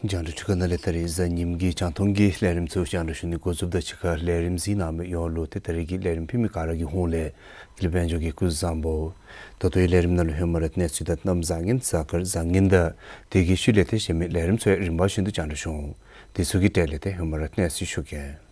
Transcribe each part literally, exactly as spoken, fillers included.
རྒྱང་བསྒྲགས་འཕྲུལ་ཁང་ནང་ལས་ད་རིས་གཟའ་ཉིམ་གི་རྒྱང་མཐོང་གི་ལས་རིམ་ཚུ་རྒྱང་བསྒྲགས་ཞུ་ནི་འགོ་བཙུགསཔ་ད་ཕྱི་ཁར་ལས་རིམ་གཟིགས་གནང་མི་ཡོངས་ལུ་ཏེ་ད་རིས་ཀྱི་ལས་རིམ་ཕུལ་མི་ག་ར་གི་ཧོངས་ལས་དེ་ལས་དཔལ་འབྱོར་གྱི་སྐུ་གཟུགས་བཟང་པོ། ད་ལྟོའི་ལས་རིམ་ནང་ལུ་ཧེ་མ་ར་གནས་ཚུལ་དང་གནམ་བཟང་ངན་གཟའ་སྐར་བཟང་ངན་དང་དེ་གི་ཤུལ་ལས་ཏེ་གཞན་མི་ལས་རིམ་ཚུ་ཡང་རིམ་པ་བཞིན་དུ་རྒྱང་བསྒྲགས་ཞུ་འོང་། དེ་ཚུ་གི་གྲས་ལས་ཏེ་ཧེ་མ་ར་གནས་ཚུལ་ཞུ་གེ།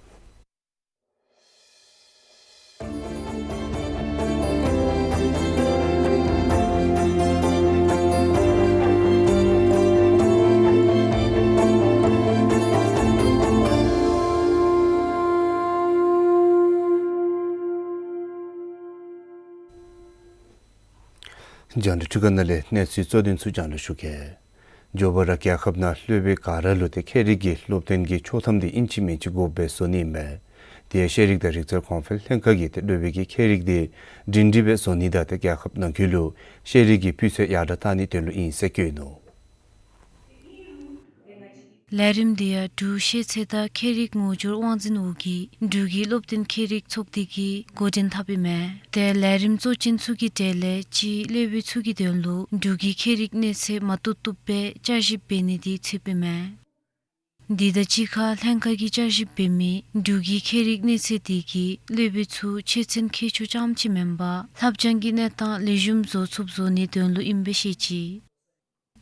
རྒྱང་བསྒྲགས་འཕྲུལ་ཁང་ནང་ལས་གནས་ཚུལ་གཙོ་དོན་ཚུ་རྒྱང་བསྒྲགས་ཞུ་གེ། མགྱོགས་པ་ར་རྒྱལ་ཁབ་ནང་སློབ་དཔོན་ག་ར་ལུ་ཏེ་ཁྱད་རིག་གི་སློབ་སྟོན་གྱི་ཆོག་ཐམ་འདི་ཨིན་ཅི་མིན་ཅི་དགོཔ་སྦེ་བཟོ་ནི་ཨིན་མས། དེ་ཡང་ཤེས་རིག་དང་རིག་རྩལ་གོང་འཕེལ་ལྷན་ཁག་གིས་ཏེ་སློབ་དཔོན་གྱི་ཁྱད་རིག་འདི་སྒྲིང་སྒྲི་སྦེ་བཟོ་ནི་དང་ཏེ་རྒྱལ་ཁབ་ནང་འཁོད་ལུ་ཤེས་རིག་གི་སྤུས་ཚད་ཡར་དྲག་བཏང་ནིའི་དོན་ལུ་ཨིན་ཟེར་བཀོད་ནུག། ལས་རིམ་འདི་ཡང་འབྲུག་ཤེས་ཚད་དང་ཁྱད་རིག་ངོ་སྦྱོར་དབང་འཛིན་འོག་གི་འབྲུག་གི་སློབ་སྟོན་ཁྱད་རིག་ཚོགས་སྡེ་གིས་འགོ་འདྲེན་འཐབ་ཨིན་མས། ཏེ་ལས་རིམ་གཙོ་ཅན་ཚུ་གི་གྲས་ལས་གཅིག་སློབ་དཔོན་ཚུ་གི་དོན་ལུ་འབྲུག་གི་ཁྱད་རིག་གནས་ཚད་མ་བཏུབ་བཏུབ་སྦེ་བསྐྱར་ཞིབ་འབད་ནི་འདི་ཚུདཔ་ཨིན་མས། འདི་དང་གཅིག་ཁར་ལྷན་ཁག་གིས་བསྐྱར་ཞིབ་འབད་མི་འབྲུག་གི་ཁྱད་རིག་གནས་ཚད་འདི་གིས་སློབ་དཔོན་ཚུ་ཆོས་ཚན་མཁས་མཆོག་རྐྱངམ་ཅིག་མེན་པར་ལྷབ་སྦྱང་གི་གནས་སྟངས་ལེགས་ཤོམ་བཟོ་ཚུགསཔ་བཟོ་ནིའི་དོན་ལུ་ཨིནམ་སྦེ་བཤད་ཅི།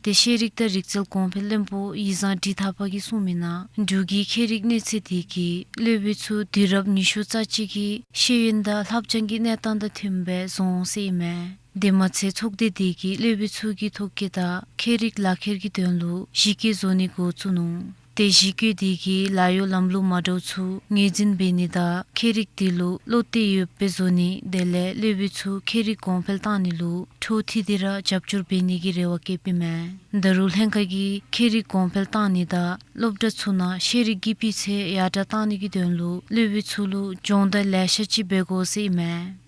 ཏེ་ཤེས་རིག་དང་རིག་རྩལ་གོང་འཕེལ་བློན་པོ་ཡིག་བཟང་འབྲི་ཐར་པ་གིས་གསུངས་མི་ནང་འབྲུག་གི་ཁྱད་རིག་གནས་ཚད་འདི་གིས་སློབ་དཔོན་ཚུ་དུས་རབས་ཉི་ཤུ་རྩ་གཅིག་གི་ཤེས་ཡོན་དང་ལྷབ་སྦྱང་གི་གནས་སྟངས་དང་མཐུནམ་སྦེ་བཟོ་འོང་ཟེར་ཨིན་མས། དེ་མ་ཚད་ཚོགས་སྡེ་འདི་གིས་སློབ་དཔོན་ཚུ་གི་ཐོ་བཀོད་དང་ཁྱད་རིག་ལག་ཁྱེར་གྱི་དོན་ལུ་གཞི་བཀོད་བཟོ་ནི་འགོ་བཙུགས་ནུག། ཏེ་གཞི་བཀོད་འདི་གིས་ལཱ་གཡོག་ལམ་ལུགས་མ་འདྲཝ་ཚུ་ངོས་འཛིན་འབད་ནི་དང་ཁྱད་རིག་འདི་ལུ་བློ་གཏད་ཡོདཔ་སྦེ་བཟོ་ནི་དེ་ལས་སློབ་དཔོན་ཚུ་ཁྱད་རིག་གོང་འཕེལ་བཏང་ནི་ལུ་འཕྲོ་མཐུད་དེ་ར་རྒྱབ་སྐྱོར་འབད་ནི་གི་རེ་བ་བསྐྱེདཔ་ཨིན་མས། ད་རུང་ལྷན་ཁག་གིས་ཁྱད་རིག་གོང་འཕེལ་བཏང་ནི་དང་སློབ་གྲྭ་ཚུ་ནང་ཤེས་རིག་གི་སྤུས་ཚད་ཡར་དྲག་བཏང་ནི་གི་དོན་ལུ་སློབ་དཔོན་ཚུ་ལུ་སྦྱོང་བརྡར་ལེ་ཤ་ཅིག་འབད་དགོ་ཟེར་ཨིན་མས།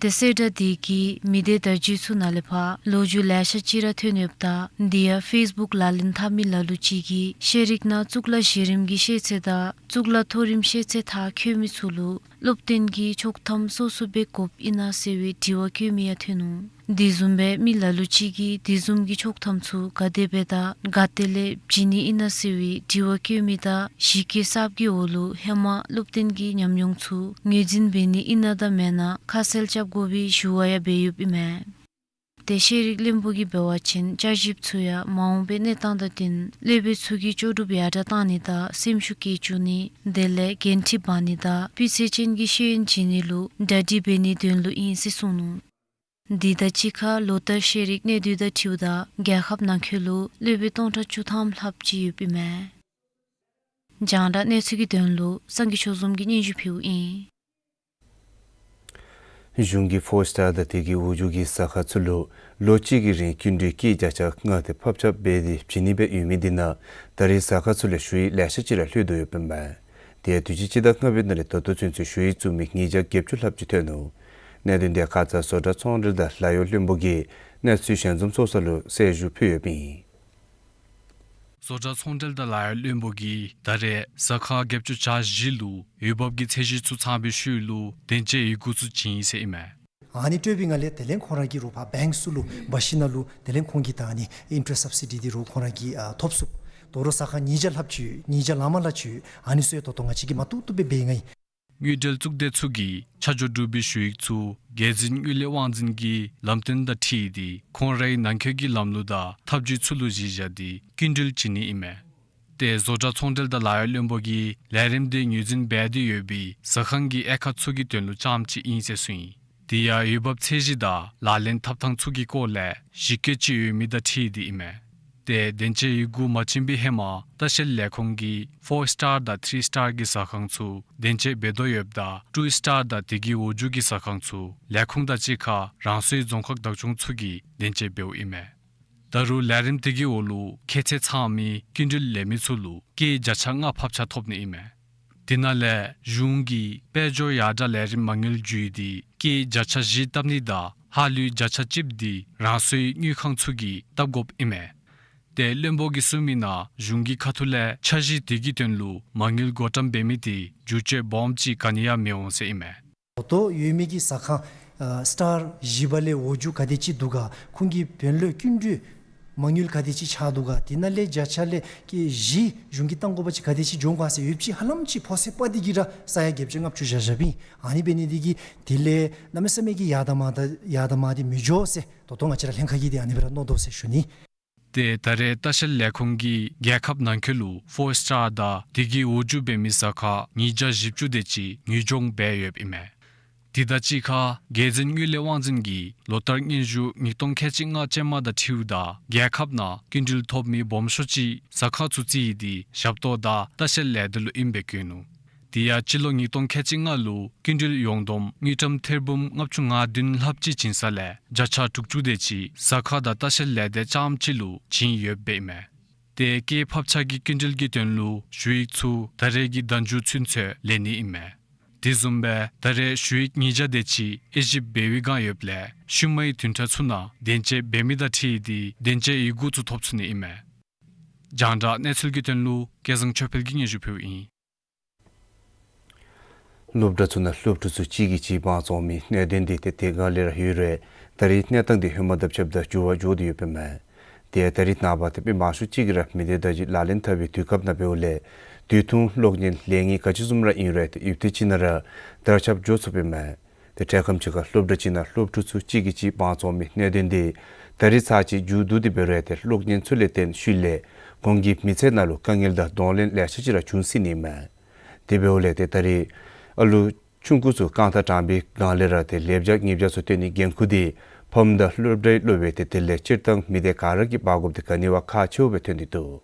ཏེ་གསལ་བསྒྲགས་འདི་གིས་མི་སྡེ་བརྡ་བརྒྱུད་ཚུ་ནང་ལས་ཕར་ལོ་རྒྱུས་ལེ་ཤ་ཅིག་ར་ཐོན་ཡོདཔ་ད་འདི་ཡང་ཕེསི་བུཀ་ལག་ལེན་འཐབ་མི་ལ་ལུ་ཅིག་གིས་ཤེས་རིག་ནང་གཙུག་ལག་གཞི་རིམ་གྱི་ཤེས་ཚད་དང་གཙུག་ལག་མཐོ་རིམ་ཤེས་ཚད་མཐར་འཁྱོལ་མི་ཚུ་ལུ་སློབ་སྟོན་གྱི་ཆོག་ཐམ་སོ་སོ་སྦེ་དགོཔ་ཨིན་ན་ཟེར་བའི་དྲི་བ་བཀོད་མི་ཡང་ཐོན་ནུག། དེ་བཟུམ་སྦེ་མི་ལ་ལུ་ཅིག་གིས་དེ་བཟུམ་གྱི་ཆོག་ཐམ་ཚུ་ག་དེ་སྦེ་དང་ག་ཏེ་ལས་བྱིན་ནི་ཨིན་ན་ཟེར་བའི་དྲི་བ་བཀོད་མི་དང་གཞི་བཀོད་གསརཔ་གི་འོག་ལུ་ཧེ་མ་སློབ་སྟོན་གྱི་ཉམས་མྱོང་ཚུ་ངོས་འཛིན་འབད་ནི་ཨིན་ན་དང་མེན་ན་ཁ་གསལ་རྐྱབ་དགོ་པའི་ཞུ་བ་ཡང་འབད་ཡོདཔ་ཨིན་མས། ཏེ་ཤེས་རིག་བློན་པོ་གིས་འབད་བ་ཅིན་བསྐྱར་ཞིབ་ཚུ་ཡང་མ་འོངས་པའི་གནས་སྟངས་དང་བསྟུན་སློབ་དཔོན་ཚུ་གི་ལྕོགས་གྲུབ་ཡར་དྲག་བཏང་ནི་དང་སེམས་ཤུགས་བསྐྱེད་བཅུག་ནི་དེ་ལས་འགན་འཁྲི་འབག་ནི་དང་སྤུས་ཚད་ཅན་གྱི་ཤེས་ཡོན་བྱིན་ནི་ལུ་གྲ་སྒྲིག་འབད་ནིའི་དོན་ལུ་ཨིན་ཟེར་གསུངས་ནུག། འདི་དང་གཅིག་ཁར་ལོ་ལྟར་ཤེས་རིག་གནས་སྡུད་དང་འཁྲིལཝ་ད་རྒྱལ་ཁབ་ནང་འཁོད་ལུ་སློབ་དཔོན་སྟོང་ཕྲག་བཅུ་ཐམ་ལྷགཔ་ཅིག་ཡོདཔ་ཨིན་མས། རྒྱང་བསྒྲགས་གནས་ཚུལ་གྱི་དོན་ལུ་སངས་རྒྱས་ཆོས་འཛོམས་ཀྱིས་སྙན་ཞུ་ཕུལཝ་ཨིན། གཞུང་གིས་ཕོར་སི་ཊར་དང་དེ་གི་འོག་འཇུག་གི་ཟ་ཁང་ཚུ་ལུ་ལོ་གཅིག་གི་རིང་སྐྱིན་འགྲུལ་སྐྱེད་བརྒྱ་ཆ་ལྔ་དེ་ཕབ་ཆག་འབད་དེ་བྱིན་ནི་སྦེ་ཡོད་མི་འདི་ནང་ད་རེས་ཟ་ཁང་ཚུ་ལས་ཞུ་ཡིག་ལེ་ཤ་ཅིག་ར་ལྷོད་དོ་ཡོདཔ་ཨིན་མས། དེ་ཡང་དུས་ཅི་སྤྱི་ཟླ་ལྔ་པའི་ནང་ལས་ད་ལྟོ་ཚུན་ཚོད་ཞུ་ཡིག་བཙུགས་མི་ཉིས་བརྒྱ་བརྒྱད་ཅུ་ལྷགཔ་ཅིག་ཐོན་ནུག། གནད་དོན་དེ་ཁ་ཙ་བཟོ་གྲྭ་ཚོང་འབྲེལ་དང་ལཱ་གཡོག་བློན་པོ་གིས་གནས་ཚུལ་ཞལ་འཛོམས་ཚོགས་ས་ལུ་གསལ་ཞུ་ཕུལ་ཡོདཔ་ཨིན། བཟོ་གྲྭ་ཚོང་འབྲེལ་དང་ལཱ་གཡོག་བློན་པོ་གིས་ད་རེས་ཟ་ཁང་བརྒྱད་ཅུ་གྱ་བཞི་ལུ་འོས་འབབ་ཀྱི་ཚད་གཞི་ཚུ་ཚང་པའི་ཤུལ་ལུ་དེ་ཅིག་ཡི་གུ་ཚུ་བྱིན་ཡི་ཟེར་ཨིན་མས། ཨ་ནི་སྤྲོད་པའི་སྒང་ལས་དེ་ལས་ཁོང་ར་གིས་རུང་ཕར་བེངཀ་ཚུ་ལུ་འབག་ཞིནམ་ལས་དེ་ལས་ཁོང་གིས་ད་ཨ་ནི་ཨིན་ཊ་རེསཊ་སབ་སི་ཌི་འདི་རུང་ཁོང་ར་གིས་ཨ་ཐོབ་ཚུགས། དོ་རུང་ཟ་ཁང་ཉིས་བརྒྱ་ལྷགཔ་ཅིག་ཡོད། ཉིས་བརྒྱ་ལང་མ་ལང་ཅིག་ཡོད། ཨ་ནི་ཚུ་ཡང་ད་ལྟོ་ང་བཅས་ཀྱིས་མ་བཏུབ་བཏུབ་སྦེ་འབད་ཡི་ལགས། དངུལ་འབྲེལ་གཙུག་སྡེ་ཚུ་གིས་ཆ་འཇོག་གྲུབ་པའི་ཞུ་ཡིག་ཚུ་རྒྱལ་འཛིན་དངུལ་ལས་དབང་འཛིན་གྱི་ལམ་སྟོན་དང་འཁྲིལ་ཏེ་ཁོང་རའི་ནང་འཁོད་ཀྱི་ལམ་ལུགས་དང་ཐབས་བྱུས་ཚུ་ལུ་གཞི་བཞག་སྟེ་སྐྱིན་འགྲུལ་བྱིན་ནི་ཨིན་མས། ཏེ་བཟོ་གྲྭ་ཚོང་འབྲེལ་དང་ལཱ་གཡོག་བློན་པོ་གིས་ལས་རིམ་དེ་ངོས་འཛིན་འབད་དེ་ཡོད་པའི་ཟ་ཁང་གི་དབྱེ་ཁག་ཚུ་གི་དོན་ལུ་རྐྱངམ་ཅིག་ཨིན་ཟེར་གསུངས་ཡི། དེ་ཡང་འོས་འབབ་ཚད་གཞི་དང་ལག་ལེན་འཐབ་ཐངས་ཚུ་གི་སྐོར་ལས་ཞིབ་བཀོད་ཅིག་ཡོད་མི་དང་འཁྲིལ་ཏེ་ཨིན་མས། ཏེ་བདེན་དཔྱད་ཡི་གུ་མ་བྱིན་པའི་ཧེ་མ་ལྟ་བཤལ་ལས་ཁུངས་ཀྱིས་ཕོར་སི་ཊར་དང་ཐི་རི་སི་ཊར་གྱི་ཟ་ཁང་ཚུ་བདེན་དཔྱད་འབད་དོ་ཡོདཔ་ད་ཊུ་སི་ཊར་དང་དེ་གི་འོག་འཇུག་གི་ཟ་ཁང་ཚུ་ལས་ཁུངས་དང་གཅིག་ཁར་རང་སོའི་རྫོང་ཁག་བདག་སྐྱོང་ཚུ་གིས་བདེན་དཔྱད་འབདཝ་ཨིན་མས། ད་རུང་ལས་རིམ་དེ་གི་འོག་ལུ་ཁྱད་ཚད་ཚང་མི་སྐྱིན་འགྲུལ་ལེན་མི་ཚུ་ལུ་སྐྱེད་བརྒྱ་ཆ་ལྔ་ཕབ་ཆག་ཐོབ་ནི་ཨིན་མས། དེ་ནང་ལས་གཞུང་གིས་དཔལ་འབྱོར་ཡར་དྲག་ལས་རིམ་མ་དངུལ་བརྒྱུད་དེ་སྐྱེད་བརྒྱ་ཆ་བཞི་བཏབ་ནི་དང་ཧ་ལུས་བརྒྱ་ཆ་གཅིག་དེ་རང་སོའི་དངུལ་ཁང་ཚུ་གིས་བཏབ་དགོཔ་ཨིན་མས། ཏེ་བློན་པོ་གིས་གསུངས་མི་ནང་གཞུང་གི་ཁ་ཐུག་ལས་འཆར་གཞི་དེ་གི་དོན་ལུ་མ་དངུལ་བགོ་བཀྲམ་འབད་མི་དེ་འགྱུར་བཅོས་སྦོམ་ཅིག་ག་ནི་ཡང་མི་འོང་ཟེར་ཨིན་མས། ད་ལྟོ་ཡོད་མི་གི་ཟ་ཁང་ཨ་སི་ཊར་བཞི་པ་ལས་འོག་འཇུག་ག་དེ་ཅིག་འདུག་ག། ཁོང་གི་དཔོན་སློབ་སྐྱིན་འགྲུལ་མ་དངུལ་ག་དེ་ཅིག་ཆགས་འདུག་ག། དེ་ནང་ལས་བརྒྱ་ཆ་ལས་ཀྱི་བཞི་གཞུང་གིས་བཏང་དགོ་པ་ཅིན་ག་དེ་ཅིག་འགྱོ་འོང་ག་ཟེར་ཡོདཔ་ཅིག་ཧ་ལམ་ཅིག་ཕོ་སེ་པ་དེ་གིས་ར་ས་ཡ་བརྒྱད་ཅུ་ལྔ་བཅུ་བཞག་བཞགཔ་ཨིན། ཨ་ནི་འབད་ནི་དེ་གིས་དེ་ལས་གནམ་མེད་ས་མེད་ཀྱི་ཡར་དང་མར་དང་ཡར་དང་མར་དེ་མི་འགྱོ་ཟེར་ད་ལྟོ་ང་བཅས་ར་ལྷན་ཁག་གིས་དེ་ཨ་ནི་སྦེ་ར་མནོ་དོ་ཟེར་ཞུ་ནི། ཏེ་ད་རེས་ལྟ་བཤལ་ལས་ཁུངས་ཀྱིས་རྒྱལ་ཁབ་ནང་འཁོད་ལུ་ཕོར་སི་ཊར་དང་དེ་གི་འོག་འཇུག་འབད་མི་ཟ་ཁང་ཉིས་བརྒྱ་བཞི་བཅུ་དེ་ཅིག་ངོས་སྦྱོང་འབད་ཡོདཔ་ཨིན་མས། དེ་དང་གཅིག་ཁར་རྒྱལ་འཛིན་དངུལ་ལས་དབང་འཛིན་གྱིས་ལོ་བསྟར་སྙན་ཞུ་ཉིས་སྟོང་ཁལ་གཅིག་ལྔ་ཅན་མ་དང་འཁྲིལཝ་ད་རྒྱལ་ཁབ་ནང་སྐྱིན་འགྲུལ་ཐོབ་མི་སྦོམ་ཤོས་ཅིག་ཟ་ཁང་ཚུ་རྩིས་ཡི་དེ་ཞབས་ཏོག་དང་ལྟ་བཤལ་ལས་སྡེ་ལུ་ཨིནམ་སྦེ་བཀོད་ནུག། དེ་ཡང་སྤྱི་ལོ་ཉིས་སྟོང་ཁལ་གཅིག་ལྔ་ལུ་སྐྱིན་འགྲུལ་ཡོངས་བསྡོམས་དངུལ་ཀྲམ་ཐེར་འབུམ་ལྔ་བཅུ་ང་བདུན་ལྷགཔ་ཅིག་བྱིན་ས་ལས་བརྒྱ་ཆ་དྲུག་ཅུ་དེ་ཅིག་ཟ་ཁང་དང་ལྟ་བཤལ་ལས་སྡེ་རྐྱངམ་གཅིག་ལུ་བྱིན་ཡོདཔ་ཨིན་མས། ཏེ་སྐྱེད་ཕབ་ཆག་གི་སྐྱིན་འགྲུལ་གྱི་དོན་ལུ་ཞུ་ཡིག་ཚུ་ད་རེས་ཀྱི་ཟླ་མཇུག་ཚུན་ཚོད་ལེན་ནི་ཨིན་མས། དེ་བཟུམ་སྦེ་ད་རེས་ཞུ་ཡིག་ཉིས་བརྒྱ་དེ་ཅིག་དབྱེ་ཞིབ་འབད་བའི་བསྒང་ཡོདཔ་ལས་ཤུལ་མའི་བདུན་ཕྲག་ཚུ་ནང་བདེན་དཔྱད་འབད་མི་དང་འཁྲིལ་ཏེ་བདེན་དཔྱད་ཡི་གུ་ཚུ་ཐོབ་ཚུགས་ནི་ཨིན་མས། རྒྱང་བསྒྲགས་གནས་ཚུལ་གྱི་དོན་ལུ་སྐལ་བཟང་ཆོས་འཕེལ་གྱིས་སྙན་ཞུ་ཕུལཝ་ཨིན། སློབ་གྲྭ་ཚུ་ནང་སློབ་ཕྲུག་ཚུ་གཅིག་གིས་གཅིག་དབང་བཙོང་མི་གནད་དོན་འདི་ཏེ་དེ་སྒང་ལས་ར་ཡོད་རུང་ད་རེས་གནས་སྟངས་འདི་ཧེ་མ་དང་ཕྱདཔ་ད་འགྱུར་བ་འགྱོ་སྟེ་ཡོདཔ་ཨིན་མས། ཏེ་ད་རེས་ནངས་པ་ཏེ་དཔེ་མང་ཤོས་ཅིག་གིས་ར་མི་སྡེ་བརྡ་བརྒྱུད་ལག་ལེན་འཐབ་པའི་དུས་སྐབས་ནང་འབདཝ་ལས་དུས་ཐུང་གློག་བརྙན་ལས་ངན་ག་ཅི་བཟུམ་ར་ཨིན་རུང་ཏེ་ཡུདཔ་ཐེངས་ཅིག་ནང་ར་དར་ཁྱབ་འགྱོ་ཚུགསཔ་ཨིན་མས། ཏེ་འཕྲལ་ཁམས་ཅིག་ཁར་སློབ་གྲྭ་ཅིག་ནང་སློབ་ཕྲུག་ཚུ་གཅིག་གིས་གཅིག་དབང་བཙོང་མི་གནད་དོན་འདི་ད་རེས་ཚར་གཅིག་མཇུག་བསྡུ་སྟེ་འབད་རུང་ཏེ་གློག་བརྙན་ཚུ་ལས་བརྟེན་ཤུལ་ལས་ཁོང་གི་མི་ཚེ་ནང་ལུ་དཀའ་ངལ་དང་གདོང་ལེན་ལེ་ཤ་ཅིག་ར་འབྱུང་སྲིད་ནི་ཨིན་མས། དེ་འབདཝ་ལས་ཏེ་ད་རེས་ཨ་ལུ་ཆུང་ཀུ་ཚུ་རྐང་ཐང་དྲངས་པའི་སྒང་ལས་ར་ཏེ་ལེགས་སྦྱར་ཉེས་སྦྱར་ཚུ་སྟོན་ནིའི་འགན་ཁུར་འདི་ཕམ་དང་སློབ་གྲྭའི་སློབ་དཔོན་ཏེ་དེ་ལས་སྤྱིར་བཏང་མི་སྡེ་ག་ར་གིས་འབག་དགོཔ་འདི་ག་ནི་བ་ཁག་ཆེཝ་སྦེ་ཐོན་ཏེ་འདུག།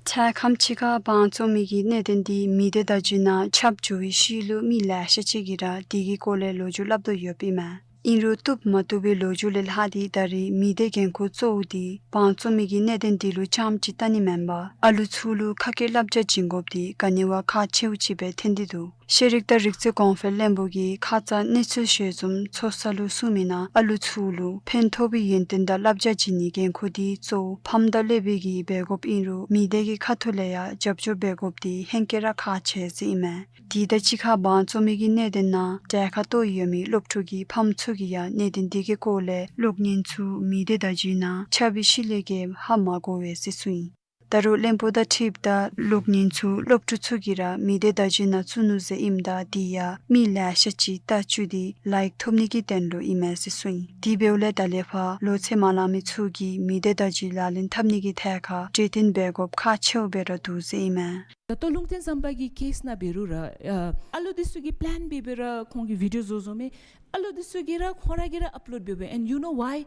འཕྲལ་ཁམས་ཅིག་ཁར་དབང་བཙོང་མི་གི་གནད་དོན་འདི་མི་སྡེ་བརྡ་བརྒྱུད་ནང་ཁྱབ་འགྱོ་བའི་ཤུལ་ལུ་མི་ལེ་ཤ་ཅིག་གིས་ར་དེ་གི་སྐོར་ལས་ལོ་རྒྱུས་སླབ་དོ་ཡོདཔ་ཨིན་མས། ཨིན་རུང་བཏུབ་མ་བཏུབ་པའི་ལོ་རྒྱུས་ལས་ལྷག་སྟེ་ད་རེས་མི་སྡེ་འགན་ཁུར་གཙོ་བོ་འདི་དབང་བཙོང་མི་གི་གནད་དོན་འདི་ལུ་རྐྱངམ་ཅིག་བལྟ་ནི་མེན་པར་ཨ་ལུ་ཚུ་ལུ་ཁ་སྐད་བསླབ་བྱ་བྱིན་དགོཔ་འདི་ག་ནི་བ་ཁག་ཆེཝ་ཅིག་སྦེ་ཐོན་ཏེ་འདུག། ཤེས་རིག་དང་རིག་རྩལ་གོང་འཕེལ་བློན་པོ་གིས་ཁ་ཙ་གནས་ཚུལ་ཞལ་འཛོམས་ཚོགས་ས་ལུ་གསུངས་མི་ནང་ཨ་ལུ་ཚུ་ལུ་ཕན་ཐོགས་པའི་ཡོན་ཏན་དང་བསླབ་བྱ་བྱིན་ནིའི་འགན་ཁུར་འདི་གཙོ་བོ་ཕམ་དང་སློབ་དཔོན་གྱིས་འབད་དགོཔ་ཨིན་རུང་མི་སྡེ་གི་ཁ་ཐུག་ལས་ཡང་རྒྱབ་སྐྱོར་འབད་དགོཔ་འདི་ཧེང་སྐལ་ར་ཁག་ཆེ་ཟེར་ཨིན་མས། དེ་དང་གཅིག་ཁར་དབང་བཙོང་མི་གི་གནད་དོན་ནང་གྲལ་ཁར་གཏོགས་ཡོད་མི་སློབ་ཕྲུག་གི་ཕམ་ཚུ་གིས་ཡང་གནད་དོན་འདི་གི་སྐོར་ལས་གློག་བརྙན་ཚུ་མི་སྡེ་བརྡ་བརྒྱུད་ནང་ཁྱབ་པའི་ཤུལ་ལས་ཀྱི་ཧ་མ་གོ་བས་ཟེར་གསུངས་ཡི། ད་རུང་བློན་པོ་དང་འཁྲིལཝ་ད་གློག་བརྙན་ཚུ་སློབ་ཕྲུག་ཚུ་གིས་ར་མི་སྡེ་བརྡ་བརྒྱུད་ནང་བཙུགས་ནུག་ཟེར་ཨིནམ་ད་དེ་ཡང་མི་ལེ་ཤ་ཅིག་ལྟ་བཅུག་སྟེ་ལའིཀ་ཐོབ་ནི་གི་དོན་ལུ་ཨིན་མས་ཟེར་གསུངས་ཡི། དེ་འབདཝ་ལས་ད་ལས་ཕར་ལོ་ཚད་མ་ལང་མི་ཚུ་གིས་མི་སྡེ་བརྡ་བརྒྱུད་ལག་ལེན་འཐབ་ནི་གི་ཐད་ཁར་གྲོས་བསྟུན་འབད་དགོཔ་ཁག་ཆེཝ་སྦེ་ར་འདུག་ཟེར་ཨིན་མས། ད་ལྟོ་ལུང་བསྟན་ཟམ་པ་གི་ཀེསི་ནང་འབད་རུང་ར་ཨ་ཨ་ལུ་འདི་ཚུ་གིས་པླེན་འབད་འབད་ར་ཁོང་གིས་བི་ཌིའོ་བཟོ་བཟོཝ་མས། ཨ་ལུ་འདི་ཚུ་གིས་ར་ཁོང་ར་གིས་ར་ཨཔ་ལོཌ་འབད་འབད། And you know why?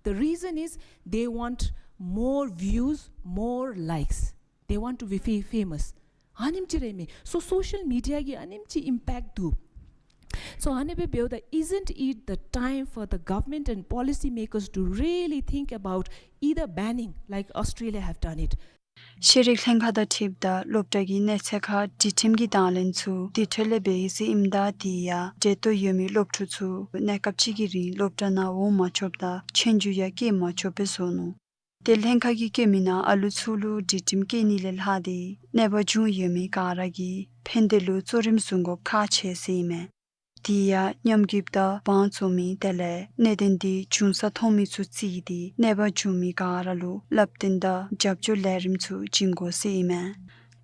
The reason is they want more views, more likes. They want to be fa- famous. ཨ་ནེམ་ཅིག་ར་ཨིན་མས། So social media གིས་ཨ་ནེམ་ཅིག་ཨིམ་པེཀཊ་འདུག། So ཨ་ནི་སྦེ་འབདཝ་ད་isn't it the time for the government and policy makers to really think about either banning like Australia have done it? ཤེས་རིག་ལྷན་ཁག་དང་འཁྲིལཝ་ད་སློབ་གྲྭ་གི་གནས་ཚད་ཁར་སྒྲིག་ཁྲིམས་ཀྱི་དང་ལེན་ཚུ་དེ་འཕྲོ་ལས་འབད་ཡི་ཟེར་ཨིནམ་ད་དེ་ཡང་འབྲེལ་གཏོགས་ཡོད་མི་སློབ་ཕྲུག་ཚུ་གནས་སྐབས་ཅིག་གི་རིང་སློབ་གྲྭ་ནང་འོང་མ་ཆོགཔ་དང་ཆོས་རྒྱུགས་ཡང་སྐྱེལ་མ་ཆོགཔ་སྦེ་བཟོ་ནུག། ཏེ་ལྷན་ཁག་གིས་བཀོད་མི་ནང་ཨ་ལུ་ཚུ་ལུ་སྒྲིག་ཁྲིམས་བཀལ་ནི་ལས་ལྷག་སྟེ་གནོད་པ་བྱུང་ཡོད་མི་ག་ར་གིས་ཕན་བདེ་ལུ་གཙོ་རིམ་བཟུང་དགོཔ་ཁག་ཆེ་ཟེར་ཨིན་མས། དེ་ཡང་ཉམས་རྒུདཔ་དང་དབང་བཙོང་མི་དེ་ལས་གནད་དོན་འདི་བྱུང་ས་མཐོང་མི་ཚུ་བརྩིས་ཏེ་གནོད་པ་བྱུང་མི་ག་ར་ལུ་བསླབ་སྟོན་དང་རྒྱབ་སྐྱོར་ལས་རིམ་ཚུ་བྱིན་དགོ་ཟེར་ཨིན་མས།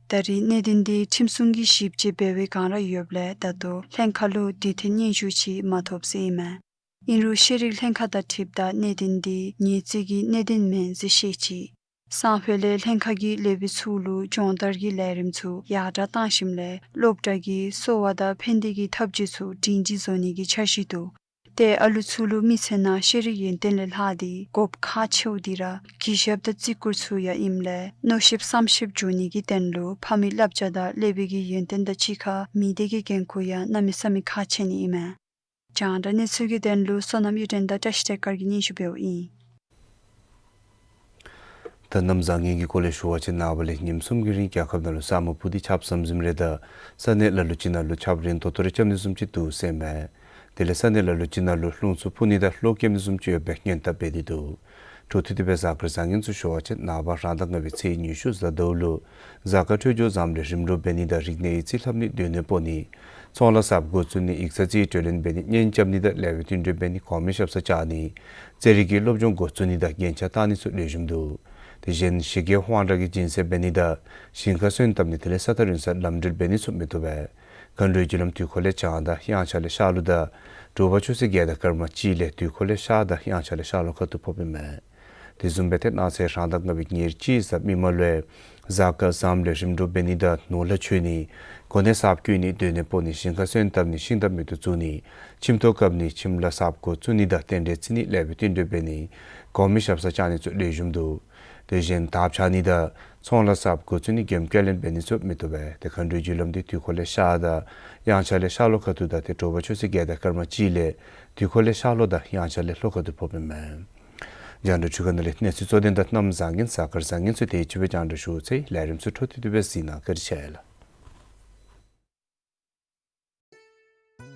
ད་རེས་གནད་དོན་འདི་ཁྲིམས་སྲུང་གིས་ཞིབ་དཔྱད་འབད་བའི་བསྒང་ར་ཡོདཔ་ལས་ད་ལྟོ་ལྷན་ཁག་ལུ་དུས་མཐུན་སྙན་ཞུ་ཅིག་མ་ཐོབ་ཟེར་ཨིན་མས། ཨིན་རུང་ཤེས་རིག་ལྷན་ཁག་དང་འཁྲིལཝ་ད་གནད་དོན་འདི་ཉེས་རྩིས་ཀྱི་གནད་དོན་མེན་ཟེར་བཤད་ཅི། སང་ཕོད་ལས་ལྷན་ཁག་གིས་སློབ་དཔོན་ཚུ་ལུ་སྦྱོང་བརྡར་གྱི་ལས་རིམ་ཚུ་ཡར་དྲག་བཏང་ཞིནམ་ལས་སློབ་གྲྭ་གི་གསོ་བ་དང་ཕན་བདེ་གི་ཐབས་བྱུས་ཚུ་སྒྲིང་སྒྲི་བཟོ་ནི་གི་འཆར་གཞི་འདུག། ཏེ་ཨ་ལུ་ཚུ་ལུ་མི་ཚེ་ནང་ཤེས་རིག་ཡོན་ཏན་ལས་ལྷག་སྟེ་དགོཔ་ཁག་ཆེཝ་འདི་ར་གུས་ཞབས་དང་བརྩི་བཀུར་ཚུ་ཡང་ཨིནམ་ལས་མནོ་ཤེསཔ་བསམ་ཤེསཔ་འགྱུར་ནི་གི་དོན་ལུ་ཕ་མའི་བསླབ་བྱ་དང་ཀླད་པའི་གི་ཡོན་ཏན་དང་གཅིག་ཁར་མི་སྡེ་གི་འགན་ཁུར་ཡང་གནམ་མེད་ས་མེད་ཁག་ཆེ་ནི་ཨིན་མས། རྒྱང་བསྒྲགས་གནས་ཚུལ་གྱི་དོན་ལུ་བསོད་ནམས་གཡུ་སྒྲོན་དང་བཀྲ་ཤིས་བདེ་དཀར་གྱིས་སྙན་ཞུ་འབདཝ་ཨིན། ད་གནམ་བཟང་ངན་གྱི་སྐོར་ལས་ཞུ་བ་ཅིན་ནངས་པ་ལས་ཉིནམ་གསུམ་གྱི་རིང་རྒྱལ་ཁབ་ནང་ལུ་ས་སྨུག་ཕུབ་སྟེ་ཆརཔ་ཟམ་ཟིམ་རེ་དང་ས་གནས་ལ་ལུ་ཅིག་ནང་ལུ་ཆརཔ་རན་ཏོག་ཏོ་རེ་རྐྱབ་ནི་བཟུམ་ཅིག་འདུག་ཟེར་མས། དེ་ལས་ས་གནས་ལ་ལུ་ཅིག་ནང་ལུ་རླུང་འཚུབ་འཕུ་ནི་དང་གློག་འཁྱུག་ནི་བཟུམ་ཅིག་ཡོད་པའི་སྔོན་བརྡ་འབད་དེ་འདུག། འཕྲོ་མཐུད་དེ་སྦེ་གཟའ་སྐར་བཟང་ངན་ཚུ་ཞུ་བ་ཅིན་ནངས་པ་རང་ཟླ་ལྔ་པའི་ཚེས་ཉི་ཤུ་གཟའ་ཟླཝ་ལུ་གཟའ་སྐར་འཕྲོད་སྦྱོར་བཟངམ་ལས་རིམ་གྲོ་འབད་ནི་དང་རིག་གནས་ཡིག་རྩིས་ལྷབ་ནི་སྡོད་གནས་སྤོ་ནི་ཚོང་ལཱ་གསརཔ་འགོ་བཙུགས་ནི་ཡིག་ཚང་རྩིས་སྤྲོད་ལེན་འབད་ནི་གཉེན་རྐྱབ་ནི་དང་ལེགས་པའི་བསྟུན་གྲོས་འབད་ནི་གོང་མའི་ཞབས་སར་བཅར་ནི་རྩེད་རིགས་ཀྱི་སློབ་སྦྱོང་འགོ་བཙུགས་ནི་དང་རྒྱན་ཆ་བཏགས་ནི་ཚུ་ལེགས་ཤོམ་འདུག། དེ་བཞིན་ཞི་རྒོལ་དབང་དྲག་གི་སྦྱིན་སྲེག་འབད་ནི་དང་ཞིང་ཁ་སོན་བཏབ་ནི་དེ་ལས་ས་ཐག་རིང་སར་ལམ་འགྲུལ་འབད་ནི་ཚུ་མི་བཏུབ་པས། མཁའ་འགྲོའི་རྒྱུ་ལམ་དུས་འཁོར་ལས་བྱང་དང་དབྱངས་འཆར་ལས་ཤར་ལྷོ་དང་དྲོ་པ་ཆུ་ཚོད་བརྒྱད་དང་སྐར་མ་གཅིག་ལས་དུས་འཁོར་ལས་ཤར་དང་དབྱངས་འཆར་ལས་ཤར་ལྷོ་ཁ་ཐུག་ཕོགཔ་ཨིན་མས། དེ་བཟུམ་སྦེ་ཏེ་གནངས་ཚེ་རང་ཟླ་ལྔ་པའི་ཉེར་གཅིག་གཟའ་མིག་དམར་ལུ་གཟའ་སྐར་བཟངམ་ལས་རིམ་གྲོ་འབད་ནི་དང་ནོར་ལྷ་མཆོད་ནི་གོ་གནས་གསརཔ་བསྐོ་ནི་སྡོད་གནས་སྤོ་ནི་ཞིང་ཁ་སོན་བཏབ་ནི་ཤིང་རྟ་མེ་ཏོག་བཙུགས་ནི་ཁྱིམ་ཐོག་བཀབ་ནི་ཁྱིམ་ལཱ་གསརཔ་འགོ་བཙུགས་ནི་དང་རྟེན་འབྲེལ་བརྩི་ནི་ལེགས་པའི་བསྟུན་གྲོས་འབད་ནི་གོང་མའི་ཞབས་སར་བཅར་ནི་ཚུ་ལེགས་ཤོམ་འདུག། དེ་བཞིན་དར་འཕྱར་ནི་དང་ཚོང་ལཱ་གསརཔ་འགོ་བཙུགས་ནི་མགྱོནམ་བསྐྱར་ལེན་འབད་ནི་ཚུ་མི་བཏུབ་པས། ཏེ་མཁའ་འགྲོའི་རྒྱུ་ལམ་འདི་དུས་འཁོར་ལས་ཤར་དང་དབྱངས་འཆར་ལས་ཤར་ལྷོ་ཁ་ཐུག་དང་ཏེ་དྲོ་པ་ཆུ་ཚོད་བརྒྱད་དང་སྐར་མ་གཅིག་ལས་དུས་འཁོར་ལས་ཤར་ལྷོ་དང་དབྱངས་འཆར་ལས་ལྷོ་ཁ་ཐུག་ཕོགཔ་ཨིན་མས། རྒྱང་བསྒྲགས་འཕྲུལ་ཁང་ནང་ལས་གནས་ཚུལ་གཙོ་དོན་དང་གནམ་བཟང་ངན་གཟའ་སྐར་བཟང་ངན་ཚུ་དེ་ཅིག་སྦེ་རྒྱང་བསྒྲགས་ཞུ་ཚར་ཡི། ལས་རིམ་ཚུ་འཕྲོ་མཐུད་དེ་སྦེ་གཟིགས་གནང་། བཀའ་དྲིན་ཆེ་ལགས།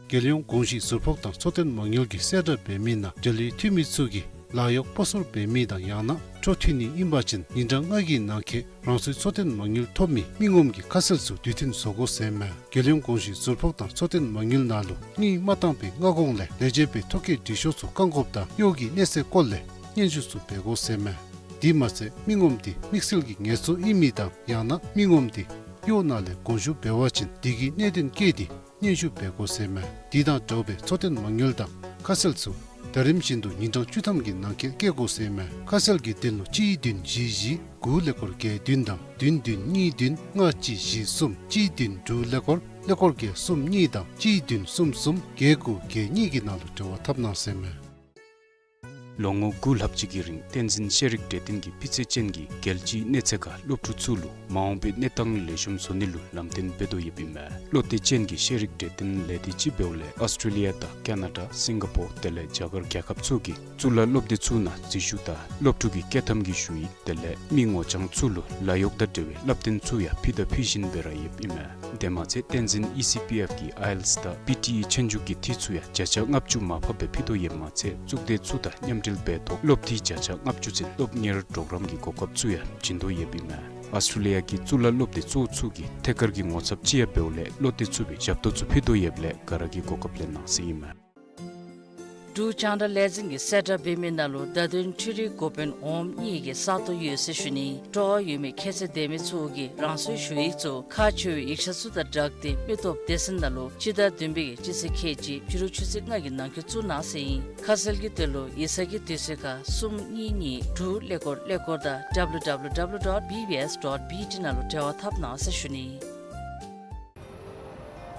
རྒྱལ་ཡོངས་གོང་ཞུས་ཟུར་ཕོགས་དང་འཚོ་རྟེན་མ་དངུལ་གྱིས་གསལ་བསྒྲགས་འབད་མི་ནང་འབྲེལ་ཡོད་འཐུས་མི་ཚུ་གིས་ལཱ་གཡོག་སྤོ་སོར་འབད་མི་དང་ཡང་ན་འཕྲོ་མཐུད་ནི་ཨིན་པ་ཅིན་ཉིན་གྲངས་ལྔ་གི་ནང་འཁོད་རང་སོའི་འཚོ་རྟེན་མ་དངུལ་ཐོབ་མི་མི་ངོམ་གྱི་ཁ་གསལ་ཚུ་དུས་མཐུན་བཟོ་དགོ་ཟེར་མས། རྒྱལ་ཡོངས་གོང་ཞུས་ཟུར་ཕོགས་དང་འཚོ་རྟེན་མ་དངུལ་ནང་ལུ་དངུལ་མ་བཏང་པའི་སྔ་གོང་ལས་ལས་བྱེད་པའི་ཐོ་བཀོད་འབྲི་ཤོག་ཚུ་བཀག་འགོགཔ་དང་གཡོག་གི་གནས་ཚད་སྐོར་ལས་སྙན་ཞུ་ཚུ་འབད་དགོ་ཟེར་མས། དེ་མ་ཚད་མི་ངོམ་དེ་དམིགས་བསལ་གྱི་ངལ་རྩོལ་ཨིན་མི་དང་ཡང་ན་མི་ངོམ་དེ་གཡོག་ནང་ལས་དགོངས་ཞུ་འབད་བ་ཅིན་དེ་གི་གནད་དོན་བཀོད་དེ་སྙན་ཞུ་འབད་དགོ་ཟེར་མས། དེ་དང་འདྲཝ་སྦེ་འཚོ་རྟེན་མ་དངུལ་དང་ཁ་གསལ་ཚུ་ཟླ་རིམ་བཞིན་དུ་ཉིན་གྲངས་བཅུ་ཐམ་གྱི་ནང་འཁོད་བཀོད་དགོ་ཟེར་མས། ཁ་གསལ་གྱི་དོན་ལུ་གཅིག་བདུན་བཞི་བཞི་དགུ་ཀླད་ཀོར་བརྒྱད་བདུན་དང་བདུན་བདུན་གཉིས་བདུན་ལྔ་གཅིག་བཞི་གསུམ་གཅིག་བདུན་དྲུག་ཀླད་ཀོར་ཀླད་ཀོར་བརྒྱད་གསུམ་གཉིས་དང་གཅིག་བདུན་གསུམ་གསུམ་བརྒྱད་དགུ་བརྒྱད་གཉིས་ཀྱི་ནང་ལུ་འབྲེལ་བ་འཐབ་གནང་ཟེར་མས། ལོ་ངོ་དགུ་ལྷགཔ་ཅིག་གི་རིང་བསྟན་འཛིན་ཤེས་རིག་གྲོས་སྟོན་གྱིས་སྤུས་ཚད་ཅན་གྱི་རྒྱལ་སྤྱིའི་གནས་ཚད་ཁར་སློབ་ཕྲུག་ཚུ་ལུ་མ་འོངས་པའི་གནས་སྟངས་ལེགས་ཤོམ་བཟོ་ནི་ལུ་ལམ་སྟོན་འབད་དོ་ཡོདཔ་ཨིན་མས། བློ་གཏད་ཅན་གྱི་ཤེས་རིག་གྲོས་སྟོན་ལས་སྡེ་ཅིག་འབདཝ་ལས་ཨོསི་ཊེ་ལི་ཡ་དང་ཀེ་ན་ཌ་སིང་ག་པོར་དེ་ལས་རྒྱ་གར་རྒྱལ་ཁབ་ཚུ་གི་གཙུག་ལག་སློབ་སྡེ་ཚུ་ནང་འཛུལ་ཞུགས་དང་སློབ་ཕྲུག་གི་བསྐྱོད་ཐམ་གྱི་ཞུ་ཡིག་དེ་ལས་མི་ངོ་རྐྱང་ཚུ་ལུ་ལཱ་གཡོག་དང་འབྲེལ་བའི་བསླབ་སྟོན་ཚུ་ཡང་ཕུལ་དང་ཕུལ་བཞིན་སྦེ་ར་ཡོདཔ་ཨིན་མས། དེ་མ་ཚད་བསྟན་འཛིན་ཨི་སི་པི་ཨེཕ་གིས་ཨའི་ཨེལ་ཊི་ཨེསི་དང་པི་ཊི་ཨི་ཆོས་རྒྱུགས་ཀྱི་འཐུས་ཚུ་ཡང་བརྒྱ་ཆ་ལྔ་བཅུ་མར་ཕབ་སྦེ་ཕུལ་དོ་ཡོདཔ་མ་ཚད་གཙུག་སྡེ་ཚུ་དང་མཉམ་འབྲེལ་འབད་ཐོག་སློབ་འཐུས་བརྒྱ་ཆ་ལྔ་བཅུ་ཚུན་སློབ་གཉེར་གྲོགས་རམ་གྱི་གོ་སྐབས་ཚུ་ཡང་བྱིན་དོ་ཡོདཔ་ཨིན་མས། ཨོསི་ཊེ་ལི་ཡ་གི་གཙུག་ལག་སློབ་སྡེ་གཙོ་བོ་ཚུ་གིས་ཐད་ཀར་གྱི་ངོ་ཚབ་ཅིག་ཡང་འབདཝ་ལས་བློ་གཏད་ཚུགས་པའི་ཞབས་ཏོག་ཚུ་ཕུལ་དོ་ཡོདཔ་ལས་ག་ར་གིས་གོ་སྐབས་ལེན་གནང་ཟེར་ཨིན་མས། འབྲུག་རྒྱང་བསྒྲགས་ལས་འཛིན་གྱིས་གསལ་བསྒྲགས་འབད་མི་ནང་ལུ་བརྡ་དོན་འཕྲུལ་རིག་འགོ་དཔོན་འོགམ་གཉིས་ཀྱི་ས་སྟོང་ཡོད་ཟེར་ཞུ་ནི། སྤྲོ་བ་ཡོད་མི་ཁྱད་ཚད་ལྡན་མི་ཚུ་གིས་རང་སོའི་ཞུ་ཡིག་ཚུ་ཁག་ཆེ་བའི་ཡིག་ཆ་ཚུ་དང་སྦྲགས་ཏེ་མི་སྟོབས་སྡེ་ཚན་ནང་ལུ་སྤྱི་ཟླ་བདུན་པའི་གི་སྤྱི་ཚེས་ཁལ་གཅིག་ཕྱི་རུ་ཆུ་ཚོད་ལྔ་གི་ནང་འཁོད་བཙུགས་གནང་ཟེར་ཨིན། ཁ་གསལ་གྱི་དོན་ལུ་ཡིག་ཚང་གི་དུས་ཚོད་ཁར་གསུམ་གཉིས་གཉིས་དྲུག་ཀླད་ཀོར་ཀླད་ཀོར་དང་W W W dot B B S dot B T ནང་ལུ་འབྲེལ་བ་འཐབ་གནང་ཟེར་ཞུ་ནི།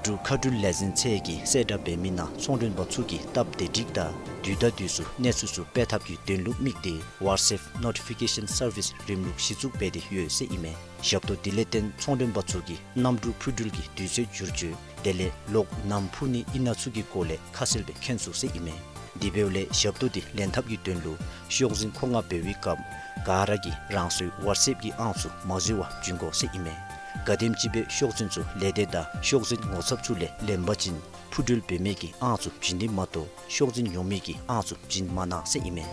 འབྲུག་མཁའ་འགྲུལ་ལས་འཛིན་ཚད་ཀྱིས་གསལ་བསྒྲགས་འབད་མི་ནང་ཚོང་མགྲོན་པ་ཚུ་གིས་སྟབས་བདེ་སྒྲིག་དང་དུས་དང་དུས་སུ་གནས་ཚུལ་ཚུ་སྤེལ་ཐབས་ཀྱི་དོན་ལུ་དམིགས་ཏེ་ཝཊས་ཨེཔ་ནོ་ཊི་ཕི་ཀེ་ཤཱན་སར་བིསི་རིམ་ལུགས་གཞི་བཙུགས་འབད་དེ་ཡོད་ཟེར་ཨིན་མས། ཞབས་ཏོག་དེ་ལས་བརྟེན་ཚོང་མགྲོན་པ་ཚུ་གིས་གནམ་གྲུ་འཕུར་འགྲུལ་གྱི་དུས་ཚོད་བསྒྱུར་བཅོས་དེ་ལས་གློག་ནམ་འཕུ་ནི་ཨིན་ན་ཚུ་གི་སྐོར་ལས་ཁ་གསལ་སྦེ་མཁྱེན་ཚུགས་ཟེར་ཨིན་མས། དེ་འབདཝ་ལས་ཞབས་ཏོག་དེ་ལེན་ཐབས་ཀྱི་དོན་ལུ་ཤོག་འཛིན་མཁོ་མངགས་འབད་བའི་སྐབས་ག་ར་གིས་རང་སོའི་ཝཊས་ཨེཔ་གི་ཨང་ཚུ་མ་འཛོལ་བར་བྱིན་དགོ་ཟེར་ཨིན་མས། ག་དེམ་ཅིག་སྦེ་ཤོག་འཛིན་ཚུ་ལས་སྡེ་དང་ཤོག་འཛིན་ངོ་ཚབ་ཚུ་ལས་ལེན་པ་ཅིན་འཕུར་འགྲུལ་འབད་མི་གི་ཨང་ཚུ་བྱིན་ནི་མ་གཏོགས་ཤོག་འཛིན་ཉོ་མི་གི་ཨང་ཚུ་བྱིན་མ་གནང་ཟེར་ཨིན་མས།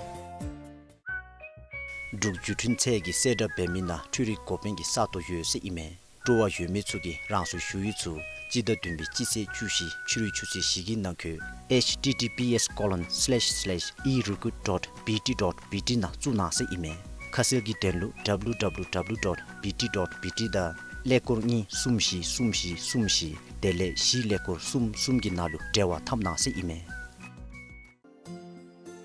འབྲུག་བརྒྱུད་འཕྲིན་ཚད་ཀྱིས་གསལ་བསྒྲགས་འབད་མི་ནང་འཕྲུལ་རིག་འགོ་དཔོན་གྱི་ས་སྟོང་ཡོད་ཟེར་ཨིན་མས། སྤྲོ་བ་ཡོད་མི་ཚུ་གིས་རང་སོའི་ཞུ་ཡིག་ཚུ་སྤྱི་ཟླ་བདུན་པའི་སྤྱི་ཚེས་བཅུ་བཞི་ཕྱི་རུའི་ཆུ་ཚོད་བཞི་གི་ནང་འཁོད་H T T P S colon slash slash e recruit dot B T dot B T ནང་བཙུགས་གནང་ཟེར་ཨིན་མས། ཁ་གསལ་གྱི་དོན་ལུ་W W W dot B T dot B T དང་ཀླད་ཀོར་གཉིས་གསུམ་བཞི་གསུམ་བཞི་གསུམ་བཞི་དེ་ལས་བཞི་ཀླད་ཀོར་གསུམ་གསུམ་གྱི་ནང་ལུ་འབྲེལ་བ་འཐབ་གནང་ཟེར་ཨིན་མས།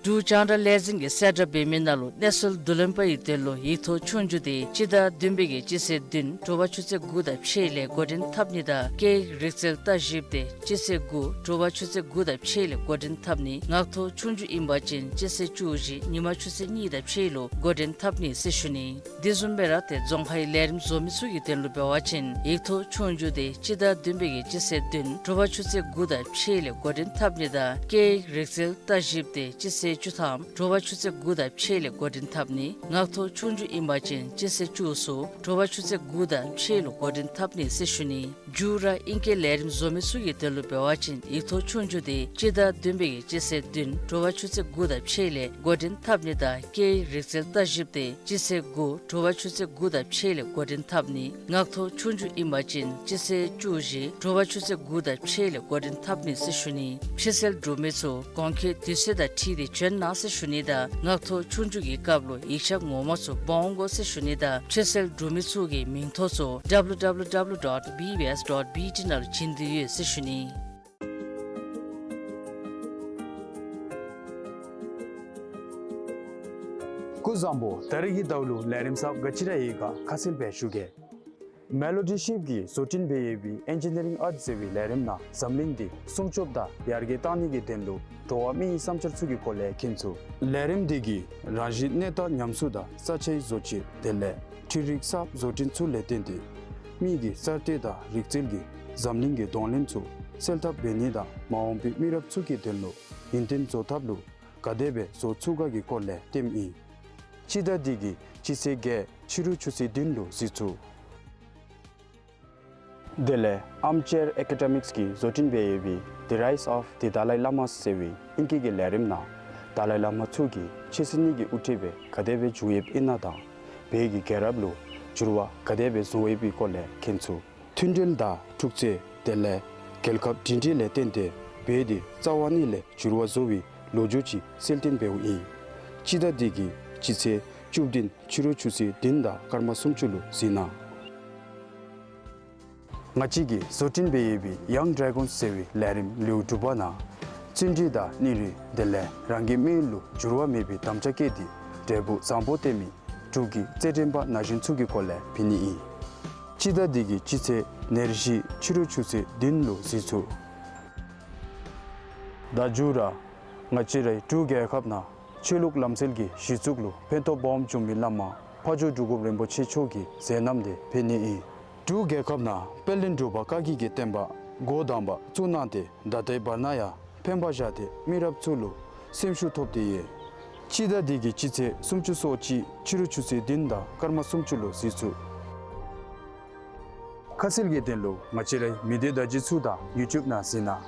འབྲུག་རྒྱང་བསྒྲགས་ལས་འཛིན་གྱིས་གསལ་བསྒྲགས་འབད་མི་ནང་ལུ་གནས་ཚུལ་བསྡུ་ལེན་པ་ཡི་དོན་ལུ་ཡིག་ཐོག་ཆོས་རྒྱུགས་དེ་སྤྱི་ཟླ་བདུན་པའི་གི་སྤྱི་ཚེས་བདུན་དྲོ་པ་ཆུ་ཚོད་དགུ་དང་ཕྱེད་ལས་འགོ་འདྲེན་འཐབ་ནི་དང་སྐད་ཡིག་རིག་རྩལ་ལྟ་ཞིབ་དེ་སྤྱི་ཚེས་དགུ་དྲོ་པ་ཆུ་ཚོད་དགུ་དང་ཕྱེད་ལས་འགོ་འདྲེན་འཐབ་ནི། ངག་ཐོག་ཆོས་རྒྱུགས་ཨིན་པ་ཅིན་སྤྱི་ཚེས་བཅུ་བཞི་ཉིན་མ་ཆུ་ཚོད་གཉིས་དང་ཕྱེད་ལུ་འགོ་འདྲེན་འཐབ་ནི་ཟེར་ཞུ་ནི། དེ་བཟུམ་སྦེ་ར་ཏེ་རྫོང་ཁའི་ལས་རིམ་བཟོ་མི་ཚུ་གི་དོན་ལུ་འབད་བ་ཅིན་ཡིག་ཐོག་ཆོས་རྒྱུགས་དེ་སྤྱི་ཟླ་བདུན་པའི་གི་སྤྱི་ཚེས་བདུན་དྲོ་པ་ཆུ་ཚོད་དགུ་དང་ཕྱེད་ལས་འགོ་འདྲེན་འཐབ་ནི་དང་སྐད་ཡིག་རིག་རྩལ་ལྟ་ཞིབ་དེ་སྤྱི་ཚེས་བཅུ་ཐམ་དྲོ་པ་ཆུ་ཚོད་དགུ་དང་ཕྱེད་ལས་འགོ་འདྲེན་འཐབ་ནི། ངག་ཐོག་ཆོས་རྒྱུགས་ཨིན་པ་ཅིན་སྤྱི་ཚེས་བཅུ་གསུམ་དྲོ་པ་ཆུ་ཚོད་དགུ་དང་ཕྱེད་ལུ་འགོ་འདྲེན་འཐབ་ནི་ཟེར་ཞུ་ནི། མཇུག་ར་ཨིང་སྐད་ལས་རིམ་བཟོ་མི་ཚུ་གི་དོན་ལུ་འབད་བ་ཅིན་ཡིག་ཐོག་ཆོས་རྒྱུགས་དེ་སྤྱི་ཟླ་བདུན་པའི་གི་སྤྱི་ཚེས་བདུན་དྲོ་པ་ཆུ་ཚོད་དགུ་དང་ཕྱེད་ལས་འགོ་འདྲེན་འཐབ་ནི་དང་སྐད་ཡིག་རིག་རྩལ་ལྟ་ཞིབ་དེ་སྤྱི་ཚེས་དགུ་དྲོ་པ་ཆུ་ཚོད་དགུ་དང་ཕྱེད་ལས་འགོ་འདྲེན་འཐབ་ནི། ངག་ཐོག་ཆོས་རྒྱུགས་ཨིན་པ་ཅིན་སྤྱི་ཚེས་བཅུ་བཞི་དྲོ་པ་ཆུ་ཚོད་དགུ་དང་ཕྱེད་ལས་འགོ་འདྲེན་འཐབ་ནི་ཟེར་ཞུ་ནི། ཕྱིར་སེལ་གྲུབ་མི་ཚུ་གོང་འཁོད་དུས་ཚོད་དང་འཁྲིལ་ཏེ་བྱོན་གནང་ཟེར་ཞུ་ནི་དང་ངག་ཐོག་ཆོས་རྒྱུགས་ཀྱི་སྐབས་ལུ་ཡིག་ཆ་ངོ་མ་ཚུ་འབག་འོང་དགོ་ཟེར་ཞུ་ནི་དང་ཕྱིར་སེལ་གྲུབ་མི་ཚུ་གི་མིང་ཐོ་ཚུ་W W W dot B B S dot B T ནང་ལུ་བྱིན་དོ་ཡོད་ཟེར་ཞུ་ནི། སྐུ་གཟུགས་བཟང་པོ། ད་རིས་ཀྱི་ཟླཝ་ལུ་ལས་རིམ་གསརཔ་ག་ཅི་ར་ཡོད་ག་ཁ་གསལ་སྦེ་ཞུ་གེ། མེ་ལོ་ཌི་ཤིབ་ཀྱིས་བཟོ་སྐྲུན་འབད་ཡོད་པའི་ཨིན་ཇི་ནི་རིང་ཨརཊ་ཟེར་བའི་ལས་རིམ་ནང་འཛམ་གླིང་འདི་སྲུང་སྐྱོབ་དང་ཡར་རྒྱས་གཏང་ནི་གི་དོན་ལུ་འགྲོ་བ་མིའི་བསམ་འཆར་ཚུ་གི་སྐོར་ལས་མཁྱེན་ཚུགས། ལས་རིམ་འདི་གིས་རང་བཞིན་གནས་སྟངས་ཉམས་གསོ་དང་ས་ཆའི་བཟོ་བཅོས་དེ་ལས་འཕྲུལ་རིག་གསརཔ་བཟོ་སྐྲུན་ཚུ་ལས་བརྟེན་ཏེ་མི་གི་གསར་གཏོད་དང་རིག་རྩལ་གྱིས་འཛམ་གླིང་གི་གདོང་ལེན་ཚུ་སེལ་ཐབས་འབད་ནི་དང་མ་འོངས་པའི་མི་རབས་ཚུ་གི་དོན་ལུ་ཡུན་བརྟན་བཟོ་ཐབས་ལུ་ག་དེ་སྦེ་བཟོ་ཚུགས་ག་གི་སྐོར་ལས་སྟོནམ་ཨིན། སྤྱི་ཟླ་འདི་གི་སྤྱི་ཚེས་བརྒྱད་ཕྱི་རུ་ཆུ་ཚོད་བདུན་ལུ་གཟིགས་ཚུགས། དེ་ལས་Armchair Academics ཀྱིས་བཟོ་སྐྲུན་འབད་ཡོད་པའི་The Rise of the Dalai Lama ཟེར་བའི་ཨིང་སྐད་ཀྱི་ལས་རིམ་ནང་ཏཱ་ལའི་བླ་མ་ཚུ་གིས་ཕྱི་སིད་ནི་གི་དབུ་ཁྲིདཔ་སྦེ་ག་དེ་སྦེ་བྱོན་ཡོདཔ་ཨིན་ན་དང་བོད་ཀྱི་རྒྱལ་རབས་ལུ་འགྱུར་བ་ག་དེ་སྦེ་བཟོ་ཡོདཔ་གི་སྐོར་ལས་མཁྱེན་ཚུགས། མཐུན་སྒྲིལ་དང་འཁྲུག་རྩོད་དེ་ལས་རྒྱལ་ཁབ་སྒྲིང་སྒྲིང་ལས་བརྟེན་ཏེ་བོད་འདི་རྩ་བ་ཉིད་ལས་འགྱུར་བ་བཟོ་བའི་ལོ་རྒྱུས་ཅིག་གསལ་སྟོན་འབདཝ་ཨིན། སྤྱི་ཟླ་འདི་གི་སྤྱི་ཚེས་བཅུ་བདུན་ཕྱི་རུ་ཆུ་ཚོད་བདུན་དང་སྐར་མ་སུམ་ཅུ་ལུ་གཟིགས་གནང་། ང་བཅས་ཀྱིས་བཟོ་སྐྲུན་འབད་ཡོད་པའི་Young Dragons ཟེར་བའི་ལས་རིམ་ལེའུ་དྲུག་པ་ནང་བརྩོན་འགྲུས་དང་སྙིང་རུས་དེ་ལས་རང་གི་དམིགས་ཡུལ་ལུ་འགྱུར་བ་མེད་པའི་དམ་བཅའ་བསྐྱེད་དེ་འབྲས་བུ་བཟང་པོ་སྟོན་མི་འབྲུག་གི་རྩེད་འགྲན་པ་ན་གཞོན་ཚུ་གི་སྐོར་ལས་འབད་ནི་ཨིན། སྤྱི་ཟླ་འདི་གི་སྤྱི་ཚེས་ཉེར་བཞི་ཕྱི་རུ་ཆུ་ཚོད་བདུན་ལུ་གཟིགས་ཚུགས། ད་མཇུག་ར་ང་བཅས་རའི་འབྲུག་རྒྱལ་ཁབ་ནང་ཆོས་ལུགས་ལམ་སྲོལ་གྱི་གཞི་བཙུགས་ལུ་ཕན་ཐོགས་སྦོམ་བྱུང་མི་བླ་མ་ཕ་ཇོ་འབྲུག་སྒོམ་རིན་པོ་ཆེ་མཆོག་གི་མཛད་རྣམ་དེ་འབད་ནི་ཨིན། འབྲུག་རྒྱལ་ཁབ་ནང་དཔལ་ལྡན་འབྲུག་པ་བཀའ་བརྒྱུད་ཀྱི་བསྟན་པ་འགོ་དང་པ་བཙུགས་གནང་སྟེ་ད་ལྟའི་བར་ན་ཡང་ཕན་པ་བཞག་སྟེ་མི་རབས་ཚུ་ལུ་སེམས་ཤུགས་ཐོབ་སྟེ་ཡོད། སྤྱི་ཟླ་འདི་གི་སྤྱི་ཚེས་སུམ་ཅུ་སོ་གཅིག་ཕྱི་རུ་ཆུ་ཚོད་བདུན་དང་སྐར་མ་སུམ་ཅུ་ལུ་གཟིགས་ཚུགས། ཁ་གསལ་གྱི་དོན་ལུ་ང་བཅས་རའི་མི་སྡེ་བརྡ་བརྒྱུད་ཚུ་དང་ཡུ་ཊུབ་ནང་གཟིགས་གནང་།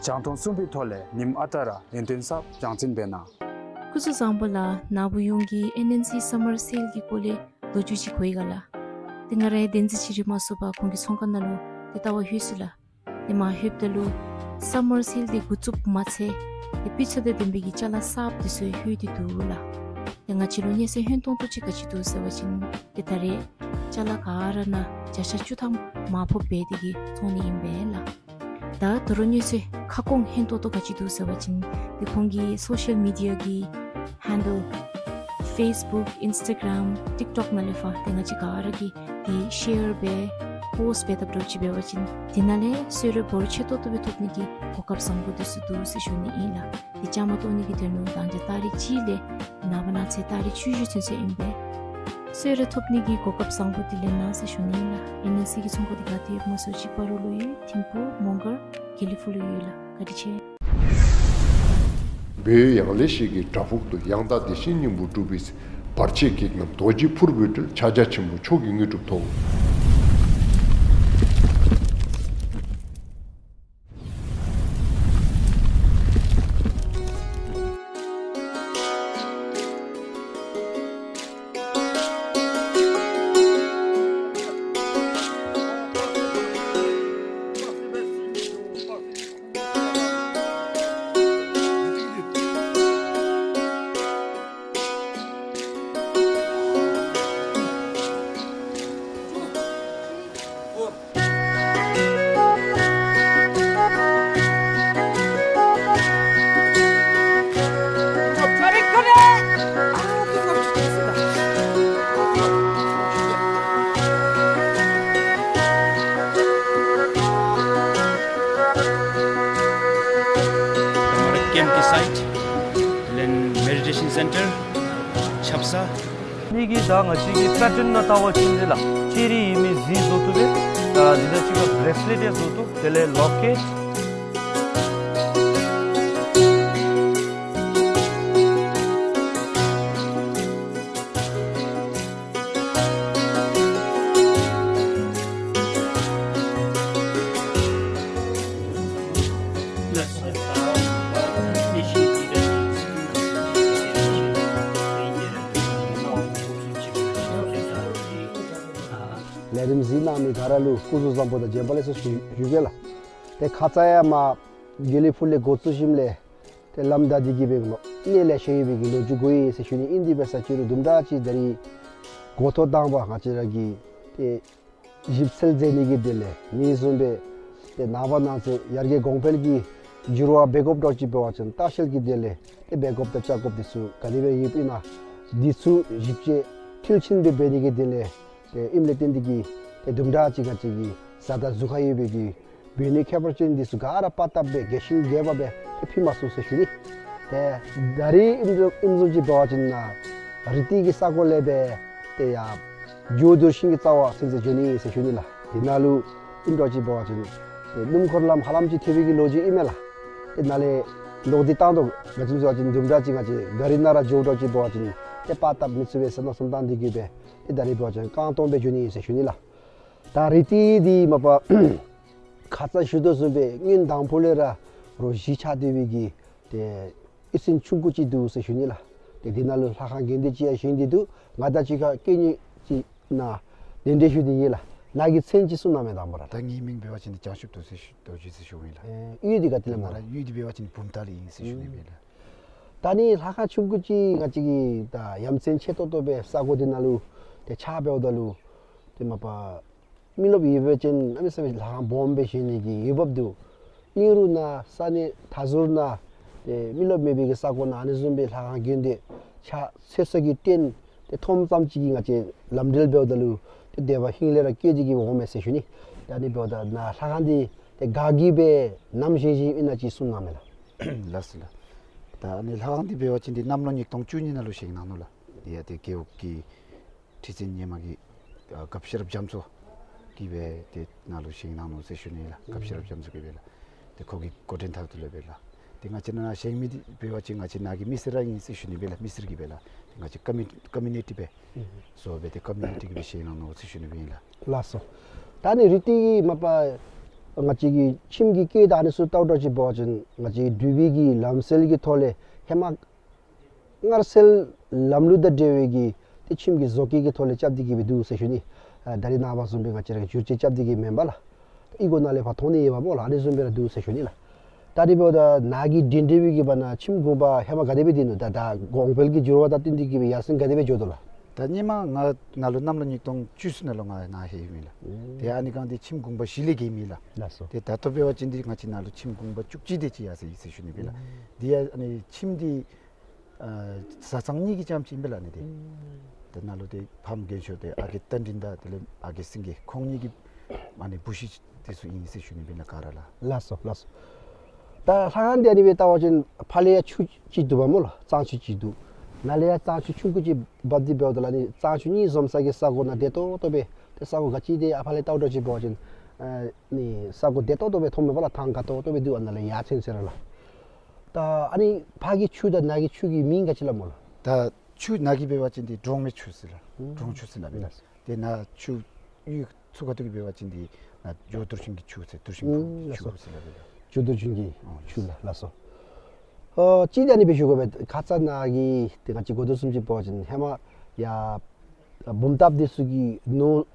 རྒྱང་མཐོང་གསུམ་པའི་ཐོག་ལས་ཉིནམ་ཨ་རྟག་ར་ཡུན་བརྟན་གསརཔ་རྒྱང་སྲིང་འབད་གནང་། སྐུ་གཟུགས་བཟང་པོ་ལགས། ནཱ་བུ་ཡོངས་ཀྱིས་ཨེན་ཨེན་སི་སམ་མར་སེལ་གྱི་སྐོར་ལས་ལོ་རྒྱུས་ཅིག་གོ་ཡི་ག་ལགས། ཏེ་ང་ར་བདེན་རྫུན་ཅིག་ར་མ་སོང་པར་ཁོང་གི་ཚོང་ཁང་ནང་ལུ་ཏེ་ལྟ་བར་ལྷོད་སོ་ཡི་ལགས། ཏེ་མར་ལྷོདཔ་ད་ལུ་སམ་མར་སེལ་འདི་འགོ་བཙུགསཔ་མ་ཚད་ཏེ་སྤུས་ཚད་དང་ལྡན་པའི་གི་ཅ་ལ་གསརཔ་འདི་ཚུ་ཡང་ལྷོད་དེ་འདུག་ལགས། ཏེ་ང་བཅས་ལུ་སྙན་གསན་ཧན་ཏོང་ཏོ་ཅིག་ག་ཅི་འདུག་ཟེར་བ་ཅིན་ཏེ་ད་རེས་ཅ་ལ་ག་ར་ནང་བརྒྱ་ཆ་བཅུ་ཐམ་མར་ཕབ་འབད་དེ་གིས་བཙོང་ནི་ཨིན་པས་ལགས། ད་ད་རུང་སྙན་གསན་ཁ་སྐོང་ཧན་ཏོང་ཏོ་ག་ཅི་འདུག་ཟེར་བ་ཅིན་ཏེ་ཁོང་གི་སོ་ཤལ་མི་ཌི་ཡ་གི་ཧེན་ཌལ་ཕེསི་བུཀ་ཨིནསི་ཊ་གརམ་ཊིཀ་ཊོཀ་ནང་ལས་ཕར་ཏེ་ང་བཅས་ག་ར་གིས་ཏེ་ཤེར་འབད་པོསཊ་འབད་དཔ་འདྲཝ་ཅིག་འབད་བ་ཅིན་དེ་ནང་ལས་གསོལ་རས་འབོར་ཆེ་ཏོག་ཏོ་སྦེ་ཐོབ་ནི་གི་གོ་སྐབས་བཟང་པོ་འདི་ཚུ་འདུག་ཟེར་ཞུ་ནི་ཨིན་ལགས། ཏེ་བཅའ་མར་གཏོགས་ནི་གི་དོན་ལུ་ད་རིས་སྤྱི་ལོ་ནངས་པ་གནངས་ཚེ་ཏ་རིག་བཅུ་བཞི་ཚུན་ཚོད་ཨིན་པས། གསོལ་རས་ཐོབ་ནི་གི་གོ་སྐབས་བཟང་པོ་འདི་ལེན་གནང་ཟེར་ཞུ་ནི་ཨིན་ལགས། ཨེན་ཨེན་སི་གི་ཚོང་ཁང་འདི་ག་ཏེ་ཡོདཔ་སྨོ་ཟེར་བ་ཅིན་སྤ་རོ་ལུ་ཡོད། ཐིམ་ཕུག་མོང་སྒར་དགེ་ལེགས་ཕུག་ལུ་ཡོད་ལགས། བཀའ་དྲིན་ཆེ། བོད་ཡང་ལེ་ཤོད་ཀྱི་བྲག་ཕུག་ཏུ་ཡང་དག་བདེ་གཤེགས་སྙིང་པོར་གྲུབ་པའི། བར་ཆད་བགེགས་རྣམས་རྡོ་རྗེ་ཕུར་བུས་བསྒྲལ། ཕྱག་རྒྱ་ཆེན་པོ་མཆོག་གི་དངོས་གྲུབ་ཐོབ། སེན་ཊར་ཆབ་གསང་། འདི་གི་ད་ང་བཅས་ཀྱི་པེ་ཊཱན་ནང་ལྟ་བ་ཅིན་འདི་ལགས་ཅེ་རི་ཨིན་མི་གཟི་བཟོ་བཏུབ་པས། ད་འདི་དང་གཅིག་ཁར་བེརེསི་ལེཊ་ཡང་བཟོ་བཏུབ། དེ་ལས་ལོ་ཀེཊ། ལས་རིམ་གཟིགས་གནང་མི་ག་ར་ལུ་སྐུ་གཟུགས་བཟང་པོ་དང་བྱོན་པ་ལེགས་སོ་ཞུ་ཞུ་གེ་ལགས། ཏེ་ཁ་ཙ་ཡང་མར་དགེ་ལེགས་ཕུག་ལས་འགོ་བཙུགས་ཞིནམ་ལས་ཏེ་ལམ་བདའ་སྟེ་གི་སྦེ་གནས་ལེ་ཤ་ཡོད་པའི་གི་ལོ་རྒྱུས་གོ་ཡི་ཟེར་ཞུ་ནི། ཨིན་དེ་འབད་ས་ཅིག་རུང་དུམ་གྲ་ཅིག་ད་རིས་འགོ་ཐོག་དང་པ་ང་བཅས་ར་གིས་ཏེ་ཞིབ་འཚོལ་མཛད་ནི་གི་དོན་ལས་ཨ་ནི་བཟུམ་སྦེ་ཏེ་ནངས་པ་གནངས་ཚེ་ཡར་རྒྱས་གོང་འཕེལ་གྱི་འགྱུར་བ་འབད་དགོཔ་འདྲཝ་ཅིག་འབད་བ་ཅིན་ལྟ་བཤལ་གྱི་དོན་ལས་ཏེ་འབད་དགོཔ་དང་བཅའ་དགོཔ་འདི་ཚུ་ག་དེ་སྦེ་ཡོདཔ་ཨིན་ན་འདི་ཚུ་ཞིབ་དཔྱད་མཐིལ་ཕྱིན་སྦེ་འབད་ནི་གི་དོན་ལས་ཏེ་ཨིནམ་ལས་བརྟེན་ཏེ་གི་ཏེ་དུམ་གྲ་ཅིག་ང་བཅས་ཀྱི་བཟའ་ཟླ་གཟུགས་ཁར་ཡོད་པའི་གི་བུད་མེད་ཁྱད་པར་ཅན་འདི་ཚུ་ག་ར་པར་བཏབ་སྦེ་རྒྱས་ཤིང་རྒྱས་པ་སྦེ་ཏེ་ཕུལ་མ་ཚུགས་ཟེར་ཞུ་ནི། ཏེ་ད་རིས་ཨིནམ་བཟུམ་ཨིནམ་བཟུམ་ཅིག་འབད་བ་ཅིན་ནཱ་རི་ཏི་གི་ས་གོ་ལས་སྦེ་ཏེ་ཡར་ཇོ་དུར་ཤིང་གི་རྩ་བར་ཚུན་ཚོད་འགྱོ་ནི་ཟེར་ཞུ་ནི་ལགས། དེ་ནང་ལུ་ཨིནམ་འདྲཝ་ཅིག་འབད་བ་ཅིན་ཏེ་སྣུམ་འཁོར་ལམ་ཧ་ལམ་ཅིག་ཐེབས་པའི་གི་ལོ་རྒྱུས་ཨིན་མས་ལགས། ཏེ་ནཱ་ལས་ལོག་སྟེ་བཏང་དོ། ག་ཅི་སྨོ་ཟེར་བ་ཅིན་དུམ་གྲ་ཅིག་ང་བཅས་གཱ་རི་ནང་ར་འགྱོཝ་འདྲཝ་ཅིག་འབད་བ་ཅིན་ཏེ་པར་བཏབ་མི་ཚུགས་པས་ཟེར་མནོ་བསམ་བཏང་སྟེ་གི་སྦེ་ཏེ་ད་རིས་འབད་བ་ཅིན་རྐང་སྟོང་སྦེ་འགྱོ་ནི་ཟེར་ཞུ་ནི་ལགས། ད་རི་ཏི་འདི་མ་པ་ཁ་ཙ་ཞུ་དོ་བཟུམ་སྦེ་སྔོན་དང་ཕུ་ལས་ར་རོ་བཞི་ཆགས་སྡོད་པའི་གི་ཏེ་གཡུས་ཚན་ཆུང་ཀུ་ཅིག་འདུག་ཟེར་ཞུ་ནི་ལགས། ཏེ་འདི་ནང་ལུ་ལྷ་ཁང་དགོན་སྡེ་ཅིག་ཡང་བཞེངས་ཏེ་འདུག། ང་དང་གཅིག་ཁར་སྐད་ཉན་ཅིག་ནཱ་གདན་འདྲེན་ཞུ་སྟེ་ཡོད་ལགས། ནཱ་གི་མཚན་ཅིག་གསུང་གནང་མས་དང་པ་ར། ད་ངེའི་མིང་འབད་བ་ཅིན་ཏེ་བྱང་ཆུབ་རྡོ་རྗེ་ཞུ་རྡོ་རྗེ་ཟེར་ཞུཝ་ཨིན་ལགས། ཨེ་གཡུས་འདི་ག་ཏེ་ལས་སྨོ་ལགས། ང་ར་གཡུས་འདི་འབད་བ་ཅིན་བུམ་ཐང་ལས་ཨིན་ཟེར་ཞུ་ནི་ཨིན་ལགས། ད་ནི་ལྷ་ཁང་ཆུང་ཀུ་ཅིག་ང་བཅས་ཀྱིས་ད་ཡ་མཚན་ཆེ་ཏོག་ཏོ་སྦེ་ས་གོ་འདི་ནང་ལུ་ཏེ་ཆགས་འབདཝ་ད་ལུ་ཏེ་མ་པ་མི་རློབས་ཡོད་པ་ཅིན་གནམ་མེད་ས་མེད་ལྷ་ཁང་སྦོམ་སྦེ་བཞེངས་ནི་གི་འོས་འབབ་འདུག། ཨིན་རུང་ནཱ་ས་གནས་མཐའ་ཟུར་ནང་ཏེ་མི་རློབས་མེད་པའི་གི་ས་གོ་ནང་ཨ་ནི་བཟུམ་སྦེ་ལྷ་ཁང་དགོན་སྡེ་ཆགས་ཚུགས་ས་གི་རྟེན་ཏེ་མཐོངམ་ཙམ་ཅིག་གིས་ང་བཅས་ལམ་འབྲེལ་འབདཝ་ད་ལུ་ཏེ་སྡེ་པ་ཧིང་ལས་ར་བཀོད་དེ་གི་འོང་མས་ཟེར་ཞུ་ནི། ད་ཨ་ནི་འབདཝ་ད་ནཱ་ལྷ་ཁང་འདི་ཏེ་ག་གིས་སྦེ་ནམ་བཞེངས་བཞེངསམ་ཨིན་ན་ཅིག་གསུང་གནང་མས་ལགས། ལགས་སོ་ལགས། ད་ཨ་ནི་ལྷ་ཁང་འདི་འབད་བ་ཅིན་ཏེ་གནམ་ལོ་ཉིས་སྟོང་བཅུ་གཉིས་ནང་ལུ་བཞེངས་གནང་ནུག་ལགས། ཏེ་ཡ་ཏེ་རྒེད་འོག་གི་ཁྲི་འཛིན་སྔོན་མ་གི་ཨ་སྐབས་ཤེས་རབ་རྒྱ་མཚོ་གིས་སྦེ་ཏེ་ནཱ་ལུ་བཞེངས་གནང་ནུག་ཟེར་ཞུ་ནི་ལགས། སྐབས་ཤེས་རབ་རྒྱ་མཚོ་གིས་སྦེ་ལགས། ཏེ་ཁོ་གིས་འགོ་འདྲེན་འཐབ་སྟེ་ལས་སྦེ་ལགས། ཏེ་ང་བཅས་ནཱ་བཞེངས་མི་འདི་འབད་བ་ཅིན་ང་བཅས་ནཱ་གི་མི་སེར་ར་ཨིན་ཟེར་ཞུ་ནི་སྦེ་ལགས། མི་སེར་གྱིས་སྦེ་ལགས། ཏེ་ང་བཅས་ཀོ་མི་ཀོ་མིའུ་ནི་ཊི་སྦེ་ཨུམ་བཟོ་སྦེ་ཏེ་ཀོ་མིའུ་ནི་ཊི་གིས་སྦེ་བཞེངས་གནང་ནུག་ཟེར་ཞུ་ནི་སྦེ་ཨིན་ལགས། ལགས་སོ། ད་ནི་རི་ཏི་གི་མ་པ་ང་བཅས་ཀྱི་ཁྱིམ་གྱི་སྐོར་དང་ཨ་ནི་ཚུ་བལྟཝ་འདྲཝ་ཅིག་འབད་བ་ཅིན་ང་བཅས་འབྲུག་པའི་གི་ལམ་སྲོལ་གྱི་ཐོག་ལས་ཧེ་མ་སྔར་སྲོལ་ལམ་ལུགས་དང་འབྲེལ་བའི་གི་ཏེ་ཁྱིམ་གྱི་བཟོ་བཀོད་ཀྱི་ཐོག་ལས་རྐྱབ་སྟེ་གི་སྦེ་འདུག་ཟེར་ཞུ་ནི། ཨ་ད་རིས་ནངས་པ་བཟུམ་སྦེ་ང་བཅས་ར་གིས་བསྒྱུར་བཅོས་རྐྱབ་སྟེ་གི་མེན་པ་ལགས། ཨི་གོ་ནང་ལས་ཕར་མཐོང་ནི་ཡོདཔ་སྨོ་ལགས། ཨ་ནི་བཟུམ་སྦེ་ར་འདུག་ཟེར་ཞུ་ནི་ལགས། ད་རིས་འབདཝ་ད་ནཱ་གི་གདན་འདྲེན་པའི་གི་བར་ན་ཁྱིམ་གུང་པ་ཧེ་མ་ག་དེ་སྦེ་སྡོད་ནུག། ད་ད་གོང་འཕེལ་གྱི་འགྱུར་བ་དང་བསྟུན་ཏེ་གི་སྦེ་ཡར་སེང་ག་དེ་སྦེ་འགྱོ་དོ་ལགས། ད་སྔོན་མ་ང་ནཱ་ལུ་གནམ་ལོ་ཉིས་སྟོང་བཅུ་གསུམ་ནང་ལུ་ང་ནཱ་ལྷོད་ཡོདཔ་ཨིན་ལགས། ཨུམ་ཏེ་ཨ་ནི་སྒང་འདི་ཁྱིམ་གུང་པ་བཞི་ལས་བརྒལ་མེད་ལགས། ལགས་སོ། ཏེ་ད་ལྟོ་འབད་བ་ཅིན་འདི་ང་བཅས་ནཱ་ལུ་ཁྱིམ་གུང་པ་བཅུ་གཅིག་དེ་ཅིག་ཡར་སོང་ཡི་ཟེར་ཞུ་ནི་སྦེ་ལགས། ཨུམ་འདི་ཡང་ཨ་ནི་ཁྱིམ་འདི་ཨ་བཟའ་ཚང་གཉིས་ཀྱི་རྐྱངམ་ཅིག་ཨིན་པས་ལགས། ཨ་ནི་འདི་ཨུམ་ཏེ་ནཱ་ལུ་འདི་ཕམ་རྒན་ཤོས་འདི་ཨ་རྒས་རྟ་མགྲིན་དང་དེ་ལས་ཨ་རྒས་སེང་གེ་ཁོང་གཉིས་ཀྱི་ཨ་ནི་བུ་གཞི་དེ་ཚུ་ཨིན་ཟེར་ཞུ་ནི་སྦེ་ཨིན་ལགས་ག་ར་ལགས། ལགས་སོ་ལགས་སོ། ད་ལྷ་ཁང་འདི་ཨ་ནི་སྦེ་བལྟ་བ་ཅིན་ཕར་ལས་ཡར་ཆུ་ཅིག་འདུག་པ་སྨོ་ལགས། གཙང་ཆུ་ཅིག་འདུག། ནཱ་ལས་ཡར་གཙང་ཆུ་ཆུང་ཀུ་ཅིག་འབབ་སྟེ་འབདཝ་ད་ལུ་ཨ་ནི་གཙང་ཆུ་གཉིས་འཛོམས་ས་གི་ས་གོ་ནང་བདེ་ཏོག་ཏོ་སྦེ་ཏེ་ས་གོ་ག་ཅི་འདི་ཨ་ཕར་ལས་བལྟཝ་འདྲཝ་ཅིག་འབད་བ་ཅིན་ཨ་ནི་ས་གོ་བདེ་ཏོག་ཏོ་སྦེ་མཐོངམ་མས་པ་ལགས། ཐང་དགའ་ཏོག་ཏོ་སྦེ་འདུག། ཨ་ནཱ་ལས་ཡར་ཚུན་ཚོད་ར་ལགས། ད་ཨ་ནི་ཕར་གྱི་ཆུ་དང་ནཱ་གི་ཆུ་གི་མིང་ག་ཅི་སླབ་སྨོ་ལགས། ད་ཆུ་ནཱ་གི་འབད་བ་ཅིན་འདི་འབྲོང་མའི་ཆུ་ཟེར་ལགས། ཨུམ་གྲོང་ཆུ་ཟེར་སླབ་ཨིན་ལགས། ཏེ་ནཱ་ཆུ་གཡུས་ཚུ་ཁ་ཐུག་གི་འབད་བ་ཅིན་འདི་ནཱ་ཇོ་དུར་ཤིང་གི་ཆུ་ཟེར་དུར་ཤིང་ཨུམ་ལགས་སོ། ཆུ་ཟེར་སླབ་ཨིན་ལགས། ཇོ་དུར་ཤིང་གི་ཨོ་ཆུ་ལགས། ལགས་སོ། ཨོ་ཅིག་ཨ་ནི་སྦེ་ཞུ་དགོ་པས། ཁ་ཙ་ནཱ་གི་ཏེ་ང་བཅས་གོ་དོ་བཟུམ་ཅིག་འབད་བ་ཅིན་ཧེ་མ་ཡར་བུམ་ཐང་འདི་ཚུ་གི་ནོར་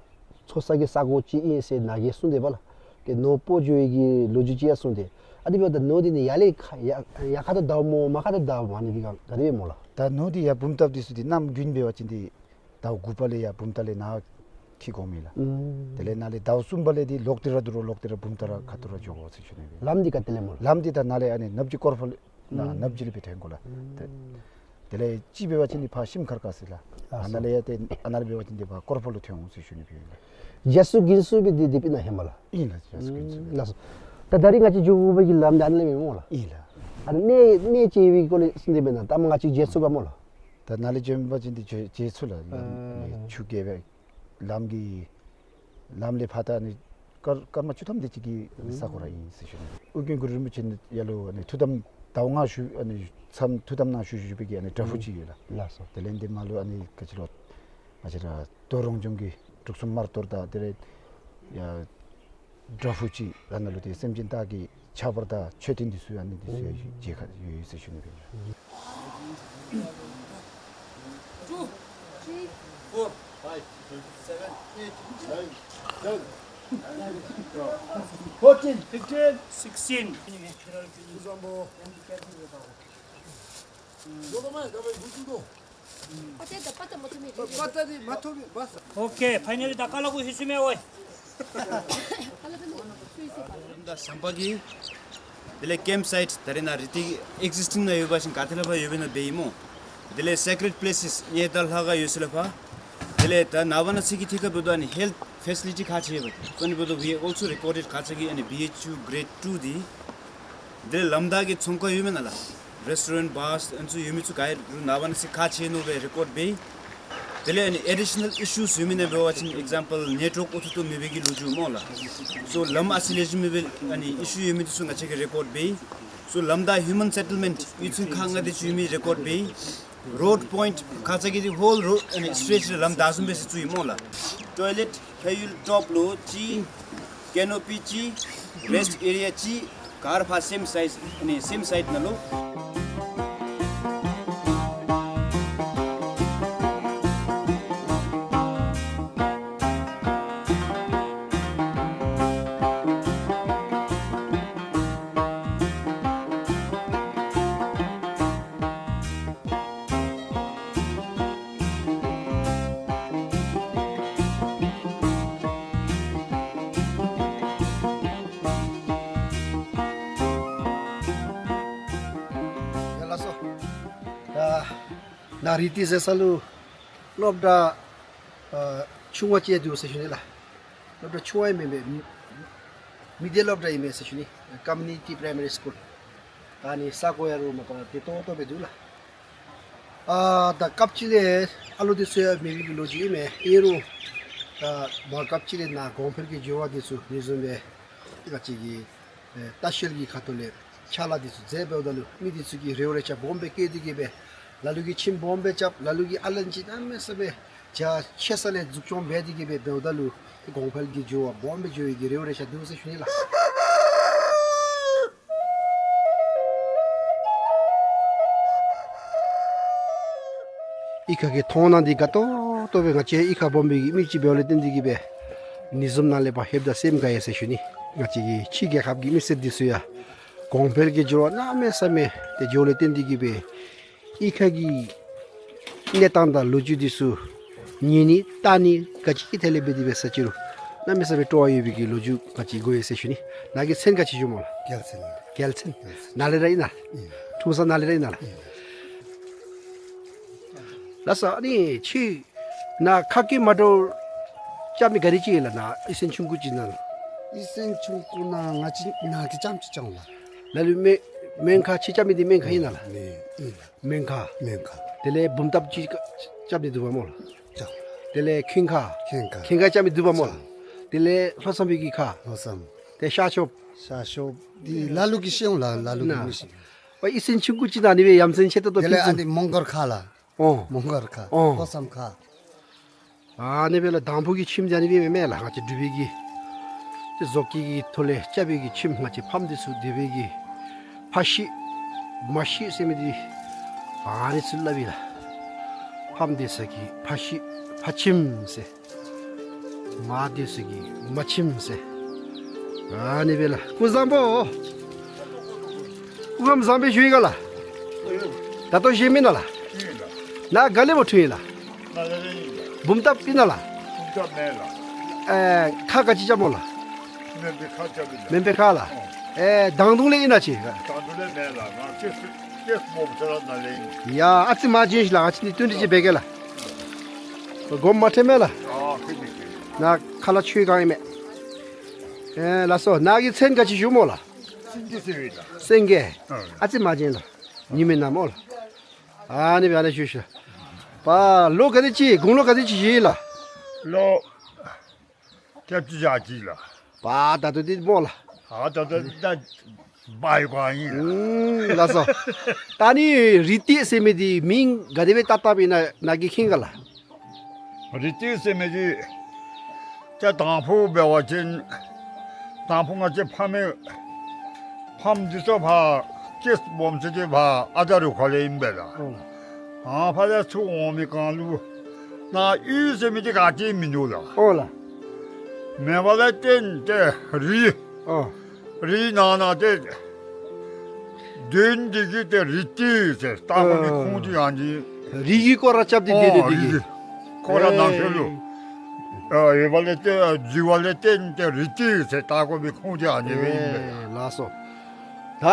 འཚོ་ས་གི་ས་གོ་ཅིག་ཨིན་ཟེར་ནཱ་གིས་གསུངས་ཏེ་པ་ལགས། ཏེ་ནོར་སྤོ་འགྱོ་བའི་གི་ལོ་རྒྱུས་ཅིག་ཡང་གསུངས་ཏེ། ཨ་ནི་འབདཝ་ད་ནོར་འདི་ནི་ཡར་ལས་ཁ་ཡར་ཡར་ཁ་ཐུག་བདའཝ་སྨོ་མར་ཁ་ཐུག་བདའཝ་སྨོ་ཨ་ནི་འདི་ག་ག་དེ་སྦེ་སྨོ་ལགས། ད་ནོར་འདི་ཡར་བུམ་ཐང་འདི་ཚུ་འདི་གནམ་དགུན་འབད་བ་ཅིན་འདི་ཟླཝ་དགུ་པ་ལས་ཡར་བུམ་ཐང་ལས་ནཱ་འཁྱིད་དགོ་མས་ལགས། ཨུམ། དེ་ལས་ནཱ་ལས་ཟླཝ་གསུམ་པ་ལས་འདི་ལོག་སྟེ་ར་འདུག་རུང་ལོག་སྟེ་ར་བུམ་ཐང་ར་ཁ་ཐུག་ར་འགྱོ་དགོ་ཟེར་ཞུ་ནི་སྦེ། ལམ་འདི་ག་ཏེ་ལས་སྨོ་ལགས། ལམ་འདི་ད་ནཱ་ལས་ཨ་ནི་ནབ་ཇི་སྐོར་ཕོག་ལས་ནཱ་ཨུམ་ནབ་ཇི་ལས་སྦེ་ཐོན་དགོ་ལགས། ཨུམ། དེ་དེ་ལས་ཅིག་འབད་བ་ཅིན་འདི་ཕར་ཤིམ་ཁར་ཁ་ཟེར་ལགས། ཨ་ཨ་ནཱ་ལས་ཡར་ཏེ་ཨ་ནཱ་ལས་འབད་བ་ཅིན་འདི་ཕར་སྐོར་ཕོག་ལུ་ཐོན་འོང་ཟེར་ཞུ་ནི་སྦེ་ཨིན་ལགས། རྒྱལ་སྲུང་དགོན་སྲུང་སྦེ་འདི་འདི་སྦེ་ཨིན་ན་ཧེ་མ་ལགས། ཨིན་ལགས། རྒྱལ་སྲུང་དགོན་སྲུང་སྦེ། ལགས་སོ། ད་ད་རིས་ང་བཅས་འགྱོ་དགོ་པའི་གི་ལམ་འདི་ཨ་ནི་ལས་སྦེ་སྨོ་ལགས། ཨིན་ལགས། ཨ་ནི་གནས་གནས་ཅིག་ཡོད་པའི་སྐོར་ལས་གསུངས་ཏེ་མེན་ན། ད་མ་ང་བཅས་རྒྱལ་སྲུང་ག་སྨོ་ལགས། ད་ནཱ་ལས་བྱོན་པ་ཅིན་འདི་བྱེ་བྱེ་ཚུ་ལགས། ཨ་ལམ་ཆུ་རྐྱབ་པའི་ལམ་གྱི་ལམ་ལས་ཕར་ད་ཨ་ནི་སྐར་སྐར་མ་བཅུ་ཐམ་དེ་ཅིག་གི་ས་ཁོངས་ར་ཨིན་ཟེར་ཞུ་ནི། ཨོ་རྒྱན་གུ་རུ་རིན་པོ་ཆེ་ནི་ཡར་ལུ་ཨ་ནི་ཐུགས་དམ་ཟླཝ་ལྔ་ཞུ་ཨ་ནི་མཚམས་ཐུགས་དམ་གནང་ཞུ་ཞུ་བའི་གི་ཨ་ནི་བྲག་ཕུག་ཅིག་ཡོད་ལགས། ལགས་སོ། དེ་ལས་འདི་མར་ལུ་ཨ་ནི་ག་ཅི་ལོ་ང་བཅས་ར་རྡོ་རོང་ལྗོངས་ཀྱི་འབྲུག་གསུམ་དམར་གཏོར་དང་དེ་ལས་ཡ་བྲག་ཕུག་ཅིག་ཨ་ནཱ་ལུ་དེ་སེམས་ཅན་དག་གི་ཁྱད་པར་དང་མཆོད་རྟེན་འདི་ཚུ་ཨ་ནི་འདི་ཚུ་ཡང་མཇལ་ཁ་ཡོད་ཡོད་ཟེར་ཞུ་ནི་སྦེ། Two, three, four, five, six, seven, eight, nine, ten, twelve, fourteen, fifteen, sixteen. Okay, finally, ད་ཀ་ལ་གུ་ཤུལ་ཤུལ་མས་ཝའེ། ད་ཟམ་པ་གི་དེ་ལས་ཀེམ་སའིཊ་ད་རེས་ནཱ་རི་ཏི་ཨེག་ཟིས་ཊིང་ནང་ཡོད་པ་ཅིན་ག་ཏེ་ལས་ཕར་ཡོདཔ་ཨིན་ན་འབད་ཡི་སྨོ། དེ་ལས་སེ་ཀྲེཌ་པི་ལེ་སེས་ཨ་ནི་ད་ལྷ་ཁང་ཡོད་ས་ལས་ཕར། དེ་ལས་ད་ནཱ་བ་ན་ཚིག་གི་ཐད་ཁར་འབདཝ་ད་ཨ་ནི་ཧེལཐ་ཕེ་སི་ལི་ཊི་ག་ཅི་ཡོདཔ་དེ་ཚུ་ཨ་ནི་འབདཝ་ད་we also recorded ག་ཅི་གི་ཨ་ནི་བི་ཨེཆ་ཡུ་གི་རེཌ་ཊུ་འདི། དེ་ལས་ལམ་བདའ་གི་ཚོང་ཁང་ཡོད་མེན་ན་ལགས། རེསི་ཊོ་རེནཊ་བཱརསི་ཨ་ནི་ཚུ་ཡོད་མི་ཚུ་ག་ར་ནཱ་བ་ན་ཚིག་ག་ཅི་ནོ་སྦེ་རེ་ཀོཌ་འབད། དེ་ལས་ཨ་ནི་ཨེ་ཌི་ཤ་ནཱལ་ཨི་ཤུས་ཡོད་མི་ནང་འབད་བ་ཅིན་ཨེག་ཛམ་པལ་ནེཊ་ཝརཀ་འུ་ཐུ་ཐུ་མེད་པའི་གི་ལོ་རྒྱུས་སྨོ་ལགས། སོ་ལམ་ཨའི་སི་ལེ་ཤཱན་མེད་པའི་ཨ་ནི་ཨི་ཤུ་ཡོད་མི་འདི་ཚུ་ང་བཅས་ཀྱིས་རེ་ཀོཌ་འབད། སོ་ལམ་བདའ་ཧིའུ་མཱན་སེ་ཊལ་མེནཊ་གཡུས་ཚན་ཁག་ལྔ་དེ་ཚུ་ཡོད་མི་རེ་ཀོཌ་འབད། རོཌ་པོའིནཊ་ཁ་ཙ་གི་ཧོལ་རོཌ་ཨ་ནི་སི་ཊེ་ཆི་རེ་ལམ་བདའ་བཟུམ་སྦེ་ཟེར་ཚུ་ཡོད་སྨོ་ལགས། ཊོའི་ལེཊ་ཕ་ཡུལ་ཊོབ་ལུ་ཅིག་ཀེ་ནོ་པི་ཅིག་རེསཊ་ཨེ་རི་ཡ་ཅིག་ག་ར་ཕར་སེམ་སའིཌ་ཨ་ནི་སེམ་སའིཌ་ནང་ལུ། ཡ་ལགས་སོ། ད་ནཱ་རི་ཏི་ཟེར་ས་ལུ་སློབ་གྲྭ་ཨ་ཆུང་བ་ཅིག་འདུག་ཟེར་ཞུ་ནི་ལགས། སློབ་གྲྭ་ཆུང་བ་ཨིན་མས་མི་མི་སྡེ་སློབ་གྲྭ་ཨིན་མས་ཟེར་ཞུ་ནི། ཀོ་མིའུ་ནི་ཊི་པི་རའི་མ་རི་སི་ཀུལ། ད་ཨ་ནི་ས་གོ་ཡང་རུང་མ་པ་དེ་ཏོག་ཏོ་སྦེ་འདུག་ལགས། ཨ་ད་སྐབས་ཅིག་ལས་ཨ་ལོ་འདི་ཚུ་ཡང་མེད་པའི་གི་ལོ་རྒྱུས་ཨིན་མས། ཨིན་རུང་ད་མ་སྐབས་ཅིག་ལས་ནཱ་གོང་འཕེལ་གྱི་འགྱུར་བ་འདི་ཚུ་ཨ་ནི་བཟུམ་སྦེ་ང་བཅས་ཀྱི་ཨེ་ལྟ་བཤལ་གྱི་ཁ་ཐུག་ལས་ཕྱག་ལཱ་འདི་ཚུ་མཛད་འབདཝ་ད་ལུ་མི་འདི་ཚུ་གིས་རེ་བ་རེ་ཆ་སྦོམ་སྦེ་བསྐྱེད་དེ་གིས་སྦེ་ལ་ལུ་གིས་ཁྱིམ་སྦོམ་སྦེ་རྐྱབ། ལ་ལུ་གིས་ཨ་ལན་ཅིག་གནམ་མེད་ས་མེད་རྒྱ་ཆེ་ས་ལས་འཛུགས་སྐྱོང་འབད་དེ་གིས་སྦེ་འབདཝ་ད་ལུ་གོང་འཕེལ་གྱི་འགྱུར་བ་སྦོམ་སྦེ་འགྱོ་བའི་གི་རེ་བ་རེ་ཆ་འདུག་ཟེར་ཞུ་ནི་ལགས། གཡུས་ཁ་གི་མཐོང་སྣང་འདི་དགའ་ཏོག་ཏོ་སྦེ། ང་བཅས་གཡུས་ཁ་སྦོམ་པའི་གི་མི་ཅིག་འབདཝ་ལས་བརྟེན་ཏེ་གིས་སྦེ་ཨ་ནི་བཟུམ་ནང་ལས་ཕར་ལྷོདཔ་ད་སེམས་དགའ་ཡི་ཟེར་ཞུ་ནི། ང་བཅས་ཀྱི་ཕྱི་རྒྱལ་ཁབ་ཀྱི་མི་སེར་འདི་ཚུ་ཡང་གོང་འཕེལ་གྱི་འགྱུར་བ་གནམ་མེད་ས་མེད་དེ་འགྱོཝ་ལས་བརྟེན་ཏེ་གིས་སྦེ་གཡུས་ཁ་གི་གནས་སྟངས་དང་ལོ་རྒྱུས་འདི་ཚུ་ཉན་ནི་བལྟ་ནི་ག་ཅི་གི་ཐད་ལས་འབད་དེ་འབད་ས་ཅི་རུང་གནམ་མེད་ས་མེད་སྤྲོ་བ་ཡོད་པའི་གི་ལོ་རྒྱུས་ང་བཅས་གོ་ཡི་ཟེར་ཞུ་ནི། ནཱ་གི་མཚན་ག་ཅི་ཞུ་སྨོ་ལགས། རྒྱལ་མཚན། རྒྱལ་མཚན། རྒྱལ་མཚན། ནཱ་ལས་ར་ཨིན་ན་ལགས། ཨིན། ཁྲུང་ས་ནཱ་ལས་ར་ཨིན་ན་ལགས། ཨིན། ལགས་སོ། ཨ་ནི་ཁྱོད་ནཱ་ཁ་སྐད་མ་འདྲཝ་རྐྱབ་མི་ག་ར་ཅིག་ཡོད་ལགས། ནཱ་གཡུས་ཚན་ཆུང་ཀུ་ཅིག་ནང་། གཡུས་ཚན་ཆུང་ཀུ་ནང་ང་བཅས་ནཱ་གི་རྐྱངམ་ཅིག་རྐྱབ་ལགས། ལ་ལུ་མོན་མོན་ཁ་ཁྱོད་རྐྱབ་མི་འདི་མོན་ཁ་ཨིན་ན་ལགས། ཨིན། ཨིན། མོན་ཁ། མོན་ཁ། དེ་ལས་འབུམ་ཐང་ཅིག་རྐྱབ་ནི་འདུག་པ་སྨོ་ལགས། རྐྱབ། དེ་ལས་ཁེངས་ཁ། ཁེངས་ཁ། ཁེངས་ཁ་རྐྱབ་མི་འདུག་པ་སྨོ་ལགས། རྐྱབ། དེ་ལས་ལྷོ་མཚམས་པའི་གི་ཁ། ལྷོ་མཚམས། དེ་ཤར་ཕྱོགས། ཤར་ཕྱོགས་འདི་ལ་ལུ་གིས་ཤེས་འོང་ལགས། ལ་ལུ་གིས་ནཱ་མི་ཤེས། ཨོ་གཡུས་ཚན་ཆུང་ཀུ་ཅིག་ནང་ཨ་ནི་སྦེ་ཡ་མཚན་ཆེ་ཏོག་ཏོ། དེ་ལས་ཕུལ་ཨ་ནི་མོང་སྒར་ཁ་ལགས། ཨོ། མོང་སྒར་ཁ། ཨོ། ལྷོ་མཚམས་ཁ། ཨ་ནི་སྦེ་ལགས། དང་ཕུ་གི་ཁྱིམ་འདི་ཨ་ནི་སྦེ་མེན་ན་ལགས། ང་བཅས་འབྲུག་པའི་གི་ཏེ་བཟོ་བཀོད་ཀྱི་ཐོག་ལས་རྐྱབ་པའི་གི་ཁྱིམ། ང་བཅས་ཕམ་འདི་ཚུ་སྡོད་པའི་གི་ཕ་ཤུལ་མ་ཤུལ་ཟེར་མི་འདི་ཨ་ནི་ཚུ་སླབ་ཨིན་ལགས། ཕམ་སྡོད་ས་གི་ཕ་ཤུལ་ཕ་ཁྱིམ་ཟེར། མ་སྡོད་ས་གི་མ་ཁྱིམ་ཟེར། ཨ་ནི་སྦེ་ལགས། སྐུ་གཟུགས་བཟང་པོ། སྐུ་ཁམས་བཟང་པོ་ཞུ་ཡི་ག་ལགས། ད་ལྟོ་བཞེས་མེན་ན་ལགས། ནཱ་ག་ལས་མོ་འཁྲུངས་ཡི་ལགས། ནཱ་ལས་ཨིན་ལགས། འབུམ་ཐང་ཨིན་ན་ལགས། འབུམ་ཐང་མེན་ལགས། ཨེ་ཁ་ག་ཅི་རྐྱབ་སྨོ་ལགས། མོན་པའི་ཁ་རྐྱབ་ཨིན་ལགས། མོན་པའི་ཁ་ལགས། ཨོ། ཨེ་དང་དུང་ལས་ཨིན་ན་ཅིག། དང་དུང་ལས་མེན་ལགས། ང་ཀེས་ཀེས་མོ་ས་ར་ནཱ་ལས་ཨིན། ཡ་ཨ་ཙི་མ་བྱིན་ཤིག་ལགས། ང་བཅས་ནི་བསྟུན་གྲོས་ཅིག་འབད་གེ་ལགས། དགོངསམ་མ་ཁྲེལ་མས་ལགས། ཨ་ཁེ་ནི་ཁེ། ནཱ་ཁ་ལག་མཆོད་ཁང་ཨིན་མས། ཨེ་ལགས་སོ། ནཱ་གི་མཚན་ག་ཅི་ཞུ་སྨོ་ལགས། སེང་གེ་ཟེར་བས་ལགས། སེང་གེ། ཨ་ཨ་ཙི་མ་བྱིན་ལགས། ཉིམ་ཨིན་ན་སྨོ་ལགས། ཨ་ནི་སྦེ་ཨ་ནི་ཞུ་ཤིག། པ་ལོ་ག་དེ་ཅིག་དགུང་ལོ་ག་དེ་ཅིག་བཞེས་ལགས། ལོ་བརྒྱད་ཅུ་གྱ་གཅིག་ལགས། པ་ད་ལྟོ་འདི་སྨོ་ལགས། ཨ་ད་ལྟོ་ད་བའི་གོ་ཨིན་ལགས། ཨུམ་ལགས་སོ། ད་ནི་རི་ཏི་ཟེར་མི་འདི་མིང་ག་དེ་སྦེ་བཏགས་བཏགསཔ་ཨིན་ན་ནཱ་གིས་མཁྱེན་ག་ལགས། རི་ཏི་ཟེར་མི་འདི་ཏེ་དང་ཕུ་འབད་བ་ཅིན་དང་ཕུ་ང་བཅས་ཕམ་ཕམ་འདི་ཚུ་ཕར་ཅིག་སྦོམ་ཆེ་ཅིག་ཕར་ཨ་ད་རུ་ཁ་ལས་ཨིན་པས་ལགས། ཨོ་ལགས། ཨ་ཕར་ལས་ཚུར་འོང་མི་གང་ལུ་ནཱ་གཡུས་ཟེར་མི་འདི་ག་ཅི་མིན་འདུག་ལགས། ཨོ་ལགས། མེད་པ་ལས་བརྟེན་ཏེ་རི་ཨོ་རིའི་ནང་ན་ཏེ་གདོན་འདི་གིས་ཏེ་རི་ཏི་ཟེར་བཏགས་དགོ་པའི་ཨ་ཁུངས་འདི་ཨ་ནི། རི་གི་སྐོར་ར་རྐྱབ་སྟེ་ཨོ་སྡོད་ནི་འདི་རི་གིས། གི་སྐོར་ར་ནང་ཤོར་ལུ་ཨེ་ཨ་ཡོད་པ་ལས་ཏེ་འཛུལ་བ་ལས་བརྟེན་ཏེ་རི་ཏི་ཟེར་བཏགས་དགོ་པའི་ཁུངས་འདི་ཨ་ནི་སྦེ་ཨིན་པས། ཨེ་ལགས་སོ། ད་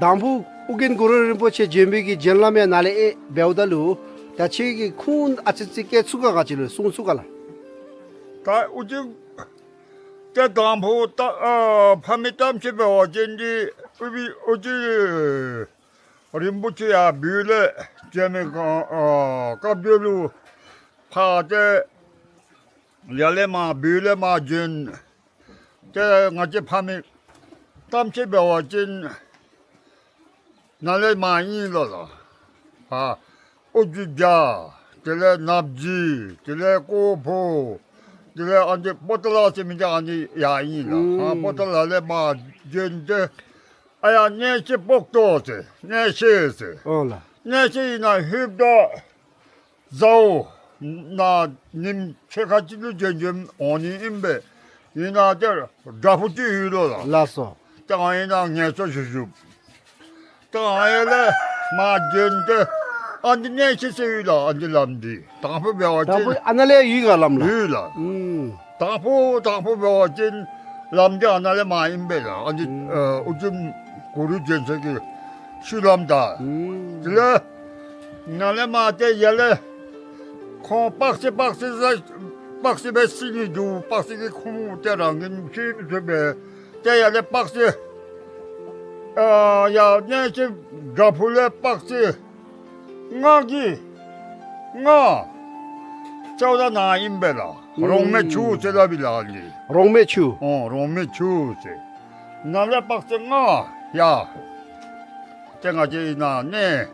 དང་ཕུ་ཨོ་རྒྱན་གུ་རུ་རིན་པོ་ཆེ་བྱོན་པའི་གི་བྱོན་ལམ་ཡང་ནཱ་ལས་ཨེ་འབདཝ་ད་ལུ་ད་ཁྱོད་ཀྱིས་ཁུངས་ཨ་ཙི་ཙི་བཀལ་ཚུགས་ག། ག་ཅི་ལུ་གསུང་ཚུགས་ག་ལགས། ད་ཨོ་རྒྱན་ཏེ་དང་ཕུ་ད་ཨ་ཕ་མི་གཏམ་ཅིག་འབད་བ་ཅིན་འདི་ཨོ་བི་ཨོ་རྒྱན་རིན་པོ་ཆེ་ཡར་བོད་ལས་བྱོན་མི་ག་ཨ་སྐབས་དེ་ལུ་ཕར་ཏེ་ཡར་ལས་མར་བོད་ལས་མར་བྱོན། ཏེ་ང་བཅས་ཕ་མི་གཏམ་ཅིག་འབད་བ་ཅིན་ནཱ་ལས་མར་ཨིན་ལོ་ལགས། ཨ་ཨོ་རྒྱན་བརྒྱ། དེ་ལས་ནབ་སྦྱིས། དེ་ལས་ཀོ་ཕུ། དེ་ལས་ཨ་ནི་པོ་ཏ་ལ་ཟེར་མི་འདི་ཨ་ནི་ཡར་ཨིན་ལགས། ཨ་ཨུམ་པོ་ཏ་ལ་ལས་མར་བྱོན་ཏེ་ཨ་ཡར་གནས་ཆེན་སྤོག་ཏོ་ཟེར་གནས་ཆེན་ཟེར། ཨོ་ལགས། གནས་ཆེན་ཨིན་ན་ལྷོདཔ་ད་ཟཝ་ནཱ་ཉིནམ་ཕྱེད་ཀ་ཅིག་ལུ་བྱོན་བྱོནམ་འོང་ནི་ཨིན་པས། ཨིན་ན་ཏེ་བྲག་ཕུག་ཅིག་ཡོད་ལོ་ལགས། ལགས་སོ། ཏེ་ཨ་ནི་ནང་ངལ་གསོ་ཞུ་ཞུ། ཏེ་ཨ་ནི་ལས་མར་བྱོན་ཏེ་ཨ་ནི་གནས་ཆེན་ཟེར་ཡོད་ལགས། ཨ་ནི་ལམ་འདི་དང་ཕུ་འབད་བ་ཅིན་དང་ཕུ་ཨ་ནཱ་ལས་ཡོད་ག་ལམ་ལགས། ཡོད་ལགས། ཨུམ། དང་ཕུ་དང་ཕུ་འབད་བ་ཅིན་ལམ་འདི་ཨ་ནཱ་ལས་མར་ཨིན་པས་ལགས། ཨ་ནི་ཨུམ་ཨ་ཨོ་རྒྱན་གུ་རུ་བྱོན་ས་གི་ཤུལ་ལམ་ད། ཨུམ། དེ་ལས་ནཱ་ལས་མར་ཏེ་ཡར་ལས་ཁོང་དཔག་ཚད་དཔག་ཚད་ས་དཔག་ཚད་སྦེ་བསད་ནི་འདུག། དཔག་ཚད་ཀྱི་ཁོང་ཏེ་རང་གི་ཤེས་མི་ཚུགས་པས། ཏེ་ཡར་ལས་དཔག་ཚད་ཨ་ཡར་གནས་ཆེན་བྲག་ཕུག་ལས་དཔག་ཚད་ལྔ་གི་ལྔ་ཟེརཝ་ད་ནཱ་ཨིན་པས་ལགས། ཨུམ། རོང་མེ་ཆུ་ཟེར་སླབ་ཨིན་ལགས་ཨ་ནི། རོང་མེ་ཆུ། ཨོ་རོང་མེ་ཆུ་ཟེར། ནཱ་ལས་དཔག་ཚད་ལྔ་ཡར་ཏེ་ང་བཅས་ཨིན་ན་གནས་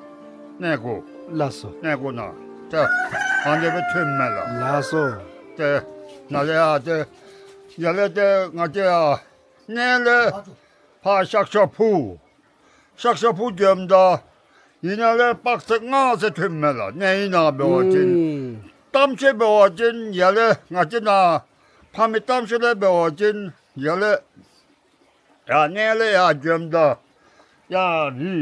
གནས་གོ། ལགས་སོ། གནས་གོ་ནང་ཏེ་ཨ་ནི་སྦེ་ཐོནམ་མས་ལགས། ལགས་སོ། ཏེ་ནཱ་ལས་ཡར་ཏེ་ཡར་ལས་ཏེ་ང་བཅས་ཡར་གནས་ལས་ཕར་ཤཱཀྱ་ཕུག། ཤཱཀྱ་ཕུག་བྱོནམ་ད་ཨིན་ན་ལས་དཔག་ཚད་ལྔ་ཟེར་ཐོནམ་མས་ལགས། གནས་ཨིན་ན་འབད་བ་ཅིན་ཨུམ། གཏམ་ཅིག་འབད་བ་ཅིན་ཡར་ལས་ང་བཅས་ནཱ་ཕ་མི་གཏམ་ཅིག་ལས་འབད་བ་ཅིན་ཡར་ལས་ཡར་གནས་ལས་ཡར་བྱོནམ་ད་ཡར་རི་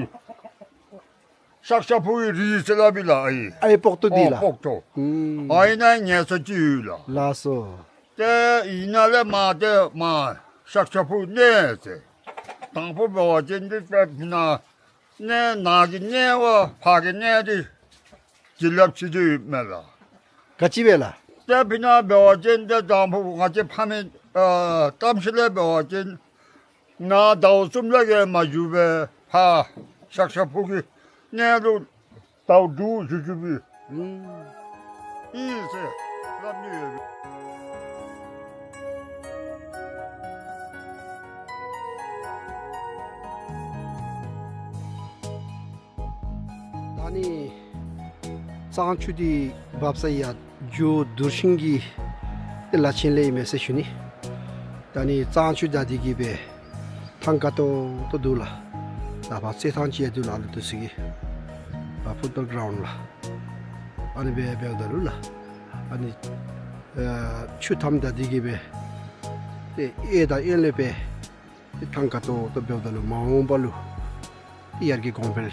ཤཱཀྱ་ཕུག་གི་རི་ཟེར་སླབ་ཨིན་ལགས་ཨ་ཡི། ཨ་ཡི་སྤོག་ཏོ་འདི་ཨོ་ལགས། སྤོག་ཏོ། ཨུམ། ཨ་ཡི་ནང་ངལ་གསོ་ཅིག་ཡོད་ལགས། ལགས་སོ། ཏེ་ཨིན་ན་ལས་མར་ཏེ་མར་ཤཱཀྱ་ཕུག་གནས་ཟེར། དང་ཕུ་འབད་བ་ཅིན་འདི་ཏེ་ཕི་ནཱ་གནས་ནང་གི་གནས་པ་ཕར་གི་གནས་འདི་བྱིན་རླབས་ཆེ་ཏོག་ཡོདཔ་མས་ལགས། ག་ཅི་སྦེ་ལགས། ཏེ་ཕི་ནཱ་འབད་བ་ཅིན་ཏེ་དང་ཕུ་ང་བཅས་ཕ་མི་ཨ་གཏམ་ཅིག་ལས་འབད་བ་ཅིན་ནཱ་ཟླཝ་གསུམ་ལས་བརྒལ་མ་བཞུགས་པར་ཕར་ཤཱཀྱ་ཕུག་གི་གནས་ལུ་ཟླཝ་དྲུག་བཞུགས་བཞུགསཔ་ཨིན་ཟེར་སླབ་ནི་ཡོད། ད་ནི་གཙང་ཆུ་འདི་འབབ་ས་ཡར་རྒྱུ་རྡོར་ཤིང་གི་ལ་ཆེན་ལས་ཨིན་མས་ཟེར་ཞུ་ནི། ད་ནི་གཙང་ཆུ་ད་འདི་གིས་སྦེ་ཐང་དཀར་ཏོག་ཏོ་འདུག་ལགས། ད་ཕར་རྩེད་ཐང་ཅིག་ཡང་འདུག་ལགས། ཨ་ལུ་འདི་ཚུ་གི་ཕུཊ་བཱོལ་གི་རའུནཌ་ལགས། ཨ་ནི་སྦེ་འབདཝ་ད་ལུ་ལགས། ཨ་ནི་ཨ་ཆུ་མཐའམ་ད་འདི་གིས་སྦེ་ཏེ་གཡས་དང་གཡོན་ལས་སྦེ་ཏེ་ཐང་དཀར་ཏོག་ཏོ་འབདཝ་ད་ལུ་མ་འོངས་པ་ལུ་ཏེ་ཡར་གྱི་གོང་འཕེལ་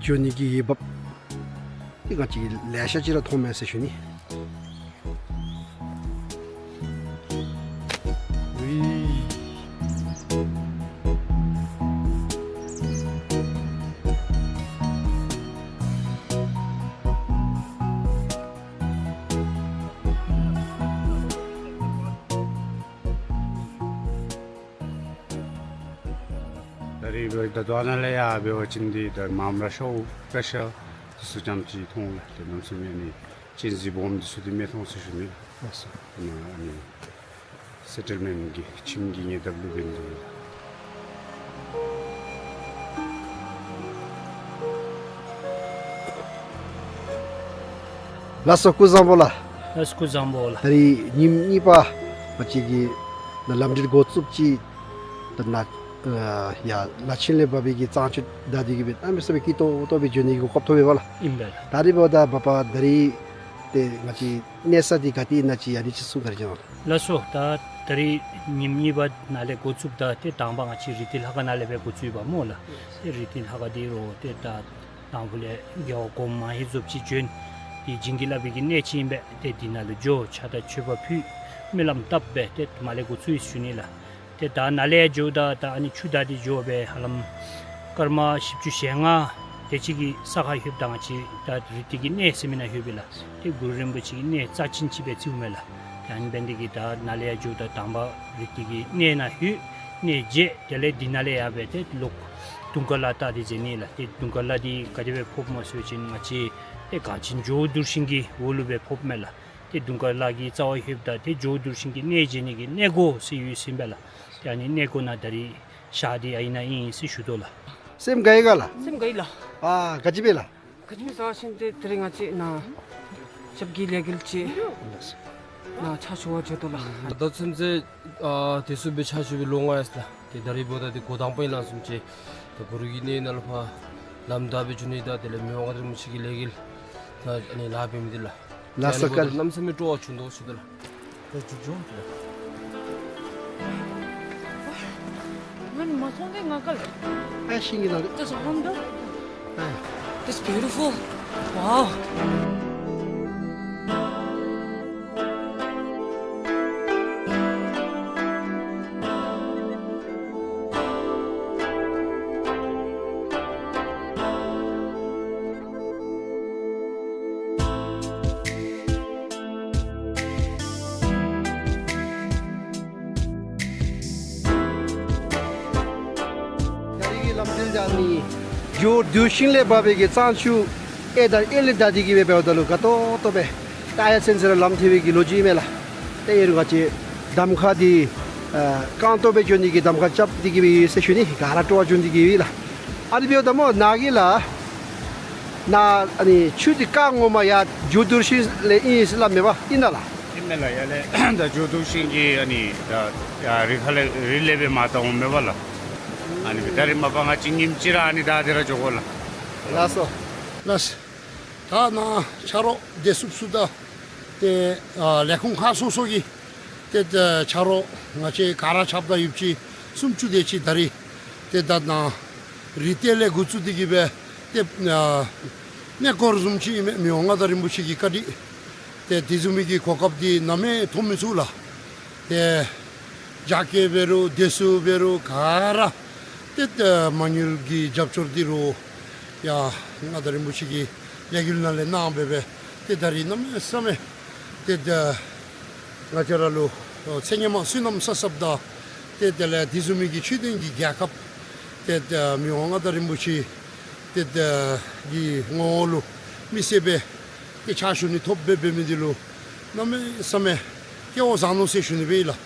འགྱོ་ནི་གི་འོས་འབབ་ཏེ་ང་བཅས་ལེ་ཤ་ཅིག་ར་མཐོངམ་མས་ཟེར་ཞུ་ནི། ད་རིས་འབདཝ་ད་ད་ལྟོ་ཨ་ནཱ་ལས་ཡར་འབད་བ་ཅིན་འདི་ད་མངམ་ར་ཤོར་བས་ཤ། དེ་ཚུ་ཙམ་ཅིག་མཐོང་ལགས། ཏེ་གནམ་མེད་ས་མེད་ཨ་ནི་གཅན་གཟན་སྦོམ་འདི་ཚུ་འདི་མི་མཐོང་ཟེར་ཞུ་ནི་ལགས། ལགས་སོ། ཨ་ནི་སེ་ཊལ་མེནཊ་གི་ཁྱིམ་གྱི་ཉེ་འདབས་ལུ་འབད་ནི་འདི་ལགས། ལགས་སོ། སྐུ་གཟུགས་བཟང་པོ་ལགས། ལགས་སོ། སྐུ་གཟུགས་བཟང་པོ་ལགས། ད་རིས་ཉིནམ་གཉིས་པ་ང་བཅས་ཀྱི་ནཱ་ལམ་འགྲུལ་འགོ་བཙུགསཔ་ཅིག་ད་ནཱ་ཨ་ཡར་ལ་ཕྱིན་ལས་འབབ་པའི་གི་གཙང་ཆུ་བདའ་སྟེ་གི་སྦེ་གནམ་མེད་ས་མེད་སྐྱིད་ཏོང་ཏོ་སྦེ་འགྱོ་ནི་གི་གོ་སྐབས་ཐོབ་ཡོདཔ་ལགས། ཨིན་པས་ལགས། ད་རིས་འབདཝ་ད་མ་པ་ད་རིས་ཏེ་ང་བཅས་གནས་ས་འདི་ག་ཏེ་ཨིན་ན་ཅིག་ཡང་ཅིག་གསུང་ག་ར་ཅིག་གནང་། ལགས་སོ། ད་ད་རིས་ཉིནམ་གཉིས་པ་ནཱ་ལས་འགོ་བཙུགསཔ་ད་ཏེ་དང་པ་ང་བཅས་རི་ཏི་ལྷ་ཁང་ནང་ལས་སྦེ་འགོ་བཙུགས་ཡི་པ་སྨོ་ལགས། ཏེ་རི་ཏི་ལྷ་ཁང་འདི་རུ་ཏེ་ད་དང་ཕུ་ལས་རྒྱལ་བ་གོངམ་མ་ཧེ་རྫོགསཔ་ཅིག་བྱོན། ཏེ་བྱིན་གྱིས་བརླབས་པའི་གི་གནས་ཅིག་ཨིན་པས། ཏེ་འདི་ནང་ལུ་འགྱོ་ཕྱག་དང་མཆོད་པ་ཕུལ། སྨོན་ལམ་བཏབ་སྦེ་ཏེ་མར་ལས་འགོ་བཙུགས་ཡི་ཞུ་ནི་ལགས། ཏེ་ད་ནཱ་ལས་ཡར་འགྱོཝ་ད་ད་ཨ་ནི་ཆུ་བདའ་སྟེ་འགྱོ་སྦེ་ཧ་ལམ་སྐར་མ་བཞི་བཅུ་ཞེ་ལྔ་དེ་ཅིག་གི་ས་ཁར་ལྷོདཔ་ད་ང་བཅས་ད་རི་ཏི་གི་གནས་ཟེར་མི་ནང་ལྷོད་པས་ལགས། ཏེ་གུ་རུ་རིན་པོ་ཆེ་གི་གནས་རྩ་ཆེན་ཅིག་སྦེ་བརྩིཝ་མས་ལགས། ཏེ་ཨ་ནི་འབད་ནི་འདི་གིས་ད་ནཱ་ལས་ཡར་འགྱོཝ་ད་དང་པ་རི་ཏི་གི་གནས་ནང་ལྷོད། གནས་མཇལ། དེ་ལས་འདི་ནང་ལས་ཡར་སྦེ་ཏེ་ལོག་དུང་དཀར་ལ་བལྟ་སྟེ་མཇལ་ནི་ལགས། ཏེ་དུང་དཀར་ལ་འདི་ག་དེ་སྦེ་ཕོགཔ་སྨོ་ཟེར་བ་ཅིན་ང་བཅས་ཏེ་གངས་ཅན་ཇོ་བོ་གདུལ་ཞིང་གི་འོག་ལུ་སྦེ་ཕོགཔ་མས་ལགས། ཏེ་དུང་དཀར་ལ་གི་རྩ་བར་ལྷོདཔ་ད་ཏེ་ཇོ་བོ་གདུལ་ཞིང་གི་གནས་མཇལ་ནི་གི་གནས་སྒོ་ཟེར་ཡོད་ཟེར་ཨིན་པས་ལགས། ཏེ་ཨ་ནི་གནས་སྒོ་ནང་ད་རིས་ཞག་འདི་ཨ་ནཱ་ཨིན་ཟེར་ཞུ་དོ་ལགས། སེམས་དགའ་ཡི་ག་ལགས། སེམས་དགའ་ཡི་ལགས། ཨ་ག་ཅི་སྦེ་ལགས། ག་ཅི་སྦེ་ཟེར་བ་ཅིན་ཏེ་ད་རིས་ང་བཅས་ནཱ་ཞབས་ཀྱི་ལས་འགུལ་ཅིག་ནཱ་ཕྱག་ཞུ་བར་འགྱོ་དོ་ལགས། ད་ཚུན་ཚོད་ཨ་དེ་ཚུ་སྦེ་ཕྱག་ཞུ་བའི་ལོ་ལྔ་ཡར་སོང་ཡི་ལགས། ཏེ་ད་རིས་འབདཝ་ད་ཏེ་འགོ་དང་པ་ཨིན་ལགས། བཟུམ་ཅིག་ད་གུ་རུ་གི་གནས་ནང་ལུ་ཕར་ལམ་བདའ་སྦེ་འགྱོ་ནི་དང་དེ་ལས་མི་དབང་མངའ་བདག་རིན་པོ་ཆེ་གི་ལས་འགུལ་ད་ཨ་ནི་ལཱ་འབད་མི་འདི་ལགས། ལགས་སོ། ཏེ་ཨ་ནི་འབདཝ་ད་གནམ་མེད་ས་མེད་སྤྲོ་བ་བྱུང་དོ་ཞུ་དོ་ལགས། ང་མ་སོང་སྟེ་ང་ག་ལས། ཨ་ཤིང་གི་ནང་ལས། That's a wonder. ཨ། That's beautiful. Wow. ད་རིས་ཀྱི་ལམ་འདི་ལུ་ཨ་ནི་ཇོ་བོ་གདུལ་ཞིང་ལས་འབབ་པའི་གི་གཙང་ཆུ་གཡས་དང་གཡོན་ལས་བདའ་སྟེ་གི་སྦེ་འབདཝ་ད་ལུ་དགའ་ཏོག་ཏོ་སྦེ་ད་ཡར་ཚུན་ཚོད་ར་ལམ་ཐལ་བའི་གི་ལོ་རྒྱུས་མས་ལགས། ཏེ་ཡོད་རུང་ང་བཅས་གདམ་ཁ་འདི་ཨ་རྐང་སྟོང་སྦེ་འགྱོ་ནི་གི་གདམ་ཁ་རྐྱབ་སྟེ་གི་སྦེ་ཡོད་ཟེར་ཞུ་ནི། ག་ར་སྤྲོ་བ་བྱུང་སྟེ་གི་ཡོད་ལགས། ཨ་ནི་འབདཝ་ད་སྨོ་ནཱ་གི་ལགས་ནཱ་ཨ་ནི་ཆུ་འདི་རྐང་ངོ་མ་ཡར་ཇོ་བོ་གདུལ་ཞིང་ལས་ཨིན་ཟེར་སླབ་མས་པ་ཨིན་ན་ལགས། ཨིན་མས་ལགས། ཡར་ལས་ད་ཇོ་བོ་གདུལ་ཞིང་གི་ཨ་ནི་ད་ཡར་རི་ཁ་ལས་རི་ལས་སྦེ་མར་བལྟ་འོངམ་མས་པ་ལགས། ཨ་ནི་ད་རིས་མ་པ་ང་བཅས་ཉིནམ་གཅིག་ར་ཨ་ནི་བདའ་སྟེ་ར་འགྱོ་དགོ་ལགས། ལགས་སོ། ལགས་སོ། ད་ནཱ་ཆ་རོགས་དེ་སུབ་སུབ་ད་ཏེ་ཨ་ལས་ཁུངས་ཁག་སོ་སོ་གི་ཏེ་ད་ཆ་རོགས་ང་བཅས་ག་ར་ཆ་རོགས་ད་ཡོདཔ་ཅིག་སུམ་ཅུ་དེ་ཅིག་ད་རིས་ཏེ་ད་ནཱ་རི་ཏི་ལས་འགོ་བཙུགས་ཏེ་གི་སྦེ་ཏེ་ཨ་གནས་སྐོར་བཟུམ་ཅིག་ཨིན་མས། མི་དབང་མངའ་བདག་རིན་པོ་ཆེ་གི་བཀའ་དྲིན་ཏེ་དེ་བཟུམ་མའི་གི་གོ་སྐབས་འདི་ནམ་ཡང་ཐོབ་མི་ཚུགས་ལགས། ཏེ་རྒྱ་སྐྱེད་འབད་རུང་དེ་ཚུ་འབད་རུང་ག་ར་ཏེ་ད་མ་དངུལ་གྱི་རྒྱབ་སྐྱོར་འདི་རུང་ཡ་མངའ་བདག་རིན་པོ་ཆེ་གི་ལས་འགུལ་ནང་ལས་གནང་སྦེ་སྦེ་ཏེ་ད་རིས་གནམ་མེད་ས་མེད་ཏེ་ད་ང་བཅས་ར་ལུ་ཨོ་ཚེ་སྔོན་མ་བསོད་ནམས་བསགས་བསགསཔ་དང་ཏེ་དེ་ལས་དེ་བཟུམ་མའི་གི་ཆོས་ལྡན་གྱི་རྒྱལ་ཁབ་ཏེ་ད་མི་དབང་མངའ་བདག་རིན་པོ་ཆེ་ཏེ་ད་གི་ངོ་བོ་ལུ་མི་སེར་སྦེ་ཏེ་ཕྱག་ཞུ་ནི་ཐོབ་སྦེ་འབད་མི་འདི་ལུ་གནམ་མེད་ས་མེད་སྐལ་བ་བཟང་ནུག་ཟེར་ཞུ་ནི་སྦེ་ཨིན་ལགས།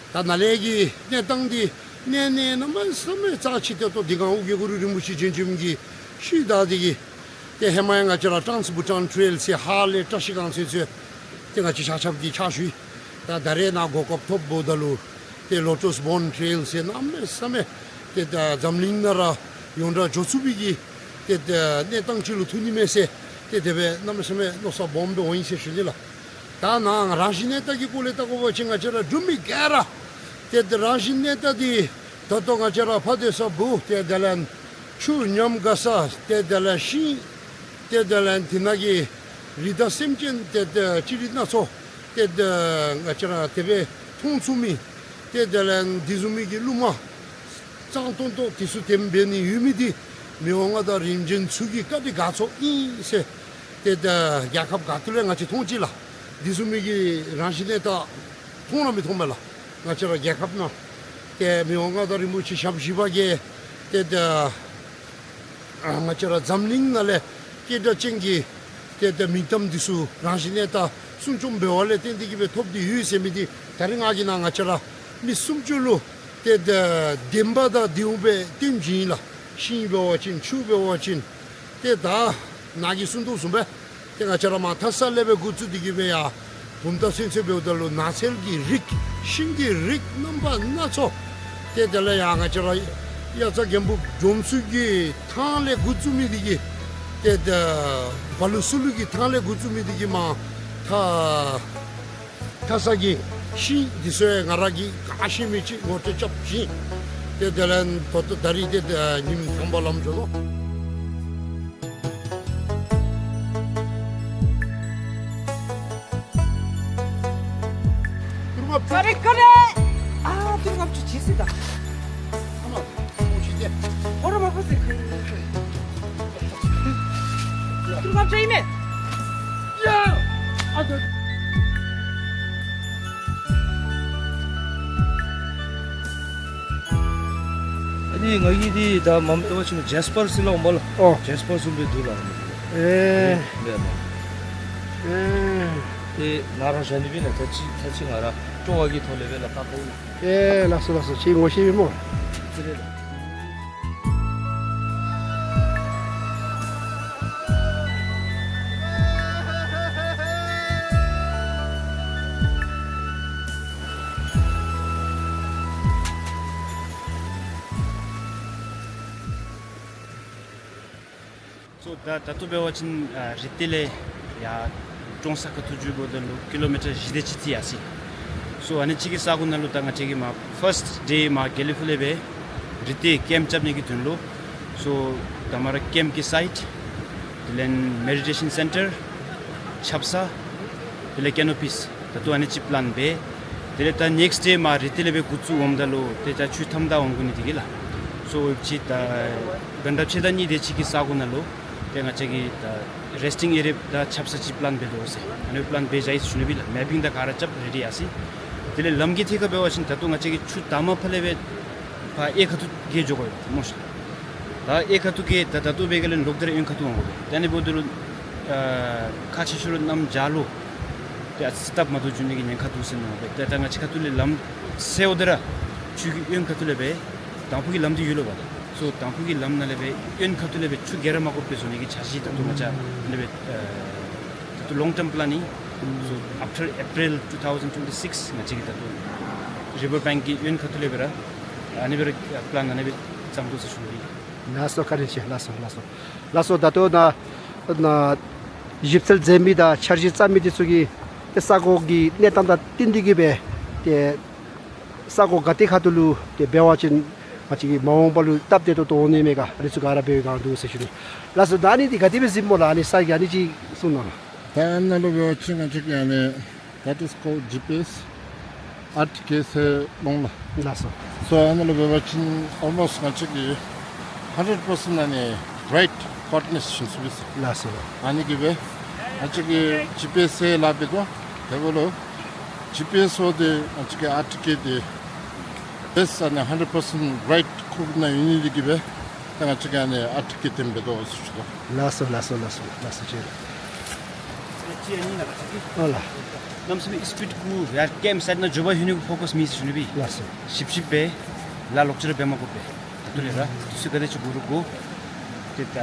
ད་ནཱ་ལས་ཀྱི་གནས་སྟངས་འདི་གནས་གནས་གནམ་མེད་ས་མེད་རྩ་ཆེ་ཏོག་ཏོ་འདི་གང་ཨོ་རྒྱན་གུ་རུ་རིན་པོ་ཆེ་བྱོན་བྱོནམ་གི་ཤུལ་ད་འདི་གི་ཏེ་ཧེ་མ་ཡང་ང་བཅས་ར་ཊཱནསི་བྷུ་ཊཱན་ཊེལ་ཟེར་ཧཱ་ལས་བཀྲ་ཤིས་སྒང་ཚུན་ཚོད་ཏེ་ང་བཅས་ཆ་ཁྱབ་ཀྱིས་ཕྱག་ཞུ་ཡི། ད་ད་རེས་ནཱ་གོ་སྐབས་ཐོབ་འབདཝ་ད་ལུ་ཏེ་ལོ་ཊཱསི་བཱོན་ཊེལ་ཟེར་གནམ་མེད་ས་མེད་ཏེ་ད་འཛམ་གླིང་ནང་ར་ཡོངས་གྲགས་འགྱོ་ཚུགས་པའི་གི་ཏེ་ད་གནས་སྟངས་ཅིག་ལུ་ཐུག་ནི་མས་ཟེར་ཏེ་དེ་སྦེ་གནམ་མེད་ས་མེད་མནོ་བསམ་སྦོམ་སྦེ་འོང་ཡི་ཟེར་ཞུ་ནི་ལགས། ད་ནཱ་རང་བཞིན་གནས་སྟངས་ཀྱི་སྐོར་ལས་བལྟ་དགོ་པ་ཅིན་ང་བཅས་ར་འབྲུག་མི་ག་ར་ཏེ་ད་རང་བཞིན་གནས་སྟངས་འདི་ད་ལྟོ་ང་བཅས་ར་ཕ་སྡོད་ས་སྦུག་ཏེ་དེ་ལས་ཆུ་ཉམས་དགའ་ས་ཏེ་དེ་ལས་ཤིང་ཏེ་དེ་ལས་འདི་ནང་གི་རི་དྭགས་སེམས་ཅན་ཏེ་ཏེ་ཅི་རིགས་སྣ་ཚོགས་ཏེ་ཏེ་ང་བཅས་ར་དེ་སྦེ་མཐོང་ཚུགས་མི་ཏེ་དེ་ལས་འདི་བཟུམ་མའི་གི་ཀླུ་མ་གཙང་ཏོང་ཏོ་དེ་ཚུ་དེམ་འབད་ནི་ཡོད་མི་འདི་མི་དབང་མངའ་བདག་རིམ་བྱོན་ཚུ་གི་བཀའ་དྲིན་དགའ་ཚོར་ཨིན་ཟེར་ཏེ་ཏེ་རྒྱལ་ཁབ་ག་ཏེ་ལས་ང་བཅས་མཐོང་ཅི་ལགས། འདི་བཟུམ་མའི་གི་རང་བཞིན་གནས་སྟངས་མཐོང་ར་མི་མཐོང་མས་ལགས། ང་བཅས་ར་རྒྱལ་ཁབ་ནང་ཏེ་མི་དབང་མངའ་བདག་རིན་པོ་ཆེ་ཞབས་བཞི་པ་གིས་ཏེ་ཏེ་ཨ་ང་བཅས་ར་འཛམ་གླིང་ནང་ལས་ སྐད་གྲགས་ཅན་གྱི་ཏེ་ད་མིང་གཏམ་འདི་ཚུ་རང་བཞིན་གནས་སྟངས་སྲུང་སྐྱོབ་འབད་བ་ལས་བརྟེན་ཏེ་གིས་སྦེ་ཐོབ་སྟེ་ཡོད་ཟེར་མི་འདི་ད་རིས་ང་གིས་ནཱ་ང་བཅས་ར་མི་སུམ་ཅུ་ལུ་ཏེ་ད་བདེན་པ་དང་བདེན་པ་སྦེ་སྟོན་བྱིན་ཡི་ལགས། ཤིང་འབད་བ་ཅིན་ཆུ་འབད་བ་ཅིན་ཏེ་ད་ནཱ་གིས་གསུང་དོ་བཟུམ་སྦེ་ཏེ་ང་བཅས་ར་མར་མཐའ་ས་ལས་སྦེ་འགོ་བཙུགས་ཏེ་གིས་སྦེ་ཡར་བུམ་ཐང་ཚུན་ཚོད་འབདཝ་ད་ལུ་ནགས་ཚལ་གྱི་རིགས་ཤིང་གི་རིགས་རྣམ་པ་སྣ་ཚོགས། ཏེ་དེ་ལས་ཡང་ང་བཅས་ར་དབྱར་རྩྭ་དགུན་འབུ་འཇོམས་ཚུ་གི་ཐང་ལས་འགོ་བཙུགས་མི་འདི་གིས་ཏེ་ད་བ་ལུ་སུ་ལུ་གི་ཐང་ལས་འགོ་བཙུགས་མི་འདི་གིས་མར་མཐའ་མཐའ་ས་གི་ཤིང་འདི་ཚུ་ཡང་ང་ར་གིས་ག་ཤེས་མི་ཅིག་ངོ་སྤྲོད་རྐྱབ་བྱིན། ཏེ་དེ་ལས་ད་ལྟོ་ད་རིས་ཏེ་ད་ཉིནམ་དང་པ་ལམ་འགྱོ་ནུག། ཏི་རུ་ལྔ་བཅུ། ཨ་རེ་ཀ་རེ། ཨ་ཏི་རུ་ལྔ་བཅུ་ཅིག་ཟེར་ད། ཨ་མ་ཨོ་ཅི་ཏེ། ཨོ་ར་མ་པ་ཟེར་ཁ་ཡི། ཏི་རུ་ལྔ་བཅུ་ཨིན་མས། ཡ། ཨ་ཏི། ཨ་ནི་ང་གིས་འདི་ད་མམ་ཏོ་བ་ཆེན་མོ་ཇེས་པར་ཟེར་སླབ་འོང་པ་ལགས། ཨོ། ཇེས་པར་བཟུམ་སྦེ་འདུག་ལགས། ཨེ། ལགས་ལགས། ཨེ། ཏེ་ང་ར་བཞག་ནི་སྦེ་ལགས། ད་ཅི་ད་ཅི་ང་ར་སྤྲོ་བ་གི་ཐོག་ལས་སྦེ་ལགས་ད་ཁོ། ཨེ་ལགས་སོ་ལགས་སོ། ཁྱེད་ངོ་ཤེས་མི་སྨོ། ཨ་ཙི་རེ་ལགས། སོ་ད་ད་ལྟོ་འབད་བ་ཅིན་ཨ་རི་ཏི་ལས་ཡར་ཀྲོང་གསར་ཁ་ཐུག་འགྱོཝ་ད་ལུ་ཀི་ལོ་མི་ཊར་བཞི་དེ་ཅིག་ཅིག་ཡར་སོ་ཡི། སོ་ཨ་ནི་ཅིག་གི་ས་གོ་ནང་ལུ་ད་ང་བཅས་ཀྱིས་མར་ཕརསཊ་ཌེ་མར་དགེ་ལེགས་ཕུག་ལས་སྦེ་རི་ཏི་ཀེམཔ་རྐྱབ་ནི་གི་དོན་ལུ། སོ་ད་མར་ཀེམཔ་གི་སའིཊ་དེ་ལས་མེ་ཌི་ཊེ་ཤཱན་སེན་ཊར་ཆབ་གསང་དེ་ལས་ཀེ་ནོ་པིས། ད་ལྟོ་ཨ་ནི་ཅིག་པི་ལཱན་འབད། དེ་ལས་ད་ནེགསཊ་ཌེ་མར་རི་ཏི་ལས་སྦེ་འགོ་བཙུགས་འོངམ་ད་ལུ་ཏེ་ད་ཆུ་མཐའམ་ད་འོང་དགོ་ནི་དེ་གིས་ལགས། སོ་ཅིག་ད་ག་འདྲ་ཕྱེད་དང་གཉིས་དེ་ཅིག་གི་ས་གོ་ནང་ལུ་ཏེ་ང་བཅས་ཀྱིས་ད་རེསི་ཊིང་ཨེ་རི་ཡ་དང་ཆབ་གསང་ཅིག་པི་ལཱན་འབད་དོ་ཟེར། ཨ་ནི་པི་ལཱན་འབད་བཞག་ཡི་ཟེར་ཞུ་ནི་སྦེ་ལགས། མེ་པིང་དང་ག་ར་རྐྱབ་རེ་ཌི་ཡར་སོ་ཡི། དེ་ལས་ལམ་གྱི་ཐད་ཁར་འབད་བ་ཅིན་ད་ལྟོ་ང་བཅས་ཀྱིས་ཆུ་དང་པ་ཕར་ལས་སྦེ་ཕར་གཡས་ཁ་ཐུག་གི་འགྱོ་དགོ་པས་སྨོ་ཤ། ད་གཡས་ཁ་ཐུག་གི་ད་ད་ལྟོ་འབད་ག་ལས་ལོག་སྟེ་ར་གཡོན་ཁ་ཐུག་འོང་དགོ་པས། ད་ཨ་ནི་འབདཝ་ད་ལུ་ཨ་ཁག་ཆེ་ཤོས་ར་གནམ་བྱཱར་ལུ་ཏེ་ཨ་ཙི་སྟབས་མ་བདེཝ་འབྱུང་ནི་གི་ཉེན་ཁ་འདུག་ཟེར་མནོཝ་སྦེ། ཏེ་ད་ང་བཅས་ཁ་ཐུག་ལས་ལམ་སེལཝ་ད་ར་ཆུ་གི་གཡོན་ཁ་ཐུག་ལས་སྦེ་དང་ཕུ་གི་ལམ་འདི་ཡོད་ལོ་པ་ད། སོ་དང་ཕུ་གི་ལམ་ནང་ལས་སྦེ་གཡོན་ཁ་ཐུག་ལས་སྦེ་ཆུ་ག་ར་མ་དགོཔ་སྦེ་བཟོ་ནི་གི་འཆར་གཞི་ད་ལྟོ་ང་བཅས་ལས་སྦེ་ཨ་ད་ལྟོ་ལོང་ཊརམ་པི་ལཱན་ཨིན། སོ་ཨཕ་ཊར་ཨེ་པི་རིལ་ཊུ་ཐའུ་ཟེན་ཊུ་ཝེན་ཊི་སིགསི་ང་བཅས་ཀྱིས་ད་ལྟོ་རི་བར་བེངཀ་གི་གཡོན་ཁ་ཐུག་ལས་སྦེ་ར་ཨ་ནི་སྦེ་ར་པི་ལཱན་ཨ་ནི་སྦེ་བརྩམ་དོ་ཟེར་ཞུ་ནི། ལགས་སོ་བཀའ་དྲིན་ཆེ། ལགས་སོ་ལགས་སོ་ལགས་སོ། ད་ལྟོ་ནཱ་ནཱ་ཞིབ་འཚོལ་མཛད་མི་དང་འཆར་གཞི་བརྩམ་མི་འདི་ཚུ་གིས་ཏེ་ས་གོ་གི་གནས་སྟངས་དང་བསྟུན་ཏེ་གིས་སྦེ་ཏེ་ས་གོ་ག་ཏེ་ཁ་ཐུག་ལུ་ཏེ་འབད་བ་ཅིན་ང་བཅས་ཀྱི་མ་འོངས་པ་ལུ་སྟབས་བདེ་ཏོག་ཏོ་འོང་ནི་མས་ག། ཨ་ནི་ཚུ་ག་ར་འབད་བའི་སྒང་འདུག་ཟེར་ཞུ་ནི། ལགས་སོ། ད་ཨ་ནི་འདི་ག་དེ་སྦེ་གཟིགསཔ་སྨོ་ལགས། ཨ་ནི་ས་གི་ཨ་ནི་ཅིག་གསུང་གནང་ལགས། ད་ཨ་ནཱ་ལུ་འབད་བ་ཅིན་ང་བཅས་ཀྱི་ཨ་ནི་that is called ཇི་པི་ཨེསི། ཨར་ཊི་ཀེ་ཟེར་སླབ་འོང་ལགས། ལགས་སོ། སོ་ཨ་ནཱ་ལུ་འབད་བ་ཅིན་ཨོལ་མོསཊ་ང་བཅས་ཀྱིས་ཧན་ཌེཌ་པར་སེནཊ་ཨ་ནི་རའིཊ་ཀོ་ཨོར་ཌི་ནེཊ་བྱིན་ཚུགས་པས། ལགས་སོ། ཨ་ནི་གིས་སྦེ་ང་བཅས་ཀྱིས་ཇི་པི་ཨེསི་ཟེར་སླབ་སྦེ་འདུག། དེ་འབདཝ་ལུ་ཇི་པི་ཨེསི་འོ་དེ་ང་བཅས་ཀྱི་ཨར་ཊི་ཀེ་དེ་ཨེསི་ཨ་ནི་ཧན་ཌེཌ་པར་སེནཊ་རའིཊ་ཁོ་ན་ཡོད་ནི་དེ་གིས་སྦེ་ད་ང་བཅས་ཀྱིས་ཨ་ནི་ཨར་ཊི་ཀེ་དེ་འབད་དོ་ཟེར་ཞུ་དོ། ལགས་སོ་ལགས་སོ་ལགས་སོ་ལགས་སོ། ཅིག་ཨ་ནི་ལགས་ཅིག་ཨ་ལགས། གནམ་མེད་ས་མེད་སི་པིཌ་གུ་ཡར་ཀེམཔ་སའིཊ་ནང་འགྱོ་བར་ལྷོད་ནི་གུ་ཕོ་ཀས་མེད་ཟེར་ཞུ་ནི་སྦེ། ལགས་སོ། ཞིབ་ཞིབ་སྦེ་ལཱ་ལོག་ཅི་ར་འབད་མ་དགོ་པར་ད་ལྟོ་ལས་ར་དུས་ཚོད་ག་དེ་ཅིག་འགོར་རུང་འགོར། ཏེ་ད་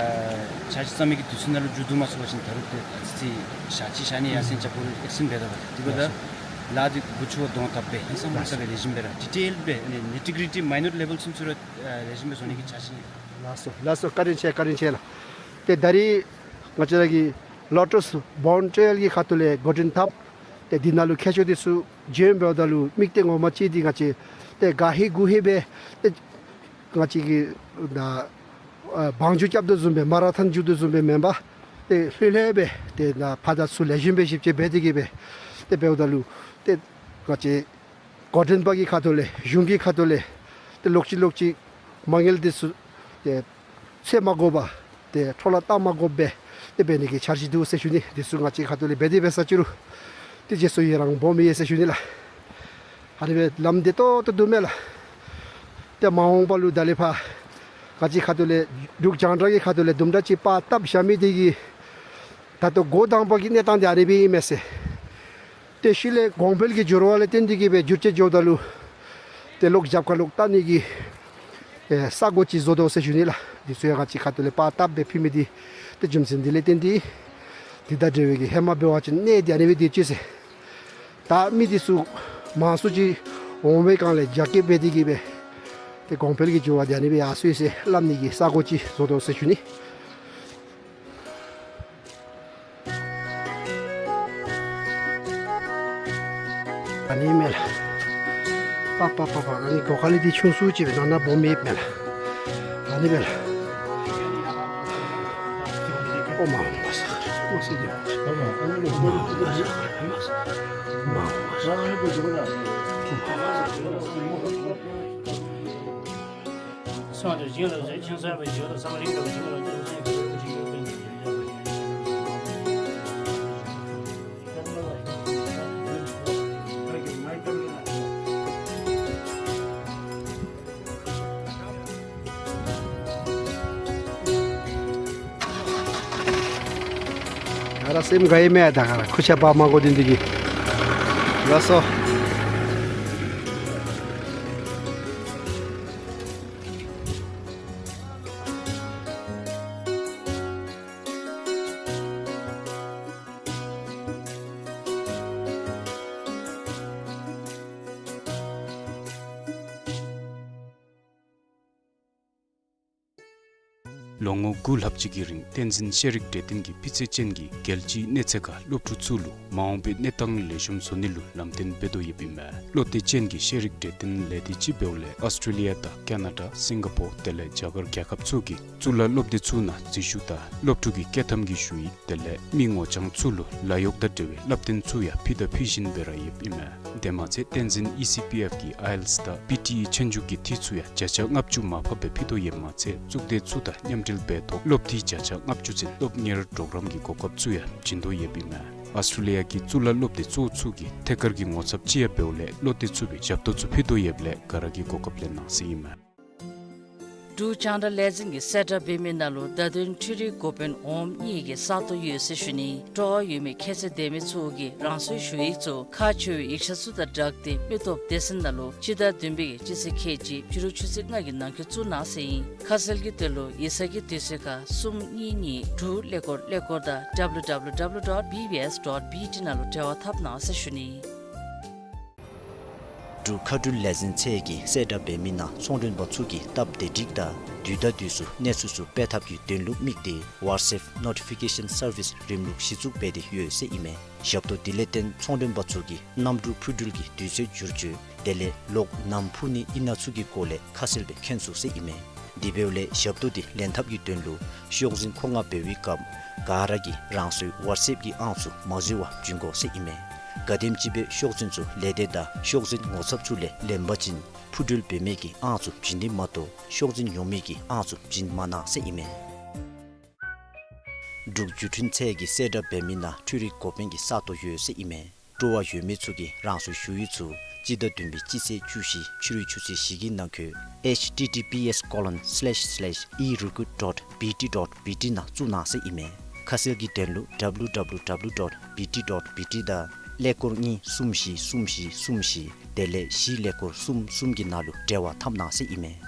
འཆར་གཞི་བརྩམ་མི་གི་དུས་ཚོད་ནང་ལུ་མཇུག་བསྡུ་མ་ཚུགས་པ་ཅིན་ད་རུང་ཏེ་ཨ་ཙི་ཅིག་ཞག་གཅིག་ཞག་གཉིས་ཡར་སེང་རྐྱབ་དགོ་རུང་ཨེག་སི་ཊེནཌ་འབད་དོ་བ། དེ་འབདཝ་ད་ལགས་སོ། ལཱ་འདི་འགོ་བཙུགས་པ་དོན་དག་སྦེ་ཧིང་སངས་མ་ལགས་སོ། ལགས་སོ་སྦེ་ལེགས་ཤོམ་སྦེ་ར་ཌི་ཊེལ་སྦེ་ཨ་ནི་ནི་ཊི་གི་རི་ཊི་མའི་ནོཊ་ལེ་ཝེལ་ཚུན་ཚོད་ར་ཨ་ལེགས་ཤོམ་སྦེ་བཟོ་ནི་གི་འཆར་གཞི་ཨིན། ལགས་སོ་ལགས་སོ། བཀའ་དྲིན་ཆེ་བཀའ་དྲིན་ཆེ་ལགས། ཏེ་ད་རིས་ང་བཅས་ར་གི་ལོ་ཊས་བོན་ཊེལ་གྱི་ཁ་ཐུག་ལས་འགོ་འདྲེན་འཐབ། ཏེ་འདི་ནང་ལུ་མཁས་མཆོག་འདི་ཚུ་བྱོན་འབདཝ་ད་ལུ་དམིགས་གཏད་ངོ་མ་ཅིག་འདི་ང་བཅས་ཏེ་ག་ཧེ་གུ་ཧེ་སྦེ་ཏེ་ང་བཅས་ཀྱིས་ད་ཨ་བང་རྒྱུག་རྐྱབ་དོ་བཟུམ་སྦེ་མ་ར་ཐཱན་རྒྱུག་དོ་བཟུམ་སྦེ་མེན་པར་ཏེ་ལྷོད་ལྷོད་སྦེ་ཏེ་ད་ཕར་དང་ཚུར་ལེགས་ཤོམ་སྦེ་ཞིབ་དཔྱད་འབད་དེ་གིས་སྦེ་ཏེ་འབདཝ་ད་ལུ་ཏེ་ང་བཅས་འགོ་འདྲེན་པ་གི་ཁ་ཐུག་ལས་གཞུང་གི་ཁ་ཐུག་ལས་ཏེ་ལོག་ཅི་ལོག་ཅི་མ་དངུལ་འདི་ཚུ་ཏེ་ཚོད་མ་དགོ་པར་ཏེ་འཕྲོ་བརླག་བཏང་མ་དགོ་པར་ཏེ་འབད་ནི་གི་འཆར་གཞི་འདུག་ཟེར་ཞུ་ནི། འདི་ཚུ་ང་བཅས་ཁ་ཐུག་ལས་འབད་དེ་འབད་ས་ཅི་རུང་ཏེ་རྗེས་སུ་ཡི་རང་སྦོམ་ཡོད་ཟེར་ཞུ་ནི་ལགས། ཧ་ལམ་སྦེ་ལམ་བདེ་ཏོག་ཏོ་འདུག་མས་ལགས། ཏེ་མ་འོངས་པ་ལུ་ད་ལས་ཕར་ང་བཅས་ཁ་ཐུག་ལས་འབྲུག་རྒྱང་བསྒྲགས་ཀྱི་ཁ་ཐུག་ལས་དུམ་གྲ་ཅིག་པར་བཏབ་བཞག་མི་འདི་གིས་ ད་ལྟོ་འགོ་དང་པ་གི་གནས་སྟངས་འདི་ཨ་ནི་སྦེ་ཨིན་མས་ཟེར། ཏེ་ཤུལ་ལས་གོང་འཕེལ་གྱི་འགྱུར་བ་ལས་བརྟེན་ཏེ་གིས་སྦེ་འགྱུར་བཅོས་འགྱོཝ་ད་ལུ་ཏེ་ལོག་རྒྱབ་ཁ་ལོག་བལྟ་ནི་གི་ཨེ་ས་གོ་ཅིག་བཟོ་དོ་ཟེར་ཞུ་ནི་ལགས། འདི་ཚུ་ཡང་ང་བཅས་ཁ་ཐུག་ལས་པར་བཏབ་སྦེ་ཕུལ་མི་འདི་ཏེ་རྒྱུ་མཚན་འདི་ལས་བརྟེན་ཏེ་འདི་དང་འབྲེལ་བའི་གི་ཧེ་མ་འབད་བ་ཅིན་གནས་འདི་ཨ་ནི་སྦེ་སྡོད་ཅི་ཟེར། ད་མི་འདི་ཚུ་མང་སུ་ཅིག་འོང་བའི་སྒང་ལས་རྒྱ་སྐྱེད་འབད་དེ་གིས་སྦེ་ཏེ་གོང་འཕེལ་གྱི་འགྱུར་བ་འདི་ཨ་ནི་སྦེ་ཡར་སོ་ཡི་ཟེར་སླབ་ནི་གི་ས་གོ་ཅིག་བཟོ་དོ་ཟེར་ཞུ་ནི། ཨ་ནི་མས་ལགས། པ་པ་པ་པ། ཨ་ནི་སྒོ་ཁ་ལས་འདི་ཆུང་སུ་ཅིག་སྦེ་ནང་ན་སྦོམ་ཡོདཔ་མས་ལགས། ཨ་ནི་མས་ལགས། ཨོཾ་ཨཱཿཧཱུྃ་བྷཱུ་ཥ། ཨ་ར་སེམས་དགའ་ཡི་མས། ད་ག་ར་ཁུར་ཆ་འབག་མ་དགོ་དེ་འདི་གིས། ལགས་སོ། ལོ་ངོ་དགུ་ལྷག་ཅིག་གི་རིང་བསྟན་འཛིན་ཤེས་རིག་གྲོས་སྟོན་གྱིས་སྤུས་ཚད་ཅན་གྱི་རྒྱལ་སྤྱིའི་གནས་ཚད་ཁར་སློབ་ཕྲུག་ཚུ་ལུ་མ་འོངས་པའི་གནས་སྟངས་ལེགས་ཤོམ་བཟོ་ནི་ལུ་ལམ་སྟོན་འབད་དོ་ཡོདཔ་ཨིན་མས། བློ་གཏད་ཅན་གྱི་ཤེས་རིག་གྲོས་སྟོན་ལས་སྡེ་ཅིག་འབདཝ་ལས་ཨོསི་ཊྲེ་ལི་ཡ་དང་ཀ་ན་ཌ་སིང་ག་པོར་དེ་ལས་རྒྱ་གར་རྒྱལ་ཁབ་ཚུ་གི་གཙུག་ལག་སློབ་སྡེ་ཚུ་ནང་འཛུལ་ཞུགས་དང་སློབ་ཕྲུག་གི་བསྐྱོད་ཐམ་གྱི་ཞུ་ཡིག་དེ་ལས་མི་ངོ་རྐྱང་ཚུ་ལུ་ལཱ་གཡོག་དང་འབྲེལ་བའི་བསླབ་སྟོན་ཚུ་ཡང་ཕུལ་དང་ཕུལ་བཞིན་པའི་ར་ཡོདཔ་ཨིན་མས། དེ་མ་ཚད་བསྟན་འཛིན་ཨི་སི་པི་ཨེཕ་གི་ཨའི་ཨེལ་ཊི་ཨེསི་དང་པི་ཊི་ཨི་ཆོས་རྒྱུགས་ཀྱི་འཐུས་ཚུ་ཡང་བརྒྱ་ཆ་ལྔ་བཅུ་མར་ཕབ་སྦེ་ཕུལ་དོ་ཡོདཔ་མ་ཚད་གཙུག་སྡེ་ཚུ་དང་མཉམ་འབྲེལ་འབད་ཐོག་སློབ་འཐུས་བརྒྱ་ཆ་ལྔ་བཅུ་ཚུན་སློབ་གཉེར་གྲོགས་རམ་གྱི་གོ་སྐབས་ཚུ་ཡང་བྱིན་དོ་ཡོདཔ་ཨིན་མས། ཨོསི་ཊྲེ་ལི་ཡ་གི་གཙུག་ལག་སློབ་སྡེ་གཙོ་བོ་ཚུ་གི་ཐད་ཀར་གྱི་ངོ་ཚབ་ཅིག་ཡང་འབདཝ་ལས་བློ་གཏད་ཚུགས་པའི་ཞབས་ཏོག་ཚུ་ཕུལ་དོ་ཡོདཔ་ལས་ག་ར་གིས་གོ་སྐབས་ལེན་གནང་ཟེར་ཨིན་མས། འབྲུག་རྒྱང་བསྒྲགས་ལས་འཛིན་གྱིས་གསལ་བསྒྲགས་འབད་མི་ནང་ལུ་བརྡ་དོན་འཕྲུལ་རིག་འགོ་དཔོན་འོགམ་གཉིས་ཀྱི་ས་སྟོང་ཡོད་ཟེར་ཞུ་ནི། སྤྲོ་བ་ཡོད་མི་ཁྱད་ཚད་ལྡན་མི་ཚུ་གིས་རང་སོའི་ཞུ་ཡིག་ཚུ་ཁག་ཆེ་བའི་ཡིག་ཆ་ཚུ་དང་སྦྲགས་ཏེ་མི་སྟོབས་སྡེ་ཚན་ནང་ལུ་སྤྱི་ཟླ་བདུན་པའི་སྤྱི་ཚེས་ཁལ་གཅིག་ཕྱི་རུ་ཆུ་ཚོད་ལྔ་གི་ནང་འཁོད་བཙུགས་གནང་ཟེར་ཨིན། ཁ་གསལ་གྱི་དོན་ལུ་ཡིག་ཚང་གི་དུས་ཚོད་ཁར་གསུམ་གཉིས་གཉིས་དྲུག་ཀླད་ཀོར་ཀླད་ཀོར་དང་W W W dot B B S dot B T ནང་ལུ་འབྲེལ་བ་འཐབ་གནང་ཟེར་ཞུ་ནི། འབྲུག་མཁའ་འགྲུལ་ལས་འཛིན་ཚད་ཀྱིས་གསལ་བསྒྲགས་འབད་མི་ནང་ཚོང་མགྲོན་པ་ཚུ་གིས་སྟབས་བདེ་སྒྲིག་དང་དུས་དང་དུས་སུ་གནས་ཚུལ་ཚུ་སྤེལ་ཐབས་ཀྱི་དོན་ལུ་དམིགས་ཏེ་WhatsApp notification service རིམ་ལུགས་གཞི་བཙུགས་འབད་དེ་ཡོད་ཟེར་ཨིན་མས། ཞབས་ཏོག་འདི་ལས་བརྟེན་ཚོང་མགྲོན་པ་ཚུ་གིས་གནམ་གྲུ་འཕུར་འགྲུལ་གྱི་དུས་ཚོད་བསྒྱུར་བཅོས་དེ་ལས་གློག་ནམ་འཕུ་ནི་ཨིན་ན་ཚུ་གི་སྐོར་ལས་ཁ་གསལ་སྦེ་མཁྱེན་ཚུགས་ཟེར་ཨིན་མས། དེ་འབདཝ་ལས་ཞབས་ཏོག་འདི་ལེན་ཐབས་ཀྱི་དོན་ལུ་ཤོག་འཛིན་མཁོ་མངགས་འབད་བའི་སྐབས་ག་ར་གིས་རང་སོའི་WhatsApp གི་ཨང་ཚུ་མ་འཛོལ་བར་བྱིན་དགོ་ཟེར་ཨིན་མས། ག་དེམ་ཅིག་སྦེ་ཤོག་འཛིན་ཚུ་ལས་སྡེ་དང་ཤོག་འཛིན་ངོ་ཚབ་ཚུ་ལས་ལེན་པ་ཅིན་འཕུར་འགྲུལ་འབད་མི་གི་ཨང་ཚུ་བྱིན་ནི་མ་གཏོགས་ཤོག་འཛིན་ཡོད་མི་གི་ཨང་ཚུ་བྱིན་མ་གནང་ཟེར་ཨིན་མས། འབྲུག་བརྒྱུད་འཕྲིན་ཚད་ཀྱིས་གསལ་བསྒྲགས་འབད་མི་ནང་འཕྲུལ་རིག་འགོ་དཔོན་གྱི་ས་སྟོང་ཡོད་ཟེར་ཨིན་མས། སྤྲོ་བ་ཡོད་མི་ཚུ་གིས་རང་སོའི་ཞུ་ཡིག་ཚུ་སྤྱི་ཟླ་བདུན་པའི་སྤྱི་ཚེས་བཅུ་བཞི་ཕྱི་རུའི་ཆུ་ཚོད་བཞི་གི་ནང་འཁོད་H T T P S colon slash slash e recruit dot B T dot B T ནང་བཙུགས་གནང་ཟེར་ཨིན་མས། ཁ་གསལ་གྱི་དོན་ལུ W W W dot B T dot B T དང་ཀླད་ཀོར་གཉིས་གསུམ་བཞི་གསུམ་བཞི་གསུམ་བཞི་དེ་ལས་བཞི་ཀླད་ཀོར་གསུམ་གསུམ་གྱི་ནང་ལུ་འབྲེལ་བ་འཐབ་གནང་ཟེར་ཨིན་མས།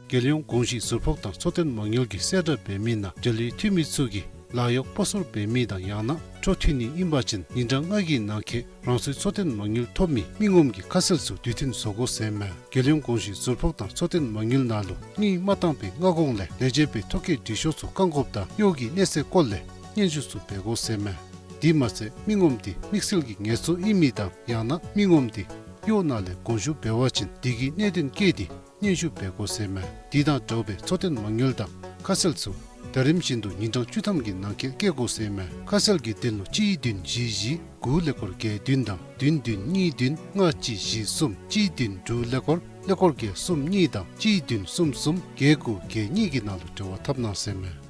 རྒྱལ་ཡོངས་གོང་ཞུས་ཟུར་ཕོགས་དང་འཚོ་རྟེན་མ་དངུལ་གྱིས་གསལ་བསྒྲགས་འབད་མི་ནང་འབྲེལ་ཡོད་འཐུས་མི་ཚུ་གིས་ལཱ་གཡོག་སྤོ་སོར་འབད་མི་དང་ཡང་ན་འཕྲོ་མཐུད་ནི་ཨིན་པ་ཅིན་ཉིན་གྲངས་ལྔ་གི་ནང་འཁོད་རང་སོའི་འཚོ་རྟེན་མ་དངུལ་ཐོབ་མི་མི་ངོམ་གྱི་ཁ་གསལ་ཚུ་དུས་མཐུན་བཟོ་དགོ་ཟེར་མས། རྒྱལ་ཡོངས་གོང་ཞུས་ཟུར་ཕོགས་དང་འཚོ་རྟེན་མ་དངུལ་ནང་ལུ་དངུལ་མ་བཏང་པའི་སྔ་གོང་ལས་ལས་བྱེད་པའི་ཐོ་བཀོད་འབྲི་ཤོག་ཚུ་བཀག་འགོགཔ་དང་གཡོག་གི་གནས་ཚད་སྐོར་ལས་སྙན་ཞུ་ཚུ་འབད་དགོ་ཟེར་མས། དེ་མ་ཚད་མི་ངོམ་དེ་དམིགས་བསལ་གྱི་ངལ་འཚོ་ཨིན་མི་དང་ཡང་ན་མི་ངོམ་དེ་གཡོག་ནང་ལས་དགོངས་ཞུ་འབད་བ་ཅིན་དེ་གི་གནད་དོན་བཀོད་དེ་སྙན་ཞུ་འབད་དགོ་ཟེར་མས། དེ་དང་འདྲཝ་སྦེ་འཚོ་རྟེན་མ་དངུལ་དང་ཁ་གསལ་ཚུ་ཟླ་རིམ་བཞིན་དུ་ཉིན་གྲངས་བཅུ་ཐམ་གྱི་ནང་འཁོད་བཀོད་དགོ་ཟེར་མས། ཁ་གསལ་གྱི་དོན་ལུ་གཅིག་བདུན་བཞི་བཞི་དགུ་ཀླད་ཀོར་བརྒྱད་བདུན་དང་བདུན་བདུན་གཉིས་བདུན་ལྔ་གཅིག་བཞི་གསུམ་གཅིག་བདུན་དྲུག་ཀླད་ཀོར་ཀླད་ཀོར་བརྒྱད་གསུམ་གཉིས་དང་གཅིག་བདུན་གསུམ་གསུམ་བརྒྱད་དགུ་བརྒྱད་གཉིས་ཀྱི་ནང་ལུ་འབྲེལ་བ་འཐབ་གནང་ཟེར་མས།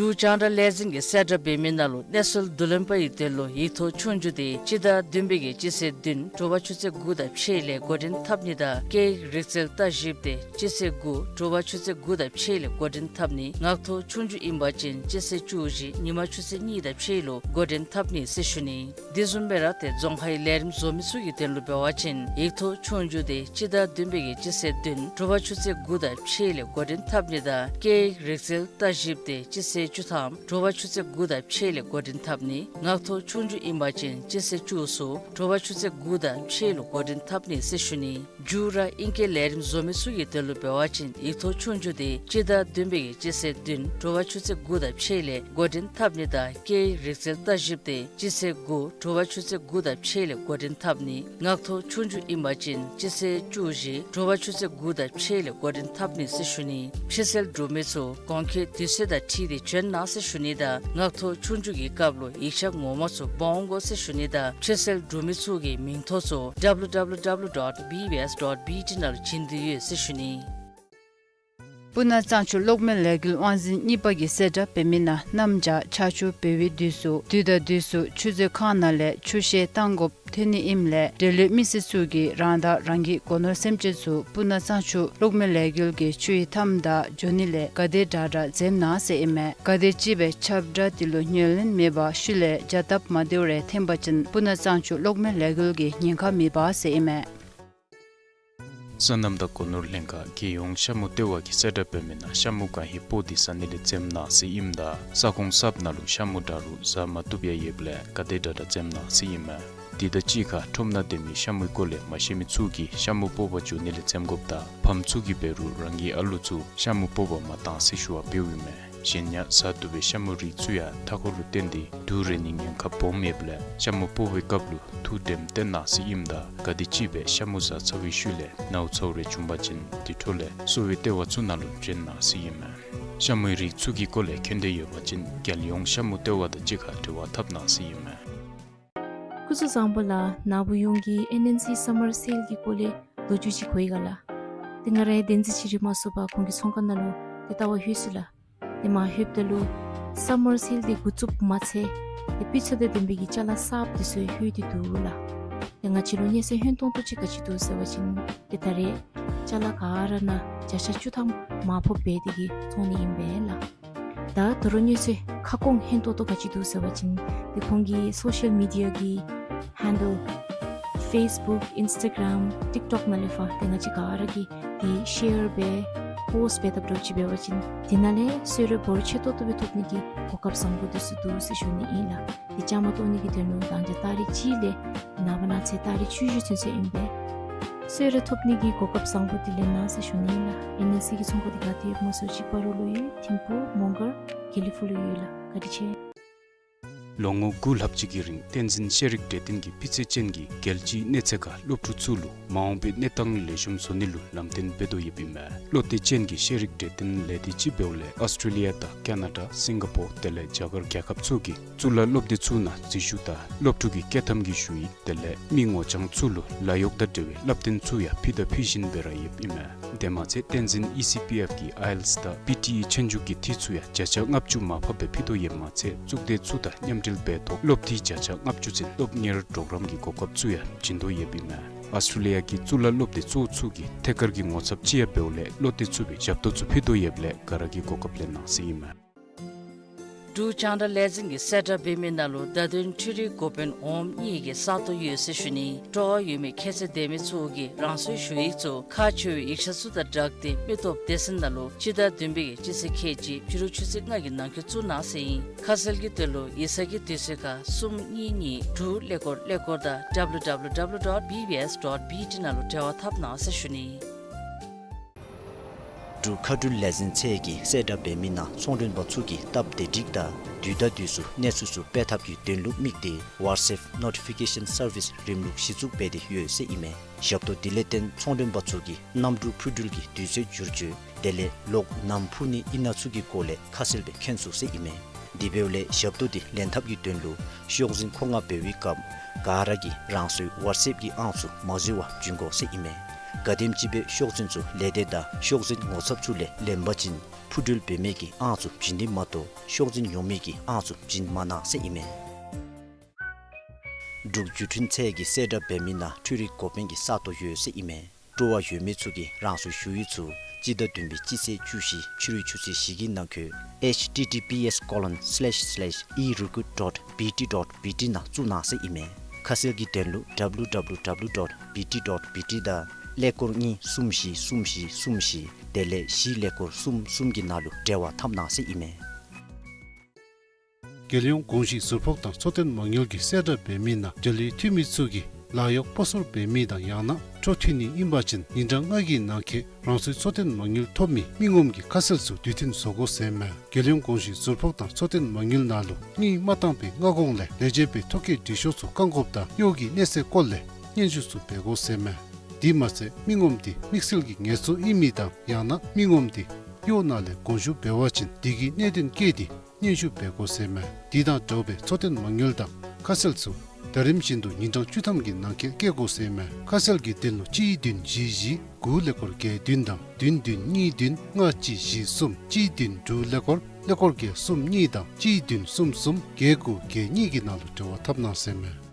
འབྲུག་རྒྱང་བསྒྲགས་ལས་འཛིན་གྱིས་གསལ་བསྒྲགས་འབད་མི་ནང་ལུ་གནས་ཚུལ་བསྡུ་ལེན་པ་ཡི་དོན་ལུ་ཡིག་ཐོག་ཆོས་རྒྱུགས་དེ་སྤྱི་ཟླ་བདུན་པའི་གི་སྤྱི་ཚེས་བདུན་དྲོ་པ་ཆུ་ཚོད་དགུ་དང་ཕྱེད་ལས་འགོ་འདྲེན་འཐབ་ནི་དང་སྐད་ཡིག་རིག་རྩལ་བརྟག་ཞིབ་དེ་སྤྱི་ཚེས་དགུ་དྲོ་པ་ཆུ་ཚོད་དགུ་དང་ཕྱེད་ལས་འགོ་འདྲེན་འཐབ་ནི། ངག་ཐོག་ཆོས་རྒྱུགས་ཨིན་པ་ཅིན་སྤྱི་ཚེས་བཅུ་བཞི་ཉིན་མ་ཆུ་ཚོད་གཉིས་དང་ཕྱེད་ལུ་འགོ་འདྲེན་འཐབ་ནི་ཟེར་ཞུ་ནི། དེ་བཟུམ་སྦེ་ར་ཏེ་རྫོང་ཁའི་ལས་རིམ་བཟོ་མི་ཚུ་གི་དོན་ལུ་འབད་བ་ཅིན་ཡིག་ཐོག་ཆོས་རྒྱུགས་དེ་སྤྱི་ཟླ་བདུན་པའི་གི་སྤྱི་ཚེས་བདུན་དྲོ་པ་ཆུ་ཚོད་དགུ་དང་ཕྱེད་ལས་འགོ་འདྲེན་འཐབ་ནི་དང་སྐད་ཡིག་རིག་རྩལ་བརྟག་ཞིབ་དེ་སྤྱི་ཚེས་བཅུ་ཐམ་དྲོ་པ་ཆུ་ཚོད་དགུ་དང་ཕྱེད་ལས་འགོ་འདྲེན་འཐབ་ནི། ངག་ཐོག་ཆོས་རྒྱུགས་ཨིན་པ་ཅིན་སྤྱི་ཚེས་བཅུ་གསུམ་དྲོ་པ་ཆུ་ཚོད་དགུ་དང་ཕྱེད་ལུ་འགོ་འདྲེན་འཐབ་ནི་ཟེར་ཞུ་ནི། མཇུག་ར་ཨིང་སྐད་ལས་རིམ་བཟོ་མི་ཚུ་གི་དོན་ལུ་འབད་བ་ཅིན་ཡིག་ཐོག་ཆོས་རྒྱུགས་དེ་སྤྱི་ཟླ་བདུན་པའི་གི་སྤྱི་ཚེས་བདུན་དྲོ་པ་ཆུ་ཚོད་དགུ་དང་ཕྱེད་ལས་འགོ་འདྲེན་འཐབ་ནི་དང་སྐད་ཡིག་རིག་རྩལ་བརྟག་ཞིབ་དེ་སྤྱི་ཚེས་དགུ་དྲོ་པ་ཆུ་ཚོད་དགུ་དང་ཕྱེད་ལས་འགོ་འདྲེན་འཐབ་ནི། ངག་ཐོག་ཆོས་རྒྱུགས་ཨིན་པ་ཅིན་སྤྱི་ཚེས་བཅུ་བཞི་དྲོ་པ་ཆུ་ཚོད་དགུ་དང་ཕྱེད་ལས་འགོ་འདྲེན་འཐབ་ནི་ཟེར་ཞུ་ནི། ཕྱིར་སེལ་འབྲུག་མི་ཚུ་གོང་འཁོད་དུས་ཚོད་དང་འཁྲིལ་ཏེ་བྱོན་གནང་ཟེར་ཞུ་ནི་དང་ངག་ཐོག་ཆོས་རྒྱུགས་ཀྱི་སྐབས་ལུ་ཡིག་ཆ་ངོ་མ་ཚུ་འབག་འོང་དགོ་ཟེར་ཞུ་ནི་དང་ཕྱིར་སེལ་འབྲུག་མི་ཚུ་གི་མིང་ཐོ་ཚུ་W W W dot B B S dot B T ནང་ལུ་བྱིན་དོ་ཡོད་ཟེར་ཞུ་ནི། སྤུ་ན་གཙང་ཆུ་གློག་མེ་ལས་འགུལ་དབང་འཛིན་གཉིས་པ་གིས་གསལ་བསྒྲགས་འབད་མི་ནང་གནམ་བྱཱར་ཆར་ཆུ་འབབ་པའི་དུས་སུ་དུས་དང་དུས་སུ་ཆུ་མཛོད་ཁང་ནང་ལས་ཆུ་བཤལ་བཏང་དགོཔ་ཐོན་ནི་ཨིནམ་ལས་འབྲེལ་ཡོད་མི་སེར་ཚུ་གིས་རང་དང་རང་གི་སྒོ་ནོར་སེམས་ཅན་ཚུ་སྤུ་ན་གཙང་ཆུ་གློག་མེ་ལས་འགུལ་གྱི་ཆུའི་མཐའམ་དང་འགྱོ་ནི་ལས་ག་དེ་དྲག་དྲག་འཛེམ་གནང་ཟེར་ཨིན་མས། ག་དེ་ཅིག་སྦེ་ཁྱབ་བསྒྲགས་དེ་ལུ་ཉན་ལེན་མེད་པར་ཤུལ་ལས་བྱ་སྟབས་མ་བདེཝ་རེ་འཐོན་པ་ཅིན་སྤུ་ན་གཙང་ཆུ་གློག་མེ་ལས་འགུལ་གྱི་ཉེན་ཁ་མེད་པ་ཟེར་ཨིན་མས། སོ་ནམ་དང་སྒོ་ནོར་ལྷན་ཁག་རྒྱལ་ཡོངས་ཤ་མུ་ལྟེ་བ་གིས་གསལ་བསྒྲགས་འབད་མི་ནང་ཤ་མུ་གང་ཧེ་སྤོ་སྟེ་ཟ་ནི་ལས་འཛེམ་གནང་ཟེར་ཨིནམ་ད་ས་ཁོངས་གསརཔ་ནང་ལུ་ཤ་མུ་འདྲ་རུང་ཟ་མ་བཏུབ་ཡང་ཡོདཔ་ལས་ག་དེ་དྲག་དྲག་འཛེམ་གནང་ཟེར་ཨིན་མས། དེ་དང་གཅིག་ཁར་ཁྲོམ་ནང་སྡོད་མི་ཤ་མུའི་སྐོར་ལས་མ་ཤེས་མི་ཚུ་གིས་ཤ་མུ་སྤོ་བར་འགྱོ་ནི་ལས་འཛེམ་དགོཔ་དང་ཕམ་ཚུ་གིས་འབད་རུང་རང་གི་ཨ་ལུ་ཚུ་ཤ་མུ་སྤོ་བར་མ་གཏང་ཟེར་ཞུ་བ་འབདཝ་ཨིན་མས། གཞན་ཡང་ཟ་བཏུབ་པའི་ཤ་མུ་རིགས་ཚུ་ཡང་མཐའ་འཁོར་ལུ་བརྟེན་ཏེ་དུག་རེག་ནིའི་ཉེན་ཁ་སྦོམ་ཡོདཔ་ལས་ཤ་མུ་སྤོ་བའི་སྐབས་ལུ་ཐུགས་དྲནམ་བཏོན་གནང་ཟེར་ཨིནམ་ད་ག་དེ་ཅིག་སྦེ་ཤ་མུ་ཟ་ཚར་བའི་ཤུལ་ལས་ནཝ་ཚཝ་རེ་བྱུང་པ་ཅིན་དེ་འཕྲོ་ལས་གསོ་བའི་ལྟེ་བ་ཚུ་ནང་ལུ་བྱོན་གནང་ཟེར་ཨིན་མས། ཤ་མུའི་རིགས་ཚུ་གི་སྐོར་ལས་མཁྱེན་འདོད་ཡོད་པ་ཅིན་རྒྱལ་ཡོངས་ཤ་མུ་ལྟེ་བ་དང་གཅིག་ཁར་འབྲེལ་བ་འཐབ་གནང་ཟེར་ཨིན་མས། སྐུ་གཟུགས་བཟང་པོ་ལགས། ནཱ་བུ་ཡོངས་ཀྱིས་ཨེན་ཨེན་སི་སམ་མར་སེལ་གྱི་སྐོར་ལས་ལོ་རྒྱུས་ཅིག་གོ་ཡི་ག་ལགས། ཏེ་ང་ར་ཡང་བདེན་རྫུན་ཅིག་ར་མ་སོང་པར་ཁོང་གི་ཚོང་ཁང་ནང་ལུ་ཏེ་བལྟ་བར་ལྷོད་སོ་ལགས། ཏེ་མར་ལྷོདཔ་ད་ལུ་སམ་མར་སེལ་འདི་འགོ་བཙུགསཔ་མ་ཚད་ཏེ་སྤུས་ཚད་དང་ལྡན་པའི་གི་ཅ་ལ་གསརཔ་འདི་ཚུ་ཡང་ལྷོད་དེ་འདུག་ལགས། ཏེ་ང་བཅས་ལུ་མནོ་བསམ་ཧོན་ཏོང་ཏོ་ཅིག་ག་ཅི་འདུག་ཟེར་བ་ཅིན་ཏེ་ད་རེས་ཅ་ལ་ག་ར་ནང་བརྒྱ་ཆ་བཅུ་ཐམ་མར་ཕབ་འབད་དེ་གིས་བཙོང་ནི་ཨིན་པས་ལགས། ད་ད་རུང་མནོ་བསམ་ཁ་སྐོང་ཧོན་ཏོང་ཏོ་ག་ཅི་འདུག་ཟེར་བ་ཅིན་ཏེ་ཁོང་གི་སོ་ཤལ་མི་ཌི་ཡ་གི་ཧེན་ཌལ་ཕེསི་བུཀ་ཨིནསི་ཊ་གརམ་ཊིཀ་ཊོཀ་ནང་ལས་ཕར་ཏེ་ང་བཅས་ག་ར་གིས་ཏེ་ཤེར་འབད་པོསཊ་འབད་དཔ་འདྲཝ་ཅིག་འབད་བ་ཅིན་དེ་ནང་ལས་གསོལ་རས་འབོར་ཆེ་ཏོག་ཏོ་སྦེ་ཐོབ་ནི་གི་གོ་སྐབས་བཟང་པོ་འདི་ཚུ་འདུག་ཟེར་ཞུ་ནི་ཨིན་ལགས། ཏེ་བཅའ་མར་གཏོགས་ནི་གི་དོན་ལུ་མདང་ཞག་ཏ་རིག་གཅིག་ལས་ནངས་པ་གནངས་ཚེ་ཏ་རིག་བཅུ་བཞི་ཚུན་ཚོད་ཨིན་པས། གསོལ་རས་ཐོབ་ནི་གི་གོ་སྐབས་བཟང་པོ་འདི་ལེན་གནང་ཟེར་ཞུ་ནི་ཨིན་ལགས། ཨེན་ཨེན་སི་གི་ཚོང་ཁང་འདི་ག་ཏེ་ཡོདཔ་སྨོ་ཟེར་བ་ཅིན་གཅིག་པ་རོ་ལུ་ཡོད། ཐིམ་ཕུག་མོང་སྒར་དགེ་ལེགས་ཕུག་ལུ་ཡོད་ལགས། བཀའ་དྲིན་ཆེ། ལོ་ངོ་དགུ་ལྷག་ཅིག་གི་རིང་བསྟན་འཛིན་ཤེས་རིག་གྲོས་སྟོན་གྱི་སྤུས་ཚད་ཅན་གྱི་རྒྱལ་སྤྱིའི་གནས་ཚད་ཁར་སློབ་ཕྲུག་ཚུ་ལུ་མ་འོངས་པའི་གནས་སྟངས་ལེགས་ཤོམ་བཟོ་ནི་ལུ་ལམ་སྟོན་འབད་དོ་ཡོདཔ་ཨིན་མས། བློ་གཏད་ཅན་གྱི་ཤེས་རིག་གྲོས་སྟོན་ལས་སྡེ་ཅིག་འབདཝ་ལས་ཨཱོས་ཊྲེ་ལི་ཡ་དང་ཀ་ན་ཌ་སིང་ག་པོར་དེ་ལས་རྒྱ་གར་རྒྱལ་ཁབ་ཚུ་གི་གཙུག་ལག་སློབ་སྡེ་ཚུ་ནང་འཛུལ་ཞུགས་དང་སློབ་ཕྲུག་གི་སྐྱོད་ཐམ་གྱི་ཞུ་ཡིག་དེ་ལས་མི་ངོ་རྐྱང་ཚུ་ལུ་ལཱ་གཡོག་དང་འབྲེལ་བའི་བསླབ་སྟོན་ཚུ་ཡང་ཕུལ་དང་ཕུལ་བཞིན་སྦེ་ར་ཡོདཔ་ཨིན་མས། དེ་མ་ཚད་བསྟན་འཛིན་ཨི་སི་པི་ཨེཕ་གི་ཨའི་ཨེལ་ཊི་ཨེས་དང་པི་ཊི་ཨི་ཆོས་རྒྱུགས་ཀྱི་འཐུས་ཚུ་ཡང་བརྒྱ་ཆ་ལྔ་བཅུ་མར་ཕབ་སྦེ་ཕུལ་དོ་ཡོདཔ་མ་ཚད་གཙུག་སྡེ་ཚུ་དང་མཉམ་འབྲེལ་འབད་ཐོག་སློབ་འཐུས་བརྒྱ་ཆ་ལྔ་བཅུ་ཚུན་སློབ་གཉེར་གྲོགས་རམ་གྱི་གོ་སྐབས་ཚུ་ཡང་བྱིན་དོ་ཡོདཔ་ཨིན་མས། ཨཱོས་ཊྲེ་ལི་ཡ་གི་གཙུག་ལག་སློབ་སྡེ་གཙོ་བོ་ཚུ་གི་ཐད་ཀར་གྱི་ངོ་ཚབ་ཅིག་ཡང་འབདཝ་ལས་བློ་གཏད་ཚུགས་པའི་ཞབས་ཏོག་ཚུ་ཕུལ་དོ་ཡོདཔ་ལས་ག་ར་གིས་གོ་སྐབས་ལེན་གནང་ཟེར་ཨིན་མས། འབྲུག་རྒྱང་བསྒྲགས་ལས་འཛིན་གྱིས་གསལ་བསྒྲགས་འབད་མི་ནང་ལུ་བརྡ་དོན་འཕྲུལ་རིག་འགོ་དཔོན་འོགམ་གཉིས་ཀྱི་ས་སྟོང་ཡོད་ཟེར་ཞུ་ནི། སྤྲོ་བ་ཡོད་མི་ཁྱད་ཚད་ལྡན་མི་ཚུ་གིས་རང་སོའི་ཞུ་ཡིག་ཚུ་ཁག་ཆེ་བའི་ཡིག་ཆ་ཚུ་དང་སྦྲགས་ཏེ་མི་སྟོབས་སྡེ་ཚན་ནང་ལུ་སྤྱི་ཟླ་བདུན་པའི་གི་སྤྱི་ཚེས་ཁལ་གཅིག་ཕྱི་རུ་ཆུ་ཚོད་ལྔ་གི་ནང་འཁོད་བཙུགས་གནང་ཟེར་ཨིན། ཁ་གསལ་གྱི་དོན་ལུ་ཡིག་ཚང་གི་དུས་ཚོད་ཁར་གསུམ་གཉིས་གཉིས་དྲུག་ཀླད་ཀོར་ཀླད་ཀོར་དང་W W W dot B B S dot B T ནང་ལུ་འབྲེལ་བ་འཐབ་གནང་ཟེར་ཞུ་ནི། འབྲུག་མཁའ་འགྲུལ་ལས་འཛིན་ཚད་ཀྱིས་གསལ་བསྒྲགས་འབད་མི་ནང་ཚོང་མགྲོན་པ་ཚུ་གིས་སྟབས་བདེ་སྒྲིག་དང་དུས་དང་དུས་སུ་གནས་ཚུལ་ཚུ་སྤེལ་ཐབས་ཀྱི་དོན་ལུ་དམིགས་ཏེ་WhatsApp notification service རིམ་ལུགས་གཞི་བཙུགས་འབད་དེ་ཡོད་ཟེར་ཨིན་མས། ཞབས་ཏོག་དེ་ལས་བརྟེན་ཚོང་མགྲོན་པ་ཚུ་གིས་གནམ་གྲུ་འཕུར་འགྲུལ་གྱི་དུས་ཚོད་བསྒྱུར་བཅོས་དེ་ལས་གློག་ནམ་འཕུ་ནི་ཨིན་ན་ཚུ་གི་སྐོར་ལས་ཁ་གསལ་སྦེ་མཁྱེན་ཚུགས་ཟེར་ཨིན་མས། དེ་འབདཝ་ལས་ཞབས་ཏོག་དེ་ལེན་ཐབས་ཀྱི་དོན་ལུ་ཤོག་འཛིན་མཁོ་མངགས་འབད་བའི་སྐབས་ག་ར་གིས་རང་སོའི་WhatsApp གི་ཨང་ཚུ་མ་འཛོལ་བར་བྱིན་དགོ་ཟེར་ཨིན་མས། ག་དེམ་ཅིག་སྦེ་ཤོག་འཛིན་ཚུ་ལས་སྡེ་དང་ཤོག་འཛིན་ངོ་ཚབ་ཚུ་ལས་ལེན་པ་ཅིན་འཕུར་འགྲུལ་འབད་མི་གི་ཨང་ཚུ་བྱིན་ནི་མ་གཏོགས་ཤོག་འཛིན་ཡོང་མི་གི་ཨང་ཚུ་བྱིན་མ་གནང་ཟེར་ཨིན་མས། འབྲུག་བརྒྱུད་འཕྲིན་ཚད་ཀྱི་གསལ་བསྒྲགས་འབད་མི་ནང་འཕྲུལ་རིག་འགོ་དཔོན་གྱི་ས་སྟོང་ཡོད་ཟེར་ཨིན་མས། སྤྲོ་བ་ཡོད་མི་ཚུ་གིས་རང་སོའི་ཞུ་ཡིག་ཚུ་སྤྱི་ཟླ་བདུན་པའི་སྤྱི་ཚེས་བཅུ་བཞི་ཕྱི་རུ་ཆུ་ཚོད་བཞི་གི་ནང་འཁོད་H T T P S colon slash slash e recruit dot B T dot B T ནང་བཙུགས་གནང་ཟེར་ཨིན་མས། ཁ་གསལ་གྱི་དོན་ལུ་W W W dot B T dot B T དང་ཀླད་ཀོར་གཉིས་གསུམ་བཞི་གསུམ་བཞི་གསུམ་བཞི་དེ་ལས་བཞི་ཀླད་ཀོར་གསུམ་གསུམ་གྱི་ནང་ལུ་འབྲེལ་བ་འཐབ་གནང་ཟེར་ཨིན་མས། རྒྱལ་ཡོངས་གོང་ཞུས་ཟུར་ཕོགས་དང་འཚོ་རྟེན་མ་དངུལ་གྱི་གསལ་བསྒྲགས་འབད་མི་ནང་འབྲེལ་ཡོད་འཐུས་མི་ཚུ་གིས་ལཱ་གཡོག་སྤོ་སོར་འབད་མི་དང་ཡང་ན་འཕྲོ་མཐུད་ནི་ཨིན་པ་ཅིན་ཉིན་གྲངས་ལྔ་གི་ནང་འཁོད་རང་སོའི་འཚོ་རྟེན་མ་དངུལ་ཐོབ་མི་མི་ངོམ་གྱི་ཁ་གསལ་ཚུ་དུས་མཐུན་བཟོ་དགོ་ཟེར་མས། རྒྱལ་ཡོངས་གོང་ཞུས་ཟུར་ཕོགས་དང་འཚོ་རྟེན་མ་དངུལ་ནང་ལུ་དངུལ་མ་བཏང་པའི་སྔ་གོང་ལས་ལས་བྱེད་པའི་ཐོ་བཀོད་འབྲི་ཤོག་ཚུ་བཀང་དགོཔ་དང་གཡོག་གི་གནས་ཚད་སྐོར་ལས་སྙན་ཞུ་ཚུ་འབད་དགོ་ཟེར་མས། དེ་མ་ཚད་མི་ངོམ་དེ་དམིགས་བསལ་གྱི་ངལ་རྩོལ་ཨིན་མི་དང་ཡང་ན་མི་ངོམ་དེ་གཡོག་ནང་ལས་དགོངས་ཞུ་འབད་བ་ཅིན་དེ་གི་གནད་དོན་བཀོད་དེ་སྙན་ཞུ་འབད་དགོ་ཟེར་མས། དེ་དང་འདྲཝ་སྦེ་འཚོ་རྟེན་མ་དངུལ་དང་ཁ་གསལ་ཚུ་ཟླ་རིམ་བཞིན་དུ་ཉིན་གྲངས་བཅུ་ཐམ་གྱི་ནང་འཁོད་བཀོད་དགོ་ཟེར་མས། ཁ་གསལ་གྱི་དོན་ལུ་གཅིག་བདུན་བཞི་བཞི་དགུ་ཀླད་ཀོར་བརྒྱད་བདུན་དང་བདུན་བདུན་གཉིས་བདུན་ལྔ་གཅིག་བཞི་གསུམ་གཅིག་བདུན་དྲུག་ཀླད་ཀོར་ཀླད་ཀོར་བརྒྱད་གསུམ་གཉིས་དང་གཅིག་བདུན་གསུམ་གསུམ་བརྒྱད་དགུ་བརྒྱད་གཉིས་ཀྱི་ནང་ལུ་འབྲེལ་བ་འཐབ་གནང་ཟེར་མས།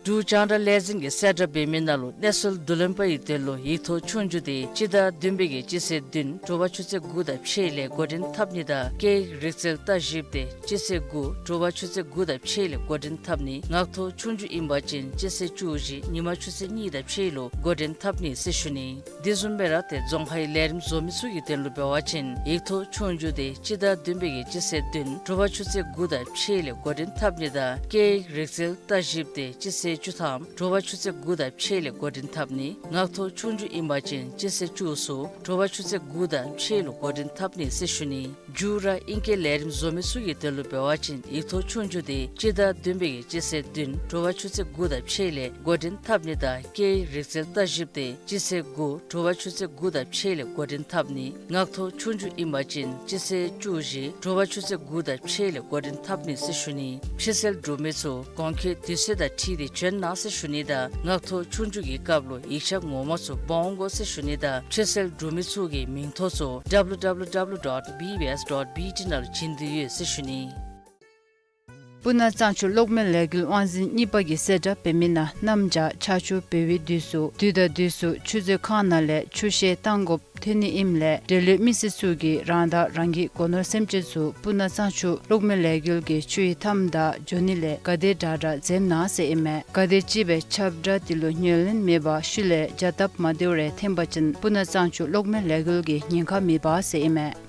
འབྲུག་རྒྱང་བསྒྲགས་ལས་འཛིན་གྱི་གསལ་བསྒྲགས་འབད་མི་ནང་ལུ་གནས་ཚུལ་བསྡུ་ལེན་པ་ཡི་དོན་ལུ་ཡིག་ཐོག་ཆོས་རྒྱུགས་དེ་སྤྱི་ཟླ་བདུན་པའི་གི་སྤྱི་ཚེས་བདུན་དྲོ་པ་ཆུ་ཚོད་དགུ་དང་ཕྱེད་ལས་འགོ་འདྲེན་འཐབ་ནི་དང་སྐད་ཡིག་རིག་རྩལ་ལྟ་ཞིབ་དེ་སྤྱི་ཚེས་དགུ་དྲོ་པ་ཆུ་ཚོད་དགུ་དང་ཕྱེད་ལས་འགོ་འདྲེན་འཐབ་ནི། ངག་ཐོག་ཆོས་རྒྱུགས་ཨིན་པ་ཅིན་སྤྱི་ཚེས་བཅུ་བཞི་ཉིན་མ་ཆུ་ཚོད་གཉིས་དང་ཕྱེད་ལུ་འགོ་འདྲེན་འཐབ་ནི་ཟེར་ཞུ་ནི། དེ་བཟུམ་སྦེ་ར་ཏེ་རྫོང་ཁའི་ལས་རིམ་བཟོ་མི་ཚུ་གི་དོན་ལུ་འབད་བ་ཅིན་ཡིག་ཐོག་ཆོས་རྒྱུགས་དེ་སྤྱི་ཟླ་བདུན་པའི་གི་སྤྱི་ཚེས་བདུན་དྲོ་པ་ཆུ་ཚོད་དགུ་དང་ཕྱེད་ལས་འགོ་འདྲེན་འཐབ་ནི་དང་སྐད་ཡིག་རིག་རྩལ་ལྟ་ཞིབ་དེ་སྤྱི་ཚེས་བཅུ་ཐམ་དྲོ་པ་ཆུ་ཚོད་དགུ་དང་ཕྱེད་ལས་འགོ་འདྲེན་འཐབ་ནི། ངག་ཐོག་ཆོས་རྒྱུགས་ཨིན་པ་ཅིན་སྤྱི་ཚེས་བཅུ་གསུམ་དྲོ་པ་ཆུ་ཚོད་དགུ་དང་ཕྱེད་ལུ་འགོ་འདྲེན་འཐབ་ནི་ཟེར་ཞུ་ནི། མཇུག་ར་ཨིང་སྐད་ལས་རིམ་བཟོ་མི་ཚུ་གི་དོན་ལུ་འབད་བ་ཅིན་ཡིག་ཐོག་ཆོས་རྒྱུགས་དེ་སྤྱི་ཟླ་བདུན་པའི་གི་སྤྱི་ཚེས་བདུན་དྲོ་པ་ཆུ་ཚོད་དགུ་དང་ཕྱེད་ལས་འགོ་འདྲེན་འཐབ་ནི་དང་སྐད་ཡིག་རིག་རྩལ་ལྟ་ཞིབ་དེ་སྤྱི་ཚེས་དགུ་དྲོ་པ་ཆུ་ཚོད་དགུ་དང་ཕྱེད་ལས་འགོ་འདྲེན་འཐབ་ནི། ངག་ཐོག་ཆོས་རྒྱུགས་ཨིན་པ་ཅིན་སྤྱི་ཚེས་བཅུ་བཞི་དྲོ་པ་ཆུ་ཚོད་དགུ་དང་ཕྱེད་ལས་འགོ་འདྲེན་འཐབ་ནི་ཟེར་ཞུ་ནི། ཕྱིར་གསལ་འབྲུག་མི་ཚུ་གོང་འཁོད་དུས་ཚོད་དང་འཁྲིལ་ཏེ་བྱོན་གནང་ཟེར་ཞུ་ནི་དང་ངག་ཐོག་ཆོས་རྒྱུགས་ཀྱི་སྐབས་ལུ་ཡིག་ཆ་ངོ་མ་ཚུ་འབག་འོང་དགོ་ཟེར་ཞུ་ནི་དང་ཕྱིར་གསལ་འབྲུག་མི་ཚུ་གི་མིང་ཐོ་ཚུ་W W W dot B B S dot B T ནང་ལུ་བྱིན་དོ་ཡོད་ཟེར་ཞུ་ནི། སྤུ་ན་གཙང་ཆུ་གློག་མེ་ལས་འགུལ་དབང་འཛིན་གཉིས་པ་གི་གསལ་བསྒྲགས་འབད་མི་ནང་གནམ་བྱཱར་ཆར་ཆུ་འབབ་པའི་དུས་སུ་དུས་དང་དུས་སུ་ཆུ་མཛོད་ཁང་ནང་ལས་ཆུ་བཤལ་བཏང་དགོཔ་ཐོན་ནི་ཨིནམ་ལས་འབྲེལ་ཡོད་མི་སེར་ཚུ་གིས་རང་དང་རང་གི་སྒོ་ནོར་སེམས་ཅན་ཚུ་སྤུ་ན་གཙང་ཆུ་གློག་མེ་ལས་འགུལ་གྱི་ཆུའི་མཐའམ་དང་འགྱོ་ནི་ལས་ག་དེ་དྲག་དྲག་འཛེམ་གནང་ཟེར་ཨིན་མས། ག་དེམ་ཅིག་སྦེ་ཁྱབ་བསྒྲགས་དེ་ལུ་ཉན་ལེན་མེད་པར་ཤུལ་ལས་བྱ་སྟབས་མ་བདེཝ་རེ་འཐོན་པ་ཅིན་སྤུ་ན་གཙང་ཆུ་གློག་མེ་ལས་འགུལ་གྱིས་ཉེན་ཁ་མི་འབག་ཟེར་ཨིན་མས།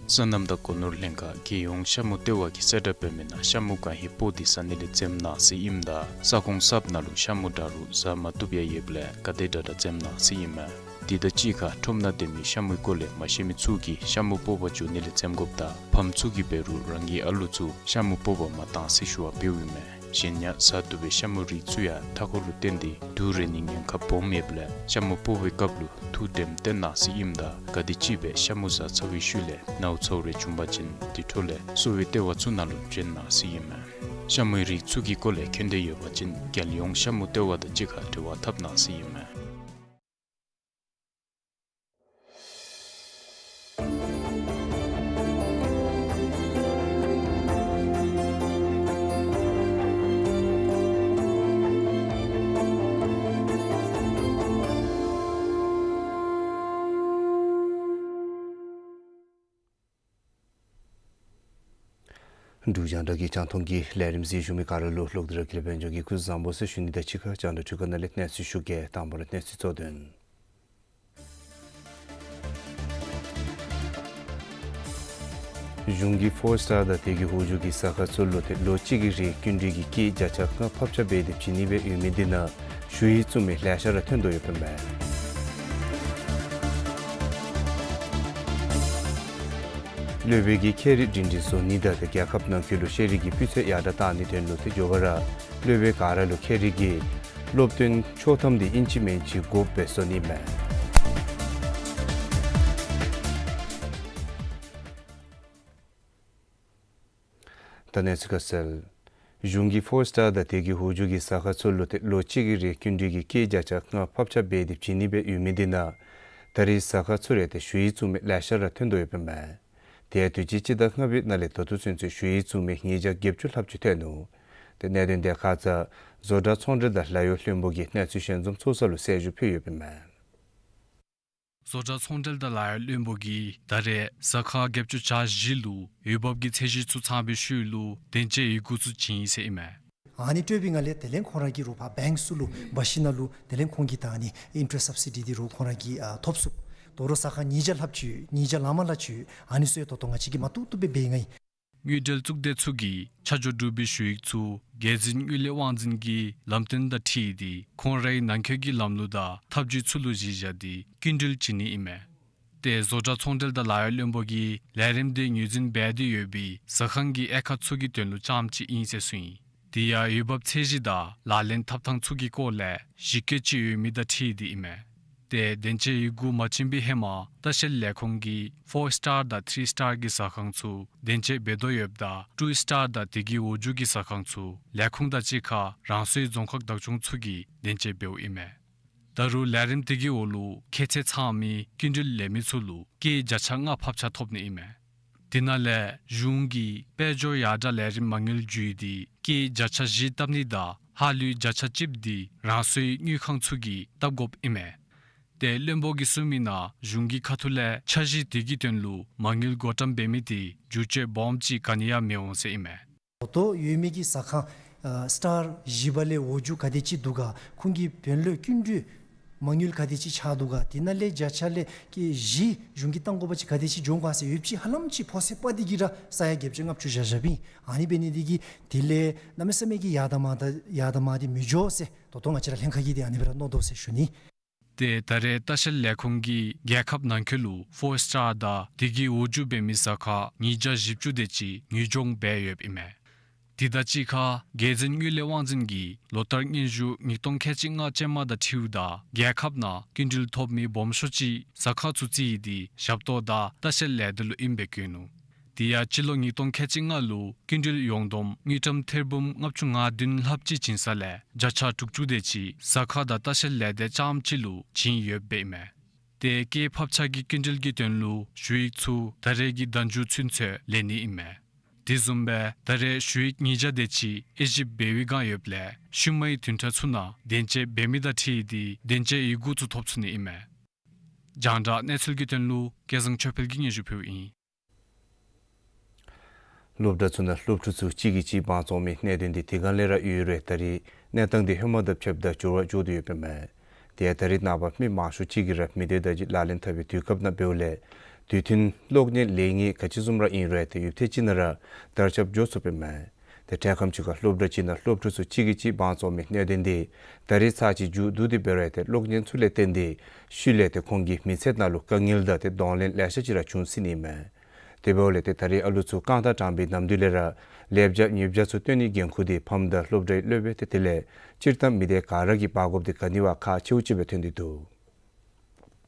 སོ་ནམ་དང་སྒོ་ནོར་ལྷན་ཁག་རྒྱལ་ཡོངས་ཤ་མུ་ལྟེ་བ་གི་གསལ་བསྒྲགས་འབད་མི་ནང་ཤ་མུ་གང་ཧེ་སྤོ་སྟེ་ཟ་ནི་ལས་འཛེམ་གནང་ཟེར་ཨིནམ་ད་ས་ཁོངས་གསརཔ་ནང་ལུ་ཤ་མུ་དྲག་རུང་ཟ་མ་བཏུབ་ཡང་ཡོདཔ་ལས་ག་དེ་དྲག་དྲག་འཛེམ་གནང་ཟེར་ཨིན་མས། དེ་དང་གཅིག་ཁར་ཁྲོམ་ནང་སྡོད་མི་ཤ་མུའི་སྐོར་ལས་མ་ཤེས་མི་ཚུ་གིས་ཤ་མུ་སྤོ་བར་འགྱོ་ནི་ལས་འཛེམ་དགོཔ་དང་ཕམ་ཚུ་གིས་འབད་རུང་རང་གི་ཨ་ལུ་ཚུ་ཤ་མུ་སྤོ་བར་མ་གཏང་ཟེར་ཞུ་བ་འབདཝ་ཨིན་མས། གཞན་ཡང་ཟ་བཏུབ་པའི་ཤ་མུའི་རིགས་ཚུ་ཡང་མཐའ་འཁོར་ལུ་བརྟེན་ཏེ་དུག་རེག་ནིའི་ཉེན་ཁ་སྦོམ་ཡོདཔ་ལས་ཤ་མུ་སྤོ་བའི་སྐབས་ལུ་ཐུགས་དྲནམ་བཏོན་གནང་ཟེར་ཨིནམ་ད་ག་དེམ་ཅིག་སྦེ་ཤ་མུ་ཟ་ཚར་བའི་ཤུལ་ལས་ནཝ་ཚཝ་རེ་བྱུང་པ་ཅིན་དེ་འཕྲོ་ལས་གསོ་བའི་ལྟེ་བ་ཚུ་ནང་ལུ་བྱོན་གནང་ཟེར་ཨིན་མས། ཤ་མུའི་རིགས་ཚུ་གི་སྐོར་ལས་མཁྱེན་འདོད་ཡོད་པ་ཅིན་རྒྱལ་ཡོངས་ཤ་མུ་ལྟེ་བ་དང་གཅིག་ཁར་འབྲེལ་བ་འཐབ་གནང་ཟེར་ཨིན་མས། འབྲུག་རྒྱང་བསྒྲགས་ཀྱི་རྒྱང་མཐོང་གི་ལས་རིམ་གཟིགས་བཞུགས་མི་ག་ར་ལུ་ལོག་སྟེ་ར་དགེ་ལེགས་དཔལ་འབྱོར་གྱིས་སྐུ་གཟུགས་བཟང་པོ་ཟེར་ཞུ་ནི་དང་གཅིག་ཁར་རྒྱང་བསྒྲགས་འཕྲུལ་ཁང་ནང་ལས་གནས་ཚུལ་ཞུ་གེ། དང་པ་ར་གནས་ཚུལ་གཙོ་དོན། གཞུང་གིས་ཕོར་སི་ཊར་དང་དེ་གི་འོག་འཇུག་གི་ཟ་ཁང་ཚུ་ལུ་ཏེ་ལོ་གཅིག་གི་རིང་སྐྱིན་འགྲུལ་གྱི་སྐྱེད་བརྒྱ་ཆ་ལྔ་ཕབ་ཆ་འབད་དེ་བྱིན་ནི་སྦེ་ཡོད་མི་འདི་ནང་ཞུ་ཡིག་བཙུགས་མི་ལེ་ཤ་ར་ཐོན་དོ་ཡོདཔ་ཨིན་མས། སློབ་དཔོན་གྱིས་ཁྱད་རིག་སྒྲིང་སྒྲིང་བཟོ་ནི་དང་ཏེ་རྒྱལ་ཁབ་ནང་འཁོད་ལུ་ཤེས་རིག་གི་སྤུས་ཚད་ཡར་དྲག་གཏང་ནིའི་དོན་ལུ་ཏེ་མགྱོགས་པ་ར་སློབ་དཔོན་ག་ར་ལུ་ཁྱད་རིག་གི་སློབ་སྟོན་ཆོག་ཐམ་འདི་ཨིན་ཅི་མིན་ཅི་དགོཔ་སྦེ་བཟོ་ནི་མས། ད་གནས་ཚུལ་ཁ་གསལ། གཞུང་གིས་ཕོར་སི་ཊར་དང་དེ་གི་འོག་འཇུག་གི་ཟ་ཁང་ཚུ་ལུ་ཏེ་ལོ་གཅིག་གི་རིང་སྐྱིན་འགྲུལ་གྱི་སྐྱེད་བརྒྱ་ཆ་ལྔ་ཕབ་ཆ་འབད་དེ་བྱིན་ནི་སྦེ་ཡོད་མི་འདི་ནང་ད་རེས་ཟ་ཁང་ཚུ་རེ་ཏེ་ཞུ་ཡིག་བཙུགས་མི་ལེ་ཤ་ར་ཐོན་དོ་ཡོདཔ་ཨིན་མས། དེ་ཡང་དུས་ཅི་སྤྱི་ཟླ་ལྔ་པའི་ནང་ལས་ད་ལྟོ་ཚུན་ཚོད་ཞུ་ཡིག་བཙུགས་མི་ཉིས་བརྒྱ་བརྒྱད་ཅུ་ལྷགཔ་ཅིག་ཐོན་ནུག། ཏེ་གནད་དོན་དེ་ཁ་ཙ་བཟོ་གྲྭ་ཚོང་འབྲེལ་དང་ལཱ་གཡོག་བློན་པོ་གིས་གནས་ཚུལ་ཞལ་འཛོམས་ཚོགས་ས་ལུ་གསལ་ཞུ་ཕུལ་ཡོདཔ་ཨིན་མས། བཟོ་གྲྭ་ཚོང་འབྲེལ་དང་ལཱ་གཡོག་བློན་པོ་གིས་ད་རེས་ཟ་ཁང་བརྒྱད་ཅུ་གྱ་བཞི་ལུ་འོས་འབབ་ཀྱི་ཚད་གཞི་ཚུ་ཚང་བའི་ཤུལ་ལུ་བདེན་དཔྱད་ཡི་གུ་ཚུ་བྱིན་ཡི་ཟེར་ཨིན་མས། ཨ་ནི་སྤྲོད་པའི་ངང་ལས་དེ་ལས་ཁོང་ར་གིས་རོགས་ཕར་བེངཀ་ཚུ་ལུ་འབག་ཞིནམ་ལས་དེ་ལས་ཁོང་གིས་ད་ཨ་ནི་ཨིན་ཊ་རེསཊ་སབ་སི་ཌི་འདི་རོགས་ཁོང་ར་གིས་ཨ་ཐོབ་ཚུགས། དོ་རུང་ཟ་ཁང་ཉིས་བརྒྱ་ལྷགཔ་ཅིག་ཡོད། ཉིས་བརྒྱ་ལང་མ་ལྷགཔ་ཅིག་ཡོད། ཨ་ནི་ཚུ་ཡང་ད་ལྟོ་ང་བཅས་ཀྱིས་མ་བཏུབ་བཏུབ་སྦེ་འབད་ཡི་ང་ཨིན། དངུལ་འབྲེལ་གཙུག་སྡེ་ཚུ་གིས་ཆ་འཇོག་གྲུབ་པའི་ཞུ་ཡིག་ཚུ་རྒྱལ་འཛིན་དངུལ་ལས་དབང་འཛིན་གྱི་ལམ་སྟོན་དང་འཁྲིལ་ཏེ་ཁོང་རའི་ནང་འཁོད་ཀྱི་ལམ་ལུགས་དང་ཐབས་བྱུས་ཚུ་ལུ་གཞི་བཞག་སྟེ་སྐྱིན་འགྲུལ་བྱིན་ནི་ཨིན་མས། ཏེ་བཟོ་གྲྭ་ཚོང་འབྲེལ་དང་ལཱ་གཡོག་བློན་པོ་གིས་ལས་རིམ་དེ་ངོས་འཛིན་འབད་དེ་ཡོད་པའི་ཟ་ཁང་གི་དབྱེ་ཁག་ཚུ་གི་དོན་ལུ་རྐྱངམ་ཅིག་ཨིན་ཟེར་གསུངས་ཡི། དེ་ཡང་འོས་འབབ་ཚད་གཞི་དང་ལག་ལེན་འཐབ་ཐངས་ཚུ་གི་སྐོར་ལས་ཞིབ་བཀོད་ཅིག་ཡོད་མི་དང་འཁྲིལ་ཏེ་ཨིན་མས། ཏེ་བདེན་དཔྱད་ཡི་གུ་མ་བྱིན་པའི་ཧེ་མ་ལྟ་བཤལ་ལས་ཁུངས་ཀྱིས་ཕོར་སི་ཊར་དང་ཐི་རི་སི་ཊར་གྱི་ཟ་ཁང་ཚུ་བདེན་དཔྱད་འབད་དོ་ཡོདཔ་ད་ཊུ་སི་ཊར་དང་དེ་གི་འོག་འཇུག་གི་ཟ་ཁང་ཚུ་ལས་ཁུངས་དང་གཅིག་ཁར་རང་སོའི་རྫོང་ཁག་བདག་སྐྱོང་ཚུ་གིས་བདེན་དཔྱད་འབདཝ་ཨིན་མས། ད་རུང་ལས་རིམ་དེ་གི་འོག་ལུ་ཁྱད་ཚད་ཚང་མི་སྐྱིན་འགྲུལ་ལེན་མི་ཚུ་ལུ་སྐྱེད་བརྒྱ་ཆ་ལྔ་ཕབ་ཆ་ཐོབ་ནི་ཨིན་མས། དེ་ནང་ལས་གཞུང་གིས་དཔལ་འབྱོར་ཡར་དྲག་ལས་རིམ་མ་དངུལ་བརྒྱུད་དེ་སྐྱེད་བརྒྱ་ཆ་བཞི་བཏབ་ནི་དང་ལྷག་ལུས་བརྒྱ་ཆ་གཅིགཔོ་དེ་རང་སོའི་དངུལ་ཁང་ཚུ་གིས་བཏབ་དགོཔ་ཨིན་མས། ཏེ་བློན་པོ་གིས་གསུངས་མི་ནང་གཞུང་གི་ཁ་ཐུག་ལས་འཆར་གཞི་དེ་གི་དོན་ལུ་མ་དངུལ་བགོ་བཀྲམ་འབད་མི་དེ་བསྒྱུར་བཅོས་སྦོམ་ཅིག་ག་ནི་ཡང་མི་འོང་ཟེར་ཨིན་མས། ད་ལྟོ་ཡོད་མི་གི་ཟ་ཁང་ཨ་སི་ཊར་བཞི་པ་ལས་འོག་འཇུག་ག་དེ་ཅིག་འདུག་ག། ཁོང་གི་དཔོན་སློབ་སྐྱིན་འགྲུལ་མ་དངུལ་ག་དེ་ཅིག་ཆགས་འདུག་ག། དེ་ནང་ལས་བརྒྱ་ཆ་ལས་ཀྱི་བཞི་གཞུང་གིས་བཏང་དགོ་པ་ཅིག་ག་དེ་ཅིག་འབྱུང་ག་ཟེར་ཡོདཔ་ཅིག་ཧ་ལམ་ཅིག་ཕོ་སེ་པ་དེ་གིས་ར་ས་ཡ་བརྒྱད་ཅུ་ལྔ་བཅུ་བཞག་བཞགཔ་ཨིན། ཨ་ནི་འབད་ནི་དེ་གིས་དེ་ལས་གནམ་མེད་ས་མེད་ཀྱི་ཡར་དང་མར་དང་ཡར་དང་མར་དེ་མི་འགྱོ་ཟེར་ད་ལྟོ་ང་བཅས་ར་ལྷན་ཁག་གིས་དེ་ཨ་ནི་སྦེ་ར་མནོ་དོ་ཟེར་ཞུ་ནི། ཏེ་ད་རེས་ལྟ་བཤལ་ལས་ཁུངས་ཀྱིས་རྒྱལ་ཁབ་ནང་འཁོད་ལུ་ཕོར་སི་ཊར་དང་དེ་གི་འོག་འཇུག་འབད་མི་ཟ་ཁང་ཉིས་བརྒྱ་བཞི་བཅུ་དེ་ཅིག་ངོས་སྦྱོང་འབད་ཡོདཔ་ཨིན་མས། དེ་དང་གཅིག་ཁར་རྒྱལ་འཛིན་དངུལ་ལས་དབང་འཛིན་གྱིས་ལོ་ལྟར་སྙན་ཞུ་ཉིས་སྟོང་ཁལ་གཅིག་ལྔ་ཅན་མ་དང་འཁྲིལཝ་ད་རྒྱལ་ཁབ་ནང་སྐྱིན་འགྲུལ་ཐོབ་མི་སྦོམ་ཤོས་ཅིག་ཟ་ཁང་ཚུ་རྩིས་ཏེ་ཞབས་ཏོག་དང་ལྟ་བཤལ་ལས་སྡེ་ལུ་ཨིནམ་སྦེ་བཀོད་ནུག། དེ་ཡང་སྤྱི་ལོ་ཉིས་སྟོང་ཁལ་གཅིག་ལྔ་ལུ་སྐྱིན་འགྲུལ་ཡོངས་བསྡོམས་དངུལ་ཀྲམ་ཐེར་འབུམ་ལྔ་བཅུ་ང་བདུན་ལྷགཔ་ཅིག་བྱིན་ས་ལས་བརྒྱ་ཆ་དྲུག་ཅུ་དེ་ཅིག་ཟ་ཁང་དང་ལྟ་བཤལ་ལས་སྡེ་རྐྱངམ་ཅིག་ལུ་བྱིན་ཡོདཔ་ཨིན་མས། ཏེ་སྐྱེད་ཕབ་ཆ་གི་སྐྱིན་འགྲུལ་གྱི་དོན་ལུ་ཞུ་ཡིག་ཚུ་ད་རེས་ཀྱི་ཟླ་མཇུག་ཚུན་ཚོད་ལེན་ནི་ཨིན་མས། དེ་བཟུམ་སྦེ་ད་རེས་ཞུ་ཡིག་ཉིས་བརྒྱ་དེ་ཅིག་དབྱེ་ཞིབ་འབད་བའི་བསྒང་ཡོདཔ་ལས་ཤུལ་མའི་བདུན་ཕྲག་ཚུ་ནང་བདེན་དཔྱད་འབད་མི་དང་འཁྲིལ་ཏེ་བདེན་དཔྱད་ཡི་གུ་ཚུ་ཐོབ་ཚུགས་ནི་ཨིན་མས། རྒྱང་བསྒྲགས་གནས་ཚུལ་གྱི་དོན་ལུ་སྐལ་བཟང་ཆོས་འཕེལ་གྱིས་སྙན་ཞུ་ཕུལཝ་ཨིན། སློབ་གྲྭ་ཚུ་ནང་སློབ་ཕྲུག་ཚུ་གཅིག་གིས་གཅིག་དབང་བཙོང་མི་གནད་དོན་འདི་དེ་སྒང་ལས་ར་ཡོད་རུང་ད་རེས་གནས་སྟངས་འདི་ཧེ་མ་དང་ཕྱདཔ་ད་འགྱུར་བ་འགྱོ་དོ་ཡོདཔ་ཨིན་མས། དེ་ཡང་ད་རེས་ནངས་པ་མི་མང་ཤོས་ཅིག་གིས་ར་མི་སྡེ་བརྡ་བརྒྱུད་ལག་ལེན་འཐབ་པའི་དུས་སྐབས་ནང་འབདཝ་ལས་དུས་མཐུན་གློག་བརྙན་ལེན་མི་ག་ཅི་བཟུམ་ར་ཨིན་རུང་ཏེ་ཡུདཔ་ཐེངས་ཅིག་ནང་ར་དར་ཁྱབ་འགྱོ་ཚུགསཔ་ཨིན་མས། ཏེ་འཕྲལ་ཁམས་ཅིག་ཁར་སློབ་གྲྭ་ཅིག་ནང་སློབ་ཕྲུག་ཚུ་གཅིག་གིས་གཅིག་དབང་བཙོང་མི་གནད་དོན་འདི་ད་རེས་ཚར་ཅིག་མཇུག་བསྡུ་སྟེ་འབད་རུང་ཏེ་གློག་བརྙན་ཚུ་ལས་བརྟེན་ཏེ་ཤུལ་ལས་ཏེ་ཁོང་གི་མི་ཚེ་ནང་ལུ་དཀའ་ངལ་དང་ཏེ་གདོང་ལེན་ལེ་ཤ་ཅིག་ར་བྱུང་སྲིད་ནི་ཨིན་མས། དེ་འབདཝ་ལས་ཏེ་ད་རེས་ཨ་ལུ་ཚུ་རྐང་ཐང་དྲངས་པའི་ནམ་དུས་ལས་ར་ལེགས་སྦྱར་ཉེས་སྦྱར་ཚུ་སྟོན་ནིའི་འགན་ཁུར་འདི་ཕམ་དང་སློབ་གྲྭའི་སློབ་དཔོན་ཏེ་དེ་ལས་སྤྱིར་བཏང་མི་སྡེ་ག་ར་གིས་འབག་དགོཔ་འདི་ག་ནི་བ་ཁག་ཆེཝ་ཅིག་སྦེ་ཐོན་ཏེ་འདུག།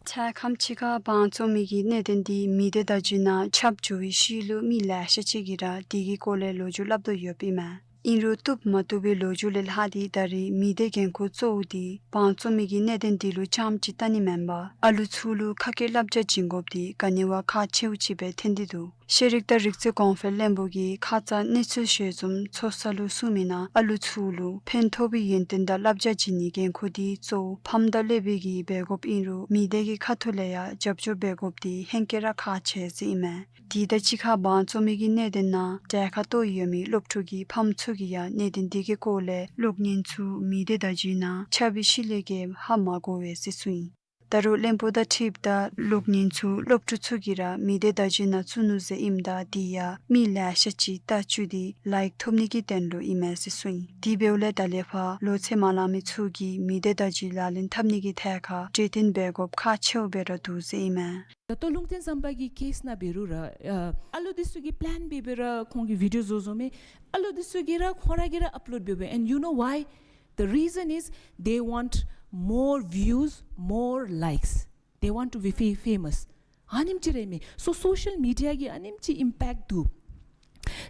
འཕྲལ་ཁམས་ཅིག་ཁར་དབང་བཙོང་མི་གི་གནད་དོན་འདི་མི་སྡེ་བརྡ་བརྒྱུད་ནང་ཁྱབ་འགྱོ་བའི་ཤུལ་ལུ་མི་ལེ་ཤ་ཅིག་གིས་ར་དེ་གི་སྐོར་ལས་ལོ་རྒྱུས་སླབ་དོ་ཡོདཔ་ཨིན་མས། ཨིན་རུང་བཏུབ་མ་བཏུབ་པའི་ལོ་རྒྱུས་ལས་ལྷག་སྟེ་ད་རེས་མི་སྡེ་འགན་ཁུར་གཙོ་བོ་འདི་དབང་བཙོང་མི་གི་གནད་དོན་འདི་ལུ་རྐྱངམ་ཅིག་བལྟ་ནི་མེན་པར་ཨ་ལུ་ཚུ་ལུ་ཁ་སྐད་བསླབ་བྱ་བྱིན་དགོཔ་འདི་ག་ནི་བ་ཁག་ཆེཝ་ཅིག་སྦེ་ཐོན་ཏེ་འདུག། ཤེས་རིག་དང་རིག་རྩལ་གོང་འཕེལ་བློན་པོ་གིས་ཁ་ཙ་གནས་ཚུལ་ཞལ་འཛོམས་ཚོགས་ས་ལུ་གསུངས་མི་ནང་ཨ་ལུ་ཚུ་ལུ་ཕན་ཐོགས་པའི་ཡོན་ཏན་དང་བསླབ་བྱ་བྱིན་ནིའི་འགན་ཁུར་འདི་གཙོ་བོ་ཕམ་དང་སློབ་དཔོན་གྱིས་འབད་དགོཔ་ཨིན་རུང་མི་སྡེ་གི་ཁ་ཐུག་ལས་ཡང་རྒྱབ་སྐྱོར་འབད་དགོཔ་འདི་ཧེང་སྐལ་ར་ཁག་ཆེ་ཟེར་ཨིན་མས། དེ་དང་གཅིག་ཁར་དབང་བཙོང་མི་གི་གནད་དོན་ནང་གྲལ་ཁར་གཏོགས་ཡོད་མི་སློབ་ཕྲུག་གི་ཕམ་ཚུ་གིས་ཡང་གནད་དོན་འདི་གི་སྐོར་ལས་གློག་བརྙན་ཚུ་མི་སྡེ་བརྡ་བརྒྱུད་ནང་ཁྱབ་པའི་ཤུལ་ལས་ཀྱི་ཧ་མ་གོ་བས་ཟེར་གསུངས་ཡི། ད་རུང་བློན་པོ་དང་འཁྲིལཝ་ད་གློག་བརྙན་ཚུ་སློབ་ཕྲུག་ཚུ་གིས་ར་མི་སྡེ་བརྡ་བརྒྱུད་ནང་བཙུགས་ནུག་ཟེར་ཨིནམ་ད་དེ་ཡང་མི་ལེ་ཤ་ཅིག་ལྟ་བཅུག་སྟེ་ལའིཀ་ཐོབ་ནི་གི་དོན་ལུ་ཨིན་མས་ཟེར་གསུངས་ཡི། དེ་འབདཝ་ལས་ད་ལས་ཕར་ལོ་ཚད་མ་ལང་མི་ཚུ་གིས་མི་སྡེ་བརྡ་བརྒྱུད་ལག་ལེན་འཐབ་ནི་གི་ཐད་ཁར་གྲོས་བསྟུན་འབད་དགོཔ་ཁག་ཆེཝ་སྦེ་ར་འདུག་ཟེར་ཨིན་མས། ད་ལྟོ་ལུང་བསྟན་ཟམ་པ་གི་ཀེསི་ནང་འབད་རུང་ར་ཨ་ཨ་ལུ་འདི་ཚུ་གིས་པི་ལེན་འབད་འབད་ར་ཁོང་གིས་བི་ཌིའོ་བཟོ་བཟོཝ་མས། ཨ་ལུ་འདི་ཚུ་གིས་ར་ཁོང་ར་གིས་ར་ཨཔ་ལོཌ་འབད་འབད། And you know why? The reason is they want more views, more likes. They want to be fa- famous. ཨ་ནེམ་ཅིག་ར་ཨིན་མས། སོ་སོ་ཤལ་མི་ཌི་ཡ་གི་ཨ་ནེམ་ཅིག་ཨིམ་པེཀཊ་འདུག།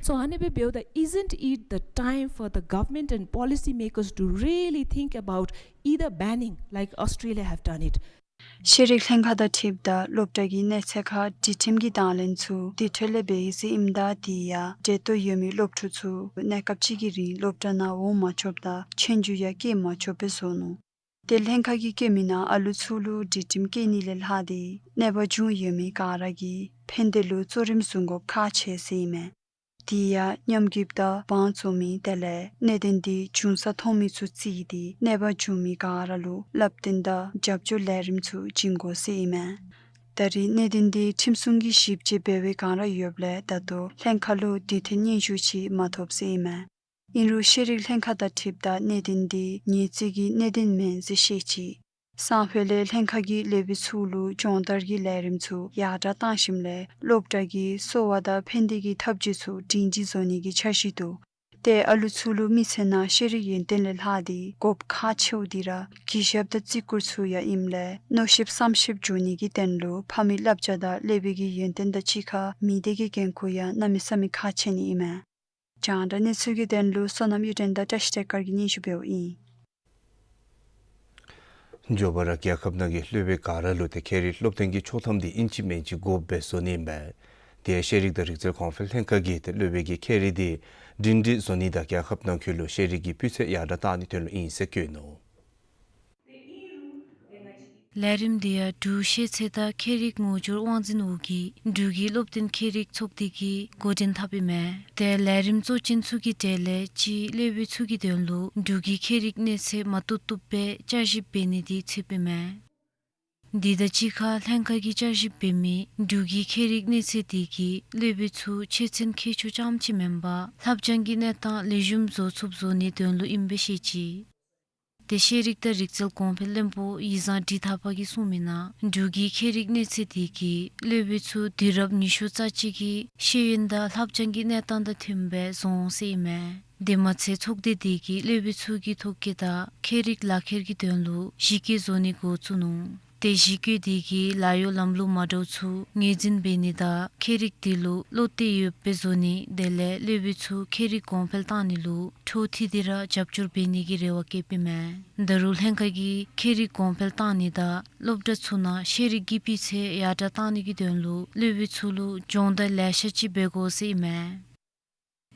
So ཨ་ནི་སྦེ་འབདཝ་ད་isn't it the time for the government and policy makers to really think about either banning like Australia have done it? ཤེས་རིག་ལྷན་ཁག་དང་འཁྲིལཝ་ད་སློབ་གྲྭ་གི་གནས་ཚད་ཁར་སྒྲིག་ཁྲིམས་ཀྱི་དང་ལེན་ཚུ་དེ་འཕྲོ་ལས་འབད་ཡི་ཟེར་ཨིནམ་ད་དེ་ཡང་འབྲེལ་གཏོགས་ཡོད་མི་སློབ་ཕྲུག་ཚུ་གནས་སྐབས་ཅིག་གི་རིང་སློབ་གྲྭ་ནང་འོང་མ་ཆོགཔ་དང་ཆོས་རྒྱུགས་ཡང་བཀལ་མ་ཆོགཔ་སྦེ་བཟོ་ནུག། ཏེ་ལྷན་ཁག་གིས་བཀོད་མི་ནང་ཨ་ལུ་ཚུ་ལུ་སྒྲིག་ཁྲིམས་བཀལ་ནི་ལས་ལྷག་སྟེ་གནོད་པ་བྱུང་ཡོད་མི་ག་ར་གིས་ཕན་བདེ་ལུ་གཙོ་རིམ་བཟུང་དགོཔ་ཁག་ཆེ་ཟེར་ཨིན་མས། དེ་ཡང་ཉམས་རྒུདཔ་དང་བང་བཙོང་མི་དེ་ལས་གནད་དོན་དེ་བྱུང་ས་མཐོང་མི་ཚུ་བརྩིས་ཏེ་གནོད་པ་བྱུང་མི་ག་ར་ལུ་བསླབ་སྟོན་དང་རྒྱབ་སྐྱོར་ལས་རིམ་ཚུ་བྱིན་དགོ་ཟེར་ཨིན་མས། ད་རེས་གནད་དོན་དེ་ཁྲིམས་སྲུང་གིས་ཞིབ་དཔྱད་འབད་བའི་བསྒང་ར་ཡོདཔ་ལས་ད་ལྟོ་ལྷན་ཁག་ལུ་དེ་ཐད་སྙན་ཞུ་ཅིག་མ་ཐོབ་ཟེར་ཨིན་མས། ཨིན་རུང་ཤེས་རིག་ལྷན་ཁག་དང་འཁྲིལཝ་ད་གནད་དོན་དེ་ཉེས་རྩོད་ཀྱི་གནད་དོན་མེན་ཟེར་བཤད་ཅི། སང་ཕོད་ལས་ལྷན་ཁག་གིས་སློབ་དཔོན་ཚུ་ལུ་སྦྱོང་བརྡར་གྱི་ལས་རིམ་ཚུ་ཡར་དྲགས་བཏང་ཞིནམ་ལས་སློབ་གྲྭ་གི་གསོ་བ་དང་ཕན་བདེ་གི་ཐབས་ཇུས་ཚུ་སྒྲིང་སྒྲི་བཟོ་ནི་གི་འཆར་གཞི་འདུག། ཏེ་ཨ་ལུ་ཚུ་ལུ་མི་ཚེ་ནང་ཤེས་རིག་ཡོན་ཏན་ལས་ལྷག་སྟེ་དགོཔ་ཁག་ཆེཝ་དེ་ར་གུས་ཞབས་དང་བརྩི་བཀུར་ཚུ་ཡང་ཨིནམ་ལས་མནོ་ཤེསཔ་བསམ་ཤེསཔ་འགྱོ་ནི་གི་དོན་ལུ་ཕ་མའི་བསླབ་བྱ་དང་སློབ་དཔོན་གྱི་ཡོན་ཏན་དང་གཅིག་ཁར་མི་སྡེ་གི་འགན་ཁུར་ཡང་གནམ་མེད་ས་མེད་ཁག་ཆེ་ནི་ཨིན་མས། རྒྱང་བསྒྲགས་གནས་ཚུལ་གྱི་དོན་ལུ་བསོད་ནམས་གཡུ་སྒྲོན་དང་བཀྲ་ཤིས་བདེ་དཀར་གྱིས་སྙན་ཞུ་འབདཝ་ཨིན། མགྱོགས་པ་ར་རྒྱལ་ཁབ་ནང་གི་སློབ་དཔོན་ག་ར་ལུ་ཏེ་ཁྱད་རིག་སློབ་སྟོན་གྱི་ཆོག་ཐམ་དེ་ཨིན་ཅི་མིན་ཅི་དགོཔ་སྦེ་བཟོ་ནི་ཨིན་པས། དེ་ཡང་ཤེས་རིག་དང་རིག་རྩལ་གོང་འཕེལ་ལྷན་ཁག་གིས་ཏེ་སློབ་དཔོན་གྱི་ཁྱད་རིག་དེ་སྒྲིང་སྒྲི་བཟོ་ནི་དང་རྒྱལ་ཁབ་ནང་འཁོད་ལུ་ཤེས་རིག་གི་སྤུས་ཚད་ཡར་དྲགས་བཏང་ནིའི་དོན་ལུ་ཨིན་ཟེར་བཀོད་ནུག། ལས་རིམ་དེ་ཡང་འབྲུག་ཤེས་ཚད་དང་ཁྱད་རིག་ངོ་སྦྱོར་དབང་འཛིན་འོག་གི་འབྲུག་གི་སློབ་སྟོན་ཁྱད་རིག་ཚོགས་སྡེ་གིས་འགོ་འདྲེན་འཐབ་ཨིན་མས། ཏེ་ལས་རིམ་གཙོ་ཅན་ཚུ་གི་གྲས་ལས་གཅིག་སློབ་དཔོན་ཚུ་གི་དོན་ལུ་འབྲུག་གི་ཁྱད་རིག་གནས་ཚད་མ་བཏུབ་བཏུབ་སྦེ་བསྐྱར་ཞིབ་འབད་ནི་དེ་ཚུདཔ་ཨིན་མས། དེ་དང་གཅིག་ཁར་ལྷན་ཁག་གིས་བསྐྱར་ཞིབ་འབད་མི་འབྲུག་གི་ཁྱད་རིག་གནས་ཚད་དེ་གིས་སློབ་དཔོན་ཚུ་ཆོས་ཚན་ཁྱད་ཆོས་རྐྱངམ་ཅིག་མེན་པར་ལྷབ་སྦྱང་གི་གནས་སྟངས་ལེགས་ཤོམ་བཟོ་ཚུགསཔ་བཟོ་ནིའི་དོན་ལུ་ཨིནམ་སྦེ་བཤད་ཅི། ཏེ་ཤེས་རིག་དང་རིག་རྩལ་གོང་འཕེལ་བློན་པོ་ཡིག་བཟང་འབྲི་ཐར་པ་གིས་གསུངས་མི་ནང་འབྲུག་གི་ཁྱད་རིག་གནས་ཚད་དེ་གིས་སློབ་དཔོན་ཚུ་དུས་རབས་ཉི་ཤུ་རྩ་གཅིག་གི་ཤེས་ཡོན་དང་ལྷབ་སྦྱང་གི་གནས་སྟངས་དང་མཐུནམ་སྦེ་བཟོ་འོང་ཟེར་ཨིན་མས། དེ་མ་ཚད་ཚོགས་སྡེ་དེ་གིས་སློབ་དཔོན་ཚུ་གི་ཐོ་བཀོད་དང་ཁྱད་རིག་ལག་ཁྱེར་གྱི་དོན་ལུ་གཞི་བཀོད་བཟོ་ནི་འགོ་བཙུགས་ནུག། ཏེ་གཞི་བཀོད་དེ་གིས་ལཱ་གཡོག་ལམ་ལུགས་མ་འདྲཝ་ཚུ་ངོས་འཛིན་འབད་ནི་དང་ཁྱད་རིག་དེ་ལུ་བློ་གཏད་ཡོདཔ་སྦེ་བཟོ་ནི་དེ་ལས་སློབ་དཔོན་ཚུ་ཁྱད་རིག་གོང་འཕེལ་བཏང་ནི་ལུ་འཕྲོ་མཐུད་དེ་ར་རྒྱབ་སྐྱོར་འབད་ནི་གི་རེ་བ་བསྐྱེདཔ་ཨིན་མས། ད་རུང་ལྷན་ཁག་གིས་ཁྱད་རིག་གོང་འཕེལ་བཏང་ནི་དང་སློབ་གྲྭ་ཚུ་ནང་ཤེས་རིག་གི་སྤུས་ཚད་ཡར་དྲགས་བཏང་ནི་གི་དོན་ལུ་སློབ་དཔོན་ཚུ་ལུ་སྦྱོང་བརྡར་ལེ་ཤ་ཅིག་འབད་དགོ་ཟེར་ཨིན་མས།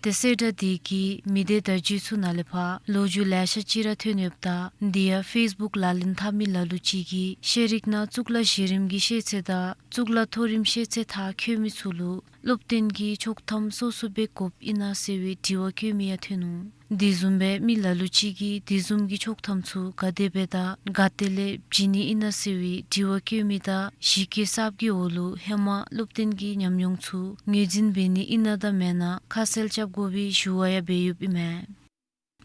ཏེ་གསལ་བསྒྲགས་དེ་གིས་མི་སྡེ་བརྡ་བརྒྱུད་ཚུ་ནང་ལས་ཕར་ལོ་རྒྱུས་ལེ་ཤ་ཅིག་ར་ཐོན་ཡོདཔ་ད་དེ་ཡང་ཕེསི་བུཀ་ལག་ལེན་འཐབ་མི་ལ་ལུ་ཅིག་གིས་ཤེས་རིག་ནང་གཙུག་ལག་གཞི་རིམ་གྱི་ཤེས་ཚད་དང་གཙུག་ལག་མཐོ་རིམ་ཤེས་ཚད་མཐར་འཁྱོལ་མི་ཚུ་ལུ་སློབ་སྟོན་གྱི་ཆོག་ཐམ་སོ་སོ་སྦེ་དགོཔ་ཨིན་ན་ཟེར་བའི་དྲི་བ་བཀོད་མི་ཡང་ཐོན་ནུག། དེ་བཟུམ་སྦེ་མི་ལ་ལུ་ཅིག་གིས་དེ་བཟུམ་གྱི་ཆོག་ཐམ་ཚུ་ག་དེ་སྦེ་དང་ག་ཏེ་ལས་བྱིན་ནི་ཨིན་ན་ཟེར་བའི་དྲི་བ་བཀོད་མི་དང་གཞི་བཀོད་གསརཔ་གི་འོག་ལུ་ཧེ་མ་སློབ་སྟོན་གྱི་ཉམས་མྱོང་ཚུ་ངོས་འཛིན་འབད་ནི་ཨིན་ན་དང་མེན་ན་ཁ་གསལ་རྐྱབ་དགོ་པའི་ཞུ་བ་ཡང་འབད་ཡོདཔ་ཨིན་མས།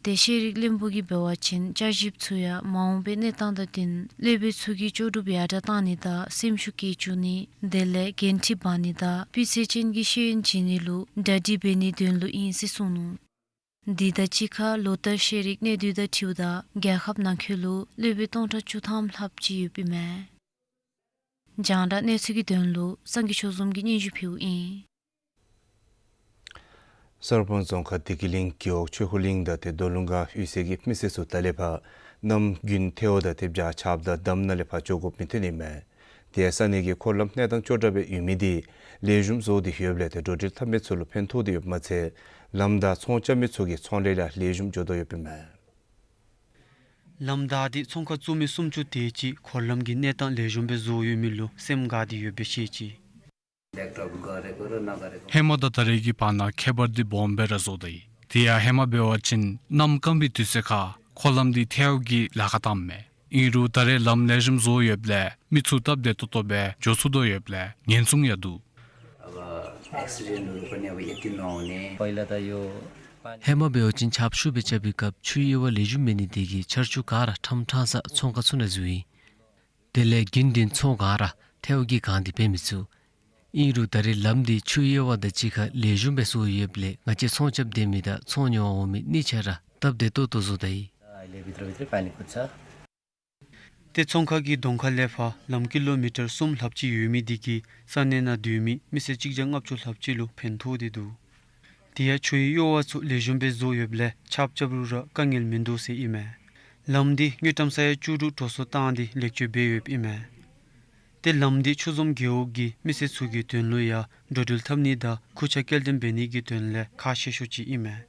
ཏེ་ཤེས་རིག་བློན་པོ་གིས་འབད་བ་ཅིན་བསྐྱར་ཞིབ་ཚུ་ཡང་མ་འོངས་པའི་གནས་སྟངས་དང་བསྟུན་སློབ་དཔོན་ཚུ་གི་ལྕོགས་གྲུབ་ཡར་དྲགས་བཏང་ནི་དང་སེམས་ཤུགས་བསྐྱེད་བཅུག་ནི་དེ་ལས་འགན་འཁྲི་འབག་ནི་དང་སྤུས་ཚད་ཅན་གྱི་ཤེས་ཡོན་བྱིན་ནི་ལུ་གྲ་སྒྲིག་འབད་ནིའི་དོན་ལུ་ཨིན་ཟེར་གསུངས་ནུག། དེ་དང་གཅིག་ཁར་ལོ་བསྟར་ཤེས་རིག་གནས་སྡུད་དང་འཁྲིལཝ་ད་རྒྱལ་ཁབ་ནང་འཁོད་ལུ་སློབ་དཔོན་སྟོང་ཕྲག་བཅུ་ཐམ་ལྷགཔ་ཅིག་ཡོདཔ་ཨིན་མས། རྒྱང་བསྒྲགས་གནས་ཚུལ་གྱི་དོན་ལུ་སངས་རྒྱས་ཆོས་འཛོམས་ཀྱིས་སྙན་ཞུ་ཕུལཝ་ཨིན། གསར་སྤང་རྫོང་ཁག་བདེ་སྐྱིད་གླིང་རྒེད་འོག་ཆོས་འཁོར་གླིང་དང་ཏེ་རྡོ་ལུང་སྒང་གཡུས་ཚན་གྱི་མི་སེར་ཚུ་ད་ལས་ཕར་གནམ་དགུན་ཐལཝ་དང་ཏེ་བྱཱར་ཆརཔ་དང་འདམ་ནང་ལས་ཕར་འགྱོ་དགོཔ་མི་ཐོན་ནི་མས། དེ་ཡང་ས་གནས་ཀྱི་འཁོར་ལམ་གནས་སྟངས་སྐྱོ་དྲགས་སྦེ་ཡོད་མི་དེ་ལེགས་ཤོམ་བཟོ་སྟེ་ཡོདཔ་ལས་ཏེ་འགྲོ་འགྲུལ་འཐབ་མི་ཚུ་ལུ་ཕན་ཐོགས་ཏེ་ཡོདཔ་མ་ཚད་ལམ་བདའ་ཚོང་རྐྱབ་མི་ཚུ་གི་ཚོང་ལས་ལུ་ལེགས་ཤོམ་འགྱོ་དོ་ཡོདཔ་ཨིན་མས། ལམ་བདའ་སྟེ་ཚོང་ཁང་བཙུགས་མི་སུམ་ཅུ་དེ་ཅིག་འཁོར་ལམ་གྱི་གནས་སྟངས་ལེགས་ཤོམ་སྦེ་བཟོ་ཡོད་མི་ལུ་སེམས་དགའ་སྟེ་ཡོདཔ་སྦེ་བཤད་ཅི། ཧེ་མ་དང་ད་རེས་ཀྱི་བར་ན་ཁྱད་པར་འདི་སྦོམ་སྦེ་ར་བཟོ་ད་ཡི། དེ་ཡང་ཧེ་མ་འབད་བ་ཅིན་གནམ་སྐམ་པའི་དུས་ཚོད་ཁར་འཁོར་ལམ་འདི་ཐལཝ་གིས་ལཱ་ཁག་བཏངམ་མས། ཨིན་རུང་ད་རེས་ལམ་ལེགས་ཤོམ་བཟོ་ཡོདཔ་ལས་མི་ཚུ་སྟབས་བདེ་ཏོག་ཏོ་སྦེ་འགྱོ་ཚུགས་དོ་ཡོདཔ་ལས་ཉེན་སྲུང་ཡང་འདུག། ཧེ་མ་འབད་བ་ཅིན་ཆརཔ་ཤུགས་སྦེ་རྐྱབ་པའི་སྐབས་ཆུའི་དབྱེ་བ་ལེགས་ཤོམ་མེད་ནི་དེ་གིས་ཆར་ཆུ་ག་ར་ཁྲམ་ཁྲང་ས་ཚོང་ཁང་ཚུ་ནང་འཛུལ་ཡི། དེ་ལས་རྒྱུན་བསྟུན་ཚོང་ག་ར་ཐལཝ་གིས་གང་སྟེ་འབད་མི་ཚུགས། ཨིན་རུང་ད་རེས་ལམ་འདི་ཆུའི་དབྱེ་བ་དང་གཅིག་ཁར་ལེགས་ཤོམ་སྦེ་བཟོ་ཡོདཔ་ལས་ང་བཅས་ཚོང་རྐྱབ་སྡོད་མི་དང་ཚོང་ཉོ་བར་འོང་མི་གཉིས་ཆ་ར་སྟབས་བདེ་ཏོག་ཏོ་བཟོ་ད་ཡི། ཏེ་ཚོང་ཁང་གི་གདོང་ཁ་ལས་ཕར་ལམ་ཀི་ལོ་མི་ཊར་གསུམ་ལྷགཔ་ཅིག་ཡོད་མི་དེ་གིས་ས་གནས་ནང་སྡོད་མི་མི་སེར་གཅིག་བརྒྱ་ལྔ་བཅུ་ལྷགཔ་ཅིག་ལུ་ཕན་ཐོགས་ཏེ་འདུག། དེ་ཡང་ཆུ་ཡི་གཡོ་བ་ཚུ་ལེགས་ཤོམ་སྦེ་བཟོ་ཡོདཔ་ལས་ཆརཔ་རྐྱབ་རུང་ར་དཀའ་ངལ་མིན་འདུག་ཟེར་ཨིན་མས། ལམ་འདི་དངུལ་ཀྲམ་ས་ཡ་བཅུ་དྲུག་འགྲོ་སོང་བཏང་སྟེ་ལེགས་བཅོས་འབད་ཡོདཔ་ཨིན་མས། ཏེ་ལམ་འདི་ཆུ་འཛོམས་རྒེད་འོག་གི་མི་སེར་ཚུ་གི་དོན་ལུ་ཡང་འགྲོ་འགྲུལ་འཐབ་ནི་དང་ཁུར་ཆ་སྐྱེལ་འདྲེན་འབད་ནི་གི་དོན་ལས་ཁག་ཆེ་ཤོས་ཅིག་ཨིན་མས།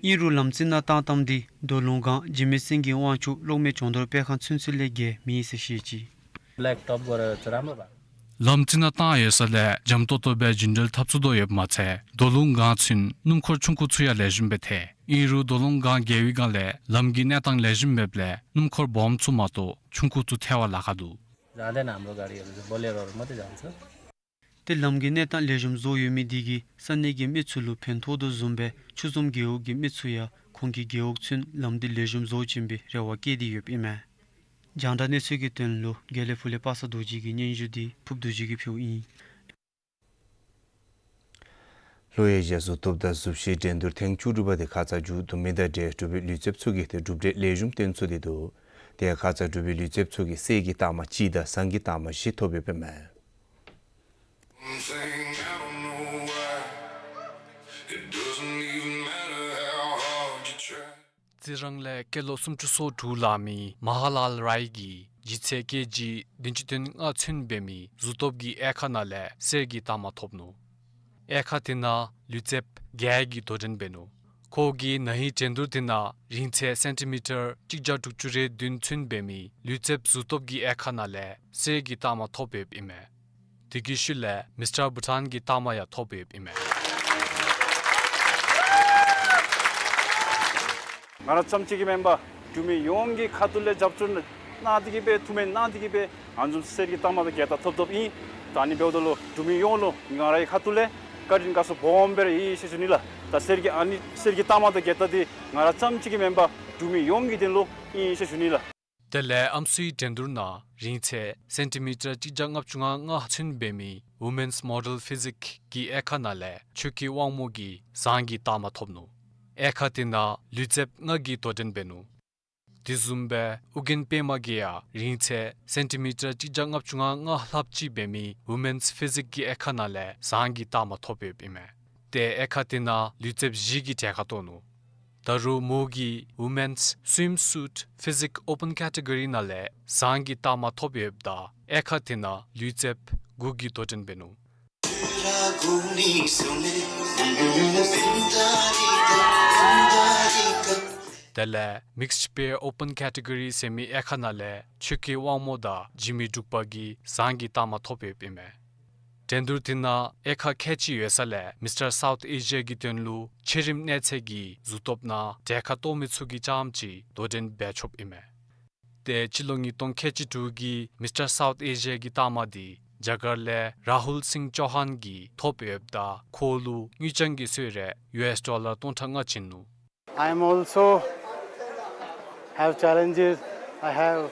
ཨིན་རུང་ལམ་རྩི་ནག་བཏང་བཏངམ་འདི་རྡོ་ལུང་སྒང་འཇིགས་མེད་སེང་གེ་དབང་ཕྱུག་གློག་མེ་སྦྱོང་བརྡར་སྤེལ་ཁང་ཚུན་ཚོད་ལས་བརྒལ་མེད་ཟེར་བཤད་ཅི། ब्ल्याक टप गरेर चाहिँ राम्रो भयो। ལམ་རྩི་ནག་བཏང་ཡོད་ས་ལས་འཇམ་ཏོང་ཏོ་སྦེ་རྒྱུན་འགྲུལ་འཐབ་ཚུགས་དོ་ཡོདཔ་མ་ཚད་རྡོ་ལུང་སྒང་ཚུན་སྣུམ་འཁོར་ཆུང་ཀུ་ཚུ་ཡང་ལེགས་ཤོམ་སྦེ་ཐལ། ཨིན་རུང་རྡོ་ལུང་སྒང་བརྒལ་བའི་སྒང་ལས་ལམ་གྱི་གནས་སྟངས་ལེགས་ཤོམ་མེདཔ་ལས་སྣུམ་འཁོར་སྦོམ་ཚུ་མ་གཏོགས་ཆུང་ཀུ་ཚུ་ཐལ་བར་ལཱ་ཁག་འདུག། जाँदैन हाम्रो गाडीहरू चाहिँ बोलेरोहरू मात्रै जान्छ। ཏེ་ལམ་གྱི་གནས་སྟངས་ལེགས་ཤོམ་བཟོ་ཡོད་མི་འདི་གིས་ས་གནས་ཀྱི་མི་ཚུ་ལུ་ཕན་ཐོགས་དོ་བཟུམ་སྦེ་ཆུ་འཛོམས་རྒེད་འོག་གི་མི་ཚུ་ཡང་ཁོང་གི་རྒེད་འོག་ཚུན་ལམ་འདི་ལེགས་ཤོམ་བཟོ་བྱིན་པའི་རེ་བ་བསྐྱེད་དེ་ཡོདཔ་ཨིན་མས། རྒྱང་བསྒྲགས་གནས་ཚུལ་གྱི་དོན་ལུ་དགེ་ལེགས་ཕུག་ལས་པ་སངས་རྡོ་རྗེ་གི་སྙན་ཞུ་འདི་ཕུབ་རྡོ་རྗེ་གིས་ཕུལཝ་ཨིན། ལྷོ་ཨེ་ཤི་ཡ་གཟུགས་སྟོབས་དང་གཟུགས་གཞི་འགྲན་བསྡུར་ཐེངས་བཅུ་དྲུག་པ་དེ་ཁ་ཙ་མཇུག་བསྡུ་མི་དང་འབྲེལ་འབྲུག་པའི་ལུས་རྩལཔ་ཚུ་གིས་ཏེ་གྲུབ་འབྲས་ལེགས་ཤོམ་སྟོན་ཚུགས་ཏེ་འདུག། ཏེ་ཁ་ཙ་གྲུབ་པའི་ལུས་རྩལཔ་ཚུ་གིས་གསེར་གྱི་རྟགས་མ་གཅིག་དང་ཟངས་ཀྱི་རྟགས་མ་བཞི་ཐོབ་ཡོདཔ་ཨིན་མས། རྩི་རང་ལས་སྐྱེས་ལོ་སུམ་ཅུ་སོ་དྲུག་ལང་མི་མ་ཧ་ལཱལ་རའི་གིས་ལྗིད་ཚད་ཀེ་ཇི་བདུན་ཅུ་དོན་ལྔ་ཚུན་འབད་མི་གཟུགས་སྟོབས་ཀྱི་དབྱེ་ཁག་ནང་ལས་གསེར་གྱི་རྟགས་མ་ཐོབ་ནུག། དབྱེ་ཁག་དེ་ནང་ལུས་རྩལཔ་གྱལ་གྱིས་དོ་འགྲན་འབད་ནུག། ཁོ་གིས་ན་ཧིང་འགྲན་བསྡུར་དེ་ནང་རིང་ཚད་སེན་ཊི་མི་ཊར་གཅིག་བརྒྱ་དྲུག་ཅུ་རེ་བདུན་ཚུན་འབད་མི་ལུས་རྩལཔ་གཟུགས་སྟོབས་ཀྱི་དབྱེ་ཁག་ནང་ལས་གསེར་གྱི་རྟགས་མ་ཐོབ་ཡོདཔ་ཨིན་མས། དེ་གི་ཤུལ་ལས་མིས་ཊར་བྷུ་ཊཱན་གྱི་རྟགས་མ་ཡང་ཐོབ་ཡོདཔ་ཨིན་མས། ང་ར་རྐྱངམ་གཅིག་གིས་མེན་པར་འབྲུག་མི་ཡོངས་ཀྱི་ཁ་ཐུག་ལས་རྒྱབ་སྐྱོར་གནང་སྟེ་གིས་སྦེ་ཐུགས་སྨོན་གནང་སྟེ་གིས་སྦེ་ང་བཟུམ་གསེར་གྱི་རྟགས་མ་དང་གྱལ་རྟགས་ཐོབ་ཐོབཔ་ཨིན། ད་ཨ་ནི་འབདཝ་ད་ལུ་འབྲུག་མི་ཡོངས་ལུ་ང་རའི་ཁ་ཐུག་ལས་བཀའ་དྲིན་དགའ་ཚོར་སྦོམ་སྦེ་ར་ཡོད་ཟེར་ཞུ་ནི་ལགས། ད་གསེར་གྱི་ཨ་ནི་གསེར་གྱི་རྟགས་མ་དང་གྱལ་རྟགས་འདི་ང་ར་རྐྱངམ་གཅིག་གིས་མེན་པར་འབྲུག་མི་ཡོངས་ཀྱི་དོན་ལུ་ཨིན་ཟེར་ཞུ་ནི་ལགས། དེ་ལས་ཨམ་སྲུའི་འགྲན་བསྡུར་ནང་རིང་ཚད་སེན་ཊི་མི་ཊར་གཅིག་བརྒྱ་ལྔ་བཅུ་ང་ལྔ་ཚུན་འབད་མི་ཝུ་མེནསི་མོ་ཌེལ་ཕི་ཟིཀ་གི་དབྱེ་ཁག་ནང་ལས་ཆོས་སྐྱིད་དབང་མོ་གིས་ཟངས་ཀྱི་རྟགས་མ་ཐོབ་ནུག། དབྱེ་ཁག་དེ་ནང་ལུས་རྩལཔ་ལྔ་གིས་དོ་འགྲན་འབད་ནུག། དེ་བཟུམ་སྦེ་ཨོ་རྒྱན་པདྨ་གིས་ཡང་རིང་ཚད་སེན་ཊི་མི་ཊར་གཅིག་བརྒྱ་ལྔ་བཅུ་ང་ལྔ་ལྷགཔ་ཅིག་འབད་མི་ཝུ་མེནསི་ཕི་ཟིཀ་གི་དབྱེ་ཁག་ནང་ལས་ཟངས་ཀྱི་རྟགས་མ་ཐོབ་ཡོདཔ་ཨིན་མས། ཏེ་དབྱེ་ཁག་དེ་ནང་ལུས་རྩལཔ་བཞི་གིས་གྲལ་ཁར་གཏོགས་ནུག། ད་རུང་མོ་གིས་ཝུ་མེནསི་སུའིམ་སུཊ་ཕི་ཟིཀ་ཨོ་པཱན་ཀེ་ཊི་གོ་རི་ནང་ལས་ཟངས་ཀྱི་རྟགས་མ་ཐོབ་ཡོདཔ་ད་དབྱེ་ཁག་དེ་ནང་ལུས་རྩལཔ་དགུ་གིས་དོ་འགྲན་འབད་ནུག། དེ་ལས་མིགསཌ་པེར་ཨོ་པཱན་ཀེ་ཊི་གོ་རི་ཟེར་མི་དབྱེ་ཁག་ནང་ལས་ཆོས་སྐྱིད་དབང་མོ་དང་འཇིགས་མེད་འབྲུག་པ་གིས་ཟངས་ཀྱི་རྟགས་མ་ཐོབ་ཡོདཔ་ཨིན་མས། འགྲན་བསྡུར་དེ་ནང་དབྱེ་ཁག་ཁལ་གཅིག་ཡོད་ས་ལས་མིས་ཊར་སའུཐ་ཨེ་ཤི་ཡ་གི་དོན་ལུ་ཆེ་རིམ་གནས་ཚད་ཀྱི་གཟུགས་སྟོབས་ནང་གྲལ་ཁར་གཏོགས་མི་ཚུ་གིས་རྐྱངམ་གཅིག་དོ་འགྲན་འབད་ཆོགཔ་ཨིན་མས། ཏེ་སྤྱི་ལོ་ཉིས་སྟོང་ཁལ་གཅིག་དྲུག་གི་མིས་ཊར་སའུཐ་ཨེ་ཤི་ཡ་གི་རྟགས་མ་འདི་རྒྱ་གར་ལས་རཱ་ཧུལ་སིང་ཅོ་ཧཱན་གྱིས་ཐོབ་ཡོདཔ་ད་ཁོ་ལུ་དངུལ་རྐྱང་གི་གསོལ་རས་ཡུ་ཨེསི་ཌོ་ལར་སྟོང་ཕྲག་ལྔ་བྱིན་ནུག། I am also have challenges. I have,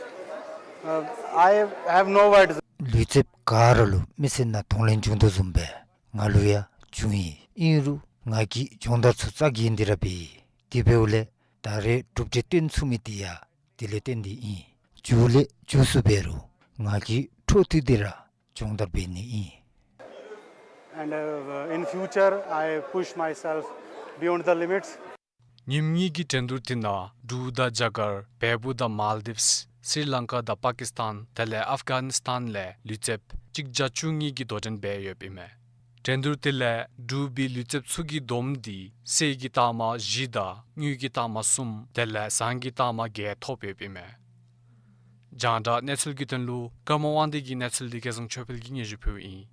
uh, I have no words. ལུས་རྩལཔ་ག་ར་ལུ་མི་སེར་ནང་གདོང་ལེན་བྱུང་དོ་བཟུམ་སྦེ་ང་ལུ་ཡང་བྱུང་ཡི། ཨིན་རུང་ང་གིས་སྦྱོང་བརྡར་ཚུ་རྩ་འགེངས་ཏེ་ར་འབད་ཡི། དེ་འབདཝ་ལས་ད་རེས་གྲུབ་འབྲས་སྟོན་ཚུགས་མི་དེ་ཡང་དེ་ལས་བརྟེན་ཏེ་ཨིན། མཇུག་ལས་མཇུག་སུ་འབད་རུང་ང་གིས་འཕྲོ་མཐུད་དེ་ར་སྦྱོང་བརྡར་འབད་ནི་ཨིན། And, uh, in future, I push myself beyond the limits. ཉིནམ་གཉིས་ཀྱི་འགྲན་བསྡུར་དེ་ནང་འབྲུག་དང་རྒྱ་གར་བལ་པོ་དང་མཱལ་ཌིབས་སི་རི་ལང་ཀ་དང་པ་ཀིས་ཏཱན་དེ་ལས་ཨཕ་གཱ་ནིས་ཏཱན་ལས་ལུས་རྩལཔ་གཅིག་བརྒྱ་བཅུ་གཉིས་ཀྱིས་དོ་འགྲན་འབད་ཡོདཔ་ཨིན་མས། འགྲན་བསྡུར་དེ་ལས་འབྲུག་པའི་ལུས་རྩལཔ་ཚུ་གི་བསྡོམས་འདི་གསེར་གྱི་རྟགས་མ་བཞི་དང་དངུལ་གྱི་རྟགས་མ་གསུམ་དེ་ལས་ཟངས་ཀྱི་རྟགས་མ་བརྒྱད་ཐོབ་ཡོདཔ་ཨིན་མས། རྒྱང་བསྒྲགས་གནས་ཚུལ་གྱི་དོན་ལུ་ཀརྨ་དབང་འདུས་ཀྱི་གནས་ཚུལ་འདི་སྐལ་བཟང་ཆོས་འཕེལ་གྱིས་སྙན་ཞུ་ཕུལཝ་ཨིན།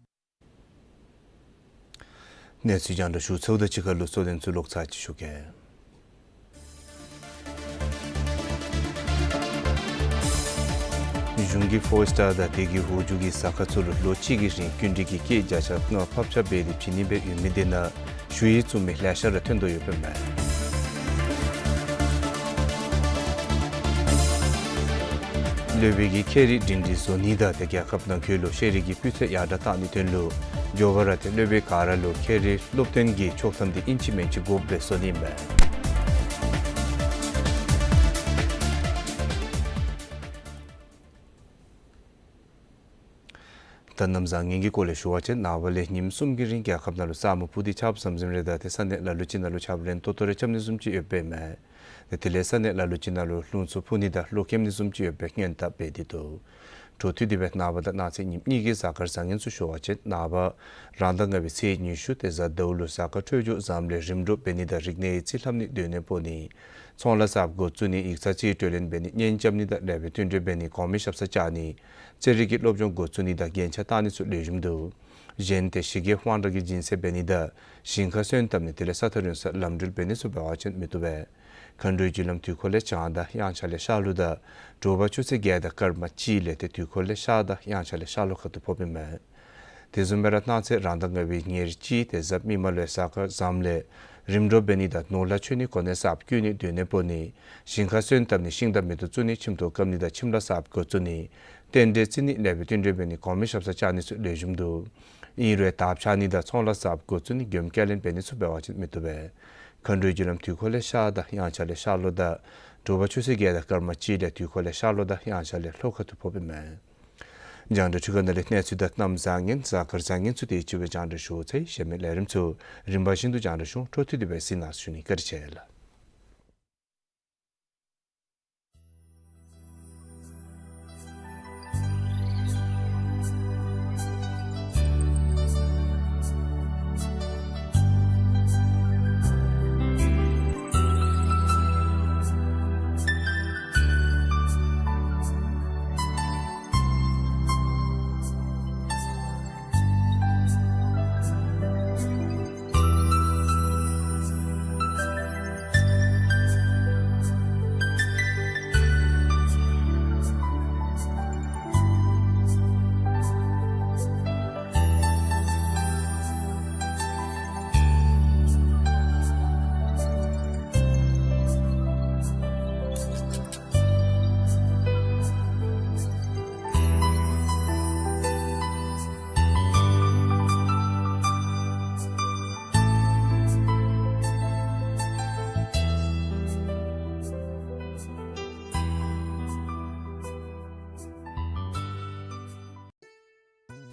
གནས་ཚུལ་རྒྱང་བསྒྲགས་ཞུ་ཚརཝ་དང་གཅིག་ཁར་ལུ་གཙོ་དོན་ཚུ་ལོག་ཚར་ཅིག་ཞུ་གེ། གཞུང་གིས་ཕོར་སི་ཊར་དང་དེ་གི་འོག་འཇུག་གི་ཟ་ཁང་ཚུ་ལུ་ལོ་གཅིག་གི་རིང་སྐྱིན་འགྲུལ་གྱི་སྐྱེད་བརྒྱ་ཆ་ལྔ་ཕབ་ཆ་འབད་དེ་བྱིན་ནི་སྦེ་ཡོད་མི་དེ་ནང་ཞུ་ཡིག་བཙུགས་མི་ལེ་ཤ་ར་ཐོན་དོ་ཡོདཔ་ཨིན་མས། སློབ་དཔོན་གྱིས་ཁྱད་རིག་སྒྲིང་སྒྲིང་བཟོ་ནི་དང་དེ་རྒྱལ་ཁབ་ནང་འཁོད་ལུ་ཤེས་རིག་གི་སྤུས་ཚད་ཡར་དྲག་གཏང་ནིའི་དོན་ལུ་མགྱོགས་པ་ར་ཏེ་སློབ་དཔོན་ག་ར་ལུ་ཁྱད་རིག་སློབ་སྟོན་གྱི་ཆོག་ཐམ་དེ་ཨིན་ཅི་མིན་ཅི་དགོཔ་སྦེ་བཟོ་ནི་ཨིན་མས། ད་གནམ་བཟང་ངན་གྱི་སྐོར་ལས་ཞུ་བ་ཅིན་ནངས་པ་ལས་ཉིནམ་གསུམ་གྱི་རིང་རྒྱལ་ཁབ་ནང་ལུ་ས་སྨུག་སྤུབས་ཏེ་ཆརཔ་ཟམ་ཟིམ་རེ་དང་ཏེ་ས་གནས་ལ་ལུ་ཅིག་ནང་ལུ་ཆརཔ་རན་ཏོག་ཏོ་རེ་རྐྱབ་ནི་བཟུམ་ཅིག་ཡོདཔ་ཨིན་མས། ཏེ་དེ་ལས་ས་གནས་ལ་ལུ་ཅིག་ནང་ལུ་རླུང་འཚུབ་འཕུ་ནི་དང་གློག་ཁེམ་ནི་བཟུམ་ཅིག་ཡོད་པའི་སྔོན་བརྡ་འབད་དེ་འདུག། འཕྲོ་མཐུད་དེ་སྦེ་ནངས་པ་དང་གནངས་ཚེ་ཉིནམ་གཉིས་ཀྱི་གཟའ་སྐར་བཟང་ངན་ཚུ་ཞུ་བ་ཅིན་ནངས་པ་རང་ཟླ་ལྔ་པའི་ཚེས་ཉི་ཤུ་ཏེ་གཟའ་ཟླཝ་ལུ་གཟའ་སྐར་འཕྲོད་སྦྱོར་ཟམ་ལས་རིམ་གྲོ་འབད་ནི་དང་རིག་གནས་ཡིག་རྩིས་ལྷབ་ནི་སྡོད་གནས་སྤོ་ནི་ཚོང་ལཱ་གསརཔ་འགོ་བཙུགས་ནི་ཡིག་ཚང་རྩིས་སྤྲོད་ལེན་འབད་ནི་གཉེན་རྐྱབ་ནི་དང་ལེགས་པའི་བསྟུན་གྲོས་འབད་ནི་གོང་མའི་ཞབས་སར་བཅར་ནི་རྩེད་རིགས་ཀྱི་སློབ་སྦྱོང་འགོ་བཙུགས་ནི་དང་རྒྱན་ཆ་བཏགས་ནི་ཚུ་ལེགས་ཤོམ་འདུག། གཞན་ཏེ་ཞི་རྒོལ་དབང་དྲག་གི་སྦྱིན་སྲེག་འབད་ནི་དང་ཞིང་ཁ་སོན་བཏབ་ནི་དེ་ལས་ས་ཐག་རིང་སར་ལམ་འགྲུལ་འབད་ནི་ཚུ་འབད་བ་ཅིན་མི་བཏུབ་པས། མཁའ་འགྲོའི་རྒྱུ་ལམ་དུས་འཁོར་ལས་བྱང་དང་དབྱངས་འཆར་ལས་ཤར་ལྷོ་དང་དྲོ་པ་ཆུ་ཚོད་བརྒྱད་དང་སྐར་མ་གཅིག་ལས་ཏེ་དུས་འཁོར་ལས་ཤར་དང་དབྱངས་འཆར་ལས་ཤར་ལྷོ་ཁ་ཐུག་ཕོགཔ་ཨིན་མས། དེ་བཟུམ་སྦེ་ར་གནངས་ཚེ་རང་ཟླ་ལྔ་པའི་ཉེར་གཅིག་ཏེ་གཟའ་མིག་དམར་ལུ་གཟའ་སྐར་ཟམ་ལས་རིམ་གྲོ་འབད་ནི་དང་ནོར་ལྷ་མཆོད་ནི་གོ་གནས་གསརཔ་བསྐོ་ནི་སྡོད་གནས་སྤོ་ནི་ཞིང་ཁ་སོན་བཏབ་ནི་ཤིང་དང་མེ་ཏོག་བཙུགས་ནི་ཁྱིམ་ཐོག་བཀབ་ནི་དང་ཁྱིམ་ལཱ་གསརཔ་འགོ་བཙུགས་ནི་རྟེན་འབྲེལ་བརྩི་ནི་ལེགས་པའི་བསྟུན་གྲོས་འབད་ནི་གོང་མའི་ཞབས་སར་བཅར་ནི་ཚུ་ལེགས་ཤོམ་འདུག། ཨིན་རུང་དར་འཕྱར་ནི་དང་ཚོང་ལཱ་གསརཔ་འགོ་བཙུགས་ནི་མགྱོནམ་སྐྱེལ་ལེན་འབད་ནི་ཚུ་འབད་བ་ཅིན་མི་བཏུབ་པས། མཁའ་འགྲོའི་རྒྱུ་ལམ་དུས་འཁོར་ལས་ཤར་དང་དབྱངས་འཆར་ལས་ཤར་ལྷོ་དང་དྲོ་པ་ཆུ་ཚོད་བརྒྱད་དང་སྐར་མ་གཅིག་ལས་དུས་འཁོར་ལས་ཤར་ལྷོ་དང་དབྱངས་འཆར་ལས་ལྷོ་ཁ་ཐུག་ཕོགཔ་ཨིན་མས། རྒྱང་བསྒྲགས་འཕྲུལ་ཁང་ནང་ལས་གནས་ཚུལ་དང་གནམ་བཟང་ངན་གཟའ་སྐར་བཟང་ངན་ཚུ་དེ་ཅིག་སྦེ་རྒྱང་བསྒྲགས་ཞུ་ཚར་ཡི། གཞན་མི་ལས་རིམ་ཚུ་རིམ་པ་བཞིན་དུ་རྒྱང་བསྒྲགས་ཞུ་འོང་། འཕྲོ་མཐུད་དེ་སྦེ་གཟིགས་གནང་ཟེར་ཞུ་ནི། བཀའ་དྲིན་ཆེ་ལགས།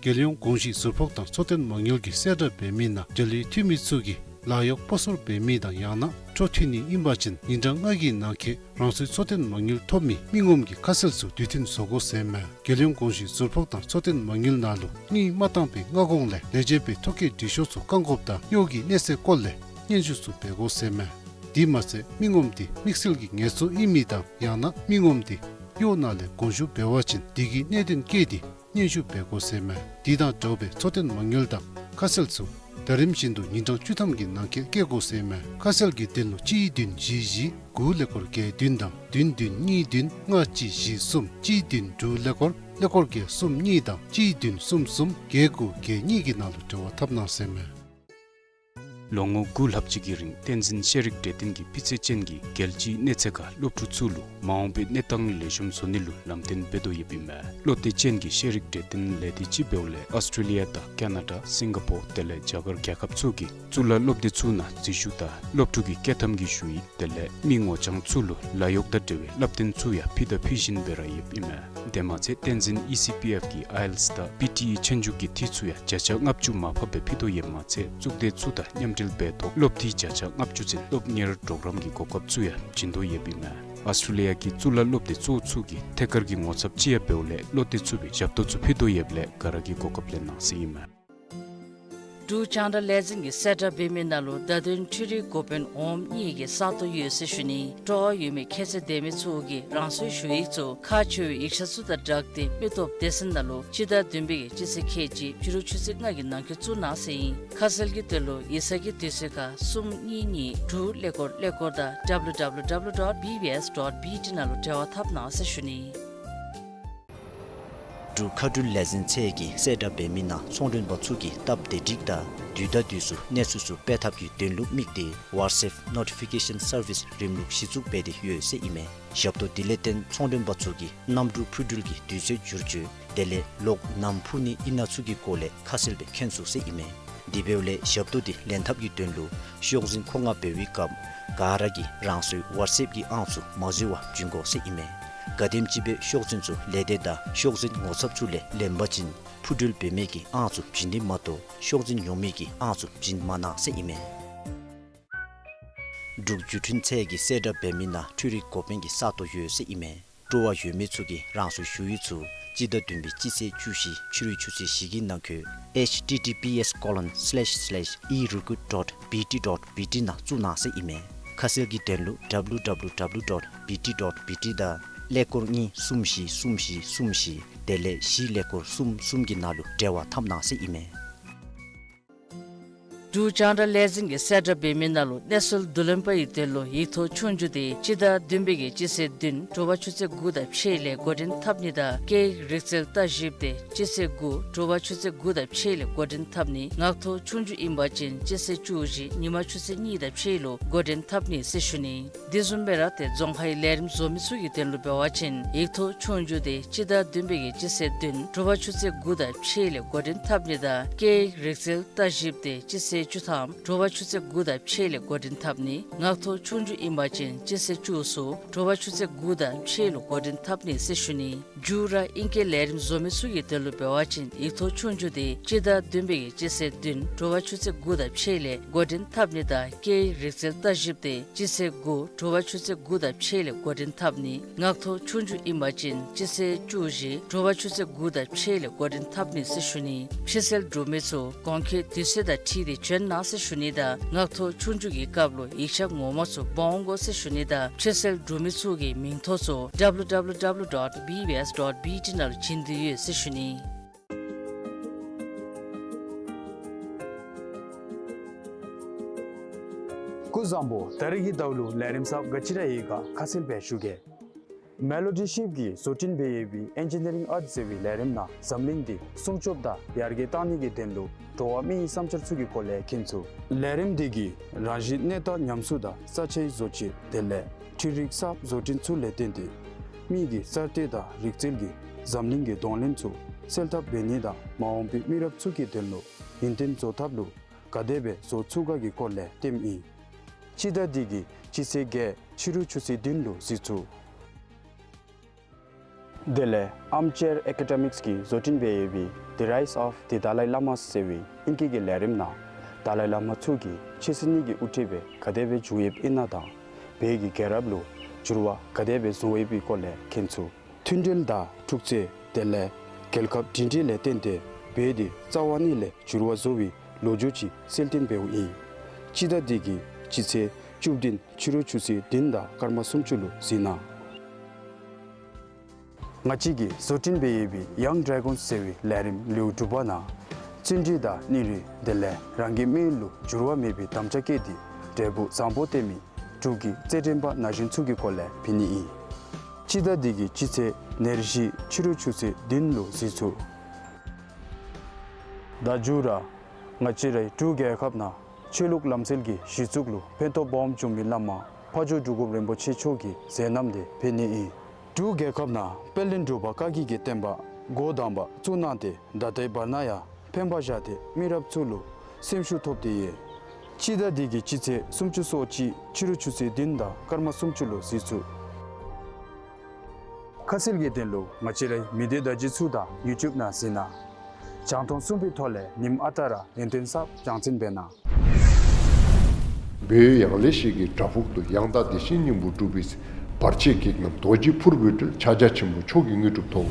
རྒྱལ་ཡོངས་གོང་ཞུས་ཟུར་ཕོགས་དང་འཚོ་རྟེན་མ་དངུལ་གྱིས་གསལ་བསྒྲགས་འབད་མི་ནང་འབྲེལ་ཡོད་འཐུས་མི་ཚུ་གིས་ལཱ་གཡོག་སྤོ་སོར་འབད་མི་དང་ཡང་ན་འཕྲོ་མཐུད་ནི་ཨིན་པ་ཅིན་ཉིན་གྲངས་ལྔ་གི་ནང་འཁོད་རང་སོའི་འཚོ་རྟེན་མ་དངུལ་ཐོབ་མི་མི་ངོམ་གྱི་ཁ་གསལ་ཚུ་དུས་མཐུན་བཟོ་དགོ་ཟེར་མས། རྒྱལ་ཡོངས་གོང་ཞུས་ཟུར་ཕོགས་དང་འཚོ་རྟེན་མ་དངུལ་ནང་ལུ་དངུལ་མ་བཏང་པའི་སྔ་གོང་ལས་ལས་བྱེད་པའི་ཐོ་བཀོད་འབྲི་ཤོག་ཚུ་བཀང་དགོཔ་དང་གཡོག་གི་གནས་ཚད་སྐོར་ལས་སྙན་ཞུ་ཚུ་འབད་དགོ་ཟེར་མས། དེ་མ་ཚད་མི་ངོམ་དེ་དམིགས་བསལ་གྱི་ངལ་རྩོལ་ཨིན་མི་དང་ཡང་ན་མི་ངོམ་དེ་གཡོག་ནང་ལས་དགོངས་ཞུ་འབད་བ་ཅིན་དེ་གི་གནད་དོན་བཀོད་དེ་སྙན་ཞུ་འབད་དགོ་ཟེར་མས། དེ་དང་འདྲཝ་སྦེ་འཚོ་རྟེན་མ་དངུལ་དང་ཁ་གསལ་ཚུ་ཟླ་རིམ་བཞིན་དུ་ཉིན་གྲངས་བཅུ་ཐམ་གྱི་ནང་འཁོད་བཀོད་དགོ་ཟེར་མས། ཁ་གསལ་གྱི་དོན་ལུ་གཅིག་བདུན་བཞི་བཞི་དགུ་ཀླད་ཀོར་བརྒྱད་བདུན་དང་བདུན་བདུན་གཉིས་བདུན་ལྔ་གཅིག་བཞི་གསུམ་གཅིག་བདུན་དྲུག་ཀླད་ཀོར་ཀླད་ཀོར་བརྒྱད་གསུམ་གཉིས་དང་གཅིག་བདུན་གསུམ་གསུམ་བརྒྱད་དགུ་བརྒྱད་གཉིས་ཀྱི་ནང་ལུ་འབྲེལ་བ་འཐབ་གནང་ཟེར་མས། ལོ་ངོ་དགུ་ལྷག་ཅིག་གི་རིང་བསྟན་འཛིན་ཤེས་རིག་གྲོས་སྟོན་གྱིས་སྤུས་ཚད་ཅན་གྱི་རྒྱལ་སྤྱིའི་གནས་ཚད་ཁར་སློབ་ཕྲུག་ཚུ་ལུ་མ་འོངས་པའི་གནས་སྟངས་ལེགས་ཤོམ་བཟོ་ནི་ལུ་ལམ་སྟོན་འབད་དོ་ཡོདཔ་ཨིན་མས། བློ་གཏད་ཅན་གྱི་ཤེས་རིག་གྲོས་སྟོན་ལས་སྡེ་ཅིག་འབདཝ་ལས་ཨོསི་ཊེ་ལི་ཡ་དང་ཀ་ན་ཌ་སིང་ག་པོར་དེ་ལས་རྒྱ་གར་རྒྱལ་ཁབ་ཚུ་གི་གཙུག་ལག་སློབ་སྡེ་ཚུ་ནང་འཛུལ་ཞུགས་དང་སློབ་ཕྲུག་གི་བསྐྱོད་ཐམ་གྱི་ཞུ་ཡིག་དེ་ལས་མི་ངོ་རྐྱང་ཚུ་ལུ་ལཱ་གཡོག་དང་འབྲེལ་བའི་བསླབ་སྟོན་ཚུ་ཡང་ཕུལ་དང་ཕུལ་བཞིན་སྦེ་ར་ཡོདཔ་ཨིན་མས། དེ་མ་ཚད་བསྟན་འཛིན་ཨི་སི་པི་ཨེཕ་གི་ཨའི་ཨེལ་ཊི་ཨེས་དང་པི་ཊི་ཨི་ཆོས་རྒྱུགས་ཀྱི་འཐུས་ཚུ་ཡང་བརྒྱ་ཆ་ལྔ་བཅུ་མར་ཕབ་སྦེ་ཕུལ་དོ་ཡོདཔ་མ་ཚད་གཙུག་སྡེ་ཚུ་དང་མཉམ་འབྲེལ་འབད་ཐོག་སློབ་འཐུས་བརྒྱ་ཆ་ལྔ་བཅུ་ཚུན་སློབ་གཉེར་གྲོགས་རམ་གྱི་གོ་སྐབས་ཚུ་ཡང་བྱིན་དོ་ཡོདཔ་ཨིན་མས། ཨོསི་ཊེ་ལི་ཡ་གི་གཙུག་ལག་སློབ་སྡེ་གཙོ་བོ་ཚུ་གི་ཐད་ཀར་གྱི་ངོ་ཚབ་ཅིག་ཡང་འབདཝ་ལས་བློ་གཏད་ཚུགས་པའི་ཞབས་ཏོག་ཚུ་ཕུལ་དོ་ཡོདཔ་ལས་ག་ར་གིས་གོ་སྐབས་ལེན་གནང་ཟེར་ཨིན་མས། འབྲུག་རྒྱང་བསྒྲགས་ལས་འཛིན་གྱིས་གསལ་བསྒྲགས་འབད་མི་ནང་ལུ་བརྡ་དོན་འཕྲུལ་རིག་འགོ་དཔོན་འོགམ་གཉིས་ཀྱི་ས་སྟོང་ཡོད་ཟེར་ཞུ་ནི། སྤྲོ་བ་ཡོད་མི་ཁྱད་ཚད་ལྡན་མི་ཚུ་གིས་རང་སོའི་ཞུ་ཡིག་ཚུ་ཁག་ཆེ་བའི་ཡིག་ཆ་ཚུ་དང་སྦྲགས་ཏེ་མི་སྟོབས་སྡེ་ཚན་ནང་ལུ་སྤྱི་ཟླ་བདུན་པའི་གི་སྤྱི་ཚེས་ཁལ་གཅིག་ཕྱི་རུ་ཆུ་ཚོད་ལྔ་གི་ནང་འཁོད་བཙུགས་གནང་ཟེར་ཨིན། ཁ་གསལ་གྱི་དོན་ལུ་ཡིག་ཚང་གི་དུས་ཚོད་ཁར་གསུམ་གཉིས་གཉིས་དྲུག་ཀླད་ཀོར་ཀླད་ཀོར་དང་W W W dot B B S dot B T ནང་ལུ་འབྲེལ་བ་འཐབ་གནང་ཟེར་ཞུ་ནི། འབྲུག་མཁའ་འགྲུལ་ལས་འཛིན་ཚད་ཀྱིས་གསལ་བསྒྲགས་འབད་མི་ནང་ཚོང་མགྲོན་པ་ཚུ་གིས་སྟབས་བདེ་སྒྲིག་དང་དུས་དང་དུས་སུ་གནས་ཚུལ་ཚུ་སྤེལ་ཐབས་ཀྱི་དོན་ལུ་དམིགས་ཏེ་ཝཊས་ཨེཔ་ནོ་ཊི་ཕི་ཀེ་ཤཱན་སར་བིསི་རིམ་ལུགས་གཞི་བཙུགས་འབད་དེ་ཡོད་ཟེར་ཨིན་མས། ཞབས་ཏོག་དེ་ལས་བརྟེན་ཚོང་མགྲོན་པ་ཚུ་གིས་གནམ་གྲུ་འཕུར་འགྲུལ་གྱི་དུས་ཚོད་བསྒྱུར་བཅོས་དེ་ལས་གློག་ནམ་འཕུ་ནི་ཨིན་ན་ཚུ་གི་སྐོར་ལས་ཁ་གསལ་སྦེ་མཁྱེན་ཚུགས་ཟེར་ཨིན་མས། དེ་འབདཝ་ལས་ཞབས་ཏོག་དེ་ལེན་ཐབས་ཀྱི་དོན་ལུ་ཤོག་འཛིན་མཁོ་མངགས་འབད་བའི་སྐབས་ག་ར་གིས་རང་སོའི་ཝཊས་ཨེཔ་གི་ཨང་ཚུ་མ་འཛོལ་བར་བྱིན་དགོ་ཟེར་ཨིན་མས། ག་དེམ་ཅིག་སྦེ་ཤོག་འཛིན་ཚུ་ལས་སྡེ་དང་ཤོག་འཛིན་ངོ་ཚབ་ཚུ་ལས་ལེན་པ་ཅིན་འཕུར་འགྲུལ་འབད་མི་གི་ཨང་ཚུ་བྱིན་ནི་མ་གཏོགས་ཤོག་འཛིན་ཡོང་མི་གི་ཨང་ཚུ་བྱིན་མ་གནང་ཟེར་ཨིན་མས། འབྲུག་བརྒྱུད་འཕྲིན་ཚད་ཀྱི་གསལ་བསྒྲགས་འབད་མི་ནང་འཕྲུལ་རིག་འགོ་དཔོན་གྱི་ས་སྟོང་ཡོད་ཟེར་ཨིན་མས། སྤྲོ་བ་ཡོད་མི་ཚུ་གིས་རང་སོའི་ཞུ་ཡིག་ཚུ་སྤྱི་ཟླ་བདུན་པའི་སྤྱི་ཚེས་བཅུ་བཞི་ཕྱི་རུ་ཆུ་ཚོད་བཞི་གི་ནང་འཁོད་H T T P S colon slash slash e recruit dot B T dot B T ནང་བཙུགས་གནང་ཟེར་ཨིན་མས། ཁ་གསལ་གྱི་དོན་ལུ་W W W dot B T dot B T དང་ཀླད་ཀོར་གཉིས་གསུམ་བཞི་གསུམ་བཞི་གསུམ་བཞི་དེ་ལས་བཞི་ཀླད་ཀོར་གསུམ་གསུམ་གྱི་ནང་ལུ་འབྲེལ་བ་འཐབ་གནང་ཟེར་ཨིན་མས། འབྲུག་རྒྱང་བསྒྲགས་ལས་འཛིན་གྱི་གསལ་བསྒྲགས་འབད་མི་ནང་ལུ་གནས་ཚུལ་བསྡུ་ལེན་པ་ཡི་དོན་ལུ་ཡིག་ཐོག་ཆོས་རྒྱུགས་དེ་སྤྱི་ཟླ་བདུན་པའི་གི་སྤྱི་ཚེས་བདུན་དྲོ་པ་ཆུ་ཚོད་དགུ་དང་ཕྱེད་ལས་འགོ་འདྲེན་འཐབ་ནི་དང་སྐད་ཡིག་རིག་རྩལ་བརྟག་ཞིབ་དེ་སྤྱི་ཚེས་དགུ་དྲོ་པ་ཆུ་ཚོད་དགུ་དང་ཕྱེད་ལས་འགོ་འདྲེན་འཐབ་ནི། ངག་ཐོག་ཆོས་རྒྱུགས་ཨིན་པ་ཅིན་སྤྱི་ཚེས་བཅུ་བཞི་ཉིན་མ་ཆུ་ཚོད་གཉིས་དང་ཕྱེད་ལུ་འགོ་འདྲེན་འཐབ་ནི་ཟེར་ཞུ་ནི། དེ་བཟུམ་སྦེ་ར་ཏེ་རྫོང་ཁའི་ལས་རིམ་བཟོ་མི་ཚུ་གི་དོན་ལུ་འབད་བ་ཅིན་ཡིག་ཐོག་ཆོས་རྒྱུགས་དེ་སྤྱི་ཟླ་བདུན་པའི་གི་སྤྱི་ཚེས་བདུན་དྲོ་པ་ཆུ་ཚོད་དགུ་དང་ཕྱེད་ལས་འགོ་འདྲེན་འཐབ་ནི་དང་སྐད་ཡིག་རིག་རྩལ་བརྟག་ཞིབ་དེ་སྤྱི་ཚེས་བཅུ་ཐམ་དྲོ་པ་ཆུ་ཚོད་དགུ་དང་ཕྱེད་ལས་འགོ་འདྲེན་འཐབ་ནི། ངག་ཐོག་ཆོས་རྒྱུགས་ཨིན་པ་ཅིན་སྤྱི་ཚེས་བཅུ་གསུམ་དྲོ་པ་ཆུ་ཚོད་དགུ་དང་ཕྱེད་ལུ་འགོ་འདྲེན་འཐབ་ནི་ཟེར་ཞུ་ནི། མཇུག་ར་ཨིང་སྐད་ལས་རིམ་བཟོ་མི་ཚུ་གི་དོན་ལུ་འབད་བ་ཅིན་ཡིག་ཐོག་ཆོས་རྒྱུགས་དེ་སྤྱི་ཟླ་བདུན་པའི་གི་སྤྱི་ཚེས་བདུན་དྲོ་པ་ཆུ་ཚོད་དགུ་དང་ཕྱེད་ལས་འགོ་འདྲེན་འཐབ་ནི་དང་སྐད་ཡིག་རིག་རྩལ་བརྟག་ཞིབ་དེ་སྤྱི་ཚེས་དགུ་དྲོ་པ་ཆུ་ཚོད་དགུ་དང་ཕྱེད་ལས་འགོ་འདྲེན་འཐབ་ནི། ངག་ཐོག་ཆོས་རྒྱུགས་ཨིན་པ་ཅིན་སྤྱི་ཚེས་བཅུ་བཞི་དྲོ་པ་ཆུ་ཚོད་དགུ་དང་ཕྱེད་ལས་འགོ་འདྲེན་འཐབ་ནི་ཟེར་ཞུ་ནི། ཕྱིར་སེལ་གྲུབ་མི་ཚུ་གོང་འཁོད་དུས་ཚོད་དང་འཁྲིལ་ཏེ་བྱོན་གནང་ཟེར་ཞུ་ནི་དང་ངག་ཐོག་ཆོས་རྒྱུགས་ཀྱི་སྐབས་ལུ་ཡིག་ཆ་ངོ་མ་ཚུ་འབག་འོང་དགོ་ཟེར་ཞུ་ནི་དང་ཕྱིར་སེལ་གྲུབ་མི་ཚུ་གི་མིང་ཐོ་ཚུ་W W W dot B B S dot B T ནང་ལུ་བྱིན་དོ་ཡོད་ཟེར་ཞུ་ནི། སྐུ་གཟུགས་བཟང་པོ། ད་རིས་ཀྱི་ཟླཝ་ལུ་ལས་རིམ་གསརཔ་ག་ཅི་ར་ཡོད་ག་ཁ་གསལ་སྦེ་ཞུ་གེ། མེ་ལོ་ཌི་ཤིབ་ཀྱིས་བཟོ་སྐྲུན་འབད་ཡོད་པའི་ཨེན་ཇི་ནི་རིང་ཨརཊ་ཟེར་བའི་ལས་རིམ་ནང་འཛམ་གླིང་འདི་སྲུང་སྐྱོབ་དང་ཡར་རྒྱས་གཏང་ནི་གི་དོན་ལུ་འགྲོ་བ་མིའི་བསམ་འཆར་ཚུ་གི་སྐོར་ལས་མཁྱེན་ཚུགས། ལས་རིམ་འདི་གིས་རང་བཞིན་གནས་སྟངས་ཉམས་གསོ་དང་ས་ཆའི་བཟོ་བཅོས་དེ་ལས་འཕྲུལ་རིག་གསརཔ་བཟོ་སྐྲུན་ཚུ་ལས་བརྟེན་ཏེ་མི་གི་གསར་གཏོད་དང་རིག་རྩལ་གྱིས་འཛམ་གླིང་གི་གདོང་ལེན་ཚུ་སེལ་ཐབས་འབད་ནི་དང་མ་འོངས་པའི་མི་རབས་ཚུ་གི་དོན་ལུ་ཡུན་བརྟན་བཟོ་ཐབས་ལུ་ག་དེ་སྦེ་བཟོ་ཚུགས་ག་གི་སྐོར་ལས་སྟོནམ་ཨིན། སྤྱི་ཟླ་འདི་གི་སྤྱི་ཚེས་བརྒྱད་ཕྱི་རུ་ཆུ་ཚོད་བདུན་ལུ་གཟིགས་ཚུགས། དེ་ལས་Armchair Academics ཀྱིས་བཟོ་སྐྲུན་འབད་ཡོད་པའི་The Rise of the Dalai Lamas ཟེར་བའི་ཨིང་སྐད་ཀྱི་ལས་རིམ་ནང་དཱ་ལའི་བླ་མ་ཚུ་གིས་ཆོས་སྲིད་གཉིས་ཀྱི་དབུ་ཁྲིདཔ་སྦེ་ག་དེ་སྦེ་བྱུང་ཡོདཔ་ཨིན་ན་དང་བོད་ཀྱི་རྒྱལ་རབས་ལུ་འགྱུར་བ་ག་དེ་སྦེ་བཟོ་ཡོདཔ་གི་སྐོར་ལས་མཁྱེན་ཚུགས། མཐུན་སྒྲིལ་དང་འཁྲུག་རྩོད་དེ་ལས་རྒྱལ་ཁབ་སྒྲིང་སྒྲིང་ལས་བརྟེན་ཏེ་བོད་འདི་རྩ་བ་ཉིད་ལས་འགྱུར་བ་བཟོ་བའི་ལོ་རྒྱུས་ཅིག་གསལ་སྟོན་འབདཝ་ཨིན། སྤྱི་ཟླ་འདི་གི་སྤྱི་ཚེས་བཅུ་བདུན་ཕྱི་རུ་ཆུ་ཚོད་བདུན་དང་སྐར་མ་སུམ་ཅུ་ལུ་གཟིགས་གནང་། ང་བཅས་ཀྱིས་བཟོ་སྐྲུན་འབད་ཡོད་པའི་Young Dragons ཟེར་བའི་ལས་རིམ་ལེའུ་དྲུག་པ་ནང་བརྩོན་འགྲུས་དང་སྙིང་རུས་དེ་ལས་རང་གི་མི་ཡུལ་ལུ་འགྱུར་བ་མེད་པའི་དམ་བཅའ་བསྐྱེད་དེ་འབྲས་བུ་བཟང་པོ་སྟོན་མི་འབྲུག་གི་རྩེད་འགྲན་པ་ན་གཞོན་ཚུ་གི་སྐོར་ལས་ཕུལ་ནི་ཨིན། སྤྱི་ཟླ་འདི་གི་སྤྱི་ཚེས་ཉེར་བཞི་ཕྱི་རུ་ཆུ་ཚོད་བདུན་ལུ་གཟིགས་ཚུགས། ད་མཇུག་ར་ང་བཅས་རའི་འབྲུག་རྒྱལ་ཁབ་ནང་ཆོས་ལུགས་ལམ་སྲོལ་གྱི་གཞི་བཙུགས་ལུ་ཕན་ཐོགས་སྦོམ་བྱུང་མི་བླ་མ་ཕ་ཇོ་འབྲུག་སྒོམ་རིན་པོ་ཆེ་མཆོག་གི་མཛད་རྣམ་དེ་ཕུལ་ནི་ཨིན། འབྲུག་རྒྱལ་ཁབ་ནང་དཔལ་ལྡན་འབྲུག་པ་བཀའ་བརྒྱུད་ཀྱི་བསྟན་པ་འགོ་དང་པ་བཙུགས་གནང་སྟེ་ད་ལྟའི་བར་ན་ཡང་ཕན་པ་བཞག་སྟེ་མི་རབས་ཚུ་ལུ་སེམས་ཤུགས་ཐོབ་སྟེ་ཡོད། སྤྱི་ཟླ་འདི་གི་སྤྱི་ཚེས་སུམ་ཅུ་སོ་གཅིག་ཕྱི་རུ་ཆུ་ཚོད་བདུན་དང་སྐར་མ་སུམ་ཅུ་ལུ་གཟིགས་ཚུགས། ཁ་གསལ་གྱི་དོན་ལུ་ང་བཅས་རའི་མི་སྡེ་བརྡ་བརྒྱུད་ཚུ་དང་ཡུ་ཊུབ་ནང་གཟིགས་གནང་། རྒྱང་མཐོང་གསུམ་པའི་ཐོག་ལས་ཉིནམ་ཨ་རྟག་ར་ཡུན་བརྟན་གསརཔ་རྒྱང་སྲིང་འབད་གནང་། བོད་ཡང་ལེ་ཤོད་ཀྱི་བྲག་ཕུག་ཏུ་ཡང་དག་བདེ་ཆེན་སྙིང་པོ་སྒྲུབ་པའི་བར་ཆད་བགེགས་རྣམས་རྡོ་རྗེ་ཕུར་བུས་བསྒྲལ། ཕྱག་རྒྱ་ཆེན་པོ་མཆོག་གི་དངོས་གྲུབ་ཐོབ།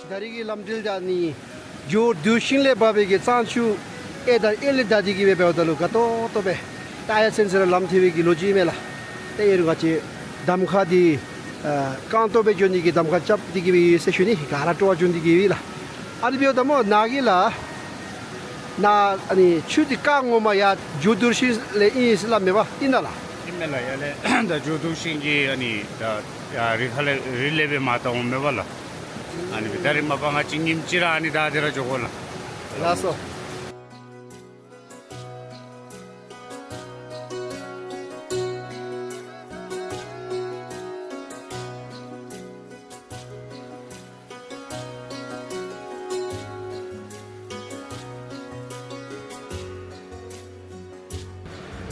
ད་རིས་ཀྱི་ལམ་འགྲུལ་ད་ནི་མགྱོགས་འགྱུར་ཤིང་ལས་བབས་པའི་གི་གཙང་ཆུ་ཨེ་དང་ཨེ་ལས་ད་འདི་གི་སྦེ་འབདཝ་ད་ལུ་དགའ་ཏོག་ཏོ་སྦེ་ད་ཡ་སེམས་ཚོར་ལམ་ཐེབས་པའི་གི་ལོ་རྒྱུས་མས་ལགས། ཏེ་ཨེ་རུང་ང་བཅས་གདམ་ཁ་འདི་ཨ་རྐང་སྟོང་སྦེ་འགྱོ་ནི་གི་གདམ་ཁ་རྐྱབ་སྟེ་གི་སྦེ་ཡོད་ཟེར་ཞུ་ནི། ག་ར་སྤྲོ་བ་བྱུང་སྟེ་གི་སྦེ་ལགས། ཨ་ནི་འབདཝ་ད་སྨོ་ནཱ་གི་ལགས་ནཱ་ཨ་ནི་ཆུ་འདི་རྐ་ངོ་མ་ཡར་མགྱོགས་འགྱུར་ཤིང་ལས་ཨིན་ཟེར་སླབ་མས་པ། ཨིན་ན་ལགས། ཨིན་མས་ལགས། ཡར་ལས་ད་མགྱོགས་འགྱུར་ཤིང་གི་ཨ་ནི་ད་ཡར་རི་ཁ་ལས་རི་ལས་སྦེ་མར་བཏང་འོང་མས་པ་ལགས། ཨ་ནི་སྦེ་ད་རིས་མ་པ་ང་བཅས་ཉིནམ་གཅིག་ར་ཨ་ནི་ད་དེ་ར་འགྱོ་དགོ་ལགས། ལགས་སོ།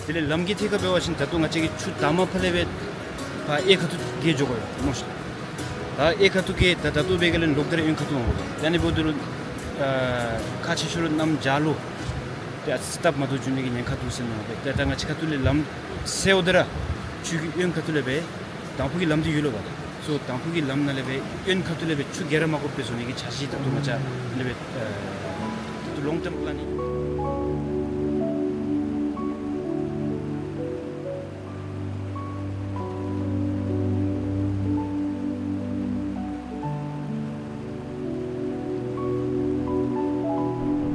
དེ་ལས་ལམ་གྱི་ཐད་ཁར་འབད་བ་ཅིན་ད་ལྟོ་ང་བཅས་ཀྱིས་ཆུ་དང་པ་ཕར་ལས་སྦེ་ཕར་གཡས་ཁ་ཐུག་གི་འགྱོ་དགོ་ཡོད་སྨོ་ཤིག། ད་གཡས་ཁ་ཐུག་གི་ད་ད་ལྟོ་འབད་ག་ལས་ལོག་སྟེ་ར་གཡོན་ཁ་ཐུག་འོང་དགོ་པས། ད་ཨ་ནི་འབདཝ་ད་ལུ་ཨ་ཁག་ཆེ་ཤོས་ར་གནམ་བྱཱར་ལུ་ཏེ་ཨ་སྟབས་མ་བདེཝ་འབྱུང་ནི་གི་ཉེན་ཁ་འདུག་ཟེར་མནོཝ་སྦེ། ཏེ་ད་ང་བཅས་ཁ་ཐུག་ལས་ལམ་བསལཝ་ད་ར་ཆུ་གི་གཡོན་ཁ་ཐུག་ལས་སྦེ་དང་ཕུ་གི་ལམ་འདི་ཡོད་ལོ་པ། ད་སོ་དང་ཕུ་གི་ལམ་ནང་ལས་སྦེ་གཡོན་ཁ་ཐུག་ལས་སྦེ་ཆུ་ག་ར་མ་དགོཔ་སྦེ་བཟོ་ནི་གི་འཆར་གཞི་ད་ལྟོ་ང་བཅས་ལས་སྦེ་ཨ་ད་ལྟོ་ལོང་ཊརམ་པ་ལཱན་ཨིན།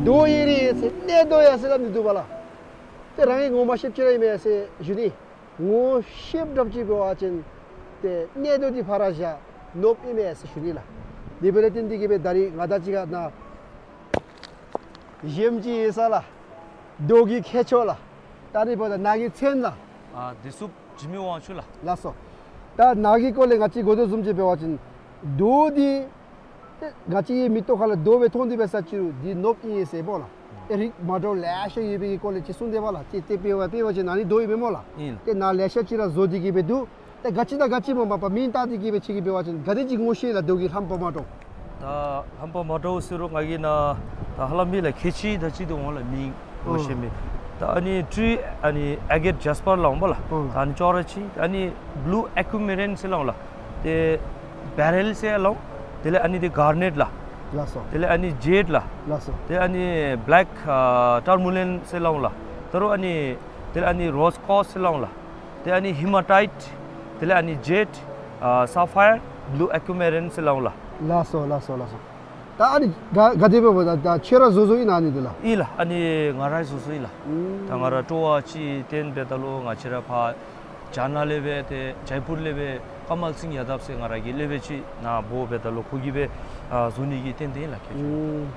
རྡོ་ཨིན་རུང་ཟེར་གནས་རྡོ་ཡ་ཟེར་སླབ་ནི་འདུག་པ་ལགས། ཏེ་རང་གིས་ངོ་མ་ཤེསཔ་ཅིག་ར་ཨིན་མས་ཟེར་ཞུ་ནི། ངོ་ཤེསཔ་འདྲཝ་ཅིག་འབད་བ་ཅིན་ཏེ་གནས་རྡོ་འདི་ཕར་བཞག་ནོརབ་ཨིན་མས་ཟེར་ཞུ་ནི་ལགས། དེ་འབདཝ་ལས་བརྟེན་ཏེ་གིས་སྦེ་ད་རིས་ང་དང་གཅིག་ཁར་ནཱ་གཞི་ཅིག་ཡོད་ས་ལགས། རྡོ་གི་ཁྱད་ཆོས་ལགས། ད་རིས་འབདཝ་ད་ནཱ་གི་མཚན་ལགས། ཨ་བདེ་སྲུངཔ་འཇིགས་མེད་དབང་ཕྱུག་ལགས། ལགས་སོ། ད་ནཱ་གི་སྐོར་ལས་ང་བཅས་གོ་དོ་བཟུམ་ཅིག་འབད་བ་ཅིན་རྡོ་འདི་ཏེ་ང་བཅས་ཀྱི་མིག་ཏོ་ཁ་ལུ་རྡོ་སྦེ་མཐོང་སྟེ་འབད་ས་ཅིག་རུང་འདི་ནོརབ་ཨིན་ཟེར་སྨོ་ལགས། ཏེ་རིགས་མ་འདྲཝ་ལེ་ཤ་ཡོད་པའི་གི་སྐོར་ལས་ཅིག་གསུངས་ཏེ་འབདཝ་ལགས། ཏེ་ཏེ་དཔེ་འབད་བ་ཅིན་ཨ་ནི་རྡོ་ཨིན་པས་སྨོ་ལགས། ཨིན་ལགས། ཏེ་ནཱ་ལེ་ཤ་ཅིག་ར་བཟོ་སྟེ་གིས་སྦེ་འདུག། ཏེ་ག་ཅི་དང་ག་ཅི་སྨོ་མ་པ་མིང་བཏགས་ཏེ་གིས་སྦེ་ཁྱོད་ཀྱིས་འབད་བ་ཅིན་ག་དེ་ཅིག་ངོ་ཤེས་ལགས། རྡོ་གི་རྣམ་པ་མ་འདྲཝ། ད་རྣམ་པ་མ་འདྲཝ་ཟེར་རུང་ང་གིས་ནཱ་ད་ཧ་ལམ་མི་ལགས་ཁལ་གཅིག་དེ་ཅིག་འདི་འོང་ལགས་མིང་ངོ་ཤེས་མི། ད་ཨ་ནི་ཊི་རི་ཨ་ནི་ཨེ་གེཊ་ཇེས་པར་ལགས་འོང་པ་ལགས། ད་ཨ་ནི་ཅོག་ར་ཅིག། ཨ་ནི་བླུ་ཨེ་ཀུ་མེ་རན་ཟེར་ལགས་འོང་ལགས། ཏེ་བེ་རིལ་ཟེར་ལགས་འོང་། དེ་ལས་ཨ་ནི་འདི་གར་ནེཊ་ལགས། ལགས་སོ། དེ་ལས་ཨ་ནི་ཇེཌ་ལགས། ལགས་སོ། ཏེ་ཨ་ནི་བེ་ལེཀ་ཨ་ཊར་མོ་ལེན་ཟེར་ལགས་འོང་ལགས། ད་རུང་ཨ་ནི་དེ་ལས་ཨ་ནི་རོཛ་ཀོར་ཟེར་ལགས་འོང་ལགས། ཏེ་ཨ་ནི་ཧི་མ་ཊའིཊ། དེ་ལས་ཨ་ནི་ཇེཌ་ཨ་སེ་ཕ་ཡར་བླུ་ཨེ་ཀུ་མེ་རན་ཟེར་ལགས་འོང་ལགས། ལགས་སོ་ལགས་སོ་ལགས་སོ། ད་ཨ་ནི་ག་ག་དེ་སྦེ་འབདཝ་ད་ད་ཁྱོད་ར་བཟོ་བཟོཝ་ཨིན་ན་ཨ་ནི་འདི་ལགས། ཨིན་ལགས། ཨ་ནི་ང་ར་བཟོ་བཟོཝ་ཨིན་ལགས། ཨུམ། ད་ང་ར་སྤྲོ་བ་ཅིག་བརྟེན་འབདཝ་ད་ལུ་ང་བཅས་ར་ཕར་ཇཱ་ནཱ་ལས་སྦེ་ཏེ་ཇའི་པུར་ལས་སྦེ་ཀ་མལ་སིང་ཡ་དབ་ཟེར་ང་ར་གི་སློབ་དཔོན་ཅིག་ནཱ་འབོ་འབདཝ་ད་ལུ་ཁོ་གིས་སྦེ་ཨ་བཟོ་ནི་གི་ཏན་ཏན་ལགས་ཁྱོད་ཅིག། ཨུམ།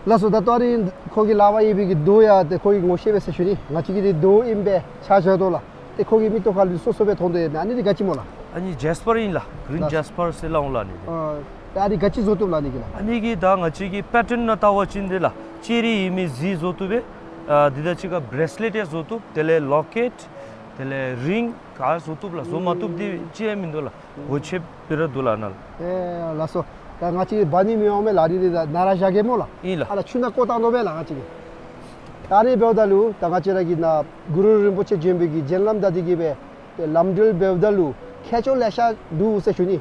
ལགས་སོ། ད་ད་རིས་ཁོ་གི་ལག་པར་ཡོད་པའི་གི་རྡོ་ཡང་ཏེ་ཁོ་གིས་ངོ་ཤེས་པས་ཟེར་ཞུ་ནི། ང་བཅས་ཀྱིས་འདི་རྡོ་ཨིན་པས་ཆ་བཞག་དོ་ལགས། ཏེ་ཁོ་གི་མིག་ཏོ་ཁ་ལུ་སོ་སོ་སྦེ་མཐོང་དོ་ཡོད་མས། ཨ་ནི་འདི་ག་ཅི་སྨོ་ལགས། ཨ་ནི་ཇེས་པར་ཨིན་ལགས། གིརིན་ལགས། ཇེས་པར་ཟེར་ལགས་འོང་ལགས་ཨ་ནི་འདི། ཨ་ད་ཨ་ནི་ག་ཅི་བཟོ་བཏུབ་ལགས་ཨ་ནི་གིས་ལགས། ཨ་ནི་གི་ད་ང་བཅས་ཀྱི་པེ་ཊཱན་ནང་བལྟ་བ་ཅིན་འདི་ལགས་ཅེ་རི་ཨིན་མི་གཟི་བཟོ་བཏུབ་པས། ཨ་འདི་དང་གཅིག་ཁར་བེ་རེས་ལེཊ་ཡང་བཟོ་བཏུབ། དེ་ལས་ལོ་ཀེཊ། དེ་ལས་རིང་ག་བཟོ་བཏུབ་ལགས། བཟོ་མ་བཏུབ་འདི་ཅིག་ཡང་མིན་འདུག་ལགས། སྒོ་ཕྱེ་སྦེ་ར་འདུག་ལགས་ནཱ་ལགས། ཨེ་ལགས་སོ། ད་ང་བཅས་འབག་ནི་མི་འོང་མས་ལགས། ཨ་ནི་འདི་ད་ནཱ་ར་བཞག་གེ་སྨོ་ལགས། ཨིན་ལགས། ཨ་ལགས་ཆུ་ནང་བཀོ་བཏང་དོ་མས་ལགས་ང་བཅས་ཀྱིས། ད་ཨ་ནི་འབདཝ་ད་ལུ་ད་ང་བཅས་ར་གི་ནཱ་གུ་རུ་རིན་པོ་ཆེ་བྱོན་པའི་གི་རྗེ་ལམ་བདའ་སྟེ་གིས་སྦེ་ཏེ་ལམ་འགྲུལ་འབདཝ་ད་ལུ་ཁྱད་ཆོས་ལེ་ཤ་འདུག་ཟེར་ཞུ་ནི།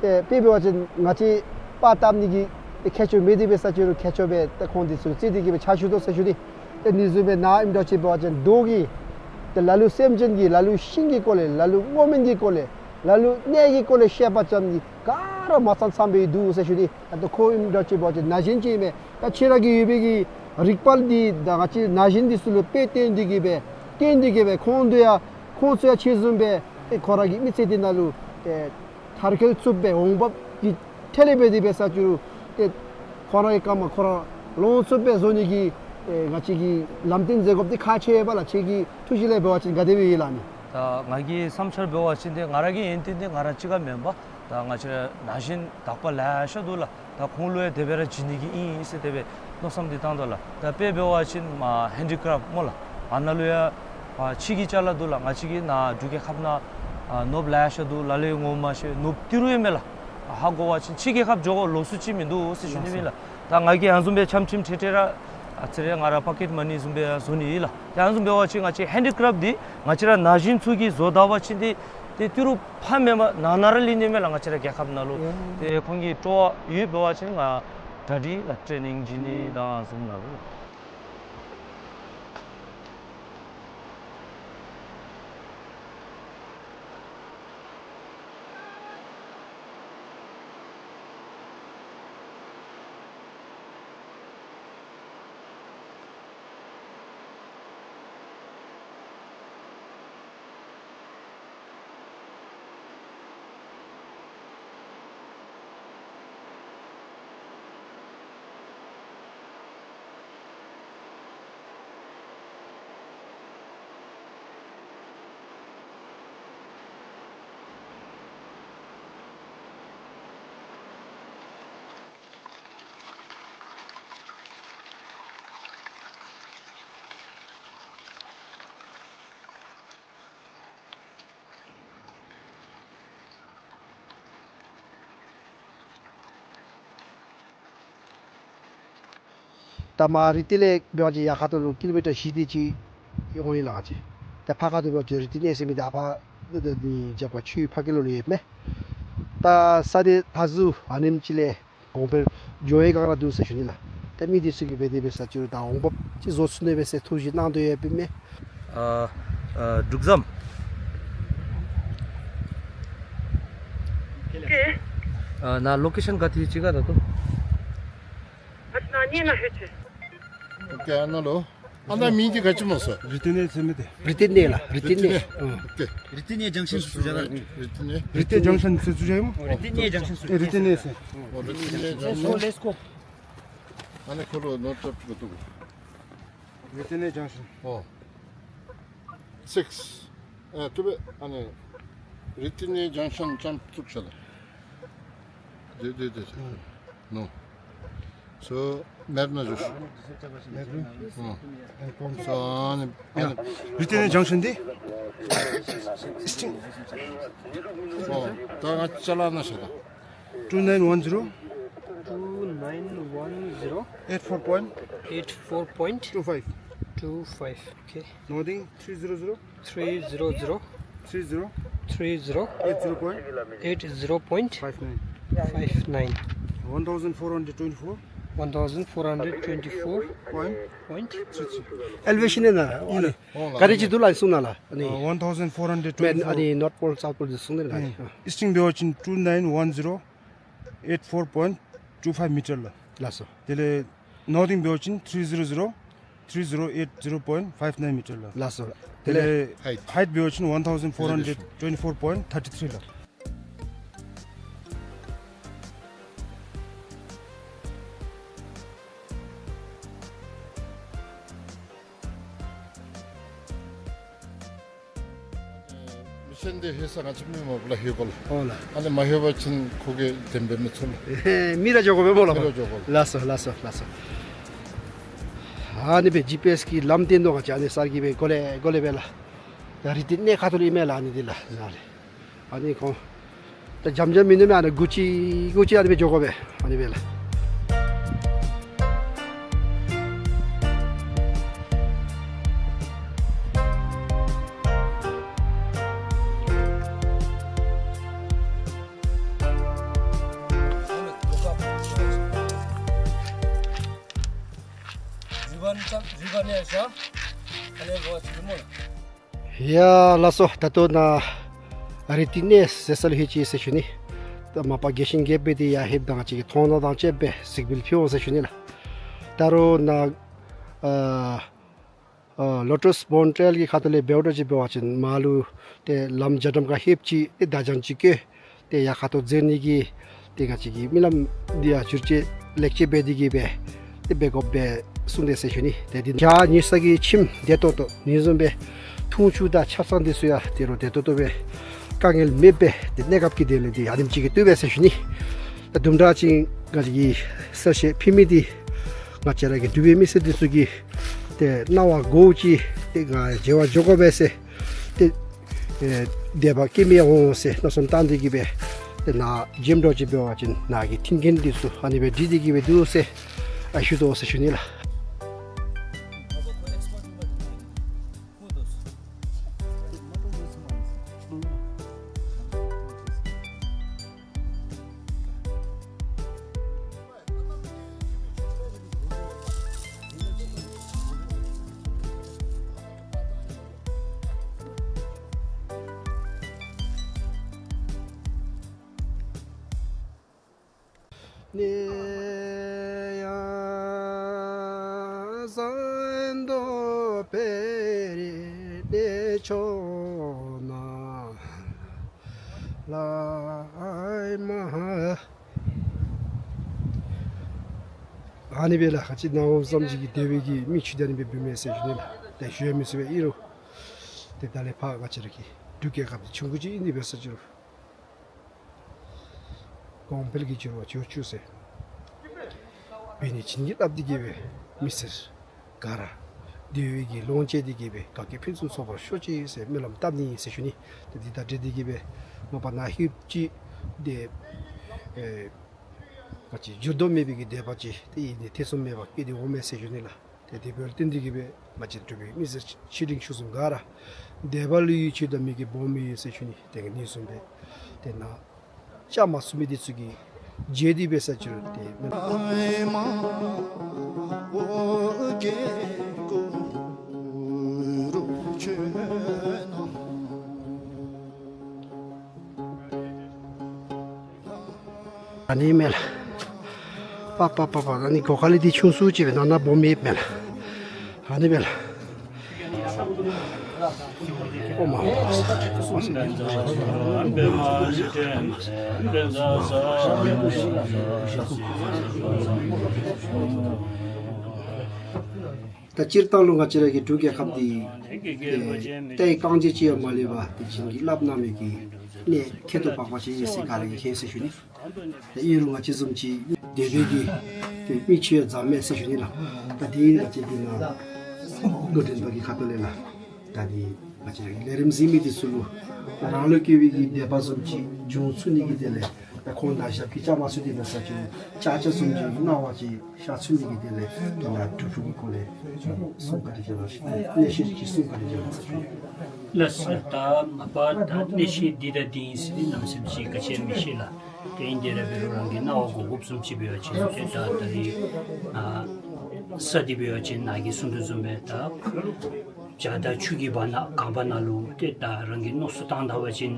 ཏེ་དཔེ་འབད་བ་ཅིན་ང་བཅས་པར་བཏབ་ནི་གི་ཏེ་ཁྱད་ཆོས་མེད་དེ་འབད་ས་ཅིག་རུང་ཁྱད་ཆོས་སྦེ་ཏེ་ཁོང་འདི་ཚུ་རྩིས་ཏེ་གིས་སྦེ་ཆ་བཞག་དོ་ཟེར་ཞུ་ནི། ཏེ་ཨ་ནི་བཟུམ་སྦེ་ནཱ་ཨིནམ་འདྲཝ་ཅིག་འབད་བ་ཅིན་རྡོ་གི་ཏེ་ལ་ལུ་སེམས་ཅན་གྱི་ལ་ལུ་ཤིང་གི་སྐོར་ལས་ལ་ལུ་སྔོ་སྨན་གྱི་སྐོར་ལས་ལ་ལུ་གནས་ཀྱི་སྐོར་ལས་བཤད་པ་ཙམ་གྱིས་ག་ར་མ་ཚང་ཚངམ་སྦེ་འདུག་ཟེར་ཞུ་ནི། ད་ལྟོ་ཁོ་ཨིནམ་འདྲཝ་ཅིག་འབད་བ་ཅིན་ན་གཞོན་ཅིག་ཨིན་མས། ད་ཁྱོད་ར་གི་ཡོད་པའི་གི་རིག་པ་འདི་ད་ང་བཅས་ན་གཞོན་འདི་ཚུ་ལུ་དཔེ་སྟོན་ཏེ་གིས་སྦེ་སྟོན་ཏེ་གིས་སྦེ་ཁོང་དུ་ཡང་ཁོང་ཚུ་ཡང་ཁྱོད་བཟུམ་སྦེ་ཏེ་ཁོ་ར་གི་མི་ཚེ་འདི་ནང་ལུ་ཏེ་མཐར་འཁྱོལ་ཚུགསཔ་སྦེ་འོང་འབབ་ཀྱི་ཐད་ལས་འབད་དེ་འབད་ས་ཅིག་རུང་ཏེ་ཁོ་ར་གི་རྐངམ་ཁོ་ར་ལོང་ཚུགསཔ་སྦེ་བཟོ་ནི་གི་ཨེ་ང་བཅས་ཀྱིས་ལམ་སྟོན་མཛད་དགོཔ་འདི་ཁག་ཆེ་བས་ལགས། ཁྱོད་ཀྱི་ཐུགས་བཞེད་ལས་འབད་བ་ཅིན་ག་དེ་སྦེ་ཡོད་ལགས་ཨ་ནི། ད་ང་གི་བསམ་འཆར་འབད་བ་ཅིན་ཏེ་ང་ར་གི་ཡོན་ཏན་འདི་ང་ར་གཅིག་ཁར་མེན་པར་ད་ང་བཅས་ར་ན་གཞོན་དག་པ་ལེ་ཤ་འདུག་ལགས། ད་ཁོང་ལུ་ཡང་དེ་སྦེ་ར་བྱིན་ནི་གི་ཨིན་ཟེར་དེ་སྦེ་མནོ་བསམ་འདི་བཏང་དོ་ལགས། ད་དཔེ་འབད་བ་ཅིན་མ་ཧེན་ཌི་ཀྲེཕཊ་སྨོ་ལགས། ཨ་ནཱ་ལུ་ཡང་ཕར་ཕྱི་གི་ཅ་ལ་འདུག་ལགས། ང་བཅས་ཀྱི་ནཱ་འབྲུག་རྒྱལ་ཁབ་ནང་ཨ་ནོརབ་ལེ་ཤ་འདུག་ལགས། ལས་ངོ་མ་ཤེས་ནོརབ་ཏི་རུ་ཡོད་མས་ལགས། ཧ་གོ་བ་ཅིན་ཕྱི་རྒྱལ་ཁབ་འགྱོ་དགོ་ལོ་སུ་ཅིག་མིན་འདུག་ཟེར་ཞུ་ནི་མས་ལགས། ད་ང་གིས་ཨ་ནི་བཟུམ་སྦེ་འཆམ་འཆམ་ཁྲེ་ཁྲེ་ར་ཨ་ཙི་རེ་ང་ར་པོ་ཀེཊ་མ་ནི་བཟུམ་སྦེ་བཟོ་ནི་ཨིན་ལགས། ད་ཨ་ནི་བཟུམ་འབད་བ་ཅིན་ང་བཅས་ཧེན་ཌི་ཀྲེཕཊ་འདི་ང་བཅས་ར་ན་གཞོན་ཚུ་གིས་བཟོ་ད་པ་ཅིན་ཏེ་ཏེ་ཏི་རུ་ཕར་མེན་པར་ནཱ་ནཱ་ར་ལུས་ནི་མས་ལགས། ང་བཅས་ར་རྒྱལ་ཁབ་ནང་ལུ། ཡ། ཏེ་ཁོང་གི་སྤྲོ་བ་ཡོད་འབད་བ་ཅིན་ང་གྲ་སྒྲིག་ལགས། ཊེ་ནིང་བྱིན་ནི་དང་བཟུམ་ནང་ལུ། ད་མར་རི་ཏི་ལས་འབད་བ་ཅིན་ཡར་ཁ་ཐུག་ལུ་ཀི་ལོ་མི་ཊར་བཞི་དེ་ཅིག་འོང་ཡི་ལགས་ཅིག། ད་ཕར་ཁ་ཐུག་འབད་བ་ཅིན་རི་ཏི་ནེ་ཟེར་མི་འདི་ཨ་ཕར་འདི་འདི་འདི་རྒྱབ་ཁར་ཆུའི་ཕ་གི་ལོགས་ལུ་ཡོདཔ་མས། ད་ས་འདི་ད་གཟུགས་ཨ་ནེམ་ཅིག་ལས་གོང་འཕེལ་འགྱོ་བའི་སྒང་ར་འདུག་ཟེར་ཞུ་ནི་ལགས། ད་མི་འདི་ཚུ་གིས་འབད་དེ་འབད་ས་ཅིག་རུང་ད་འོང་འབབ་ཅིག་བཟོ་ཚུགས་ནི་འབད་ཟེར་ཐུགས་བཞེད་གནང་དོ་ཡོདཔ་མས། ཨ་ཨ་འབྲུག་བཟའམ། ཨ་ནཱ་ལོ་ཀེ་ཤཱན་ག་ཏེ་ཅིག་ག་ད་ལྟོ། ཨ་ནཱ་ནི་ལ་ཧེ་ཆེ། ཨོ་ཀེ། ཨ་ནཱ་ལུ་ཨ་ནཱ་མིང་འདི་ག་ཅི་སྨོ་ཟེར། རི་ཏི་ནེ་ཟེར་མི་འདི། རི་ཏི་ནེ་ལགས། རི་ཏི་ནེ། རི་ཏི་ནེ། ཨོ་ཀེ། རི་ཏི་ནེ་ཇང་ཤཱན་ཟེར་ཞུ་ཡ་ལགས། རི་ཏི་ནེ། རི་ཏི་ནེ་ཇང་ཤཱན་ཟེར་ཞུ་ཡ་སྨོ། ཨོ་རི་ཏི་ནེ་ཇང་ཤཱན་ཟེར་ཞུ་ཡ། ཨེ་རི་ཏི་ནེ་ཟེར། ཨོ་རི་ཏི་ནེ་ཇང་ཤཱན། Let's go, let's go. ཨ་ནི་ཁོ་ལུ་ནོར་ཏོག་ཏོ་ཏོ། རི་ཏི་ནེ་ཇང་ཤཱན། ཨོ། སིགསི། ཨེ་ཐུབ་པས། ཨ་ནི་རི་ཏི་ནེ་ཇང་ཤཱན་ཙམ་བཙུགས་ཤིག་ལགས། དེ་དེ་དེ། ཨུམ། ནོ། སོ་མེད་ན་ཞུ། མེད་རུང་། ཨུམ། ཨེ་ཀོང་། སོ་ཨ་ནི་ཨ་ནི་རི་ཏི་ནེ་ཇང་ཤཱན་འདི། ཨོ། ད་ང་ཅ་ལ་ན་ཤ་ད། Two nine one zero. Two nine one zero. Eight four point. Eight four point. Two five. Two five. Okay. Northing three zero zero. Three zero zero. Three zero. Three zero. Eight zero point. Eight zero point. Five nine. Five nine. One thousand four hundred twenty-four. One thousand four hundred twenty-four. Point. Point. Three three. Elevation ཨིན་ན། ཨིན་ན། ག་རེ་ཅིག་འདུག་ལགས་གསུང་གནང་ལགས། ཨ་ནི། ཨ་one thousand four hundred twenty-four། ཨ་ནི་North Pole South Pole འདི་གསུང་གནང་ལགས། ཨ་ནི་east ཊིང་འབད་བ་ཅིན་two nine one zero eight four point two five མི་ཊར་ལགས། ལགས་སོ། དེ་ལས་northing འབད་བ་ཅིན་three zero zero three zero eight zero point five nine མི་ཊར་ལགས། ལགས་སོ། དེ་ལས་དེ་ལས་height། Height འབད་བ་ཅིན་one thousand four hundred twenty-four point thirty three ལགས། མི་ཆེན་འདི་ལྷོད་ས་ང་བཅས་མི་མང་པོ་ལགས་ལྷོད་དགོ་ལགས། ཨོ་ལགས། ཨ་ནི་མ་ལྷོད་པ་ཅིན་ཁོ་གིས་དེམ་སྦེ་མི་ཚུགས་ལགས། མི་ར་འགྱོ་དགོ་པས་སྨོ་ལགས། མི་ར་འགྱོ་དགོ་ལགས། ལགས་སོ་ལགས་སོ་ལགས་སོ། ཨ་ནི་སྦེ་ཇི་པི་ཨེསི་གི་ལམ་སྟོན་དོ་ང་བཅས་ཨ་ནི་གསར་གྱི་སྦེ་གོ་ལེ་གོ་ལེ་སྦེ་ལགས། ད་རི་ཏི་ནེ་ཁ་ཐུག་ལུ་ཨིན་མས་ལགས། ཨ་ནི་འདི་ལགས་ནཱ་ལས། ཨ་ནི་ཁོང་ད་འཇམ་འཇམ་མིན་ནུག་མས། ཨ་ནི་སྒུག་ཅི་སྒུག་ཅི་ཨ་ནི་སྦེ་འགྱོ་དགོ་པས། ཨ་ནི་སྦེ་ལགས། རི་བན་ཙམ་རི་བན་ཡ་ཤ་ཨ་ནི་རོ་ཅི་མོ་ལགས། ཡ་ལགས་སོ། ད་ལྟོ་ནཱ་རི་ཏི་ནེ་ཟེར་ས་ལུ་ལྷོད་ཅི་ཟེར་ཞུ་ནི། ད་མ་པ་རྒྱས་ཤིང་རྒྱསཔ་སྦེ་འདི་ཡར་ལྷོདཔ་ད་ང་བཅས་ཀྱིས་མཐོང་སྣང་དང་བཅསཔ་སྦེ་གཟིགས་འབུལ་ཕུལ་འོང་ཟེར་ཞུ་ནི་ལགས། ད་རུང་ནཱ་ཨ་ཨ་ལོ་ཊཱས་བོན་ཊེལ་གྱི་ཁ་ཐུག་ལས་འབདཝ་ད་ཅིག་འབད་བ་ཅིན་མར་ལུ་ཏེ་ལམ་རྒྱ་གྲམ་ཁར་ལྷོདཔ་ཅིག་ཏེ་བརྡ་བྱང་ཅིག་བཀོད། ཏེ་ཡར་ཁ་ཐུག་འཛེགས་ནི་གི་ཏེ་ང་བཅས་ཀྱི་རྨི་ལམ་འདི་ཡང་བསྒྱུར་བཅོས་ལེགས་བཅོས་འབད་དེ་གིས་སྦེ་ཏེ་འབད་དགོཔ་སྦེ་གསུངས་ཏེ་ཟེར་ཞུ་ནི། ཏེ་འདི་ཇ་ཉལ་ས་གི་ཁྱིམ་བདེ་ཏོག་ཏོ་ནི་བཟུམ་སྦེ་འཐུང་ཆུ་དང་ཆབ་གསང་འདི་ཚུ་ཡང་ཏེ་རུང་བདེ་ཏོག་ཏོ་སྦེ་དཀའ་ངལ་མེདཔ་སྦེ་ཏེ་གནས་སྐབས་ཀྱི་དོན་ལུ་འདི་ཨ་ནེམ་ཅིག་གིས་བཏུབ་པས་ཟེར་ཞུ་ནི། ད་དུམ་གྲ་ཅིག་ང་བཅས་ཀྱིས་གསལ་བཤད་ཕུལ་མི་འདི་ང་བཅས་ར་གི་འབྲུག་པའི་མི་སེར་འདི་ཚུ་གིས་ཏེ་གནང་བ་དགོ་ཅི་ཏེ་ང་མཇལ་བར་འགྱོ་དགོ་པས་ཟེར་ཏེ་ཨེ་དད་པ་སྐྱེ་མི་འོང་ཟེར་མནོ་བསམ་བཏང་སྟེ་གིས་སྦེ་ཏེ་ནཱ་འགྱོཝ་ད་ཅིག་འབད་བ་ཅིན་ནཱ་གི་མཐུན་རྐྱེན་འདི་ཚུ་ཨ་ནི་སྦེ་སྒྲིག་སྟེ་གིས་སྦེ་འདུག་ཟེར་ཨ་ཞུ་དོ་ཟེར་ཞུ་ནི་ལགས། ཨ་ནི་སྦེ་ལགས། ཁ་ཅིག་ནང་ལོགས་ཙམ་ཅིག་གི་དེ་སྦེ་གི་མི་ཆུ་དེ་ཨ་ནི་སྦེ་འབུད་མས་ཟེར་ཞུ་ནི་ལགས། ཏེ་ཞུ་ཡང་མི་ཚུགས་པས། ཨིན་རུང་ཏེ་ད་ལས་ཕར་ང་བཅས་ར་གི་འབྲུག་རྒྱལ་ཁབ་འདི་ཆུང་ཀུ་ཅིག་ཨིན་ནི་འབད་ས་ཅིག་རུང་གོང་འཕེལ་གྱི་འགྱུར་བ་འགྱོ་བཅུག་ཟེར་འབད་ནི་བྱིན་གྱིས་བརླབས་ཏེ་གིས་སྦེ་མི་སེར་ག་ར་བདེ་བའི་གི་ལོངས་སྤྱོད་དེ་གིས་སྦེ་དགའ་སྐྱིད་ཕུན་སུམ་ཚོགས་པར་ཤོག་ཅིག་ཟེར་སྨོན་ལམ་བཏབ་ནི་ཟེར་ཞུ་ནི། ཏེ་འདི་དང་འབྲེལ་ཏེ་གིས་སྦེ་མ་པ་ནཱ་ལྷོདཔ་ཅིག་ཏེ་ཨེ་ ང་བཅས་འགྱུར་ལྡོག་མེད་པའི་གི་དད་པ་ཅིག་ཏེ་ཨིན་ནི་ཐེ་ཚོམ་མེད་པར་སྐྱེས་ཏེ་འོང་མས་ཟེར་ཞུ་ནི་ལགས། ཏེ་དེ་འབདཝ་ལས་བརྟེན་ཏེ་གིས་སྦེ་ང་བཅས་འབྲུག་པའི་མི་སེར་ཆེ་འབྲིང་ཆུང་གསུམ་ག་ར་དད་པ་ལུ་ཡུལ་ཆུ་དང་མི་གི་སྦོམ་ཨིན་ཟེར་ཞུ་ནི། ཏེ་ཨ་ནི་བཟུམ་སྦེ་ཏེ་ནཱ་བཅའ་མར་ཚུད་མི་འདི་ཚུ་གིས་མཇལ་ཏེ་འབད་ས་ཅིག་རུང་ཏེ་མེན་ཨ་ནི་མས་ལགས། པ་པ་པ་པ། ཨ་ནི་གོ་ཁ་ལས་འདི་ཆུང་སུ་ཅིག་སྦེ་ནང་ན་སྦོམ་ཡོདཔ་མས་ལགས། ཨ་ནི་མས་ལགས། ཨོ་མ་ཨོ་མ། ད་སྤྱིར་བཏང་ལུ་ང་བཅས་ར་གི་འབྲུག་རྒྱལ་ཁབ་འདི་ཏེ་རྟའི་རྐང་རྗེས་ཅིག་ཡང་མ་ལུས་པར་ཏེ་བྱིན་གྱིས་བརླབས་གནང་མི་གི་གནས་ཁྱད་དུ་འཕགས་པ་ཅིག་ཨིན་ཟེར་ག་ར་གིས་མཁྱེན་ཟེར་ཞུ་ནི། ད་ཨིན་རུང་ང་བཅས་བཟུམ་ཅིག་དད་པའི་གི་ཏེ་མི་ཆེ་བ་ཙམ་མས་ཟེར་ཞུ་ནི་ལགས། ད་འདི་ང་བཅས་འདི་ནང་ལུ་འགྲན་པ་གི་ཁ་ཐུག་ལས་ལགས། ད་འདི་ང་བཅས་ར་གི་ལས་རིམ་གཟིགས་མི་འདི་ཚུ་ལུ་ད་རང་ལུ་དགོ་པའི་གི་དད་པ་བཟུམ་ཅིག་འབྱུང་ཚུགས་ནི་གི་དོན་ལས་ད་ཁོང་དང་ཞབས་ཀྱིས་བཅའ་མར་ཚུད་དེ་འབད་ས་ཅིག་རུང་ཅ་ཆས་བཟུམ་ཅིག་གནང་བ་ཅིག་ཤར་ཚུགས་ནི་གི་དོན་ལས་ད་ནཱ་སྒྲུབ་ཕུག་གི་སྐོར་ལས་གསུང་བཀའ་དྲིན་བསྐྱང་གནང་ཞུ། གནས་བཤད་ཅིག་གསུང་བཀའ་དྲིན་བསྐྱང་གནང་ཞུ། ལགས་སོ། ད་མ་པ་ད་གནས་བཤད་འདི་དང་འདི་ཨིན་ཟེར་ནི་ནམ་ཟེར་ཅིག་ག་ཅི་ཡང་མི་ཤེས་ལགས། ཏེ་ཨིན་དེ་ར་འབད་རུང་རང་གི་གནང་བ་གོ་དགོཔ་བཟུམ་ཅིག་འབད་བ་ཅིན་ཏེ་ད་ད་རིས་ཨ་ས་འདི་འབད་བ་ཅིན་ནཱ་གིས་གསུང་དོ་བཟུམ་སྦེ་ད་བྱག་དང་ཆུ་གི་བར་ན་གངས་བར་ན་ལུ་ཏེ་ད་རང་གིས་མནོ་བསམ་བཏང་ད་པ་ཅིན་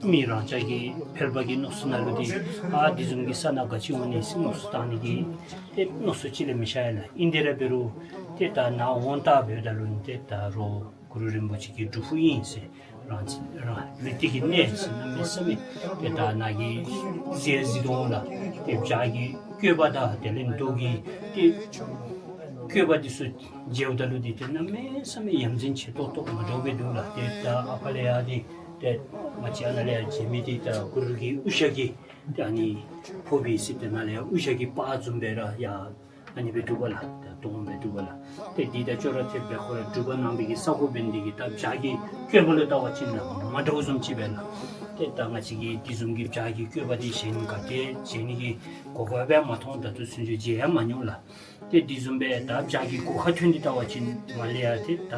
མི་རང་ཅག་གི་ཕལ་པ་གི་མནོ་བསམ་ནང་ལུ་འདི་ཨ་འདི་བཟུམ་གྱི་ས་ནང་ག་ཅི་འོང་ནི་ཟེར་མནོ་བསམ་བཏང་ནི་གི་ཏེ་མནོ་བསམ་ཅིག་ལས་མི་ཤར་ཡ་ལགས། ཨིན་དེ་ར་འབད་རུང་ཏེ་ད་ནཱ་འོང་ད་འབདཝ་ད་ལུ་ཏེ་ད་རུང་གུ་རུ་རིན་པོ་ཆེ་གི་སྒྲུབ་ཕུག་ཨིན་ཟེར་རང་རང་རིགས་ཏེ་གི་གནས་ཟེར་གནམ་མེད་ས་མེད་ཏེ་ད་ནཱ་གིས་ཟེར་ཟེར་དོ་ལགས། ཏེ་བྱག་གི་བཀོད་པ་དང་དེ་ལས་མདོ་གི་ཏེ་བཀོད་པ་འདི་ཚུ་མཇལཝ་ད་ལུ་འདི་ཏེ་གནམ་མེད་ས་མེད་ཡ་མཚན་ཆེ་ཏོག་ཏོ་མ་འདྲཝ་སྦེ་འདུག་ལགས། ཏེ་ད་ཨ་ཕ་ལས་ཡར་འདི་ཏེ་ང་བཅས་ཨ་ནཱ་ལས་ཡར་མཇལ་མི་འདི་ད་གུ་རུ་གི་དབུ་ཞྭ་གི་ཏེ་ཨ་ནི་ཕོརཔ་ཨིན་ཟེར། ཏེ་ནཱ་ལས་ཡར་དབུ་ཞྭ་གི་པར་བཟུམ་སྦེ་ར་ཡ་ཨ་ནི་སྦེ་འདུག་པ་ལགས། ད་དོང་སྦེ་འདུག་པ་ལགས། ཏེ་འདི་དང་ཅོག་ར་འཐདཔ་སྦེ་ཁོ་ར་སྒྲུབ་པ་གནང་བའི་གི་ས་གོ་འབད་ནི་འདི་གིས་ད་བྱག་གི་བཀོད་པ་ལུ་བལྟ་བ་ཅིན་ལགས་མ་འདྲཝ་བཟུམ་ཅིག་སྦེ་ལགས། ཏེ་ད་ང་བཅས་ཀྱིས་འདི་བཟུམ་གྱི་བྱག་གི་བཀོད་པ་འདི་གཞན་ག་ཏེ་མཇལ་ནི་གི་གོ་སྐབས་སྦེ་མ་མཐོང་། ད་ལྟོ་ཚུན་ཚོད་མཇལ་ཡང་མ་མྱོང་ལགས། ཏེ་འདི་བཟུམ་སྦེ་ད་བྱག་གི་སྒོ་ཁར་ཐོན་ཏེ་བལྟ་བ་ཅིན་མར་ལས་ཡར་ཏེ་ད་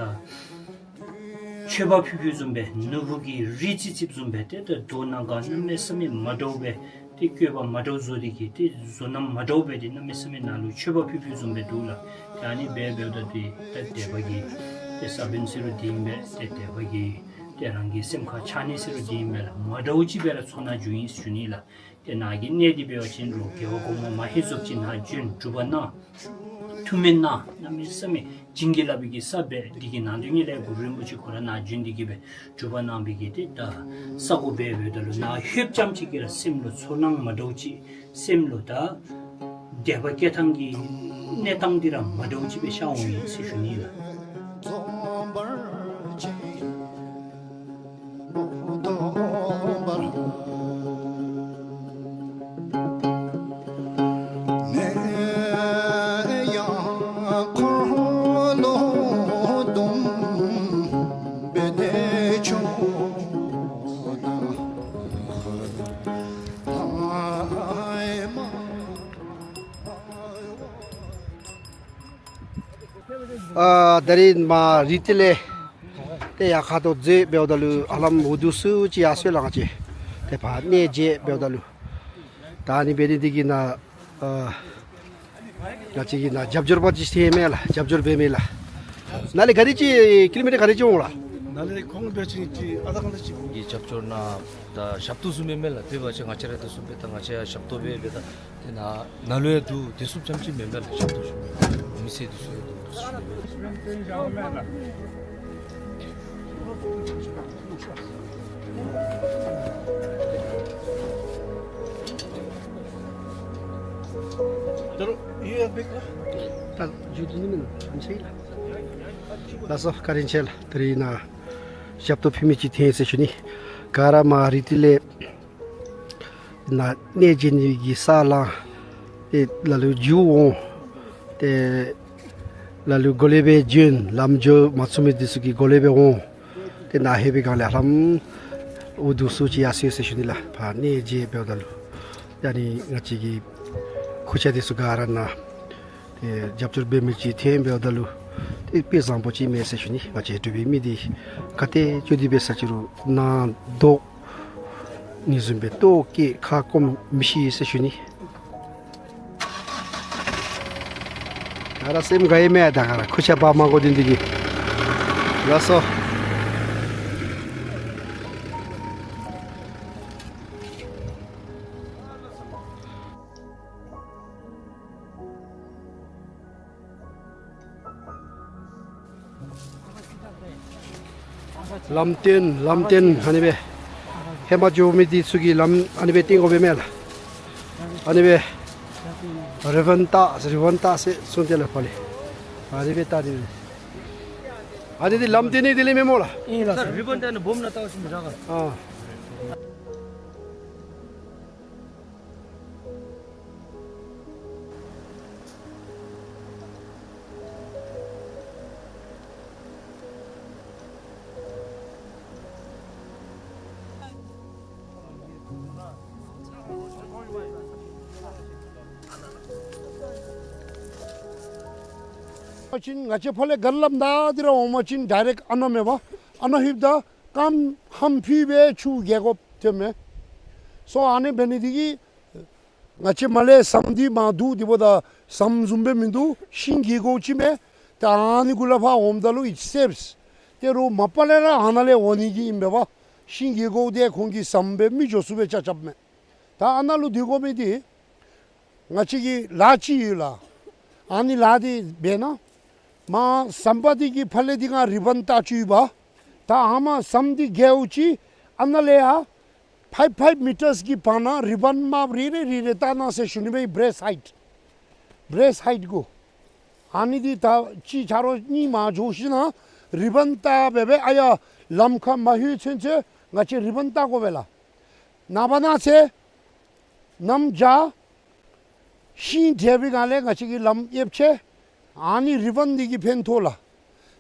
མཆོད་པ་ཕུལ་ཕུལཝ་བཟུམ་སྦེ་ནོར་བུ་གི་རིགས་ཅིག་ཅིག་བཟུམ་སྦེ་ཏེ་ད་མདོ་ནང་ག་གནམ་མེད་ས་མེད་མ་འདྲཝ་སྦེ་ཏེ་བཀོད་པ་མ་འདྲཝ་བཟོ་སྟེ་གིས་ཏེ་བཟོ་རྣམ་མ་འདྲཝ་སྦེ་ཏེ་གནམ་མེད་ས་མེད་ནང་ལུ་མཆོད་པ་ཕུལ་ཕུལཝ་བཟུམ་སྦེ་འདུག་ལགས། ཏེ་ཨ་ནི་སྦེ་འབདཝ་ད་ཏེ་ད་དད་པ་གི་ཏེ་ས་བོན་ཟེར་རུང་འདི་ཨིན་པས། ཏེ་དད་པ་གི་ཏེ་རང་གི་སེམས་ཁར་འཆར་ནི་ཟེར་རུང་འདི་ཨིན་པས་ལགས། མ་འདྲཝ་ཅིག་སྦེ་ར་ཚོར་སྣང་བྱུང་ཡི་ཟེར་ཞུ་ནི་ལགས། ཏེ་ནཱ་གི་གནས་འདི་འབད་བ་ཅིན་རུང་རྒྱལ་བ་གོང་མ་མ་ཧེ་ཛོབ་ཅིག་ནཱ་བྱོན་སྒྲུབ་པ་གནང་། ཐུགས་སྨོན་གནང་། གནམ་མེད་ས་མེད་བྱིན་གྱིས་བརླབས་པའི་གི་ས་སྦེ་འདི་གི་ནང་དོན་ཉིད་ལས་གུ་རུ་རིན་པོ་ཆེ་ཁོ་ར་ནཱ་བྱོན་ཏེ་གིས་སྦེ་སྒྲུབ་པ་གནང་བའི་གི་ཏེ་ད་ས་གོ་སྦེ་འབདཝ་ད་ལུ་ནཱ་ལྷོདཔ་ཙམ་ཅིག་གིས་ར་སེམས་ལུ་ཚོར་སྣང་མ་འདྲཝ་ཅིག་སེམས་ལུ་ད་དད་པ་སྐྱེ་ཐངས་ཀྱི་གནས་སྟངས་འདི་ར་མ་འདྲཝ་ཅིག་སྦེ་ཤར་འོང་ཡི་ཟེར་ཞུ་ནི་ལགས། ཨ་ད་རིས་མར་རི་ཏི་ལས་ཏེ་ཡར་ཁ་ཐུག་འཛེགས་འབདཝ་ད་ལུ་ཧ་ལམ་འུ་སྡུག་སུ་ཅིག་ཡར་སོང་ཡི་ལགས། ང་བཅས་ཏེ་ཕར་གནས་མཇལ་འབདཝ་ད་ལུ་ད་ཨ་ནི་འབད་ནི་འདི་གིས་ནཱ་ཨ་ང་བཅས་ཀྱིས་ནཱ་རྒྱབ་སྐྱོར་པ་ཅིག་ཐོན་མས་ལགས། རྒྱབ་སྐྱོར་འབད་མི་ལགས། ནཱ་ལས་ག་དེ་ཅིག་ཀི་ལོ་མི་ཊར་ག་དེ་ཅིག་འོང་ལགས། ནཱ་ལས་ཁོང་འབད་བ་ཅིན་ཅིག་ཨ་ད་གང་དེ་ཅིག་འོང་། གི་རྒྱབ་སྐྱོར་ནཱ་ད་ཞབས་ཏོག་བཟུམ་མས་ལགས། དེ་འབད་བ་ཅིན་ང་བཅས་ར་དེ་བཟུམ་སྦེ་ད་ང་བཅས་ཡང་ཞབས་ཏོག་འབད་འབདཝ་ད་ཏེ་ནཱ་ནཱ་ལུ་ཡང་འདུག། དེ་བཟུམ་ཙམ་ཅིག་མེན་པས་ལགས། ཞབས་ཏོག་ཞུ་མི་མི་སེར་དེ་ཚུ་ཡང་འདུག་ཞུ་མི་མེད། ད་རུང་ཡོད་ཡ་འབད་ག། ད་མཇུག་བསྡུ་ནི་མེན་ན། ཨ་ནི་ཟེར་ལགས། ལགས་སོ། བཀའ་དྲིན་ཆེ་ལགས། ད་རིས་ནཱ་ཞབས་ཏོག་ཕུལ་མི་ཅིག་ཐོན་ཡི་ཟེར་ཞུ་ནི། ག་ར་མར་རི་ཏི་ལས་ནཱ་གནས་མཇལ་ནི་གི་ས་ལང་། ཏེ་ལ་ལུ་མཇུག་འོང་། ཏེ་ལ་ལུ་གོ་ལེ་སྦེ་བྱོན། ལམ་འགྱོ་མ་ཚུགས་མི་འདི་ཚུ་གིས་གོ་ལེ་སྦེ་འོང་། ཏེ་ནཱ་ལྷོད་པའི་སྒང་ལས་ཧ་ལམ་འུ་སྡུག་སུ་ཅིག་ཡར་སོང་ཡི་ཟེར་ཞུ་ནི་ལགས། ཕར་གནས་མཇལ་འབདཝ་ད་ལུ་ཨ་ནི་ང་བཅས་ཀྱི་ ཁུར་ཆ་འདི་ཚུ་ག་ར་ནཱ་ཏེ་རྒྱབ་སྐྱོར་འབད་མི་ཅིག་ཐོན་འབདཝ་ད་ལུ་ཏེ་དཔེ་བཟང་པོ་ཅིག་མས་ཟེར་ཞུ་ནི། ང་བཅས་འབྲུག་པའི་མི་འདི་ག་ཏེ་བྱོག་སྟེ་འབད་ས་ཅི་རུང་ནང་དོག་ནི་བཟུམ་སྦེ་ལྟོ་བཀོལ་ཁ་སྐོམ་མི་ཤེས་ཟེར་ཞུ་ནི། ག་ར་སེམས་དགའ་ཡི་མས། ད་ག་ར་ཁུར་ཆ་འབག་མ་དགོ་དེ་འདི་གིས། ལགས་སོ། ལམ་སྟོན་ལམ་སྟོན་ཨ་ནི་སྦེ་ཧེ་མ་འགྱོ་མི་འདི་ཚུ་གི་ལམ་ཨ་ནི་སྦེ་སྟོན་དགོ་པས་མས་ལགས། ཨ་ནི་སྦེ་རི་བཱན་བཏགས་རི་བཱན་བཏགས་ཟེར་གསུངས་ཏེ་ལགས་ཕར་ལས། ཨ་ནི་སྦེ་བཏགས་ཏེ་ཨ་ནི་འདི་ལམ་སྟོན་ནི་འདི་ལས་མེན་སྨོ་ལགས། ཨིན་ལགས། རི་བཱན་བཏགས་ནི་སྦོམ་ནང་བཏགས་ཞིནམ་ར་ག། ཨ། ཨ་ཅིན་ང་བཅས་ཕར་ལས་ག་ལམ་ད་འདི་ར་འོང་པ་ཅིན་ཌའི་རེཀཊ་ཨ་ནཱ་མས་པ། ཨ་ནཱ་ལྷོདཔ་ད་རྐངམ་ཧམ་ཕུད་སྦེ་ཆུ་རྐྱབ་དགོཔ་ཐོནམ་མས། སོ་ཨ་ནི་འབད་ནི་འདི་གིས་ང་བཅས་མར་ལས་ཟམ་འདི་མར་འདུག་འདི་འབདཝ་ད་ཟམ་བཟུམ་སྦེ་མིན་འདུག། ཤིང་གི་སྒོ་ཅིག་མས། ཏེ་ཨ་ནི་གུ་ལས་ཕར་འོངམ་ད་ལུ་it saves། ཏེ་རོགས་མ་པ་ལས་ར་ཨ་ནཱ་ལས་འོང་ནི་གི་ཨིན་པས་པ། ཤིང་གི་སྒོ་འདི་ཁོང་གིས་ཟམ་སྦེ་མི་འགྱོ་ཚུགསཔ་སྦེ་རྐྱབ་རྐྱབ་མས། ད་ཨ་ནཱ་ལུ་སྡོད་དགོ་མི་འདི་ང་བཅས་ཀྱི་ལཱ་ཅིག་ཡོད་ལགས། ཨ་ནི་ལཱ་འདི་འབད་ན་མར་ཟམ་པ་འདི་གི་ཕར་ལས་འདི་ང་རི་བཱན་བཏགས་བཅུག་ཡི་པ། ད་ཨ་མ་ཟམ་འདི་རྐྱབ་ཅི་ཨ་ནཱ་ལས་ཡར་ཕའིབ་ཕའིབ་མི་ཊརསི་གི་བར་ན་རི་བཱན་དམརཔོ་རེ་རེ་རེ་རེ་བཏགས་གནང་ཟེར་ཞུ་ནི་སྦེ་བྲེསཊ་ཧའིཊ། བྲེསཊ་ཧའིཊ་གུ། ཨ་ནི་འདི་ད་ཅི་ཆ་རོགས་གཉིས་མར་འགྱོ་ཞིན་ན་རི་བཱན་བཏགས་སྦེ་སྦེ་ཨ་ཡར་ལམ་ཁར་མ་ལྷོད་ཚུན་ཚོད་ང་བཅས་རི་བཱན་བཏགས་དགོ་པས་ལགས། ནངས་པ་གནངས་ཚེ་གནམ་བྱཱར་ཤིང་དྲེག་པའི་སྒང་ལས་ང་བཅས་ཀྱིས་ལམ་ཨེབ་ཆེ། ཨ་ནི་རི་བཱན་འདི་གིས་ཕན་ཐོགས་ལགས།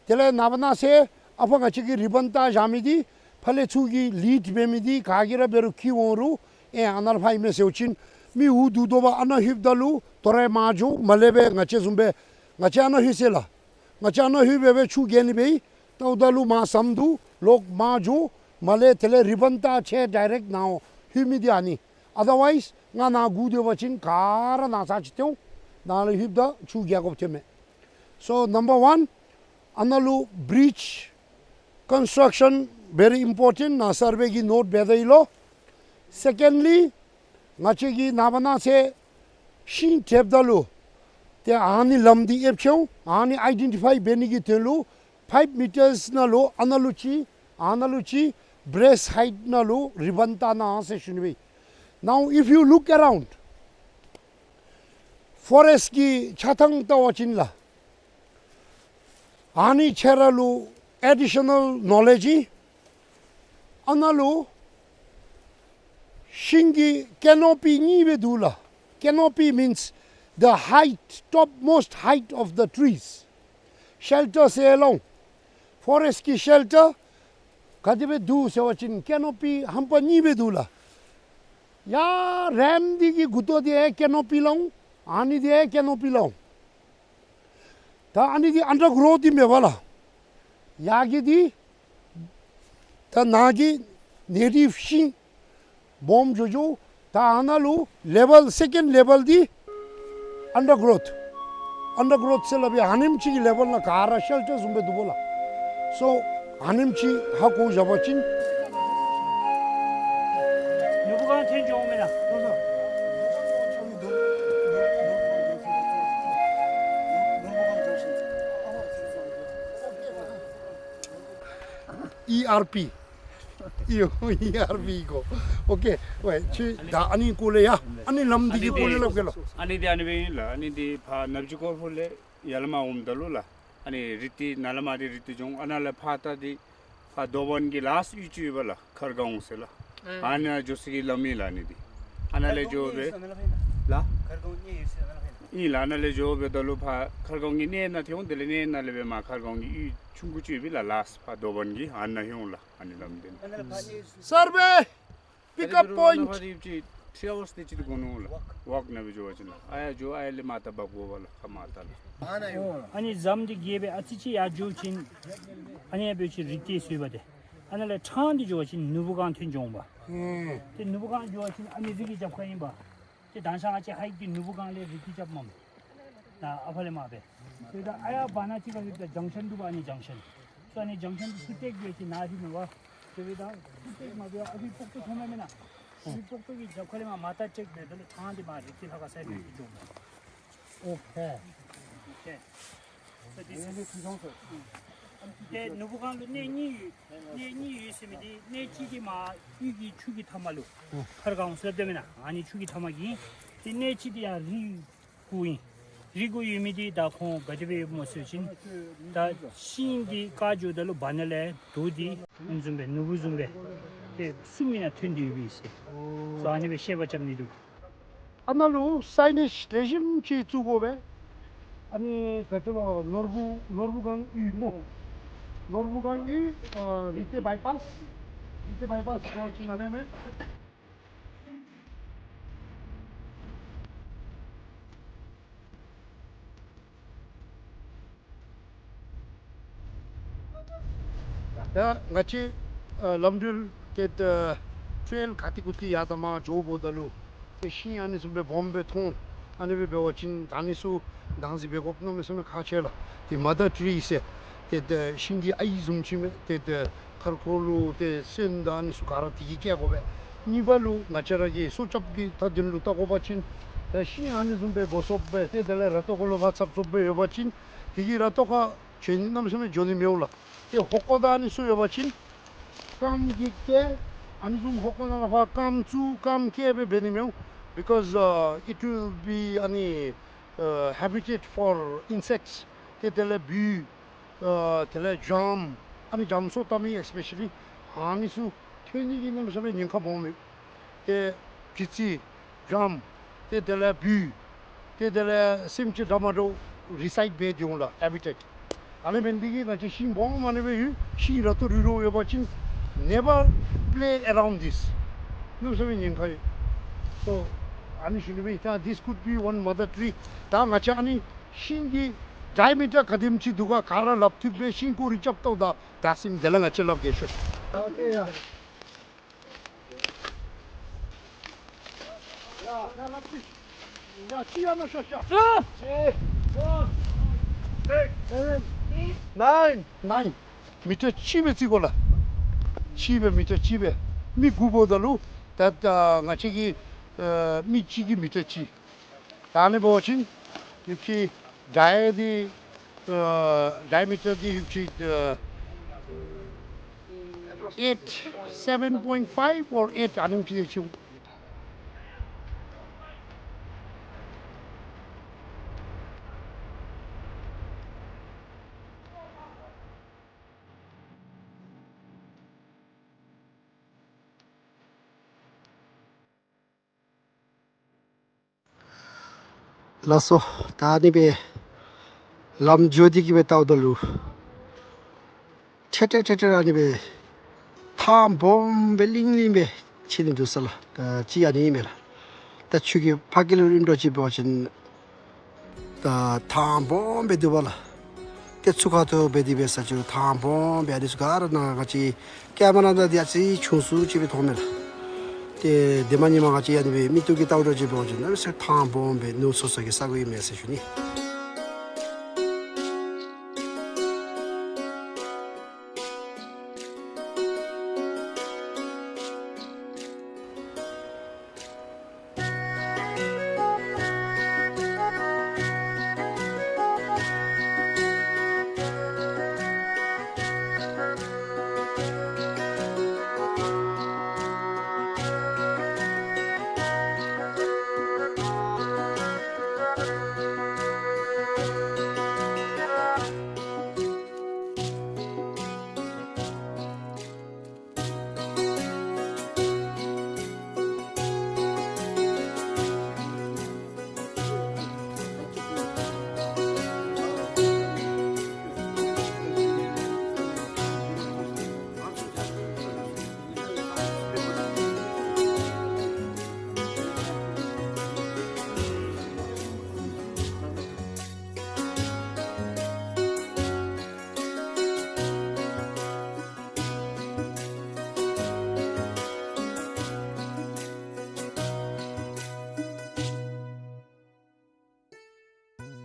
དེ་ལས་ནངས་པ་གནངས་ཚེ་ཨ་ཕར་ང་བཅས་ཀྱིས་རི་བཱན་བཏགས་བཞག་མི་འདི་ཕར་ལས་ཚུར་གྱི་ལིཌ་འབད་མི་འདི་ག་གིས་ར་འབད་རུང་འཁྱིད་འོང་རུང་ཨེ་ཨ་ནཱ་ལས་ཕར་ཨིན་མས་ཟེར་བ་ཅིན་མི་འུ་སྡུག་དོ་བ། ཨ་ནཱ་ལྷོདཔ་ད་ལུ་དོ་རུང་མར་འགྱོ། མར་ལས་སྦེ་ང་བཅས་བཟུམ་སྦེ་ང་བཅས་ཨ་ནཱ་ལྷོད་ཟེར་ལགས། ང་བཅས་ཨ་ནཱ་ལྷོད་སྦེ་སྦེ་ཆུ་རྐྱབ་ནི་སྦེ་ཨིན། ལྟཝ་ད་ལུ་མར་ཟམ་འདུག། ལོག་མར་འགྱོ། མར་ལས་དེ་ལས་རི་བཱན་བཏགས་ཆེ་ཌའི་རེཀཊ་ནཱ་ལྷོད་མི་འདི་ཨ་ནི། ཨ་དར་ཝའིསི་ང་ནཱ་སྒུག་སྡོད་པ་ཅིན་ག་ར་ནཱ་ཚར་ཅིག་སྟོན། ནཱ་ལས་ལྷོདཔ་ད་ཆུ་རྐྱབ་དགོཔ་ཐོནམ་མས། So number one, ཨ་ནཱ་ལུ་བྲིཇ་ཀོན་སི་ཊྲག་ཤཱན་very important། ནཱ་སར་བེ་གིས་ནོཊ་འབད་དེ་ཡོད་ལོ། སེ་ཀེནཌ་ལི་ང་བཅས་ཀྱིས་ནངས་པ་གནངས་ཚེ་ཤིང་དྲེགཔ་ད་ལུ་ཏེ་ཨ་ནི་ལམ་འདི་ཨེབ་ཆེ་འོང་། ཨ་ནི་ཨའི་ཌེན་ཊི་ཕའི་འབད་ནི་གི་དོན་ལུ་ཕའིབ་མི་ཊརསི་ནང་ལུ་ཨ་ནཱ་ལུ་ཅིག་ཨ་ནཱ་ལུ་ཅིག་བྲེསཊ་ཧའིཊ་ནང་ལུ་རི་བཱན་བཏགས་གནང་ཟེར་ཞུ་ནི་སྦེ། Now if you look around, ཕོ་རེསཊ་གི་ཆ་ཚང་བལྟ་བ་ཅིན་ལགས། ཨ་ནི་ཁྱེད་ར་ལུ་ཨེ་ཌི་ཤ་ནཱལ་ནོ་ལེཇ་ཨིན། ཨ་ནཱ་ལུ་ཤིང་གི་ཀེ་ནོ་པི་གཉིས་སྦེ་འདུག་ལགས། Canopy means the height, topmost height of the trees. ཤེལ་ཊར་ཟེར་ལོ། ཕོ་རེསཊ་གི་ཤེལ་ཊར་ག་དེ་སྦེ་འདུག་ཟེར་བ་ཅིན་ཀེ་ནོ་པི་ཧམ་པ་གཉིས་སྦེ་འདུག་ལགས། ཡར་རེམ་འདི་གི་མགུ་ཏོ་འདི་ཡང་ཀེ་ནོ་པི་ལོ། ཨ་ནི་འདི་ཡང་ཀེ་ནོ་པི་ལོ། ད་ཨ་ནི་འདི་ཨན་ཌར་གུ་རོཐ་འདི་མེན་པ་ལགས། ཡར་གྱི་འདི་ད་ནཱ་གི་ནེ་ཊིབ་ཤིང་སྦོམ་འགྱོ་འགྱོ། ད་ཨ་ནཱ་ལུ་ལེ་བཱལ་སེ་ཀེནཌ་ལེ་བཱལ་འདི་ཨན་ཌར་གུ་རོཐ། ཨན་ཌར་གུ་རོཐ་ཟེར་སླབ་ཨིན། ཨ་ནེམ་ཅིག་གི་ལེ་བཱལ་ནང་ག་ར་ཤེལ་ཊར་བཟུམ་སྦེ་འདུག་པ་ལགས། སོ་ཨ་ནེམ་ཅིག་ཧ་གོ་བཞག་པ་ཅིན། ཨི་ཨར་པི། ཨི་ཨར་པི་གོ། ཨོ་ཀེ། ཝེ་ཅི་ད་ཨ་ནི་སྐོར་ལས་ཡ། ཨ་ནི་ལམ་འདི་གི་སྐོར་ལས་སླབ་གེ་ལོ། ཨ་ནི་འདི་ཨ་ནི་སྦེ་ཨིན་ལགས། ཨ་ནི་འདི་ཕར་ནབ་ཇི་ཀོར་ཕུ་ལས་ཡར་ལས་མར་འོངམ་ད་ལུ་ལགས། ཨ་ནི་རི་ཏི་ནཱ་ལས་མར་འདི་རི་ཏི་འགྱོ་འོང་། ཨ་ནཱ་ལས་ཕར་ད་འདི་ཕར་དོ་བན་གྱི་ལཱསཊ་གཡུས་ཅིག་ཡོད་པ་ལགས། ཁར་གོང་ཟེར་ལགས། ཨ་ནཱ་འགྱོ་ས་གི་ལམ་ཨིན་ལགས་ཨ་ནི་འདི། ཨ་ནཱ་ལས་འགྱོ་སྦེ་ལགས། ཨིན་ལགས། ཨ་ནཱ་ལས་འགྱོ་སྦེ་ད་ལུ་ཕར་ཁར་གོང་གི་གནས་ནང་ཐོན་འོང་། དེ་ལས་གནས་ནང་ལས་སྦེ་མར་ཁར་གོང་གི་གཡུས་ཆུང་ཀུ་ཅིག་ཡོད་པས་ལགས། ལཱསཊ་ཕར་དོ་བན་གྱི་ཨ་ནཱ་ཐོན་འོང་ལགས། ཨ་ནི་ལམ་འདི་ནི། སར་བེ། Pick up point. ཐི་རི་ཨ་ཝརསི་དེ་ཅིག་དགོ་ནུག་ལགས། ཝོག་ནང་སྦེ་འགྱོ་བ་ཅིན་ལགས། ཨ་ཡར་འགྱོ་ཨ་ཡར་ལས་མར་ད་འབག་དགོ་པས་ལགས། ཁ་མར་ད་ལགས། ཨ་ནི་ཟམ་འདི་བརྒལ་སྦེ་ཨ་ཙི་ཅིག་ཡར་འགྱོ་བ་ཅིན་ཨ་ནི་ཡར་འབད་བ་ཅིན་རི་ཏེ་ཟེར་བ་དེ། ཨ་ནཱ་ལས་ཕྲང་སྟེ་འགྱོ་བ་ཅིན་ནོར་བུ་སྒང་ཐོན་འགྱོ་འོང་པས། ཨུམ། ཏེ་ནོར་བུ་སྒང་འགྱོ་བ་ཅིན་ཨ་ནི་རི་གི་རྒྱབ་ཁར་ཨིན་པས། ཏེ་ད་ང་བཅས་ཧའིཀ་འདི་ནོར་བུ་སྒང་ལས་རི་གི་རྒྱབ་མས། ད་ཨ་ཕར་ལས་མར་འབད། ཏེ་ད་ཨ་ཡར་བར་ན་ཅིག་ཁར་ད་ཇང་ཤཱན་འདུག་པ། ཨ་ནི་ཇང་ཤཱན། སོ་ཨ་ནི་ཇང་ཤཱན་འདི་ཚུར་ཏེ་འགྱོ་བ་ཅིན་ནཱ་ཧེ་མ་པ། ཏེ་འབདཝ་ད་ཚུར་ཏེ་མ་འབད་བར་ཨ་ཕི་སྤོག་ཐོག་མཐོང་མས་མེན་ན། ཨ་ཕི་སྤོག་ཐོག་གི་རྒྱབ་ཁ་ལས་མར་མར་ད་ཊེཀ་འབད་དོ་ལགས། ཕྲང་སྟེ་མར་རི་གི་ལྷ་ཁང་སའིཌ་ལས་འགྱོ་འོང་པས། Okay. Okay. So this is, ཨུམ། ཏེ་ནོར་བུ་སྒང་ལུ་གནས་གཉིས་ཡོད། གནས་གཉིས་ཡོད་ཟེར་མི་འདི་གནས་གཅིག་འདི་མར་དབུས་ཀྱི་ཆུ་གི་མཐའ་མ་ལུ་ཨུམ་ཁར་གང་སླབ་དེས་མེན་ན། ཨ་ནི་ཆུ་གི་མཐའ་མ་གི་ཨིན། ཏེ་གནས་གཅིག་འདི་ཡར་རི་གུ་ཨིན། རི་གུ་ཡོད་མི་འདི་ད་ཁོང་ག་དེ་སྦེ་ཡོདཔ་སྨོ་ཟེར་བ་ཅིན་ད་ཤིང་འདི་བཀག་འགྱོཝ་ད་ལུ་བར་ན་ལས་རྡོ་འདི་ཨ་ནི་བཟུམ་སྦེ་ནོར་བུ་བཟུམ་སྦེ་ཏེ་གསུམ་ཨིན་ན་ཐོན་ཏེ་ཡོད་པས་ཟེར། སོ་ཨ་ནི་སྦེ་བཤད་པ་རྐྱབ་ནི་འདུག། ཨ་ནཱ་ལུ་སའི་ནེཇ་ལེགས་ཤོམ་ཅིག་བཙུགས་དགོ་པས། ཨ་ནི་ག་ཅི་ལོ་ནོར་བུ་ནོར་བུ་སྒང་ཡུལ་སྨོ། ནོར་བུ་སྒང་ཡུལ་ཨ་རི་ཏེ་བའི་པཱསི། རི་ཏེ་བའི་པཱསི་ཟེར་བ་ཅིན་ཨ་ནི་མས། ད་ང་བཅས་ཨ་ལམ་འགྲུལ་ཏེ་ད་ཊེལ་ག་ཏེ་གུ་ཏེ་ཡར་དང་མར་འགྱོཝ་ད་ལུ་ཏེ་ཤིང་ཨ་ནི་བཟུམ་སྦེ་སྦོམ་སྦེ་མཐོང་། ཨ་ནི་སྦེ་འབད་བ་ཅིན་ད་ཨ་ནི་ཚུ་བདག་འཛིན་འབད་དགོཔ་གནམ་མེད་ས་མེད་ཁག་ཆེ་ལགས། ཏེ་མ་དར་ཊི་རི་ཟེར་ཏེ་ད་ཤིང་གི་ཨའི་བཟུམ་ཅིག་མས། ཏེ་ད་མཁར་ཁོག་ལུ་ཏེ་སོན་དང་ཨ་ནི་ཚུ་ག་ར་དེ་གིས་བཀལ་དགོ་པས། གཉིས་པ་ལུ་ང་བཅས་ར་གི་སྲོག་སྐྱབས་ཀྱི་མཐའ་དོན་ལུ་བལྟ་དགོ་པ་ཅིན་ད་ཤིང་ཨ་ནི་བཟུམ་སྦེ་སྦོམ་སྦེ་ཏེ་དེ་ལས་ར་ཏོག་ཁོ་ལུ་ཕར་ཚབ་ཚུབ་སྦེ་ཡོད་པ་ཅིན་དེ་གིས་ར་ཏོག་ཁར་བྱོན་ནི་གནམ་མེད་ས་མེད་འགྱོ་ནི་མེད་ལགས། ཏེ་ཧོ་ཀ་དང་ཨ་ནི་ཚུ་ཡོད་པ་ཅིན་རྐངམ་གིས་བཀལ། ཨ་ནི་བཟུམ་ཧོ་ཀ་ནང་ལུ་ཕར་རྐངམ་བཙུགས་རྐངམ་བཀལ་སྦེ་འབད་ནི་མེད། Because uh, it will be ཨ་ནི་uh, habitat for insects. ཏེ་དེ་ལས་འབུཔ་ཨ་དེ་ལས་ཇམ་ཨ་ནི་ཇམ་སོ་བཏབ་མི་ཨེག་སི་པེ་ཤ་ལི་ཨ་ནི་ཚུ་ཐོན་ནི་གི་གནམ་མེད་ས་མེད་ཉེན་ཁ་སྦོམ་མས། ཏེ་གི་ཙི་ཇམ་ཏེ་དེ་ལས་འབུཔ་ཏེ་དེ་ལས་སེམས་ཅན་འདྲ་མ་འདྲཝ་རི་སའིཌ་འབད་དེ་འོང་ལགས། ཧེ་བི་ཊེཊ། ཨ་ནི་འབད་ནི་འདི་གིས་ང་བཅས་ཤིང་སྦོམ་ཨ་ནི་སྦེ་ཡོད། ཤིང་ར་ཏོག་རུལ་རུལཝ་ཡོད་པ་ཅིན་never play around this. གནམ་མེད་ས་མེད་ཉེན་ཁ་ཡོད། So ཨ་ནི་ཞུ་ནི་སྦེ་ད་this could be one mother tree. ད་ང་བཅས་ཨ་ནི་ཤིང་གི་ཌའི་མི་ཊར་ག་དེམ་ཅིག་འདུག་ག་ག་ར་སླབ་བཏུབ་པས། ཤིང་སྐོར་ར་རྐྱབ་ལྟཝ་ད་ད་ཟེར་མི་དེ་ལས་ང་བཅས་སླབ་གེ་ཤོག། Okay, yeah. Nine. མི་ཊར་གཅིག་སྦེ་བརྩི་དགོ་ལགས། གཅིག་སྦེ་མི་ཊར་གཅིག་སྦེ། མི་དགུ་འབདཝ་ད་ལུ་ད་ང་བཅས་ཀྱི་ཨ་མི་གཅིག་གིས་མི་ཊར་གཅིག། ད་ཨ་ནི་འབད་བ་ཅིན་ཡུདཔ་ཅིག་ཌའི་འདི་ཨ་ཌའི་མི་ཊར་འདི་ཡུདཔ་ཅིག་ཨ་eight, seven point five or eight ཨ་ནེམ་ཅིག་ཡོད་ཅི། ལགས་སོ། ད་ཨ་ནི་སྦེ་ལམ་འགྱོ་སྟེ་གི་སྦེ་བལྟཝ་ད་ལུ་ཐད་ཐད་ཐད་ཐད་ཨ་ནི་སྦེ་ཐང་སྦོམ་སྦེ་ལིང་ལིང་སྦེ་ཕྱེ་ནི་འདུག་ས་ལགས། ད་ཅི་ཨ་ནི་ཨིན་མས་ལགས། ད་ཆུ་གི་ཕ་གི་ལུ་ཨིན་འགྱོ་ཅིག་འབད་བ་ཅིན་ད་ཐང་སྦོམ་སྦེ་འདུག་པ་ལགས། ཏེ་ཚུར་ཁ་ཐུག་འབད་དེ་འབད་ས་ཅིག་ཐང་སྦོམ་སྦེ་ཨ་ནི་ཚུ་ག་ར་ནཱ་ང་བཅས་ཀེ་མ་ར་ནང་འདི་ཨ་ཙི་ཆུང་སུ་ཅིག་སྦེ་མཐོང་མས་ལགས། ཏེ་དེ་མ་ཉིནམ་ང་བཅས་ཨ་ནི་སྦེ་མིག་ཏོ་གིས་བལྟཝ་འདྲཝ་ཅིག་འབད་བ་ཅིན་གནམ་མེད་ས་མེད་ཐང་སྦོམ་སྦེ་ནོར་སོ་སོ་གི་ས་གོ་ཨིན་མས་ཟེར་ཞུ་ནི།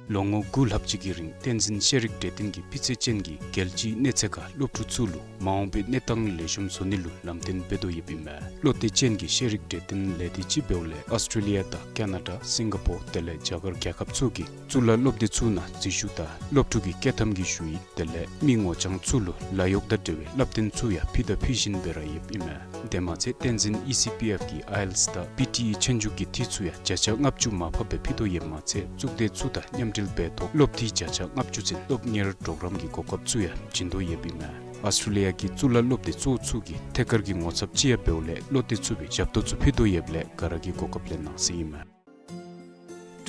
ལོ་ངོ་དགུ་ལྷག་ཅིག་གི་རིང་བསྟན་འཛིན་ཤེས་རིག་གྲོས་སྟོན་གྱིས་སྤུས་ཚད་ཅན་གྱི་རྒྱལ་སྤྱིའི་གནས་ཚད་ཁར་སློབ་ཕྲུག་ཚུ་ལུ་མ་འོངས་པའི་གནས་སྟངས་ལེགས་ཤོམ་བཟོ་ནི་ལུ་ལམ་སྟོན་འབད་དོ་ཡོདཔ་ཨིན་མས། བློ་གཏད་ཅན་གྱི་ཤེས་རིག་གྲོས་སྟོན་ལས་སྡེ་ཅིག་འབདཝ་ལས་ཨཱོས་ཊྲེ་ལི་ཡ་དང་ཀ་ན་ཌ་སིང་ག་པོར་དེ་ལས་རྒྱ་གར་རྒྱལ་ཁབ་ཚུ་གི་གཙུག་ལག་སློབ་སྡེ་ཚུ་ནང་འཛུལ་ཞུགས་དང་སློབ་ཕྲུག་གི་བསྐྱོད་ཐམ་གྱི་ཞུ་ཡིག་དེ་ལས་མི་ངོ་རྐྱང་ཚུ་ལུ་ལཱ་གཡོག་དང་འབྲེལ་བའི་བསླབ་སྟོན་ཚུ་ཡང་ཕུལ་དང་ཕུལ་བཞིན་པའི་ར་ཡོདཔ་ཨིན་མས། དེ་མ་ཚད་བསྟན་འཛིན་ཨི་སི་པི་ཨེཕ་གིས་ཨའི་ཨེལ་ཊིས་དང་པི་ཊི་ཨི་ཆོས་རྒྱུགས་ཀྱི་འཐུས་ཚུ་ཡང་བརྒྱ་ཆ་ལྔ་བཅུ་མར་ཕབ་སྦེ་ཕུལ་དོ་ཡོདཔ་མ་ཚད་གཙུག་སྡེ་ཚུ་དང་མཉམ་འབྲེལ་འབད་ཐོག་སློབ་འཐུས་བརྒྱ་ཆ་ལྔ་བཅུ་ཚུན་སློབ་གཉེར་གྲོགས་རམ་གྱི་གོ་སྐབས་ཚུ་ཡང་བྱིན་དོ་ཡོདཔ་ཨིན་མས། ཨཱོས་ཊྲེ་ལི་ཡ་གི་གཙུག་ལག་སློབ་སྡེ་གཙོ་བོ་ཚུ་གི་ཐད་ཀར་གྱི་ངོ་ཚབ་ཅིག་ཡང་འབདཝ་ལས་བློ་གཏད་ཚུགས་པའི་ཞབས་ཏོག་ཚུ་ཕུལ་དོ་ཡོདཔ་ལས་ག་ར་གིས་གོ་སྐབས་ལེན་གནང་ཟེར་ཨིན་མས།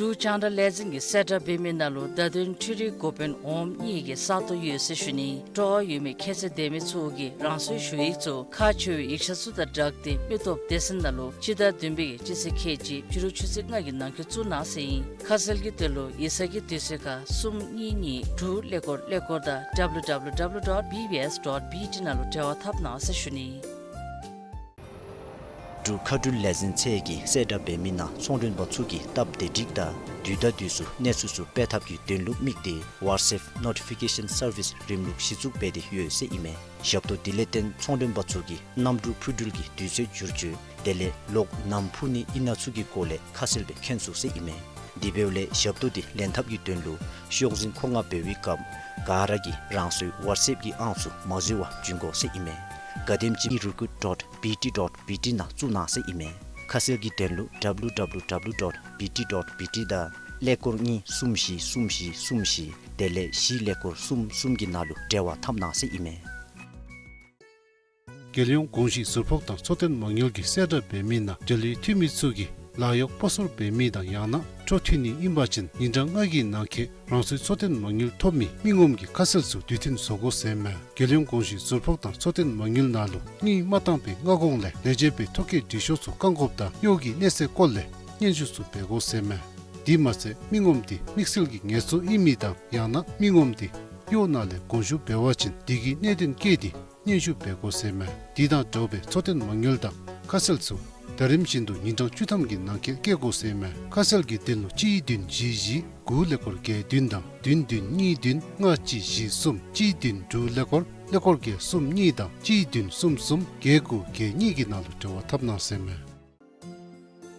འབྲུག་རྒྱང་བསྒྲགས་ལས་འཛིན་གྱིས་གསལ་བསྒྲགས་འབད་མི་ནང་ལུ་བརྡ་དོན་འཕྲུལ་རིག་འགོ་དཔོན་འོགམ་གཉིས་ཀྱི་ས་སྟོང་ཡོད་ཟེར་ཞུ་ནི། སྤྲོ་བ་ཡོད་མི་ཁྱད་ཚད་ལྡན་མི་ཚུ་གིས་རང་སོའི་ཞུ་ཡིག་ཚུ་ཁག་ཆེ་བའི་ཡིག་ཆ་ཚུ་དང་སྦྲགས་ཏེ་མི་སྟོབས་སྡེ་ཚན་ནང་ལུ་སྤྱི་ཟླ་བདུན་པའི་གི་སྤྱི་ཚེས་ཁལ་གཅིག་ཕྱི་རུ་ཆུ་ཚོད་ལྔ་གི་ནང་འཁོད་བཙུགས་གནང་ཟེར་ཨིན། ཁ་གསལ་གྱི་དོན་ལུ་ཡིག་ཚང་གི་དུས་ཚོད་ཁར་གསུམ་གཉིས་གཉིས་དྲུག་ཀླད་ཀོར་ཀླད་ཀོར་དང་W W W dot B B S dot B T ནང་ལུ་འབྲེལ་བ་འཐབ་གནང་ཟེར་ཞུ་ནི། འབྲུག་མཁའ་འགྲུལ་ལས་འཛིན་ཚད་ཀྱིས་གསལ་བསྒྲགས་འབད་མི་ནང་ཚོང་མགྲོན་པ་ཚུ་གིས་སྟབས་བདེ་སྒྲིག་དང་དུས་དང་དུས་སུ་གནས་ཚུལ་ཚུ་སྤེལ་ཐབས་ཀྱི་དོན་ལུ་དམིགས་ཏེ་ཝཊས་ཨེཔ་ནོ་ཊི་ཕི་ཀེ་ཤཱན་སར་བིསི་རིམ་ལུགས་གཞི་བཙུགས་འབད་དེ་ཡོད་ཟེར་ཨིན་མས། ཞབས་ཏོག་དེ་ལས་བརྟེན་ཚོང་མགྲོན་པ་ཚུ་གིས་གནམ་གྲུ་འཕུར་འགྲུལ་གྱི་དུས་ཚོད་བསྒྱུར་བཅོས་དེ་ལས་གློག་ནམ་འཕུ་ནི་ཨིན་ན་ཚུ་གི་སྐོར་ལས་ཁ་གསལ་སྦེ་མཁྱེན་ཚུགས་ཟེར་ཨིན་མས། དེ་འབདཝ་ལས་ཞབས་ཏོག་དེ་ལེན་ཐབས་ཀྱི་དོན་ལུ་ཤོག་འཛིན་མཁོ་མངགས་འབད་བའི་སྐབས་ག་ར་གིས་རང་སོའི་ཝཊས་ཨེཔ་གི་ཨང་ཚུ་མ་འཛོལ་བར་བྱིན་དགོ་ཟེར་ཨིན་མས། ག་དེམ་ཅིག་རི་ཀུཊ་ཌོཊ་བི་ཊི་ཌོཊ་བི་ཊི་ནང་བཙུགས་གནང་ཟེར་ཨིན་མས། ཁ་གསལ་གྱི་དོན་ལུ་W W W dot B T dot B T དང་ཀླད་ཀོར་གཉིས་གསུམ་བཞི་གསུམ་བཞི་གསུམ་བཞི་དེ་ལས་བཞི་ཀླད་ཀོར་གསུམ་གསུམ་གྱི་ནང་ལུ་འབྲེལ་བ་འཐབ་གནང་ཟེར་ཨིན་མས། རྒྱལ་ཡོངས་གོང་ཞུས་ཟུར་ཕོགས་དང་འཚོ་རྟེན་མ་དངུལ་གྱིས་གསལ་བསྒྲགས་འབད་མི་ནང་འབྲེལ་ཡོད་འཐུས་མི་ཚུ་གིས་ལཱ་གཡོག་སྤོ་སོར་འབད་མི་དང་ཡང་ན་འཕྲོ་མཐུད་ནི་ཨིན་པ་ཅིན་ཉིན་གྲངས་ལྔ་གི་ནང་འཁོད་རང་སོའི་འཚོ་རྟེན་མ་དངུལ་ཐོབ་མི་མི་ངོམ་གྱི་ཁ་གསལ་ཚུ་དུས་མཐུན་བཟོ་དགོ་ཟེར་མས། རྒྱལ་ཡོངས་གོང་ཞུས་ཟུར་ཕོགས་དང་འཚོ་རྟེན་མ་དངུལ་ནང་ལུ་དངུལ་མ་བཏང་པའི་སྔ་གོང་ལས་ལས་བྱེད་པའི་ཐོ་བཀོད་འབྲི་ཤོག་ཚུ་བཀང་དགོཔ་དང་གཡོག་གི་གནས་ཚད་སྐོར་ལས་སྙན་ཞུ་ཚུ་འབད་དགོ་ཟེར་མས། དེ་མ་ཚད་མི་ངོམ་དེ་དམིགས་བསལ་གྱི་ངལ་གསོ་ཨིན་མི་དང་ཡང་ན་མི་ངོམ་དེ་གཡོག་ནང་ལས་དགོངས་ཞུ་འབད་བ་ཅིན་དེ་གི་གནད་དོན་བཀོད་དེ་སྙན་ཞུ་འབད་དགོ་ཟེར་མས། དེ་དང་འདྲཝ་སྦེ་འཚོ་རྟེན་མ་དངུལ་དང་ཁ་གསལ་ཚུ་ཟླ་རིམ་བཞིན་དུ་ཉིན་གྲངས་བཅུ་ཐམ་གྱི་ནང་འཁོད་བཀལ་དགོ་ཟེར་མས། ཁ་གསལ་གྱི་དོན་ལུ་གཅིག་བདུན་བཞི་བཞི་དགུ་ཀླད་ཀོར་བརྒྱད་བདུན་དང་བདུན་བདུན་གཉིས་བདུན་ལྔ་གཅིག་བཞི་གསུམ་གཅིག་བདུན་དྲུག་ཀླད་ཀོར་ཀླད་ཀོར་བརྒྱད་གསུམ་གཉིས་དང་གཅིག་བདུན་གསུམ་གསུམ་བརྒྱད་དགུ་བརྒྱད་གཉིས་ཀྱི་ནང་ལུ་འབྲེལ་བ་འཐབ་གནང་ཟེར་མས།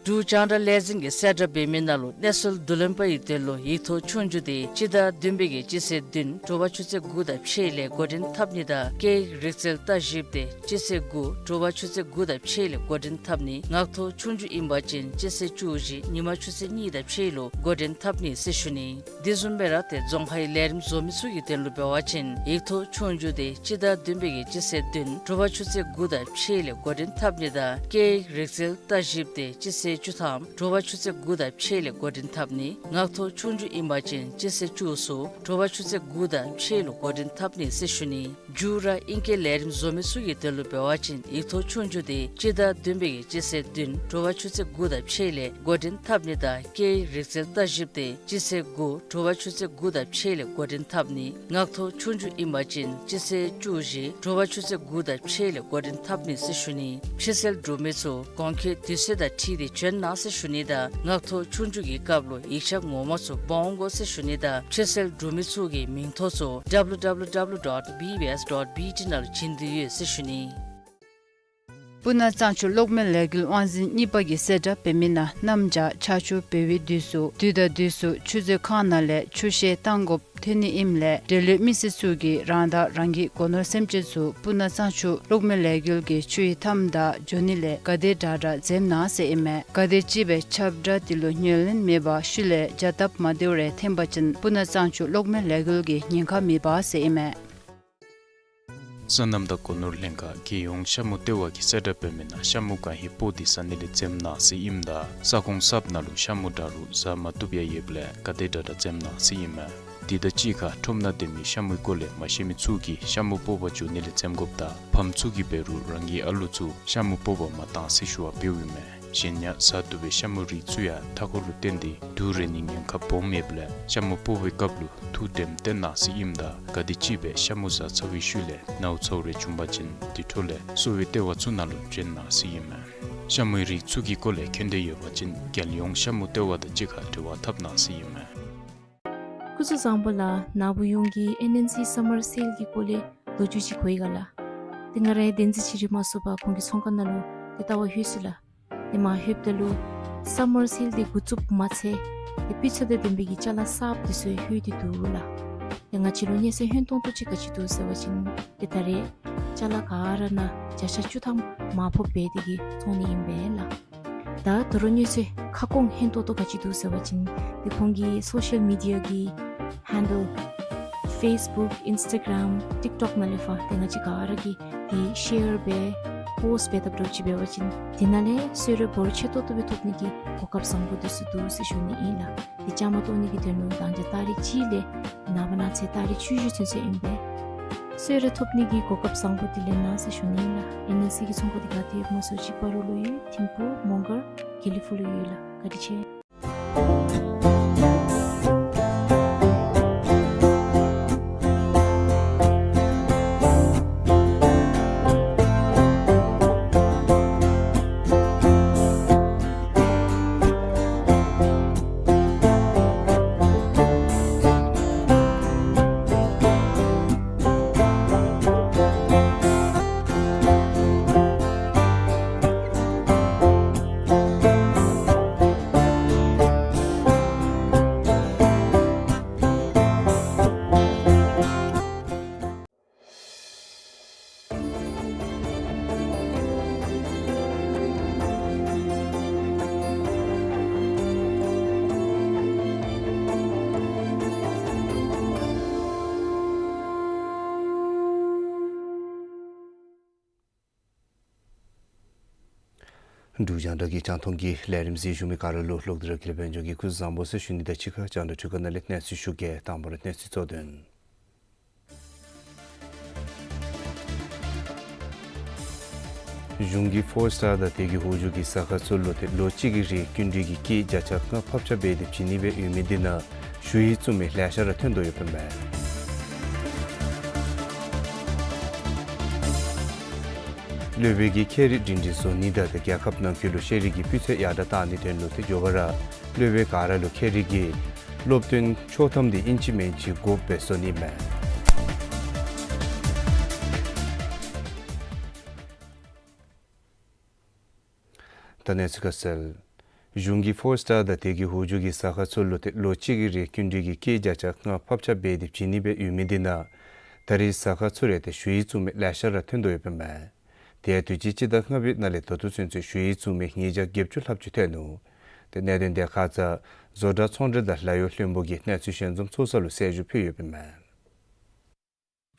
འབྲུག་རྒྱང་བསྒྲགས་ལས་འཛིན་གྱིས་གསལ་བསྒྲགས་འབད་མི་ནང་ལུ་གནས་ཚུལ་བསྡུ་ལེན་པ་ཡི་དོན་ལུ་ཡིག་ཐོག་ཆོས་རྒྱུགས་དེ་སྤྱི་ཟླ་བདུན་པའི་གི་སྤྱི་ཚེས་བདུན་དྲོ་པ་ཆུ་ཚོད་དགུ་དང་ཕྱེད་ལས་འགོ་འདྲེན་འཐབ་ནི་དང་སྐད་ཡིག་རིག་རྩལ་ལྟ་ཞིབ་དེ་སྤྱི་ཚེས་དགུ་དྲོ་པ་ཆུ་ཚོད་དགུ་དང་ཕྱེད་ལས་འགོ་འདྲེན་འཐབ་ནི། ངག་ཐོག་ཆོས་རྒྱུགས་ཨིན་པ་ཅིན་སྤྱི་ཚེས་བཅུ་བཞི་ཉིན་མ་ཆུ་ཚོད་གཉིས་དང་ཕྱེད་ལུ་འགོ་འདྲེན་འཐབ་ནི་ཟེར་ཞུ་ནི། དེ་བཟུམ་སྦེ་ར་ཏེ་རྫོང་ཁའི་ལས་རིམ་བཟོ་མི་ཚུ་གི་དོན་ལུ་འབད་བ་ཅིན་ཡིག་ཐོག་ཆོས་རྒྱུགས་དེ་སྤྱི་ཟླ་བདུན་པའི་གི་སྤྱི་ཚེས་བདུན་དྲོ་པ་ཆུ་ཚོད་དགུ་དང་ཕྱེད་ལས་འགོ་འདྲེན་འཐབ་ནི་དང་སྐད་ཡིག་རིག་རྩལ་ལྟ་ཞིབ་དེ་སྤྱི་ཚེས་བཅུ་ཐམ་དྲོ་པ་ཆུ་ཚོད་དགུ་དང་ཕྱེད་ལས་འགོ་འདྲེན་འཐབ་ནི། ངག་ཐོག་ཆོས་རྒྱུགས་ཨིན་པ་ཅིན་སྤྱི་ཚེས་བཅུ་གསུམ་དྲོ་པ་ཆུ་ཚོད་དགུ་དང་ཕྱེད་ལུ་འགོ་འདྲེན་འཐབ་ནི་ཟེར་ཞུ་ནི། མཇུག་ར་ཨིང་སྐད་ལས་རིམ་བཟོ་མི་ཚུ་གི་དོན་ལུ་འབད་བ་ཅིན་ཡིག་ཐོག་ཆོས་རྒྱུགས་དེ་སྤྱི་ཟླ་བདུན་པའི་གི་སྤྱི་ཚེས་བདུན་དྲོ་པ་ཆུ་ཚོད་དགུ་དང་ཕྱེད་ལས་འགོ་འདྲེན་འཐབ་ནི་དང་སྐད་ཡིག་རིག་རྩལ་ལྟ་ཞིབ་དེ་སྤྱི་ཚེས་དགུ་དྲོ་པ་ཆུ་ཚོད་དགུ་དང་ཕྱེད་ལས་འགོ་འདྲེན་འཐབ་ནི། ངག་ཐོག་ཆོས་རྒྱུགས་ཨིན་པ་ཅིན་སྤྱི་ཚེས་བཅུ་བཞི་དྲོ་པ་ཆུ་ཚོད་དགུ་དང་ཕྱེད་ལས་འགོ་འདྲེན་འཐབ་ནི་ཟེར་ཞུ་ནི། ཕྱིར་སེལ་འབྲུག་མི་ཚུ་གོང་འཁོད་དུས་ཚོད་དང་འཁྲིལ་ཏེ་བྱོན་གནང་ཟེར་ཞུ་ནི་དང་ངག་ཐོག་ཆོས་རྒྱུགས་ཀྱི་སྐབས་ལུ་ཡིག་ཆ་ངོ་མ་ཚུ་འབག་འོང་དགོ་ཟེར་ཞུ་ནི་དང་ཕྱིར་སེལ་འབྲུག་མི་ཚུ་གི་མིང་ཐོ་ཚུ་W W W dot B B S dot B T ནང་ལུ་བྱིན་དོ་ཡོད་ཟེར་ཞུ་ནི། སྤུ་ན་གཙང་ཆུ་གློག་མེ་ལས་འགུལ་དབང་འཛིན་གཉིས་པ་གིས་གསལ་བསྒྲགས་འབད་མི་ནང་གནམ་བྱཱར་ཆར་ཆུ་འབབ་པའི་དུས་སུ་དུས་དང་དུས་སུ་ཆུ་མཛོད་ཁང་ནང་ལས་ཆུ་བཤལ་བཏང་དགོཔ་ཐོན་ནི་ཨིནམ་ལས་འབྲེལ་ཡོད་མི་སེར་ཚུ་གིས་རང་དང་རང་གི་སྒོ་ནོར་སེམས་ཅན་ཚུ་སྤུ་ན་གཙང་ཆུ་གློག་མེ་ལས་འགུལ་གྱི་ཆུ་ཡི་མཐའམ་དང་འགྱོ་ནི་ལས་ག་དེ་དྲག་དྲག་འཛེམ་གནང་ཟེར་ཨིན་མས། ག་དེ་ཅིག་སྦེ་ཁྱབ་བསྒྲགས་དེ་ལུ་ཉན་ལེན་མེད་པར་ཤུལ་ལས་བྱ་སྟབས་མ་བདེཝ་རེ་འཐོན་པ་ཅིན་སྤུ་ན་གཙང་ཆུ་གློག་མེ་ལས་འགུལ་གྱི་ཉེན་ཁ་མེད་པ་ཟེར་ཨིན་མས། སོ་ནམ་དང་སྒོ་ནོར་ལྷན་ཁག་རྒྱལ་ཡོངས་ཤ་མུ་ལྟེ་བ་གིས་གསལ་བསྒྲགས་འབད་མི་ནང་ཤ་མུ་གང་ཧེ་སྤོ་སྟེ་ཟ་ནི་ལས་འཛེམ་གནང་ཟེར་ཨིནམ་ད་ས་ཁོངས་གསརཔ་ནང་ལུ་ཤ་མུ་དྲག་རུང་ཟ་མ་བཏུབ་ཡང་ཡོདཔ་ལས་ག་དེ་དྲག་དྲག་འཛེམ་གནང་ཟེར་ཨིན་མས། དེ་དང་གཅིག་ཁར་ཁྲོམ་ནང་སྡོད་མི་ཤ་མུའི་སྐོར་ལས་མ་ཤེས་མི་ཚུ་གིས་ཤ་མུ་སྤོ་བར་འགྱོ་ནི་ལས་འཛེམ་དགོཔ་དང་ཕམ་ཚུ་གིས་འབད་རུང་རང་གི་ཨ་ལུ་ཚུ་ཤ་མུ་སྤོ་བར་མ་གཏང་ཟེར་ཞུ་བ་འབདཝ་ཨིན་མས། གཞན་ཡང་ཟ་བཏུབ་པའི་ཤ་མུའི་རིགས་ཚུ་ཡང་མཐའ་འཁོར་ལུ་བརྟེན་ཏེ་དུག་རེག་ནིའི་ཉེན་ཁ་སྦོམ་ཡོདཔ་ལས་ཤ་མུ་སྤོ་བའི་སྐབས་ལུ་ཐུགས་དྲནམ་བཏོན་གནང་ཟེར་ཨིནམ་ད་ག་དེམ་ཅིག་སྦེ་ཤ་མུ་ཟ་ཚར་བའི་ཤུལ་ལས་ནཝ་ཚཝ་རེ་བྱུང་པ་ཅིན་དེ་འཕྲོ་ལས་གསོ་བའི་ལྟེ་བ་ཚུ་ནང་ལུ་བྱོན་གནང་ཟེར་ཨིན་མས། ཤ་མུའི་རིགས་ཚུ་གི་སྐོར་ལས་མཁྱེན་འདོད་ཡོད་པ་ཅིན་རྒྱལ་ཡོངས་ཤ་མུ་ལྟེ་བ་དང་གཅིག་ཁར་འབྲེལ་བ་འཐབ་གནང་ཟེར་ཨིན་མས། སྐུ་གཟུགས་བཟང་པོ་ལགས། ནཱ་བུ་ཡུང་གིས་ཨེན་ཨེན་སི་སམ་མར་སེལ་གྱི་སྐོར་ལས་ལོ་རྒྱུས་ཅིག་གོ་ཡི་ག་ལགས། ཏེ་ང་ར་ཡང་བདེན་རྫུན་ཅིག་ར་མ་སོང་པར་ཁོང་གི་ཚོང་ཁང་ནང་ལུ་ཏེ་ལྟ་བར་ལྷོད་ཅི་ལགས། ཏེ་མར་ལྷོདཔ་ད་ལུ་སམ་མར་སེལ་འདི་འགོ་བཙུགསཔ་མ་ཚད་ཏེ་སྤུས་ཚད་དང་ལྡན་པའི་གི་ཅ་ལ་གསརཔ་འདི་ཚུ་ཡང་ལྷོད་དེ་འདུག་ལགས། ཏེ་ང་བཅས་ལུ་མནོ་བསམ་ཧན་ཏོང་ཏོ་ཅིག་ག་ཅི་འདུག་ཟེར་བ་ཅིན་ཏེ་ད་རེས་ཅ་ལ་ག་ར་ནང་བརྒྱ་ཆ་བཅུ་ཐམ་མར་ཕབ་འབད་དེ་གིས་བཙོང་ནི་ཨིན་པས་ལགས། ད་ད་རུང་མནོ་བསམ་ཁ་སྐོང་ཧན་ཏོང་ཏོ་ག་ཅི་འདུག་ཟེར་བ་ཅིན་ཏེ་ཁོང་གི་སོ་ཤལ་མི་ཌི་ཡ་གི་ཧེན་ཌལ་ཕེསི་བུཀ་ཨིནསི་ཊ་གརམ་ཊིཀ་ཊོཀ་ནང་ལས་ཕར་ཏེ་ང་བཅས་ག་ར་གིས་ཏེ་ཤེར་འབད་པོསཊ་འབད་དཔ་འདྲཝ་ཅིག་འབད་བ་ཅིན་དེ་ནང་ལས་གསོལ་རས་འབོར་ར་ཆེ་ཏོག་ཏོ་སྦེ་ཐོབ་ནི་གི་གོ་སྐབས་བཟང་པོ་འདི་ཚུ་འདུག་ཟེར་ཞུ་ནི་ཨིན་ལགས། ཏེ་བཅའ་མར་གཏོགས་ནི་གི་དོན་ལུ་ད་ལྟོ་ཏ་རིག་གཅིག་ལས་ནངས་པ་གནངས་ཚེ་ཏ་རིག་བཅུ་བཞི་ཚུན་ཚོད་ཨིན་པས། གསོལ་རས་ཐོབ་ནི་གི་གོ་སྐབས་བཟང་པོ་འདི་ལེན་གནང་ཟེར་ཞུ་ནི་ཨིན་ལགས། ཨེན་ཨེན་སི་གི་ཚོང་ཁང་འདི་ག་ཏེ་ཡོདཔ་སྨོ་ཟེར་བ་ཅིན་ཕ་རོལ་ལུ་ཡོད། ཐིམ་ཕུག་མོང་སྒར་དགེ་ལེགས་ཕུག་ལུ་ཡོད་ལགས། བཀའ་དྲིན་ཆེ། འབྲུག་རྒྱང་བསྒྲགས་ཀྱི་རྒྱང་མཐོང་གི་ལས་རིམ་གཟིགས་བཞུགས་མི་ག་ར་ལུ་ལོག་སྟེ་ར་དགེ་ལེགས་དཔལ་འབྱོར་གྱིས་སྐུ་གཟུགས་བཟང་པོ་ཟེར་ཞུ་ནི་དང་གཅིག་ཁར་རྒྱང་བསྒྲགས་འཕྲུལ་ཁང་ནང་ལས་གནས་ཚུལ་ཞུ་གེ། དང་པ་ར་གནས་ཚུལ་གཙོ་དོན། གཞུང་གིས་ཕོར་སི་ཊར་དང་དེ་གི་འོག་འཇུག་གི་ཟ་ཁང་ཚུ་ལུ་ཏེ་ལོ་གཅིག་གི་རིང་སྐྱིན་འགྲུལ་གྱི་སྐྱེད་བརྒྱ་ཆ་ལྔ་ཕབ་ཆ་འབད་དེ་བྱིན་ནི་སྦེ་ཡོད་མི་འདི་ནང་ཞུ་ཡིག་བཙུགས་མི་ལེ་ཤ་ར་ཐོན་དོ་ཡོདཔ་ཨིན་མས། སློབ་དཔོན་གྱིས་ཁྱད་རིག་སྒྲིང་སྒྲིང་བཟོ་ནི་དང་ཏེ་རྒྱལ་ཁབ་ནང་འཁོད་ལུ་ཤེས་རིག་གི་སྤུས་ཚད་ཡར་དྲག་གཏང་ནིའི་དོན་ལུ་ཏེ་མགྱོགས་པ་ར་སློབ་དཔོན་ག་ར་ལུ་ཁྱད་རིག་གི་སློབ་སྟོན་ཆོག་ཐམ་འདི་ཨིན་ཅི་མིན་ཅི་དགོཔ་སྦེ་བཟོ་ནི་མས། ད་གནས་ཚུལ་ཁ་གསལ། གཞུང་གིས་ཕོར་སི་ཊར་དང་དེ་གི་འོག་འཇུག་གི་ཟ་ཁང་ཚུ་ལུ་ཏེ་ལོ་གཅིག་གི་རིང་སྐྱིན་འགྲུལ་གྱི་སྐྱེད་བརྒྱ་ཆ་ལྔ་ཕབ་ཆ་འབད་དེ་བྱིན་ནི་སྦེ་ཡོད་མི་འདི་ནང་ད་རེས་ཟ་ཁང་ཚུ་ར་ཏེ་ཞུ་ཡིག་བཙུགས་མི་ལེ་ཤ་ར་ཐོན་དོ་ཡོདཔ་ཨིན་མས། དེ་ཡང་དུས་ཅི་སྤྱི་ཟླ་ལྔ་པའི་ནང་ལས་ད་ལྟོ་ཚུན་ཚོད་ཞུ་ཡིག་བཙུགས་མི་ཉིས་བརྒྱ་བརྒྱད་ཅུ་ལྷགཔ་ཅིག་ཐོན་ནུག། ཏེ་གནད་དོན་དེ་ཁ་ཙ་བཟོ་གྲྭ་ཚོང་འབྲེལ་དང་ལཱ་གཡོག་བློན་པོ་གིས་གནས་ཚུལ་ཞལ་འཛོམས་ཚོགས་ས་ལུ་གསལ་ཞུ་ཕུལ་ཡོདཔ་ཨིན་མས།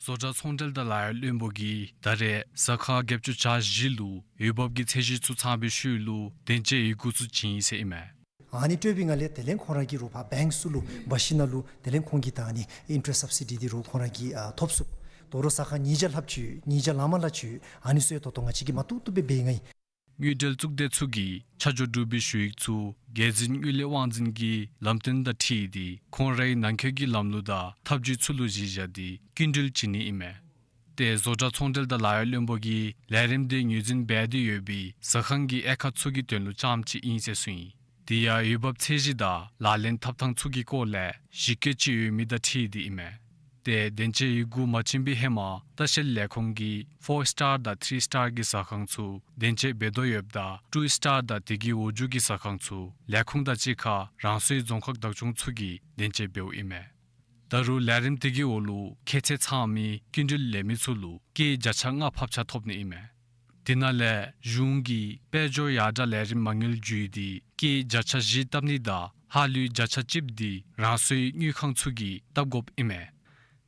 བཟོ་གྲྭ་ཚོང་འབྲེལ་དང་ལཱ་གཡོག་བློན་པོ་གིས་ད་རེས་ཟ་ཁང་བརྒྱད་ཅུ་གྱ་བཞི་ལུ་འོས་འབབ་ཀྱི་ཚད་གཞི་ཚུ་ཚང་བའི་ཤུལ་ལུ་བདེན་དཔྱད་ཡི་གུ་ཚུ་བྱིན་ཡི་ཟེར་ཨིན་མས། ཨ་ནི་སྤྲོད་པའི་ངང་ལས་དེ་ལས་ཁོང་ར་གིས་རོགས་ཕར་བེངཀ་ཚུ་ལུ་འབག་ཞིནམ་ལས་དེ་ལས་ཁོང་གིས་ད་ཨ་ནི་ཨིན་ཊ་རེསཊ་སབ་སི་ཌི་འདི་རོགས་ཁོང་ར་གིས་ཨ་ཐོབ་ཚུགས། དོ་རུང་ཟ་ཁང་ཉིས་བརྒྱ་ལྷགཔ་ཅིག་ཉིས་བརྒྱ་ལང་མ་ལང་ཅིག་ཨ་ནི་ཚུ་ཡང་ད་ལྟོ་ང་བཅས་ཀྱིས་མ་བཏུབ་བཏུབ་སྦེ་འབད་ཡི་ཟེར་ཨིན། དངུལ་འབྲེལ་གཙུག་སྡེ་ཚུ་གིས་ཆ་འཇོག་གྲུབ་པའི་ཞུ་ཡིག་ཚུ་རྒྱལ་འཛིན་དངུལ་ལས་དབང་འཛིན་གྱི་ལམ་སྟོན་དང་འཁྲིལ་ཏེ་ཁོང་རའི་ནང་འཁོད་ཀྱི་ལམ་ལུགས་དང་ཐབས་བྱུས་ཚུ་ལུ་གཞི་བཞག་སྟེ་སྐྱིན་འགྲུལ་བྱིན་ནི་ཨིན་མས། ཏེ་བཟོ་གྲྭ་ཚོང་འབྲེལ་དང་ལཱ་གཡོག་བློན་པོ་གིས་ལས་རིམ་དེ་ངོས་འཛིན་འབད་དེ་ཡོད་པའི་ཟ་ཁང་གི་དབྱེ་ཁག་ཚུ་གི་དོན་ལུ་རྐྱངམ་ཅིག་ཨིན་ཟེར་གསུངས་ཡི། དེ་ཡང་འོས་འབབ་ཚད་གཞི་དང་ལག་ལེན་འཐབ་ཐངས་ཚུ་གི་སྐོར་ལས་ཞིབ་བཀོད་ཅིག་ཡོད་མི་དང་འཁྲིལ་ཏེ་ཨིན་མས། ཏེ་བདེན་དཔྱད་ཡི་གུ་མ་བྱིན་པའི་ཧེ་མ་ལྟ་བཤལ་ལས་ཁུངས་ཀྱིས་ཕོར་སི་ཊར་དང་ཐི་རི་སི་ཊར་གྱི་ཟ་ཁང་ཚུ་བདེན་དཔྱད་འབད་དོ་ཡོདཔ་ད་ཊུ་སི་ཊར་དང་དེ་གི་འོག་འཇུག་གི་ཟ་ཁང་ཚུ་ལས་ཁུངས་དང་གཅིག་ཁར་རང་སོའི་རྫོང་ཁག་བདག་སྐྱོང་ཚུ་གིས་བདེན་དཔྱད་འབདཝ་ཨིན་མས། ད་རུང་ལས་རིམ་དེ་གི་འོག་ལུ་ཁྱད་ཚད་ཚང་མི་སྐྱིན་འགྲུལ་ལེན་མི་ཚུ་ལུ་སྐྱེད་བརྒྱ་ཆ་ལྔ་ཕབ་ཆ་ཐོབ་ནི་ཨིན་མས། དེ་ནང་ལས་གཞུང་གིས་དཔལ་འབྱོར་ཡར་དྲག་ལས་རིམ་མ་དངུལ་བརྒྱུད་དེ་སྐྱེད་བརྒྱ་ཆ་བཞི་བཏབ་ནི་དང་ལྷག་ལུས་བརྒྱ་ཆ་གཅིག་འདི་རང་སོའི་དངུལ་ཁང་ཚུ་གིས་བཏབ་དགོཔ་ཨིན་མས།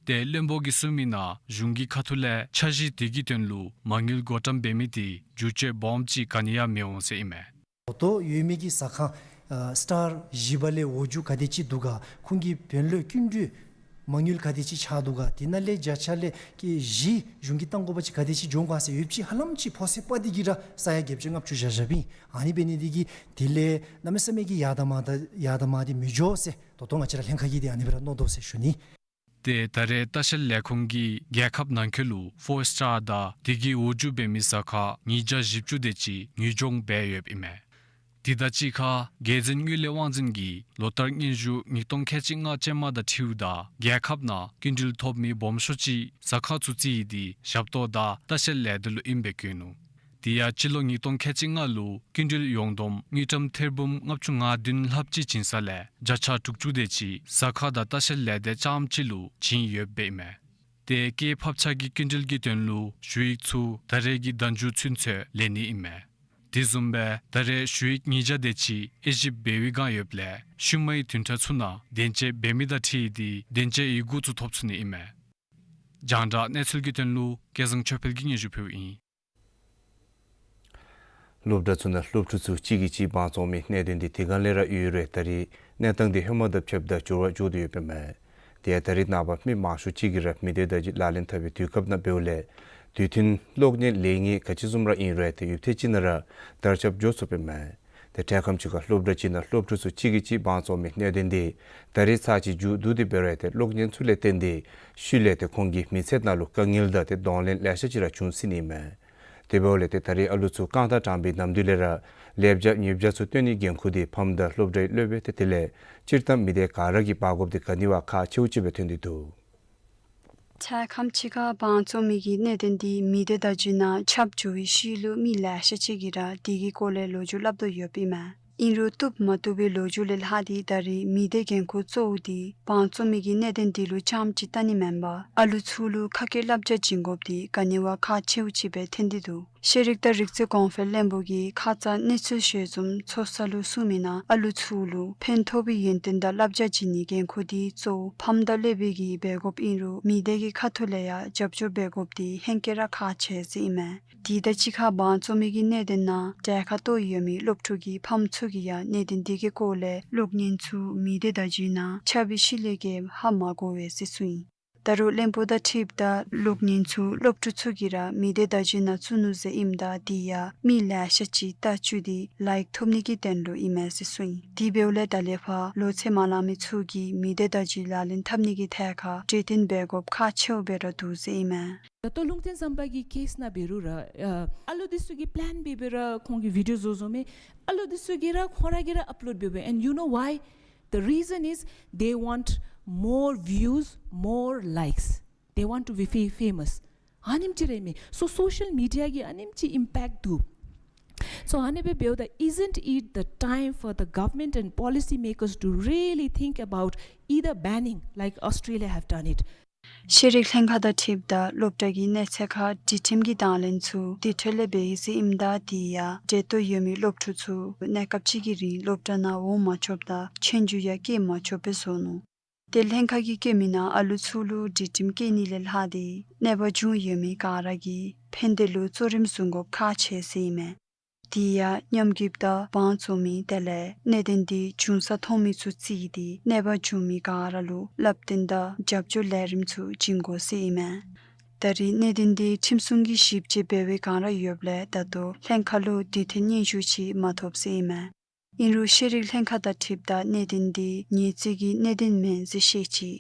ཏེ་བློན་པོ་གིས་གསུངས་མི་ནང་གཞུང་གི་ཁ་ཐུག་ལས་འཆར་གཞི་དེ་གི་དོན་ལུ་མ་དངུལ་བགོ་བཀྲམ་འབད་མི་དེ་འགྱུར་བཅོས་སྦོམ་ཅིག་ག་ནི་ཡང་མི་འོང་ཟེར་ཨིན་མས། ད་ལྟོ་ཡོད་མི་གི་ཟ་ཁང་ཨ་སི་ཊར་བཞི་པ་ལས་འོག་འཇུག་ག་དེ་ཅིག་འདུག་ག། ཁོང་གི་དོན་ལུ་སྐྱིན་འགྲུལ་མ་དངུལ་ག་དེ་ཅིག་ཆགས་འདུག་ག། དེ་ནང་ལས་བརྒྱ་ཆ་ལས་ཀྱི་བཞི་གཞུང་གིས་བཏང་དགོ་པ་ཅིན་ག་དེ་ཅིག་འགྱོ་འོང་ག་ཟེར་ཡོདཔ་ཅིག་ཧ་ལམ་ཅིག་ཕོ་ཚོད་པ་དེ་གིས་ར་ས་ཡ་བརྒྱད་ཅུ་ལྔ་བཅུ་བཞག་བཞགཔ་ཨིན། ཨ་ནི་འབད་ནི་དེ་གིས་དེ་ལས་གནམ་མེད་ས་མེད་ཀྱི་ཡར་དང་མར་དང་ཡར་དང་མར་དེ་མི་འགྱོ་ཟེར་ད་ལྟོ་ང་བཅས་ར་ལྷན་ཁག་གིས་དེ་ཨ་ནི་སྦེ་ར་མནོ་དོ་ཟེར་ཞུ་ནི། ཏེ་ད་རེས་ལྟ་བཤལ་ལས་ཁུངས་ཀྱིས་རྒྱལ་ཁབ་ནང་འཁོད་ལུ་ཕོར་སི་ཊར་དང་དེ་གི་འོག་འཇུག་འབད་མི་ཟ་ཁང་ཉིས་བརྒྱ་བཞི་བཅུ་དེ་ཅིག་དངུལ་སྦྱོང་འབད་ཡོདཔ་ཨིན་མས། དེ་དང་གཅིག་ཁར་རྒྱལ་འཛིན་དངུལ་ལས་དབང་འཛིན་གྱིས་ལོ་བསྟར་སྙན་ཞུ་ཉིས་སྟོང་ཁལ་གཅིག་ལྔ་ཅན་མ་དང་འཁྲིལཝ་ད་རྒྱལ་ཁབ་ནང་སྐྱིན་འགྲུལ་ཐོབ་མི་སྦོམ་ཤོས་ཅིག་ཟ་ཁང་ཚུ་རྩིས་ཡི་དེ་ཞབས་ཏོག་དང་ལྟ་བཤལ་ལས་སྡེ་ལུ་ཨིན་པའི་བཀོད་ནུག། དེ་ཡང་སྤྱི་ལོ་ཉིས་སྟོང་ཁལ་གཅིག་ལྔ་ལུ་སྐྱིན་འགྲུལ་ཡོངས་བསྡོམས་དངུལ་ཀྲམ་ཐེར་འབུམ་ལྔ་བཅུ་ང་བདུན་ལྷགཔ་ཅིག་བྱིན་ས་ལས་བརྒྱ་ཆ་དྲུག་ཅུ་དེ་ཅིག་ཟ་ཁང་དང་ལྟ་བཤལ་ལས་སྡེ་རྐྱངམ་ཅིག་ལུ་བྱིན་ཡོདཔ་ཨིན་མས། ཏེ་སྐྱེད་ཕབ་ཆག་གི་སྐྱིན་འགྲུལ་གྱི་དོན་ལུ་ཞུ་ཡིག་ཚུ་ད་རེས་ཀྱི་ཟླཝ་མཇུག་ཚུན་ཚོད་ལེན་ནི་ཨིན་མས། དེ་བཟུམ་སྦེ་ད་རེས་ཞུ་ཡིག་ཉིས་བརྒྱ་དེ་ཅིག་དབྱེ་ཞིབ་འབད་བའི་བསྒང་ཡོདཔ་ལས་ཤུལ་མའི་བདུན་ཕྲག་ཚུ་ནང་བདེན་དཔྱད་འབད་མི་དང་འཁྲིལ་ཏེ་བདེན་དཔྱད་ཡི་གུ་ཚུ་ཐོབ་ཚུགས་ནི་ཨིན་མས། རྒྱང་བསྒྲགས་གནས་ཚུལ་གྱི་དོན་ལུ་སྐལ་བཟང་ཆོས་འཕེལ་གྱིས་སྙན་ཞུ་ཕུལཝ་ཨིན། སློབ་གྲྭ་ཚུ་ནང་སློབ་ཕྲུག་ཚུ་གཅིག་གིས་གཅིག་དབང་བཙོང་མི་གནད་དོན་འདི་དེ་སྒང་ལས་ར་ཡོད་རུང་ད་རེས་གནས་སྟངས་འདི་ཧེ་མ་དང་ཕྱདཔ་ད་འགྱུར་བ་འགྱོ་སྟེ་ཡོདཔ་ཨིན་མས། དེ་ཡང་ད་རེས་ནངས་པ་མི་མང་ཤོས་ཅིག་གིས་ར་མི་སྡེ་བརྡ་བརྒྱུད་ལག་ལེན་འཐབ་པའི་དུས་སྐབས་ནང་འབདཝ་ལས་དུས་མཐུན་གློག་བརྙན་ལེན་ནི་ག་ཅི་བཟུམ་ར་ཨིན་རུང་ཏེ་ཡུདཔ་ཐེངས་ཅིག་ནང་ར་དར་ཁྱབ་འགྱོ་ཚུགསཔ་ཨིན་མས། ཏེ་འཕྲལ་ཁམས་ཅིག་ཁར་སློབ་གྲྭ་ཅིག་ནང་སློབ་ཕྲུག་ཚུ་གཅིག་གིས་གཅིག་དབང་བཙོང་མི་གནད་དོན་འདི་ད་རེས་ཚར་གཅིག་མཇུག་བསྡུ་སྟེ་འབད་རུང་ཏེ་གློག་བརྙན་ཚུ་ལས་བརྟེན་ཏེ་ཤུལ་ལས་ཏེ་ཁོང་གི་མི་ཚེ་ནང་ལུ་དཀའ་ངལ་དང་ཏེ་གདོང་ལེན་ལེ་ཤ་ཅིག་ར་བྱུང་སྲིད་ནི་ཨིན་མས། དེ་འབདཝ་ལས་ཏེ་ད་རེས་ཨ་ལུ་ཚུ་རྐང་ཐང་དྲང་པའི་ནམ་དུས་ལས་ར་ལེགས་ཆ་ཉེས་ཆ་ཚུ་སྟོན་ནིའི་འགན་ཁུར་འདི་ཕམ་དང་སློབ་གྲྭའི་སློབ་དཔོན་ཏེ་དེ་ལས་སྤྱིར་བཏང་མི་སྡེ་ག་ར་གིས་འབག་དགོཔ་འདི་ག་ནི་བ་ཁག་ཆེཝ་ཅིག་སྦེ་ཐོན་ཏེ་འདུག། འཕྲལ་ཁམས་ཅིག་ཁར་དབང་བཙོང་མི་གི་གནད་དོན་འདི་མི་སྡེ་བརྡ་བརྒྱུད་ནང་ཁྱབ་འགྱོ་བའི་ཤུལ་ལུ་མི་ལེ་ཤ་ཅིག་གིས་ར་དེ་གི་སྐོར་ལས་ལོ་རྒྱུས་སླབ་དོ་ཡོདཔ་ཨིན་མས། ཨིན་རུང་བཏུབ་མ་བཏུབ་པའི་ལོ་རྒྱུས་ལས་ལྷག་སྟེ་ད་རེས་མི་སྡེ་འགན་ཁུར་གཙོ་བོ་འདི་དབང་བཙོང་མི་གི་གནད་དོན་འདི་ལུ་རྐྱངམ་ཅིག་བལྟ་ནི་མེན་པར་ཨ་ལུ་ཚུ་ལུ་ཁ་སྐད་བསླབ་བྱ་བྱིན་དགོཔ་འདི་ག་ནི་བ་ཁག་ཆེཝ་ཅིག་སྦེ་ཐོན་ཏེ་འདུག། ཤེས་རིག་དང་རིག་རྩལ་གོང་འཕེལ་བློན་པོ་གིས་ཁ་ཙ་གནས་ཚུལ་ཞལ་འཛོམས་ཚོགས་ས་ལུ་གསུངས་མི་ནང་ཨ་ལུ་ཚུ་ལུ་ཕན་ཐོགས་པའི་ཡོན་ཏན་དང་བསླབ་བྱ་བྱིན་ནིའི་འགན་ཁུར་འདི་གཙོ་བོ་ཕམ་དང་སློབ་དཔོན་གྱིས་འབད་དགོཔ་ཨིན་རུང་མི་སྡེ་གི་ཁ་ཐུག་ལས་ཡང་རྒྱབ་སྐྱོར་འབད་དགོཔ་འདི་ཧེང་སྐལ་ར་ཁག་ཆེ་ཟེར་ཨིན་མས། དེ་དང་གཅིག་ཁར་དབང་བཙོང་མི་གི་གནད་དོན་ནང་གྲལ་ཁར་གཏོགས་ཡོད་མི་སློབ་ཕྲུག་གི་ཕམ་ཚུ་གིས་ཡང་གནད་དོན་འདི་གི་སྐོར་ལས་གློག་བརྙན་ཚུ་མི་སྡེ་བརྡ་བརྒྱུད་ནང་ཁྱབ་པའི་ཤུལ་ལས་ཀྱི་ཧ་མ་གོ་བས་ཟེར་གསུངས་ཡི། ད་རུང་བློན་པོ་དང་འཁྲིལཝ་ད་གློག་བརྙན་ཚུ་སློབ་ཕྲུག་ཚུ་གིས་ར་མི་སྡེ་བརྡ་བརྒྱུད་ནང་བཙུགས་ནུག་ཟེར་ཨིནམ་ད་དེ་ཡང་མི་ལེ་ཤ་ཅིག་ལྟ་བཅུག་སྟེ་ལའིཀ་ཐོབ་ནི་གི་དོན་ལུ་ཨིན་མས་ཟེར་གསུངས་ཡི། དེ་འབདཝ་ལས་ད་ལས་ཕར་ལོ་ཚད་མ་ལང་མི་ཚུ་གིས་མི་སྡེ་བརྡ་བརྒྱུད་ལག་ལེན་འཐབ་ནི་གི་ཐད་ཁར་གྲོས་བསྟུན་འབད་དགོཔ་ཁག་ཆེཝ་སྦེ་ར་འདུག་ཟེར་ཨིན་མས། ད་ལྟོ་ལུང་བསྟན་ཟམ་པ་གི་ཀེསི་ནང་འབད་རུང་ར་ཨ་ཨ་ལུ་འདི་ཚུ་གིས་པླེན་འབད་འབད་ར་ཁོང་གིས་བི་ཌིའོ་བཟོ་བཟོཝ་མས། ཨ་ལུ་འདི་ཚུ་གིས་ར་ཁོང་ར་གིས་ར་ཨཔ་ལོཌ་འབད་འབད། And you know why? The reason is they want more views, more likes. They want to be fa- famous. ཨ་ནེམ་ཅིག་ར་ཨིན་མས། So social media གིས་ཨ་ནེམ་ཅིག་ཨིམ་པེཀཊ་འདུག། So ཨ་ནི་སྦེ་འབདཝ་ད་isn't it the time for the government and policy makers to really think about either banning like Australia have done it? ཤེས་རིག་ལྷན་ཁག་དང་འཁྲིལཝ་ད་སློབ་གྲྭ་གི་གནས་ཚད་ཁར་སྒྲིག་ཁྲིམས་ཀྱི་དང་ལེན་ཚུ་དེ་འཕྲོ་ལས་འབད་ཡི་ཟེར་ཨིནམ་ད་དེ་ཡང་འབྲེལ་གཏོགས་ཡོད་མི་སློབ་ཕྲུག་ཚུ་གནས་སྐབས་ཅིག་གི་རིང་སློབ་གྲྭ་ནང་འོང་མ་ཆོགཔ་དང་ཆོས་རྒྱུགས་ཡང་རྐྱབ་མ་ཆོགཔ་སྦེ་བཟོ་ནུག། ཏེ་ལྷན་ཁག་གིས་བཀོད་མི་ནང་ཨ་ལུ་ཚུ་ལུ་སྒྲིག་ཁྲིམས་བཀལ་ནི་ལས་ལྷག་སྟེ་གནོད་པ་བྱུང་ཡོད་མི་ག་ར་གིས་ཕན་བདེ་ལུ་གཙོ་རིམ་བཟུང་དགོཔ་ཁག་ཆེ་ཟེར་ཨིན་མས། དེ་ཡང་སྙོམས་འཇུགཔ་དང་དབང་བཙོང་མི་དེ་ལས་གནད་དོན་འདི་བྱུང་ས་མཐོང་མི་ཚུ་བརྩིས་ཏེ་གནོད་པ་བྱུང་མི་ག་ར་ལུ་བསླབ་སྟོན་དང་རྒྱབ་སྐྱོར་ལས་རིམ་ཚུ་བྱིན་དགོ་ཟེར་ཨིན་མས། ད་རེས་གནད་དོན་འདི་ཁྲིམས་སྲུང་གིས་ཞིབ་དཔྱད་འབད་བའི་བསྒང་ར་ཡོདཔ་ལས་ད་ལྟོ་ལྷན་ཁག་ལུ་དུས་མཐུན་སྙན་ཞུ་ཅིག་མ་ཐོབ་ཟེར་ཨིན་མས། ཨིན་རུང་ཤེས་རིག་ལྷན་ཁག་དང་འཁྲིལཝ་ད་གནད་དོན་འདི་ཉེས་འཛུགས་ཀྱི་གནད་དོན་མེན་ཟེར་བཤད་ཅི།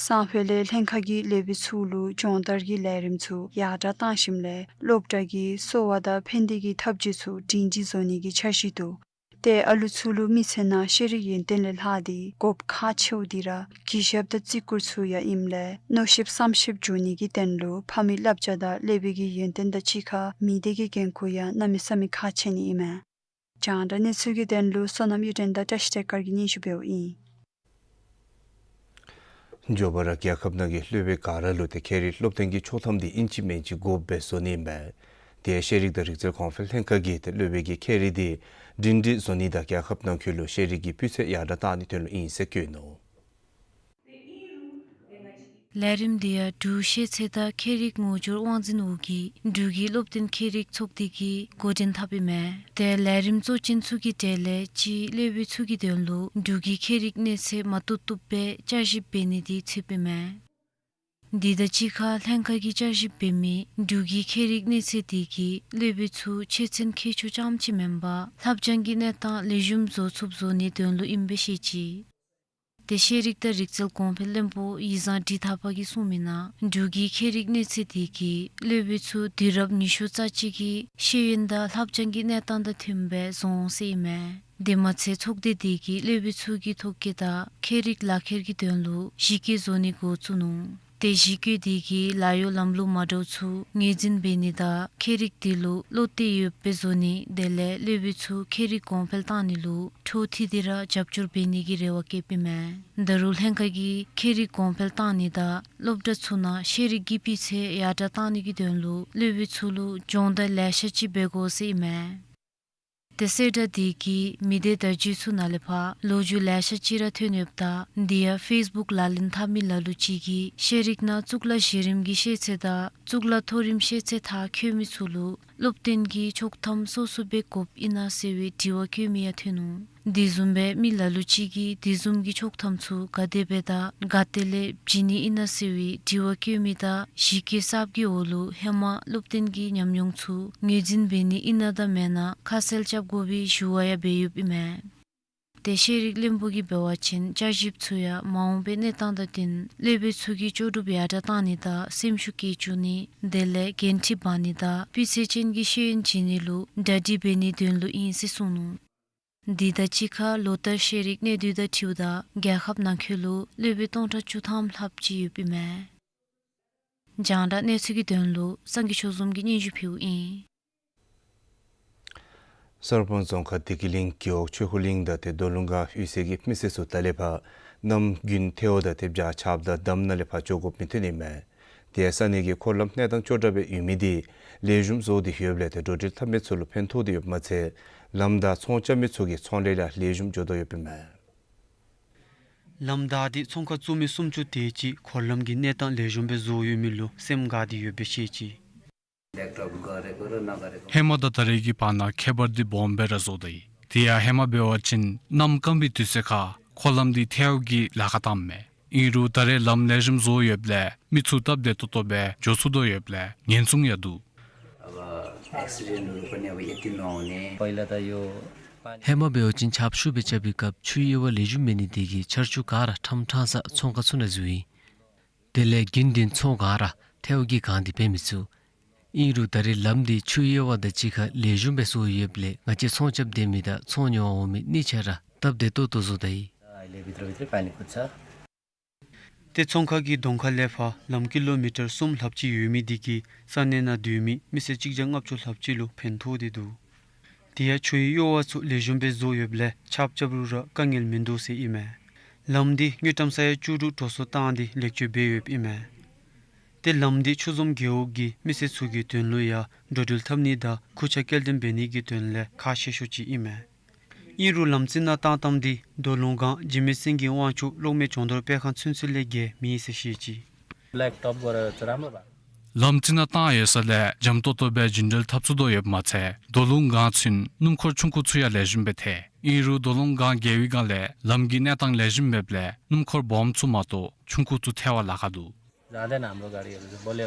སང་ཕོད་ལས་ལྷན་ཁག་གིས་སློབ་དཔོན་ཚུ་ལུ་སྦྱོང་བརྡར་གྱི་ལས་རིམ་ཚུ་ཡར་དྲགས་བཏང་ཞིནམ་ལས་སློབ་གྲྭ་གི་གསོ་བ་དང་ཕན་བདེ་གི་ཐབས་བྱུས་ཚུ་སྒྲིང་སྒྲི་བཟོ་ནི་གི་འཆར་གཞི་འདུག། ཏེ་ཨ་ལུ་ཚུ་ལུ་མི་ཚེ་ནང་ཤེས་རིག་ཡོན་ཏན་ལས་ལྷག་སྟེ་དགོཔ་ཁག་ཆེཝ་འདི་ར་གུས་ཞབས་དང་བརྩི་བཀུར་ཚུ་ཡང་ཨིནམ་ལས་མནོ་ཤེསཔ་བསམ་ཤེསཔ་འགྱུར་ནི་གི་དོན་ལུ་ཕ་མའི་བསླབ་བྱ་དང་སློབ་དཔོན་གྱི་ཡོན་ཏན་དང་གཅིག་ཁར་མི་སྡེ་གི་འགན་ཁུར་ཡང་གནམ་མེད་ས་མེད་ཁག་ཆེ་ནི་ཨིན་མས། རྒྱང་བསྒྲགས་གནས་ཚུལ་གྱི་དོན་ལུ་བསོད་ནམས་གཡུ་སྒྲོན་དང་བཀྲ་ཤིས་བདེ་དཀར་གྱིས་སྙན་ཞུ་འབདཝ་ཨིན། མགྱོགས་པ་ར་རྒྱལ་ཁབ་ནང་གི་སློབ་དཔོན་ག་ར་ལུ་ཏེ་ཁྱད་རིག་སློབ་སྟོན་གྱི་ཆོག་ཐམ་འདི་ཨིན་ཅི་མིན་ཅི་དགོཔ་སྦེ་བཟོ་ནི་ཨིན་པས། དེ་ཡང་ཤེས་རིག་དང་རིག་རྩལ་གོང་འཕེལ་ལྷན་ཁག་གིས་ཏེ་སློབ་དཔོན་གྱི་ཁྱད་རིག་འདི་སྒྲིང་སྒྲི་བཟོ་ནི་དང་རྒྱལ་ཁབ་ནང་འཁོད་ལུ་ཤེས་རིག་གི་སྤུས་ཚད་ཡར་དྲགས་བཏང་ནིའི་དོན་ལུ་ཨིན་ཟེར་བཀོད་ནུག། ལས་རིམ་འདི་ཡང་འབྲུག་ཤེས་ཚད་དང་ཁྱད་རིག་ངོ་སྦྱོར་དབང་འཛིན་འོག་གི་འབྲུག་གི་སློབ་སྟོན་ཁྱད་རིག་ཚོགས་སྡེ་གིས་འགོ་འདྲེན་འཐབ་ཨིན་མས། ཏེ་ལས་རིམ་གཙོ་ཅན་ཚུ་གི་གྲས་ལས་གཅིག་སློབ་དཔོན་ཚུ་གི་དོན་ལུ་འབྲུག་གི་ཁྱད་རིག་གནས་ཚད་མ་བཏུབ་བཏུབ་སྦེ་བསྐྱར་ཞིབ་འབད་ནི་འདི་ཚུདཔ་ཨིན་མས། འདི་དང་གཅིག་ཁར་ལྷན་ཁག་གིས་བསྐྱར་ཞིབ་འབད་མི་འབྲུག་གི་ཁྱད་རིག་གནས་ཚད་འདི་གིས་སློབ་དཔོན་ཚུ་ཆོས་ཚན་མཁས་མཆོག་རྐྱངམ་ཅིག་མེན་པར་ལྷབ་སྦྱང་གི་གནས་སྟངས་ལེགས་ཤོམ་བཟོ་ཚུགསཔ་བཟོ་ནིའི་དོན་ལུ་ཨིནམ་སྦེ་བཤད་ཅི། ཏེ་ཤེས་རིག་དང་རིག་རྩལ་གོང་འཕེལ་བློན་པོ་ཡིག་བཟང་འབྲི་ཐང་པ་གིས་གསུངས་མི་ནང་འབྲུག་གི་ཁྱད་རིག་གནས་ཚད་འདི་གིས་སློབ་དཔོན་ཚུ་དུས་རབས་ཉི་ཤུ་རྩ་གཅིག་གི་ཤེས་ཡོན་དང་ལྷབ་སྦྱང་གི་གནས་སྟངས་དང་མཐུནམ་སྦེ་བཟོ་འོང་ཟེར་ཨིན་མས། དེ་མ་ཚད་ཚོགས་སྡེ་དེ་གིས་སློབ་དཔོན་ཚུ་གི་ཐོ་བཀོད་དང་ཁྱད་རིག་ལག་ཁྱེར་གྱི་དོན་ལུ་གཞི་བཀོད་བཟོ་ནི་འགོ་བཙུགས་ནུག། ཏེ་གཞི་བཀོད་དེ་གིས་ལཱ་གཡོག་ལམ་ལུགས་མ་འདྲཝ་ཚུ་ངོས་འཛིན་འབད་ནི་དང་ཁྱད་རིག་དེ་ལུ་བློ་གཏད་ཡོདཔ་སྦེ་བཟོ་ནི་དེ་ལས་སློབ་དཔོན་ཚུ་ཁྱད་རིག་གོང་འཕེལ་བཏང་ནི་ལུ་འཕྲོ་མཐུད་དེ་ར་རྒྱབ་སྐྱོར་འབད་ནི་གི་རེ་བ་བསྐྱེདཔ་ཨིན་མས། ད་རུང་ལྷན་ཁག་གིས་ཁྱད་རིག་གོང་འཕེལ་བཏང་ནི་དང་སློབ་གྲྭ་ཚུ་ནང་ཤེས་རིག་གི་སྤུས་ཚད་ཡར་དྲག་བཏང་ནི་གི་དོན་ལུ་སློབ་དཔོན་ཚུ་ལུ་སྦྱོང་བརྡར་ལེ་ཤ་ཅིག་འབད་དགོ་ཟེར་ཨིན་མས། ཏེ་གསལ་བསྒྲགས་དེ་གིས་མི་སྡེ་བརྡ་བརྒྱུད་ཚུ་ནང་ལས་ཕར་ལོ་རྒྱུས་ལེ་ཤ་ཅིག་ར་ཐོན་ཡོདཔ་ད་དེ་ཡང་ཕེསི་བུཀ་ལག་ལེན་འཐབ་མི་ལ་ལུ་ཅིག་གིས་ཤེས་རིག་ནང་གཙུག་ལག་གཞི་རིམ་གྱི་ཤེས་ཚད་དང་གཙུག་ལག་མཐོ་རིམ་ཤེས་ཚད་མཐར་འཁྱོལ་མི་ཚུ་ལུ་སློབ་སྟོན་གྱི་ཆོག་ཐམ་སོ་སོ་སྦེ་དགོཔ་ཨིན་ན་ཟེར་བའི་དྲི་བ་བཀོད་མི་ཡང་ཐོན་ནུག། དེ་བཟུམ་སྦེ་མི་ལ་ལུ་ཅིག་གིས་དེ་བཟུམ་གྱི་ཆོག་ཐམ་ཚུ་ག་དེ་སྦེ་དང་ག་ཏེ་ལས་བྱིན་ནི་ཨིན་ན་ཟེར་བའི་དྲི་བ་བཀོད་མི་དང་གཞི་བཀོད་གསརཔ་གི་འོག་ལུ་ཧེ་མ་སློབ་སྟོན་གྱི་ཉམས་མྱོང་ཚུ་ངོས་འཛིན་འབད་ནི་ཨིན་ན་དང་མེན་ན་ཁ་གསལ་རྐྱབ་དགོ་པའི་ཞུ་བ་ཡང་འབད་ཡོདཔ་ཨིན་མས། ཏེ་ཤེས་རིག་བློན་པོ་གིས་འབད་བ་ཅིན་བསྐྱར་ཞིབ་ཚུ་ཡང་མ་འོངས་པའི་གནས་སྟངས་དང་བསྟུན་སློབ་དཔོན་ཚུ་གི་ལྕོགས་གྲུབ་ཡར་དྲག་བཏང་ནི་དང་སེམས་ཤུགས་བསྐྱེད་བཅུག་ནི་དེ་ལས་འགན་འཁྲི་འབག་ནི་དང་སྤུས་ཚད་ཅན་གྱི་ཤེས་ཡོན་བྱིན་ནི་ལུ་གྲ་སྒྲིག་འབད་ནིའི་དོན་ལུ་ཨིན་ཟེར་གསུངས་ནུག། དེ་དང་གཅིག་ཁར་ལོ་ལྟར་ཤེས་རིག་གནས་སྡུད་དང་འཁྲིལཝ་ད་རྒྱལ་ཁབ་ནང་འཁོད་ལུ་སློབ་དཔོན་སྟོང་ཕྲག་བཅུ་ཐམ་ལྷགཔ་ཅིག་ཡོདཔ་ཨིན་མས། རྒྱང་བསྒྲགས་གནས་ཚུལ་གྱི་དོན་ལུ་སངས་རྒྱས་ཆོས་འཛོམས་ཀྱིས་སྙན་ཞུ་ཕུལཝ་ཨིན། སོར་ཕང་རྫོང་ཁག་བདེ་སྐྱིད་གླིང་རྒེད་འོག་ཆོས་འཁོར་གླིང་དང་ཏེ་རྡོ་ལུང་སྒང་གཡུས་ཚན་གྱི་མི་སེར་ཚུ་ད་ལས་ཕར་གནམ་དགུན་ཐལཝ་དང་ཏེ་བྱཱར་ཆརཔ་དང་འདམ་ནང་ལས་ཕར་འགྱོ་དགོཔ་མི་ཐོན་ཨིན་མས། ཏེ་ས་གནས་ཀྱི་འཁོར་ལམ་གནས་སྟངས་སྐྱོ་དྲགས་སྦེ་ཡོད་མི་དེ་ལེགས་ཤོམ་བཟོ་སྟེ་ཡོདཔ་ལས་ཏེ་འགྲོ་འགྲུལ་འཐབ་མི་ཚུ་ལུ་ཕན་ཐོགས་ཏེ་ཡོདཔ་མ་ཚད་ལམ་དང་ཚོང་རྐྱབ་མི་ཚུ་གི་ཚོང་ལས་ལུ་ལེགས་ཤོམ་འགྱོ་དོ་ཡོདཔ་ཨིན་མས། ལམ་བདའ་སྟེ་ཚོང་ཁང་བཙུགས་མི་སུམ་ཅུ་དེ་ཅིག་འཁོར་ལམ་གྱི་གནས་སྟངས་ལེགས་ཤོམ་སྦེ་བཟོ་ཡོད་མི་ལུ་སེམས་དགའ་སྟེ་ཡོདཔ་སྦེ་བཤད་ཅི། ཧེ་མ་དང་ད་རེས་ཀྱི་བར་ན་ཁྱད་པར་འདི་སྦོམ་སྦེ་ར་བཟོ་དོ་ཡི། དེ་ཡང་ཧེ་མ་འབད་བ་ཅིན་གནམ་སྐམ་པའི་དུས་ཚོད་ཁར་འཁོར་ལམ་འདི་ཐལཝ་གིས་ལཱ་ཁག་བཏངམ་མས། ཨིན་རུང་ད་རེས་ལམ་ལེགས་ཤོམ་བཟོ་ཡོདཔ་ལས་མི་ཚུ་སྟབས་བདེ་ཏོག་ཏོ་སྦེ་འགྱོ་ཚུགས་དོ་ཡོདཔ་ལས་ཉེན་སྲུང་ཡང་འདུག། ཨེག་སི་ཌེནཊ་འབད་ནི་འབད་ཡོད་ཏེ་ནོ་ནི་པ་ཡི་ལ་ད་ཡོ། ཧེ་མ་འབད་བ་ཅིན་ཆརཔ་ཤུགས་སྦེ་རྐྱབ་པའི་སྐབས་ཆུའི་དབྱེ་བ་ལེགས་ཤོམ་མེད་ནི་དེ་གིས་ཆར་ཆུ་ག་ར་ཁྲམ་ཁྲང་ས་ཚོང་ཁང་ཚུ་ནང་འཛུལ་ཡི། དེ་ལས་དགུན་དེ་ཚོང་ག་ར་ཐལཝ་གིས་གང་སྟེ་འབད་མི་ཚུགས། ཨིན་རུང་ད་རེས་ལམ་འདི་ཆུའི་དབྱེ་བ་དང་གཅིག་ཁར་ལེགས་ཤོམ་སྦེ་བཟོ་ཡོདཔ་ལས་ང་བཅས་ཚོང་རྐྱབ་སྡོད་མི་དང་ཚོང་ཉོ་བར་འོང་མི་གཉིས་ཆ་ར་སྟབས་བདེ་ཏོག་ཏོ་བཟོ་དོ་ཡི། ཏེ་ཚོང་ཁང་གི་གདོང་ཁ་ལས་ཕར་ལམ་ཀི་ལོ་མི་ཊར་གསུམ་ལྷགཔ་ཅིག་ཡོད་མི་དེ་གིས་ས་གནས་ནང་སྡོད་མི་མི་སེར་གཅིག་བརྒྱ་ལྔ་བཅུ་ལྷགཔ་ཅིག་ལུ་ཕན་ཐོགས་ཏེ་འདུག། དེ་ཡང་ཆུའི་གཡོ་བ་ཚུ་ལེགས་ཤོམ་སྦེ་བཟོ་ཡོདཔ་ལས་ཆརཔ་རྐྱབ་རུང་ར་དཀའ་ངལ་མིན་འདུག་ཟེར་ཨིན་མས། ལམ་འདི་དངུལ་ཀྲམ་ས་ཡ་བཅུ་དྲུག་འགྲོ་སོང་བཏང་སྟེ་ལེགས་བཅོས་འབད་ཡོདཔ་ཨིན་མས། ཏེ་ལམ་འདི་ཆོས་འཛོམས་རྒེད་འོག་གི་མི་སེར་ཚུ་གི་དོན་ལུ་ཡང་འགྲོ་འགྲུལ་འཐབ་ནི་དང་ཁུར་ཆ་སྐྱེལ་འདྲེན་འབད་ནི་གི་དོན་ལས་ཁག་ཆེ་ཤོས་ཅིག་ཨིན་མས། ཨིན་རུང་ལམ་རྩེ་ནང་བཏང་བཏངམ་འདི་རྡོ་ལུང་སྒང་འཇིགས་མེད་སེང་གེ་དབང་ཕྱུག་གློག་མེ་སྦྱོང་བརྡར་སྤེལ་ཁང་ཚུན་ཚོད་ལས་བརྒལ་མེད་ཟེར་བཤད་ཅི། ལམ་རྩེ་ནང་བཏང་ཡོད་ས་ལས་འཇམ་ཏོག་ཏོ་སྦེ་རྒྱུན་འགྲུལ་འཐབ་ཚུགས་དོ་ཡོདཔ་མ་ཚད་རྡོ་ལུང་སྒང་ཚུན་སྣུམ་འཁོར་ཆུང་ཀུ་ཚུ་ཡང་ལེགས་ཤོམ་སྦེ་ཐལ། ཨིན་རུང་རྡོ་ལུང་སྒང་བརྒལ་བའི་སྒང་ལས་ལམ་གྱི་གནས་སྟངས་ལེགས་ཤོམ་མེདཔ་ལས་སྣུམ་འཁོར་སྦོམ་ཚུ་མ་གཏོགས་ཆུང་ཀུ་ཚུ་ཐལ་བར་ལཱ་ཁག་འདུག།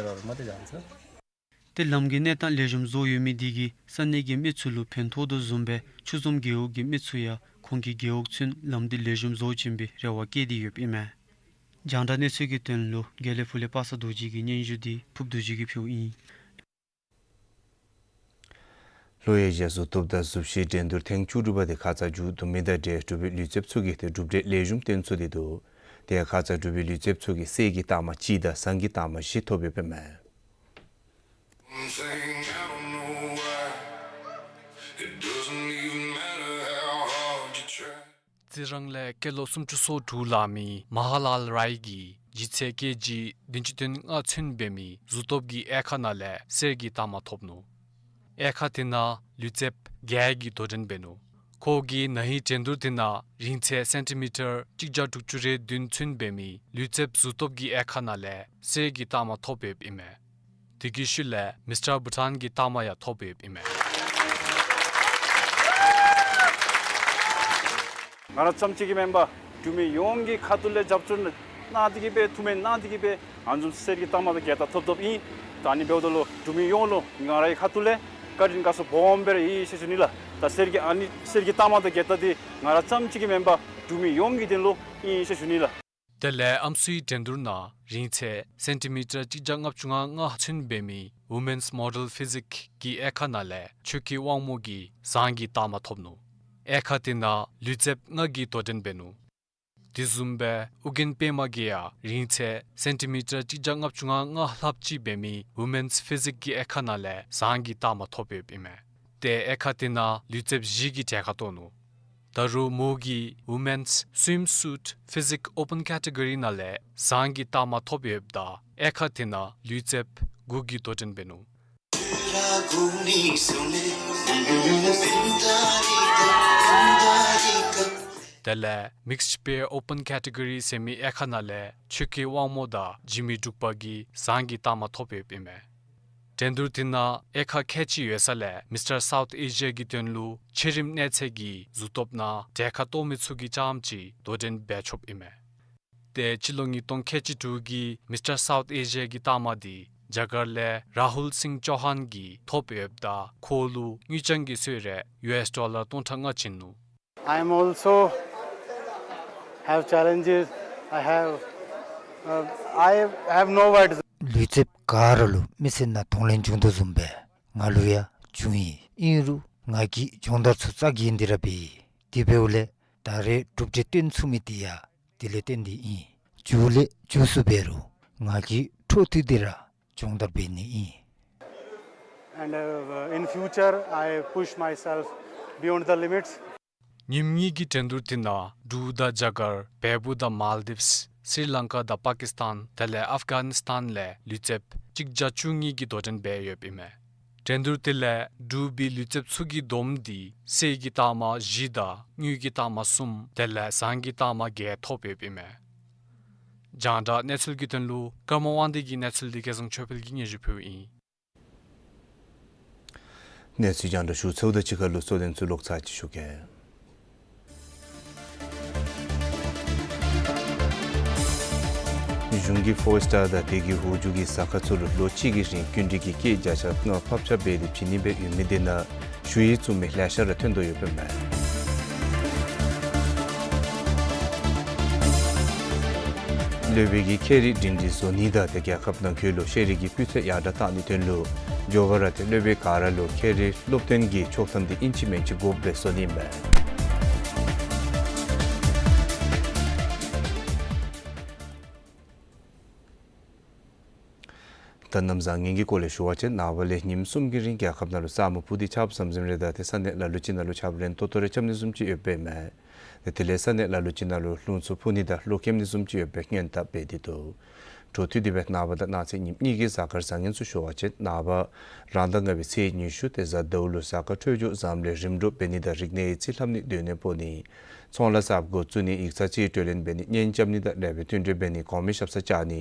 ཏེ་ལམ་གྱི་གནས་སྟངས་ལེགས་ཤོམ་བཟོ་ཡོད་མི་དེ་གིས་ས་གནས་ཀྱི་མི་ཚུ་ལུ་ཕན་ཐོགས་དོ་བཟུམ་སྦེ་ཆོས་འཛོམས་རྒེད་འོག་གི་མི་ཚུ་ཡང་ཁོང་གི་རྒེད་འོག་ཚུན་ལམ་འདི་ལེགས་ཤོམ་བཟོ་བྱིན་པའི་རེ་བ་བསྐྱེད་དེ་ཡོདཔ་ཨིན་མས། རྒྱང་བསྒྲགས་གནས་ཚུལ་གྱི་དོན་ལུ་དགེ་ལེགས་ཕུག་ལས་པ་སངས་རྡོ་རྗེ་གི་སྙན་ཞུ་འདི་ཕུབ་རྡོ་རྗེ་གིས་ཕུལཝ་ཨིན། ལྷོ་ཨེ་ཤི་ཡ་གཟུགས་སྟོབས་དང་གཟུགས་གཞི་འགྲན་བསྡུར་ཐེངས་བཅུ་དྲུག་པ་དེ་ཁ་ཙ་མཇུག་བསྡུ་མི་དང་འབྲེལ་འབྲུག་པའི་ལུས་རྩལཔ་ཚུ་གིས་ཏེ་གྲུབ་འབྲས་ལེགས་ཤོམ་སྟོན་ཚུགས་ཏེ་འདུག། ཏེ་ཁ་ཙ་གྲུབ་པའི་ལུས་རྩལཔ་ཚུ་གིས་གསེར་གྱི་རྟགས་མ་གཅིག་དང་ཟངས་ཀྱི་རྟགས་མ་བཞི་ཐོབ་ཡོདཔ་ཨིན་མས། རྩི་རང་ལས་སྐྱེས་ལོ་སུམ་ཅུ་སོ་དྲུག་ལང་མི་མ་ཧཱ་ལཱལ་རའི་གིས་ལྗིད་ཚད་ཀེ་ཇི་བདུན་ཅུ་དོན་ལྔ་ཚུན་འབད་མི་གཟུགས་སྟོབས་ཀྱི་དབྱེ་ཁག་ནང་ལས་གསེར་གྱི་རྟགས་མ་ཐོབ་ནུག། དབྱེ་ཁག་དེ་ནང་ལུས་རྩལཔ་བརྒྱད་ཀྱིས་དོ་འགྲན་འབད་ནུག། ཁོ་གིས་ན་ཧིང་འགྲན་བསྡུར་དེ་ནང་རིང་ཚད་སེན་ཊི་མི་ཊར་གཅིག་བརྒྱ་དྲུག་ཅུ་རེ་བདུན་ཚུན་འབད་མི་ལུས་རྩལཔ་གཟུགས་སྟོབས་ཀྱི་དབྱེ་ཁག་ནང་ལས་གསེར་གྱི་རྟགས་མ་ཐོབ་ཡོདཔ་ཨིན་མས། དེ་གི་ཤུལ་ལས་མིས་ཊར་བྷུ་ཊཱན་གྱི་རྟགས་མ་ཡང་ཐོབ་ཡོདཔ་ཨིན་མས། ང་ར་རྐྱངམ་གཅིག་གིས་མེན་པར་འབྲུག་མི་ཡོངས་ཀྱི་ཁ་ཐུག་ལས་རྒྱབ་སྐྱོར་གནང་སྟེ་གིས་སྦེ་ཐུགས་སྨོན་གནང་སྟེ་གིས་སྦེ་ཨ་ནི་བཟུམ་གསེར་གྱི་རྟགས་མ་དང་རྒྱལ་རྟགས་ཐོབ་ཐོབཔ་ཨིན། ད་ཨ་ནི་འབདཝ་ད་ལུ་འབྲུག་མི་ཡོངས་ལུ་ང་རའི་ཁ་ཐུག་ལས་བཀའ་དྲིན་དགའ་ཚོར་སྦོམ་སྦེ་ར་ཡོད་ཟེར་ཞུ་ནི་ལགས། ད་གསེར་གྱི་ཨ་ནི་གསེར་གྱི་རྟགས་མ་དང་རྒྱལ་རྟགས་འདི་ང་ར་རྐྱངམ་གཅིག་གིས་མེན་པར་འབྲུག་མི་ཡོངས་ཀྱི་དོན་ལུ་ཨིན་ཟེར་ཞུ་ནི་ལགས། དེ་ལས་ཨམ་སྲུའི་འགྲན་བསྡུར་ནང་རིང་ཚད་སེན་ཊི་མི་ཊར་གཅིག་བརྒྱ་ལྔ་བཅུ་ང་ལྔ་ཚུན་འབད་མི་ཝུ་མེནསི་མོ་ཌེལ་ཕི་ཟིག་གི་དབྱེ་ཁག་ནང་ལས་ཆོས་སྐྱིད་དབང་མོ་གིས་ཟངས་ཀྱི་རྟགས་མ་ཐོབ་ནུག། དབྱེ་ཁག་དེ་ནང་ལུས་རྩལཔ་ལྔ་གིས་དོ་འགྲན་འབད་ནུག། དེ་བཟུམ་སྦེ་ཨོ་རྒྱན་པདྨ་གིས་ཡང་རིང་ཚད་སེན་ཊི་མི་ཊར་གཅིག་བརྒྱ་ལྔ་བཅུ་ང་ལྔ་ལྷགཔ་ཅིག་འབད་མི་ཝུ་མེནསི་ཕི་ཟིཀ་གི་དབྱེ་ཁག་ནང་ལས་བཟང་གི་རྟགས་མ་ཐོབ་ཡོདཔ་ཨིན་མས། ཏེ་དབྱེ་ཁག་དེ་ནང་ལུས་རྩལཔ་བཞི་གིས་གྲལ་ཁར་གཏོགས་ནུག། ད་རུང་མོ་གིས་ཝུ་མེནསི་སུའིམ་སུཊ་ཕི་ཟིཀ་ཨོ་པཱན་ཀེ་ཊི་གོ་རི་ནང་ལས་བཟང་གི་རྟགས་མ་ཐོབ་ཡོདཔ་ད་དབྱེ་ཁག་དེ་ནང་ལུས་རྩལཔ་དགུ་གིས་དོ་འགྲན་འབད་ནུག། དེ་ལས་མིགསཌ་པེར་ཨོ་པཱན་ཀེ་ཊི་གོ་རི་ཟེར་མི་དབྱེ་ཁག་ནང་ལས་ཆོས་སྐྱིད་དབང་མོ་དང་འཇིགས་མེད་འབྲུག་པ་གིས་བཟང་གི་རྟགས་མ་ཐོབ་ཡོདཔ་ཨིན་མས། འགྲན་བསྡུར་དེ་ནང་དབྱེ་ཁག་ཁལ་གཅིག་ཡོད་ས་ལས་མིསི་ཊར་སའུཐ་ཨེ་ཤི་ཡ་གི་དོན་ལུ་ཆེ་རིམ་གནས་ཚད་ཀྱི་གཟུགས་སྟོབས་ནང་གྲལ་ཁར་གཏོགས་མི་ཚུ་གིས་རྐྱངམ་གཅིག་དོ་འགྲན་འབད་ཆོགཔ་ཨིན་མས། ཏེ་སྤྱི་ལོ་ཉིས་སྟོང་ཁལ་གཅིག་དྲུག་གི་མིསི་ཊར་སའུཐ་ཨེ་ཤི་ཡ་གི་རྟགས་མ་འདི་རྒྱ་གར་ལས་རཱ་ཧུལ་སིང་ཅོ་ཧཱན་གྱིས་ཐོབ་ཡོདཔ་ད་ཁོ་ལུ་དངུལ་རྐྱང་གི་གསོལ་རས་ཡུ་ཨེསི་ཌོ་ལར་སྟོང་ཕྲག་ལྔ་བྱིན་ནུག། I am also have challenges. I have, uh, I have no words. ལུས་རྩལཔ་ག་ར་ལུ་མི་སེར་ནང་གདོང་ལེན་བྱུང་དོ་བཟུམ་སྦེ་ང་ལུ་ཡང་བྱུང་ཡི། ཨིན་རུང་ང་གིས་སྦྱོང་བརྡར་ཚུ་རྩ་འགེངས་ཏེ་ར་འབད་ཡི། དེ་འབདཝ་ལས་ད་རེས་གྲུབ་འབྲས་སྟོན་ཚུགས་མི་འདི་ཡང་དེ་ལས་བརྟེན་ཏེ་ཨིན། མཇུག་ལས་མཇུག་སུ་འབད་རུང་ང་གིས་འཕྲོ་མཐུད་དེ་ར་སྦྱོང་བརྡར་འབད་ནི་ཨིན། And, uh, in future, I push myself beyond the limits. ཉིནམ་གཉིས་ཀྱི་འགྲན་བསྡུར་དེ་ནང་འབྲུག་དང་རྒྱ་གར་བལ་པོ་དང་མཱལ་ཌིབས་སི་རི་ལང་ཀ་དང་པ་ཀིས་ཏཱན་དེ་ལས་ཨབ་གྷ་ནིས་ཏཱན་ལས་ལུས་རྩལཔ་གཅིག་བརྒྱ་བཅུ་གཉིས་ཀྱིས་དོ་འགྲན་འབད་ཡོདཔ་ཨིན་མས། འགྲན་བསྡུར་དེ་ལས་འབྲུག་པའི་ལུས་རྩལཔ་ཚུ་གི་བསྡོམས་འདི་གསེར་གྱི་རྟགས་མ་བཞི་དང་དངུལ་གྱི་རྟགས་མ་གསུམ་དེ་ལས་ཟངས་ཀྱི་རྟགས་མ་བརྒྱད་ཐོབ་ཡོདཔ་ཨིན་མས། རྒྱང་བསྒྲགས་གནས་ཚུལ་གྱི་དོན་ལུ་ཀརྨ་དབང་འདུས་ཀྱི་གནས་ཚུལ་འདི་སྐལ་བཟང་ཆོས་འཕེལ་གྱིས་སྙན་ཞུ་ཕུལཝ་ཨིན། གནས་ཚུལ་རྒྱང་བསྒྲགས་ཞུ་ཚརཝ་དང་གཅིག་ཁར་ལུ་གཙོ་དོན་ཚུ་ལོག་ཚར་ཅིག་ཞུ་གེ། གཞུང་གིས་ཕོར་སི་ཊར་དང་དེ་གི་འོག་འཇུག་གི་ཟ་ཁང་ཚུ་ལུ་ལོ་གཅིག་གི་རིང་སྐྱིན་འགྲུལ་གྱི་སྐྱེད་བརྒྱ་ཆ་ལྔ་ཕབ་ཆ་འབད་དེ་བྱིན་ནི་སྦེ་ཡོད་མི་དེ་ནང་ཞུ་ཡིག་བཙུགས་མི་ལེ་ཤ་ར་ཐོན་དོ་ཡོདཔ་ཨིན་མས། སློབ་དཔོན་གྱིས་ཁེ་རི་སྒྲིང་སྒྲིང་བཟོ་ནི་དང་དེ་རྒྱལ་ཁབ་ནང་འཁོད་ལུ་ཤེས་རིག་གི་སྤུས་ཚད་ཡར་དྲག་གཏང་ནིའི་དོན་ལུ་མགྱོགས་པ་ར་ཏེ་སློབ་དཔོན་ག་ར་ལུ་ཁེ་རི་སློབ་སྟོན་གྱི་ཆོག་ཐམ་འདི་ཨིན་ཅི་མིན་ཅི་དགོཔ་སྦེ་བཟོ་ནི་ཨིན་མས། ད་གནམ་བཟང་ངན་གྱི་སྐོར་ལས་ཞུ་བ་ཅིན་ནངས་པ་ལས་ཉིནམ་གསུམ་གྱི་རིང་རྒྱལ་ཁབ་ནང་ལུ་ས་སྨུག་ཕུབ་སྟེ་ཆརཔ་ཟམ་ཟིམ་རེ་དང་ཏེ་ས་གནས་ལ་ལུ་ཅིག་ནང་ལུ་ཆརཔ་རན་ཏོག་ཏོ་རེ་རྐྱབ་ནི་བཟུམ་ཅིག་ཡོདཔ་ཨིན་མས། ཏེ་དེ་ལས་ས་གནས་ལ་ལུ་ཅིག་ནང་ལུ་རླུང་འཚུབ་ཕུ་ནི་དང་གློག་ཁེབས་ནི་བཟུམ་ཅིག་ཡོདཔ་སྦེ་སྔོན་བརྡ་འབད་དེ་འདུག། འཕྲོ་མཐུད་དེ་སྦེ་ནངས་པ་དང་གནངས་ཚེ་ཉིནམ་གཉིས་ཀྱི་གཟའ་སྐར་བཟང་ངན་ཚུ་ཞུ་བ་ཅིན་ནངས་པ་རང་ཟླ་ལྔ་པའི་ཚེས་ཉི་ཤུ་ཏེ་གཟའ་ཟླཝ་ལུ་གཟའ་སྐར་འཕྲོད་སྦྱོར་ཟམ་ལས་རིམ་གྲོ་འབད་ནི་དང་རིག་གནས་ཡིག་རྩིས་ལྷབ་ནི་སྡོད་གནས་སྤོ་ནི་ཚོང་ལཱ་གསརཔ་འགོ་བཙུགས་ནི་ཡིག་ཚང་རྩིས་སྤྲོད་ལེན་འབད་ནི་གཉེན་རྐྱབ་ནི་དང་ལེགས་པའི་བསྟུན་གྲོས་འབད་ནི་གོང་མའི་ཞབས་སར་བཅར་ནི་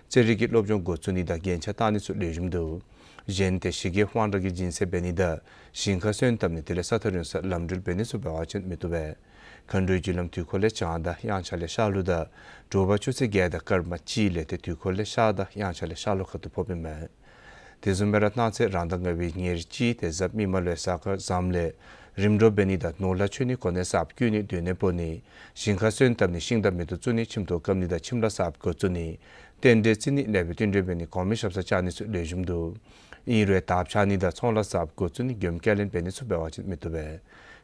རྩེད་རིགས་ཀྱི་སློབ་སྦྱོང་འགོ་བཙུགས་ནི་དང་རྒྱན་ཆ་བཏགས་ནི་ཚུ་ལེགས་ཤོམ་འདུག། གཞན་ཏེ་གཞི་བཀོད་དཔང་རྟགས་ཀྱི་སྦྱིན་སྲེག་འབད་ནི་དང་ཞིང་ཁར་སོན་བཏབ་ནི་དེ་ལས་ས་ཐག་རིང་སར་ལམ་འགྲུལ་འབད་ནི་ཚུ་འབད་བ་ཅིན་མི་བཏུབ་པས། མཁའ་འགྲོའི་རྒྱུ་ལམ་དུས་འཁོར་ལས་བྱང་དང་དབྱངས་འཆར་ལས་ཤར་ལྷོ་དང་དྲོ་པ་ཆུ་ཚོད་བརྒྱད་དང་སྐར་མ་གཅིག་ལས་ཏེ་དུས་འཁོར་ལས་ཤར་དང་དབྱངས་འཆར་ལས་ཤར་ལྷོ་ཁ་ཐུག་ཕོགཔ་ཨིན་མས། དེ་བཟུམ་སྦེ་ར་གནངས་ཚེ་རང་ཟླ་ལྔ་པའི་ཉེར་གཅིག་ཏེ་གཟའ་མིག་དམར་ལུ་གཟའ་སྐར་ཟམ་ལས་རིམ་གྲོ་འབད་ནི་དང་ནོར་ལྷ་མཆོད་ནི་གོ་གནས་གསརཔ་བསྐོ་ནི་སྡོད་གནས་སྤོ་ནི་ཞིང་ཁར་སོན་བཏབ་ནི་ཤིང་དང་མེ་ཏོག་བཙུགས་ནི་ཁྱིམ་ཐོག་བཀབ་ནི་དང་ཁྱིམ་ལཱ་གསརཔ་འགོ་བཙུགས་ནི་རྟེན་འབྲེལ་བརྩི་ནི་ལེགས་པའི་བསྟུན་གྲོས་འབད་ནི་གོང་མའི་ཞབས་སར་བཅར་ནི་ཚུ་ལེགས་ཤོམ་འདུག། ཨིན་རུང་དར་འཕྱར་ནི་དང་ཚོང་ལཱ་གསརཔ་འགོ་བཙུགས་ནི་མགྱོནམ་སྐྱེལ་ལེན་འབད་ནི་ཚུ་འབད་བ་ཅིན་མི་བཏུབ་པས།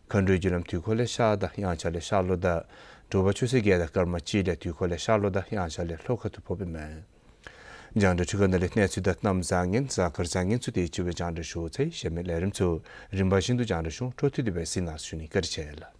མཁའ་འགྲོའི་རྒྱུ་ལམ་དུས་འཁོར་ལས་ཤར་དང་དབྱངས་འཆར་ལས་ཤར་ལྷོ་དང་དྲོ་པ་ཆུ་ཚོད་བརྒྱད་དང་སྐར་མ་གཅིག་ལས་དུས་འཁོར་ལས་ཤར་ལྷོ་དང་དབྱངས་འཆར་ལས་ལྷོ་ཁ་ཐུག་ཕོགཔ་ཨིན་མས། རྒྱང་བསྒྲགས་འཕྲུལ་ཁང་ནང་ལས་གནས་ཚུལ་དང་གནམ་བཟང་ངན་གཟའ་སྐར་བཟང་ངན་ཚུ་དེ་ཅིག་སྦེ་རྒྱང་བསྒྲགས་ཞུ་ཚར་ཡི། གཞན་མི་ལས་རིམ་ཚུ་རིམ་པ་བཞིན་དུ་རྒྱང་བསྒྲགས་ཞུ་འཕྲོ་མཐུད་དེ་སྦེ་གཟིགས་གནང་ཞུ་ནི། བཀའ་དྲིན་ཆེ་ལགས།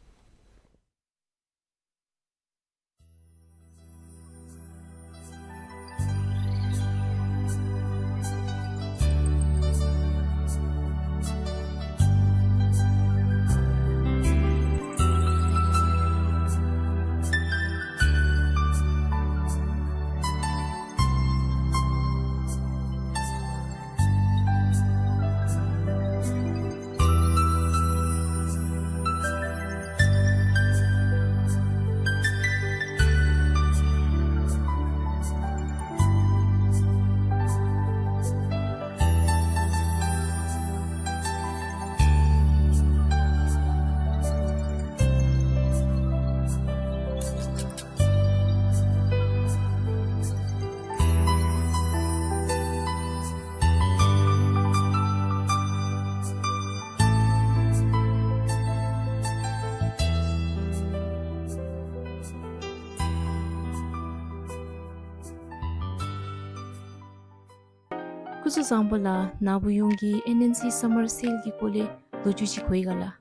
སྐུ་གཟུགས་བཟང་པོ་ལགས། ནཱ་བུ་ཡུང་གིས་ཨེན་ཨེན་སི་སམ་མར་སེལ་གྱི་སྐོར་ལས་ལོ་རྒྱུས་ཅིག་གོ་ཡི་ག་ལགས།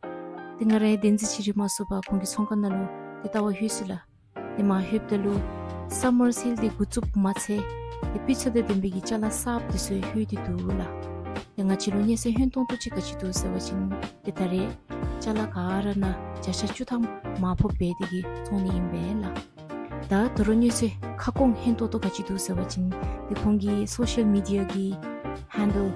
ཏེ་ང་ར་ཡང་བདེན་རྫུན་ཅིག་ར་མ་སོང་པར་ཁོང་གི་ཚོང་ཁང་ནང་ལུ་ཏེ་ལྟ་བར་ལྷོད་སོ་ལགས། ཏེ་མར་ལྷོདཔ་ད་ལུ་སམ་མར་སེལ་འདི་འགོ་བཙུགསཔ་མ་ཚད་ཏེ་སྤུས་ཚད་དང་ལྡན་པའི་གི་ཅ་ལ་གསརཔ་འདི་ཚུ་ཡང་ལྷོད་དེ་འདུག་ལགས། ཏེ་ང་བཅས་ལུ་མནོ་བསམ་ཧན་ཏོང་ཏོ་ཅིག་ག་ཅི་འདུག་ཟེར་བ་ཅིན་ཏེ་ད་རེས་ཅ་ལ་ག་ར་ནང་བརྒྱ་ཆ་བཅུ་ཐམ་མར་ཕབ་འབད་དེ་གིས་བཙོང་ནི་ཨིན་པས་ལགས། ད་ད་རུང་མནོ་བསམ་ཁ་སྐོང་ཧན་ཏོང་ཏོ་ག་ཅི་འདུག་ཟེར་བ་ཅིན་ཏེ་ཁོང་གི་སོ་ཤལ་མི་ཌི་ཡ་གི་ཧེན་ཌལ་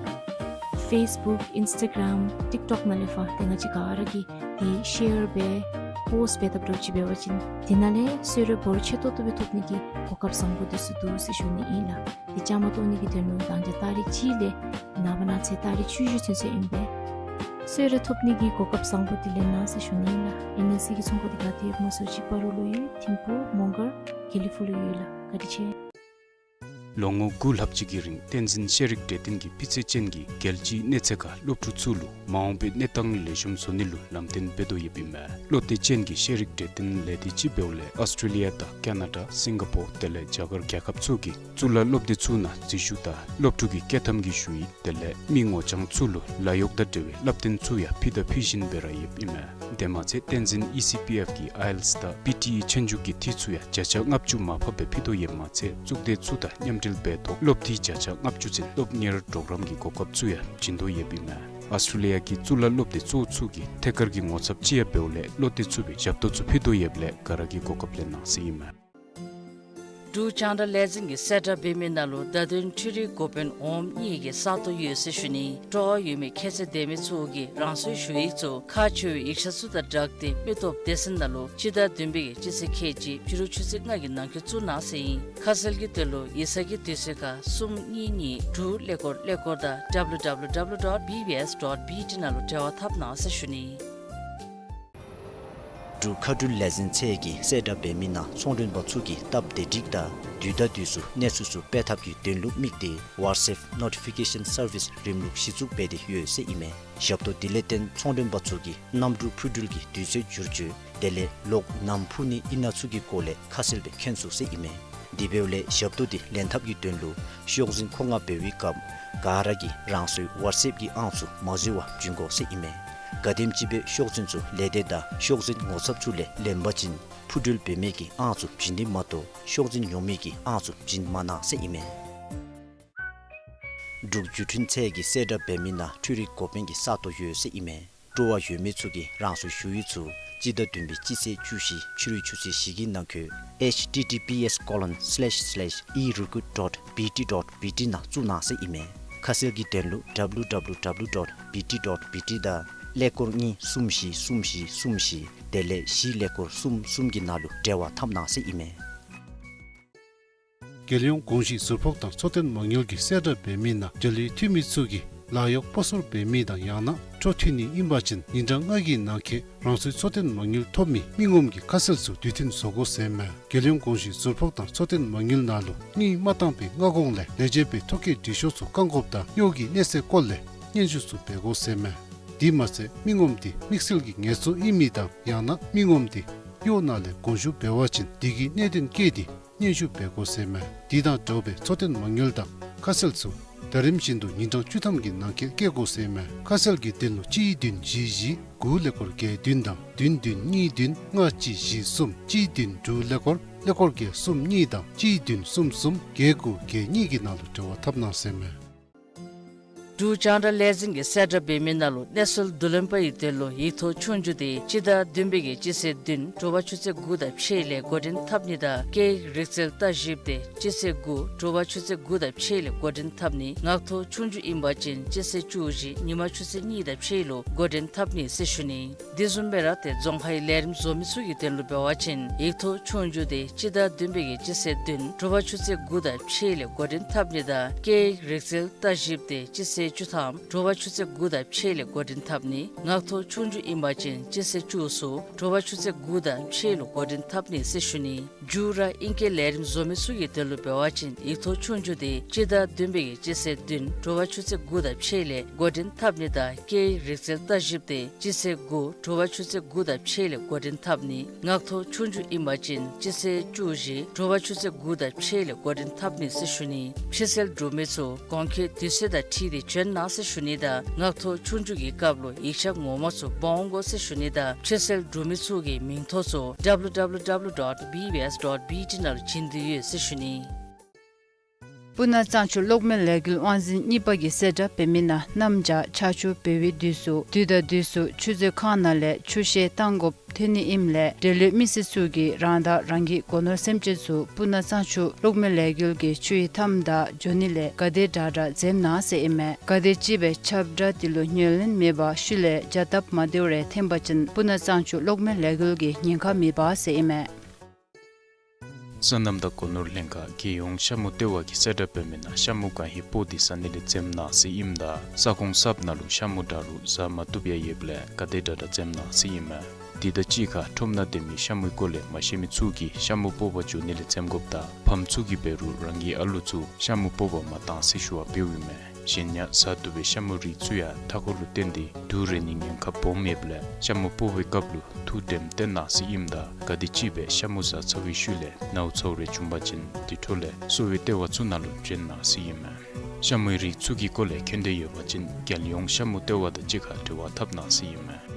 ཕེསི་བུཀ་ཨིནསི་ཊ་གརམ་ཊིཀ་ཊོཀ་ནང་ལས་ཕར་ཏེ་ང་བཅས་ག་ར་གིས་ཏེ་ཤེར་འབད་པོསཊ་འབད་དཔ་འདྲཝ་ཅིག་འབད་བ་ཅིན་དེ་ནང་ལས་གསོལ་རས་འབོར་ཆེ་ཏོག་ཏོ་སྦེ་ཐོབ་ནི་གི་གོ་སྐབས་བཟང་པོ་འདི་ཚུ་འདུག་ཟེར་ཞུ་ནི་ཨིན་ལགས། ཏེ་བཅའ་མར་གཏོགས་ནི་གི་དོན་ལུ་མདང་ཕྱི་ཏ་རིག་གཅིག་ལས་ནངས་པ་གནངས་ཚེ་ཏ་རིག་བཅུ་བཞི་ཚུན་ཚོད་ཨིན་པས། གསོལ་རས་ཐོབ་ནི་གི་གོ་སྐབས་བཟང་པོ་འདི་ལེན་གནང་ཟེར་ཞུ་ནི་ཨིན་ལགས། ཨེན་ཨེན་སི་གི་ཚོང་ཁང་འདི་ག་ཏེ་ཡོདཔ་སྨོ་ཟེར་བ་ཅིན་སྤ་རོ་ལུ་ཡོད། ཐིམ་ཕུག་མོང་སྒར་དགེ་ལེགས་ཕུག་ལུ་ཡོད་ལགས། བཀའ་དྲིན་ཆེ། ལོ་ངོ་དགུ་ལྷག་ཅིག་གི་རིང་བསྟན་འཛིན་ཤེས་རིག་གྲོས་སྟོན་གྱིས་སྤུས་ཚད་ཅན་གྱི་རྒྱལ་སྤྱིའི་གནས་ཚད་ཁར་སློབ་ཕྲུག་ཚུ་ལུ་མ་འོངས་པའི་གནས་སྟངས་ལེགས་ཤོམ་བཟོ་ནི་ལུ་ལམ་སྟོན་འབད་དོ་ཡོདཔ་ཨིན་མས། བློ་གཏད་ཅན་གྱི་ཤེས་རིག་གྲོས་སྟོན་ལས་སྡེ་ཅིག་འབདཝ་ལས་ཨོསི་ཊྲེ་ལི་ཡ་དང་ཀེ་ན་ཌ་སིང་ག་པོར་དེ་ལས་རྒྱ་གར་རྒྱལ་ཁབ་ཚུ་གི་གཙུག་ལག་སློབ་སྡེ་ཚུ་ནང་འཛུལ་ཞུགས་དང་སློབ་ཕྲུག་གི་སྐྱོད་ཐམ་གྱི་ཞུ་ཡིག་དེ་ལས་མི་ངོ་རྐྱང་ཚུ་ལུ་ལཱ་གཡོག་དང་འབྲེལ་བའི་བསླབ་སྟོན་ཚུ་ཡང་ཕུལ་དང་ཕུལ་བཞིན་སྦེ་ར་ཡོདཔ་ཨིན་མས། དེ་མ་ཚད་བསྟན་འཛིན་ཨི་སི་པི་ཨེཕ་གིས་ཨའི་ཨེལ་ཊི་ཨེསི་དང་པི་ཊི་ཨི་ཆོས་རྒྱུགས་ཀྱི་འཐུས་ཚུ་ཡང་བརྒྱ་ཆ་ལྔ་བཅུ་མར་ཕབ་སྦེ་ཕུལ་དོ་ཡོདཔ་མ་ཚད་གཙུག་སྡེ་ཚུ་དང་མཉམ་འབྲེལ་འབད་ཐོག་སློབ་འཐུས་བརྒྱ་ཆ་ལྔ་བཅུ་ཚུན་སློབ་གཉེར་གྲོགས་རམ་གྱི་གོ་སྐབས་ཚུ་ཡང་བྱིན་དོ་ཡོདཔ་ཨིན་མས། ཨོསི་ཊྲེ་ལི་ཡ་གི་གཙུག་ལག་སློབ་སྡེ་གཙོ་བོ་ཚུ་གི་ཐད་ཀར་གྱི་ངོ་ཚབ་ཅིག་ཡང་འབདཝ་ལས་བློ་གཏད་ཚུགས་པའི་ཞབས་ཏོག་ཚུ་ཕུལ་དོ་ཡོདཔ་ལས་ག་ར་གིས་གོ་སྐབས་ལེན་གནང་ཟེར་ཨིན་མས། འབྲུག་རྒྱང་བསྒྲགས་ལས་འཛིན་གྱིས་གསལ་བསྒྲགས་འབད་མི་ནང་ལུ་བརྡ་དོན་འཕྲུལ་རིག་འགོ་དཔོན་འོགམ་གཉིས་ཀྱི་ས་སྟོང་ཡོད་ཟེར་ཞུ་ནི། སྤྲོ་བ་ཡོད་མི་ཁྱད་ཚད་ལྡན་མི་ཚུ་གིས་རང་སོའི་ཞུ་ཡིག་ཚུ་ཁག་ཆེ་བའི་ཡིག་ཆ་ཚུ་དང་སྦྲགས་ཏེ་མི་སྟོབས་སྡེ་ཚན་ནང་ལུ་སྤྱི་ཟླ་བདུན་པའི་གི་སྤྱི་ཚེས་ཁལ་གཅིག་ཕྱི་རུ་ཆུ་ཚོད་ལྔ་གི་ནང་འཁོད་བཙུགས་གནང་ཟེར་ཨིན། ཁ་གསལ་གྱི་དོན་ལུ་ཡིག་ཚང་གི་དུས་ཚོད་ཁར་གསུམ་གཉིས་གཉིས་དྲུག་ཀླད་ཀོར་ཀླད་ཀོར་དང་W W W dot B B S dot B T ནང་ལུ་འབྲེལ་བ་འཐབ་གནང་ཟེར་ཞུ་ནི། འབྲུག་མཁའ་འགྲུལ་ལས་འཛིན་ཚད་ཀྱིས་གསལ་བསྒྲགས་འབད་མི་ནང་ཚོང་མགྲོན་པ་ཚུ་གིས་སྟབས་བདེ་སྒྲིག་དང་དུས་དང་དུས་སུ་གནས་ཚུལ་ཚུ་སྤེལ་ཐབས་ཀྱི་དོན་ལུ་དམིགས་ཏེ་WhatsApp notification service རིམ་ལུགས་གཞི་བཙུགས་འབད་དེ་ཡོད་ཟེར་ཨིན་མས། ཞབས་ཏོག་འདི་ལས་བརྟེན་ཚོང་མགྲོན་པ་ཚུ་གིས་གནམ་གྲུ་འཕུར་འགྲུལ་གྱི་དུས་ཚོད་བསྒྱུར་བཅོས་དེ་ལས་གློག་ནམ་འཕུ་ནི་ཨིན་ན་ཚུ་གི་སྐོར་ལས་ཁ་གསལ་སྦེ་མཁྱེན་ཚུགས་ཟེར་ཨིན་མས། དེ་འབདཝ་ལས་ཞབས་ཏོག་འདི་ལེན་ཐབས་ཀྱི་དོན་ལུ་ཤོག་འཛིན་མཁོ་མངགས་འབད་བའི་སྐབས་ག་ར་གིས་རང་སོའི་WhatsApp གི་ཨང་ཚུ་མ་འཛོལ་བར་བྱིན་དགོ་ཟེར་ཨིན་མས། ག་དེམ་ཅིག་སྦེ་ཤོག་འཛིན་ཚུ་ལས་སྡེ་དང་ཤོག་འཛིན་ངོ་ཚབ་ཚུ་ལས་ལེན་པ་ཅིན་འཕུར་འགྲུལ་འབད་མི་གི་ཨང་ཚུ་བྱིན་ནི་མ་གཏོགས་ཤོག་འཛིན་ཉོ་མི་གི་ཨང་ཚུ་བྱིན་མ་གནང་ཟེར་ཨིན་མས། འབྲུག་བརྒྱུད་འཕྲིན་ཚད་ཀྱིས་གསལ་བསྒྲགས་འབད་མི་ནང་འཕྲུལ་རིག་འགོ་དཔོན་གྱི་ས་སྟོང་ཡོད་ཟེར་ཨིན་མས། སྤྲོ་བ་ཡོད་མི་ཚུ་གིས་རང་སོའི་ཞུ་ཡིག་ཚུ་སྤྱི་ཟླ་བདུན་པའི་སྤྱི་ཚེས་བཅུ་བཞི་ཕྱི་རུའི་ཆུ་ཚོད་བཞི་གི་ནང་འཁོད་H T T P S colon slash slash e recruit dot B T dot B T ནང་བཙུགས་གནང་ཟེར་ཨིན་མས། ཁ་གསལ་གྱི་དོན་ལུ W W W dot B T dot B T དང་ཀླད་ཀོར་གཉིས་གསུམ་བཞི་གསུམ་བཞི་གསུམ་བཞི་དེ་ལས་བཞི་ཀླད་ཀོར་གསུམ་གསུམ་གྱི་ནང་ལུ་འབྲེལ་བ་འཐབ་གནང་ཟེར་ཨིན་མས། རྒྱལ་ཡོངས་གོང་ཞུས་ཟུར་ཕོགས་དང་འཚོ་རྟེན་མ་དངུལ་གྱིས་གསལ་བསྒྲགས་འབད་མི་ནང་འབྲེལ་ཡོད་འཐུས་མི་ཚུ་གིས་ལཱ་གཡོག་སྤོ་སོར་འབད་མི་དང་ཡང་ན་འཕྲོ་མཐུད་ནི་ཨིན་པ་ཅིན་ཉིན་གྲངས་ལྔ་གི་ནང་འཁོད་རང་སོའི་འཚོ་རྟེན་མ་དངུལ་ཐོབ་མི་མི་ངོམ་གྱི་ཁ་གསལ་ཚུ་དུས་མཐུན་བཟོ་དགོ་ཟེར་མས། རྒྱལ་ཡོངས་གོང་ཞུས་ཟུར་ཕོགས་དང་འཚོ་རྟེན་མ་དངུལ་ནང་ལུ་དངུལ་མ་བཏང་པའི་སྔ་གོང་ལས་ལས་བྱེད་པའི་ཐོ་བཀོད་འབྲི་ཤོག་ཚུ་བཀང་དགོཔ་དང་གཡོག་གི་གནས་ཚད་སྐོར་ལས་སྙན་ཞུ་ཚུ་འབད་དགོ་ཟེར་མས། དེ་མ་ཚད་མི་ངོམ་དེ་དམིགས་བསལ་གྱི་ངལ་རྩོལ་ཨིན་མི་དང་ཡང་ན་མི་ངོམ་དེ་གཡོག་ནང་ལས་དགོངས་ཞུ་འབད་བ་ཅིན་དེ་གི་གནད་དོན་བཀོད་དེ་སྙན་ཞུ་འབད་དགོ་ཟེར་མས། དེ་དང་འདྲཝ་སྦེ་འཚོ་རྟེན་མ་དངུལ་དང་ཁ་གསལ་ཚུ་ཟླ་རིམ་བཞིན་དུ་ཉིན་གྲངས་བཅུ་ཐམ་གྱི་ནང་འཁོད་བཀལ་དགོ་ཟེར་མས། ཁ་གསལ་གྱི་དོན་ལུ་གཅིག་བདུན་བཞི་བཞི་དགུ་ཀླད་ཀོར་བརྒྱད་བདུན་དང་བདུན་བདུན་གཉིས་བདུན་ལྔ་གཅིག་བཞི་གསུམ་གཅིག་བདུན་དྲུག་ཀླད་ཀོར་ཀླད་ཀོར་བརྒྱད་གསུམ་གཉིས་དང་གཅིག་བདུན་གསུམ་གསུམ་བརྒྱད་དགུ་བརྒྱད་གཉིས་ཀྱི་ནང་ལུ་འབྲེལ་བ་འཐབ་གནང་ཟེར་མས། འབྲུག་རྒྱང་བསྒྲགས་ལས་འཛིན་གྱིས་གསལ་བསྒྲགས་འབད་མི་ནང་ལུ་གནས་ཚུལ་བསྡུ་ལེན་པ་ཡི་དོན་ལུ་ཡིག་ཐོག་ཆོས་རྒྱུགས་དེ་སྤྱི་ཟླ་བདུན་པའི་གི་སྤྱི་ཚེས་བདུན་དྲོ་པ་ཆུ་ཚོད་དགུ་དང་ཕྱེད་ལས་འགོ་འདྲེན་འཐབ་ནི་དང་སྐད་ཡིག་རིག་རྩལ་ལྟ་ཞིབ་དེ་སྤྱི་ཚེས་དགུ་དྲོ་པ་ཆུ་ཚོད་དགུ་དང་ཕྱེད་ལས་འགོ་འདྲེན་འཐབ་ནི། ངག་ཐོག་ཆོས་རྒྱུགས་ཨིན་པ་ཅིན་སྤྱི་ཚེས་བཅུ་བཞི་ཉིན་མ་ཆུ་ཚོད་གཉིས་དང་ཕྱེད་ལུ་འགོ་འདྲེན་འཐབ་ནི་ཟེར་ཞུ་ནི། དེ་བཟུམ་སྦེ་ར་ཏེ་རྫོང་ཁའི་ལས་རིམ་བཟོ་མི་ཚུ་གི་དོན་ལུ་འབད་བ་ཅིན་ཡིག་ཐོག་ཆོས་རྒྱུགས་དེ་སྤྱི་ཟླ་བདུན་པའི་གི་སྤྱི་ཚེས་བདུན་དྲོ་པ་ཆུ་ཚོད་དགུ་དང་ཕྱེད་ལས་འགོ་འདྲེན་འཐབ་ནི་དང་སྐད་ཡིག་རིག་རྩལ་ལྟ་ཞིབ་དེ་སྤྱི་ཚེས་ བཅུ་ཐམ་དྲོ་པ་ཆུ་ཚོད་དགུ་དང་ཕྱེད་ལས་འགོ་འདྲེན་འཐབ་ནི། ངག་ཐོག་ཆོས་རྒྱུགས་ཨིན་པ་ཅིན་སྤྱི་ཚེས་བཅུ་ཚུ་དྲོ་པ་ཆུ་ཚོད་དགུ་དང་ཕྱེད་ལུ་འགོ་འདྲེན་འཐབ་ནི་ཟེར་ཞུ་ནི། མཇུག་ར་ཨིང་སྐད་ལས་རིམ་བཟོ་མི་ཚུ་གི་དོན་ལུ་འབད་བ་ཅིན་ཡིག་ཐོག་ཆོས་རྒྱུགས་དེ་སྤྱི་ཟླ་བདུན་པའི་གི་སྤྱི་ཚེས་བདུན་དྲོ་པ་ཆུ་ཚོད་དགུ་དང་ཕྱེད་ལས་འགོ་འདྲེན་འཐབ་ནི་དང་སྐད་ཡིག་རིག་རྩལ་ལྟ་ཞིབ་དེ་སྤྱི་ཚེས་དགུ་དྲོ་པ་ཆུ་ཚོད་དགུ་དང་ཕྱེད་ལས་འགོ་འདྲེན་འཐབ་ནི། ངག་ཐོག་ཆོས་རྒྱུགས་ཨིན་པ་ཅིན་སྤྱི་ཚེས་བཅུ་བཞི་དྲོ་པ་ཆུ་ཚོད་དགུ་དང་ཕྱེད་ལས་འགོ་འདྲེན་འཐབ་ནི་ཟེར་ཞུ་ནི། ཕྱིར་སེལ་གྲུབ་མི་ཚུ་གོང་འཁོད་དུས་ཚོད་དང་འཁྲིལ་ཏེ་བྱོན་གནང་ཟེར་ཞུ་ནི་དང་ངག་ཐོག་ཆོས་རྒྱུགས་ཀྱི་སྐབས་ལུ་ཡིག་ཆ་ངོ་མ་ཚུ་འབག་འོང་དགོ་ཟེར་ཞུ་ནི་དང་ཕྱིར་སེལ་གྲུབ་མི་ཚུ་གི་མིང་ཐོ་ཚུ་W W W dot B B S dot B T ནང་ལུ་བྱིན་དོ་ཡོད་ཟེར་ཞུ་ནི། སྤུ་ན་གཙང་ཆུ་གློག་མེ་ལས་འགུལ་དབང་འཛིན་གཉིས་པ་གིས་གསལ་བསྒྲགས་འབད་མི་ནང་གནམ་བྱཱར་ཆར་ཆུ་འབབ་པའི་དུས་སུ་དུས་དང་དུས་སུ་ཆུ་མཛོད་ཁང་ནང་ལས་ཆུ་བཤལ་བཏང་དགོཔ་ཐོན་ནི་ཨིནམ་ལས་འབྲེལ་ཡོད་མི་སེར་ཚུ་གིས་རང་དང་རང་གི་སྒོ་ནོར་སེམས་ཅན་ཚུ་སྤུ་ན་གཙང་ཆུ་གློག་མེ་ལས་འགུལ་གྱི་ཆུ་ཡི་མཐའམ་དང་འགྱོ་ནི་ལས་ག་དེ་དྲག་དྲག་འཛེམ་གནང་ཟེར་ཨིན་མས། ག་དེ་ཅིག་སྦེ་ཁྱབ་བསྒྲགས་དེ་ལུ་ཉན་ལེན་མེད་པར་ཤུལ་ལས་བྱ་སྟབས་མ་བདེཝ་རེ་འཐོན་པ་ཅིན་སྤུ་ན་གཙང་ཆུ་གློག་མེ་ལས་འགུལ་གྱིས་ཉེན་ཁ་མི་འབག་ཟེར་ཨིན་མས། སོ་ནམ་དང་སྒོ་ནོར་ལྷན་ཁག་རྒྱལ་ཡོངས་ཤ་མུ་ལྟེ་བ་གིས་གསལ་བསྒྲགས་འབད་མི་ནང་ཤ་མུ་གང་ཧེ་སྤོ་སྟེ་ཟ་ནི་ལས་འཛེམ་གནང་ཟེར་ཨིནམ་ད་ས་ཁོངས་གསརཔ་ནང་ལུ་ཤ་མུ་དྲག་རུང་ཟ་མ་བཏུབ་ཡང་ཡོདཔ་ལས་ག་དེ་དྲག་དྲག་འཛེམ་གནང་ཟེར་ཨིན་མས། དེ་དང་གཅིག་ཁར་ཁྲོམ་ནང་སྡོད་མི་ཤ་མུའི་སྐོར་ལས་མ་ཤེས་མི་ཚུ་གིས་ཤ་མུ་སྤོ་བར་འགྱོ་ནི་ལས་འཛེམ་དགོཔ་དང་ཕམ་ཚུ་གིས་འབད་རུང་རང་གི་ཨ་ལུ་ཚུ་ཤ་མུ་སྤོ་བར་མ་གཏང་ཟེར་ཞུ་བ་འབདཝ་ཨིན་མས། གཞན་ཡང་ཟ་བཏུབ་པའི་ཤ་མུ་རིགས་ཚུ་ཡང་མཐའ་འཁོར་ལུ་བརྟེན་ཏེ་དུག་རེག་ནིའི་ཉེན་ཁ་སྦོམ་ཡོདཔ་ལས་ཤ་མུ་སྤོ་བའི་སྐབས་ལུ་ཐུགས་དྲནམ་བཏོན་གནང་ཟེར་ཨིནམ་ད་ག་དེ་ཅིག་སྦེ་ཤ་མུ་ཟ་ཚར་བའི་ཤུལ་ལས་ནཝ་ཚཝ་རེ་བྱུང་པ་ཅིན་དེ་འཕྲོ་ལས་གསོ་བའི་ལྟེ་བ་ཚུ་ནང་ལུ་བྱོན་གནང་ཟེར་ཨིན་མས། ཤ་མུའི་རིགས་ཚུ་གི་སྐོར་ལས་མཁྱེན་འདོད་ཡོད་པ་ཅིན་རྒྱལ་ཡོངས་ཤ་མུ་ལྟེ་བ་དང་གཅིག་ཁར་འབྲེལ་བ་འཐབ་གནང་ཟེར་ཨིན་མས།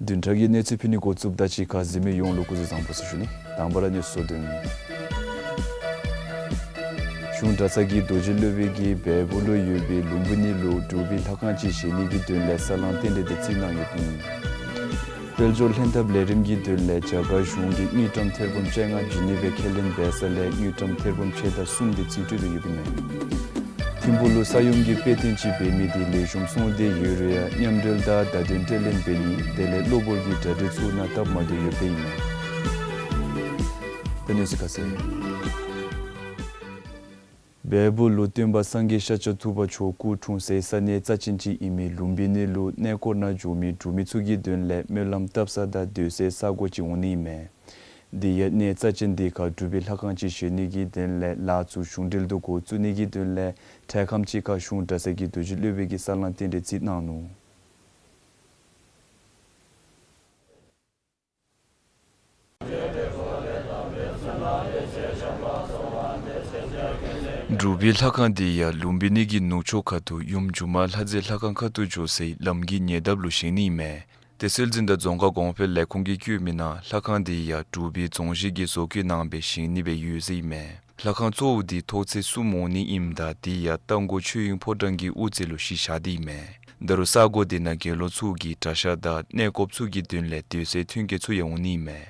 བདུན་ཕྲག་གི་གནས་ཚུལ་ཕུལ་ནི་འགོ་བཙུགསཔ་ད་གཅིག་ཁར་གཟིགས་མི་ཡོངས་ལུ་སྐུ་གཟུགས་བཟང་པོ་ཟེར་ཞུ་ནི། དང་པ་ར་གནས་ཚུལ་སོ་བདུན། གཞུང་གྲྭ་ཚང་གི་རྡོ་རྗེ་སློབ་དཔོན་གྱིས་བལ་པོ་ལུ་ཡོད་པའི་ལུམ་བི་ནི་ལུ་འབྲུག་པའི་ལྷ་ཁང་ཅིག་བཞེངས་ནི་གི་དོན་ལས་ས་བསླང་རྟེན་འབྲེལ་དེ་བརྩི་གནང་ཡོདཔ་ཨིན། དཔལ་འབྱོར་ལྷན་ཐབས་ལས་རིམ་གྱི་དོན་ལས་རྒྱ་གར་གཞུང་གིས་དངུལ་ཀྲམ་ཐེར་འབུམ་བཅོ་ལྔ་ཇི་ནི་ཝའི་ཁས་ལེན་འབད་ས་ལས་དངུལ་ཀྲམ་ཐེར་འབུམ་ཕྱེད་དང་གསུམ་དེ་རྩིས་སྤྲོད་དེ་ཡོདཔ་ཨིན་མས། ཐིམ་ཕུག་ལུ་ས་ཡོམ་གྱི་དཔེ་སྟོན་ཅིག་འབད་མི་དེ་ལེགས་ཤོམ་སོང་སྟེ་ཡོད་རུང་ཡང་མཉམ་འབྲེལ་དང་བརྡ་དོན་སྤྲོད་ལེན་འབད་ནི་དེ་ལས་གློ་བུར་གྱི་གྲ་སྒྲིག་ཚུ་གནང་སྟབས་མ་བདེཝ་ཡོདཔ་ཨིན་མས། ད་གནས་ཚུལ་ཁ་གསལ། བལ་པོ་ལུ་སྟོན་པ་སངས་རྒྱས་ཤཱཀྱ་ཐུབ་པ་མཆོག་སྐུ་འཁྲུངས་སའི་ས་གནས་རྩ་ཅན་ཅིག་ཨིན་མི་ལུམ་བི་ནི་ལུ་གནས་སྐོར་ནང་འགྱོ་མི་འབྲུག་མི་ཚུ་གི་དོན་ལས་སྨོན་ལམ་བཏབ་ས་དང་སྡོད་སའི་ས་གོ་ཅིག་འོང་ནི་ཨིན་མས། དེ་ཡང་གནས་རྩ་ཅན་དེ་ཁར་འབྲུག་པའི་ལྷ་ཁང་ཅིག་བཞེངས་ནི་གི་དོན་ལས་ལཱ་ཚུ་གཞུང་འབྲེལ་དུ་འགོ་བཙུགས་ནི་གི་དོན་ལས་འཕྲལ་ཁམས་ཅིག་ཁར་གཞུང་གྲྭ་ཚང་གི་རྡོ་རྗེ་སློབ་དཔོན་གྱིས་ས་བསླང་རྟེན་འབྲེལ་བརྩི་གནང་ནུག། འབྲུག་པའི་ལྷ་ཁང་དེ་ཡང་ལུམ་བི་ནི་གི་ནུབ་ཕྱོགས་ཁ་ཐུག་ཡུམ་སྒྱུ་མ་ལྷ་མཛེས་ལྷ་ཁང་ཁ་ཐུག་འགྱོ་སའི་ལམ་གྱི་ཉེ་འདབས་ལུ་བཞེངས་ནི་ཨིན་མས། དེ་སྲོལ་འཛིན་དང་རྫོང་ཁ་གོང་འཕེལ་ལས་ཁུངས་ཀྱིས་བཀོད་མི་ནང་ལྷ་ཁང་དེ་ཡང་འབྲུག་པའི་རྫོང་གཞིས་ཀྱིས་བཟོ་བཀོད་གནང་བའི་བཞེངས་ནི་སྦེ་ཡོད་ཟེར་ཨིན་མས། ལྷ་ཁང་གཙོ་བོ་དེ་ཐོག་ཚད་གསུམ་འོང་ནི་ཨིནམ་ད་དེ་ཡང་རྟ་མགོ་ཆོས་དབྱིངས་ཕོ་བྲང་གི་དབུ་རྩེ་ལུ་གཞི་བཞག་སྟེ་ཨིན་མས། ད་རུང་ས་གོ་དེ་ནང་དགེ་སློང་ཚུ་གིས་གྲྭ་ཤག་དང་གནས་སྐོརཔ་ཚུ་གི་དོན་ལས་སྡོད་སའི་མཐུན་རྐྱེན་ཚུ་ཡང་འོང་ནི་ཨིན་མས།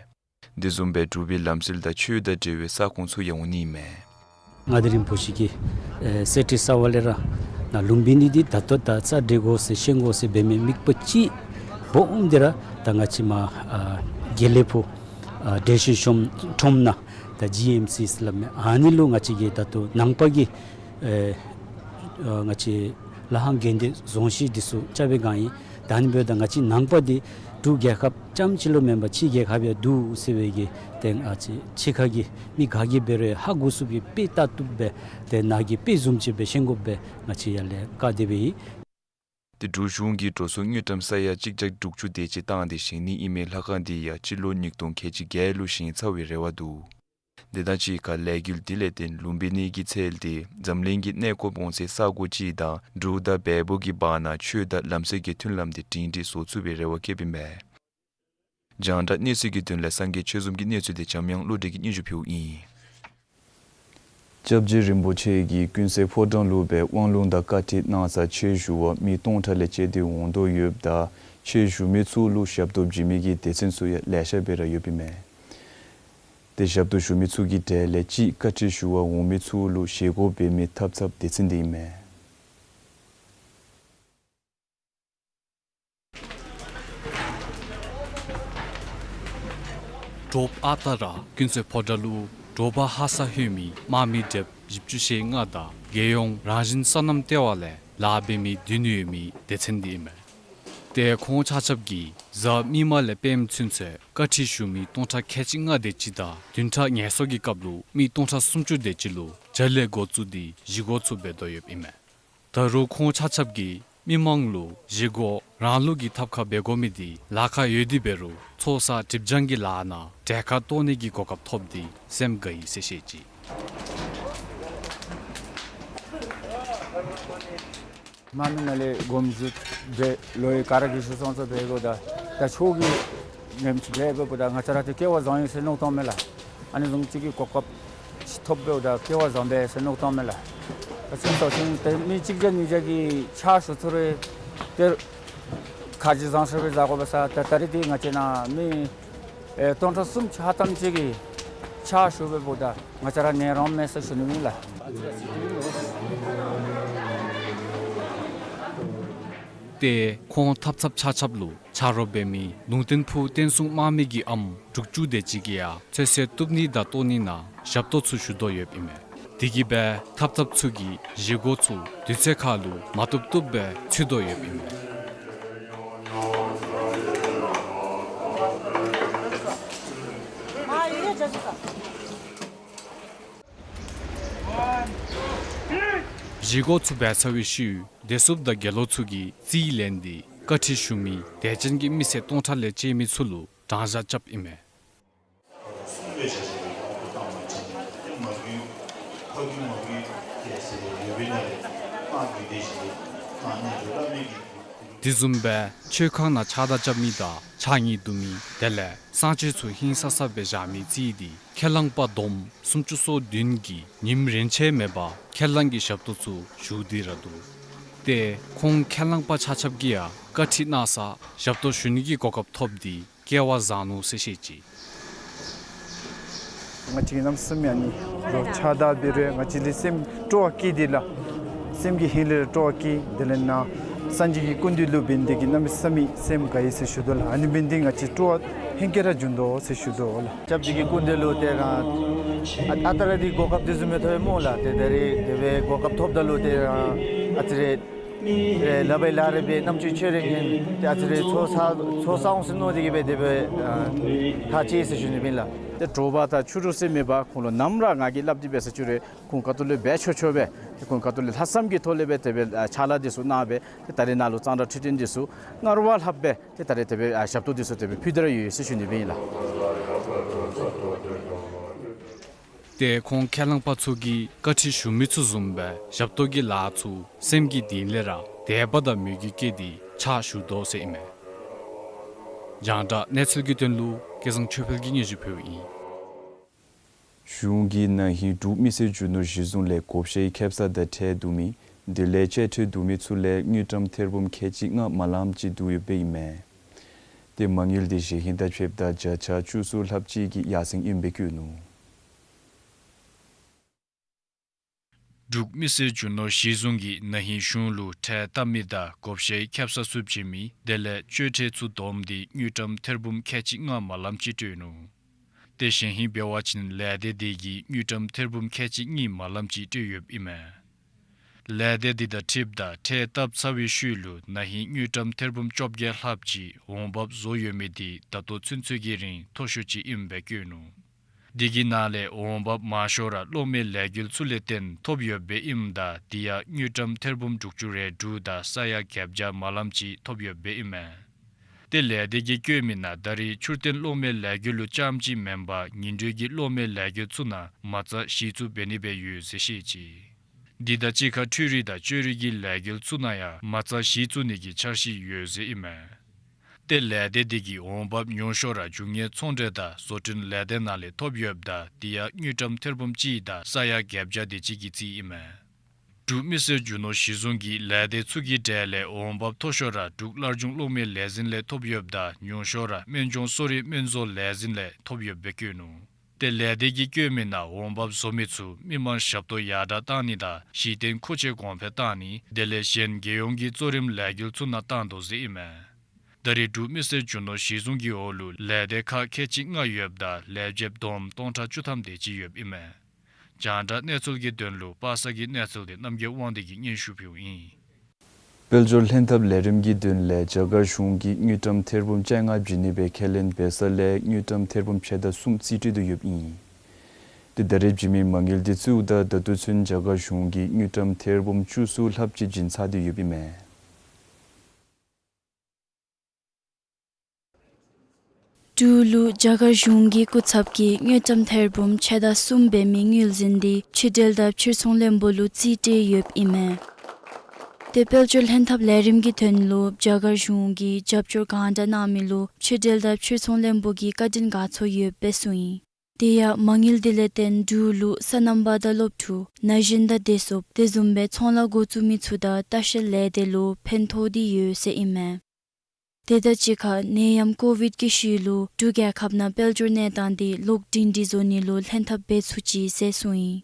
དེ་བཟུམ་སྦེ་འབྲུག་པའི་ལམ་སྲོལ་དང་ཆོས་དང་འབྲེལ་བའི་ས་ཁོངས་ཚུ་ཡང་འོང་ནི་ཨིན་མས། མངའ་བདག་རིན་པོ་ཆེ་གིས་ཨེ་གསེར་ཁྲི་གསར་པ་ལས་ར་ནཱ་ལུམ་བི་ནི་འདི་ད་ལྟོ་ད་རྩ་འགྲན་དགོ་ཟེར་བཞེངས་དགོ་ཟེར་འབད་མི་དམིགས་པ་ཅིག་སྦོམ་འདི་ར་ད་ང་བཅས་མ་ཨ་དགེ་ལེགས་ཕུག་ཨ་བགྲེས་སོང་ཁྲོམ་ནང་ད་ཇི་ཨེམ་སི་ཟེར་སླབ་མི་ཨ་ནི་ལུ་ང་བཅས་ཀྱིས་ད་ལྟོ་ནང་པ་གི་ཨེ་ཨ་ང་བཅས་ལྷ་ཁང་དགོན་སྡེ་རྫོང་གཞིས་འདི་ཚུ་རྐྱབ་པའི་སྒང་ཨིན། ད་ནི་འབདཝ་ད་ང་བཅས་ནང་པ་འདི་འབྲུག་རྒྱལ་ཁབ་རྐྱངམ་གཅིག་ལུ་མེན་པར་ཕྱི་རྒྱལ་ཁབ་ཡང་འདུག་ཟེར་བའི་གི་ཏེ་ང་བཅས་ཕྱི་ཁ་གི་མི་ག་གིས་འབད་རུང་ཧ་གོ་ཚུགས་པའི་དཔེ་ལྟ་བཏུབ་སྦེ་ཏེ་ནཱ་གི་དཔེ་བཟུམ་ཅིག་སྦེ་བཞེངས་དགོ་པའི་ང་བཅས་ཡར་ལས་བཀའ་དེ་སྦེ་ཨིན། དེ་འབྲུག་གཞུང་གིས་འགྲོ་སོང་དངུལ་ཀྲམ་ས་ཡ་གཅིག་བརྒྱ་དྲུག་ཅུ་དེ་ཅིག་བཏང་སྟེ་བཞེངས་ནི་ཨིན་མི་ལྷ་ཁང་དེ་ཡང་སྤྱི་ལོ་ཉིས་སྟོང་ཁལ་གཅིག་བརྒྱད་ལུ་བཞེངས་ཚར་བའི་རེ་བ་འདུག། དེ་དང་གཅིག་ཁར་ལས་འགུལ་འདི་ལས་བརྟེན་ལུམ་བི་ནི་གི་ཚལ་དེ་འཛམ་གླིང་གི་གནས་སྐོར་འོང་སའི་ས་གོ་ཅིག་དང་འབྲུག་དང་བལ་པོ་གི་བར་ན་ཆོས་དང་ལམ་སྲོལ་གྱི་མཐུན་ལམ་དེ་སྒྲིང་སྒྲིང་བཟོ་ཚུགས་པའི་རེ་བ་བསྐྱེདཔ་ཨིན་མས། རྒྱང་བསྒྲགས་གནས་ཚུལ་གྱི་དོན་ལས་སངས་རྒྱས་ཆོས་འཛོམས་ཀྱི་གནས་ཚུལ་དེ་འཇམ་དབྱངས་བློ་གྲོས་ཀྱིས་སྙན་ཞུ་ཕུལཝ་ཨིན། སྐྱབས་རྗེ་རིན་པོ་ཆེ་གིས་ཀུན་གསལ་ཕོ་བྲང་ལུ་སྦེ་དབང་ལུང་དང་བཀའ་ཁྲིད་གནང་ས་ཆོས་ཞུ་བར་མི་སྟོང་ཕྲག་ལས་བཅད་དེ་འོང་དོ་ཡོདཔ་ད་ཆོས་ཞུ་མི་ཚུ་ལུ་ཞབས་ཏོག་བྱིན་མི་གི་སྡེ་ཚན་ཚུ་ཡང་ལེ་ཤ་སྦེ་ར་ཡོདཔ་ཨིན་མས། དེ་ཞབས་ཏོག་ཞུ་མི་ཚུ་གི་གྲས་ལས་གཅིག་བཀའ་ཁྲིད་ཞུ་བར་འོང་མི་ཚུ་ལུ་བཞེས་སྒོ་འབད་མི་ཐབ་ཚངཔ་སྡེ་ཚན་དེ་ཨིན་མས། དྲོ་པ་ཨ་རྟག་ར་ཀུན་གསལ་ཕོ་བྲང་ལུ་དྲོ་པ་ཧ་སག་ལྷོད་མི་དམག་མི་གྲལ་བཞི་བཅུ་ཞེ་ལྔ་དང་རྒྱལ་ཡོངས་རང་བཞིན་སོ་ནམ་ལྟེ་བ་ལས་ལཱ་འབད་མི་བདུན་ཡོད་མི་སྡེ་ཚན་དེ་ཨིན་མས། ཏེ་ཁོང་ཆ་ཁྱབ་ཀྱིས་གཟའ་མིག་དམར་ལས་སྤེནམ་ཚུན་ཚོད་བཀའ་ཁྲིད་ཞུ་མི་སྟོང་ཕྲག་ཁལ་གཅིག་ལྔ་དེ་ཅིག་དང་བདུན་ཕྲག་ངལ་གསོ་གི་སྐབས་ལུ་མི་སྟོང་ཕྲག་སུམ་ཅུ་དེ་ཅིག་ལུ་བྱ་ལས་འགོ་བཙུགས་ཏེ་བཞེས་སྒོ་ཚུ་འབད་དོ་ཡོདཔ་ཨིན་མས། ད་རུང་ཁོང་ཆ་ཁྱབ་ཀྱིས་མི་མང་ལུ་བཞེས་སྒོ་རང་ལུགས་ཀྱི་ཐབ་ཁར་འབད་དགོ་མི་དེ་ལཱ་ཁག་ཡོད་དེ་འབད་རུང་ཚོགས་བསགས་སྒྲིབ་སྦྱང་གི་ལཱ་ནང་གྲལ་ཁར་གཏོགས་ནི་གི་གོ་སྐབས་ཐོབ་སྟེ་སེམས་དགའ་ཡི་ཟེར་བཤད་ཅི། དམག་མི་ནང་ལས་གོམས་ཞུ་འབད་ལོ་ཡི་ག་ར་གིས་ཞུ་སོང་ཚོ་འབད་དགོ། ད་ད་ཆོས་ཀྱི་ཉམས་ཅིག་འབད་འབདཝ་ད་ང་བཅས་ར་ཏེ་སྐལ་བ་བཟང་ཡི་ཟེར་མནོ་བཏངམ་མས་ལགས། ཨ་ནི་བཟུམ་ཅིག་གི་གོ་སྐབས་ཅིག་ཐོབ་འབདཝ་ད་སྐལ་བ་བཟང་པས་ཟེར་མནོ་བཏངམ་མས་ལགས། ད་ཅི་ཟེར་ཞིན་ཏེ་མི་གཅིག་བརྒྱ་གཉིས་བརྒྱ་གིས་ཕྱག་ཞུ་ཚུགས་རུང་ཏེ་ཁ་རྗེ་བཟང་ཤོས་སྦེ་བཞག་དགོ་པས་ཟེར། ད་ད་རེས་འདི་ང་བཅས་ནང་མི་ཨེ་སྟོང་ཕྲག་སུམ་ཅུ་ལྷག་ཙམ་ཅིག་གིས་ཕྱག་ཞུ་འབདཝ་ད་ང་བཅས་ར་ནད་རང་མེད་ཟེར་ཞུ་ནི་ཨིན་ལགས། ཏེ་ཁོང་ཐབ་ཚངཔ་ཆ་ཁྱབ་ལུ་ཆ་རོགས་འབད་མི་ལུང་བསྟན་ཕུག་བསྟན་སྲུང་དམག་མི་གི་ཨམ་དྲུག་ཅུ་དེ་ཅིག་གིས་ཡང་ཚོད་བསྲེ་བཏུབ་ནི་དང་བཏོག་ནི་ནང་ཞབས་ཏོག་ཚུ་ཞུ་དོ་ཡོདཔ་ཨིན་མས། དེ་གིས་སྦེ་ཐབ་ཚངཔ་ཚུ་གིས་བཞེས་སྒོ་ཚུ་དུས་ཚོད་ཁར་ལུ་མ་བཏུབ་བཏུབ་སྦེ་ཚུད་དོ་ཡོདཔ་ཨིན་མས། བཞེས་སྒོ་ཚུ་འབད་ཚར་བའི་ཤུལ་བདེ་སྲུངཔ་དང་དགེ་སློང་ཚུ་གིས་རྩིས་ལེན་ཏེ་བཀའ་ཁྲིད་ཞུ་མི་དད་ཅན་གྱི་མི་སེར་སྟོང་ཕྲག་ལས་བཅད་མི་ཚུ་ལུ་གྲངས་བཞག་རྐྱབ་ཨིན་མས། དེ་བཟུམ་སྦེ་ཆོས་ཁང་ནང་ཕྱག་ལཱ་རྐྱབ་མི་དང་ཕྱག་གཉིས་བསྡུ་མི་དེ་ལས་གསང་སྤྱོད་ཚུ་ཧིང་སངས་ས་སྦེ་བཞག་མི་རྩིས་འདི་ཁས་བླངས་པ་བསྡོམས་སུམ་ཅུ་སོ་བདུན་གྱིས་ཉིནམ་རེ་ཆད་མེད་པར་ཁས་བླངས་ཀྱི་ཞབས་ཏོག་ཚུ་ཞུ་སྟེ་ར་འདུག། ཏེ་ཁོང་ཁས་བླངས་པ་ཆ་ཁྱབ་ཀྱིས་ཡང་བཀའ་ཁྲིད་གནང་ས་ཞབས་ཏོག་ཞུ་ནི་གི་གོ་སྐབས་ཐོབ་སྟེ་སྐལ་བ་བཟང་ནུག་ཟེར་བཤད་ཅི། ང་བཅས་ཀྱིས་གནམ་མེད་ས་མེད་ཨ་ནི་རོགས་ཕྱག་ལཱ་འབད་རུང་ང་བཅས་ལུ་སེམས་སྤྲོ་བ་སྐྱེས་ཏེ་ལགས། སེམས་ཀྱི་ཧིང་ལས་སྤྲོ་བ་སྐྱེས། དེ་ལས་ནཱ་སངས་རྒྱས་ཀྱི་སྐུ་མདུན་ལུ་འབད་ནི་དེ་གིས་གནམ་མེད་ས་མེད་སེམས་དགའ་ཡི་ཟེར་ཞུ་དོ་ལགས། ཨ་ནི་འབད་ནི་དེ་གིས་ང་བཅས་སྤྲོ་བ་ཧེང་སྐལ་ར་འབྱུང་དོ་ཟེར་ཞུ་དོ་ལགས། སྐྱབས་རྗེ་གི་སྐུ་མདུན་ལུ་ཏེ་རང་ཨ་ཨ་རྟག་ར་འདི་གོ་སྐབས་དེ་བཟུམ་མའི་ཐོབ་སྨོ་ལགས། ཏེ་ད་རེས་དེ་སྦེ་གོ་སྐབས་ཐོབ་ད་ལུ་ཏེ་རང་ཨ་ཙི་རེ་ཨེ་ལཱ་འབད་ལཱ་རེ་འབད་རྣམ་ཅོ་ཆོས་རེ་ཉན་ཏེ་ཨ་ཙི་རེ་ཚོགས་བསགས་ཚོགས་བསགས་འོང་ཟེར་མནོ་སྟེ་གིས་སྦེ་དེ་སྦེ་ཨ་ཐག་བཅད་ཟེར་ཞུ་ནི་ཨིན་ལགས། ཏེ་དྲོ་པ་དང་ཕྱི་རུ་ཟེར་མེད་པར་ཁོང་ལུ་ནམ་ར་ང་གིས་སླབ་སྟེ་འབད་ས་ཅིག་རུང་ཁོང་ཁ་ཐུག་ལས་འབད་ཆོག་ཆོག་སྦེ་ཏེ་ཁོང་ཁ་ཐུག་ལས་ལྷག་བསམ་གྱི་ཐོག་ལས་སྦེ་དེ་སྦེ་ཨ་ཕྱག་ལཱ་འདི་ཚུ་གནང་སྦེ་ཏེ་ད་རེས་ནཱ་ལུ་གཙང་སྦྲ་འཕྲོད་བསྟེན་འདི་ཚུ་སྔར་བ་ལྷགཔ་སྦེ་ཏེ་ད་རེས་དེ་སྦེ་ཨ་ཞབས་ཏོག་འདི་ཚུ་དེ་སྦེ་ཕུལ་ཏེ་ར་ཡོད་ཟེར་ཞུ་ནི་ཨིན་ལགས། ཏེ་ཁོང་ཁས་བླངས་པ་ཚུ་གིས་བཀའ་ཁྲིད་ཞུ་མི་ཚུ་བཟུམ་སྦེ་ཞབས་ཏོག་གི་ལཱ་ཚུ་སེམས་ཀྱི་གཏིང་ལས་ར་དད་པ་དང་མོས་གུས་བསྐྱེད་དེ་ཕྱག་ཞུ་དོ་ཟེར་ཨིན་མས། རྒྱང་བསྒྲགས་གནས་ཚུལ་གྱི་དོན་ལུ་སྐལ་བཟང་ཆོས་འཕེལ་གྱིས་སྙན་ཞུ་ཕུལཝ་ཨིན། གཞུང་གིས་ན་ཧིང་འབྲུག་མི་སེར་རྒྱུ་ནོར་གཞི་བཟུང་ལས་བགོ་བཤའི་ཁེབ་ས་དང་ཁྲལ་བསྡུ་མི་དེ་ལས་གཅོད་ཁྲལ་བསྡུ་མི་ཚུ་ལས་དངུལ་ཀྲམ་ཐེར་འབུམ་ཁལ་གཅིག་ལྔ་མ་ལངམ་ཅིག་བསྡུ་ཡོདཔ་ཨིན་མས། ཏེ་མ་དངུལ་དེ་གཞེས་ཧིང་དང་ཕྱདཔ་ད་བརྒྱ་ཆ་བཅུ་གསུམ་ལྷགཔ་ཅིག་གི་ཡར་སེང་ཨིནམ་སྦེ་བཀོད་ནུག། འབྲུག་མི་སེར་རྒྱུ་ནོར་གཞི་བཟུང་གིས་ན་ཧིང་གཞུང་ལུ་ཁྲལ་བཏབ་མི་དང་བགོ་བཤའི་ཁེབ་ས་ཚུ་བྱིན་མི་དེ་ལས་གཅོད་ཁྲལ་ཚུ་བསྡོམས་ཏེ་དངུལ་ཀྲམ་ཐེར་འབུམ་ཁལ་གཅིག་ལྔ་མ་ལངམ་ཅིག་སྤྲོད་ནུག། ཏེ་གཞེས་ཧིང་འབད་བ་ཅིན་ལས་སྡེ་དེ་གིས་དངུལ་ཀྲམ་ཐེར་འབུམ་ཁལ་གཅིག་གཉིས་མ་ལངམ་ཅིག་སྤྲོད་ཡོདཔ་ཨིན་མས། ལས་སྡེ་འདི་དང་འཁྲིལཝ་ད་ཁྲལ་བཏབ་ཚར་བའི་ཤུལ་ལུ་ན་ཧིང་དངུལ་ཀྲམ་ཐེར་འབུམ་བཅོ་བརྒྱད་ལྷགཔ་ཅིག་འོང་འབབ་བཟོ་ཡོད་མི་དེ་ད་ལྟོ་ཚུན་ཚོད་ཀྱི་རིང་མཐོ་ཤོས་ཅིག་ཨིནམ་སྦེ་བཀོད་ནུག། དེ་གི་ནང་ལས་འོང་འབབ་མང་ཤོས་ར་གློག་མེའི་ལས་འགུལ་ཚུ་ལས་བརྟེན་ཐོབ་ཡོདཔ་ཨིནམ་ད་དེ་ཡང་དངུལ་ཀྲམ་ཐེར་འབུམ་དྲུག་ཅུ་རེ་དྲུག་དང་ས་ཡ་བརྒྱད་བརྒྱ་མ་ལངམ་ཅིག་ཐོབ་ཡོདཔ་ཨིན་མས། ཏེ་ལས་སྡེ་གིས་བཀོད་མི་ནང་ད་རེས་འཕྲུལ་བསྟེན་གློག་མེ་ལས་འགུལ་ལུ་རྐྱངམ་ཅིག་མེན་པར་ཉིན་རེའི་གློག་མེ་ལས་འགུལ་ཚུ་ནང་མ་རྩ་གཞི་བཙུགས་འབད་ནི་སྦེ་ཡོད་ཟེར་བཤད་ཅི། འདི་དང་གཅིག་ཁར་འཕྲུལ་རིག་དང་བཅོས་རིག་གི་ལས་འགུལ་ཚུ་ནང་ཡང་མ་རྩ་གཞི་བཙུགས་ནི་གི་འཆར་གཞི་ཡོད་ཟེར་ཨིན་མས། ཏེ་ལས་སྡེ་འདི་གིས་འོང་འབབ་ཉུང་ཤོས་ར་རྒྱུ་དངོས་ཚོང་འབྲེལ་དང་བཟོ་སྐྲུན་ལས་སྡེ་ནང་ལས་ཐོབ་ཡོདཔ་ད་དེ་ཡང་དངུལ་ཀྲམ་ཐེར་འབུམ་གཅིག་དང་ས་ཡ་བརྒྱད་བརྒྱ་དེ་ཅིག་གི་རྩིས་ཨིན་མས། འབྲུག་མི་སེར་རྒྱུ་ནོར་གཞི་བཟུང་གི་ལས་སྡེ་ཚུ་གི་གྲས་ལས་འོང་འབབ་མཐོ་ཤོས་ར་འབྲུག་སླར་འབྱུང་གློག་མེ་ལས་འཛིན་ལས་ཐོབ་ཡོདཔ་ད་ཉུང་ཤོས་ར་སྨན་ལྗོངས་གསོ་རིག་སྨན་བཟོ་ལས་འཛིན་ལས་ཐོབ་ཡོདཔ་སྦེ་བཀོད་ནུག། ཏེ་ལས་སྡེ་གིས་བཀོད་མི་ནང་འོང་འབབ་བཟོ་མི་ཚུ་མི་མང་ཞབས་ཏོག་ཡར་དྲག་བཏང་ནི་དང་གཞི་རྟེན་མཁོ་ཆས་གོང་འཕེལ་བཏང་ནི་དེ་ལས་གཞན་རྒྱལ་ཡོངས་ཀྱི་གཙོ་རིམ་ལས་འགུལ་ཚུ་ནང་བཏང་དོ་ཟེར་ཨིན་མས། ད་རེས་འབྲུག་མི་སེར་རྒྱུ་ནོར་གཞི་བཟུང་གི་འོག་ལུ་ལས་སྡེ་ཁག་ཁལ་གཅིག་ལྔ་ཡོདཔ་ད་ལས་བྱེདཔ་བསྡོམས་སྟོང་ཕྲག་བཅུ་ཐམ་དེ་ཅིག་ཡོདཔ་ཨིན་མས། རྒྱང་བསྒྲགས་གནས་ཚུལ་གྱི་དོན་ལུ་པ་སངས་ཀྱི་གནས་ཚུལ་དེ་རྣམ་རྒྱལ་དབང་འདུས་ཀྱིས་སྙན་ཞུ་ཕུལཝ་ཨིན། དཔལ་འབྱོར་ལྷན་ཐབས་ལས་རིམ་གྱི་དོན་ལས་རྒྱ་གར་གཞུང་གིས་དངུལ་ཀྲམ་ཐེར་འབུམ་བཅོ་ལྔ་བྱིན་ནི་སྦེ་ཁས་ལེན་འབད་ས་ལས་དངུལ་ཀྲམ་ཐེར་འབུམ་ཕྱེད་དང་གསུམ་རྩིས་སྤྲོད་དེ་ཡོདཔ་ཨིན། ཏེ་ད་རེས་བྱིན་མི་མ་དངུལ་དེ་ཚུ་དང་ད་ལྟོ་ཚུན་རྒྱ་གར་གཞུང་གིས་དངུལ་ཀྲམ་ཐེར་འབུམ་བཅུ་གསུམ་ལྷགཔ་ཅིག་བྱིན་ཚར་ཏེ་ཡོདཔ་ཨིན་མས། འབྲུག་ལུ་རྒྱ་གར་གཞུང་གི་སྐུ་ཚབ་ཀྱིས་དངུལ་ཀྲམ་ཐེར་འབུམ་ཕྱེད་དང་གསུམ་འབད་མི་དངུལ་འཛིན་དེ་ཕྱི་འབྲེལ་དང་ཕྱིར་ཚོང་བློན་པོ་ལུ་རྩིས་སྤྲོད་ཡོདཔ་ཨིན་མས། ཏེ་དཔལ་འབྱོར་ལྷན་ཐབས་ལས་རིམ་གྱི་དོན་ལུ་རྒྱ་གར་གཞུང་གིས་རྒྱབ་སྐྱོར་གང་དྲག་གནང་མི་ལུ་ཕྱི་འབྲེལ་དང་ཕྱིར་ཚོང་བློན་པོ་གིས་བཀའ་དྲིན་དགའ་ཚོར་ཡོདཔ་སྦེ་གསུངས་ཡི། དེ་ཡང་མ་དངུལ་དེ་ལས་བརྟེན་འབྲུག་ལུ་སོ་ནམ་པ་དང་སློབ་ཕྲུག་ན་གཞོན་དང་སྡེ་ཚན་དེ་བཟུམ་སྦེ་ཚོང་ལཱ་འགོ་བཙུགས་མི་ཚུ་དང་ལྟ་བཤལ་ལས་སྡེ་ལུ་ཕན་ཐོགས་ཏེ་ཡོད་ཟེར་ཨིན་མས། དེ་དང་གཅིག་ཁར་ནད་ཡམས་ཀོ་བིཌ་ཀྱི་ཤུལ་ལུ་འབྲུག་རྒྱལ་ཁབ་ནང་དཔལ་འབྱོར་གནས་སྟངས་དེ་ལོག་སྒྲིང་སྒྲི་བཟོ་ནི་ལུ་ལྷན་ཐབས་འབད་ཚུགས་ཅི་ཟེར་གསུངས་ཡི།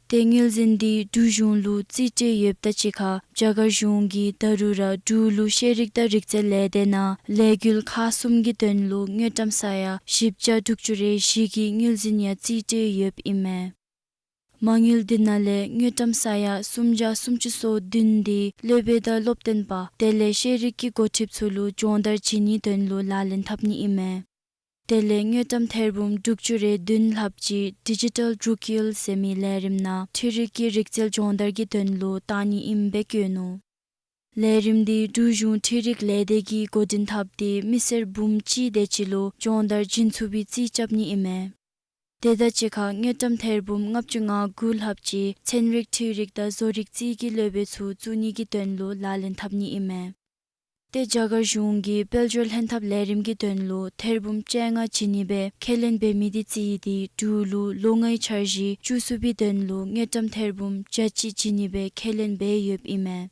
ཏེ་དངུལ་འཛིན་དེ་འབྲུག་གཞུང་ལུ་རྩིས་སྤྲོད་ཡོདཔ་དང་གཅིག་ཁར་རྒྱ་གར་གཞུང་གིས་ད་རུང་ར་འབྲུག་ལུ་ཤེས་རིག་དང་རིག་རྩལ་ལས་སྡེ་ནང་ལས་འགུལ་ཁག་གསུམ་གྱི་དོན་ལུ་དངུལ་ཀྲམ་ས་ཡ་བཞི་བརྒྱ་དྲུག་ཅུ་རེ་བཞི་གི་དངུལ་འཛིན་ཡང་རྩིས་སྤྲོད་ཡོདཔ་ཨིན་མས། མ་དངུལ་དེ་ནང་ལས་དངུལ་ཀྲམ་ས་ཡ་སུམ་བརྒྱ་སུམ་ཅུ་སོ་བདུན་དེ་སློབ་དཔོན་དང་སློབ་སྟོན་པ་དེ་ལས་ཤེས་རིག་གི་འགོ་ཁྲིདཔ་ཚུ་ལུ་སྦྱོང་བརྡར་བྱིན་ནིའི་དོན་ལུ་ལག་ལེན་འཐབ་ནི་ཨིན་མས། དེ་ལས་དངུལ་ཀྲམ་ཐེར་འབུམ་དྲུག་ཅུ་རེ་བདུན་ལྷགཔ་ཅིག་ཌི་ཇི་ཊལ་འབྲུག་ཡུལ་ཟེར་མི་ལས་རིམ་ནང་འཕྲུལ་རིག་གི་རིག་རྩལ་སྦྱོང་བརྡར་གྱི་དོན་ལུ་བཏང་ནི་ཨིནམ་སྦེ་བཀོད་ནུག། ལས་རིམ་འདི་འབྲུག་གཞུང་འཕྲུལ་རིག་ལས་སྡེ་གིས་འགོ་འདྲེན་འཐབ་སྟེ་མི་སེར་འབུམ་གཅིག་དེ་ཅིག་ལུ་སྦྱོང་བརྡར་བྱིན་ཚུགས་པའི་རྩིས་རྐྱབ་ནི་ཨིན་མས། དེ་དང་གཅིག་ཁར་དངུལ་ཀྲམ་ཐེར་འབུམ་ལྔ་བཅུ་ང་དགུ་ལྷགཔ་ཅིག་ཚན་རིག་འཕྲུལ་རིག་དང་བཟོ་རིག་རྩིས་ཀྱི་སློབ་དཔོན་ཚུ་བཙུགས་ནི་གི་དོན་ལུ་ལག་ལེན་འཐབ་ནི་ཨིན་མས། ཏེ་རྒྱ་གར་གཞུང་གིས་དཔལ་འབྱོར་ལྷན་ཐབས་ལས་རིམ་གྱི་དོན་ལུ་ཐེར་འབུམ་བཅོ་ལྔ་བྱིན་ནི་སྦེ་ཁས་ལེན་འབད་མི་དེ་རྩིས་ཏེ་འབྲུག་ལུ་ལོ་ལྔའི་འཆར་གཞི་བཅུ་གསུམ་པའི་དོན་ལུ་དངུལ་ཀྲམ་ཐེར་འབུམ་བརྒྱ་གཅིག་བྱིན་ནི་སྦེ་ཁས་ལེན་འབད་ཡོདཔ་ཨིན་མས།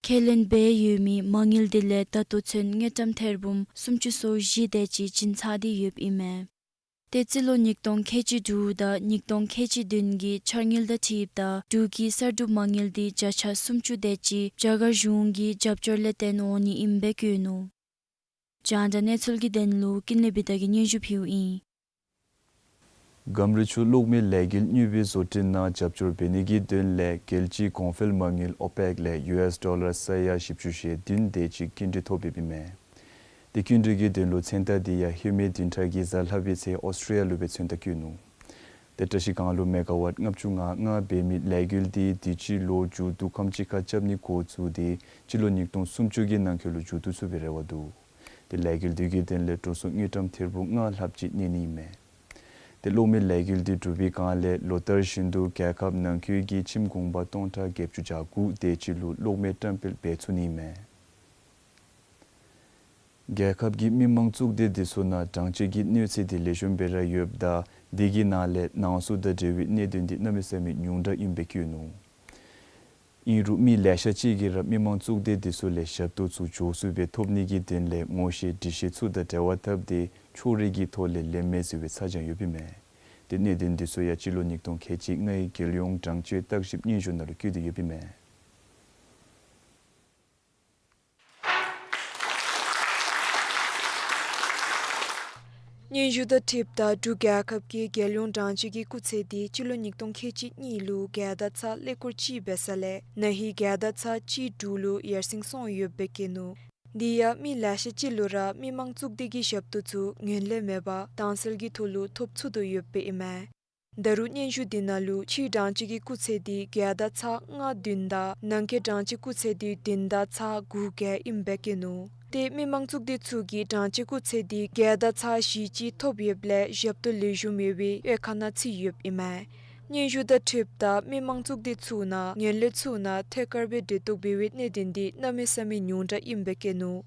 ཁས་ལེན་འབད་ཡོད་མི་མ་དངུལ་དེ་ལས་ད་ལྟོ་ཚུན་དངུལ་ཀྲམ་ཐེར་འབུམ་སུམ་ཅུ་སོ་བཞི་དེ་ཅིག་བྱིན་ཚར་ཏེ་ཡོདཔ་ཨིན་མས། ཏེ་རྩིས་ལོ་ཉིས་སྟོང་ཁལ་གཅིག་དྲུག་དང་ཉིས་སྟོང་ཁལ་གཅིག་བདུན་གྱི་འཆར་དངུལ་དང་འཁྲིལཝ་ད་འབྲུག་གི་གསར་སྒྲུབ་མ་དངུལ་དེ་བརྒྱ་ཆ་སུམ་ཅུ་དེ་ཅིག་རྒྱ་གར་གཞུང་གི་རྒྱབ་སྐྱོར་ལས་བརྟེན་འོང་ནི་ཨིནམ་སྦེ་བཀོད་ནུག། རྒྱང་བསྒྲགས་གནས་ཚུལ་གྱི་དོན་ལུ་ཀུན་ལེགས་བི་དྷ་གིས་སྙན་ཞུ་ཕུལཝ་ཨིན། སྒམ་རི་ཆུ་གློག་མེ་ལས་འགུལ་དངོས་པོའི་བཟོ་སྐྲུན་ནང་རྒྱབ་སྐྱོར་འབད་ནི་གི་དོན་ལས་རྒྱལ་སྤྱིའི་གོང་འཕེལ་མ་དངུལ་ཨོ་པེཀ་ལས་ཡུ་ཨེསི་ཌོ་ལར་ས་ཡ་བཞི་བཅུ་ཞེ་བདུན་དེ་ཅིག་སྐྱིན་འགྲུལ་ཐོབ་ཡོདཔ་ཨིན་མས། ཏེ་སྐྱིན་འགྲུལ་གྱི་དོན་ལུ་མཚན་རྟགས་དེ་ཡང་ཧེ་མའི་བདུན་ཕྲག་གི་གཟའ་ལྷག་པའི་ཚེ་ཨོསི་ཊྲེ་ལི་ཡ་ལུ་སྦེ་མཚན་རྟགས་བཀོད་ནུག། ཏེ་བཀྲ་ཤིས་སྒང་ལུ་མེ་ག་ཝཊ་ལྔ་བཅུ་ང་ལྔ་འབད་མི་ལས་འགུལ་དེ་དུས་ཅི་ལོ་མཇུག་བསྡུ་ཁམས་ཅིག་ཁར་རྐྱབ་ནི་འགོ་བཙུགས་ཏེ་སྤྱི་ལོ་ཉིས་སྟོང་སུམ་ཅུ་གི་ནང་འཁོད་ལུ་མཇུག་བསྡུ་ཚུགས་པའི་རེ་བ་འདུག། ཏེ་ལས་འགུལ་དེ་གི་དོན་ལས་འགྲོ་སོང་དངུལ་ཀྲམ་ཐེར་འབུམ་ལྔ་ལྷགཔ་ཅིག་གནས་ནི་ཨིན་མས། ཏེ་གློག་མེ་ལས་འགུལ་དེ་གྲུབ་པའི་སྒང་ལས་ལོ་ལྟར་བཞིན་དུ་རྒྱལ་ཁབ་ནང་འཁོད་ཀྱི་ཁྱིམ་གུང་པ་སྟོང་ཕྲག་བརྒྱད་ཅུ་གྱ་དགུ་དེ་ཅིག་ལུ་གློག་མེ་བཀྲམ་སྤེལ་འབད་ཚུགས་ནི་ཨིན་མས། རྒྱལ་ཁབ་ཀྱི་མི་མང་གཙུག་སྡེ་དེ་ཚུ་ནང་གྲང་སྤྱོད་ཀྱི་གནོད་འཚེ་དེ་ལེགས་ཤོམ་སྦེ་ར་ཡོདཔ་ད་དེ་གི་ནང་ལས་ནང་སོ་དང་འབྲེལ་བའི་གནད་དོན་དེ་གནམ་མེད་ས་མེད་ཉུང་དྲགས་ཨིནམ་སྦེ་བཀོད་ནུག། ཨིན་རུང་མི་ལེ་ཤ་ཅིག་གིས་ར་མི་མང་གཙུག་སྡེ་དེ་ཚུ་ལས་ཞབས་ཏོག་ཚུ་མགྱོགས་སུ་སྦེ་ཐོབ་ནི་གི་དོན་ལས་ངོ་ཤེས་འདྲིས་ཤེས་ཚུ་དང་འབྲེལ་བ་འཐབ་སྟེ་ཕྱོགས་རིས་ཀྱི་ཐོག་ལས་ལེན་མས་ཟེར་བའི་ཚ་གྱང་ཡོདཔ་ཨིན་མས། ཏེ་གནད་དོན་དེ་ཚུ་ཡང་སྤྱི་ལོ་ཉིས་སྟོང་ཁལ་གཅིག་ལྔའི་རྒྱལ་ཡོངས་གྲང་སྤྱོད་བརྟག་ཞིབ་སྙན་ཞུ་ནང་ལུ་བཀོད་དེ་ཡོདཔ་ཨིན་མས། སྙན་ཞུ་དང་འཁྲིལཝ་ད་འབྲུག་རྒྱལ་ཁབ་ཀྱི་རྒྱལ་ཡོངས་གྲང་སྤྱོད་ཀྱི་སྐུགས་ཚད་དེ་སྤྱི་ལོ་ཉིས་སྟོང་ཁལ་གཅིག་གཉིས་ལུ་བརྒྱ་དང་ཚག་ཀླད་ཀོར་གཅིག་འབད་ས་ལས་ན་ཧིང་བརྒྱ་དང་ཚག་གཅིག་དྲུག་ལུ་ཡར་སེང་སོང་ཡོདཔ་སྦེ་བཀོད་ནུག། དེ་ཡང་མི་ལེ་ཤ་ཅིག་ལུ་ར་མི་མང་གཙུག་སྡེ་གི་ཞབས་ཏོག་ཚུ་ངོས་ལེན་མེད་པར་དྭངས་གསལ་གྱི་ཐོག་ལུ་ཐོབ་ཚུགས་དོ་ཡོདཔ་ཨིན་མས། ད་རུང་སྙན་ཞུ་དེ་ནང་ལུ་ཕྱིའི་གྲང་སྤྱོད་ཀྱི་སྐུགས་ཚད་དེ་བརྒྱ་དང་ཚག་ལྔ་བདུན་དང་ནང་འཁོད་གྲང་སྤྱོད་སྐུགས་ཚད་དེ་བདུན་དང་ཚག་དགུ་བརྒྱད་ཨིནམ་སྦེ་བཀོད་ནུག། ཏེ་མི་མང་གཙུག་སྡེ་ཚུ་གིས་གྲངས་ཅིག་སྐུགས་ཚད་འདི་བརྒྱ་དང་ཚག་བཞི་ཅིག་ཐོབ་ཡོདཔ་ལས་ཞབས་ཏོག་ལེགས་ཤོམ་ཡོད་པའི་དབྱེ་ཁག་ནང་ཚུད་ཡོདཔ་ཨིན་མས། སྙན་ཞུ་དང་འཁྲིལཝ་ད་མི་མང་གཙུག་སྡེ་ཚུ་ནང་ངན་ལྷད་ཚུ་ནང་ཐད་ཀར་སྦེ་འབྲེལ་གཏོགས་འབད་བའི་གནད་དོན་འདི་གནམ་མེད་ས་མེད་ཉུང་དྲགས་ཨིནམ་སྦེ་བཀོད་ནུག།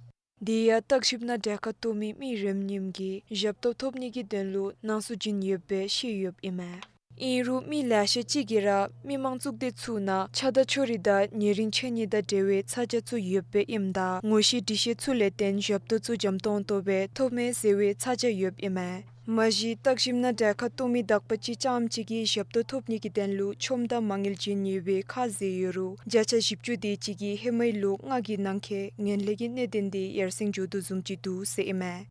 དེ་ཡང་བརྟག་ཞིབ་ནང་གྲལ་ཁར་གཏོགས་མི་མི་རེ་གཉིསམ་གིས་ཞབས་ཏོག་ཐོབ་ནི་གི་དོན་ལུ་སྣང་ཚུལ་བྱིན་ཡོདཔ་སྦེ་བཤད་ཡོདཔ་ཨིན་མས། ཨིན་རུང་མི་ལེ་ཤ་ཅིག་གིས་ར་མི་མང་གཙུག་སྡེ་ཚུ་ནང་ཕྱགས་བདའ་ཕྱོགས་རིས་དང་ཉེ་རིང་ཕྱད་ནི་དང་འབྲེལ་བའི་ཚ་གྱང་ཚུ་ཡོདཔ་སྦེ་ཨིནམ་ད་ངོ་ཤེས་འདྲིས་ཤེས་ཚུ་ལས་བརྟེན་ཞབས་ཏོག་ཚུ་འཇམ་ཏོང་ཏོ་སྦེ་ཐོབ་མས་ཟེར་བའི་ཚ་གྱང་ཡོདཔ་ཨིན་མས། མ་གཞི་བརྟག་ཞིབ་ནང་གྲལ་ཁར་གཏོགས་མི་དག་པ་ཅིག་རྐྱངམ་ཅིག་གིས་ཞབས་ཏོག་ཐོབ་ནི་གི་དོན་ལུ་ཆོམ་དང་མ་དངུལ་བྱིན་ནི་སྦེ་ཁ་བཟེད་ཡོད་རུང་བརྒྱ་ཆ་བཞི་བཅུ་དེ་ཅིག་གིས་ཧེ་མའི་ལོ་ལྔ་གི་ནང་འཁོད་ངན་ལྷད་ཀྱི་གནད་དོན་འདི་ཡར་སེང་འགྱོ་དོ་བཟུམ་ཅིག་འདུག་ཟེར་ཨིན་མས།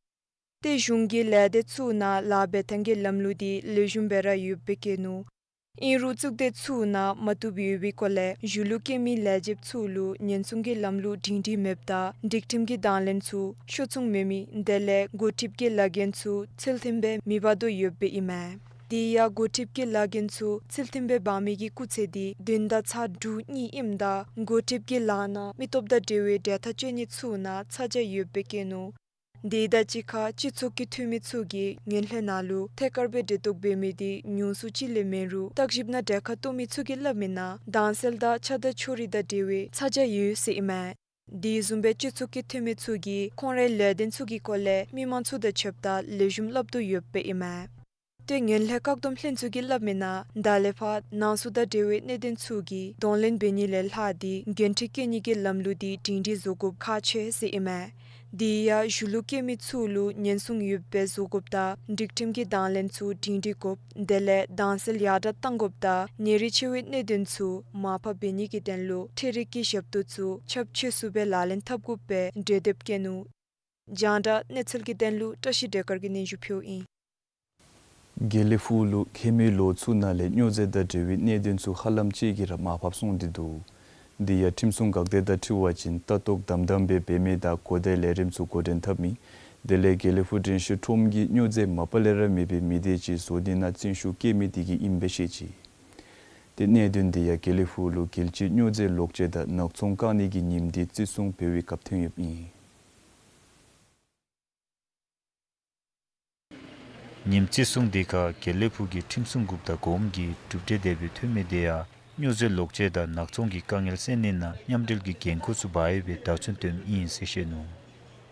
ཏེ་གཞུང་གི་ལས་སྡེ་ཚུ་ནང་ལཱ་འབད་ཐངས་ཀྱི་ལམ་ལུགས་འདི་ལེགས་ཤོམ་སྦེ་ར་ཡོདཔ་སྦེ་བཀོད་ནུག། ཨིན་རུང་གཙུག་སྡེ་ཚུ་ནང་མ་བཏུབ་ཡོད་པའི་སྐོར་ལས་གཞུང་ལུ་བཀོད་མི་ལས་བྱེདཔ་ཚུ་ལུ་ཉེན་སྲུང་གི་ལམ་ལུགས་སྒྲིང་སྒྲིང་མེདཔ་དང་སྒྲིག་ཁྲིམས་ཀྱི་དང་ལེན་ཚུ་ཤུགས་ཆུང་མེད་མི་དེ་ལས་འགོ་ཁྲིདཔ་གི་ལཱ་འགན་ཚུ་ཚུལ་མཐུན་སྦེ་མི་འབག་དོ་ཡོདཔ་སྦེ་ཨིན་མས། དེ་ཡང་འགོ་ཁྲིདཔ་གི་ལཱ་འགན་ཚུ་ཚུལ་མཐུན་སྦེ་འབག་མི་གི་སྐུགས་ཚད་འདི་བདུན་དང་ཚག་དྲུག་གཉིས་ཨིནམ་ད་འགོ་ཁྲིདཔ་གི་ལཱ་ནང་མི་སྟོབས་དང་འབྲེལ་བའི་འབྲེལ་ཐག་གཅོད་ནི་ཚུ་ནང་ཚ་གྱང་ཡོདཔ་སྦེ་བཀོད་ནུག། དེ་དང་གཅིག་ཁར་སྤྱི་ཚོགས་ཀྱི་འཐུས་མི་ཚུ་གིས་ངན་ལྷད་ནང་ལུ་ཐད་ཀར་སྦེ་འབྲེལ་གཏོགས་འབད་མི་འདི་ཉུང་སུ་ཅིག་ལས་མེན་རུང་བརྟག་ཞིབ་ནང་གྲལ་ཁར་གཏོགས་མི་ཚུ་གིས་སླབ་མི་ནང་དྭངས་གསལ་དང་ཕྱགས་བདའ་ཕྱོགས་རིས་དང་འབྲེལ་བའི་ཚ་གྱང་ཡོད་ཟེར་ཨིན་མས། དེ་བཟུམ་སྦེ་སྤྱི་ཚོགས་ཀྱི་འཐུས་མི་ཚུ་གིས་ཁོང་རའི་ལས་དོན་ཚུ་གི་སྐོར་ལས་མི་མང་ཚུ་དང་ཕྱདཔ་ད་ལེགས་ཤོམ་སླབ་དོ་ཡོདཔ་སྦེ་ཨིན་མས། ཏེ་ངན་ལྷད་བཀག་སྡོམ་ལྷན་ཚོགས་ཀྱིས་སླབ་མི་ནང་ད་ལས་ཕར་ནང་སྲུང་དང་འབྲེལ་བའི་གནད་དོན་ཚུ་གི་གདོང་ལེན་འབད་ནི་ལས་ལྷག་སྟེ་འགན་འཁྲི་བཀལ་ནི་གི་ལམ་ལུགས་འདི་སྒྲིང་སྒྲིང་བཟོ་དགོཔ་ཁག་ཆེ་ཟེར་ཨིན་མས། དེ་ཡང་གཞུང་ལུ་བཀོད་མི་ཚུ་ལུ་ཉེན་སྲུང་ཡོདཔ་སྦེ་བཟོ་དགོཔ་དང་སྒྲིག་ཁྲིམས་ཀྱི་དང་ལེན་ཚུ་སྒྲིང་སྒྲིང་དགོཔ་དེ་ལས་དྭངས་གསལ་ཡར་དྲགས་གཏང་དགོཔ་དང་ཉེ་རིང་ཕྱད་པའི་གནད་དོན་ཚུ་མར་ཕབ་འབད་ནི་གི་དོན་ལུ་འཕྲུལ་རིག་གི་ཞབས་ཏོག་ཚུ་ཁྱབ་ཆེ་སུ་སྦེ་ལག་ལེན་འཐབ་དགོཔ་སྦེ་གྲོས་འདེབས་བཀོད་ནུག། རྒྱང་བསྒྲགས་གནས་ཚུལ་གྱི་དོན་ལུ་བཀྲ་ཤིས་བདེ་སྐར་གྱིས་སྙན་ཞུ་ཕུལཝ་ཨིན། དགེ་ལེགས་ཕུག་ལུ་ཧེ་མའི་ལོ་ཚུ་ནང་ལས་སྨྱོ་རྫས་དང་འབྲེལ་བའི་གནད་དོན་ཚུ་ཧ་ལམ་ཅིག་གིས་ར་མར་ཕབ་སོང་སྟེ་འདུག། དེ་ཡང་ཁྲིམས་སྲུང་འགག་སྡེ་དང་འཁྲིལ་བ་ཅིན་ལྟ་རྟོག་དམ་དམ་སྦེ་འབད་མི་དང་གོ་བརྡའི་ལས་རིམ་ཚུ་འགོ་འདྲེན་འཐབ་མི་དེ་ལས་དགེ་ལེགས་ཕུག་དྲན་ཤེས་ཁྲོམ་གྱི་སྨྱོ་རྫས་མ་པ་ལས་ར་མེད་པའི་མི་སྡེ་ཅིག་བཟོ་ནི་ནང་བརྩོན་ཤུགས་བསྐྱེད་མི་དེ་གིས་ཨིནམ་སྦེ་བཤད་ཅི། ཏེ་གནད་དོན་དེ་ཡང་དགེ་ལེགས་ཕུག་ལུ་རྒྱལ་སྤྱིའི་སྨྱོ་རྫས་ལོག་སྤྱོད་དང་ནག་ཚོང་བཀག་ནི་གི་ཉིནམ་དེ་བརྩི་སྲུང་འབད་བའི་སྐབས་ཐོན་ཡོདཔ་ཨིན། ཉིནམ་བརྩི་སྲུང་དེ་ཁར་དགེ་ལེགས་ཕུག་གི་ཁྲིམས་སྲུང་འགོ་དཔོན་དང་གོངམ་གིས་གྲུབ་འབྲས་དེ་སྦེ་ཐོན་མི་དེ་ཡང་སྨྱོ་རྫས་ལོག་སྤྱོད་དང་ནག་ཚོང་གི་དཀའ་ངལ་སེལ་ནི་ནང་མཉམ་འབྲེལ་གྱི་འགན་ཁུར་ཚུ་འབག་ཡོད་པའི་བརྡ་མཚོན་སྟོནམ་ཨིན་ཟེར་བཤད་ནུག།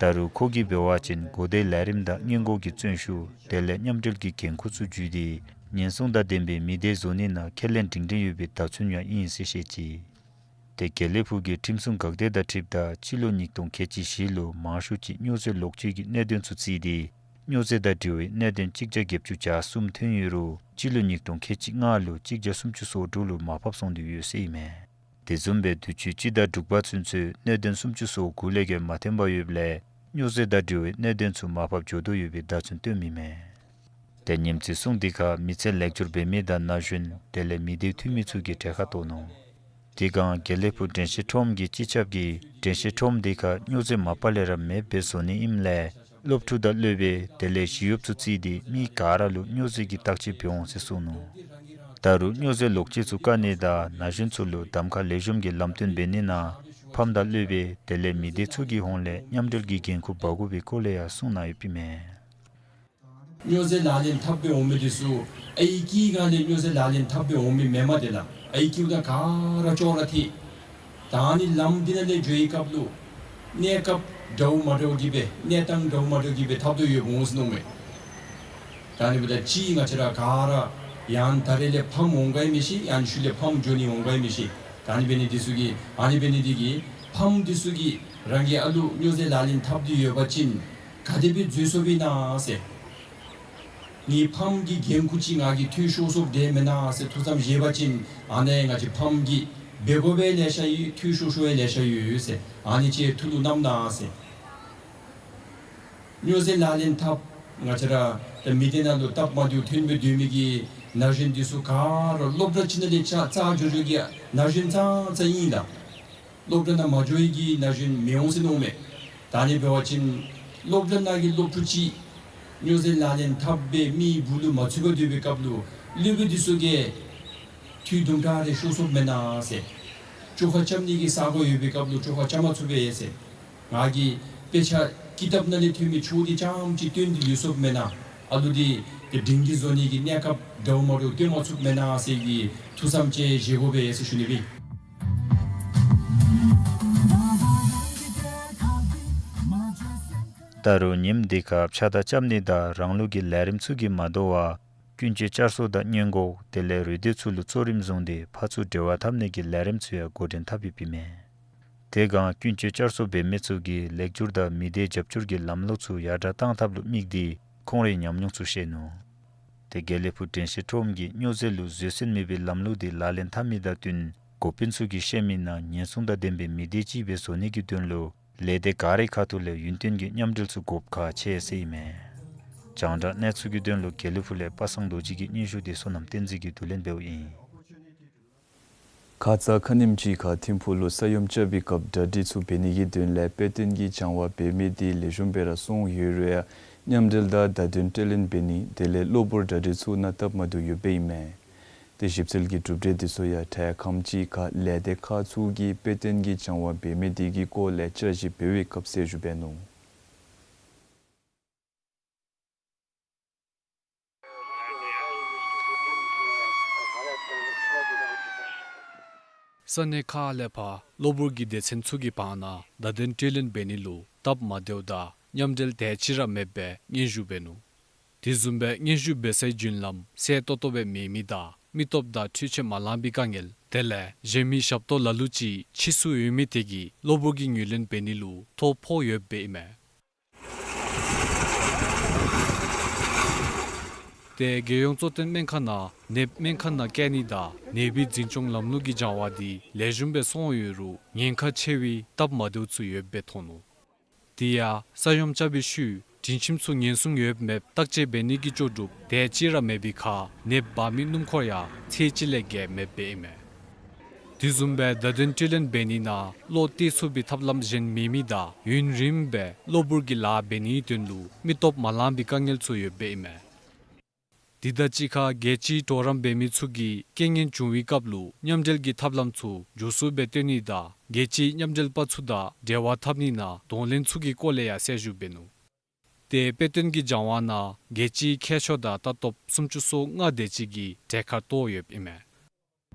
ད་རུང་ཁོ་གིས་འབད་བ་ཅིན་གོ་བརྡའི་ལས་རིམ་དང་སྔོན་འགོག་གི་བརྩོན་ཤུགས་དེ་ལས་མཉམ་འབྲེལ་གྱི་འགན་ཁུར་ཚུ་བརྒྱུད་དེ་ཉེན་སྲུང་དང་ལྡན་པའི་མི་སྡེ་བཟོ་ནི་ནང་ཁས་ལེན་སྒྲིང་སྒྲིང་ཡོད་པའི་བརྡ་མཚོན་ཡང་ཨིན་ཟེར་བཤད་ཅི། ཏེ་དགེ་ལེགས་ཕུག་གི་ཁྲིམས་སྲུང་འགག་སྡེ་དང་འཁྲིལཝ་ད་སྤྱི་ལོ་ཉིས་སྟོང་ཁལ་གཅིག་བཞི་ལུ་མང་ཤོས་ཅིག་སྨྱོ་རྫས་ལོག་སྤྱོད་ཀྱི་གནད་དོན་ཚུ་བརྩིས་ཏེ་སྨྱོ་རྫས་དང་འབྲེལ་བའི་གནད་དོན་གཅིག་བརྒྱ་བརྒྱད་ཅུ་གྱ་གསུམ་ཐོན་ཡོད་རུང་སྤྱི་ལོ་ཉིས་སྟོང་ཁལ་གཅིག་ལྔ་ལུ་གཅིག་བརྒྱ་སུམ་ཅུ་སོ་དྲུག་ལུ་མར་ཕབ་སོང་སྟེ་ཡོད་ཟེར་ཨིན་མས། དེ་བཟུམ་སྦེ་དུས་ཅི་སྤྱི་ཟླ་དྲུག་པ་ཚུན་ཚོད་གནད་དོན་སུམ་ཅུ་སོ་དགུ་ལས་བརྒལ་མ་ཐོན་པར་ཡོདཔ་ལས་སྨྱོ་རྫས་དང་འབྲེལ་བའི་གནད་དོན་ཚུ་མར་ཕབ་འགྱོ་དོ་ཡོད་པའི་བརྡ་མཚོན་སྟོནམ་ཨིན་མས། ཏེ་ཉིནམ་བརྩི་སྲུང་དེ་ཁར་མི་ཚེ་ལེགས་འགྱུར་འབད་མི་དང་ན་གཞོན་དེ་ལས་མི་སྡེ་འཐུས་མི་ཚུ་གིས་གྲལ་ཁར་གཏོགས་ནུག། དེ་སྒང་དགེ་ལེགས་ཕུག་དྲན་ཤེས་ཁྲོམ་གྱི་སྤྱི་ཁྱབ་ཀྱིས་དྲན་ཤེས་ཁྲོམ་དེ་ཁར་སྨྱོ་རྫས་མ་པ་ལས་ར་མེདཔ་སྦེ་བཟོ་ནི་ཨིནམ་ལས་སློབ་ཕྲུག་དང་སློབ་དཔོན་དེ་ལས་ཞི་གཡོགཔ་ཚུ་བརྩིས་ཏེ་མི་ག་ར་ལུ་སྨྱོ་རྫས་ཀྱི་བརྟག་དཔྱད་འབད་འོང་ཟེར་གསུངས་ནུག། ད་རུང་སྨྱོ་རྫས་ལོག་སྤྱོད་ཚུ་བཀག་ནི་དང་ན་གཞོན་ཚུ་ལུ་གདམ་ཁ་ལེགས་ཤོམ་གྱི་ལམ་སྟོན་འབད་ནི་ནང་ཕམ་དང་སློབ་དཔོན་དེ་ལས་མི་སྡེ་ཚུ་གི་ཧོངས་ལས་མཉམ་འབྲེལ་གྱི་འགན་ཁུར་འབག་དགོ་པའི་སྐོར་ལས་ཡང་གསུངས་གནང་ཡོདཔ་ཨིན་མས། སྨྱོ་རྫས་ལག་ལེན་འཐབ་སྦེ་འོང་མི་འདི་ཚུ་ཨའི་ཀི་སྒང་ལས་སྨྱོ་རྫས་ལག་ལེན་འཐབ་སྦེ་འོང་མི་མེན་མས། དེ་ལས་ཨའི་ཀིའུ་དང་ག་ར་ཅོག་ར་འཐད། ད་ཨ་ནི་ལམ་འདི་ནང་ལས་འགྱོ་བའི་སྐབས་ལུ་གནས་སྐབས་འདྲཝ་མ་འདྲཝ་གིས་སྦེ་གནས་སྟངས་འདྲཝ་མ་འདྲཝ་གིས་སྦེ་འཐབ་དོ་ཡོདཔ་འོང་ཟེར་མནོཝ་མས། ད་ཨ་ནི་འབདཝ་ད་ཅིག་ང་བཅས་ར་ག་ར་ཡང་ད་རེས་ལས་ཕམ་འོང་ག་ཡང་མི་ཤེས། ཡང་ཤུལ་ལས་ཕམ་འགྱོ་ནི་འོང་ག་ཡང་མི་ཤེས། ད་ཨ་ནི་འབད་ནི་འདི་ཚུ་གིས་ཨ་ནི་འབད་ནི་འདི་གིས་ཕམ་འདི་ཚུ་གིས་རང་གི་ཨ་ལུ་སྨྱོ་རྫས་ལག་ལེན་འཐབ་སྟེ་ཡོད་པ་ཅིན་ག་དེ་སྦེ་འཛོལ་སོཔ་ཨིན་ན་ཟེར། ངེའི་ཕམ་གྱི་འགན་ཁུར་ཅིག་ང་གིས་འཐུས་ཤོར་སོཔ་དེ་མེན་ན་ཟེར་ཐུགས་བསམ་བཞེས་པ་ཅིན་ཨ་ནི་ང་བཅས་ཕམ་གྱིས་འབད་དགོཔ་ལེ་ཤ་ཡོད། འཐུས་ཤོར་ཤོར་ཡང་ལེ་ཤ་ཡོད་ཟེར། ཨ་ནི་ཅིག་ཐུགས་ལུ་བསྣམ་གནང་ཟེར། སྨྱོ་རྫས་ལག་ལེན་འཐབ་ང་བཅས་ར་ད་མི་སྡེ་ནང་ལུ་སྟབས་མ་བདེཝ་ཐོན་སྦེ་སྡོད་མི་གི་ན་གཞོན་འདི་ཚུ་ག་ར་སློབ་གྲྭ་ཅིག་ནང་ལས་ཆ་རྩ་འགྱོ་འགྱོ་གི་ན་གཞོན་ཙང་ཙང་ཨིན་ལགས། སློབ་གྲྭ་ནང་མ་འགྱོ་བའི་གི་ན་གཞོན་མི་འོང་ཟེར་མནོཝ་མས། ད་ཨ་ནི་འབད་བ་ཅིན་སློབ་གྲྭ་ནང་གི་སློབ་ཕྲུག་ཅིག་སྨྱོ་རྫས་ལག་ལེན་འཐབ་སྦེ་མི་སྦུག་ལུ་མ་ཚུད་པར་སྡོད་པའི་སྐབས་ལུ་སློབ་དཔོན་འདི་ཚུ་གིས་འཐུས་དུམ་གྲ་རེ་ཤོར་སོཔ་མེན་ན་ཟེར། བཅོ་ཁ་རྐྱབ་ནི་གི་ས་གོ་ཡོད་པའི་སྐབས་ལུ་བཅོ་ཁ་རྐྱབ་མ་ཚུགས་པས་ཟེར། ང་གིས་ དཔེ་ཆ་ཀི་ཏབ་ནང་ལས་ཐོན་མི་ཆོས་འདི་རྐྱངམ་ཅིག་སྟོན་ཏེ་ལུས་སོཔ་མེན་ན། ཨ་ལུ་འདི་ཏེ་སྒྲིང་སྒྲི་བཟོ་ནི་གི་གནས་སྐབས་འདྲཝ་མ་འདྲཝ་སྟོན་མ་ཚུགསཔ་མེན་ན་ཟེར་གྱི་ཐུགས་བསམ་ཅིག་བཞེས་དགོ་པས་ཟེར་ཞུ་ནི་སྦེ། ད་རུང་ཉིནམ་འདི་ཁར་ཕྱགས་བདའ་རྐྱབ་ནི་དང་རང་ལུགས་ཀྱི་ལས་རིམ་ཚུ་གིས་མ་དོ་བར་ཀུན་སྤྱོད་བསྐྱར་གསོ་དང་སྔོན་འགོག་དེ་ལས་རུ་སྡེ་ཚུ་ལུ་གཙོ་རིམ་བཟུང་སྟེ་ཕར་ཚུར་འབྲེལ་བ་འཐབ་ནི་གི་ལས་རིམ་ཚུ་ཡང་འགོ་འདྲེན་འཐབ་ཡོདཔ་ཨིན་མས། དེ་སྒང་ཀུན་སྤྱོད་བསྐྱར་གསོ་འབད་མི་ཚུ་གིས་ལེགས་སྒྱུར་དང་མི་སྡེ་རྒྱབ་སྐྱོར་གྱི་ལམ་ལུགས་ཚུ་ཡར་དྲག་གཏང་ཐབས་ལུ་དམིགས་ཏེ་ཁོང་རའི་ཉམས་མྱོང་ཚུ་བཤད་ནུག། ཏེ་དགེ་ལེགས་ཕུག་དྲན་ཤེས་ཁྲོམ་གྱིས་སྨྱོ་རྫས་ལུ་བཟོད་བསྲན་མེད་པའི་ལམ་ལུགས་འདི་ལག་ལེན་འཐབ་མི་དང་བསྟུན་འགོ་དཔོན་ཚུ་གིས་བཤད་མི་ནང་ཉེན་སྲུང་དང་ལྡན་པའི་མི་སྡེ་ཅིག་སྦེ་བཟོ་ནི་གི་དོན་ལུ་ལས་སྡེ་ག་རའི་ཁ་ཐུག་ལས་ཡུན་བརྟན་གྱི་མཉམ་འབྲེལ་ཚུ་དགོཔ་ཁག་ཆེ་ཟེར་ཨིན་མས། རྒྱང་བསྒྲགས་གནས་ཚུལ་གྱི་དོན་ལུ་དགེ་ལེགས་ཕུག་ལས་པ་སངས་རྡོ་རྗེ་གི་སྙན་ཞུ་འདི་བསོད་ནམས་བསྟན་འཛིན་གྱིས་བསྡུ་ལེན་འབདཝ་ཨིན། ཁ་ཙ་ཁ་ཉིནམ་ཅིག་ཁར་ཐིམ་ཕུག་ལུ་ས་ཡོམ་རྐྱབ་པའི་སྐབས་གྲ་སྒྲིག་ཚུ་འབད་ནི་གི་དོན་ལས་དཔེ་སྟོན་གྱི་སྦྱང་བ་འབད་མི་འདི་ལེགས་ཤོམ་སྦེ་ར་སོང་ཡོད་རུང་ཡང་མཉམ་འབྲེལ་དང་བརྡ་དོན་སྤྲོད་ལེན་འབད་ནི་དེ་ལས་གློ་བུར་གྲ་སྒྲིག་ཚུ་གནང་སྟབས་མ་བདེཝ་ཡོདཔ་ཨིན་མས། ཏེ་ཞིབ་འཚོལ་གྱི་གྲུབ་འབྲས་འདི་ཚུ་ཡང་ཐེངས་ཁམས་ཅིག་ཁར་ལས་སྡེ་ཁག་ཚུ་གིས་དཔེ་སྟོན་གྱི་སྦྱང་བ་འབད་མི་འདི་གི་སྐོར་ལས་བསྐྱར་ཞིབ་འབད་བའི་སྐབས་གསལ་ཞུ་འབད་ནུག། ས་གནས་ཁག་ལས་ཕར་གློ་བུར་གྱི་སྡེ་ཚན་ཚུ་གི་བར་ན་བརྡ་དོན་སྤྲོད་ལེན་འབད་ནི་ལུ་སྟབས་མ་བདེཝ་དང་མཉམ་འབྲེལ་དེ་ཅིག་ར་མེདཔ་སྦེ་སྙན་ཞུ་འབད་ནུག། དེ་བཟུམ་སྦེ་སྙན་ཞུ་འབད་སའི་བརྒྱུད་ལམ་གསལ་ཏོག་ཏོ་སྦེ་མེད་མི་དང་མི་སྟོབས་དང་འཕྲུལ་ཆས་མ་ལང་པའི་དཀའ་ངལ་དེ་ལས་གཞན་མི་ཞབས་ཏོག་ལ་ལུ་ཅིག་ཕྱིས་སུ་འོང་མི་དེ་གིས་གློ་བུར་གྱི་ངོས་ལེན་འབད་ནི་ལུ་ཐོ་ཕོག་ཡོདཔ་ཨིན་མས། ཏེ་རྒྱལ་ཡོངས་གཙོ་བསྟེན་སྨན་ཁང་ནང་ནདཔ་སྨན་ཁང་ནང་བསྐྱལ་ནི་དང་ནད་པའི་འཛིན་སྐྱོང་ལམ་ལུགས་ཀྱི་སྦྱང་བ་འདི་ལེགས་ཤོམ་སྦེ་སོང་ཡོད་རུང་ཉེན་ཁ་ཆེ་བའི་སྟབས་མ་བདེཝ་ཚུ་ཡོདཔ་སྦེ་མཐོང་ནུག། དེ་ཡང་ས་ཡོམ་རྐྱབ་པའི་ཤུལ་དྲིན་ཆེན་ཚུ་ཉེན་སྲུང་ཡོདཔ་མེདཔ་བརྟག་དཔྱད་འབད་ནི་གི་ལྕོགས་གྲུབ་དེ་ཅིག་ར་མེད་པའི་ཁར་ནདཔ་འབག་མི་སྣུམ་འཁོར་ཡང་ཚད་ཅིག་ལས་བརྒལ་མེདཔ་ཨིན་མས། དེ་བཟུམ་སྦེ་བརྡ་དོན་སྤྲོད་ལེན་འབད་ནི་ནང་བློ་གཏད་ཚུགས་པའི་ཐབས་ལམ་གཞན་མེད་མི་དང་ཡུན་རིངམོ་སྦེ་གློ་བུར་གྱི་ལཱ་འབད་ནིའི་དོན་ལུ་མི་སྟོབས་མ་ལང་པའི་དཀའ་ངལ་ཚུ་ཡོདཔ་ཨིན་མས། དེ་དང་གཅིག་ཁར་རྒྱལ་སྤྱིའི་གྲོགས་རམ་འབད་མི་ཚུ་གིས་རྐྱེན་ངན་བྱུང་བའི་སྐབས་ལུ་མཉམ་འབྲེལ་གྱི་ཐབས་ལམ་ཚུ་མགྱོགས་སུ་སྦེ་སྟོན་ནི་དང་རྒྱལ་སྤྱིའི་མཉམ་འབྲེལ་པ་ཚུ་དང་འབྲེལ་བ་འཐབ་ནི་ནང་གདོང་ལེན་ཚུ་གི་སྐོར་ལས་ཡང་གསལ་ཞུ་འབད་ནུག། ཏེ་དཔེ་སྟོན་གྱི་སྦྱང་བ་ནང་རྒྱལ་སྤྱིའི་མཁས་མཆོག་དང་ལྟ་རྟོགཔ་སུམ་ཅུ་སོ་ལྔ་དེ་ཅིག་གིས་གྲལ་ཁར་གཏོགས་ཡོདཔ་ཨིན་མས།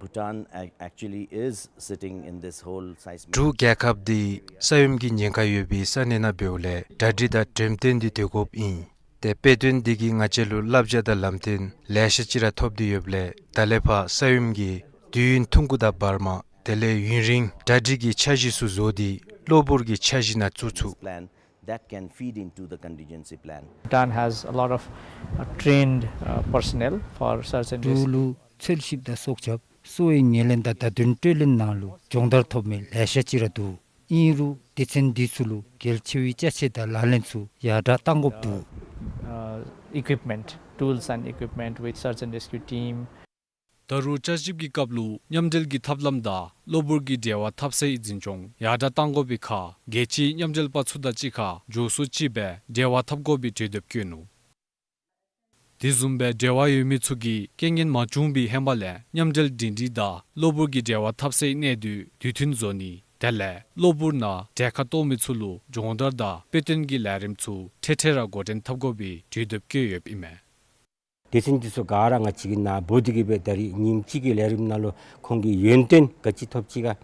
Bhutan ac- actually is sitting in this whole seismic འབྲུག་རྒྱལ་ཁབ་འདི་ས་ཡོམ་གྱི་ཉེན་ཁ་ཡོད་པའི་ས་གནས་ནང་འབདཝ་ལས་གྲ་སྒྲིག་དང་འགྲེམས་སྟོན་འདི་སྡོད་དགོཔ་ཨིན། ཏེ་དཔེ་སྟོན་འདི་གིས་ང་བཅས་ལུ་བསླབ་བྱ་དང་ལམ་སྟོན་ལེ་ཤ་ཅིག་ར་ཐོབ་སྟེ་ཡོདཔ་ལས་ད་ལས་ཕར་ས་ཡོམ་གྱི་དུས་ཡུན་ཐུང་ཀུ་དང་བར་མ་དེ་ལས་ཡུན་རིང་གྲ་སྒྲིག་གི་འཆར་གཞི་ཚུ་བཟོ་སྟེ་གློ་བུར་གྱི་འཆར་གཞི་ནང་བཙུགས་ཚུགས། Plan that can feed into the contingency plan. Bhutan has a lot of uh, trained uh, personnel for search and འབྲུག་ལུ་འཚོལ་ཞིབ་དང་སྲོག་སྐྱབས་གསོ་བའི་ངོས་ལེན་དང་བརྡ་དོན་སྤྲོད་ལེན་ནང་ལུ་སྦྱོང་བརྡར་ཐོབ་མི་ལེ་ཤ་ཅིག་ར་འདུག། ཨིན་རུང་སྡེ་ཚན་འདི་ཚུ་ལུ་གལ་ཆེ་བའི་ཅ་ཆས་དང་ལག་ལེན་ཚུ་ཡར་དྲག་གཏང་དགོཔ་འདུག། Uh, equipment, tools and equipment with search and rescue team. ད་རུང་བསྐྱར་ཞིབ་ཀྱི་སྐབས་ལུ་མཉམ་འབྲེལ་གྱི་ཐབས་ལམ་དང་གློ་བུར་གྱི་འབྲེལ་བ་འཐབ་སའི་འཛིན་སྐྱོང་ཡར་དྲག་གཏང་དགོ་པའི་ཁར་རྒྱལ་སྤྱིའི་མཉམ་འབྲེལ་པ་ཚུ་དང་གཅིག་ཁར་མགྱོགས་སུ་ཅིག་སྦེ་འབྲེལ་བ་འཐབ་དགོ་པའི་གྲོས་འདེབས་བཀོད་ནུག། དེ་བཟུམ་སྦེ་འབྲེལ་བ་ཡོད་མི་ཚུ་གིས་རྐྱེན་ངན་མ་བྱུང་བའི་ཧེ་མ་ལས་མཉམ་འབྲེལ་སྒྲིང་སྒྲིང་དང་གློ་བུར་གྱི་འབྲེལ་བ་འཐབ་སའི་གནས་སྡུད་དུས་མཐུན་བཟོ་ནི་དེ་ལས་གློ་བུར་ནང་གྲལ་ཁར་གཏོགས་མི་ཚུ་ལུ་སྦྱོང་བརྡར་དང་དཔེ་སྟོན་གྱི་ལས་རིམ་ཚུ་འཕྲལ་འཕྲལ་ར་འགོ་འདྲེན་འཐབ་དགོ་པའི་གྲོས་འདེབས་བཀོད་ཡོདཔ་ཨིན་མས། སྡེ་ཚན་འདི་ཚུ་ག་ར་ང་བཅས་ཀྱིས་ནཱ་འབོ་སྟེ་གི་སྦེ་ད་རིས་ཉིནམ་གཅིག་གི་ལས་རིམ་ནང་ལུ་ཁོང་གིས་ཡོན་ཏན་ག་ཅི་ཐོབ་ཅི་ག།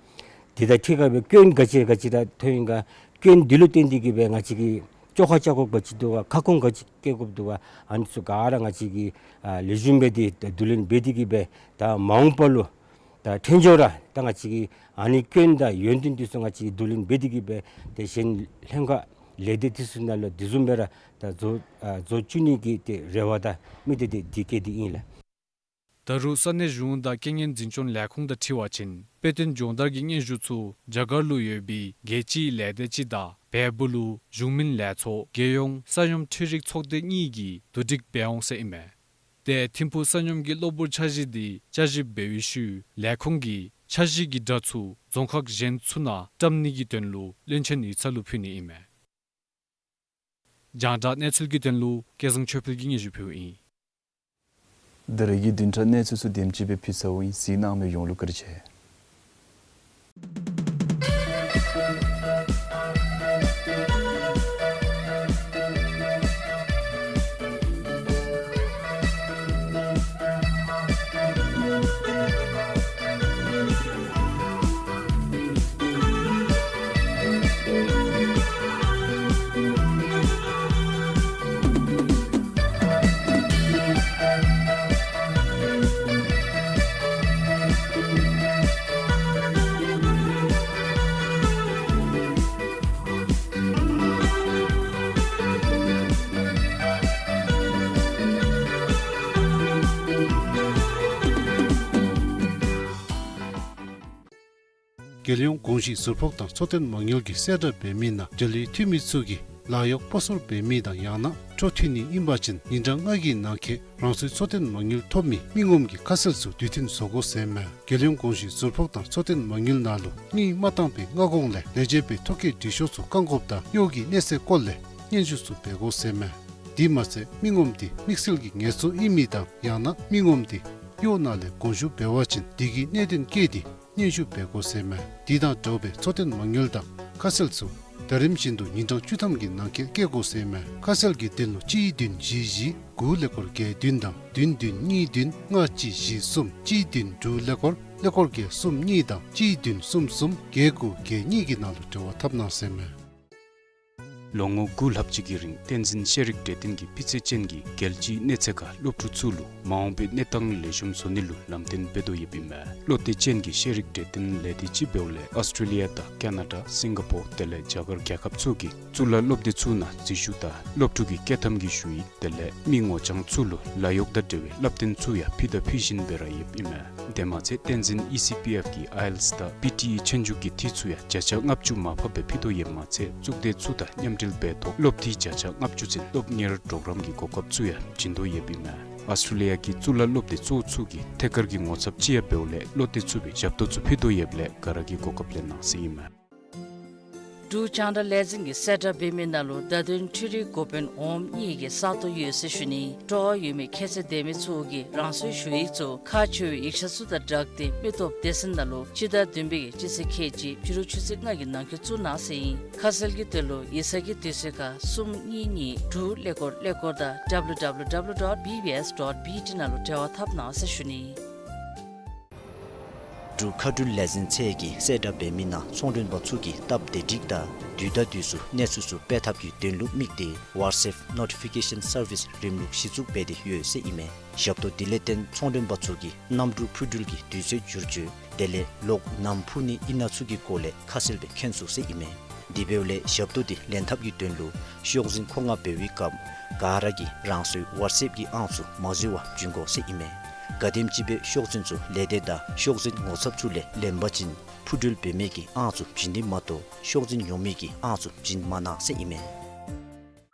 དེ་དང་འཁྲིལ་ག་སྦེ་སྐྱོན་ག་ཅི་ག་ཅི་ར་ཐོན་ཡི་ག། སྐྱོན་འདི་ལུ་བརྟེན་ཏེ་གི་སྦེ་ང་བཅས་ཀྱིས་བཅོ་ཁ་རྐྱབ་དགོཔ་ག་ཅི་འདུག་ག། ཁ་སྐོང་ག་ཅི་བཀལ་དགོཔ་འདུག་ག། ཨ་ནི་ཚུ་ག་ར་ང་བཅས་ཀྱིས་ཨ་ལེགས་ཤོམ་སྦེ་ཏེ་བསྡུ་ལེན་འབད་དེ་གི་སྦེ་ད་མ་འོངས་པ་ལུ་ད་འཕྲལ་མགྱོགས་ར་ད་ང་བཅས་ཀྱིས་ཨ་ནི་སྐྱོན་དང་ཡོན་ཏན་འདི་ཚུ་ང་བཅས་ཀྱིས་བསྡུ་ལེན་འབད་དེ་གི་སྦེ་ཏེ་གཞན་ལྷན་ཁག་ལས་སྡེ་འདི་ཚུ་ནང་ལུ་དེ་བཟུམ་སྦེ་ར་ད་བཟོ་ཨ་བཟོ་བཅུག་ནི་གི་ཏེ་རེ་བ་དང་དམིགས་གཏད་འདི་བསྐྱེད་དེ་ཨིན་ལགས། ད་རུང་ས་གནས་གཞུང་དང་རྐྱེན་ངན་འཛིན་སྐྱོང་ལས་ཁུངས་དང་འཁྲིལ་བ་ཅིན་དཔེ་སྟོན་སྦྱོང་བརྡར་གྱི་སྙན་ཞུ་ཚུ་རྒྱ་གར་ལུ་ཡོད་པའི་རྒྱལ་སྤྱིའི་ལས་སྡེ་ཅིག་དང་བལ་པོ་ལུ་གཞུང་མིན་ལས་ཚོགས་རྒྱལ་ཡོངས་ས་ཡོམ་འཕྲུལ་རིག་ཚོགས་སྡེ་གཉིས་ཀྱིས་བསྡུ་སྒྲིག་འབད་འོང་ཟེར་ཨིན་མས། ཏེ་ཐིམ་ཕུག་ས་ཡོམ་གྱི་གློ་བུར་འཆར་གཞི་འདི་བསྐྱར་ཞིབ་འབད་བའི་ཤུལ་ལས་ཁུངས་ཀྱིས་འཆར་གཞི་གི་དྲ་ཚུ་རྫོང་ཁག་གཞན་ཚུ་ནང་བཀྲམ་ནི་གི་དོན་ལུ་བློན་ཆེན་ཡིག་ཚང་ལུ་ཕུལ་ནི་ཨིན་མས། རྒྱང་བསྒྲགས་གནས་ཚུལ་གྱི་དོན་ལུ་སྐལ་བཟང་ཆོས་འཕེལ་གྱིས་སྙན་ཞུ་ཕུལཝ་ཨིན། ད་རིས་ཀྱི་བདུན་ཕྲག་གནས་ཚུལ་ཚུ་དེམ་ཅིག་སྦེ་ཕུལ་ཚརཝ་ཨིན། གཟིགས་གནང་མི་ཡོངས་ལུ་བཀའ་དྲིན་ཆེ། རྒྱལ་ཡོངས་གོང་ཞུས་ཟུར་ཕོགས་དང་འཚོ་རྟེན་མ་དངུལ་གྱི་གསལ་བསྒྲགས་འབད་མི་ནང་འབྲེལ་ཡོད་འཐུས་མི་ཚུ་གིས་ལཱ་གཡོག་སྤོ་སོར་འབད་མི་དང་ཡང་ན་འཕྲོ་མཐུད་ནི་ཨིན་པ་ཅིན་ཉིན་གྲངས་ལྔ་གི་ནང་འཁོད་རང་སོའི་འཚོ་རྟེན་མ་དངུལ་ཐོབ་མི་མི་ངོམ་གྱི་ཁ་གསལ་ཚུ་དུས་མཐུན་བཟོ་དགོ་ཟེར་མས། རྒྱལ་ཡོངས་གོང་ཞུས་ཟུར་ཕོགས་དང་འཚོ་རྟེན་མ་དངུལ་ནང་ལུ་དངུལ་མ་བཏང་པའི་སྔ་གོང་ལས་ལས་བྱེད་པའི་ཐོ་བཀོད་འབྲི་ཤོག་ཚུ་བཀང་དགོཔ་དང་གཡོག་གི་གནས་ཚད་སྐོར་ལས་སྙན་ཞུ་ཚུ་འབད་དགོ་ཟེར་མས། དེ་མ་ཚད་མི་ངོམ་དེ་དམིགས་བསལ་གྱི་ངལ་གསོ་ཨིན་མི་དང་ཡང་ན་མི་ངོམ་དེ་གཡོག་ནང་ལས་དགོངས་ཞུ་འབད་བ་ཅིན་དེ་གི་གནད་དོན་བཀོད་དེ་སྙན་ཞུ་འབད་དགོ་ཟེར་མས། དེ་དང་འདྲཝ་སྦེ་འཚོ་རྟེན་མ་དངུལ་དང་ཁ་གསལ་ཚུ་ད་རིམ་བཞིན་དུ་ཉིན་གྲངས་བཅུ་ཐམ་གྱི་ནང་འཁོད་བཀོད་དགོ་ཟེར་མས། ཁ་གསལ་གྱི་དོན་ལུ་གཅིག་བདུན་བཞི་བཞི་དགུ་ཀླད་ཀོར་བརྒྱད་བདུན་དང་བདུན་བདུན་གཉིས་བདུན་ལྔ་གཅིག་བཞི་གསུམ་གཅིག་བདུན་དྲུག་ཀླད་ཀོར་ཀླད་ཀོར་བརྒྱད་གསུམ་གཉིས་དང་གཅིག་བདུན་གསུམ་གསུམ་བརྒྱད་དགུ་བརྒྱད་གཉིས་ཀྱི་ནང་ལུ་འབྲེལ་བ་འཐབ་གནང་ཟེར་མས། ལོ་ངོ་དགུ་ལྷག་ཅིག་གི་རིང་བསྟན་འཛིན་ཤེས་རིག་གྲོས་སྟོན་གྱིས་སྤུས་ཚད་ཅན་གྱི་རྒྱལ་སྤྱིའི་གནས་ཚད་ཁར་སློབ་ཕྲུག་ཚུ་ལུ་མ་འོངས་པའི་གནས་སྟངས་ལེགས་ཤོམ་བཟོ་ནི་ལུ་ལམ་སྟོན་འབད་དོ་ཡོདཔ་ཨིན་མས། བློ་གཏད་ཅན་གྱི་ཤེས་རིག་གྲོས་སྟོན་ལས་སྡེ་ཅིག་འབདཝ་ལས་ཨོསི་ཊྲེ་ལི་ཡ་དང་ཀ་ན་ཌ་སིང་ག་པོར་དེ་ལས་རྒྱ་གར་རྒྱལ་ཁབ་ཚུ་གི་གཙུག་ལག་སློབ་སྡེ་ཚུ་ནང་འཛུལ་ཞུགས་དང་སློབ་ཕྲུག་གི་བསྐྱོད་ཐམ་གྱི་ཞུ་ཡིག་དེ་ལས་མི་ངོ་རྐྱང་ཚུ་ལུ་ལཱ་གཡོག་དང་འབྲེལ་བའི་བསླབ་སྟོན་ཚུ་ཡང་ཕུལ་དང་ཕུལ་བཞིན་པའི་ར་ཡོདཔ་ཨིན་མས། དེ་མ་ཚད་བསྟན་འཛིན་ཨི་སི་པི་ཨེཕ་གིས་ཨའི་ཨེལ་ཊི་ཨེསི་དང་པི་ཊི་ཨི་ཆོས་རྒྱུགས་ཀྱི་འཐུས་ཚུ་ཡང་བརྒྱ་ཆ་ལྔ་བཅུ་མར་ཕབ་སྦེ་ཕུལ་དོ་ཡོདཔ་མ་ཚད་གཙུག་སྡེ་ཚུ་དང་མཉམ་འབྲེལ་འབད་ཐོག་སློབ་འཐུས་བརྒྱ་ཆ་ལྔ་བཅུ་ཚུན་སློབ་གཉེར་གྲོགས་རམ་གྱི་གོ་སྐབས་ཚུ་ཡང་བྱིན་དོ་ཡོདཔ་ཨིན་མས། ཨོསི་ཊྲེ་ལི་ཡ་གི་གཙུག་ལག་སློབ་སྡེ་གཙོ་བོ་ཚུ་གི་ཐད་ཀར་གྱི་ངོ་ཚབ་ཅིག་ཡང་འབདཝ་ལས་བློ་གཏད་ཚུགས་པའི་ཞབས་ཏོག་ཚུ་ཕུལ་དོ་ཡོདཔ་ལས་ག་ར་གིས་གོ་སྐབས་ལེན་གནང་ཟེར་ཨིན་མས། འབྲུག་རྒྱང་བསྒྲགས་ལས་འཛིན་གྱིས་གསལ་བསྒྲགས་འབད་མི་ནང་ལུ་བརྡ་དོན་འཕྲུལ་རིག་འགོ་དཔོན་འོགམ་གཉིས་ཀྱི་ས་སྟོང་ཡོད་ཟེར་ཞུ་ནི། སྤྲོ་བ་ཡོད་མི་ཁྱད་ཚད་ལྡན་མི་ཚུ་གིས་རང་སོའི་ཞུ་ཡིག་ཚུ་ཁག་ཆེ་བའི་ཡིག་ཆ་ཚུ་དང་སྦྲགས་ཏེ་མི་སྟོབས་སྡེ་ཚན་ནང་ལུ་སྤྱི་ཟླ་བདུན་པའི་གི་སྤྱི་ཚེས་ཁལ་གཅིག་ཕྱི་རུ་ཆུ་ཚོད་ལྔ་གི་ནང་འཁོད་བཙུགས་གནང་ཟེར་ཨིན། ཁ་གསལ་གྱི་དོན་ལུ་ཡིག་ཚང་གི་དུས་ཚོད་ཁར་གསུམ་གཉིས་གཉིས་དྲུག་ཀླད་ཀོར་ཀླད་ཀོར་དང་W W W dot B B S dot B T ནང་ལུ་འབྲེལ་བ་འཐབ་གནང་ཟེར་ཞུ་ནི། འབྲུག་མཁའ་འགྲུལ་ལས་འཛིན་ཚད་ཀྱིས་གསལ་བསྒྲགས་འབད་མི་ནང་ཚོང་མགྲོན་པ་ཚུ་གིས་སྟབས་བདེ་སྒྲིག་དང་དུས་དང་དུས་སུ་གནས་ཚུལ་ཚུ་སྤེལ་ཐབས་ཀྱི་དོན་ལུ་དམིགས་ཏེ་ཝཊས་ཨེཔ་ནོ་ཊི་ཕི་ཀེ་ཤཱན་སར་བིསི་རིམ་ལུགས་གཞི་བཙུགས་འབད་དེ་ཡོད་ཟེར་ཨིན་མས། ཞབས་ཏོག་དེ་ལས་བརྟེན་ཚོང་མགྲོན་པ་ཚུ་གིས་གནམ་གྲུ་འཕུར་འགྲུལ་གྱི་དུས་ཚོད་བསྒྱུར་བཅོས་དེ་ལས་གློག་ནམ་འཕུ་ནི་ཨིན་ན་ཚུ་གི་སྐོར་ལས་ཁ་གསལ་སྦེ་མཁྱེན་ཚུགས་ཟེར་ཨིན་མས། དེ་འབདཝ་ལས་ཞབས་ཏོག་དེ་ལེན་ཐབས་ཀྱི་དོན་ལུ་ཤོག་འཛིན་མཁོ་མངགས་འབད་བའི་སྐབས་ག་ར་གིས་རང་སོའི་ཝཊས་ཨེཔ་གི་ཨང་ཚུ་མ་འཛོལ་བར་བྱིན་དགོ་ཟེར་ཨིན་མས། ག་དེམ་ཅིག་སྦེ་ཤོག་འཛིན་ཚུ་ལས་སྡེ་དང་ཤོག་འཛིན་ངོ་ཚབ་ཚུ་ལས་ལེན་པ་ཅིན་འཕུར་འགྲུལ་འབད་མི་གི་ཨང་ཚུ་བྱིན་ནི་མ་གཏོགས་ཤོག་འཛིན་ཉོ་མི་གི་ཨང་ཚུ་བྱིན་མ་གནང་ཟེར་ཨིན་མས།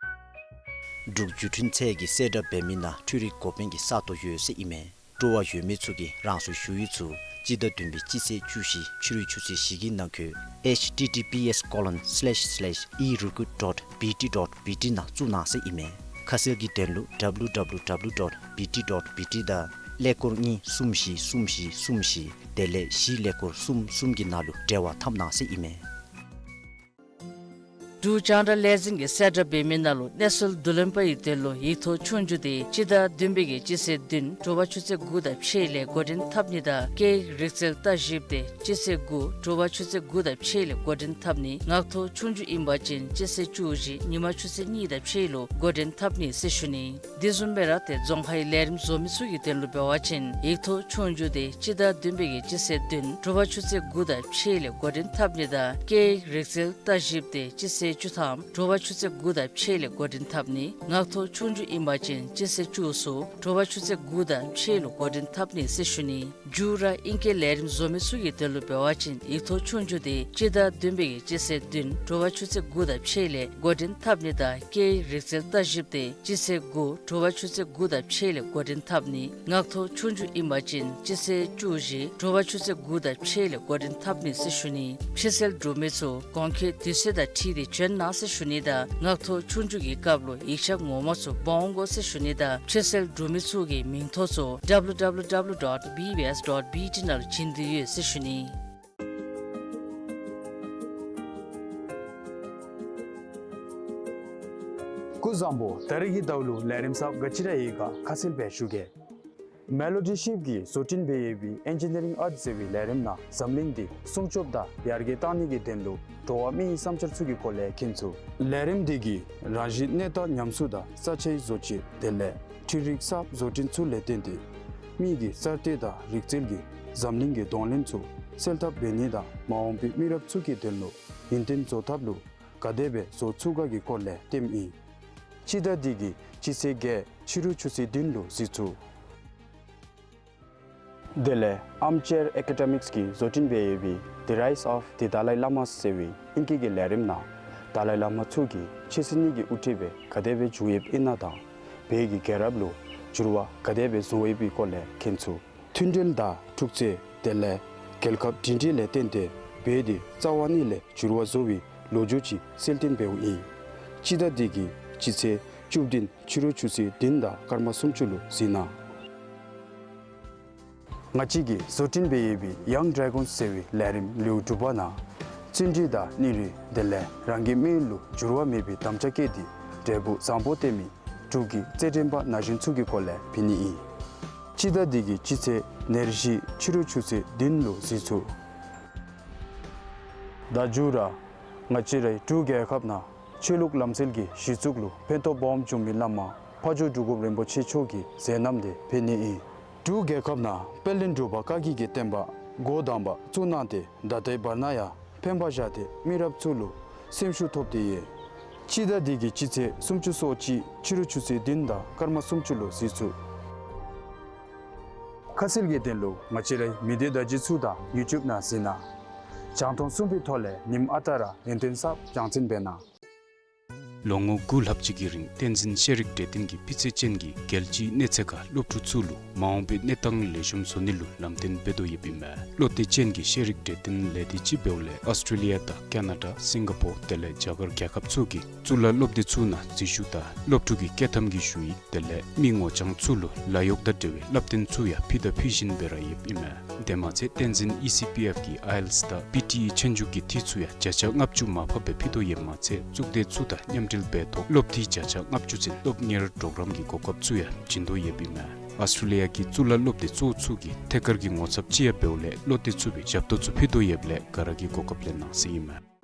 འབྲུག་བརྒྱུད་འཕྲིན་ཚད་ཀྱིས་གསལ་བསྒྲགས་འབད་མི་ནང་འཕྲུལ་རིག་འགོ་དཔོན་གྱི་ས་སྟོང་ཡོད་ཟེར་ཨིན་མས། སྤྲོ་བ་ཡོད་མི་ཚུ་གིས་རང་སོའི་ཞུ་ཡིག་ཚུ་སྤྱི་ཟླ་བདུན་པའི་སྤྱི་ཚེས་བཅུ་བཞི་ཕྱི་རུའི་ཆུ་ཚོད་བཞི་གི་ནང་འཁོད་H T T P S colon slash slash e recruit dot B T dot B T ནང་བཙུགས་གནང་ཟེར་ཨིན་མས། ཁ་གསལ་གྱི་དོན་ལུ་W W W dot B T dot B T དང་ཀླད་ཀོར་གཉིས་གསུམ་བཞི་གསུམ་བཞི་གསུམ་བཞི་དེ་ལས་བཞི་ཀླད་ཀོར་གསུམ་གསུམ་གྱི་ནང་ལུ་འབྲེལ་བ་འཐབ་གནང་ཟེར་ཨིན་མས། འབྲུག་རྒྱང་བསྒྲགས་ལས་འཛིན་གྱིས་གསལ་བསྒྲགས་འབད་མི་ནང་ལུ་གནས་ཚུལ་བསྡུ་ལེན་པ་ཡི་དོན་ལུ་ཡིག་ཐོག་ཆོས་རྒྱུགས་དེ་སྤྱི་ཟླ་བདུན་པའི་གི་སྤྱི་ཚེས་བདུན་དྲོ་པ་ཆུ་ཚོད་དགུ་དང་ཕྱེད་ལས་འགོ་འདྲེན་འཐབ་ནི་དང་སྐད་ཡིག་རིག་རྩལ་ལྟ་ཞིབ་དེ་སྤྱི་ཚེས་དགུ་དྲོ་པ་ཆུ་ཚོད་དགུ་དང་ཕྱེད་ལས་འགོ་འདྲེན་འཐབ་ནི། ངག་ཐོག་ཆོས་རྒྱུགས་ཨིན་པ་ཅིན་སྤྱི་ཚེས་བཅུ་བཞི་ཉིན་མ་ཆུ་ཚོད་གཉིས་དང་ཕྱེད་ལུ་འགོ་འདྲེན་འཐབ་ནི་ཟེར་ཞུ་ནི། དེ་བཟུམ་སྦེ་ར་ཏེ་རྫོང་ཁའི་ལས་རིམ་བཟོ་མི་ཚུ་གི་དོན་ལུ་འབད་བ་ཅིན་ཡིག་ཐོག་ཆོས་རྒྱུགས་དེ་སྤྱི་ཟླ་བདུན་པའི་གི་སྤྱི་ཚེས་བདུན་དྲོ་པ་ཆུ་ཚོད་དགུ་དང་ཕྱེད་ལས་འགོ་འདྲེན་འཐབ་ནི་དང་སྐད་ཡིག་རིག་རྩལ་ལྟ་ཞིབ་དེ་སྤྱི་ཚེས་བཅུ་ཐམ་དྲོ་པ་ཆུ་ཚོད་དགུ་དང་ཕྱེད་ལས་འགོ་འདྲེན་འཐབ་ནི། ངག་ཐོག་ཆོས་རྒྱུགས་ཨིན་པ་ཅིན་སྤྱི་ཚེས་བཅུ་གསུམ་དྲོ་པ་ཆུ་ཚོད་དགུ་དང་ཕྱེད་ལུ་འགོ་འདྲེན་འཐབ་ནི་ཟེར་ཞུ་ནི། མཇུག་ར་ཨིང་སྐད་ལས་རིམ་བཟོ་མི་ཚུ་གི་དོན་ལུ་འབད་བ་ཅིན་ཡིག་ཐོག་ཆོས་རྒྱུགས་དེ་སྤྱི་ཟླ་བདུན་པའི་གི་སྤྱི་ཚེས་བདུན་དྲོ་པ་ཆུ་ཚོད་དགུ་དང་ཕྱེད་ལས་འགོ་འདྲེན་འཐབ་ནི་དང་སྐད་ཡིག་རིག་རྩལ་ལྟ་ཞིབ་དེ་སྤྱི་ཚེས་དགུ་དྲོ་པ་ཆུ་ཚོད་དགུ་དང་ཕྱེད་ལས་འགོ་འདྲེན་འཐབ་ནི། ངག་ཐོག་ཆོས་རྒྱུགས་ཨིན་པ་ཅིན་སྤྱི་ཚེས་བཅུ་བཞི་དྲོ་པ་ཆུ་ཚོད་དགུ་དང་ཕྱེད་ལས་འགོ་འདྲེན་འཐབ་ནི་ཟེར་ཞུ་ནི། ཕྱིར་སེལ་གྲུབ་མི་ཚུ་གོང་འཁོད་དུས་ཚོད་དང་འཁྲིལ་ཏེ་བྱོན་གནང་ཟེར་ཞུ་ནི་དང་ངག་ཐོག་ཆོས་རྒྱུགས་ཀྱི་སྐབས་ལུ་ཡིག་ཆ་ངོ་མ་ཚུ་འབག་འོང་དགོ་ཟེར་ཞུ་ནི་དང་ཕྱིར་སེལ་གྲུབ་མི་ཚུ་གི་མིང་ཐོ་ཚུ W W W dot B B S dot B T ནང་ལུ་བྱིན་དོ་ཡོད་ཟེར་ཞུ་ནི། སྐུ་གཟུགས་བཟང་པོ། ད་རིས་ཀྱི་ཟླཝ་ལུ་ལས་རིམ་གསརཔ་ག་ཅི་ར་ཡོད་ག་ཁ་གསལ་སྦེ་ཞུ་གེ། མེ་ལོ་ཌི་ཤིབ་ཀྱིས་བཟོ་སྐྲུན་འབད་ཡོད་པའི་ཨེན་ཇི་ནི་རིང་ཨརཊ་ཟེར་བའི་ལས་རིམ་ནང་འཛམ་གླིང་འདི་སྲུང་སྐྱོབ་དང་ཡར་རྒྱས་གཏང་ནི་གི་དོན་ལུ་འགྲོ་བ་མིའི་བསམ་འཆར་ཚུ་གི་སྐོར་ལས་མཁྱེན་ཚུགས། ལས་རིམ་འདི་གིས་རང་བཞིན་གནས་སྟངས་ཉམས་གསོ་དང་ས་ཆའི་བཟོ་བཅོས་དེ་ལས་འཕྲུལ་རིག་གསརཔ་བཟོ་སྐྲུན་ཚུ་ལས་བརྟེན་ཏེ་མི་གི་གསར་གཏོད་དང་རིག་རྩལ་གྱིས་འཛམ་གླིང་གི་གདོང་ལེན་ཚུ་སེལ་ཐབས་འབད་ནི་དང་མ་འོངས་པའི་མི་རབས་ཚུ་གི་དོན་ལུ་ཡུན་བརྟན་བཟོ་ཐབས་ལུ་ག་དེ་སྦེ་བཟོ་ཚུགས་ག་གི་སྐོར་ལས་སྟོནམ་ཨིན། སྤྱི་ཟླ་འདི་གི་སྤྱི་ཚེས་བརྒྱད་ཕྱི་རུ་ཆུ་ཚོད་བདུན་ལུ་གཟིགས་ཚུགས། དེ་ལས་Armchair Academics གིས་བཟོ་སྐྲུན་འབད་ཡོད་པའི་The Rise of the Dalai Lama ཟེར་བའི་ཨིང་སྐད་ཀྱི་ལས་རིམ་ནང་དཱ་ལའི་བླ་མ་མཆོག་གིས་ཆོས་སྲིད་གཉིས་ཀྱི་དབུ་ཁྲིད་སྦེ་ག་དེ་སྦེ་བྱུང་ཡོདཔ་ཨིན་ན་དང་བོད་ཀྱི་རྒྱལ་རབས་ལུ་འགྱུར་བ་ག་དེ་སྦེ་བཟོ་ཡོདཔ་སྦེ་སྐོར་ལས་མཁྱེན་ཚུགས། མཐུན་སྒྲིལ་དང་འཁྲུག་རྩོད་དེ་ལས་རྒྱལ་ཁབ་སྒྲིང་སྒྲིང་ལས་བརྟེན་ཏེ་བོད་འདི་རྩ་བ་ཉིད་ལས་འགྱུར་བ་བཟོ་བའི་ལོ་རྒྱུས་ཅིག་གསལ་སྟོན་འབདཝ་ཨིན། སྤྱི་ཟླ་འདི་གི་སྤྱི་ཚེས་བཅུ་བདུན་ཕྱི་རུ་ཆུ་ཚོད་བདུན་དང་སྐར་མ་སུམ་ཅུ་ལུ་གཟིགས་གནང་། ང་བཅས་ཀྱིས་བཟོ་སྐྲུན་འབད་ཡོད་པའི་Young Dragons ཟེར་བའི་ལས་རིམ་ལེའུ་དྲུག་པ་ནང་བརྩོན་འགྲུས་དང་སྙིང་རུས་དེ་ལས་རང་གི་དམིགས་ཡུལ་ལུ་འགྱུར་བ་མེད་པའི་དམ་བཅའ་བསྐྱེད་དེ་འབྲས་བུ་བཟང་པོ་བསྟན་མི་འབྲུག་གི་རྩེད་འགྲན་པ་ན་གཞོན་ཚུ་གི་སྐོར་ལས་ཕུལ་ནི་ཨིན། སྤྱི་ཟླ་འདི་གི་སྤྱི་ཚེས་ཉེར་བཞི་ཕྱི་རུ་ཆུ་ཚོད་བདུན་ལུ་གཟིགས་ཚུགས། ད་མཇུག་ར་ང་བཅས་རའི་འབྲུག་རྒྱལ་ཁབ་ནང་ཆོས་ལུགས་ལམ་སྲོལ་གྱི་གཞི་བཙུགས་ལུ་ཕན་ཐོགས་སྦོམ་བྱུང་མི་བླ་མ་ཕ་ཇོ་འབྲུག་སྒོམ་རིན་པོ་ཆེ་མཆོག་གི་མཛད་རྣམ་དེ་ཕུལ་ནི་ཨིན། འབྲུག་རྒྱལ་ཁབ་ནང་དཔལ་ལྡན་འབྲུག་པ་བཀའ་བརྒྱུད་ཀྱི་བསྟན་པ་འགོ་དང་པ་བཙུགས་གནང་སྟེ་ད་ལྟའི་བར་ན་ཡང་ཕན་པ་བཞག་སྟེ་མི་རབས་ཚུ་ལུ་སེམས་ཤུགས་ཐོབ་སྟེ་ཡོད། སྤྱི་ཟླ་འདི་གི་སྤྱི་ཚེས་སུམ་ཅུ་སོ་གཅིག་ཕྱི་རུ་ཆུ་ཚོད་བདུན་དང་སྐར་མ་སུམ་ཅུ་ལུ་གཟིགས་ཚུགས། ཁ་གསལ་གྱི་དོན་ལུ་ང་བཅས་རའི་མི་སྡེ་བརྡ་བརྒྱུད་ཚུ་དང་ཡུ་ཊུབ་ནང་གཟིགས་གནང་། རྒྱང་མཐོང་གསུམ་པའི་ཐོག་ལས་ཉིནམ་ཨ་རྟག་ར་ཡུན་བརྟན་གསརཔ་སྦྱང་བརྩོན་འབད་གནང་། ལོ་ངོ་དགུ་ལྷག་ཅིག་གི་རིང་བསྟན་འཛིན་ཤེས་རིག་གྲོས་སྟོན་གྱིས་སྤུས་ཚད་ཅན་གྱི་རྒྱལ་སྤྱིའི་གནས་ཚད་ཁར་སློབ་ཕྲུག་ཚུ་ལུ་མ་འོངས་པའི་གནས་སྟངས་ལེགས་ཤོམ་བཟོ་ནི་ལུ་ལམ་སྟོན་འབད་དོ་ཡོདཔ་ཨིན་མས། བློ་གཏད་ཅན་གྱི་ཤེས་རིག་གྲོས་སྟོན་ལས་སྡེ་ཅིག་འབདཝ་ལས་ཨོསི་ཊྲེ་ལི་ཡ་དང་ཀ་ན་ཌ་སིང་ག་པོར་དེ་ལས་རྒྱ་གར་རྒྱལ་ཁབ་ཚུ་གི་གཙུག་ལག་སློབ་སྡེ་ཚུ་ནང་འཛུལ་ཞུགས་དང་སློབ་ཕྲུག་གི་སྐྱེལ་ཐམ་གྱི་ཞུ་ཡིག་དེ་ལས་མི་ངོ་རྐྱང་ཚུ་ལུ་ལཱ་གཡོག་དང་འབྲེལ་བའི་བསླབ་སྟོན་ཚུ་ཡང་ཕུལ་དང་ཕུལ་བཞིན་སྦེ་ར་ཡོདཔ་ཨིན་མས། དེ་མ་ཚད་བསྟན་འཛིན་ཨི་སི་པི་ཨེཕ་གི་ཨའི་ཨེལ་ཊི་ཨེས་དང་པི་ཊི་ཨི་ཆོས་རྒྱུགས་ཀྱི་འཐུས་ཚུ་ཡང་བརྒྱ་ཆ་ལྔ་བཅུ་མར་ཕབ་སྦེ་ཕུལ་དོ་ཡོདཔ་མ་ཚད་གཙུག་སྡེ་ཚུ་དང་མཉམ་འབྲེལ་འབད་ཐོག་སློབ་འཐུས་བརྒྱ་ཆ་ལྔ་བཅུ་ཚུན་སློབ་གཉེར་གྲོགས་རམ་གྱི་གོ་སྐབས་ཚུ་ཡང་བྱིན་དོ་ཡོདཔ་ཨིན་མས། ཨོསི་ཊྲེ་ལི་ཡ་གི་གཙུག་ལག་སློབ་སྡེ་གཙོ་བོ་ཚུ་གི་ཐད་ཀར་གྱི་ངོ་ཚབ་ཅིག་ཡང་འབདཝ་ལས་བློ་གཏད་ཚུགས་པའི་ཞབས་ཏོག་ཚུ་ཕུལ་དོ་ཡོདཔ་ལས་ག་ར་གིས་གོ་སྐབས་ལེན་གནང་ཟེར་ཨིན་མས།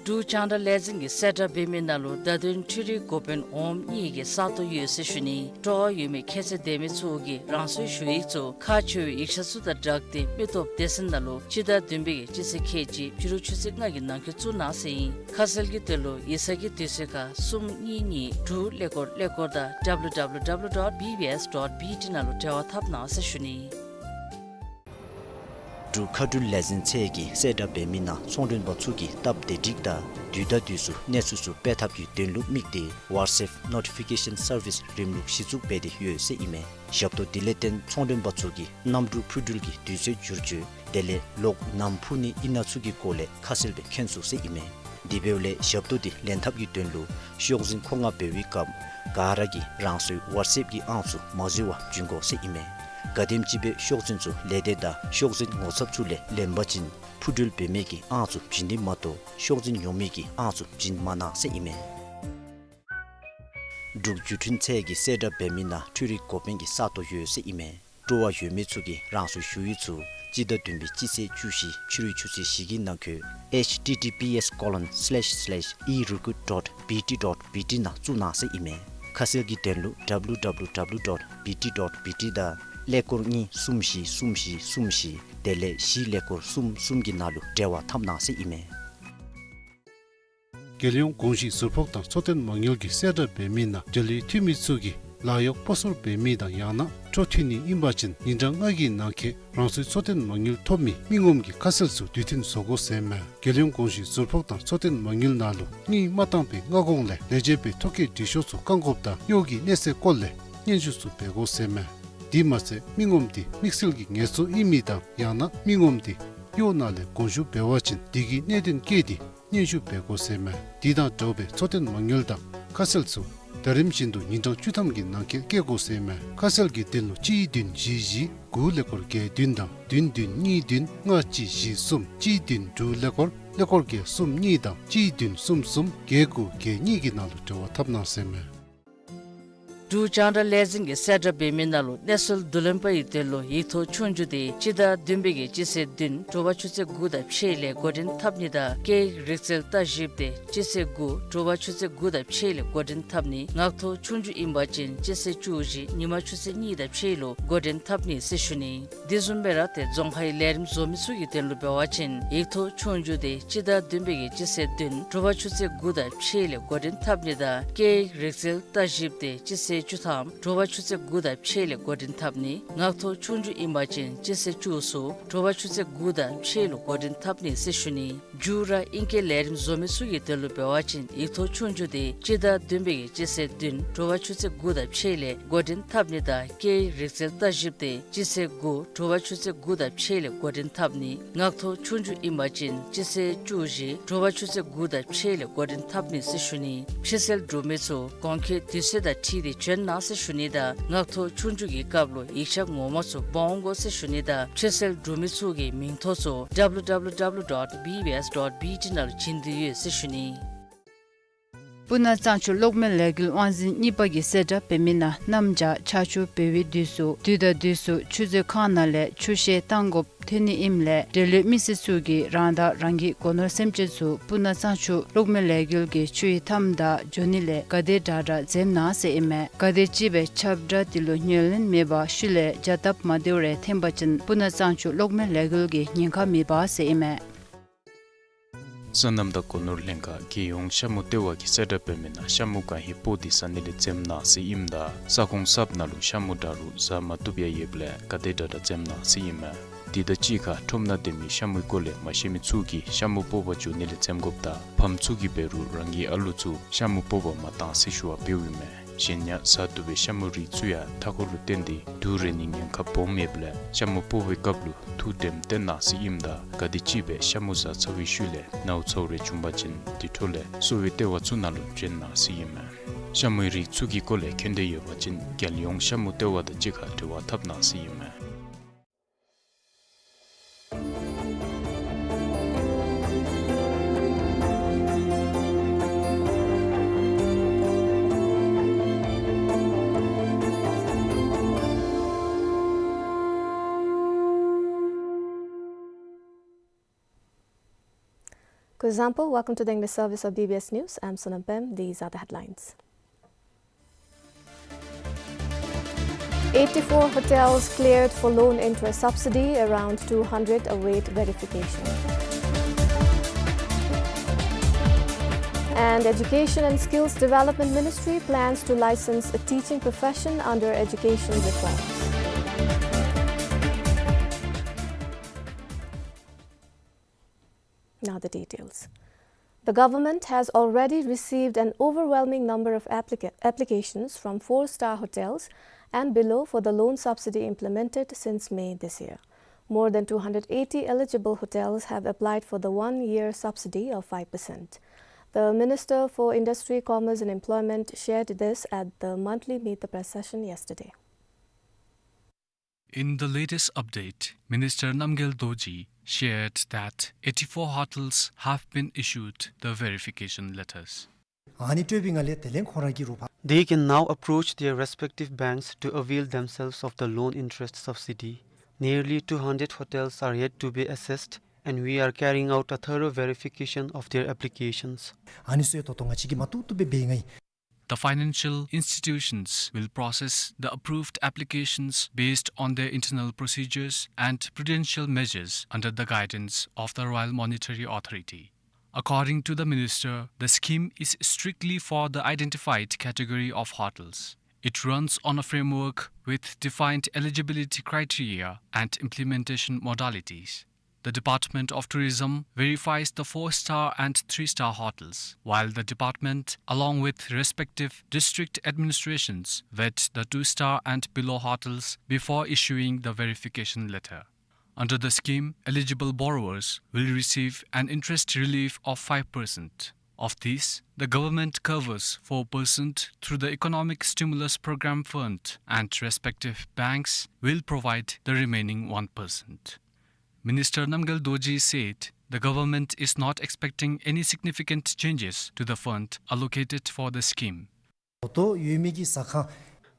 འབྲུག་རྒྱང་བསྒྲགས་ལས་འཛིན་གྱིས་གསལ་བསྒྲགས་འབད་མི་ནང་ལུ་བརྡ་དོན་འཕྲུལ་རིག་འགོ་དཔོན་འོགམ་གཉིས་ཀྱི་ས་སྟོང་ཡོད་ཟེར་ཞུ་ནི། སྤྲོ་བ་ཡོད་མི་ཁྱད་ཚད་ལྡན་མི་ཚུ་གིས་རང་སོའི་ཞུ་ཡིག་ཚུ་ཁག་ཆེ་བའི་ཡིག་ཆ་ཚུ་དང་སྦྲགས་ཏེ་མི་སྟོབས་སྡེ་ཚན་ནང་ལུ་སྤྱི་ཟླ་བདུན་པའི་གི་སྤྱི་ཚེས་ཁལ་གཅིག་ཕྱི་རུ་ཆུ་ཚོད་ལྔ་གི་ནང་འཁོད་བཙུགས་གནང་ཟེར་ཨིན། ཁ་གསལ་གྱི་དོན་ལུ་ཡིག་ཚང་གི་དུས་ཚོད་ཁར་གསུམ་གཉིས་གཉིས་དྲུག་ཀླད་ཀོར་ཀླད་ཀོར་དང་W W W dot B B S dot B T ནང་ལུ་འབྲེལ་བ་འཐབ་གནང་ཟེར་ཞུ་ནི། འབྲུག་མཁའ་འགྲུལ་ལས་འཛིན་ཚད་ཀྱིས་གསལ་བསྒྲགས་འབད་མི་ནང་ཚོང་མགྲོན་པ་ཚུ་གིས་སྟབས་བདེ་སྒྲིག་དང་དུས་དང་དུས་སུ་གནས་ཚུལ་ཚུ་སྤེལ་ཐབས་ཀྱི་དོན་ལུ་དམིགས་ཏེ་WhatsApp Notification Service རིམ་ལུགས་གཞི་བཙུགས་འབད་དེ་ཡོད་ཟེར་ཨིན་མས། ཞབས་ཏོག་འདི་ལས་བརྟེན་ཚོང་མགྲོན་པ་ཚུ་གིས་གནམ་གྲུ་འཕུར་འགྲུལ་གྱི་དུས་ཚོད་བསྒྱུར་བཅོས་དེ་ལས་གློག་ནམ་འཕུ་ནི་ཨིན་ན་ཚུ་གི་སྐོར་ལས་ཁ་གསལ་སྦེ་མཁྱེན་ཚུགས་ཟེར་ཨིན་མས། དེ་འབདཝ་ལས་ཞབས་ཏོག་འདི་ལེན་ཐབས་ཀྱི་དོན་ལུ་ཤོག་འཛིན་མཁོ་མངགས་འབད་བའི་སྐབས་ག་ར་གིས་རང་སོའི་WhatsApp གི་ཨང་ཚུ་མ་འཛོལ་བར་བྱིན་དགོ་ཟེར་ཨིན་མས། ག་དེམ་ཅིག་སྦེ་ཤོག་འཛིན་ཚུ་ལས་སྡེ་དང་ཤོག་འཛིན་ངོ་ཚབ་ཚུ་ལས་ལེན་པ་ཅིན་འཕུར་འགྲུལ་འབད་མི་གི་ཨང་ཚུ་བྱིན་ནི་མ་གཏོགས་ཤོག་འཛིན་ཉོ་མི་གི་ཨང་ཚུ་བྱིན་མ་གནང་ཟེར་ཨིན་མས། འབྲུག་བརྒྱུད་འཕྲིན་ཚད་ཀྱིས་གསལ་བསྒྲགས་འབད་མི་ནང་འཕྲུལ་རིག་འགོ་དཔོན་གྱི་ས་སྟོང་ཡོད་ཟེར་ཨིན་མས། སྤྲོ་བ་ཡོད་མི་ཚུ་གིས་རང་སོའི་ཞུ་ཡིག་ཚུ་སྤྱི་ཟླ་བདུན་པའི་སྤྱི་ཚེས་བཅུ་བཞི་ཕྱི་རུའི་ཆུ་ཚོད་བཞི་གི་ནང་འཁོད་H T T P S colon slash slash e recruit dot B T dot B T ནང་བཙུགས་གནང་ཟེར་ཨིན་མས། ཁ་གསལ་གྱི་དོན་ལུ W W W dot B T dot B T དང་ཀླད་ཀོར་གཉིས་གསུམ་བཞི་གསུམ་བཞི་གསུམ་བཞི་དེ་ལས་བཞི་ཀླད་ཀོར་གསུམ་གསུམ་གྱི་ནང་ལུ་འབྲེལ་བ་འཐབ་གནང་ཟེར་ཨིན་མས། རྒྱལ་ཡོངས་གོང་ཞུས་ཟུར་ཕོགས་དང་འཚོ་རྟེན་མ་དངུལ་གྱིས་གསལ་བསྒྲགས་འབད་མི་ནང་འབྲེལ་ཡོད་འཐུས་མི་ཚུ་གིས་ལཱ་གཡོག་སྤོ་སོར་འབད་མི་དང་ཡང་ན་འཕྲོ་མཐུད་ནི་ཨིན་པ་ཅིན་ཉིན་གྲངས་ལྔ་གི་ནང་འཁོད་རང་སོའི་འཚོ་རྟེན་མ་དངུལ་ཐོབ་མི་མི་ངོམ་གྱི་ཁ་གསལ་ཚུ་དུས་མཐུན་བཟོ་དགོ་ཟེར་མས། རྒྱལ་ཡོངས་གོང་ཞུས་ཟུར་ཕོགས་དང་འཚོ་རྟེན་མ་དངུལ་ནང་ལུ་དངུལ་མ་བཏང་པའི་སྔ་གོང་ལས་ལས་བྱེད་པའི་ཐོ་བཀོད་འབྲི་ཤོག་ཚུ་བཀག་འགོགཔ་དང་གཡོག་གི་གནས་ཚད་སྐོར་ལས་སྙན་ཞུ་ཚུ་འབད་དགོ་ཟེར་མས། དེ་མ་ཚད་མི་ངོམ་དེ་དམིགས་བསལ་གྱི་ངལ་རྩོལ་ཨིན་མི་དང་ཡང་ན་མི་ངོམ་དེ་གཡོག་ནང་ལས་དགོངས་ཞུ་འབད་བ་ཅིན་དེ་གི་གནད་དོན་བཀོད་དེ་སྙན་ཞུ་འབད་དགོ་ཟེར་མས། དེ་དང་འདྲཝ་སྦེ་འཚོ་རྟེན་མ་དངུལ་དང་ཁ་གསལ་ཚུ་ཟླ་རིམ་བཞིན་དུ་ཉིན་གྲངས་བཅུ་ཐམ་གྱི་ནང་འཁོད་བཀོད་དགོ་ཟེར་མས། ཁ་གསལ་གྱི་དོན་ལུ་གཅིག་བདུན་བཞི་བཞི་དགུ་ཀླད་ཀོར་བརྒྱད་བདུན་དང་བདུན་བདུན་གཉིས་བདུན་ལྔ་གཅིག་བཞི་གསུམ་གཅིག་བདུན་དྲུག་ཀླད་ཀོར་ཀླད་ཀོར་བརྒྱད་གསུམ་གཉིས་དང་གཅིག་བདུན་གསུམ་གསུམ་བརྒྱད་དགུ་བརྒྱད་གཉིས་ཀྱི་ནང་ལུ་འབྲེལ་བ་འཐབ་གནང་ཟེར་མས། འབྲུག་རྒྱང་བསྒྲགས་ལས་འཛིན་གྱིས་གསལ་བསྒྲགས་འབད་མི་ནང་ལུ་གནས་ཚུལ་བསྡུ་ལེན་པ་ཡི་དོན་ལུ་ཡིག་ཐོག་ཆོས་རྒྱུགས་དེ་སྤྱི་ཟླ་བདུན་པའི་གི་སྤྱི་ཚེས་བདུན་དྲོ་པ་ཆུ་ཚོད་དགུ་དང་ཕྱེད་ལས་འགོ་འདྲེན་འཐབ་ནི་དང་སྐད་ཡིག་རིག་རྩལ་ལྟ་ཞིབ་དེ་སྤྱི་ཚེས་དགུ་དྲོ་པ་ཆུ་ཚོད་དགུ་དང་ཕྱེད་ལས་འགོ་འདྲེན་འཐབ་ནི། ངག་ཐོག་ཆོས་རྒྱུགས་ཨིན་པ་ཅིན་སྤྱི་ཚེས་བཅུ་བཞི་ཉིན་མ་ཆུ་ཚོད་གཉིས་དང་ཕྱེད་ལུ་འགོ་འདྲེན་འཐབ་ནི་ཟེར་ཞུ་ནི། དེ་བཟུམ་སྦེ་ར་ཏེ་རྫོང་ཁའི་ལས་རིམ་བཟོ་མི་ཚུ་གི་དོན་ལུ་འབད་བ་ཅིན་ཡིག་ཐོག་ཆོས་རྒྱུགས་དེ་སྤྱི་ཟླ་བདུན་པའི་གི་སྤྱི་ཚེས་བདུན་དྲོ་པ་ཆུ་ཚོད་དགུ་དང་ཕྱེད་ལས་འགོ་འདྲེན་འཐབ་ནི་དང་སྐད་ཡིག་རིག་རྩལ་ལྟ་ཞིབ་དེ་སྤྱི་ཚེས་ བཅུ་ཐམ་དྲོ་པ་ཆུ་ཚོད་དགུ་དང་ཕྱེད་ལས་འགོ་འདྲེན་འཐབ་ནི། ངག་ཐོག་ཆོས་རྒྱུགས་ཨིན་པ་ཅིན་སྤྱི་ཚེས་བཅུ་ཚུ་དྲོ་པ་ཆུ་ཚོད་དགུ་དང་ཕྱེད་ལུ་འགོ་འདྲེན་འཐབ་ནི་ཟེར་ཞུ་ནི། མཇུག་ར་ཨིང་སྐད་ལས་རིམ་བཟོ་མི་ཚུ་གི་དོན་ལུ་འབད་བ་ཅིན་ཡིག་ཐོག་ཆོས་རྒྱུགས་དེ་སྤྱི་ཟླ་བདུན་པའི་གི་སྤྱི་ཚེས་བདུན་དྲོ་པ་ཆུ་ཚོད་དགུ་དང་ཕྱེད་ལས་འགོ་འདྲེན་འཐབ་ནི་དང་སྐད་ཡིག་རིག་རྩལ་ལྟ་ཞིབ་དེ་སྤྱི་ཚེས་དགུ་དྲོ་པ་ཆུ་ཚོད་དགུ་དང་ཕྱེད་ལས་འགོ་འདྲེན་འཐབ་ནི། ངག་ཐོག་ཆོས་རྒྱུགས་ཨིན་པ་ཅིན་སྤྱི་ཚེས་བཅུ་བཞི་དྲོ་པ་ཆུ་ཚོད་དགུ་དང་ཕྱེད་ལས་འགོ་འདྲེན་འཐབ་ནི་ཟེར་ཞུ་ནི། ཕྱིར་སེལ་གྲུབ་མི་ཚུ་གོང་འཁོད་དུས་ཚོད་དང་འཁྲིལ་ཏེ་བྱོན་གནང་ཟེར་ཞུ་ནི་དང་ངག་ཐོག་ཆོས་རྒྱུགས་ཀྱི་སྐབས་ལུ་ཡིག་ཆ་ངོ་མ་ཚུ་འབག་འོང་དགོ་ཟེར་ཞུ་ནི་དང་ཕྱིར་སེལ་གྲུབ་མི་ཚུ་གི་མིང་ཐོ་ཚུ་W W W dot B B S dot B T ནང་ལུ་བྱིན་དོ་ཡོད་ཟེར་ཞུ་ནི། སྤུ་ན་གཙང་ཆུ་གློག་མེ་ལས་འགུལ་དབང་འཛིན་གཉིས་པ་གིས་གསལ་བསྒྲགས་འབད་མི་ནང་གནམ་བྱཱར་ཆར་ཆུ་འབབ་པའི་དུས་སུ་དུས་དང་དུས་སུ་ཆུ་མཛོད་ཁང་ནང་ལས་ཆུ་བཤལ་བཏང་དགོཔ་ཐོན་ནི་ཨིནམ་ལས་འབྲེལ་ཡོད་མི་སེར་ཚུ་གིས་རང་དང་རང་གི་སྒོ་ནོར་སེམས་ཅན་ཚུ་སྤུ་ན་གཙང་ཆུ་གློག་མེ་ལས་འགུལ་གྱི་ཆུའི་མཐའམ་དང་འགྱོ་ནི་ལས་ག་དེ་དྲག་དྲག་འཛེམ་གནང་ཟེར་ཨིན་མས། ག་དེ་ཅིག་སྦེ་ཁྱབ་བསྒྲགས་དེ་ལུ་ཉན་ལེན་མེད་པར་ཤུལ་ལས་བྱ་སྟབས་མ་བདེཝ་རེ་འཐོན་པ་ཅིན་སྤུ་ན་གཙང་ཆུ་གློག་མེ་ལས་འགུལ་གྱིས་ཉེན་ཁ་མི་འབག་ཟེར་ཨིན་མས། སོ་ནམ་དང་སྒོ་ནོར་ལྷན་ཁག་རྒྱལ་ཡོངས་ཤ་མུ་ལྟེ་བ་གིས་གསལ་བསྒྲགས་འབད་མི་ནང་ཤ་མུ་གང་ཧེ་སྤོ་སྟེ་ཟ་ནི་ལས་འཛེམ་གནང་ཟེར་ཨིནམ་ད་ས་ཁོངས་གསརཔ་ནང་ལུ་ཤ་མུ་འདྲ་རུང་ཟ་མ་བཏུབ་ཡང་ཡོདཔ་ལས་ག་དེ་དྲག་དྲག་འཛེམ་གནང་ཟེར་ཨིན་མས། དེ་དང་གཅིག་ཁར་ཁྲོམ་ནང་སྡོད་མི་ཤ་མུའི་སྐོར་ལས་མ་ཤེས་མི་ཚུ་གིས་ཤ་མུ་སྤོ་བར་འགྱོ་ནི་ལས་འཛེམ་དགོཔ་དང་ཕམ་ཚུ་གིས་འབད་རུང་རང་གི་ཨ་ལུ་ཚུ་ཤ་མུ་སྤོ་བར་མ་གཏང་ཟེར་ཞུ་བ་འབདཝ་ཨིན་མས། གཞན་ཡང་ཟ་བཏུབ་པའི་ཤ་མུ་རིགས་ཚུ་ཡང་མཐའ་འཁོར་ལུ་བརྟེན་ཏེ་དུག་རེག་ནིའི་ཉེན་ཁ་སྦོམ་ཡོདཔ་ལས་ཤ་མུ་སྤོ་བའི་སྐབས་ལུ་ཐུགས་དྲནམ་བཏོན་གནང་ཟེར་ཨིནམ་ད་ག་དེ་ཅིག་སྦེ་ཤ་མུ་ཟ་ཚར་བའི་ཤུལ་ལས་ནཝ་ཚཝ་རེ་བྱུང་པ་ཅིན་དེ་འཕྲོ་ལས་གསོ་བའི་ལྟེ་བ་ཚུ་ནང་ལུ་བྱོན་གནང་ཟེར་ཨིན་མས། ཤ་མུའི་རིགས་ཚུ་གི་སྐོར་ལས་མཁྱེན་འདོད་ཡོད་པ་ཅིན་རྒྱལ་ཡོངས་ཤ་མུ་ལྟེ་བ་དང་གཅིག་ཁར་འབྲེལ་བ་འཐབ་གནང་ཟེར་ཨིན་མས། Kuzuzangpo, welcome to the English service of B B S News. I'm Sonam Pem. These are the headlines. Eighty-four hotels cleared for loan interest subsidy, around two hundred await verification. And Education and Skills Development Ministry plans to license a teaching profession under education reforms. Now the details. The government has already received an overwhelming number of applica-, applications from four-star hotels and below for the loan subsidy implemented since May this year. More than two hundred eighty eligible hotels have applied for the one-year subsidy of five percent. The Minister for Industry, Commerce and Employment shared this at the monthly Meet the Press session yesterday. In the latest update, Minister Namgyel Dorji shared that eighty-four hotels have been issued the verification letters. ཨ་ནི་སྤྲོད་པའི་ངང་ལས་དེ་ལས་ཁོང་ར་གི་རུ་ཕ། They can now approach their respective banks to avail themselves of the loan interest subsidy. Nearly two hundred hotels are yet to be assessed, and we are carrying out a thorough verification of their applications. ཨ་ནི་ཚུ་ཡང་ད་ལྟོ་ང་བཅས་ཀྱིས་མ་བཏུབ་བཏུབ་སྦེ་འབད་ཡི་ང་ཡི། The financial institutions will process the approved applications based on their internal procedures and prudential measures under the guidance of the Royal Monetary Authority. According to the minister, the scheme is strictly for the identified category of hotels. It runs on a framework with defined eligibility criteria and implementation modalities. The Department of Tourism verifies the four-star and three-star hotels, while the department, along with respective district administrations, vet the two-star and below hotels before issuing the verification letter. Under the scheme, eligible borrowers will receive an interest relief of five percent. Of this, the government covers four percent through the Economic Stimulus Program Fund, and respective banks will provide the remaining one percent. Minister Namgyel Dorji said the government is not expecting any significant changes to the fund allocated for the scheme. ད་ལྟོ་ཡོད་མི་གི་ཟ་ཁང་།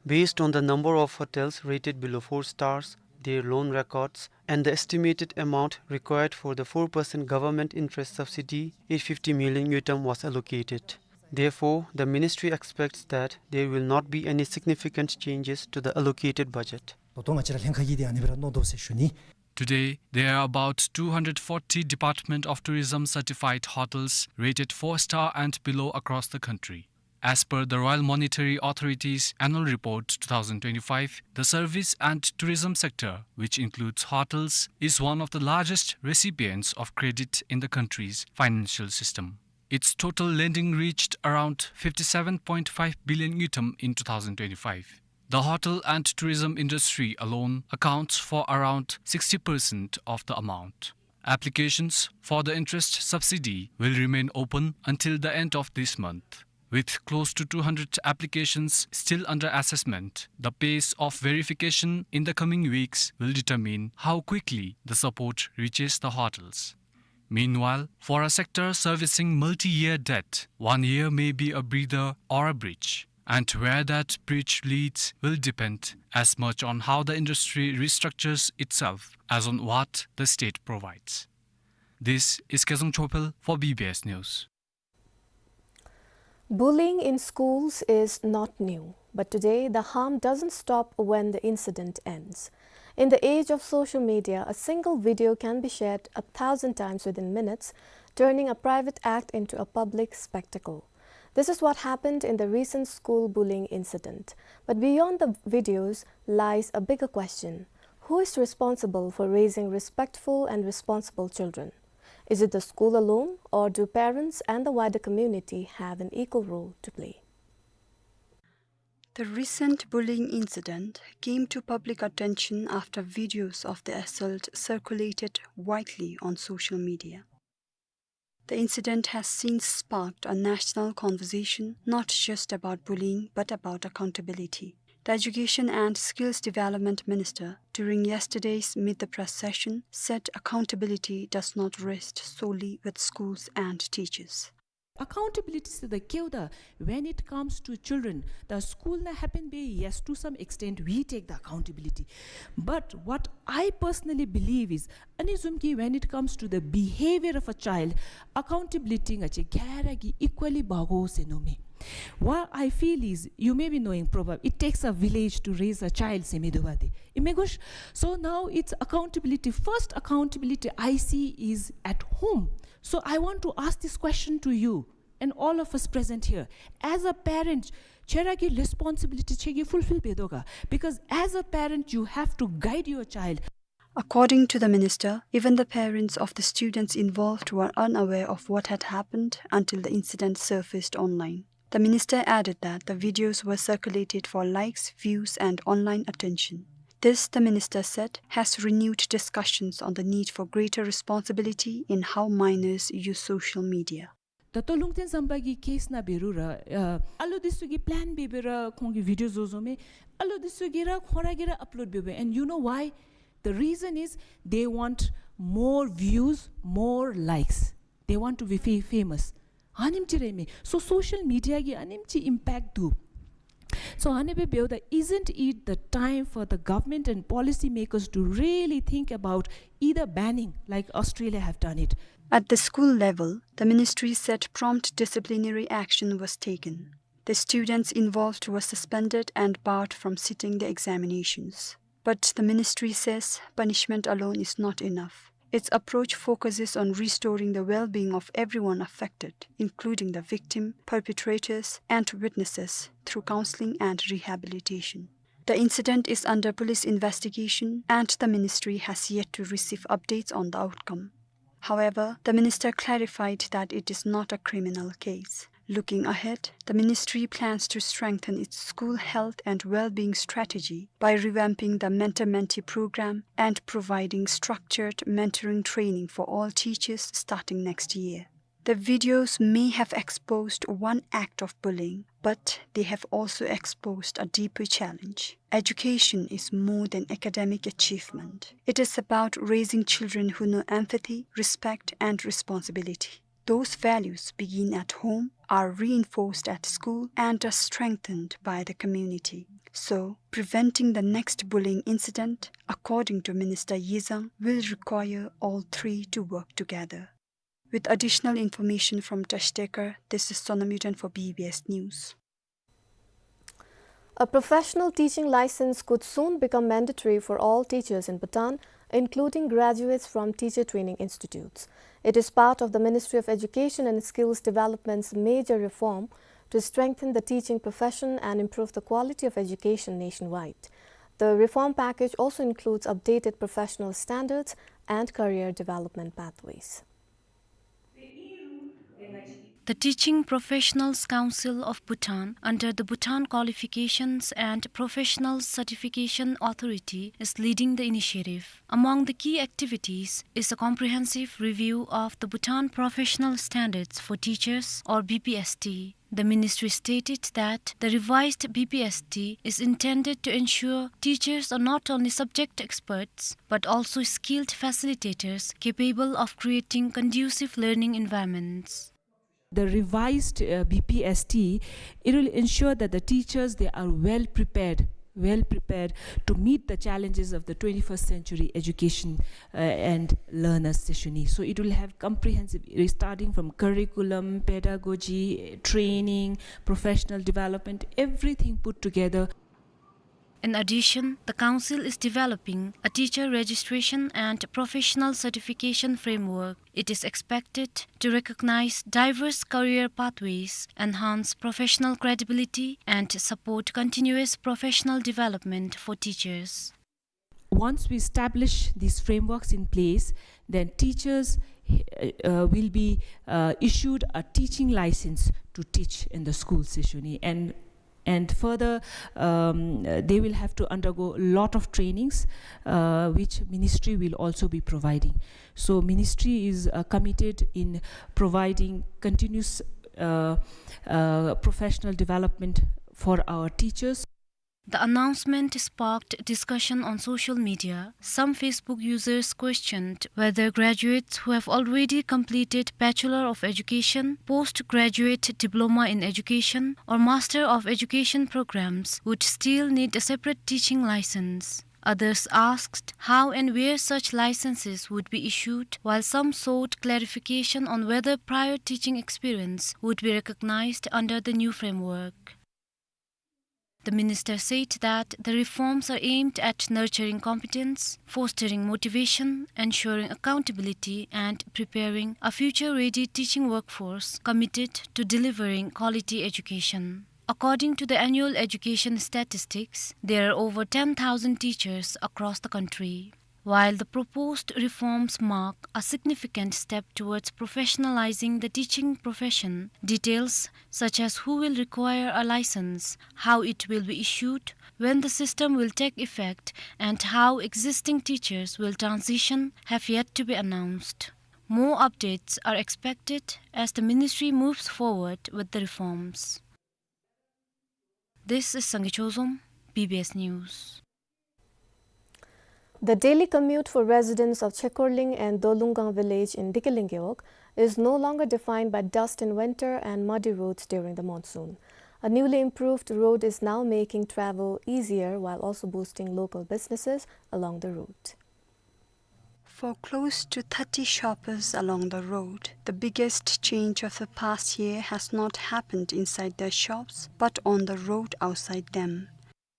Based on the number of hotels rated below four stars, their loan records, and the estimated amount required for the four percent government interest subsidy, eight fifty million ngultrum was allocated. Therefore, the ministry expects that there will not be any significant changes to the allocated budget. ད་ལྟོ་ང་བཅས་ར་ལྷན་ཁག་གིས་དེ་ཨ་ནི་སྦེ་ར་མནོ་དོ་ཟེར་ཞུ་ནི། Today, there are about two hundred forty Department of Tourism certified hotels rated four star and below across the country. As per the Royal Monetary Authority's annual report two thousand twenty-five, the service and tourism sector, which includes hotels, is one of the largest recipients of credit in the country's financial system. Its total lending reached around fifty-seven point five billion ngultrum in two thousand twenty-five. The hotel and tourism industry alone accounts for around sixty percent of the amount. Applications for the interest subsidy will remain open until the end of this month. With close to two hundred applications still under assessment, the pace of verification in the coming weeks will determine how quickly the support reaches the hotels. Meanwhile, for a sector servicing multi-year debt, one year may be a breather or a bridge, and where that bridge leads will depend as much on how the industry restructures itself as on what the state provides. This is Kezang Chopel for B B S News. Bullying in schools is not new, but today the harm doesn't stop when the incident ends. In the age of social media, a single video can be shared a thousand times within minutes, turning a private act into a public spectacle. This is what happened in the recent school bullying incident. But beyond the videos lies a bigger question. Who is responsible for raising respectful and responsible children? Is it the school alone, or do parents and the wider community have an equal role to play? The recent bullying incident came to public attention after videos of the assault circulated widely on social media. The incident has since sparked a national conversation, not just about bullying, but about accountability. The Education and Skills Development Minister, during yesterday's Meet the Press session, said accountability does not rest solely with schools and teachers. Accountability se the keu da, when it comes to children, the school na happen be, yes, to some extent we take the accountability. But what I personally believe is, ani zumki when it comes to the behavior of a child, accountability ngache gyara gi equally bago se no me. What I feel is, you may be knowing proverb, it takes a village to raise a child, se me do bade. Imegush. So now it's accountability. First accountability I see is at home. So I want to ask this question to you and all of us present here. As a parent, chera ki responsibility chegi fulfill bedo ga? Because as a parent, you have to guide your child. According to the minister, even the parents of the students involved were unaware of what had happened until the incident surfaced online. The minister added that the videos were circulated for likes, views, and online attention. This, the minister said, has renewed discussions on the need for greater responsibility in how minors use social media. Tato Lungten Zamba gi case na berura, uh, alo disu gi plan bebera, khongi video zozo me, alo disu gira, khora gira upload bebe. And you know why? The reason is they want more views, more likes. They want to be fa-, famous. Animchi reme. So social media gi animchi impact do. So anebe beuda, isn't it the time for the government and policy makers to really think about either banning, like Australia have done it? At the school level, the ministry said prompt disciplinary action was taken. The students involved were suspended and barred from sitting the examinations. But the ministry says punishment alone is not enough. Its approach focuses on restoring the well-being of everyone affected, including the victim, perpetrators, and witnesses, through counseling and rehabilitation. The incident is under police investigation, and the ministry has yet to receive updates on the outcome. However, the minister clarified that it is not a criminal case. Looking ahead, the ministry plans to strengthen its school health and well-being strategy by revamping the Mentor Mentee program and providing structured mentoring training for all teachers starting next year. The videos may have exposed one act of bullying, but they have also exposed a deeper challenge. Education is more than academic achievement. It is about raising children who know empathy, respect, and responsibility. Those values begin at home, are reinforced at school, and are strengthened by the community. So, preventing the next bullying incident, according to Minister Yezang, will require all three to work together. With additional information from Tashtekar, this is Sonam Yuden for B B S News. A professional teaching license could soon become mandatory for all teachers in Bhutan, including graduates from teacher training institutes. It is part of the Ministry of Education and Skills Development's major reform to strengthen the teaching profession and improve the quality of education nationwide. The reform package also includes updated professional standards and career development pathways. The Teaching Professionals Council of Bhutan, under the Bhutan Qualifications and Professionals Certification Authority, is leading the initiative. Among the key activities is a comprehensive review of the Bhutan Professional Standards for Teachers, or B P S T. The ministry stated that the revised B P S T is intended to ensure teachers are not only subject experts, but also skilled facilitators capable of creating conducive learning environments. The revised, uh, B P S T, it will ensure that the teachers, they are well prepared, well prepared to meet the challenges of the twenty-first century education, uh, and learners issue ni. So it will have comprehensive, starting from curriculum, pedagogy, training, professional development, everything put together. In addition, the council is developing a teacher registration and professional certification framework. It is expected to recognize diverse career pathways, enhance professional credibility, and support continuous professional development for teachers. Once we establish these frameworks in place, then teachers, uh, uh, will be, uh, issued a teaching license to teach in the schools issue ni. And, and further, um, uh, they will have to undergo a lot of trainings, uh, which ministry will also be providing. So ministry is, uh, committed in providing continuous, uh, uh, professional development for our teachers. The announcement sparked discussion on social media. Some Facebook users questioned whether graduates who have already completed Bachelor of Education, Postgraduate Diploma in Education, or Master of Education programs would still need a separate teaching license. Others asked how and where such licenses would be issued, while some sought clarification on whether prior teaching experience would be recognized under the new framework. The minister said that the reforms are aimed at nurturing competence, fostering motivation, ensuring accountability, and preparing a future-ready teaching workforce committed to delivering quality education. According to the annual education statistics, there are over ten thousand teachers across the country. While the proposed reforms mark a significant step towards professionalizing the teaching profession, details such as who will require a license, how it will be issued, when the system will take effect, and how existing teachers will transition have yet to be announced. More updates are expected as the ministry moves forward with the reforms. This is Sangay Chozom, B B S News. The daily commute for residents of Chekorling and Dolungang village in Dikeling Gewog is no longer defined by dust in winter and muddy roads during the monsoon. A newly improved road is now making travel easier while also boosting local businesses along the route. For close to thirty shoppers along the road, the biggest change of the past year has not happened inside their shops, but on the road outside them.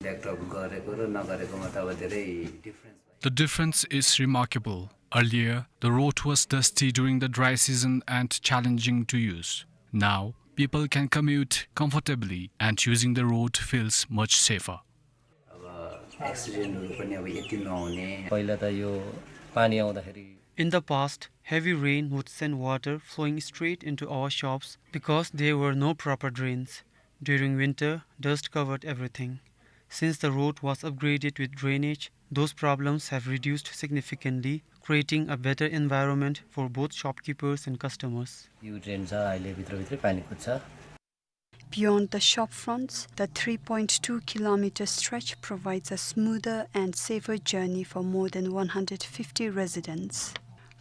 Blacktop गरेको र नगरेकोमा त अब धेरै डिफरेन्स भयो। The difference is remarkable. Earlier, the road was dusty during the dry season and challenging to use. Now, people can commute comfortably and using the road feels much safer. अब एक्सिडेन्टहरू पनि अब यति नहुने। पहिला त यो पानी आउँदाखेरि In the past, heavy rain would send water flowing straight into our shops because there were no proper drains. During winter, dust covered everything. Since the road was upgraded with drainage, those problems have reduced significantly, creating a better environment for both shopkeepers and customers. यो ड्रेन छ, अहिले भित्रभित्रै पानी कुद्छ। Beyond the shop fronts, the three point two kilometer stretch provides a smoother and safer journey for more than one hundred fifty residents.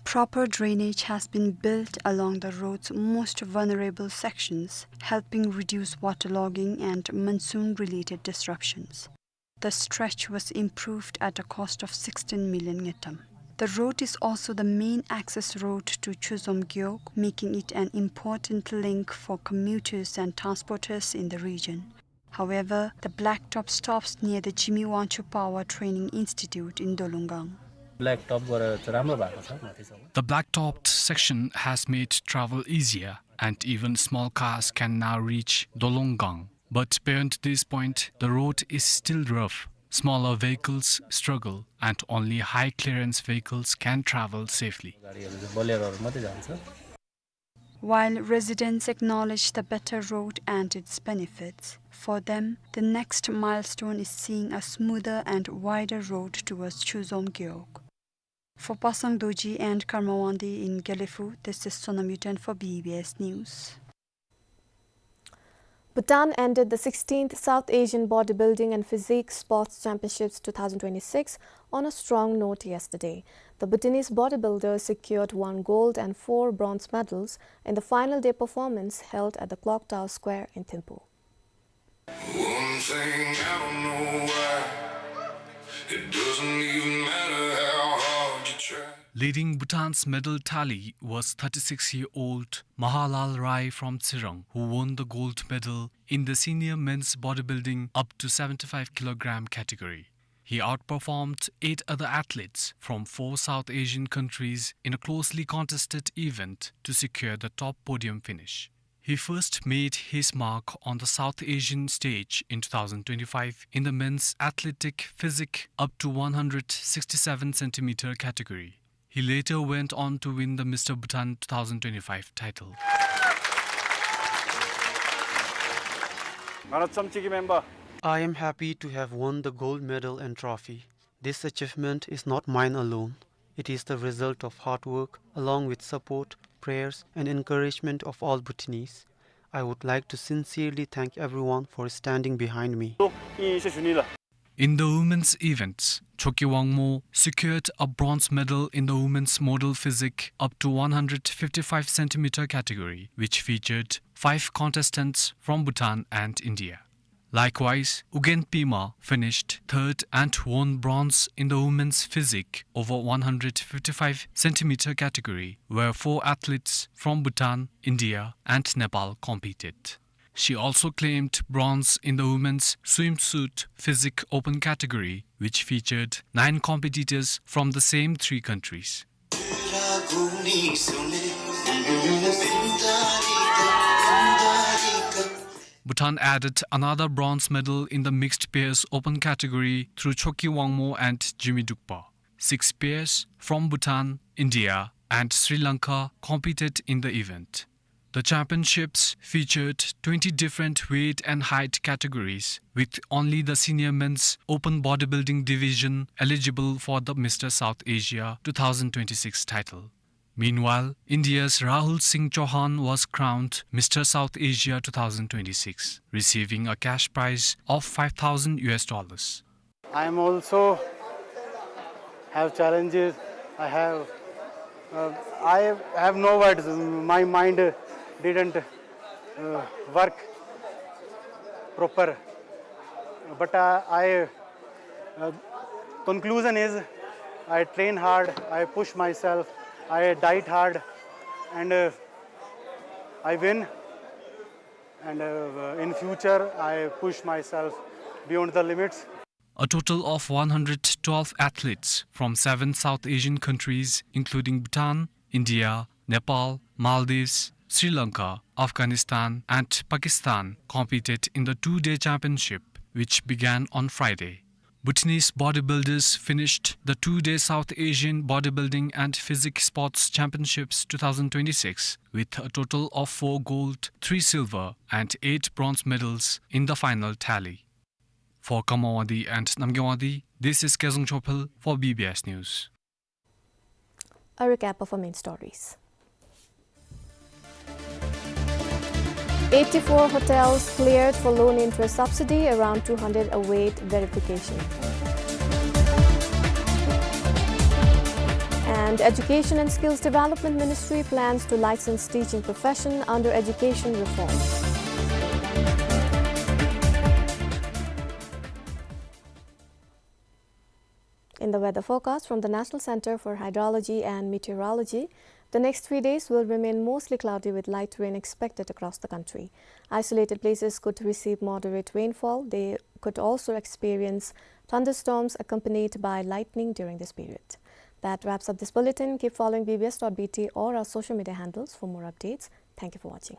Proper drainage has been built along the road's most vulnerable sections, helping reduce waterlogging and monsoon-related disruptions. The stretch was improved at a cost of sixteen million ngultrum. The road is also the main access road to Chozom Gewog, making it an important link for commuters and transporters in the region. However, the blacktop stops near the Jigme Wangchuck Power Training Institute in Dolungang. Blacktop गरेर चाहिँ राम्रो भएको छ माथिसम्म। The blacktopped section has made travel easier. and even small cars can now reach Dolonggang. But beyond this point, the road is still rough. Smaller vehicles struggle, and only high clearance vehicles can travel safely. गाडीहरू चाहिँ बोलेरोहरू मात्रै जान्छ। While residents acknowledge the better road and its benefits, for them, the next milestone is seeing a smoother and wider road towards Chuzom Gewog. For Pasang Dorji and Karma Wangdi in Gelephu, this is Sonam Yuten for B B S News. Bhutan ended the sixteenth South Asian Bodybuilding and Physique Sports Championships two thousand twenty-six on a strong note yesterday. The Bhutanese bodybuilder secured one gold and four bronze medals in the final day performance held at the Clock Tower Square in Thimphu. One thing I don't know why, it doesn't even matter how hard you try. Leading Bhutan's medal tally was thirty-six-year-old Mahalal Rai from Tsirang, who won the gold medal in the senior men's bodybuilding up to seventy-five kilogram category. He outperformed eight other athletes from four South Asian countries in a closely contested event to secure the top podium finish. He first made his mark on the South Asian stage in two thousand twenty-five in the men's athletic physique up to one hundred sixty-seven centimeter category. He later went on to win the Mister Bhutan two thousand twenty-five title. Manoj Chamchiki member. I am happy to have won the gold medal and trophy. This achievement is not mine alone. It is the result of hard work, along with support, prayers, and encouragement of all Bhutanese. I would like to sincerely thank everyone for standing behind me. In the women's events, Chokyi Wangmo secured a bronze medal in the women's model physique up to one hundred fifty-five centimeter category, which featured five contestants from Bhutan and India. Likewise, Ugyen Pima finished third and won bronze in the women's physique over one hundred fifty-five centimeter category, where four athletes from Bhutan, India, and Nepal competed. She also claimed bronze in the women's swimsuit physique open category, which featured nine competitors from the same three countries. Bhutan added another bronze medal in the mixed pairs open category through Chokyi Wangmo and Jimmy Dukpa. Six pairs from Bhutan, India, and Sri Lanka competed in the event. The championships featured twenty different weight and height categories, with only the senior men's open bodybuilding division eligible for the Mister South Asia two thousand twenty-six title. Meanwhile, India's Rahul Singh Chauhan was crowned Mister South Asia two thousand twenty-six, receiving a cash prize of five thousand U S dollars. I am also have challenges. I have, uh, I have no words. My mind didn't, uh, work proper. But, uh, I, uh, conclusion is, I train hard, I push myself, I diet hard, and, uh, I win. And, uh, in future, I push myself beyond the limits. A total of one hundred twelve athletes from seven South Asian countries, including Bhutan, India, Nepal, Maldives, Sri Lanka, Afghanistan, and Pakistan, competed in the two-day championship, which began on Friday. Bhutanese bodybuilders finished the two-day South Asian Bodybuilding and Physique Sports Championships two thousand twenty-six with a total of four gold, three silver, and eight bronze medals in the final tally. For Karma Wangdi and Namgay Wangdi, this is Kezang Chopel for B B S News. A recap of our main stories. Eighty-four hotels cleared for loan interest subsidy, around two hundred await verification. And Education and Skills Development Ministry plans to license teaching profession under education reform. In the weather forecast from the National Center for Hydrology and Meteorology, the next three days will remain mostly cloudy with light rain expected across the country. Isolated places could receive moderate rainfall. They could also experience thunderstorms accompanied by lightning during this period. That wraps up this bulletin. Keep following B B S dot B T or our social media handles for more updates. Thank you for watching.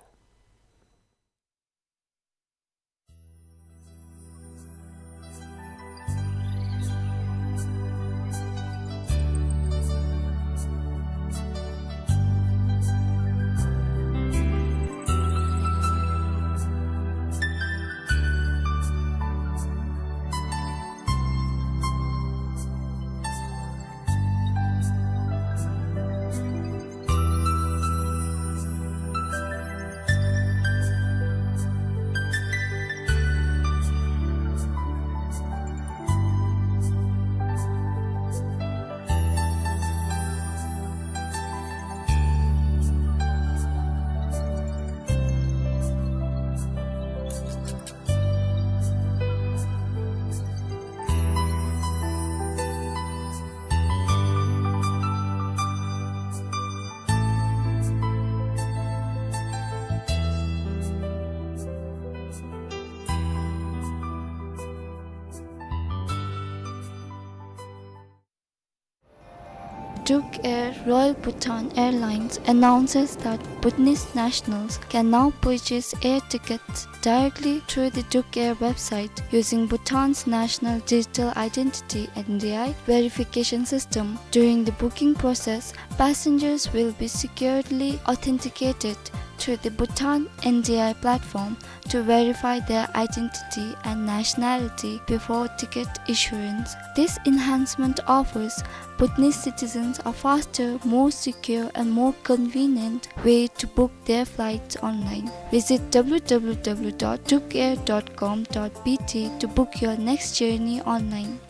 Duke Air Royal Bhutan Airlines announces that Bhutanese nationals can now purchase air tickets directly through the Duke Air website using Bhutan's National Digital Identity, N D I, verification system. During the booking process, passengers will be securely authenticated through the Bhutan N D I platform to verify their identity and nationality before ticket issuance. This enhancement offers Bhutanese citizens a faster, more secure, and more convenient way to book their flights online. Visit w w w dot duke air dot com dot b t to book your next journey online.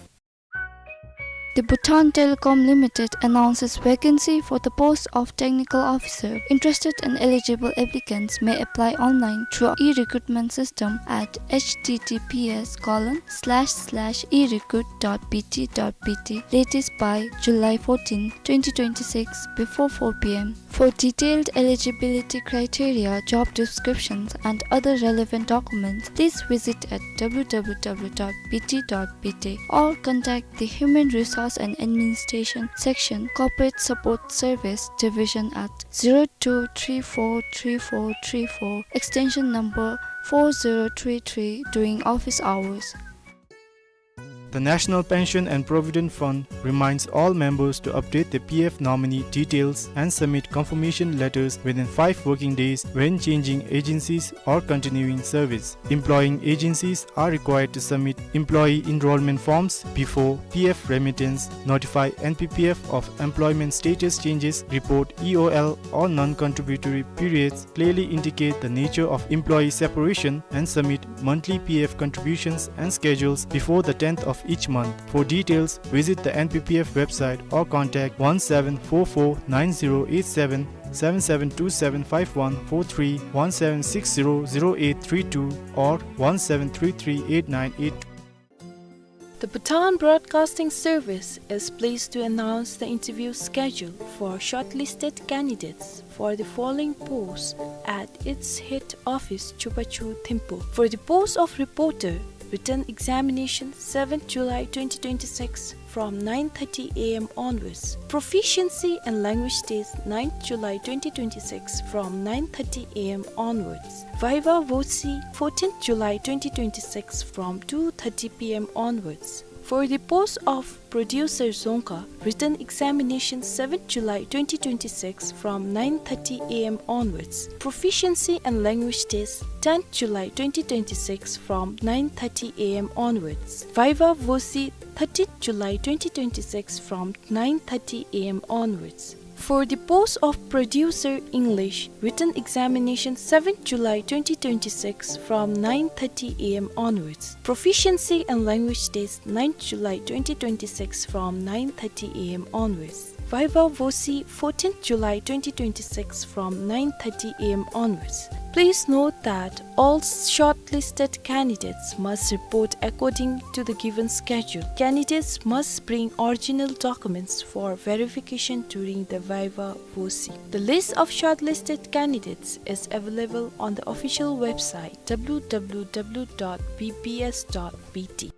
The Bhutan Telecom Limited announces vacancy for the post of technical officer. Interested and eligible applicants may apply online through e-recruitment system at h t t p s colon slash slash e recruit dot b t dot b t, latest by July fourteenth, twenty twenty-six, before four p m. For detailed eligibility criteria, job descriptions, and other relevant documents, please visit at w w w dot b t dot b t or contact the Human Resource and Administration Section, Corporate Support Service Division at zero two three four three four three four, extension number four zero three three, during office hours. The National Pension and Provident Fund reminds all members to update their P F nominee details and submit confirmation letters within five working days when changing agencies or continuing service. Employing agencies are required to submit employee enrollment forms before P F remittance, notify N P P F of employment status changes, report E O L or non-contributory periods, clearly indicate the nature of employee separation, and submit monthly P F contributions and schedules before the tenth of each month. For details, visit the N P P F website or contact one seven four four nine zero eight seven, seven seven two seven five one four three, one seven six zero zero eight three two, or one seven three three eight nine eight. The Bhutan Broadcasting Service is pleased to announce the interview schedule for shortlisted candidates for the following posts at its head office, Chubachu Thimphu. For the post of reporter, written examination, seventh July twenty twenty-six, from nine thirty a m onwards. Proficiency and language test, ninth July twenty twenty-six, from nine thirty a m onwards. Viva Voce, fourteenth July twenty twenty-six, from two thirty p m onwards. For the post of producer dzongkha, written examination, seventh July twenty twenty-six, from nine thirty a m onwards. Proficiency and language test, tenth July twenty twenty-six, from nine thirty a m onwards. Viva Voce, thirteenth July twenty twenty-six, from nine thirty a m onwards. For the post of producer English, written examination, seventh July twenty twenty-six, from nine thirty a m onwards. Proficiency and language test, ninth July twenty twenty-six, from nine thirty a m onwards. Viva Voce, fourteenth July twenty twenty-six, from nine thirty a m onwards. Please note that all shortlisted candidates must report according to the given schedule. Candidates must bring original documents for verification during the Viva Voce. The list of shortlisted candidates is available on the official website, w w w dot b b s dot b t.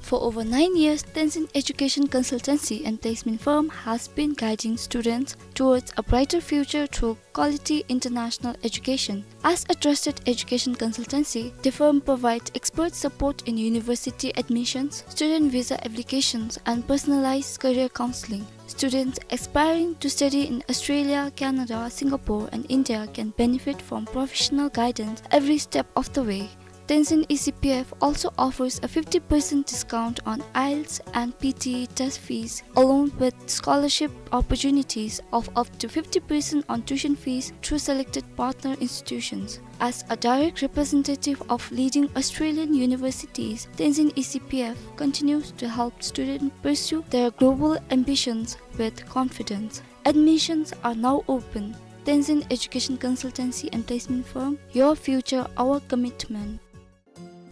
For over nine years, Tenzin Education Consultancy and Placement Firm has been guiding students towards a brighter future through quality international education. As a trusted education consultancy, the firm provides expert support in university admissions, student visa applications, and personalized career counseling. Students aspiring to study in Australia, Canada, Singapore, and India can benefit from professional guidance every step of the way. Tenzin E C P F also offers a fifty percent discount on IELTS and P T E test fees, along with scholarship opportunities of up to fifty percent on tuition fees through selected partner institutions. As a direct representative of leading Australian universities, Tenzin E C P F continues to help students pursue their global ambitions with confidence. Admissions are now open. Tenzin Education Consultancy and Placement Firm, your future, our commitment.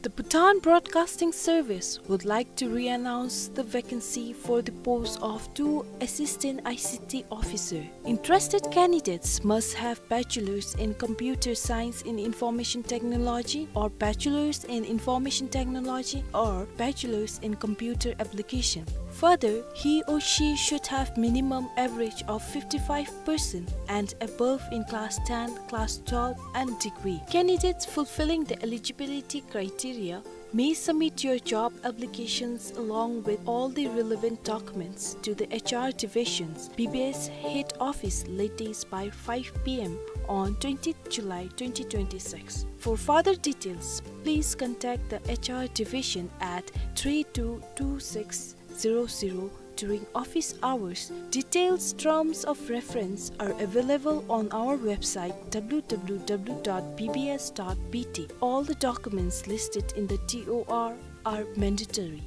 The Bhutan Broadcasting Service would like to re-announce the vacancy for the post of two Assistant I C T Officer. Interested candidates must have Bachelor's in Computer Science in Information Technology or Bachelor's in Information Technology or Bachelor's in Computer Application. Further, he or she should have minimum average of fifty-five percent and above in class ten, class twelve, and degree. Candidates fulfilling the eligibility criteria may submit your job applications along with all the relevant documents to the H R Division's B B S Head Office latest by five P M on twentieth July twenty twenty-six. For further details, please contact the H R Division at three two two six zero zero during office hours. Details, terms of reference are available on our website W W W dot B B S dot B T. All the documents listed in the T O R are mandatory.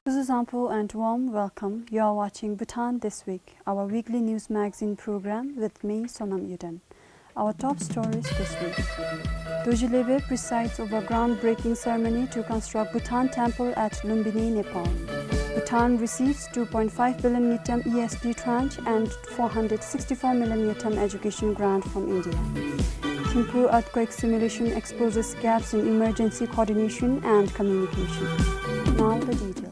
Kuzuzangpo and warm welcome. You are watching Bhutan This Week, our weekly news magazine program with me, Sonam Yuden. Our top stories this week. Dorji Lhebe presides over groundbreaking ceremony to construct Bhutan Temple at Lumbini, Nepal. Bhutan receives two point five billion ngultrum E S P tranche and four hundred sixty-four million ngultrum education grant from India. Thimphu earthquake simulation exposes gaps in emergency coordination and communication. Now the details.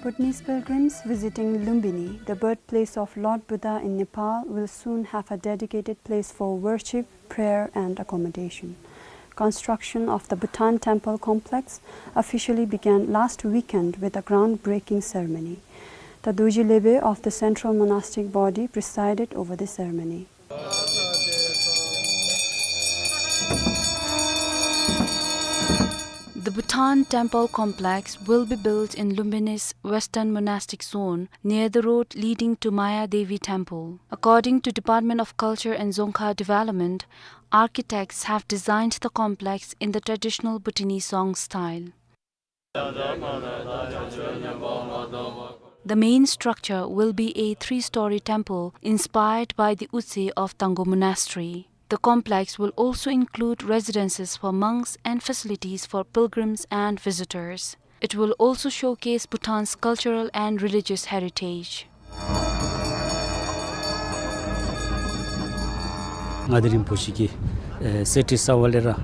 Bhutanese pilgrims visiting Lumbini, the birthplace of Lord Buddha in Nepal, will soon have a dedicated place for worship, prayer and accommodation. Construction of the Bhutan Temple complex officially began last weekend with a groundbreaking ceremony. The Dorji Lhebe of the Central Monastic Body presided over the ceremony. The Bhutan Temple complex will be built in Lumbini's western monastic zone, near the road leading to Maya Devi Temple. According to Department of Culture and Dzongkha Development, architects have designed the complex in the traditional Bhutanese Dzong style. The main structure will be a three-story temple inspired by the Utse of Tanggo Monastery. The complex will also include residences for monks and facilities for pilgrims and visitors. It will also showcase Bhutan's cultural and religious heritage. ང་དེ་རིན་པོ་ཆེ་གི་ཨེ་གསེར་ཁྲི་གསར་པ་ལས་ར།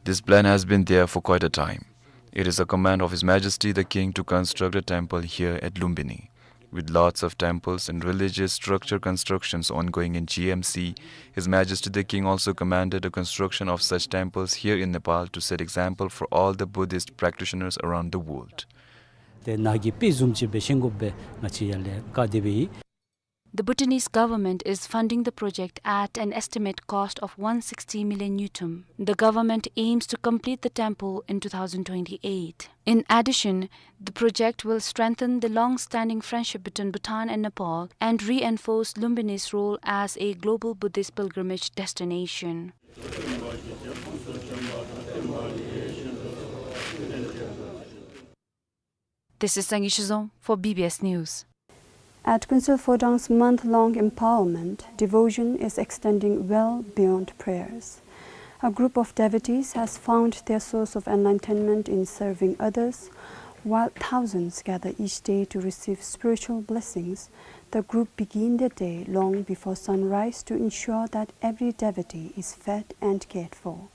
This plan has been there for quite a time. It is a command of His Majesty the King to construct a temple here at Lumbini. With lots of temples and religious structure constructions ongoing in G M C, His Majesty the King also commanded the construction of such temples here in Nepal to set example for all the Buddhist practitioners around the world. ཏེ་ནཱ་གི་དཔེ་བཟུམ་ཅིག་སྦེ་བཞེངས་དགོ་པའི་ང་བཅས་ཡར་ལས་བཀའ་དེ་སྦེ་ཨིན། The Bhutanese government is funding the project at an estimate cost of one sixty million ngultrum. The government aims to complete the temple in two thousand twenty-eight. In addition, the project will strengthen the long-standing friendship between Bhutan and Nepal and reinforce Lumbinis' role as a global Buddhist pilgrimage destination. This is Sangay Shizom for B B S News. At Kuensel Phodang's month-long empowerment, devotion is extending well beyond prayers. A group of devotees has found their source of enlightenment in serving others. While thousands gather each day to receive spiritual blessings, the group begin their day long before sunrise to ensure that every devotee is fed and cared for.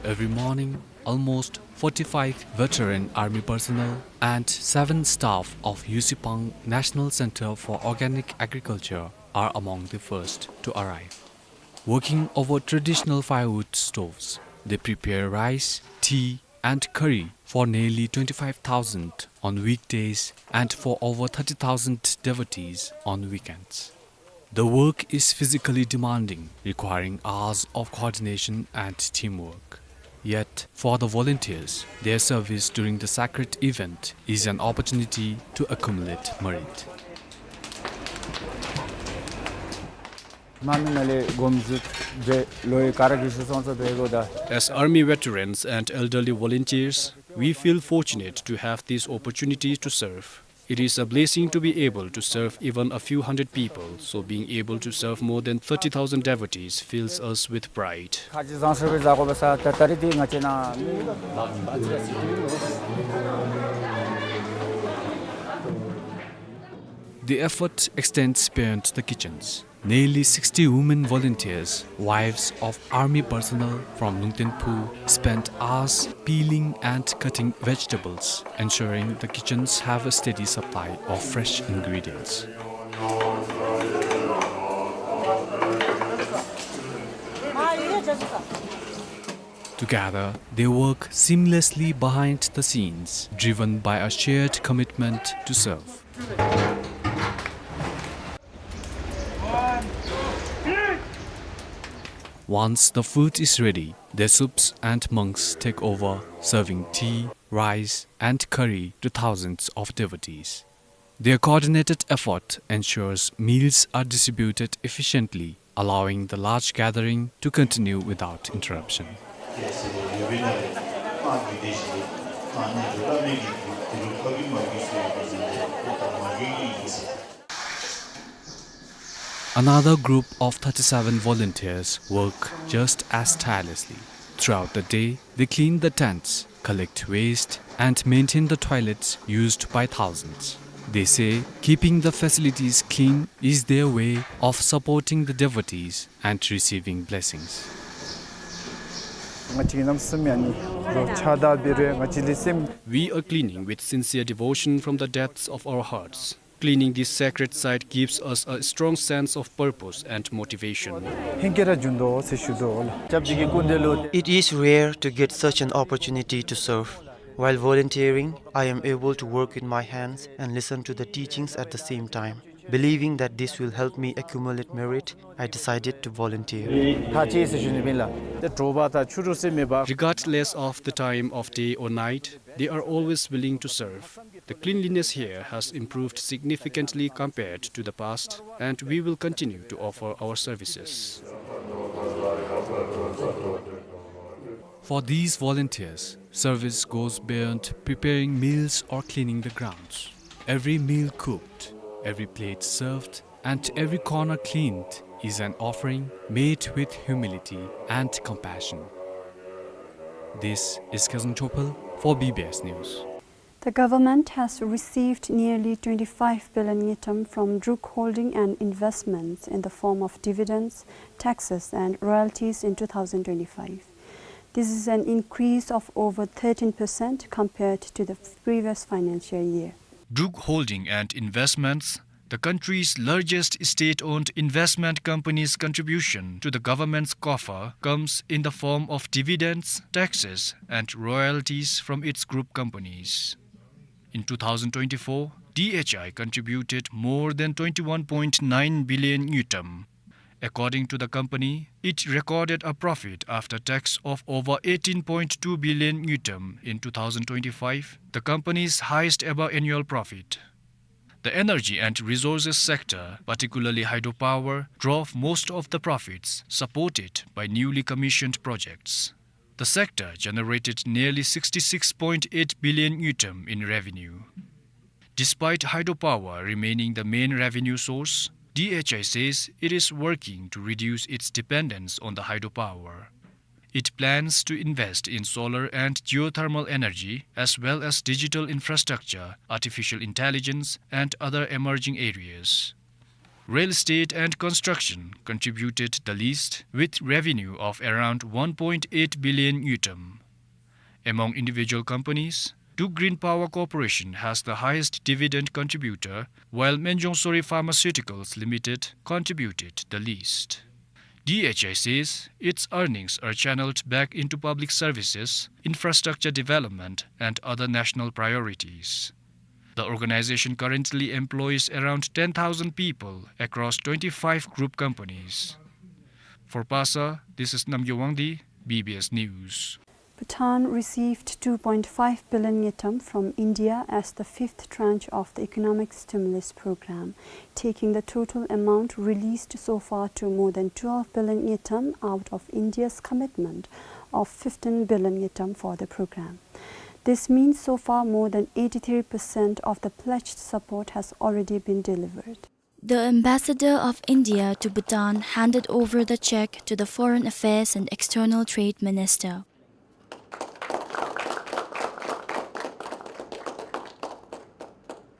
Every morning, almost forty-five veteran army personnel and seven staff of Yusipang National Center for Organic Agriculture are among the first to arrive. Working over traditional firewood stoves, they prepare rice, tea, and curry for nearly twenty-five thousand on weekdays and for over thirty thousand devotees on weekends. The work is physically demanding, requiring hours of coordination and teamwork. Yet, for the volunteers, their service during the sacred event is an opportunity to accumulate merit. As army veterans and elderly volunteers, we feel fortunate to have this opportunity to serve. It is a blessing to be able to serve even a few hundred people, so being able to serve more than thirty thousand devotees fills us with pride. The effort extends beyond the kitchens. Nearly sixty women volunteers, wives of army personnel from Lungten Phu, spent hours peeling and cutting vegetables, ensuring the kitchens have a steady supply of fresh ingredients. Together, they work seamlessly behind the scenes, driven by a shared commitment to serve. Once the food is ready, their soups and monks take over, serving tea, rice, and curry to thousands of devotees. Their coordinated effort ensures meals are distributed efficiently, allowing the large gathering to continue without interruption. Another group of thirty-seven volunteers work just as tirelessly. Throughout the day, they clean the tents, collect waste, and maintain the toilets used by thousands. They say keeping the facilities clean is their way of supporting the devotees and receiving blessings. We are cleaning with sincere devotion from the depths of our hearts. Cleaning this sacred site gives us a strong sense of purpose and motivation. It is rare to get such an opportunity to serve. While volunteering, I am able to work with my hands and listen to the teachings at the same time. Believing that this will help me accumulate merit, I decided to volunteer. Regardless of the time of day or night, they are always willing to serve. The cleanliness here has improved significantly compared to the past, and we will continue to offer our services. For these volunteers, service goes beyond preparing meals or cleaning the grounds. Every meal cooked, every plate served, and every corner cleaned is an offering made with humility and compassion. This is Khesang Chophel for B B S News. The government has received nearly twenty-five billion ngultrum from Druk Holding and Investments in the form of dividends, taxes, and royalties in two thousand twenty-five. This is an increase of over thirteen percent compared to the previous financial year. Druk Holding and Investments, the country's largest state-owned investment company's contribution to the government's coffer, comes in the form of dividends, taxes, and royalties from its group companies. In two thousand twenty-four, D H I contributed more than twenty-one point nine billion ngultrum. According to the company, it recorded a profit after tax of over eighteen point two billion ngultrum in two thousand twenty-five, the company's highest ever annual profit. The energy and resources sector, particularly hydropower, drove most of the profits, supported by newly commissioned projects. The sector generated nearly sixty-six point eight billion ngultrum in revenue. Despite hydropower remaining the main revenue source, D H I says it is working to reduce its dependence on the hydropower. It plans to invest in solar and geothermal energy, as well as digital infrastructure, artificial intelligence, and other emerging areas. Real estate and construction contributed the least, with revenue of around one point eight billion ngultrum. Among individual companies, Duke Green Power Corporation has the highest dividend contributor, while Menjong Sori Pharmaceuticals Limited contributed the least. D H I says its earnings are channeled back into public services, infrastructure development, and other national priorities. The organization currently employs around ten thousand people across twenty-five group companies. For Pasa, this is Namgay Wangdi, B B S News. Bhutan received two point five billion ngultrum from India as the fifth tranche of the economic stimulus program, taking the total amount released so far to more than twelve billion ngultrum out of India's commitment of fifteen billion ngultrum for the program. This means so far more than eighty-three percent of the pledged support has already been delivered. The ambassador of India to Bhutan handed over the check to the Foreign Affairs and External Trade Minister.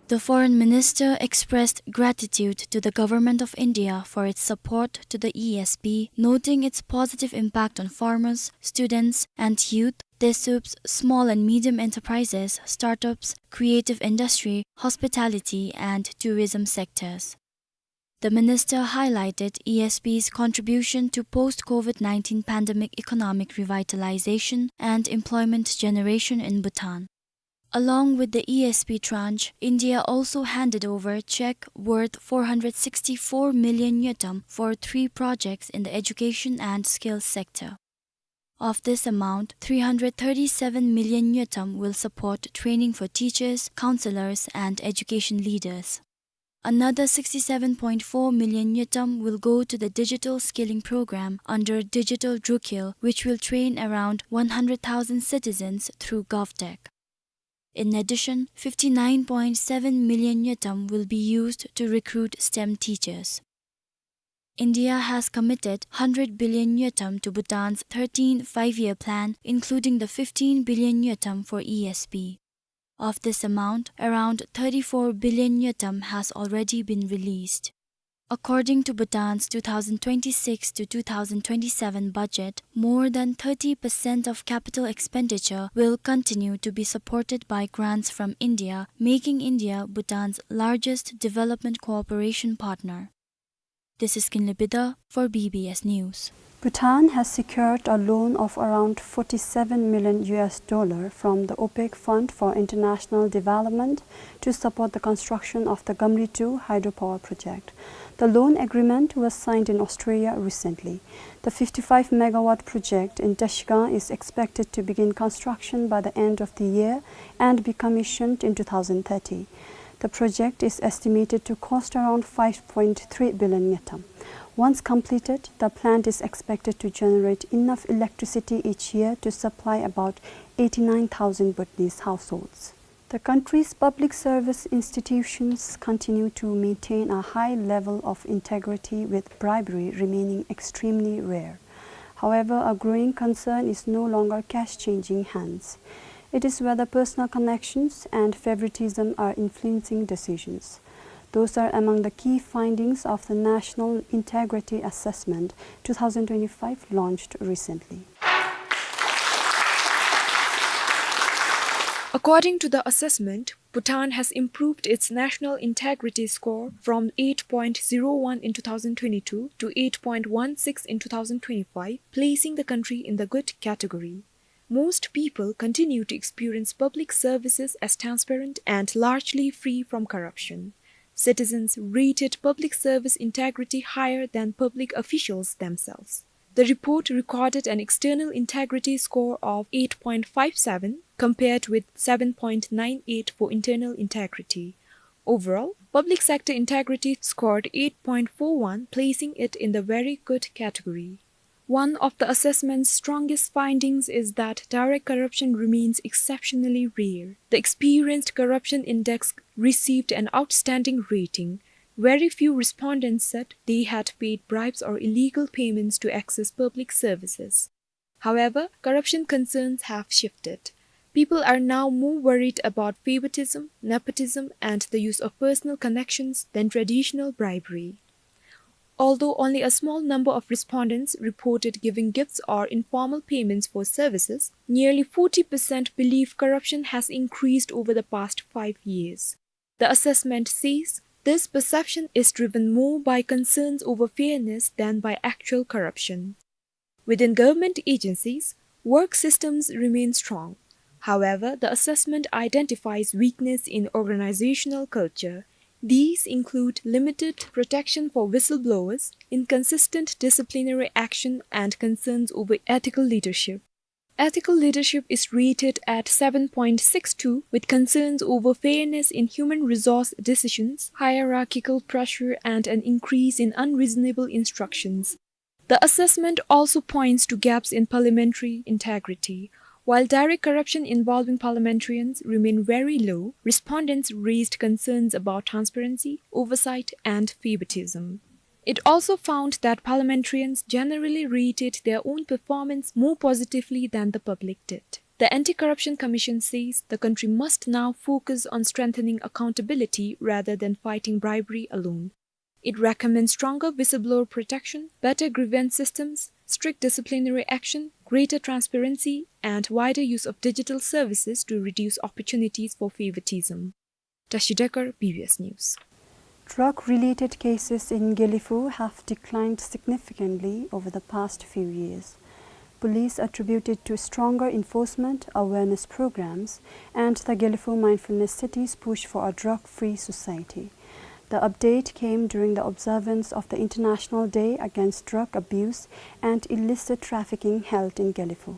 The Foreign Minister expressed gratitude to the Government of India for its support to the E S P, noting its positive impact on farmers, students, and youth, DESUPs, small and medium enterprises, startups, creative industry, hospitality, and tourism sectors. The minister highlighted E S P's contribution to post-COVID nineteen pandemic economic revitalization and employment generation in Bhutan. Along with the E S P tranche, India also handed over a check worth four hundred sixty-four million ngultrum for three projects in the education and skills sector. Of this amount, three hundred thirty-seven million ngultrum will support training for teachers, counselors, and education leaders. Another sixty-seven point four million ngultrum will go to the digital skilling program under Digital Drukhel, which will train around one hundred thousand citizens through GovTech. In addition, fifty-nine point seven million ngultrum will be used to recruit STEM teachers. India has committed hundred billion ngultrum to Bhutan's thirteenth Five-Year Plan, including the fifteen billion ngultrum for E S P. Of this amount, around thirty-four billion ngultrum has already been released. According to Bhutan's two thousand twenty-six to two thousand twenty-seven budget, more than thirty percent of capital expenditure will continue to be supported by grants from India, making India Bhutan's largest development cooperation partner. This is Kinley Bidha for B B S News. Bhutan has secured a loan of around forty-seven million U S dollar from the OPEC Fund for International Development to support the construction of the Gamri two hydropower project. The loan agreement was signed in Australia recently. The fifty-five megawatt project in Tashkent is expected to begin construction by the end of the year and be commissioned in two thousand thirty. The project is estimated to cost around five point three billion ngultrum. Once completed, the plant is expected to generate enough electricity each year to supply about eighty-nine thousand Bhutanese households. The country's public service institutions continue to maintain a high level of integrity, with bribery remaining extremely rare. However, a growing concern is no longer cash changing hands. It is whether personal connections and favoritism are influencing decisions. Those are among the key findings of the National Integrity Assessment two thousand twenty-five, launched recently. According to the assessment, Bhutan has improved its national integrity score from eight point zero one in two thousand twenty-two to eight point one six in two thousand twenty-five, placing the country in the good category. Most people continue to experience public services as transparent and largely free from corruption. Citizens rated public service integrity higher than public officials themselves. The report recorded an external integrity score of eight point five seven, compared with seven point nine eight for internal integrity. Overall, public sector integrity scored eight point four one, placing it in the very good category. One of the assessment's strongest findings is that direct corruption remains exceptionally rare. The Experienced Corruption Index received an outstanding rating. Very few respondents said they had paid bribes or illegal payments to access public services. However, corruption concerns have shifted. People are now more worried about favoritism, nepotism, and the use of personal connections than traditional bribery. Although only a small number of respondents reported giving gifts or informal payments for services, nearly forty percent believe corruption has increased over the past five years. The assessment says this perception is driven more by concerns over fairness than by actual corruption. Within government agencies, work systems remain strong. However, the assessment identifies weakness in organizational culture. These include limited protection for whistleblowers, inconsistent disciplinary action, and concerns over ethical leadership. Ethical leadership is rated at seven point six two, with concerns over fairness in human resource decisions, hierarchical pressure, and an increase in unreasonable instructions. The assessment also points to gaps in parliamentary integrity. While direct corruption involving parliamentarians remain very low, respondents raised concerns about transparency, oversight, and favoritism. It also found that parliamentarians generally rated their own performance more positively than the public did. The Anti-Corruption Commission says the country must now focus on strengthening accountability rather than fighting bribery alone. It recommends stronger whistleblower protection, better grievance systems, strict disciplinary action, greater transparency, and wider use of digital services to reduce opportunities for favoritism. Tashi Dekar, B B S News. Drug-related cases in Gelephu have declined significantly over the past few years. Police attribute it to stronger enforcement, awareness programs, and the Gelephu Mindfulness City's push for a drug-free society. The update came during the observance of the International Day Against Drug Abuse and Illicit Trafficking held in Gelephu.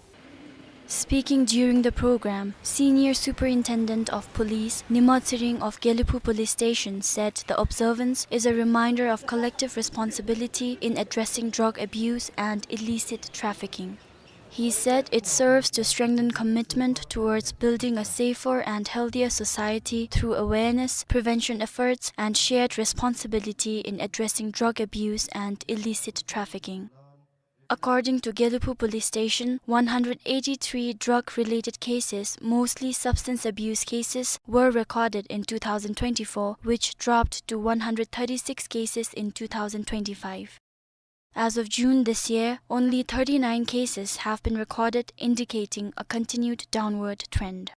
Speaking during the program, Senior Superintendent of Police Nima Tshering of Gelephu Police Station said the observance is a reminder of collective responsibility in addressing drug abuse and illicit trafficking. He said it serves to strengthen commitment towards building a safer and healthier society through awareness, prevention efforts, and shared responsibility in addressing drug abuse and illicit trafficking. According to Gelephu Police Station, one hundred eighty-three drug-related cases, mostly substance abuse cases, were recorded in two thousand twenty-four, which dropped to one hundred thirty-six cases in two thousand twenty-five. As of June this year, only thirty-nine cases have been recorded, indicating a continued downward trend.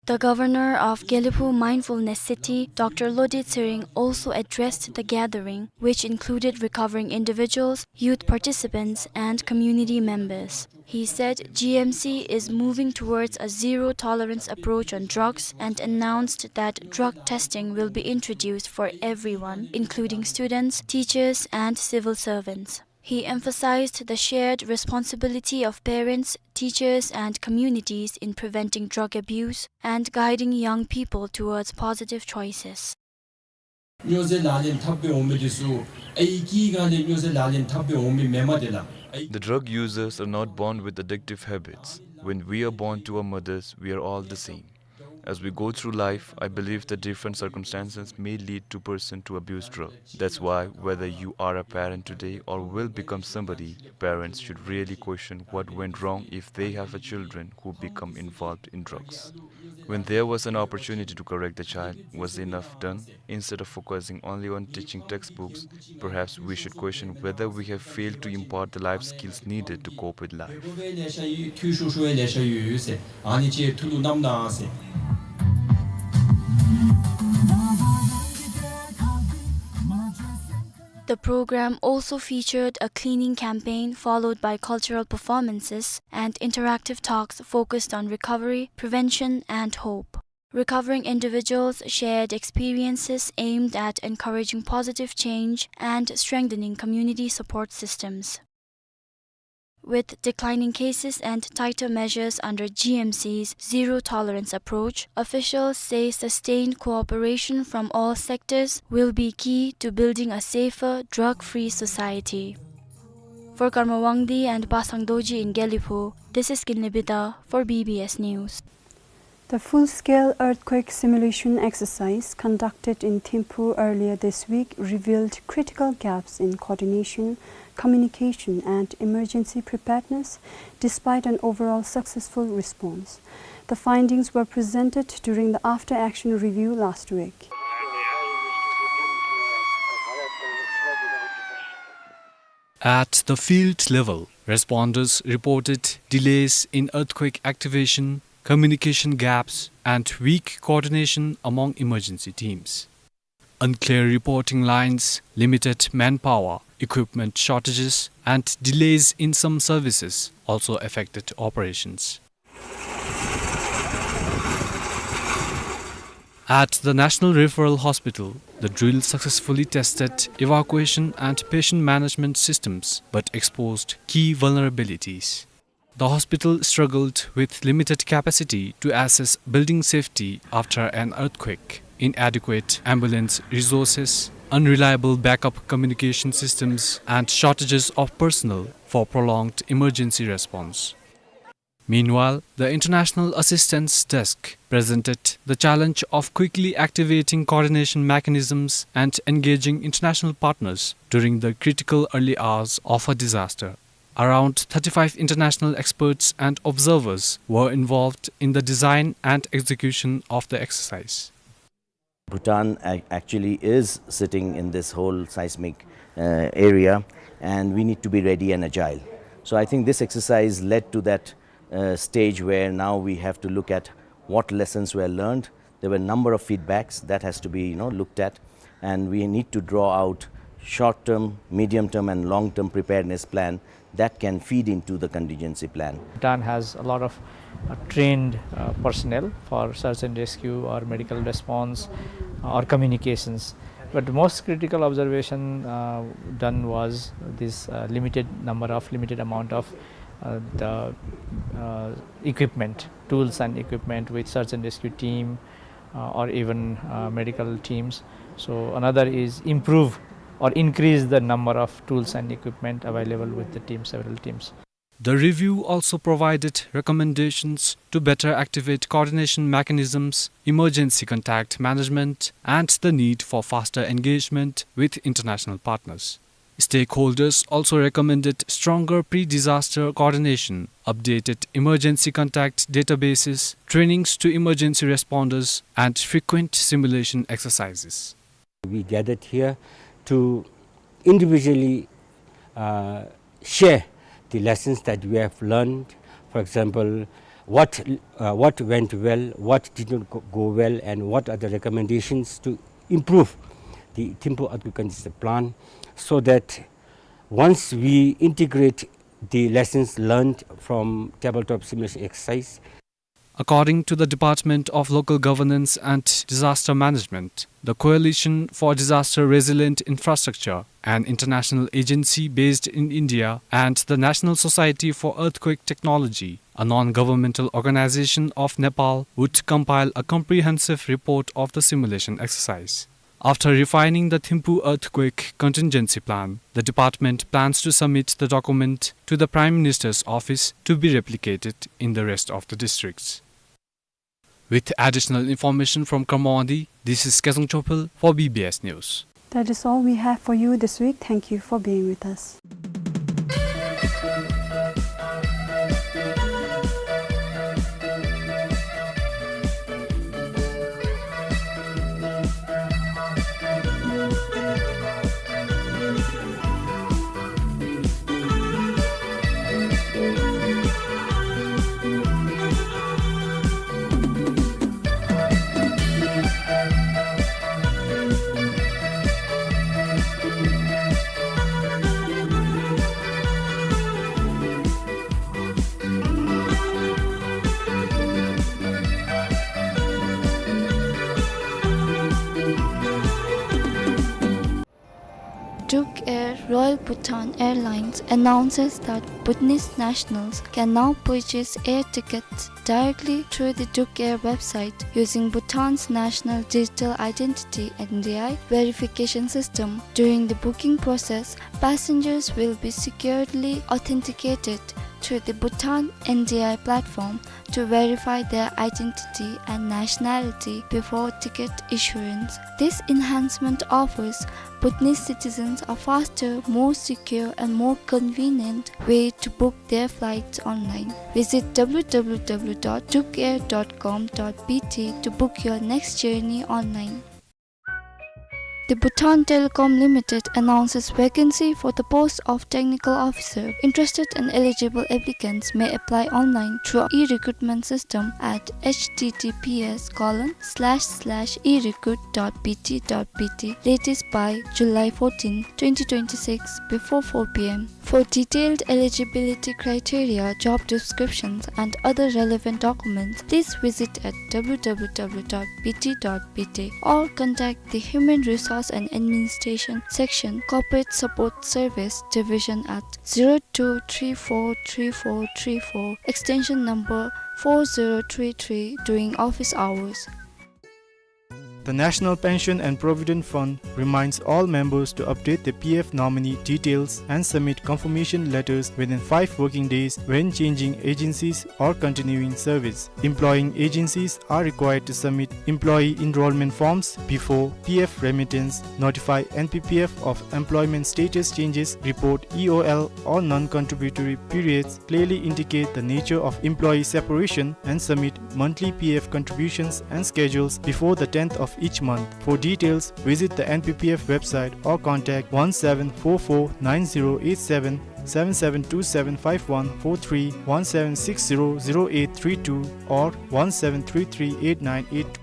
The governor of Gelephu Mindfulness City, Doctor Lode Tshering, also addressed the gathering, which included recovering individuals, youth participants, and community members. He said G M C is moving towards a zero-tolerance approach on drugs and announced that drug testing will be introduced for everyone, including students, teachers, and civil servants. He emphasized the shared responsibility of parents, teachers, and communities in preventing drug abuse and guiding young people towards positive choices. སྨྱོ་རྫས་ལག་ལེན་འཐབ་སྦེ་འོང་མི་འདི་ཚུ་ཨའི་སྐྱེས་སྒང་ལས་སྨྱོ་རྫས་ལག་ལེན་འཐབ་སྦེ་འོང་མི་མེན་མས་དེ་ལགས། The drug users are not born with addictive habits. When we are born to our mothers, we are all the same. As we go through life, I believe that different circumstances may lead to person to abuse drug. That's why whether you are a parent today or will become somebody, parents should really question what went wrong if they have a children who become involved in drugs. When there was an opportunity to correct the child, was enough done? Instead of focusing only on teaching textbooks, perhaps we should question whether we have failed to impart the life skills needed to cope with life. The program also featured a cleaning campaign followed by cultural performances and interactive talks focused on recovery, prevention, and hope. Recovering individuals shared experiences aimed at encouraging positive change and strengthening community support systems. With declining cases and tighter measures under G M C's zero tolerance approach, officials say sustained cooperation from all sectors will be key to building a safer, drug-free society. For Karma Wangdi and Basang Dorji in Gelephu, this is Kinley Bida for B B S News. The full-scale earthquake simulation exercise conducted in Thimphu earlier this week revealed critical gaps in coordination, communication, and emergency preparedness, despite an overall successful response. The findings were presented during the after-action review last week. At the field level, responders reported delays in earthquake activation, communication gaps, and weak coordination among emergency teams. Unclear reporting lines, limited manpower, equipment shortages, and delays in some services also affected operations. At the National Referral Hospital, the drill successfully tested evacuation and patient management systems but exposed key vulnerabilities. The hospital struggled with limited capacity to assess building safety after an earthquake, inadequate ambulance resources, unreliable backup communication systems, and shortages of personnel for prolonged emergency response. Meanwhile, the International Assistance Desk presented the challenge of quickly activating coordination mechanisms and engaging international partners during the critical early hours of a disaster. Around thirty-five international experts and observers were involved in the design and execution of the exercise. Bhutan ac-, actually is sitting in this whole seismic, uh, area, and we need to be ready and agile. So I think this exercise led to that, uh, stage where now we have to look at what lessons were learned. There were a number of feedbacks that has to be, you know, looked at, and we need to draw out short-term, medium-term, and long-term preparedness plan that can feed into the contingency plan. Bhutan has a lot of, uh, trained, uh, personnel for search and rescue or medical response, uh, or communications. But the most critical observation, uh, done was this, uh, limited number of, limited amount of, uh, the, uh, equipment, tools and equipment with search and rescue team, uh, or even, uh, medical teams. So another is improve or increase the number of tools and equipment available with the team, several teams. The review also provided recommendations to better activate coordination mechanisms, emergency contact management, and the need for faster engagement with international partners. Stakeholders also recommended stronger pre-disaster coordination, updated emergency contact databases, trainings to emergency responders, and frequent simulation exercises. We gathered here to individually, uh, share the lessons that we have learned. For example, what, uh, what went well, what did not go, go well, and what are the recommendations to improve the Thimphu earthquake contingency plan, so that once we integrate the lessons learned from tabletop simulation exercise. According to the Department of Local Governance and Disaster Management, the Coalition for Disaster Resilient Infrastructure, an international agency based in India, and the National Society for Earthquake Technology, a non-governmental organization of Nepal, would compile a comprehensive report of the simulation exercise. After refining the Thimphu earthquake contingency plan, the department plans to submit the document to the Prime Minister's office to be replicated in the rest of the districts. With additional information from Karma Wangdi, this is Kezang Chopel for B B S News. That is all we have for you this week. Thank you for being with us. Bhutan Airlines announces that Bhutanese nationals can now purchase air tickets directly through the Duk Air website using Bhutan's National Digital Identity, N D I, verification system. During the booking process, passengers will be securely authenticated through the Bhutan N D I platform to verify their identity and nationality before ticket issuance. This enhancement offers Bhutanese citizens a faster, more secure, and more convenient way to book their flights online. Visit w w w dot dukair dot com dot b t to book your next journey online. The Bhutan Telecom Limited announces vacancy for the post of technical officer. Interested and eligible applicants may apply online through e-recruitment system at h t t p s colon slash slash e recruit dot b t dot b t, latest by July fourteen, twenty twenty-six, before four p m. For detailed eligibility criteria, job descriptions, and other relevant documents, please visit at w w w dot b t dot b t or contact the Human Resource and Administration Section, Corporate Support Service Division at zero two three four three four three four, extension number four zero three three, during office hours. The National Pension and Provident Fund reminds all members to update their P F nominee details and submit confirmation letters within five working days when changing agencies or continuing service. Employing agencies are required to submit employee enrollment forms before P F remittance, notify N P P F of employment status changes, report E O L or non-contributory periods, clearly indicate the nature of employee separation, and submit monthly P F contributions and schedules before the tenth of each month. For details, visit the N P P F website or contact one seven four four nine zero eight seven, seven seven two seven five one four three, one seven six zero zero eight three two, or one seven three three eight nine eight two.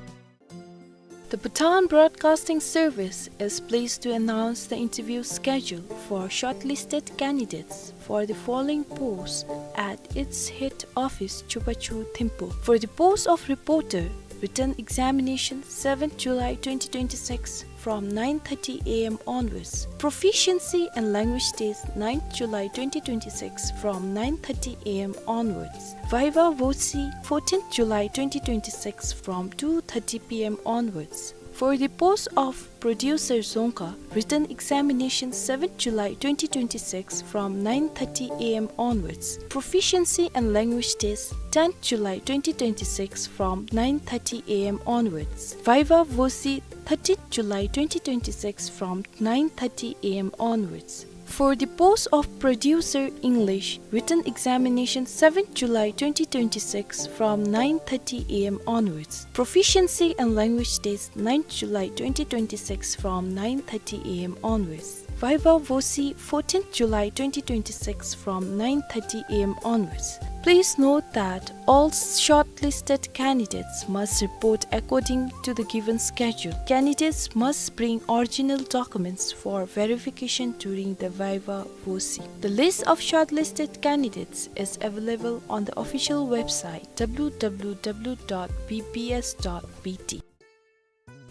The Bhutan Broadcasting Service is pleased to announce the interview schedule for shortlisted candidates for the following posts at its head office, Chubachu, Thimphu. For the post of reporter, written examination, seventh July twenty twenty-six, from nine thirty a m onwards. Proficiency and language test, ninth July twenty twenty-six, from nine thirty a m onwards. Viva Voce, fourteenth July twenty twenty-six, from two thirty p m onwards. For the post of producer Dzongkha, written examination, seventh July twenty twenty-six, from nine thirty a m onwards. Proficiency and language test, tenth July twenty twenty-six, from nine thirty a m onwards. Viva Voce, thirteenth July twenty twenty-six, from nine thirty a m onwards. For the post of producer English, written examination, seventh July twenty twenty-six, from nine thirty a m onwards. Proficiency and language test, ninth July twenty twenty-six, from nine thirty a m onwards. Viva Voce, fourteenth July twenty twenty-six, from nine thirty a m onwards. Please note that all shortlisted candidates must report according to the given schedule. Candidates must bring original documents for verification during the Viva Voce. The list of shortlisted candidates is available on the official website, w w w dot b b s dot b t.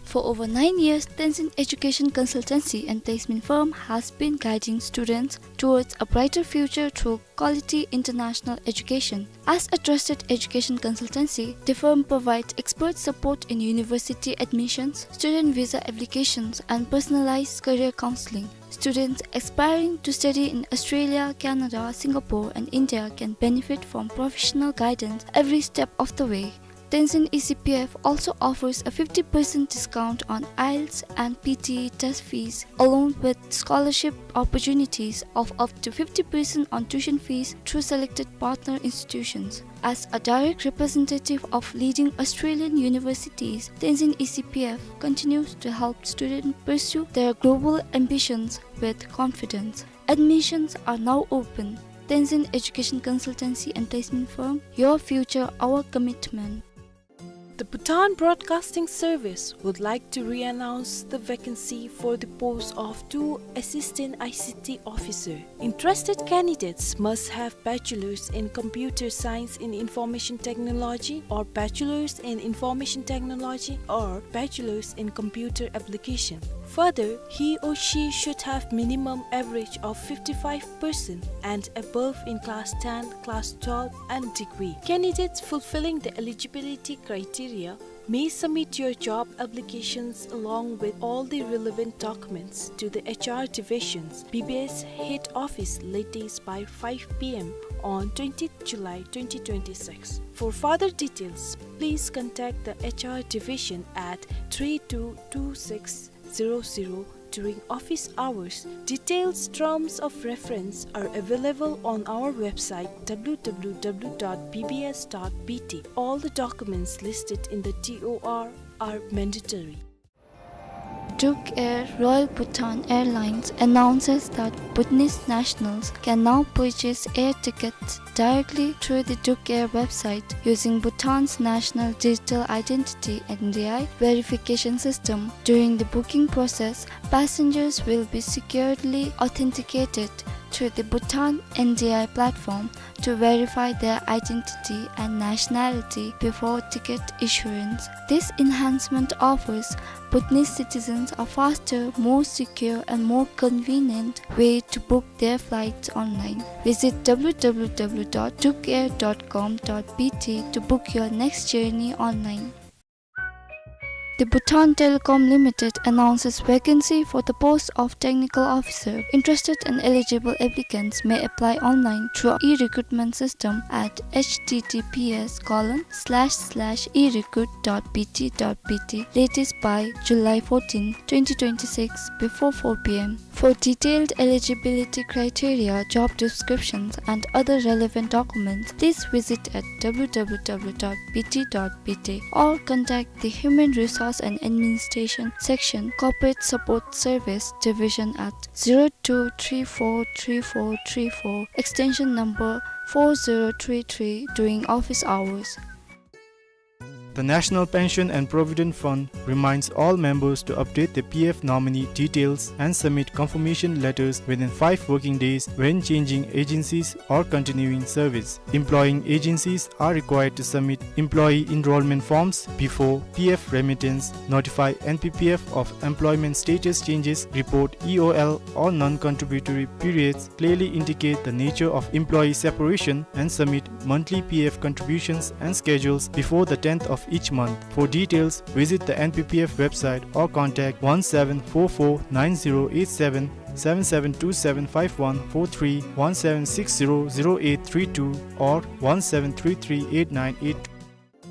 For over nine years, Tenzin Education Consultancy and Placement Firm has been guiding students towards a brighter future through quality international education. As a trusted education consultancy, the firm provides expert support in university admissions, student visa applications, and personalized career counseling. Students aspiring to study in Australia, Canada, Singapore, and India can benefit from professional guidance every step of the way. Tenzin E C P F also offers a fifty percent discount on IELTS and P T E test fees, along with scholarship opportunities of up to fifty percent on tuition fees through selected partner institutions. As a direct representative of leading Australian universities, Tenzin E C P F continues to help students pursue their global ambitions with confidence. Admissions are now open. Tenzin Education Consultancy and Placement Firm, your future, our commitment. The Bhutan Broadcasting Service would like to re-announce the vacancy for the post of two Assistant I C T Officer. Interested candidates must have Bachelor's in Computer Science and Information Technology or Bachelor's in Information Technology or Bachelor's in Computer Application. Further, he or she should have minimum average of fifty-five percent and above in class ten, class twelve, and degree. Candidates fulfilling the eligibility criteria may submit your job applications along with all the relevant documents to the H R division's B B S head office latest by five P M on twentieth July twenty twenty-six. For further details, please contact the H R division at three two two six zero zero during office hours. Details, terms of reference are available on our website, W W W dot B B S dot B T. All the documents listed in the T O R are mandatory. Duke Air, Royal Bhutan Airlines, announces that Bhutanese nationals can now purchase air tickets directly through the Duke Air website using Bhutan's National Digital Identity, N D I, verification system. During the booking process, passengers will be securely authenticated through the Bhutan N D I platform to verify their identity and nationality before ticket issuance. This enhancement offers Bhutanese citizens a faster, more secure, and more convenient way to book their flights online. Visit W W W dot dukeair dot com dot B T to book your next journey online. The Bhutan Telecom Limited announces vacancy for the post of technical officer. Interested and eligible applicants may apply online through e-recruitment system at H T T P S colon slash slash e recruit dot B T dot B T, latest by July fourteen, twenty twenty-six, before four P M. For detailed eligibility criteria, job descriptions, and other relevant documents, please visit at W W W dot B T dot B T or contact the Human Resource and Administration Section, Corporate Support Service Division at zero two three four three four three four, extension number four zero three three, during office hours. The National Pension and Provident Fund reminds all members to update their P F nominee details and submit confirmation letters within five working days when changing agencies or continuing service. Employing agencies are required to submit employee enrollment forms before P F remittance, notify N P P F of employment status changes, report E O L or non-contributory periods, clearly indicate the nature of employee separation, and submit monthly P F contributions and schedules before the tenth of each month. For details, visit the N P P F website or contact one seven four four nine zero eight seven, seven seven two seven five one four three, one seven six zero zero eight three two, or one seven three three eight nine eight two.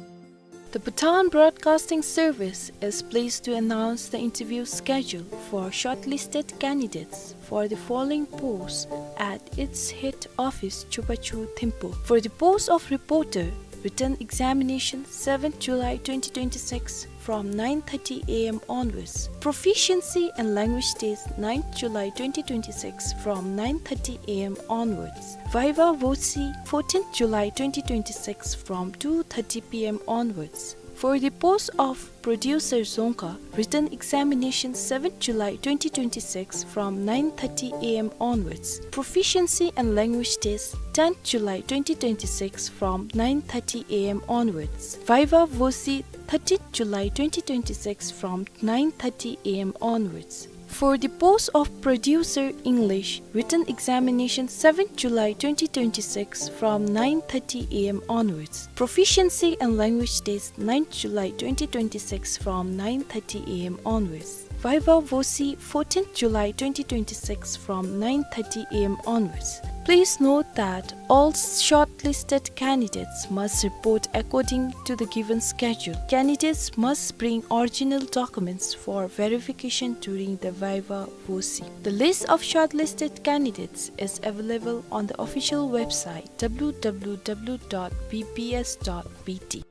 The Bhutan Broadcasting Service is pleased to announce the interview schedule for shortlisted candidates for the following posts at its head office, Chubachu, Thimphu. For the post of reporter, written examination, seventh July twenty twenty-six, from nine thirty A M onwards. Proficiency and language test, ninth July twenty twenty-six, from nine thirty A M onwards. Viva Voce, fourteenth July twenty twenty-six, from two thirty P M onwards. For the post of producer Dzongkha, written examination, seventh July twenty twenty-six, from nine thirty A M onwards. Proficiency and language test, tenth July twenty twenty-six, from nine thirty A M onwards. Viva Voce, thirteenth July twenty twenty-six, from nine thirty A M onwards. For the post of producer English, written examination, seventh July twenty twenty-six, from nine thirty A M onwards. Proficiency and language test, ninth July twenty twenty-six, from nine thirty A M onwards. Viva Voce, fourteenth July twenty twenty-six, from nine thirty A M onwards. Please note that all shortlisted candidates must report according to the given schedule. Candidates must bring original documents for verification during the Viva Voce. The list of shortlisted candidates is available on the official website, W W W dot B B S dot B T.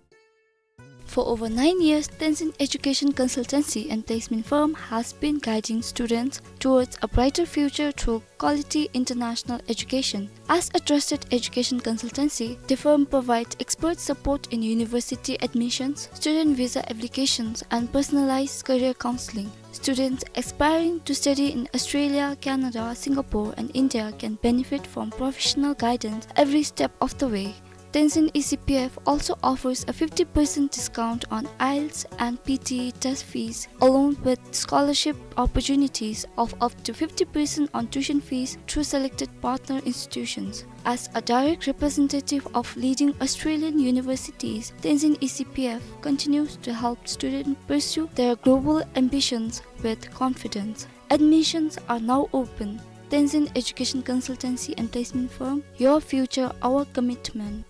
For over nine years, Tenzin Education Consultancy and Placement Firm has been guiding students towards a brighter future through quality international education. As a trusted education consultancy, the firm provides expert support in university admissions, student visa applications, and personalized career counseling. Students aspiring to study in Australia, Canada, Singapore, and India can benefit from professional guidance every step of the way. Tenzin E C P F also offers a fifty percent discount on IELTS and P T E test fees, along with scholarship opportunities of up to fifty percent on tuition fees through selected partner institutions. As a direct representative of leading Australian universities, Tenzin E C P F continues to help students pursue their global ambitions with confidence. Admissions are now open. Tenzin Education Consultancy and Placement Firm, your future, our commitment.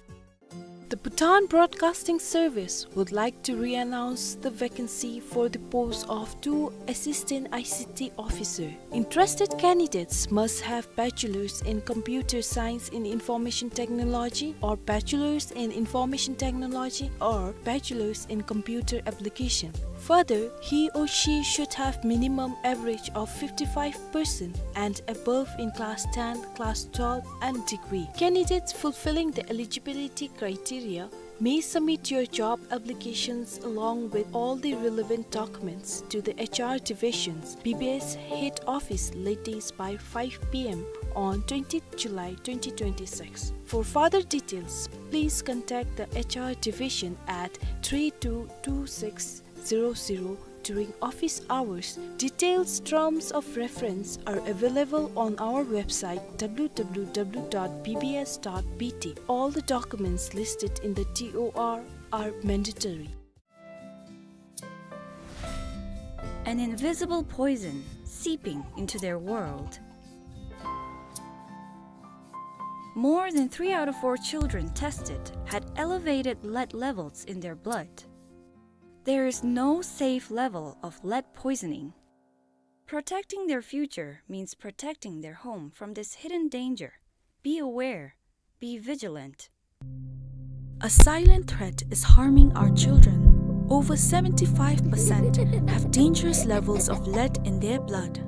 The Bhutan Broadcasting Service would like to re-announce the vacancy for the post of two Assistant I C T Officer. Interested candidates must have Bachelor's in Computer Science in Information Technology or Bachelor's in Information Technology or Bachelor's in Computer Application. Further, he or she should have minimum average of fifty-five percent and above in class ten, class twelve, and degree. Candidates fulfilling the eligibility criteria may submit your job applications along with all the relevant documents to the H R divisions, B B S head office latest by five P M on twentieth July twenty twenty-six. For further details, please contact the H R division at three two two six zero zero during office hours. Details, terms of reference are available on our website, W W W dot B B S dot B T. All the documents listed in the T O R are mandatory. An invisible poison seeping into their world. More than three out of four children tested had elevated lead levels in their blood. There is no safe level of lead poisoning. Protecting their future means protecting their home from this hidden danger. Be aware. Be vigilant. A silent threat is harming our children. Over seventy-five percent have dangerous levels of lead in their blood.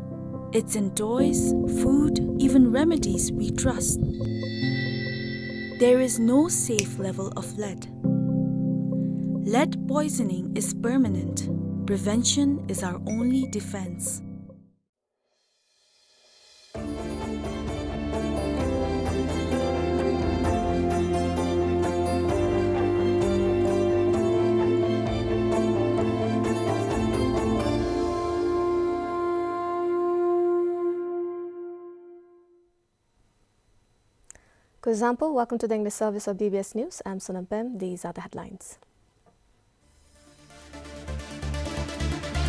It's in toys, food, even remedies we trust. There is no safe level of lead. Lead poisoning is permanent. Prevention is our only defense. Kuzuzangpo, welcome to the English service of B B S News. I'm Sonam Pem. These are the headlines.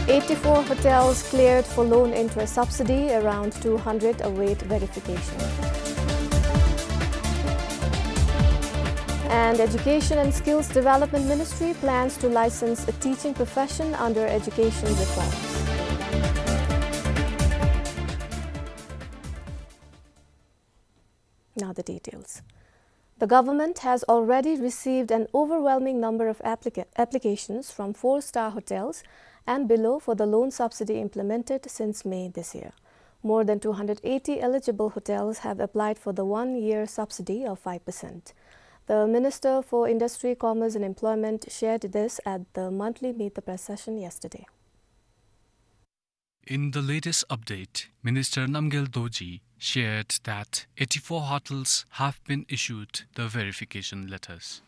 Eighty-four hotels cleared for loan interest subsidy, around two hundred await verification. And Education and Skills Development Ministry plans to license a teaching profession under education reforms. Now the details. The government has already received an overwhelming number of applica-, applications from four-star hotels and below for the loan subsidy implemented since May this year. More than two hundred eighty eligible hotels have applied for the one-year subsidy of five percent. The Minister for Industry, Commerce and Employment shared this at the monthly Meet the Press session yesterday. In the latest update, Minister Namgyal Dorji shared that eighty-four hotels have been issued the verification letters.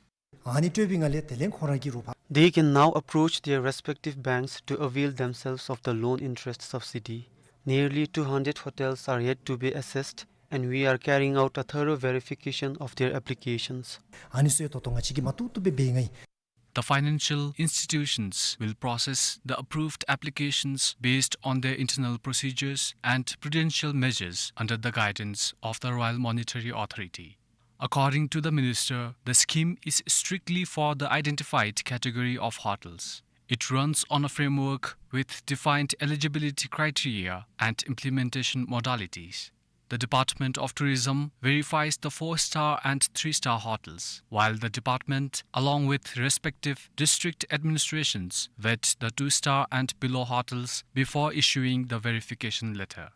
ཨ་ནི་སྤྲོད་པའི་ངང་ལས་དེ་ལས་ཁོ་རང་གི་རུ་ཕ། They can now approach their respective banks to avail themselves of the loan interest subsidy. Nearly two hundred hotels are yet to be assessed, and we are carrying out a thorough verification of their applications. ཨ་ནི་ཚུ་ཡང་ད་ལྟོ་ང་བཅས་ཀྱིས་མ་ཏོག་ཏོ་སྦེ་འབད་ནི་ཨིན། The financial institutions will process the approved applications based on their internal procedures and prudential measures under the guidance of the Royal Monetary Authority. According to the minister, the scheme is strictly for the identified category of hotels. It runs on a framework with defined eligibility criteria and implementation modalities. The Department of Tourism verifies the four-star and three-star hotels, while the department, along with respective district administrations, vet the two-star and below hotels before issuing the verification letter.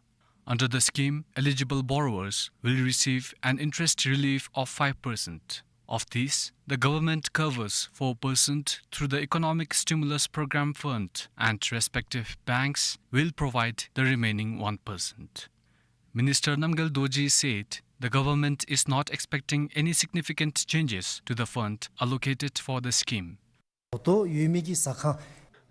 Under the scheme, eligible borrowers will receive an interest relief of five percent. Of this, the government covers four percent through the Economic Stimulus Program Fund, and respective banks will provide the remaining one percent. Minister Namgyal Dorji said The government is not expecting any significant changes to the fund allocated for the scheme. ད་ལྟོ་ཡོད་མི་གི་ཟ་ཁང་།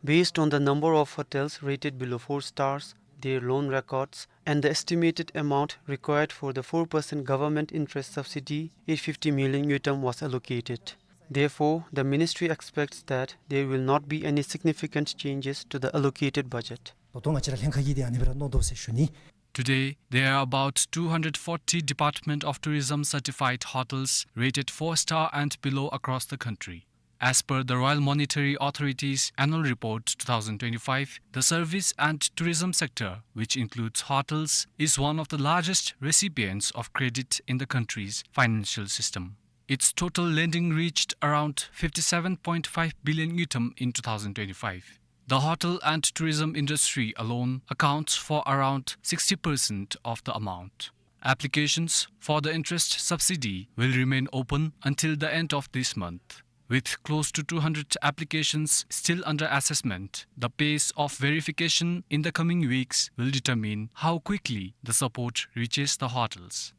Based on the number of hotels rated below four stars, their loan records, and the estimated amount required for the four percent government interest subsidy, eight fifty million ngultrum was allocated. Therefore, the ministry expects that there will not be any significant changes to the allocated budget. ད་ལྟོ་ང་བཅས་ར་ལྷན་ཁག་གིས་དེ་ཨ་ནི་སྦེ་ར་མནོ་དོ་ཟེར་ཞུ་ནི། Today, there are about two hundred forty Department of Tourism certified hotels rated four star and below across the country. As per the Royal Monetary Authority's Annual Report two thousand twenty-five, the service and tourism sector, which includes hotels, is one of the largest recipients of credit in the country's financial system. Its total lending reached around fifty-seven point five billion ngultrum in two thousand twenty-five. The hotel and tourism industry alone accounts for around sixty percent of the amount. Applications for the interest subsidy will remain open until the end of this month. With close to two hundred applications still under assessment, the pace of verification in the coming weeks will determine how quickly the support reaches the hotels.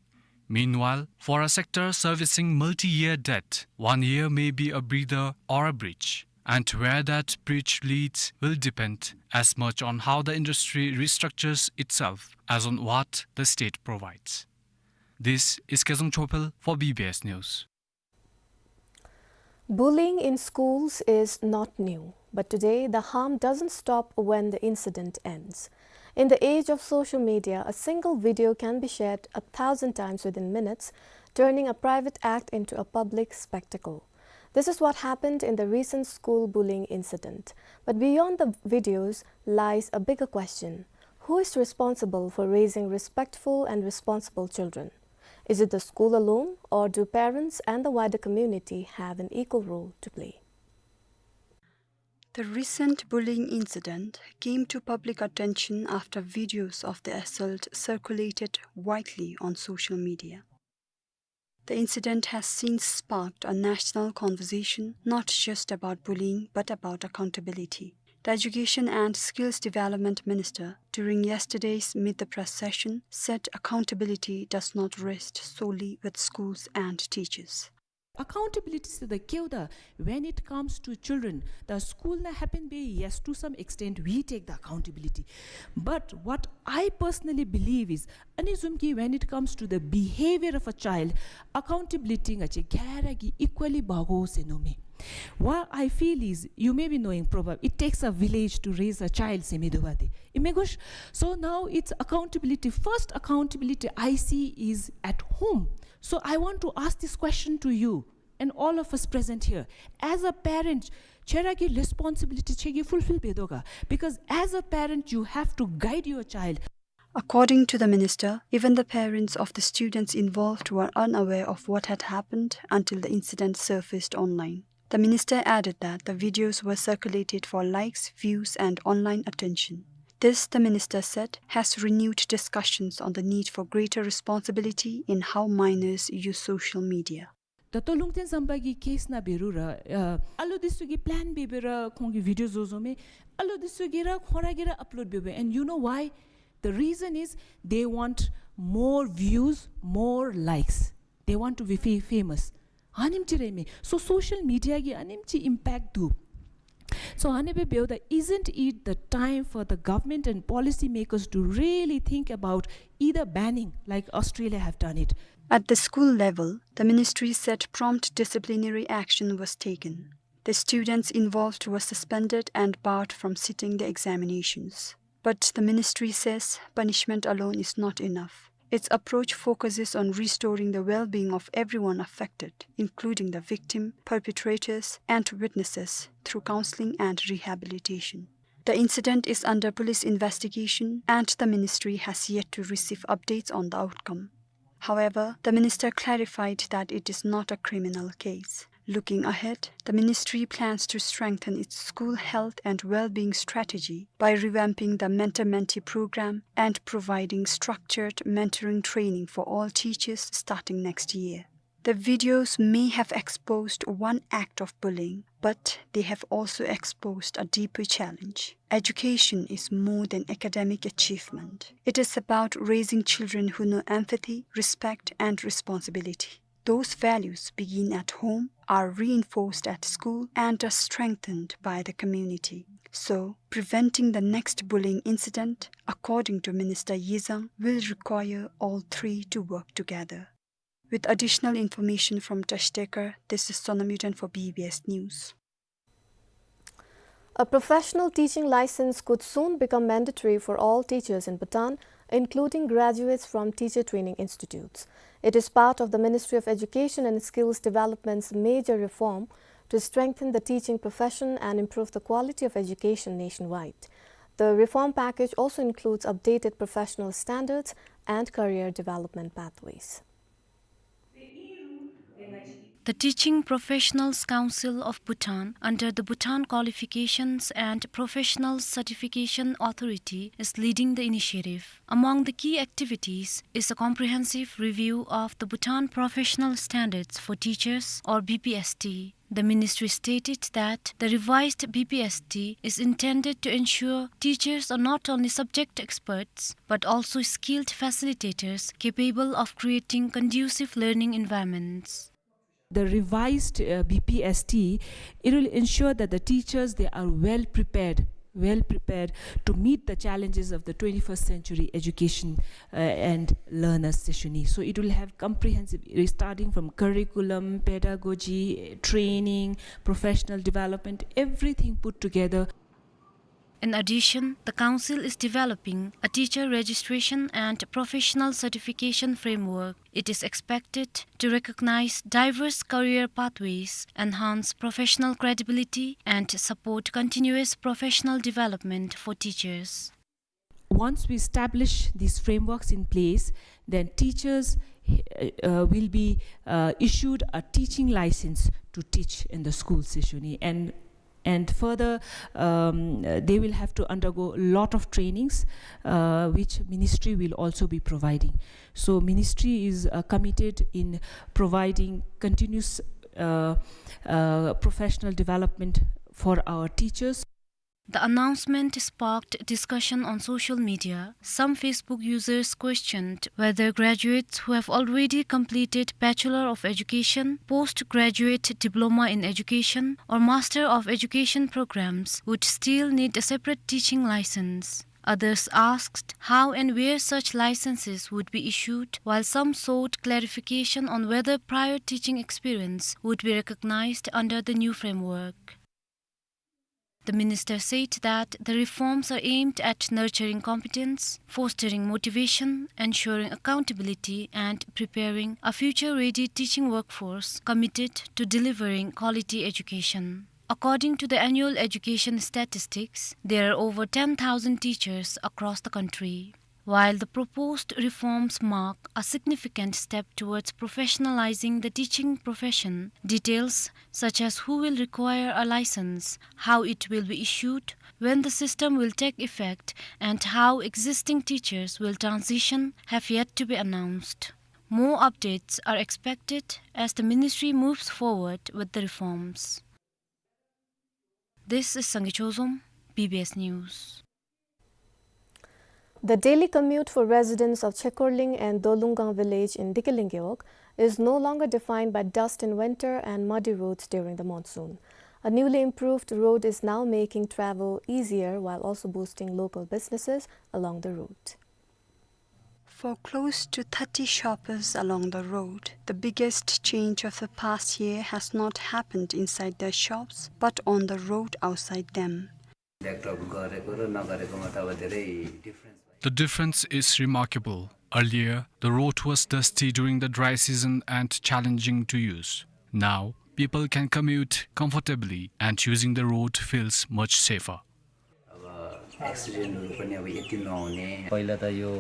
Meanwhile, for a sector servicing multi-year debt, one year may be a breather or a bridge, and where that bridge leads will depend as much on how the industry restructures itself as on what the state provides. This is Kezang Chopel for B B S News. Bullying in schools is not new, but today the harm doesn't stop when the incident ends. In the age of social media, a single video can be shared a thousand times within minutes, turning a private act into a public spectacle. This is what happened in the recent school bullying incident. But beyond the videos lies a bigger question. Who is responsible for raising respectful and responsible children? Is it the school alone, or do parents and the wider community have an equal role to play? The recent bullying incident came to public attention after videos of the assault circulated widely on social media. The incident has since sparked a national conversation not just about bullying but about accountability. The Education and Skills Development Minister, during yesterday's Meet the Press session, said accountability does not rest solely with schools and teachers. Accountability se the keu da, when it comes to children, the school na happen be, yes, to some extent we take the accountability. But what I personally believe is, ani zumki, when it comes to the behavior of a child, accountability nga che gyara gi equally bago se no me. What I feel is, you may be knowing proverb, it takes a village to raise a child, se me do bade. Imegush. So now it's accountability. First accountability I see is at home. So I want to ask this question to you and all of us present here. As a parent, chera ki responsibility chegi fulfill bedoga. Because as a parent, you have to guide your child. According to the minister, even the parents of the students involved were unaware of what had happened until the incident surfaced online. The minister added that the videos were circulated for likes, views, and online attention. This, the minister said, has renewed discussions on the need for greater responsibility in how minors use social media. ད་ལྟོ་ལུང་བསྟན་ཟམ་པ་གི་ཁེས་ནང་འབད་རུང་ར་ཨ་ཨ་ལོ་འདི་ཚུ་གིས་པི་ལེན་འབད་འབད་ར་ཁོང་གིས་བི་ཌིའོ་བཟོ་བཟོཝ་མས། ཨ་ལོ་འདི་ཚུ་གིས་ར་ཁོང་ར་གིས་ར་ཨཔ་ལོཌ་འབད་འབད། And you know why? The reason is they want more views, more likes. They want to be fa- famous. ཨ་ནེམ་ཅིག་ར་ཨིན་མས། So social media གིས་ཨ་ནེམ་ཅིག་ཨིམ་པེཀཊ་འདུག། So ཨ་ནི་སྦེ་འབདཝ་ད་isn't it the time for the government and policy makers to really think about either banning like Australia have done it? At the school level, the ministry said prompt disciplinary action was taken. The students involved were suspended and barred from sitting the examinations. But the ministry says punishment alone is not enough. Its approach focuses on restoring the well-being of everyone affected, including the victim, perpetrators, and witnesses, through counseling and rehabilitation. The incident is under police investigation, and the ministry has yet to receive updates on the outcome. However, the minister clarified that it is not a criminal case. Looking ahead, the ministry plans to strengthen its school health and well-being strategy by revamping the Mentor Mentee program and providing structured mentoring training for all teachers starting next year. The videos may have exposed one act of bullying, but they have also exposed a deeper challenge. Education is more than academic achievement. It is about raising children who know empathy, respect, and responsibility. Those values begin at home, are reinforced at school, and are strengthened by the community. So, preventing the next bullying incident, according to Minister Yezhang, will require all three to work together. With additional information from Trashtekar, this is Sonam Yuden for B B S News. A professional teaching license could soon become mandatory for all teachers in Bhutan, including graduates from teacher training institutes. It is part of the Ministry of Education and Skills Development's major reform to strengthen the teaching profession and improve the quality of education nationwide. The reform package also includes updated professional standards and career development pathways. The Teaching Professionals Council of Bhutan, under the Bhutan Qualifications and Professionals Certification Authority, is leading the initiative. Among the key activities is a comprehensive review of the Bhutan Professional Standards for Teachers, or B P S T. The ministry stated that the revised B P S T is intended to ensure teachers are not only subject experts, but also skilled facilitators capable of creating conducive learning environments. The revised, uh, B P S T, it will ensure that the teachers, they are well prepared, well prepared to meet the challenges of the twenty-first century education, uh, and learners seshuni. So it will have comprehensive, uh, starting from curriculum, pedagogy, training, professional development, everything put together. In addition, the council is developing a teacher registration and professional certification framework. It is expected to recognize diverse career pathways, enhance professional credibility, and support continuous professional development for teachers. Once we establish these frameworks in place, then teachers, uh, uh, will be, uh, issued a teaching license to teach in the school seshuni. And, and further, um, uh, they will have to undergo a lot of trainings, uh, which ministry will also be providing. So ministry is, uh, committed in providing continuous, uh, uh, professional development for our teachers. The announcement sparked discussion on social media. Some Facebook users questioned whether graduates who have already completed Bachelor of Education, Postgraduate Diploma in Education, or Master of Education programs would still need a separate teaching license. Others asked how and where such licenses would be issued, while some sought clarification on whether prior teaching experience would be recognized under the new framework. The minister said that the reforms are aimed at nurturing competence, fostering motivation, ensuring accountability, and preparing a future-ready teaching workforce committed to delivering quality education. According to the annual education statistics, there are over ten thousand teachers across the country. While the proposed reforms mark a significant step towards professionalizing the teaching profession, details such as who will require a license, how it will be issued, when the system will take effect, and how existing teachers will transition have yet to be announced. More updates are expected as the ministry moves forward with the reforms. This is Sangay Chozom, B B S News. The daily commute for residents of Chekorling and Dolunggang village in Dikeling Gewog is no longer defined by dust in winter and muddy roads during the monsoon. A newly improved road is now making travel easier while also boosting local businesses along the route. For close to thirty shoppers along the road, the biggest change of the past year has not happened inside their shops, but on the road outside them. Backdrop गरेको र नगरेकोमा त अब धेरै difference भयो। The difference is remarkable. Earlier, the road was dusty during the dry season and challenging to use. Now, people can commute comfortably and using the road feels much safer. अब accident हरू पनि अब यति नहुने। पहिला त यो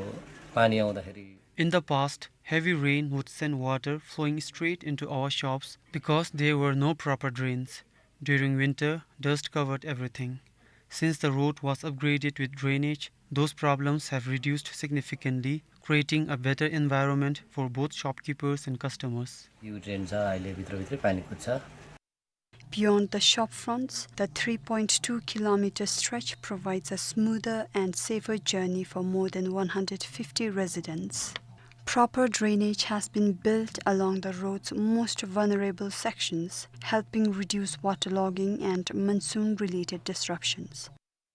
पानी आउँदाखेरि In the past, heavy rain would send water flowing straight into our shops because there were no proper drains. During winter, dust covered everything. Since the road was upgraded with drainage, those problems have reduced significantly, creating a better environment for both shopkeepers and customers. यो drain छ अहिले भित्रभित्रै पानी कुद्छ। Beyond the shop fronts, the three point two kilometer stretch provides a smoother and safer journey for more than one hundred fifty residents. Proper drainage has been built along the road's most vulnerable sections, helping reduce waterlogging and monsoon-related disruptions.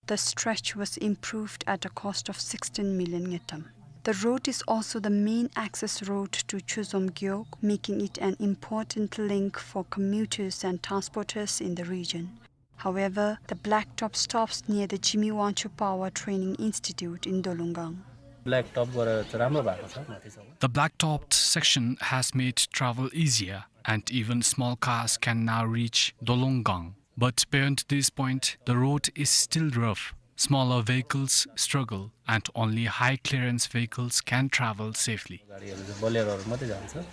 The stretch was improved at a cost of sixteen million ngultrum. The road is also the main access road to Chozom Gewog, making it an important link for commuters and transporters in the region. However, the blacktop stops near the Jigme Wangchuck Power Training Institute in Dolunggang. Blacktop बाट चाहिँ राम्रो भएको छ माथिसम्म। The blacktopped section has made travel easier, and even small cars can now reach Dolunggang. But beyond this point, the road is still rough. Smaller vehicles struggle, and only high clearance vehicles can travel safely. गाडीहरू चाहिँ बोलेरोहरू मात्रै जान्छ।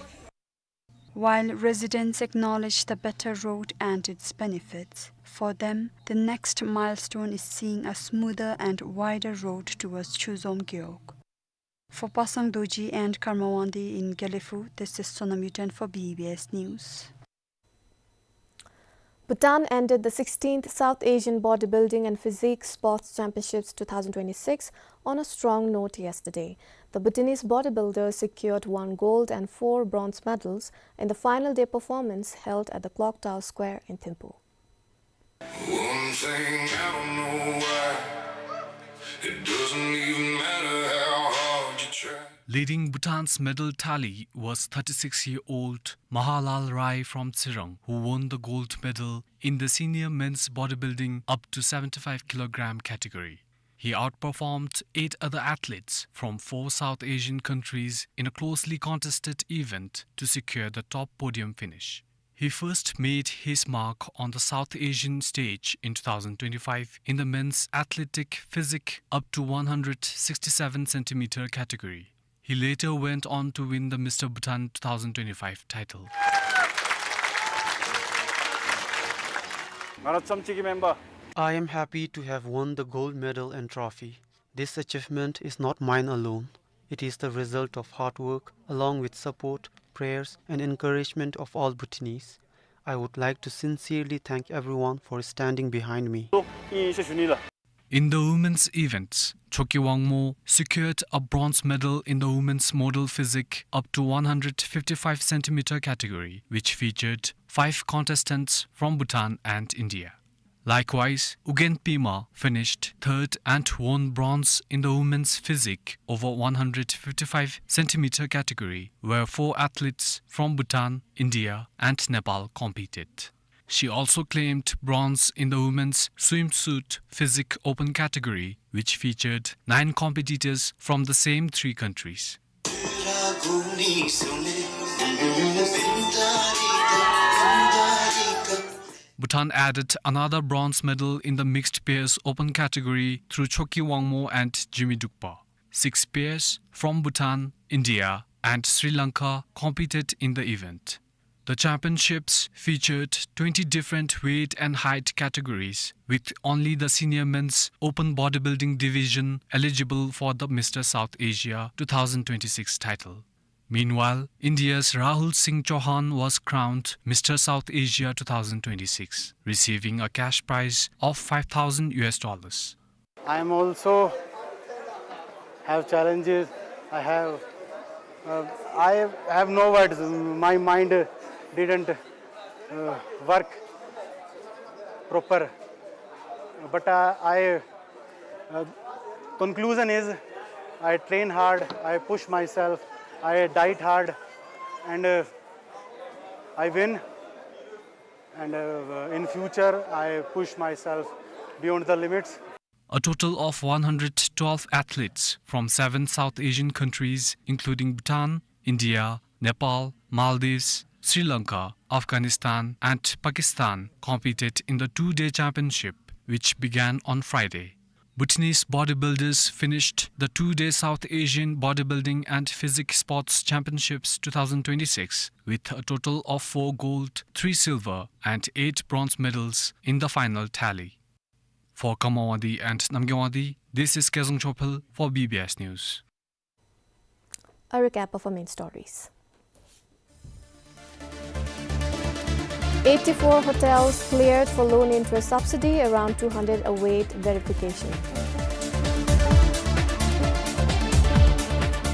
While residents acknowledge the better road and its benefits, for them, the next milestone is seeing a smoother and wider road towards Chozom Gewog. For Pasang Dorji and Karma Wangdi in Gelephu, this is Sonam Yuten for B B S News. Bhutan ended the sixteenth South Asian Bodybuilding and Physique Sports Championships two thousand twenty-six on a strong note yesterday. The Bhutanese bodybuilder secured one gold and four bronze medals in the final day performance held at the Clock Tower Square in Thimphu. One thing I don't know why, it doesn't even matter how hard you try. Leading Bhutan's medal tally was thirty-six-year-old Mahalal Rai from Tsirang, who won the gold medal in the senior men's bodybuilding up to seventy-five kilogram category. He outperformed eight other athletes from four South Asian countries in a closely contested event to secure the top podium finish. He first made his mark on the South Asian stage in two thousand twenty-five in the men's athletic physique up to one hundred sixty-seven centimeter category. He later went on to win the Mister Bhutan two thousand twenty-five title. Marat Samchiki member. I am happy to have won the gold medal and trophy. This achievement is not mine alone. It is the result of hard work, along with support, prayers, and encouragement of all Bhutanese. I would like to sincerely thank everyone for standing behind me. In the women's events, Chokyi Wangmo secured a bronze medal in the women's model physique up to one hundred fifty-five centimeter category, which featured five contestants from Bhutan and India. Likewise, Ugyen Pima finished third and won bronze in the women's physique over one hundred fifty-five centimeter category, where four athletes from Bhutan, India, and Nepal competed. She also claimed bronze in the women's swimsuit physique open category, which featured nine competitors from the same three countries. Bhutan added another bronze medal in the mixed pairs open category through Chokyi Wangmo and Jimmy Dukpa. Six pairs from Bhutan, India, and Sri Lanka competed in the event. The championships featured twenty different weight and height categories, with only the senior men's open bodybuilding division eligible for the Mister South Asia two thousand twenty-six title. Meanwhile, India's Rahul Singh Chauhan was crowned Mister South Asia two thousand twenty-six, receiving a cash prize of five thousand U S dollars. I am also have challenges. I have, uh, I have no words. My mind, uh, didn't, uh, work proper. But, uh, I, uh, conclusion is, I train hard, I push myself, I diet hard, and, uh, I win. And, uh, in future, I push myself beyond the limits. A total of one hundred twelve athletes from seven South Asian countries, including Bhutan, India, Nepal, Maldives, Sri Lanka, Afghanistan, and Pakistan, competed in the two-day championship, which began on Friday. Bhutanese bodybuilders finished the two-day South Asian Bodybuilding and Physique Sports Championships two thousand twenty-six with a total of four gold, three silver, and eight bronze medals in the final tally. For Khamawadi and Namgyawadi, this is Kezang Chophel for B B S News. A recap of our main stories. Eighty-four hotels cleared for loan interest subsidy, around two hundred await verification.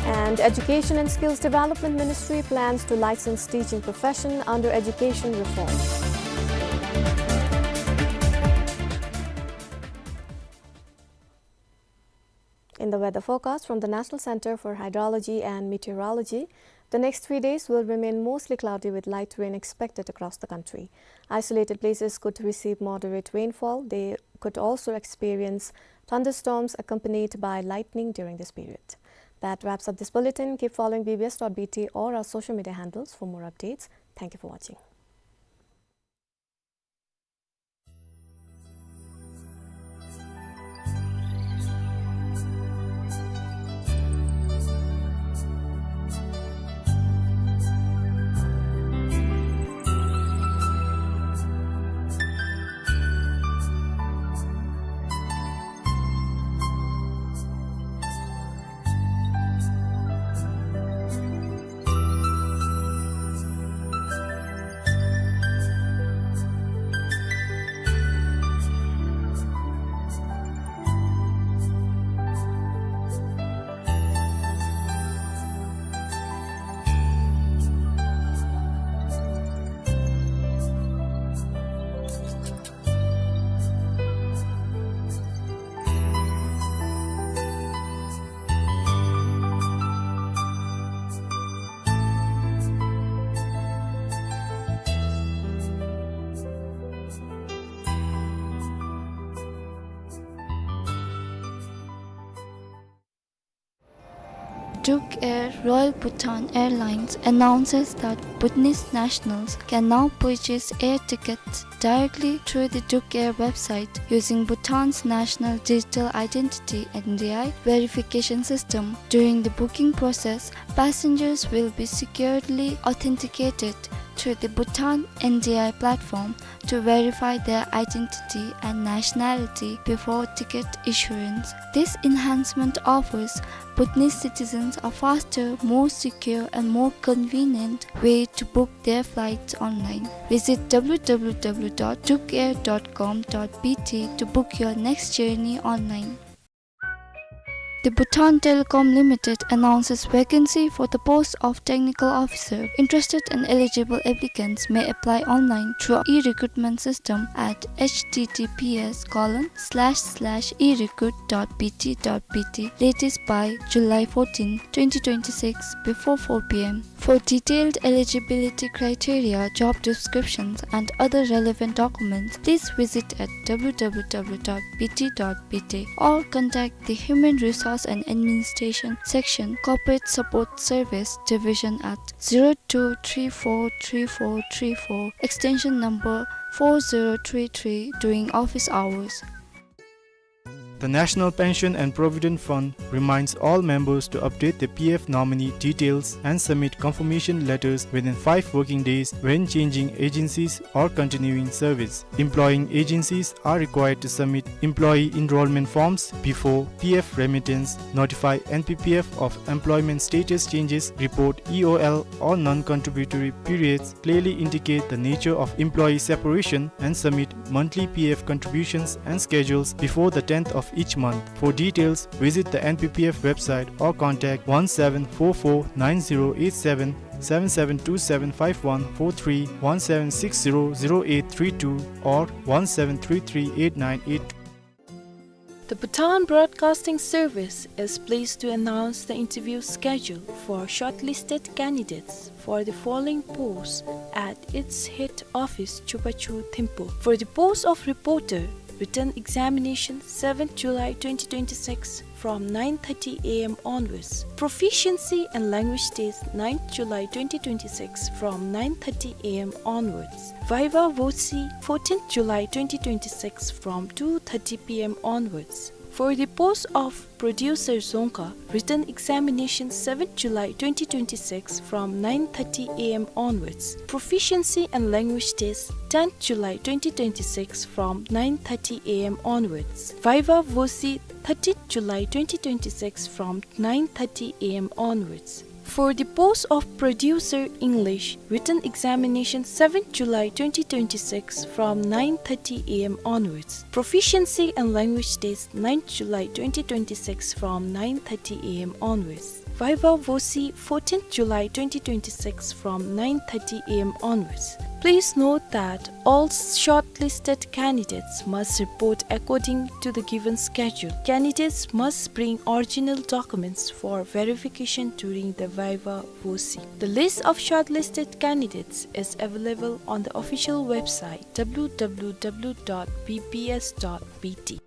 And Education and Skills Development Ministry plans to license teaching profession under education reform. In the weather forecast from the National Center for Hydrology and Meteorology, the next three days will remain mostly cloudy with light rain expected across the country. Isolated places could receive moderate rainfall. They could also experience thunderstorms accompanied by lightning during this period. That wraps up this bulletin. Keep following B B S dot B T or our social media handles for more updates. Thank you for watching. Druk Air Royal Bhutan Airlines announces that Bhutanese nationals can now purchase air tickets directly through the Druk Air website using Bhutan's National Digital Identity, N D I, verification system. During the booking process, passengers will be securely authenticated through the Bhutan N D I platform to verify their identity and nationality before ticket issuance. This enhancement offers Bhutanese citizens a faster, more secure, and more convenient way to book their flights online. Visit W W W dot drukair dot com dot B T to book your next journey online. The Bhutan Telecom Limited announces vacancy for the post of technical officer. Interested and eligible applicants may apply online through e-recruitment system at H T T P S colon slash slash e recruit dot B T dot B T, latest by July fourteen, twenty twenty-six, before four P M. For detailed eligibility criteria, job descriptions, and other relevant documents, please visit at W W W dot B T dot B T or contact the Human Resource and Administration Section, Corporate Support Service Division at zero two three four three four three four, extension number four zero three three, during office hours. The National Pension and Provident Fund reminds all members to update their P F nominee details and submit confirmation letters within five working days when changing agencies or continuing service. Employing agencies are required to submit employee enrollment forms before P F remittance, notify N P P F of employment status changes, report E O L or non-contributory periods, clearly indicate the nature of employee separation, and submit monthly P F contributions and schedules before the tenth of each month. For details, visit the N P P F website or contact one seven four four nine zero eight seven, seven seven two seven five one four three, one seven six zero zero eight three two, or one seven three three eight nine eight. The Bhutan Broadcasting Service is pleased to announce the interview schedule for shortlisted candidates for the following posts at its head office, Chubachu, Thimphu. For the post of reporter, written examination, seventh July twenty twenty-six, from nine thirty A M onwards. Proficiency and language test, ninth July twenty twenty-six, from nine thirty A M onwards. Viva Voce, fourteenth July twenty twenty-six, from two thirty P M onwards. For the post of producer Dzongkha, written examination seventh July twenty twenty-six from nine thirty A M onwards. Proficiency and language test tenth July twenty twenty-six from nine thirty A M onwards. Viva voce thirteenth July twenty twenty-six from nine thirty A M onwards. For the post of producer English, written examination seventh July twenty twenty-six from nine thirty A M onwards. Proficiency and language test ninth July twenty twenty-six from nine thirty A M onwards. Viva voce fourteenth July twenty twenty-six from nine thirty A M onwards. Please note that all shortlisted candidates must report according to the given schedule. Candidates must bring original documents for verification during the viva voce. The list of shortlisted candidates is available on the official website W W W dot B B S dot B T.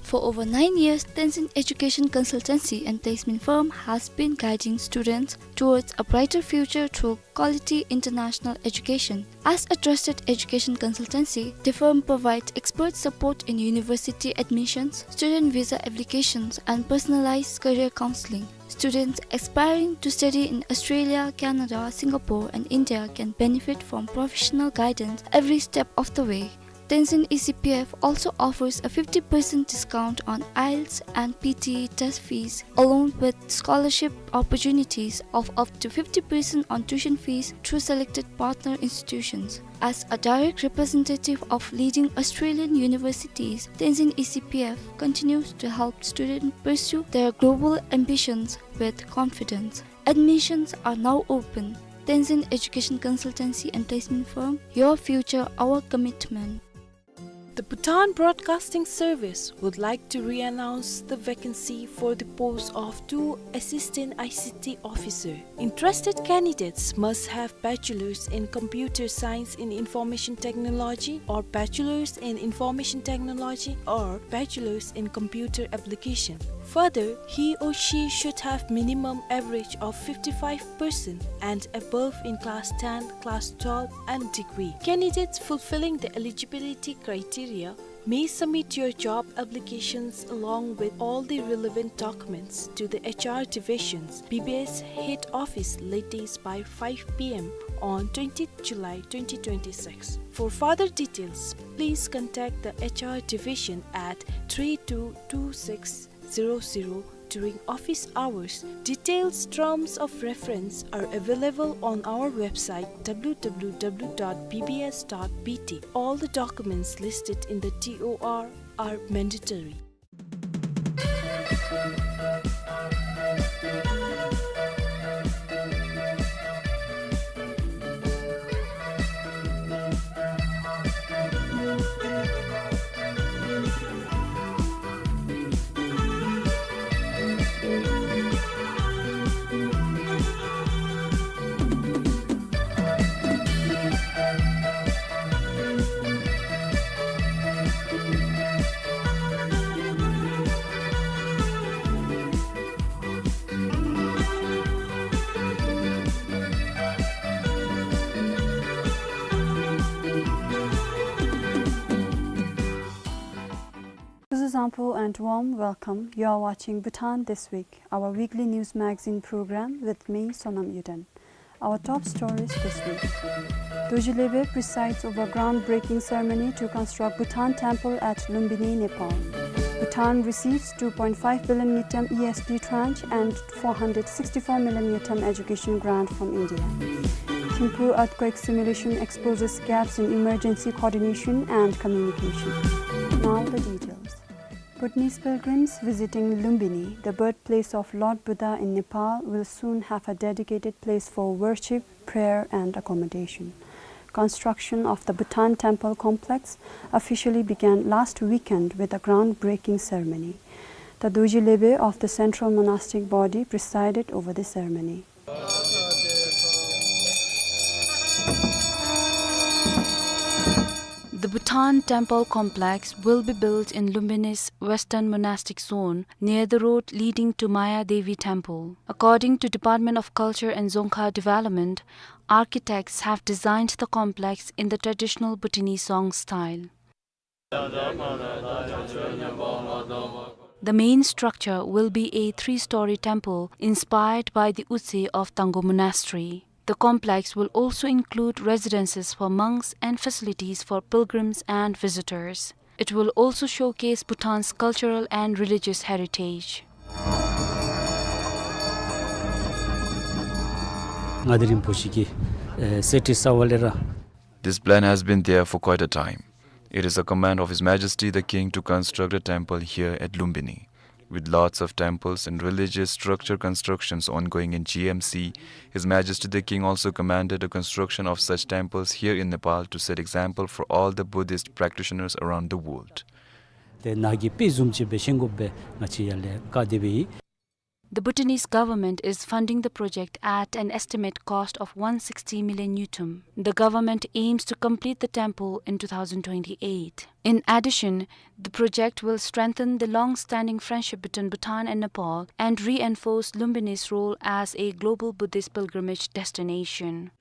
For over nine years, Tenzin Education Consultancy and Placement Firm has been guiding students towards a brighter future through quality international education. As a trusted education consultancy, the firm provides expert support in university admissions, student visa applications, and personalized career counseling. Students aspiring to study in Australia, Canada, Singapore, and India can benefit from professional guidance every step of the way. Tenzin E C P F also offers a fifty percent discount on IELTS and P T E test fees, along with scholarship opportunities of up to fifty percent on tuition fees through selected partner institutions. As a direct representative of leading Australian universities, Tenzin E C P F continues to help students pursue their global ambitions with confidence. Admissions are now open. Tenzin Education Consultancy and Placement Firm, your future, our commitment. The Bhutan Broadcasting Service would like to re-announce the vacancy for the post of two Assistant I C T Officer. Interested candidates must have Bachelor's in Computer Science in Information Technology or Bachelor's in Information Technology or Bachelor's in Computer Application. Further, he or she should have minimum average of fifty-five percent and above in class ten, class twelve, and degree. Candidates fulfilling the eligibility criteria may submit your job applications along with all the relevant documents to the H R division's B B S head office latest by five P M on twentieth July twenty twenty-six. For further details, please contact the H R division at three two two six zero zero during office hours. Details, terms of reference are available on our website W W W dot B B S dot B T. All the documents listed in the T O R are mandatory. Kuzuzangpo and warm welcome. You are watching Bhutan This Week, our weekly news magazine program with me, Sonam Yuden. Our top stories this week. Dorji Lebe presides over groundbreaking ceremony to construct Bhutan Temple at Lumbini, Nepal. Bhutan receives two point five billion ngultrum E S P tranche and four hundred sixty-four million ngultrum education grant from India. Thimphu earthquake simulation exposes gaps in emergency coordination and communication. Now the details. Bhutanese pilgrims visiting Lumbini, the birthplace of Lord Buddha in Nepal, will soon have a dedicated place for worship, prayer and accommodation. Construction of the Bhutan Temple complex officially began last weekend with a groundbreaking ceremony. The Dorji Lebe of the Central Monastic Body presided over the ceremony. The Bhutan Temple complex will be built in Lumbini's Western Monastic Zone, near the road leading to Maya Devi Temple. According to Department of Culture and Dzongkha Development, architects have designed the complex in the traditional Bhutanese Dzong style. The main structure will be a three-story temple inspired by the Utse of Tanggo Monastery. The complex will also include residences for monks and facilities for pilgrims and visitors. It will also showcase Bhutan's cultural and religious heritage. ང་དེ་རིན་པོ་ཆེ་གི་ཨེ་སྲས་ཁྲི་ས་ཝ་ལས་ར། This plan has been there for quite a time. It is a command of His Majesty the King to construct a temple here at Lumbini. With lots of temples and religious structure constructions ongoing in G M C, His Majesty the King also commanded the construction of such temples here in Nepal to set example for all the Buddhist practitioners around the world. ཏེ་ནཱ་གི་དཔེ་བཟུམ་ཅིག་སྦེ་བཞེངས་དགོ་པའི་ང་བཅས་ཡར་ལས་བཀའ་དེ་སྦེ་ཡོད། The Bhutanese government is funding the project at an estimate cost of one sixty million ngultrum. The government aims to complete the temple in two thousand twenty-eight. In addition, the project will strengthen the long-standing friendship between Bhutan and Nepal and reinforce Lumbini's role as a global Buddhist pilgrimage destination.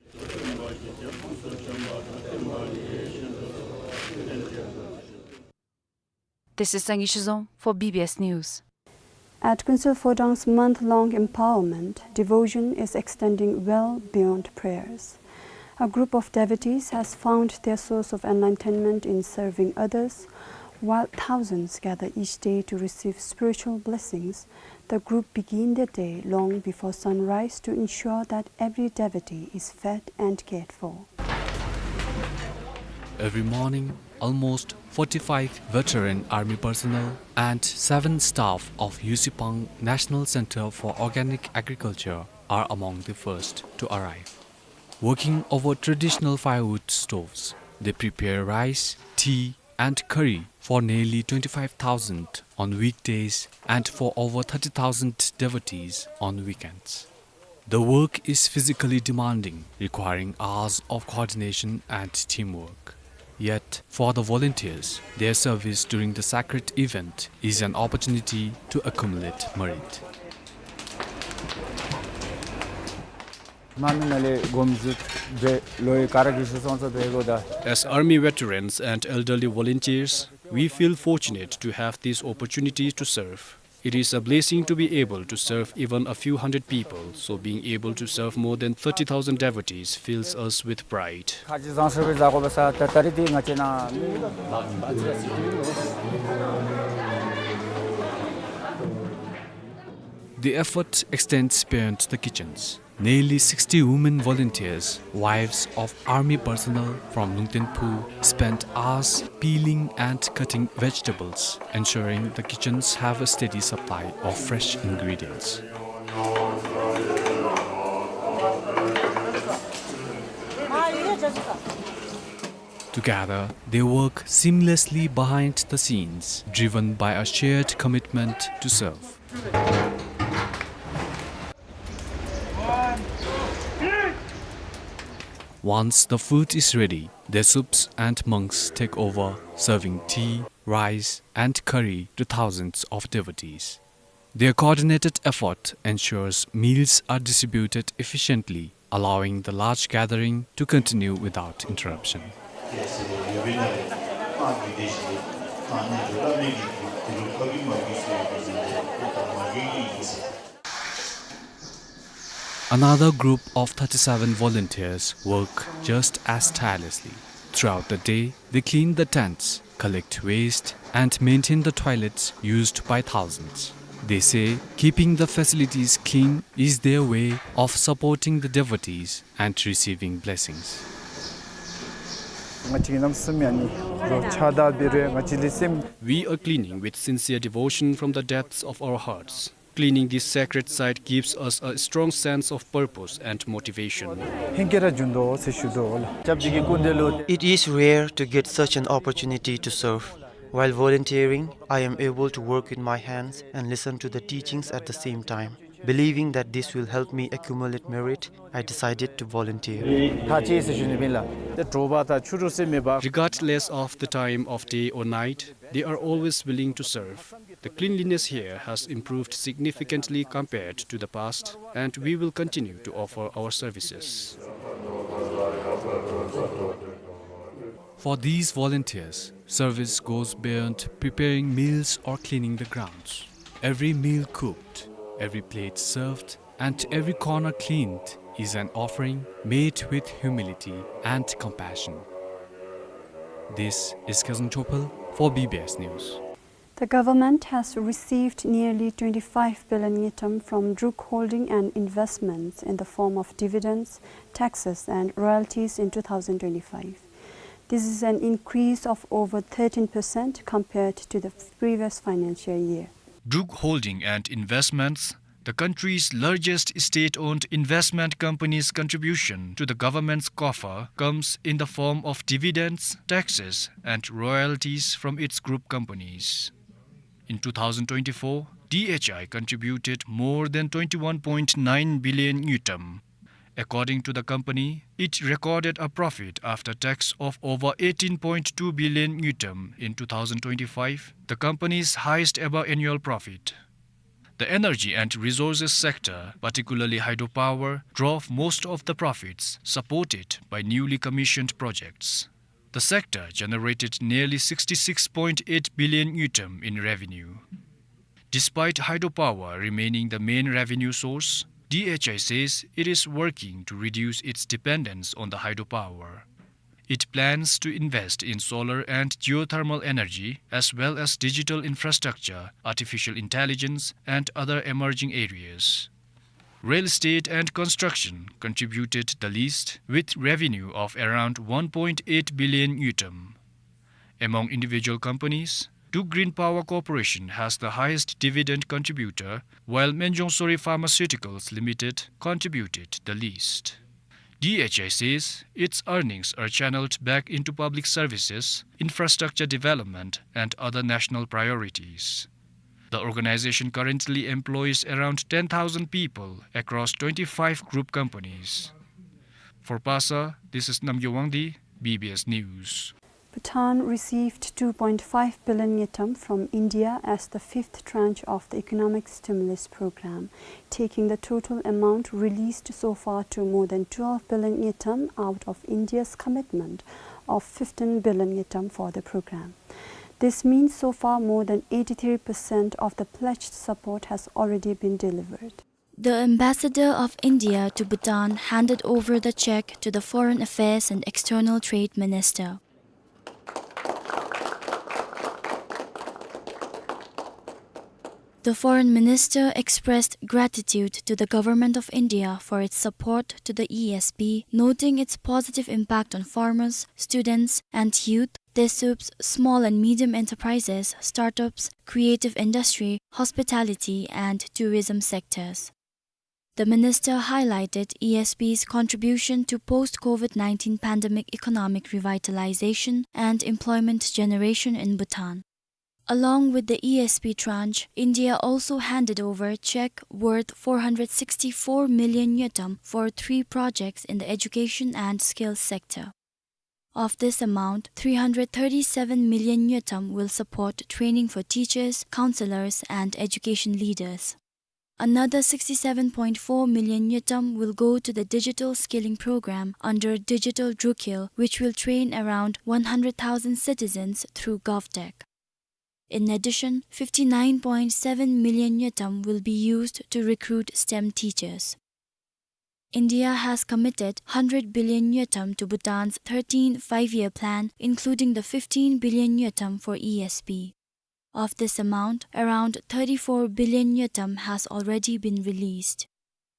This is Sangay Shizom for B B S News. At Kunsel Phodang's month-long empowerment, devotion is extending well beyond prayers. A group of devotees has found their source of enlightenment in serving others, while thousands gather each day to receive spiritual blessings. The group begin their day long before sunrise to ensure that every devotee is fed and cared for. Every morning, almost forty-five veteran army personnel and seven staff of Yusipang National Center for Organic Agriculture are among the first to arrive. Working over traditional firewood stoves, they prepare rice, tea, and curry for nearly twenty-five thousand on weekdays and for over thirty thousand devotees on weekends. The work is physically demanding, requiring hours of coordination and teamwork. Yet, for the volunteers, their service during the sacred event is an opportunity to accumulate merit. As army veterans and elderly volunteers, we feel fortunate to have this opportunity to serve. It is a blessing to be able to serve even a few hundred people, so being able to serve more than thirty thousand devotees fills us with pride. The effort extends beyond the kitchens. Nearly sixty women volunteers, wives of army personnel from Lungten Phu, spent hours peeling and cutting vegetables, ensuring the kitchens have a steady supply of fresh ingredients. Together, they work seamlessly behind the scenes, driven by a shared commitment to serve. Once the food is ready, the soups and monks take over, serving tea, rice, and curry to thousands of devotees. Their coordinated effort ensures meals are distributed efficiently, allowing the large gathering to continue without interruption. Another group of thirty-seven volunteers work just as tirelessly. Throughout the day, they clean the tents, collect waste, and maintain the toilets used by thousands. They say keeping the facilities clean is their way of supporting the devotees and receiving blessings. We are cleaning with sincere devotion from the depths of our hearts. Cleaning this sacred site gives us a strong sense of purpose and motivation. It is rare to get such an opportunity to serve. While volunteering, I am able to work with my hands and listen to the teachings at the same time. Believing that this will help me accumulate merit, I decided to volunteer. Regardless of the time of day or night, they are always willing to serve. The cleanliness here has improved significantly compared to the past, and we will continue to offer our services. For these volunteers, service goes beyond preparing meals or cleaning the grounds. Every meal cooked, every plate served, and every corner cleaned is an offering made with humility and compassion. This is Khesang Chopal for B B S News. The government has received nearly twenty-five billion ngultrum from Druk Holding and Investments in the form of dividends, taxes, and royalties in two thousand twenty-five. This is an increase of over thirteen percent compared to the previous financial year. Druk Holding and Investments, the country's largest state-owned investment company's contribution to the government's coffer comes in the form of dividends, taxes, and royalties from its group companies. In two thousand twenty-four, D H I contributed more than twenty-one point nine billion ngultrum. According to the company, it recorded a profit after tax of over eighteen point two billion ngultrum in two thousand twenty-five, the company's highest ever annual profit. The energy and resources sector, particularly hydropower, drove most of the profits, supported by newly commissioned projects. The sector generated nearly sixty-six point eight billion ngultrum in revenue. Despite hydropower remaining the main revenue source, D H I says it is working to reduce its dependence on the hydropower. It plans to invest in solar and geothermal energy, as well as digital infrastructure, artificial intelligence, and other emerging areas. Real estate and construction contributed the least, with revenue of around one point eight billion ngultrum. Among individual companies, Druk Green Power Corporation has the highest dividend contributor, while Menjong Sori Pharmaceuticals Limited contributed the least. D H I says its earnings are channeled back into public services, infrastructure development, and other national priorities. The organization currently employs around ten thousand people across twenty-five group companies. For Pasa, this is Namgay Wangdi, B B S News. Bhutan received two point five billion ngultrum from India as the fifth tranche of the economic stimulus program, taking the total amount released so far to more than twelve billion ngultrum out of India's commitment of fifteen billion ngultrum for the program. This means so far more than eighty-three percent of the pledged support has already been delivered. The ambassador of India to Bhutan handed over the check to the Foreign Affairs and External Trade Minister. The Foreign Minister expressed gratitude to the Government of India for its support to the E S P, noting its positive impact on farmers, students, and youth, TESUPs, small and medium enterprises, startups, creative industry, hospitality, and tourism sectors. The minister highlighted E S P's contribution to post-COVID nineteen pandemic economic revitalization and employment generation in Bhutan. Along with the E S P tranche, India also handed over check worth four hundred sixty-four million ngultrum for three projects in the education and skills sector. Of this amount, three hundred thirty-seven million ngultrum will support training for teachers, counselors, and education leaders. Another sixty-seven point four million ngultrum will go to the digital skilling program under Digital Drukhel, which will train around one hundred thousand citizens through GovTech. In addition, fifty-nine point seven million ngultrum will be used to recruit STEM teachers. India has committed hundred billion ngultrum to Bhutan's thirteenth five-year plan, including the fifteen billion ngultrum for E S P. Of this amount, around thirty-four billion ngultrum has already been released.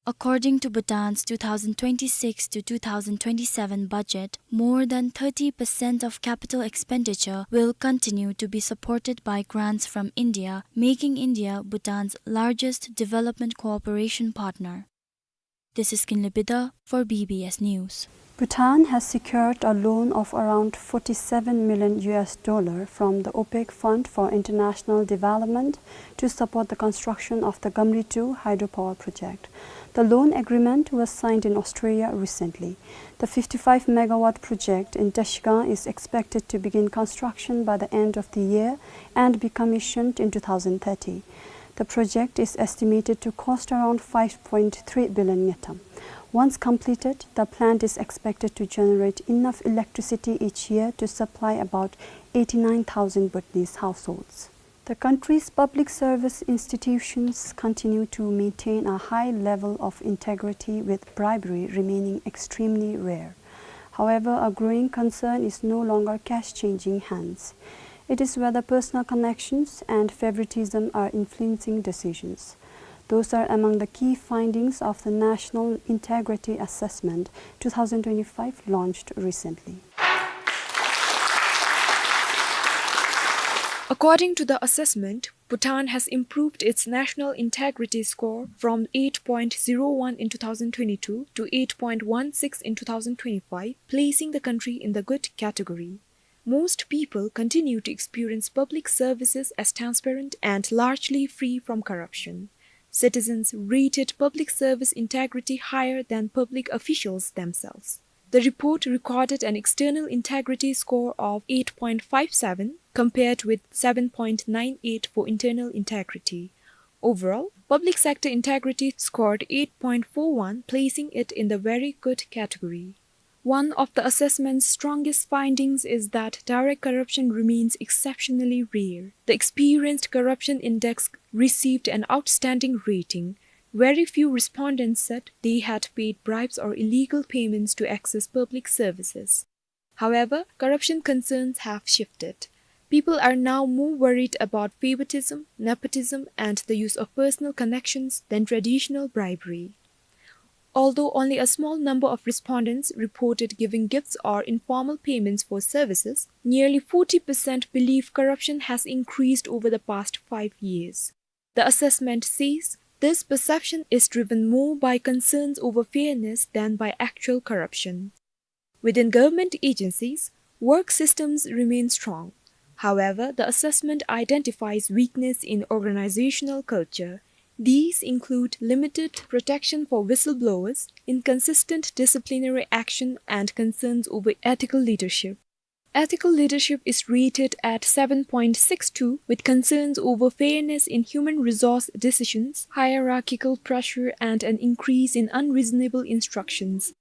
According to Bhutan's two thousand twenty-six to two thousand twenty-seven budget, more than thirty percent of capital expenditure will continue to be supported by grants from India, making India Bhutan's largest development cooperation partner. This is Kinley Bidha for B B S News. Bhutan has secured a loan of around forty-seven million U S dollar from the OPEC Fund for International Development to support the construction of the Gamri two hydropower project. The loan agreement was signed in Australia recently. The fifty-five megawatt project in Tashkent is expected to begin construction by the end of the year and be commissioned in two thousand thirty. The project is estimated to cost around five point three billion ngultrum. Once completed, the plant is expected to generate enough electricity each year to supply about eighty-nine thousand Bhutanese households. The country's public service institutions continue to maintain a high level of integrity, with bribery remaining extremely rare. However, a growing concern is no longer cash changing hands. It is whether personal connections and favoritism are influencing decisions. Those are among the key findings of the National Integrity Assessment two thousand twenty-five, launched recently. According to the assessment, Bhutan has improved its national integrity score from eight point zero one in two thousand twenty-two to eight point one six in two thousand twenty-five, placing the country in the good category. Most people continue to experience public services as transparent and largely free from corruption. Citizens rated public service integrity higher than public officials themselves. The report recorded an external integrity score of eight point five seven, compared with seven point nine eight for internal integrity. Overall, public sector integrity scored eight point four one, placing it in the very good category. One of the assessment's strongest findings is that direct corruption remains exceptionally rare. The Experienced Corruption Index received an outstanding rating. Very few respondents said they had paid bribes or illegal payments to access public services. However, corruption concerns have shifted. People are now more worried about favoritism, nepotism, and the use of personal connections than traditional bribery. Although only a small number of respondents reported giving gifts or informal payments for services, nearly forty percent believe corruption has increased over the past five years. The assessment says this perception is driven more by concerns over fairness than by actual corruption. Within government agencies, work systems remain strong. However, the assessment identifies weakness in organizational culture. These include limited protection for whistleblowers, inconsistent disciplinary action, and concerns over ethical leadership. Ethical leadership is rated at seven point six two, with concerns over fairness in human resource decisions, hierarchical pressure, and an increase in unreasonable instructions.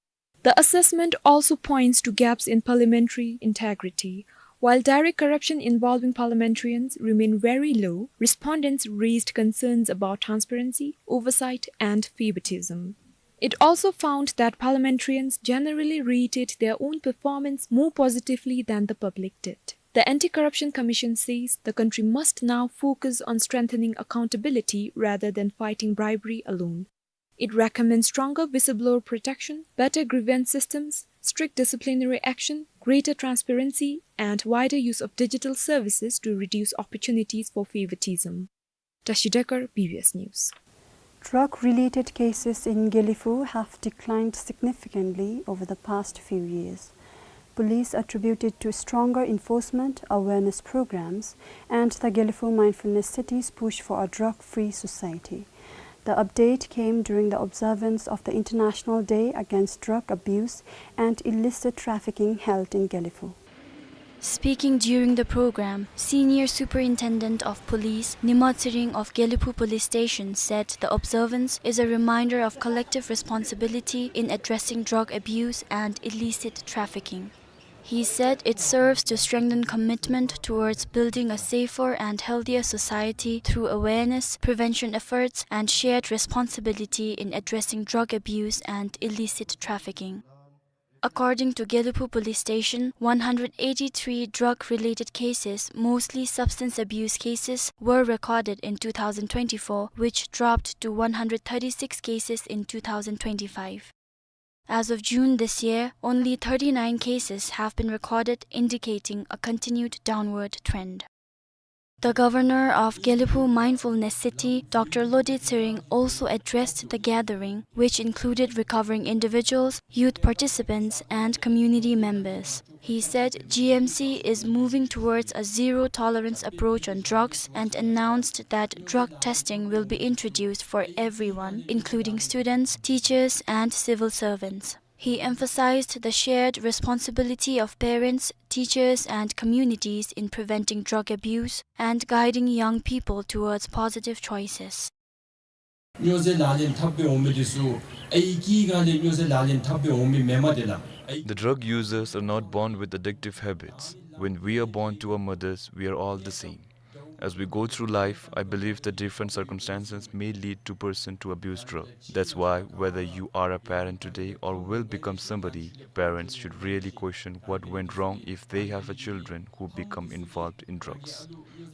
The assessment also points to gaps in parliamentary integrity. While direct corruption involving parliamentarians remain very low, respondents raised concerns about transparency, oversight, and favoritism. It also found that parliamentarians generally rated their own performance more positively than the public did. The Anti-Corruption Commission says the country must now focus on strengthening accountability rather than fighting bribery alone. It recommends stronger whistleblower protection, better grievance systems, strict disciplinary action, greater transparency, and wider use of digital services to reduce opportunities for favoritism. Tashi Dekar, B B S News. Drug-related cases in Gelephu have declined significantly over the past few years. Police attribute it to stronger enforcement, awareness programs, and the Gelephu Mindfulness City's push for a drug-free society. The update came during the observance of the International Day Against Drug Abuse and Illicit Trafficking held in Gelephu. Speaking during the program, Senior Superintendent of Police Nima Tshering of Gelephu Police Station said the observance is a reminder of collective responsibility in addressing drug abuse and illicit trafficking. He said it serves to strengthen commitment towards building a safer and healthier society through awareness, prevention efforts, and shared responsibility in addressing drug abuse and illicit trafficking. According to Gelephu Police Station, one hundred eighty-three drug-related cases, mostly substance abuse cases, were recorded in two thousand twenty-four, which dropped to one hundred thirty-six cases in two thousand twenty-five. As of June this year, only thirty-nine cases have been recorded, indicating a continued downward trend. The governor of Gelephu Mindfulness City, Doctor Lode Tshering, also addressed the gathering, which included recovering individuals, youth participants, and community members. He said G M C is moving towards a zero-tolerance approach on drugs and announced that drug testing will be introduced for everyone, including students, teachers, and civil servants. He emphasized the shared responsibility of parents, teachers, and communities in preventing drug abuse and guiding young people towards positive choices. སྨྱོ་རྫས་ལག་ལེན་འཐབ་སྦེ་འོང་མི་འདི་ཚུ་ཨའི་སྐྱེས་སྒང་ལས་སྨྱོ་རྫས་ལག་ལེན་འཐབ་སྦེ་འོང་མི་མེན་མས་དེ་ལགས། The drug users are not born with addictive habits. When we are born to our mothers, we are all the same. As we go through life, I believe that different circumstances may lead to person to abuse drug. That's why whether you are a parent today or will become somebody, parents should really question what went wrong if they have a children who become involved in drugs.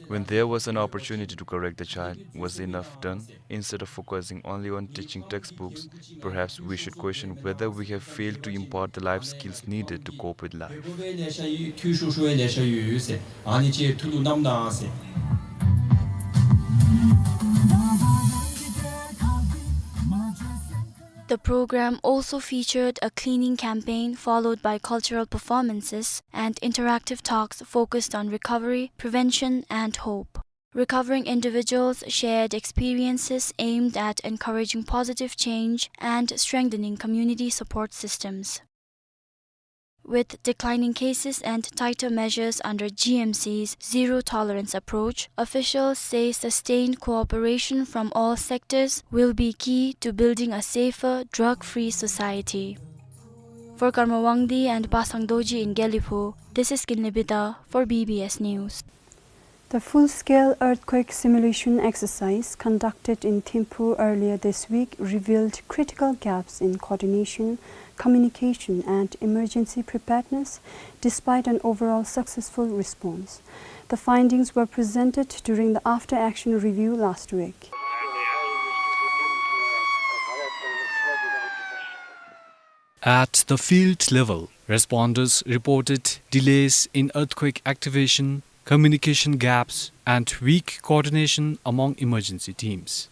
When there was an opportunity to correct the child, was enough done? Instead of focusing only on teaching textbooks, perhaps we should question whether we have failed to impart the life skills needed to cope with life. The program also featured a cleaning campaign followed by cultural performances and interactive talks focused on recovery, prevention, and hope. Recovering individuals shared experiences aimed at encouraging positive change and strengthening community support systems. With declining cases and tighter measures under G M C's zero tolerance approach, officials say sustained cooperation from all sectors will be key to building a safer, drug-free society. For Karma Wangdi and Basang Dorji in Gelephu, this is Kinley Bida for B B S News. The full-scale earthquake simulation exercise conducted in Thimphu earlier this week revealed critical gaps in coordination, communication, and emergency preparedness, despite an overall successful response. The findings were presented during the after-action review last week. At the field level, responders reported delays in earthquake activation, communication gaps, and weak coordination among emergency teams.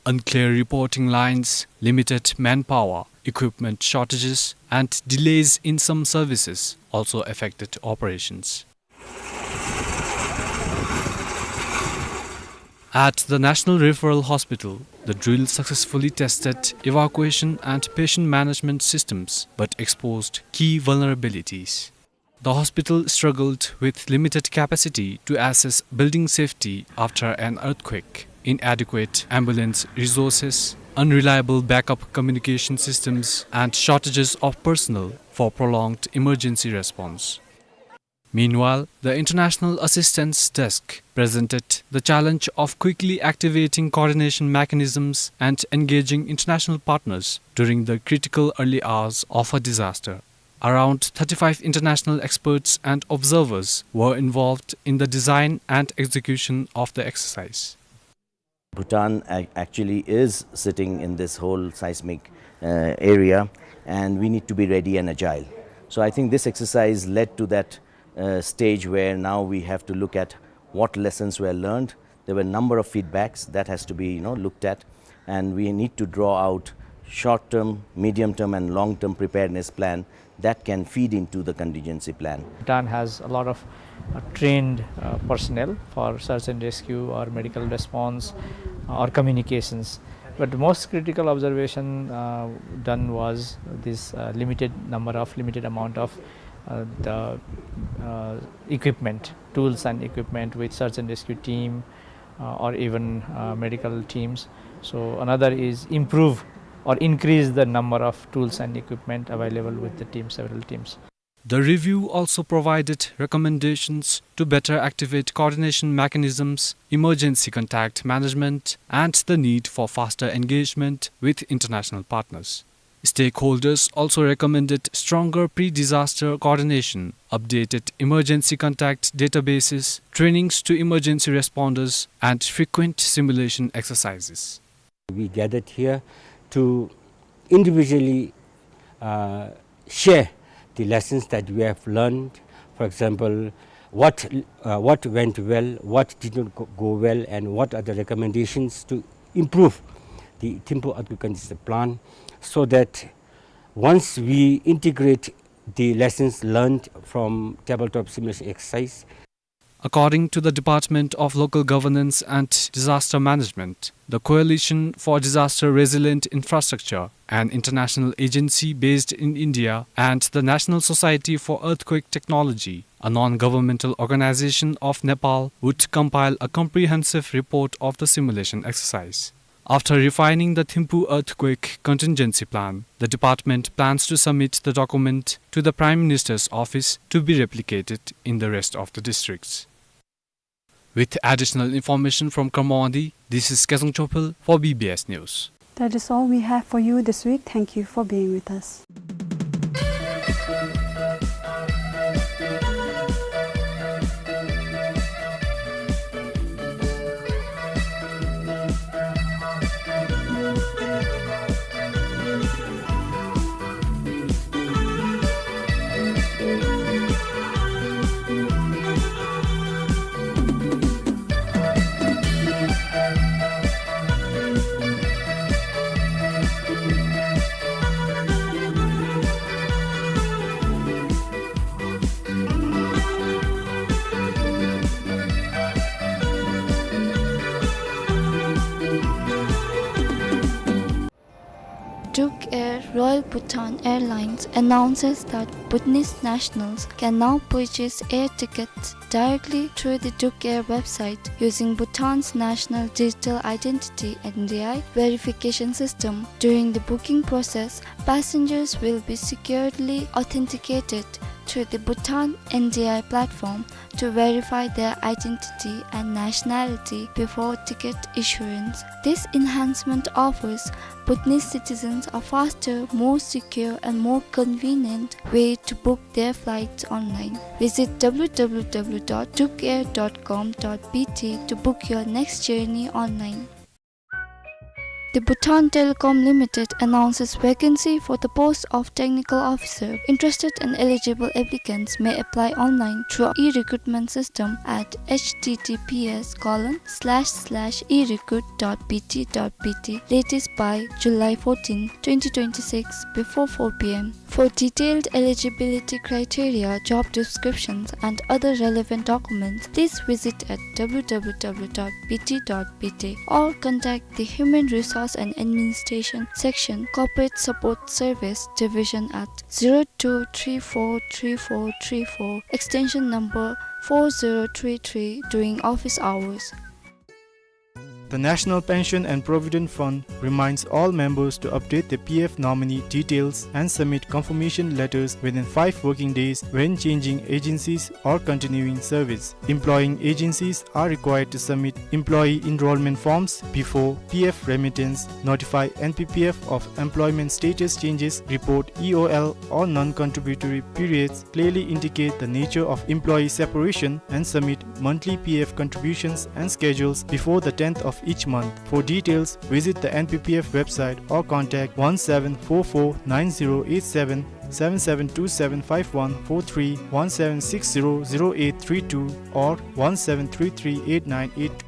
Unclear reporting lines, limited manpower, equipment shortages, and delays in some services also affected operations. At the National Referral Hospital, the drill successfully tested evacuation and patient management systems, but exposed key vulnerabilities. The hospital struggled with limited capacity to assess building safety after an earthquake, inadequate ambulance resources, unreliable backup communication systems, and shortages of personnel for prolonged emergency response. Meanwhile, the International Assistance Desk presented the challenge of quickly activating coordination mechanisms and engaging international partners during the critical early hours of a disaster. Around thirty-five international experts and observers were involved in the design and execution of the exercise. Bhutan ac-, actually is sitting in this whole seismic, uh, area, and we need to be ready and agile. So I think this exercise led to that, uh, stage where now we have to look at what lessons were learned. There were a number of feedbacks that has to be, you know, looked at, and we need to draw out short-term, medium-term, and long-term preparedness plan that can feed into the contingency plan. Bhutan has a lot of, uh, trained, uh, personnel for search and rescue or medical response, uh, or communications. But the most critical observation, uh, done was this, uh, limited number of, limited amount of, uh, the, uh, equipment, tools and equipment with search and rescue team, uh, or even, uh, medical teams. So another is improve or increase the number of tools and equipment available with the team, several teams. The review also provided recommendations to better activate coordination mechanisms, emergency contact management, and the need for faster engagement with international partners. Stakeholders also recommended stronger pre-disaster coordination, updated emergency contact databases, trainings to emergency responders, and frequent simulation exercises. We gathered here to individually, uh, share the lessons that we have learned. For example, what, uh, what went well, what did not go, go well, and what are the recommendations to improve the Thimphu earthquake contingency plan, so that once we integrate the lessons learned from tabletop simulation exercise. According to the Department of Local Governance and Disaster Management, the Coalition for Disaster Resilient Infrastructure, an international agency based in India, and the National Society for Earthquake Technology, a non-governmental organization of Nepal, would compile a comprehensive report of the simulation exercise. After refining the Thimphu earthquake contingency plan, the department plans to submit the document to the Prime Minister's office to be replicated in the rest of the districts. With additional information from Kramawadi, this is Kezang Chophel for B B S News. That is all we have for you this week. Thank you for being with us. Duke Air Royal Bhutan Airlines announces that Bhutanese nationals can now purchase air tickets directly through the Duke Air website using Bhutan's National Digital Identity, N D I, verification system. During the booking process, passengers will be securely authenticated through the Bhutan N D I platform to verify their identity and nationality before ticket issuance. This enhancement offers Bhutanese citizens a faster, more secure, and more convenient way to book their flights online. Visit w w w dot dukeair dot com dot b t to book your next journey online. The Bhutan Telecom Limited announces vacancy for the post of technical officer. Interested and eligible applicants may apply online through e-recruitment system at h t t p s colon slash slash e recruit dot b t dot b t, latest by July fourteen, twenty twenty-six, before four p m. For detailed eligibility criteria, job descriptions, and other relevant documents, please visit at w w w dot b t dot b t or contact the Human Resource and Administration Section, Corporate Support Service Division at zero two three four three four three four, extension number four zero three three, during office hours. The National Pension and Provident Fund reminds all members to update their P F nominee details and submit confirmation letters within five working days when changing agencies or continuing service. Employing agencies are required to submit employee enrollment forms before P F remittance, notify N P P F of employment status changes, report E O L or non-contributory periods, clearly indicate the nature of employee separation, and submit monthly P F contributions and schedules before the tenth of each month. For details, visit the N P P F website or contact one seven four four nine zero eight seven, seven seven two seven five one four three, one seven six zero zero eight three two, or one seven three three eight nine eight two.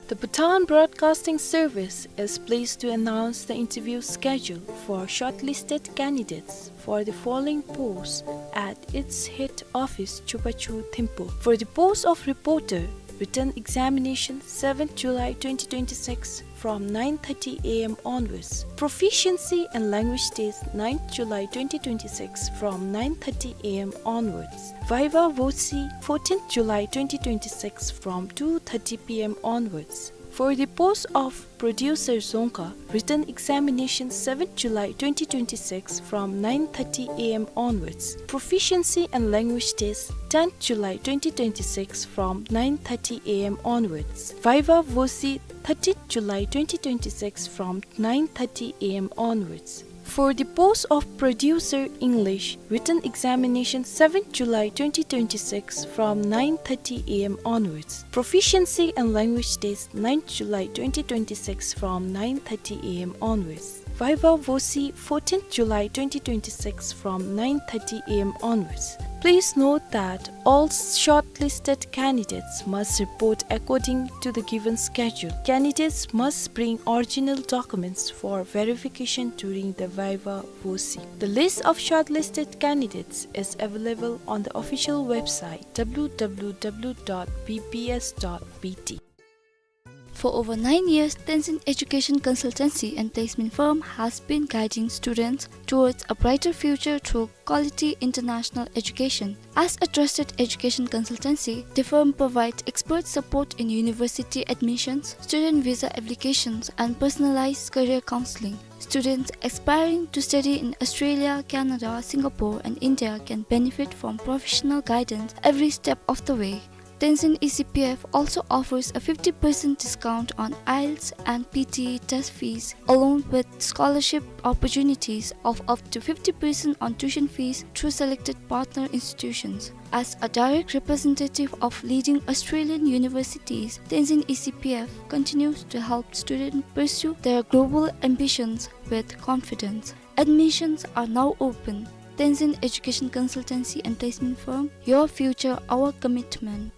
The Bhutan Broadcasting Service is pleased to announce the interview schedule for shortlisted candidates for the following posts at its head office, Chupachu, Thimphu. For the post of reporter, written examination seventh July twenty twenty-six from nine thirty A M onwards. Proficiency and language test ninth July twenty twenty-six from nine thirty A M onwards. Viva voce fourteenth July twenty twenty-six from two thirty P M onwards. For the post of producer dzongkha, written examination seventh July twenty twenty-six from nine thirty A M onwards. Proficiency and language test tenth July twenty twenty-six from nine thirty A M onwards. Viva voce thirteenth July twenty twenty-six from nine thirty A M onwards. For the post of producer English, written examination seventh July twenty twenty-six from nine thirty A M onwards. Proficiency and language test ninth July twenty twenty-six from nine thirty A M onwards. Viva voce fourteenth July twenty twenty-six from nine thirty A M onwards. Please note that all shortlisted candidates must report according to the given schedule. Candidates must bring original documents for verification during the viva voce. The list of shortlisted candidates is available on the official website w w w dot b p s dot b t. For over nine years, Tenzin Education Consultancy and Placement Firm has been guiding students towards a brighter future through quality international education. As a trusted education consultancy, the firm provides expert support in university admissions, student visa applications, and personalized career counseling. Students aspiring to study in Australia, Canada, Singapore, and India can benefit from professional guidance every step of the way. Tenzin E C P F also offers a fifty percent discount on IELTS and P T E test fees, along with scholarship opportunities of up to fifty percent on tuition fees through selected partner institutions. As a direct representative of leading Australian universities, Tenzin E C P F continues to help students pursue their global ambitions with confidence. Admissions are now open. Tenzin Education Consultancy and Placement Firm, your future, our commitment.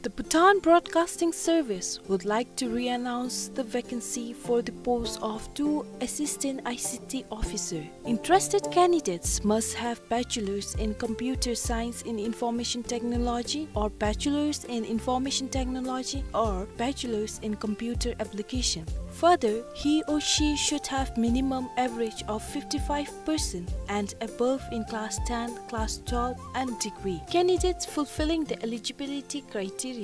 The Bhutan Broadcasting Service would like to re-announce the vacancy for the post of two Assistant I C T Officer. Interested candidates must have Bachelor's in Computer Science in Information Technology or Bachelor's in Information Technology or Bachelor's in Computer Application. Further, he or she should have minimum average of fifty-five percent and above in class ten, class twelve, and degree. Candidates fulfilling the eligibility criteria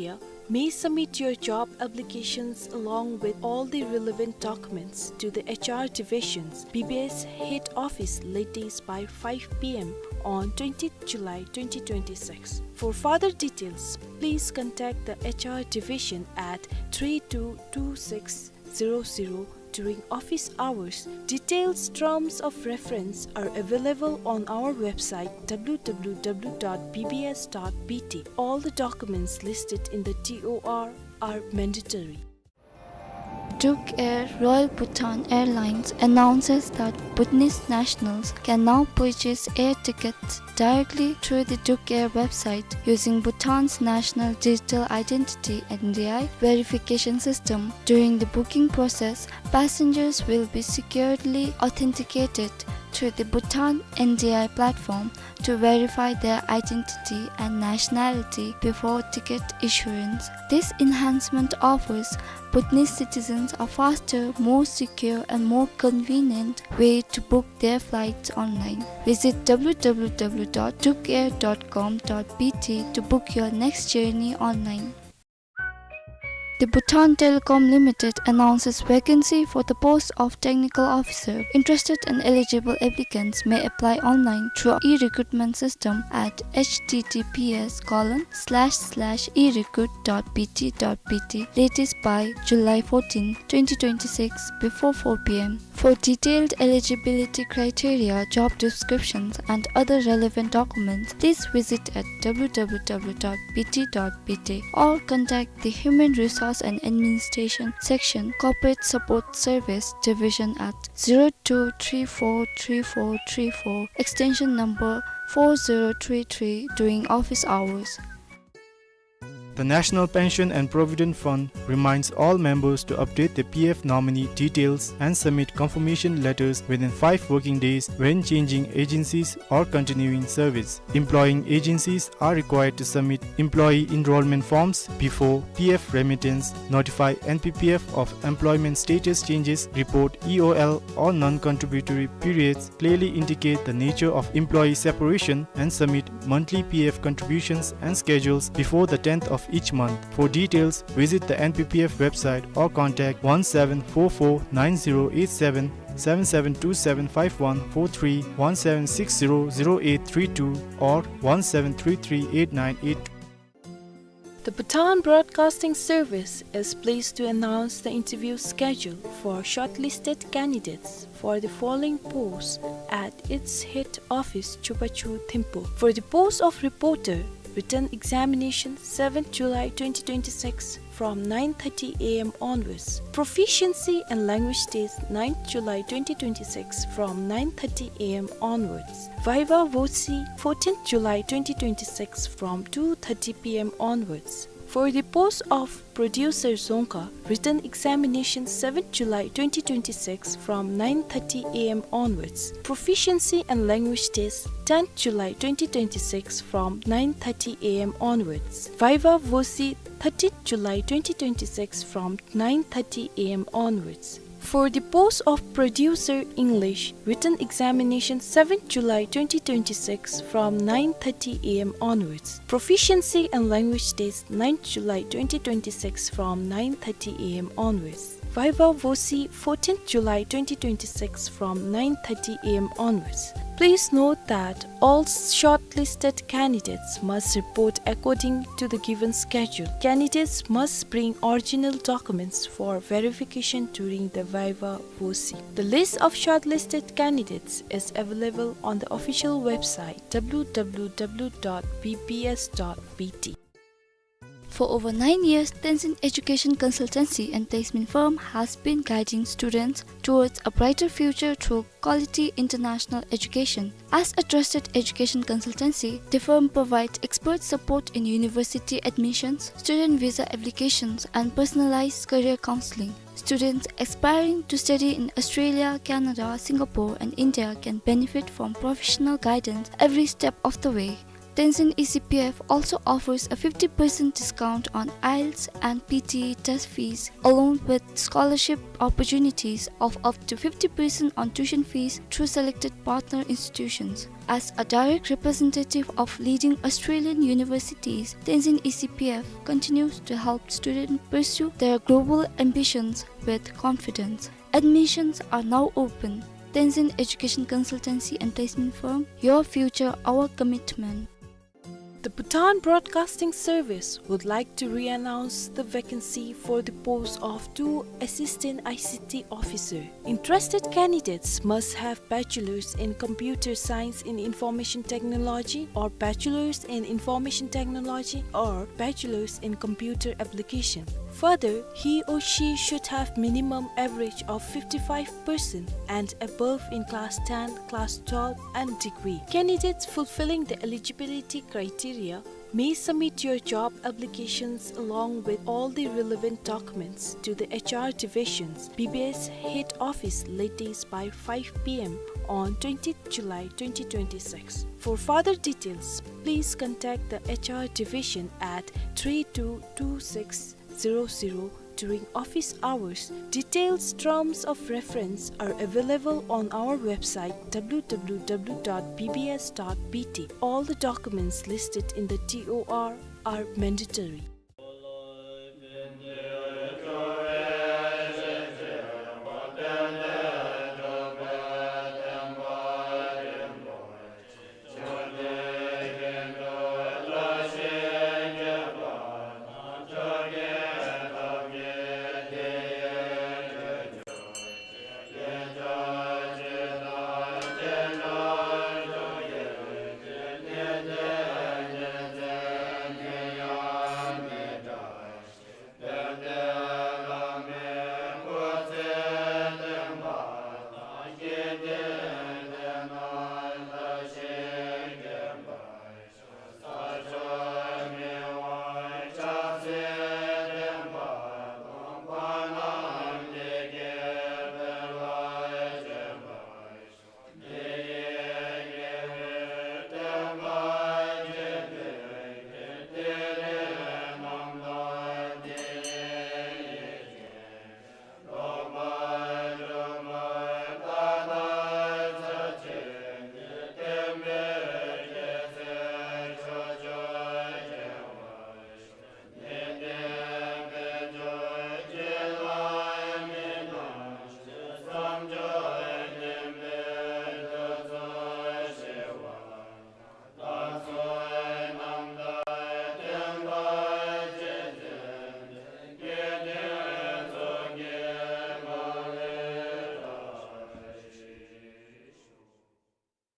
may submit your job applications along with all the relevant documents to the H R Division's B B S Head Office latest by five P M on twentieth July twenty twenty-six. For further details, please contact the H R Division at three two two six zero zero during office hours. Details, terms of reference are available on our website, W W W dot B B S dot B T. All the documents listed in the T O R are mandatory. Duke Air, Royal Bhutan Airlines, announces that Bhutanese nationals can now purchase air tickets directly through the Duke Air website using Bhutan's National Digital Identity, N D I, verification system. During the booking process, passengers will be securely authenticated through the Bhutan N D I platform to verify their identity and nationality before ticket issuance. This enhancement offers Bhutanese citizens a faster, more secure, and more convenient way to book their flights online. Visit W W W dot duke air dot com dot B T to book your next journey online. The Bhutan Telecom Limited announces vacancy for the post of Technical Officer. Interested and eligible applicants may apply online through e-recruitment system at H T T P S colon slash slash e recruit dot B T dot B T, latest by July fourteenth, twenty twenty-six, before four P M. For detailed eligibility criteria, job descriptions, and other relevant documents, please visit at W W W dot B T dot B T or contact the Human Resource and Administration Section, Corporate Support Service Division at zero two three four three four three four, extension number four zero three three, during office hours. The National Pension and Provident Fund reminds all members to update their P F nominee details and submit confirmation letters within five working days when changing agencies or continuing service. Employing agencies are required to submit employee enrollment forms before P F remittance, notify N P P F of employment status changes, report E O L or non-contributory periods, clearly indicate the nature of employee separation, and submit monthly P F contributions and schedules before the tenth of each month. For details, visit the N P P F website or contact one seven four four nine zero eight seven, seven seven two seven five one four three, one seven six zero zero eight three two, or one seven three three eight nine eight. The Bhutan Broadcasting Service is pleased to announce the interview schedule for shortlisted candidates for the following posts at its head office, Chubachu Thimphu. For the post of reporter, written examination, seventh July twenty twenty-six, from nine thirty A M onwards. Proficiency and language test, ninth July twenty twenty-six, from nine thirty A M onwards. Viva Voce, fourteenth July twenty twenty-six, from two thirty P M onwards. For the post of producer dzongkha, written examination seventh July twenty twenty-six from nine thirty A M onwards. Proficiency and language test tenth July twenty twenty-six from nine thirty A M onwards. Viva voce thirteenth July twenty twenty-six from nine thirty A M onwards. For the post of producer English, written examination seventh July twenty twenty-six from nine thirty A M onwards. Proficiency and language test ninth July twenty twenty-six from nine thirty A M onwards. Viva voce fourteenth July twenty twenty-six from nine thirty A M onwards. Please note that all shortlisted candidates must report according to the given schedule. Candidates must bring original documents for verification during the viva voce. The list of shortlisted candidates is available on the official website W W W dot B B S dot B T. For over nine years, Tenzin Education Consultancy and Placement Firm has been guiding students towards a brighter future through quality international education. As a trusted education consultancy, the firm provides expert support in university admissions, student visa applications, and personalized career counseling. Students aspiring to study in Australia, Canada, Singapore, and India can benefit from professional guidance every step of the way. Tenzin E C P F also offers a fifty percent discount on IELTS and P T E test fees, along with scholarship opportunities of up to fifty percent on tuition fees through selected partner institutions. As a direct representative of leading Australian universities, Tenzin E C P F continues to help students pursue their global ambitions with confidence. Admissions are now open. Tenzin Education Consultancy and Placement Firm, your future, our commitment. The Bhutan Broadcasting Service would like to re-announce the vacancy for the post of two Assistant I C T Officer. Interested candidates must have Bachelor's in Computer Science in Information Technology or Bachelor's in Information Technology or Bachelor's in Computer Application. Further, he or she should have minimum average of fifty-five percent and above in class ten, class twelve, and degree. Candidates fulfilling the eligibility criteria may submit your job applications along with all the relevant documents to the H R division's B B S head office latest by five P M on twentieth July twenty twenty-six. For further details, please contact the H R division at three two two six zero zero during office hours. Details, terms of reference are available on our website W W W dot B B S dot B T. All the documents listed in the T O R are mandatory.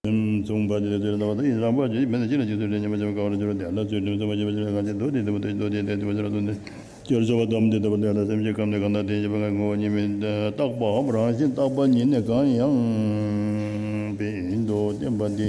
མཚུངས་པ་དེ་ལ་ཚོད་ལྟ་བ་དང་ཡིན་རང་བ་ཇི་མེད་ན་ཅི་ན་ཅི་ཚོད་ལས་ཉམས་པ་ཅི་བ་ཀ་བ་ལ་ཅི་ར་དེ་ལ་ཚོད་ལྟ་བ་ཅི་བ་ཅི་བ་ཅི་ར་གང་ཅི་འདུག་དེ་དེ་བ་དེ་འདུག་དེ་དེ་དེ་བ་ཅི་ར་འདུག་དེ་སྐྱོར་ཚོགས་པ་སྡོམ་དེ་ལྟ་བུ་དེ་ལ་སེམས་ཅན་ཁམས་ནི་གང་དག་དེ་ཉིད་པ་ངོ་བོ་ཉིད་མིན། རྟག་པའམ་རང་བཞིན་རྟག་པ་ཉིད་ནི་གང་ཡང་པའི་མདོ་བསྟན་པ་འདི།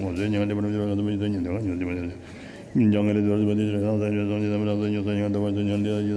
ངོ་བཟོད་ཉེ་བར་འདྲེས་པ་རྣམས་ཀྱི་རང་དང་པོ་ཉིད་དུ་ཉིད་དུ་ཉོན་ཅིག་མ་ཉོན་ཅིག། ཉིད་ཀྱང་ངེས་ལེགས་བདེ་བར་གསལ་བ་དེ་ཕྱིར་ཡང་སངས་རྒྱས་སངས་རྒྱས་ཐམས་ཅད་ཉོན་ཅིག་མ་ཉོན་ཅིག།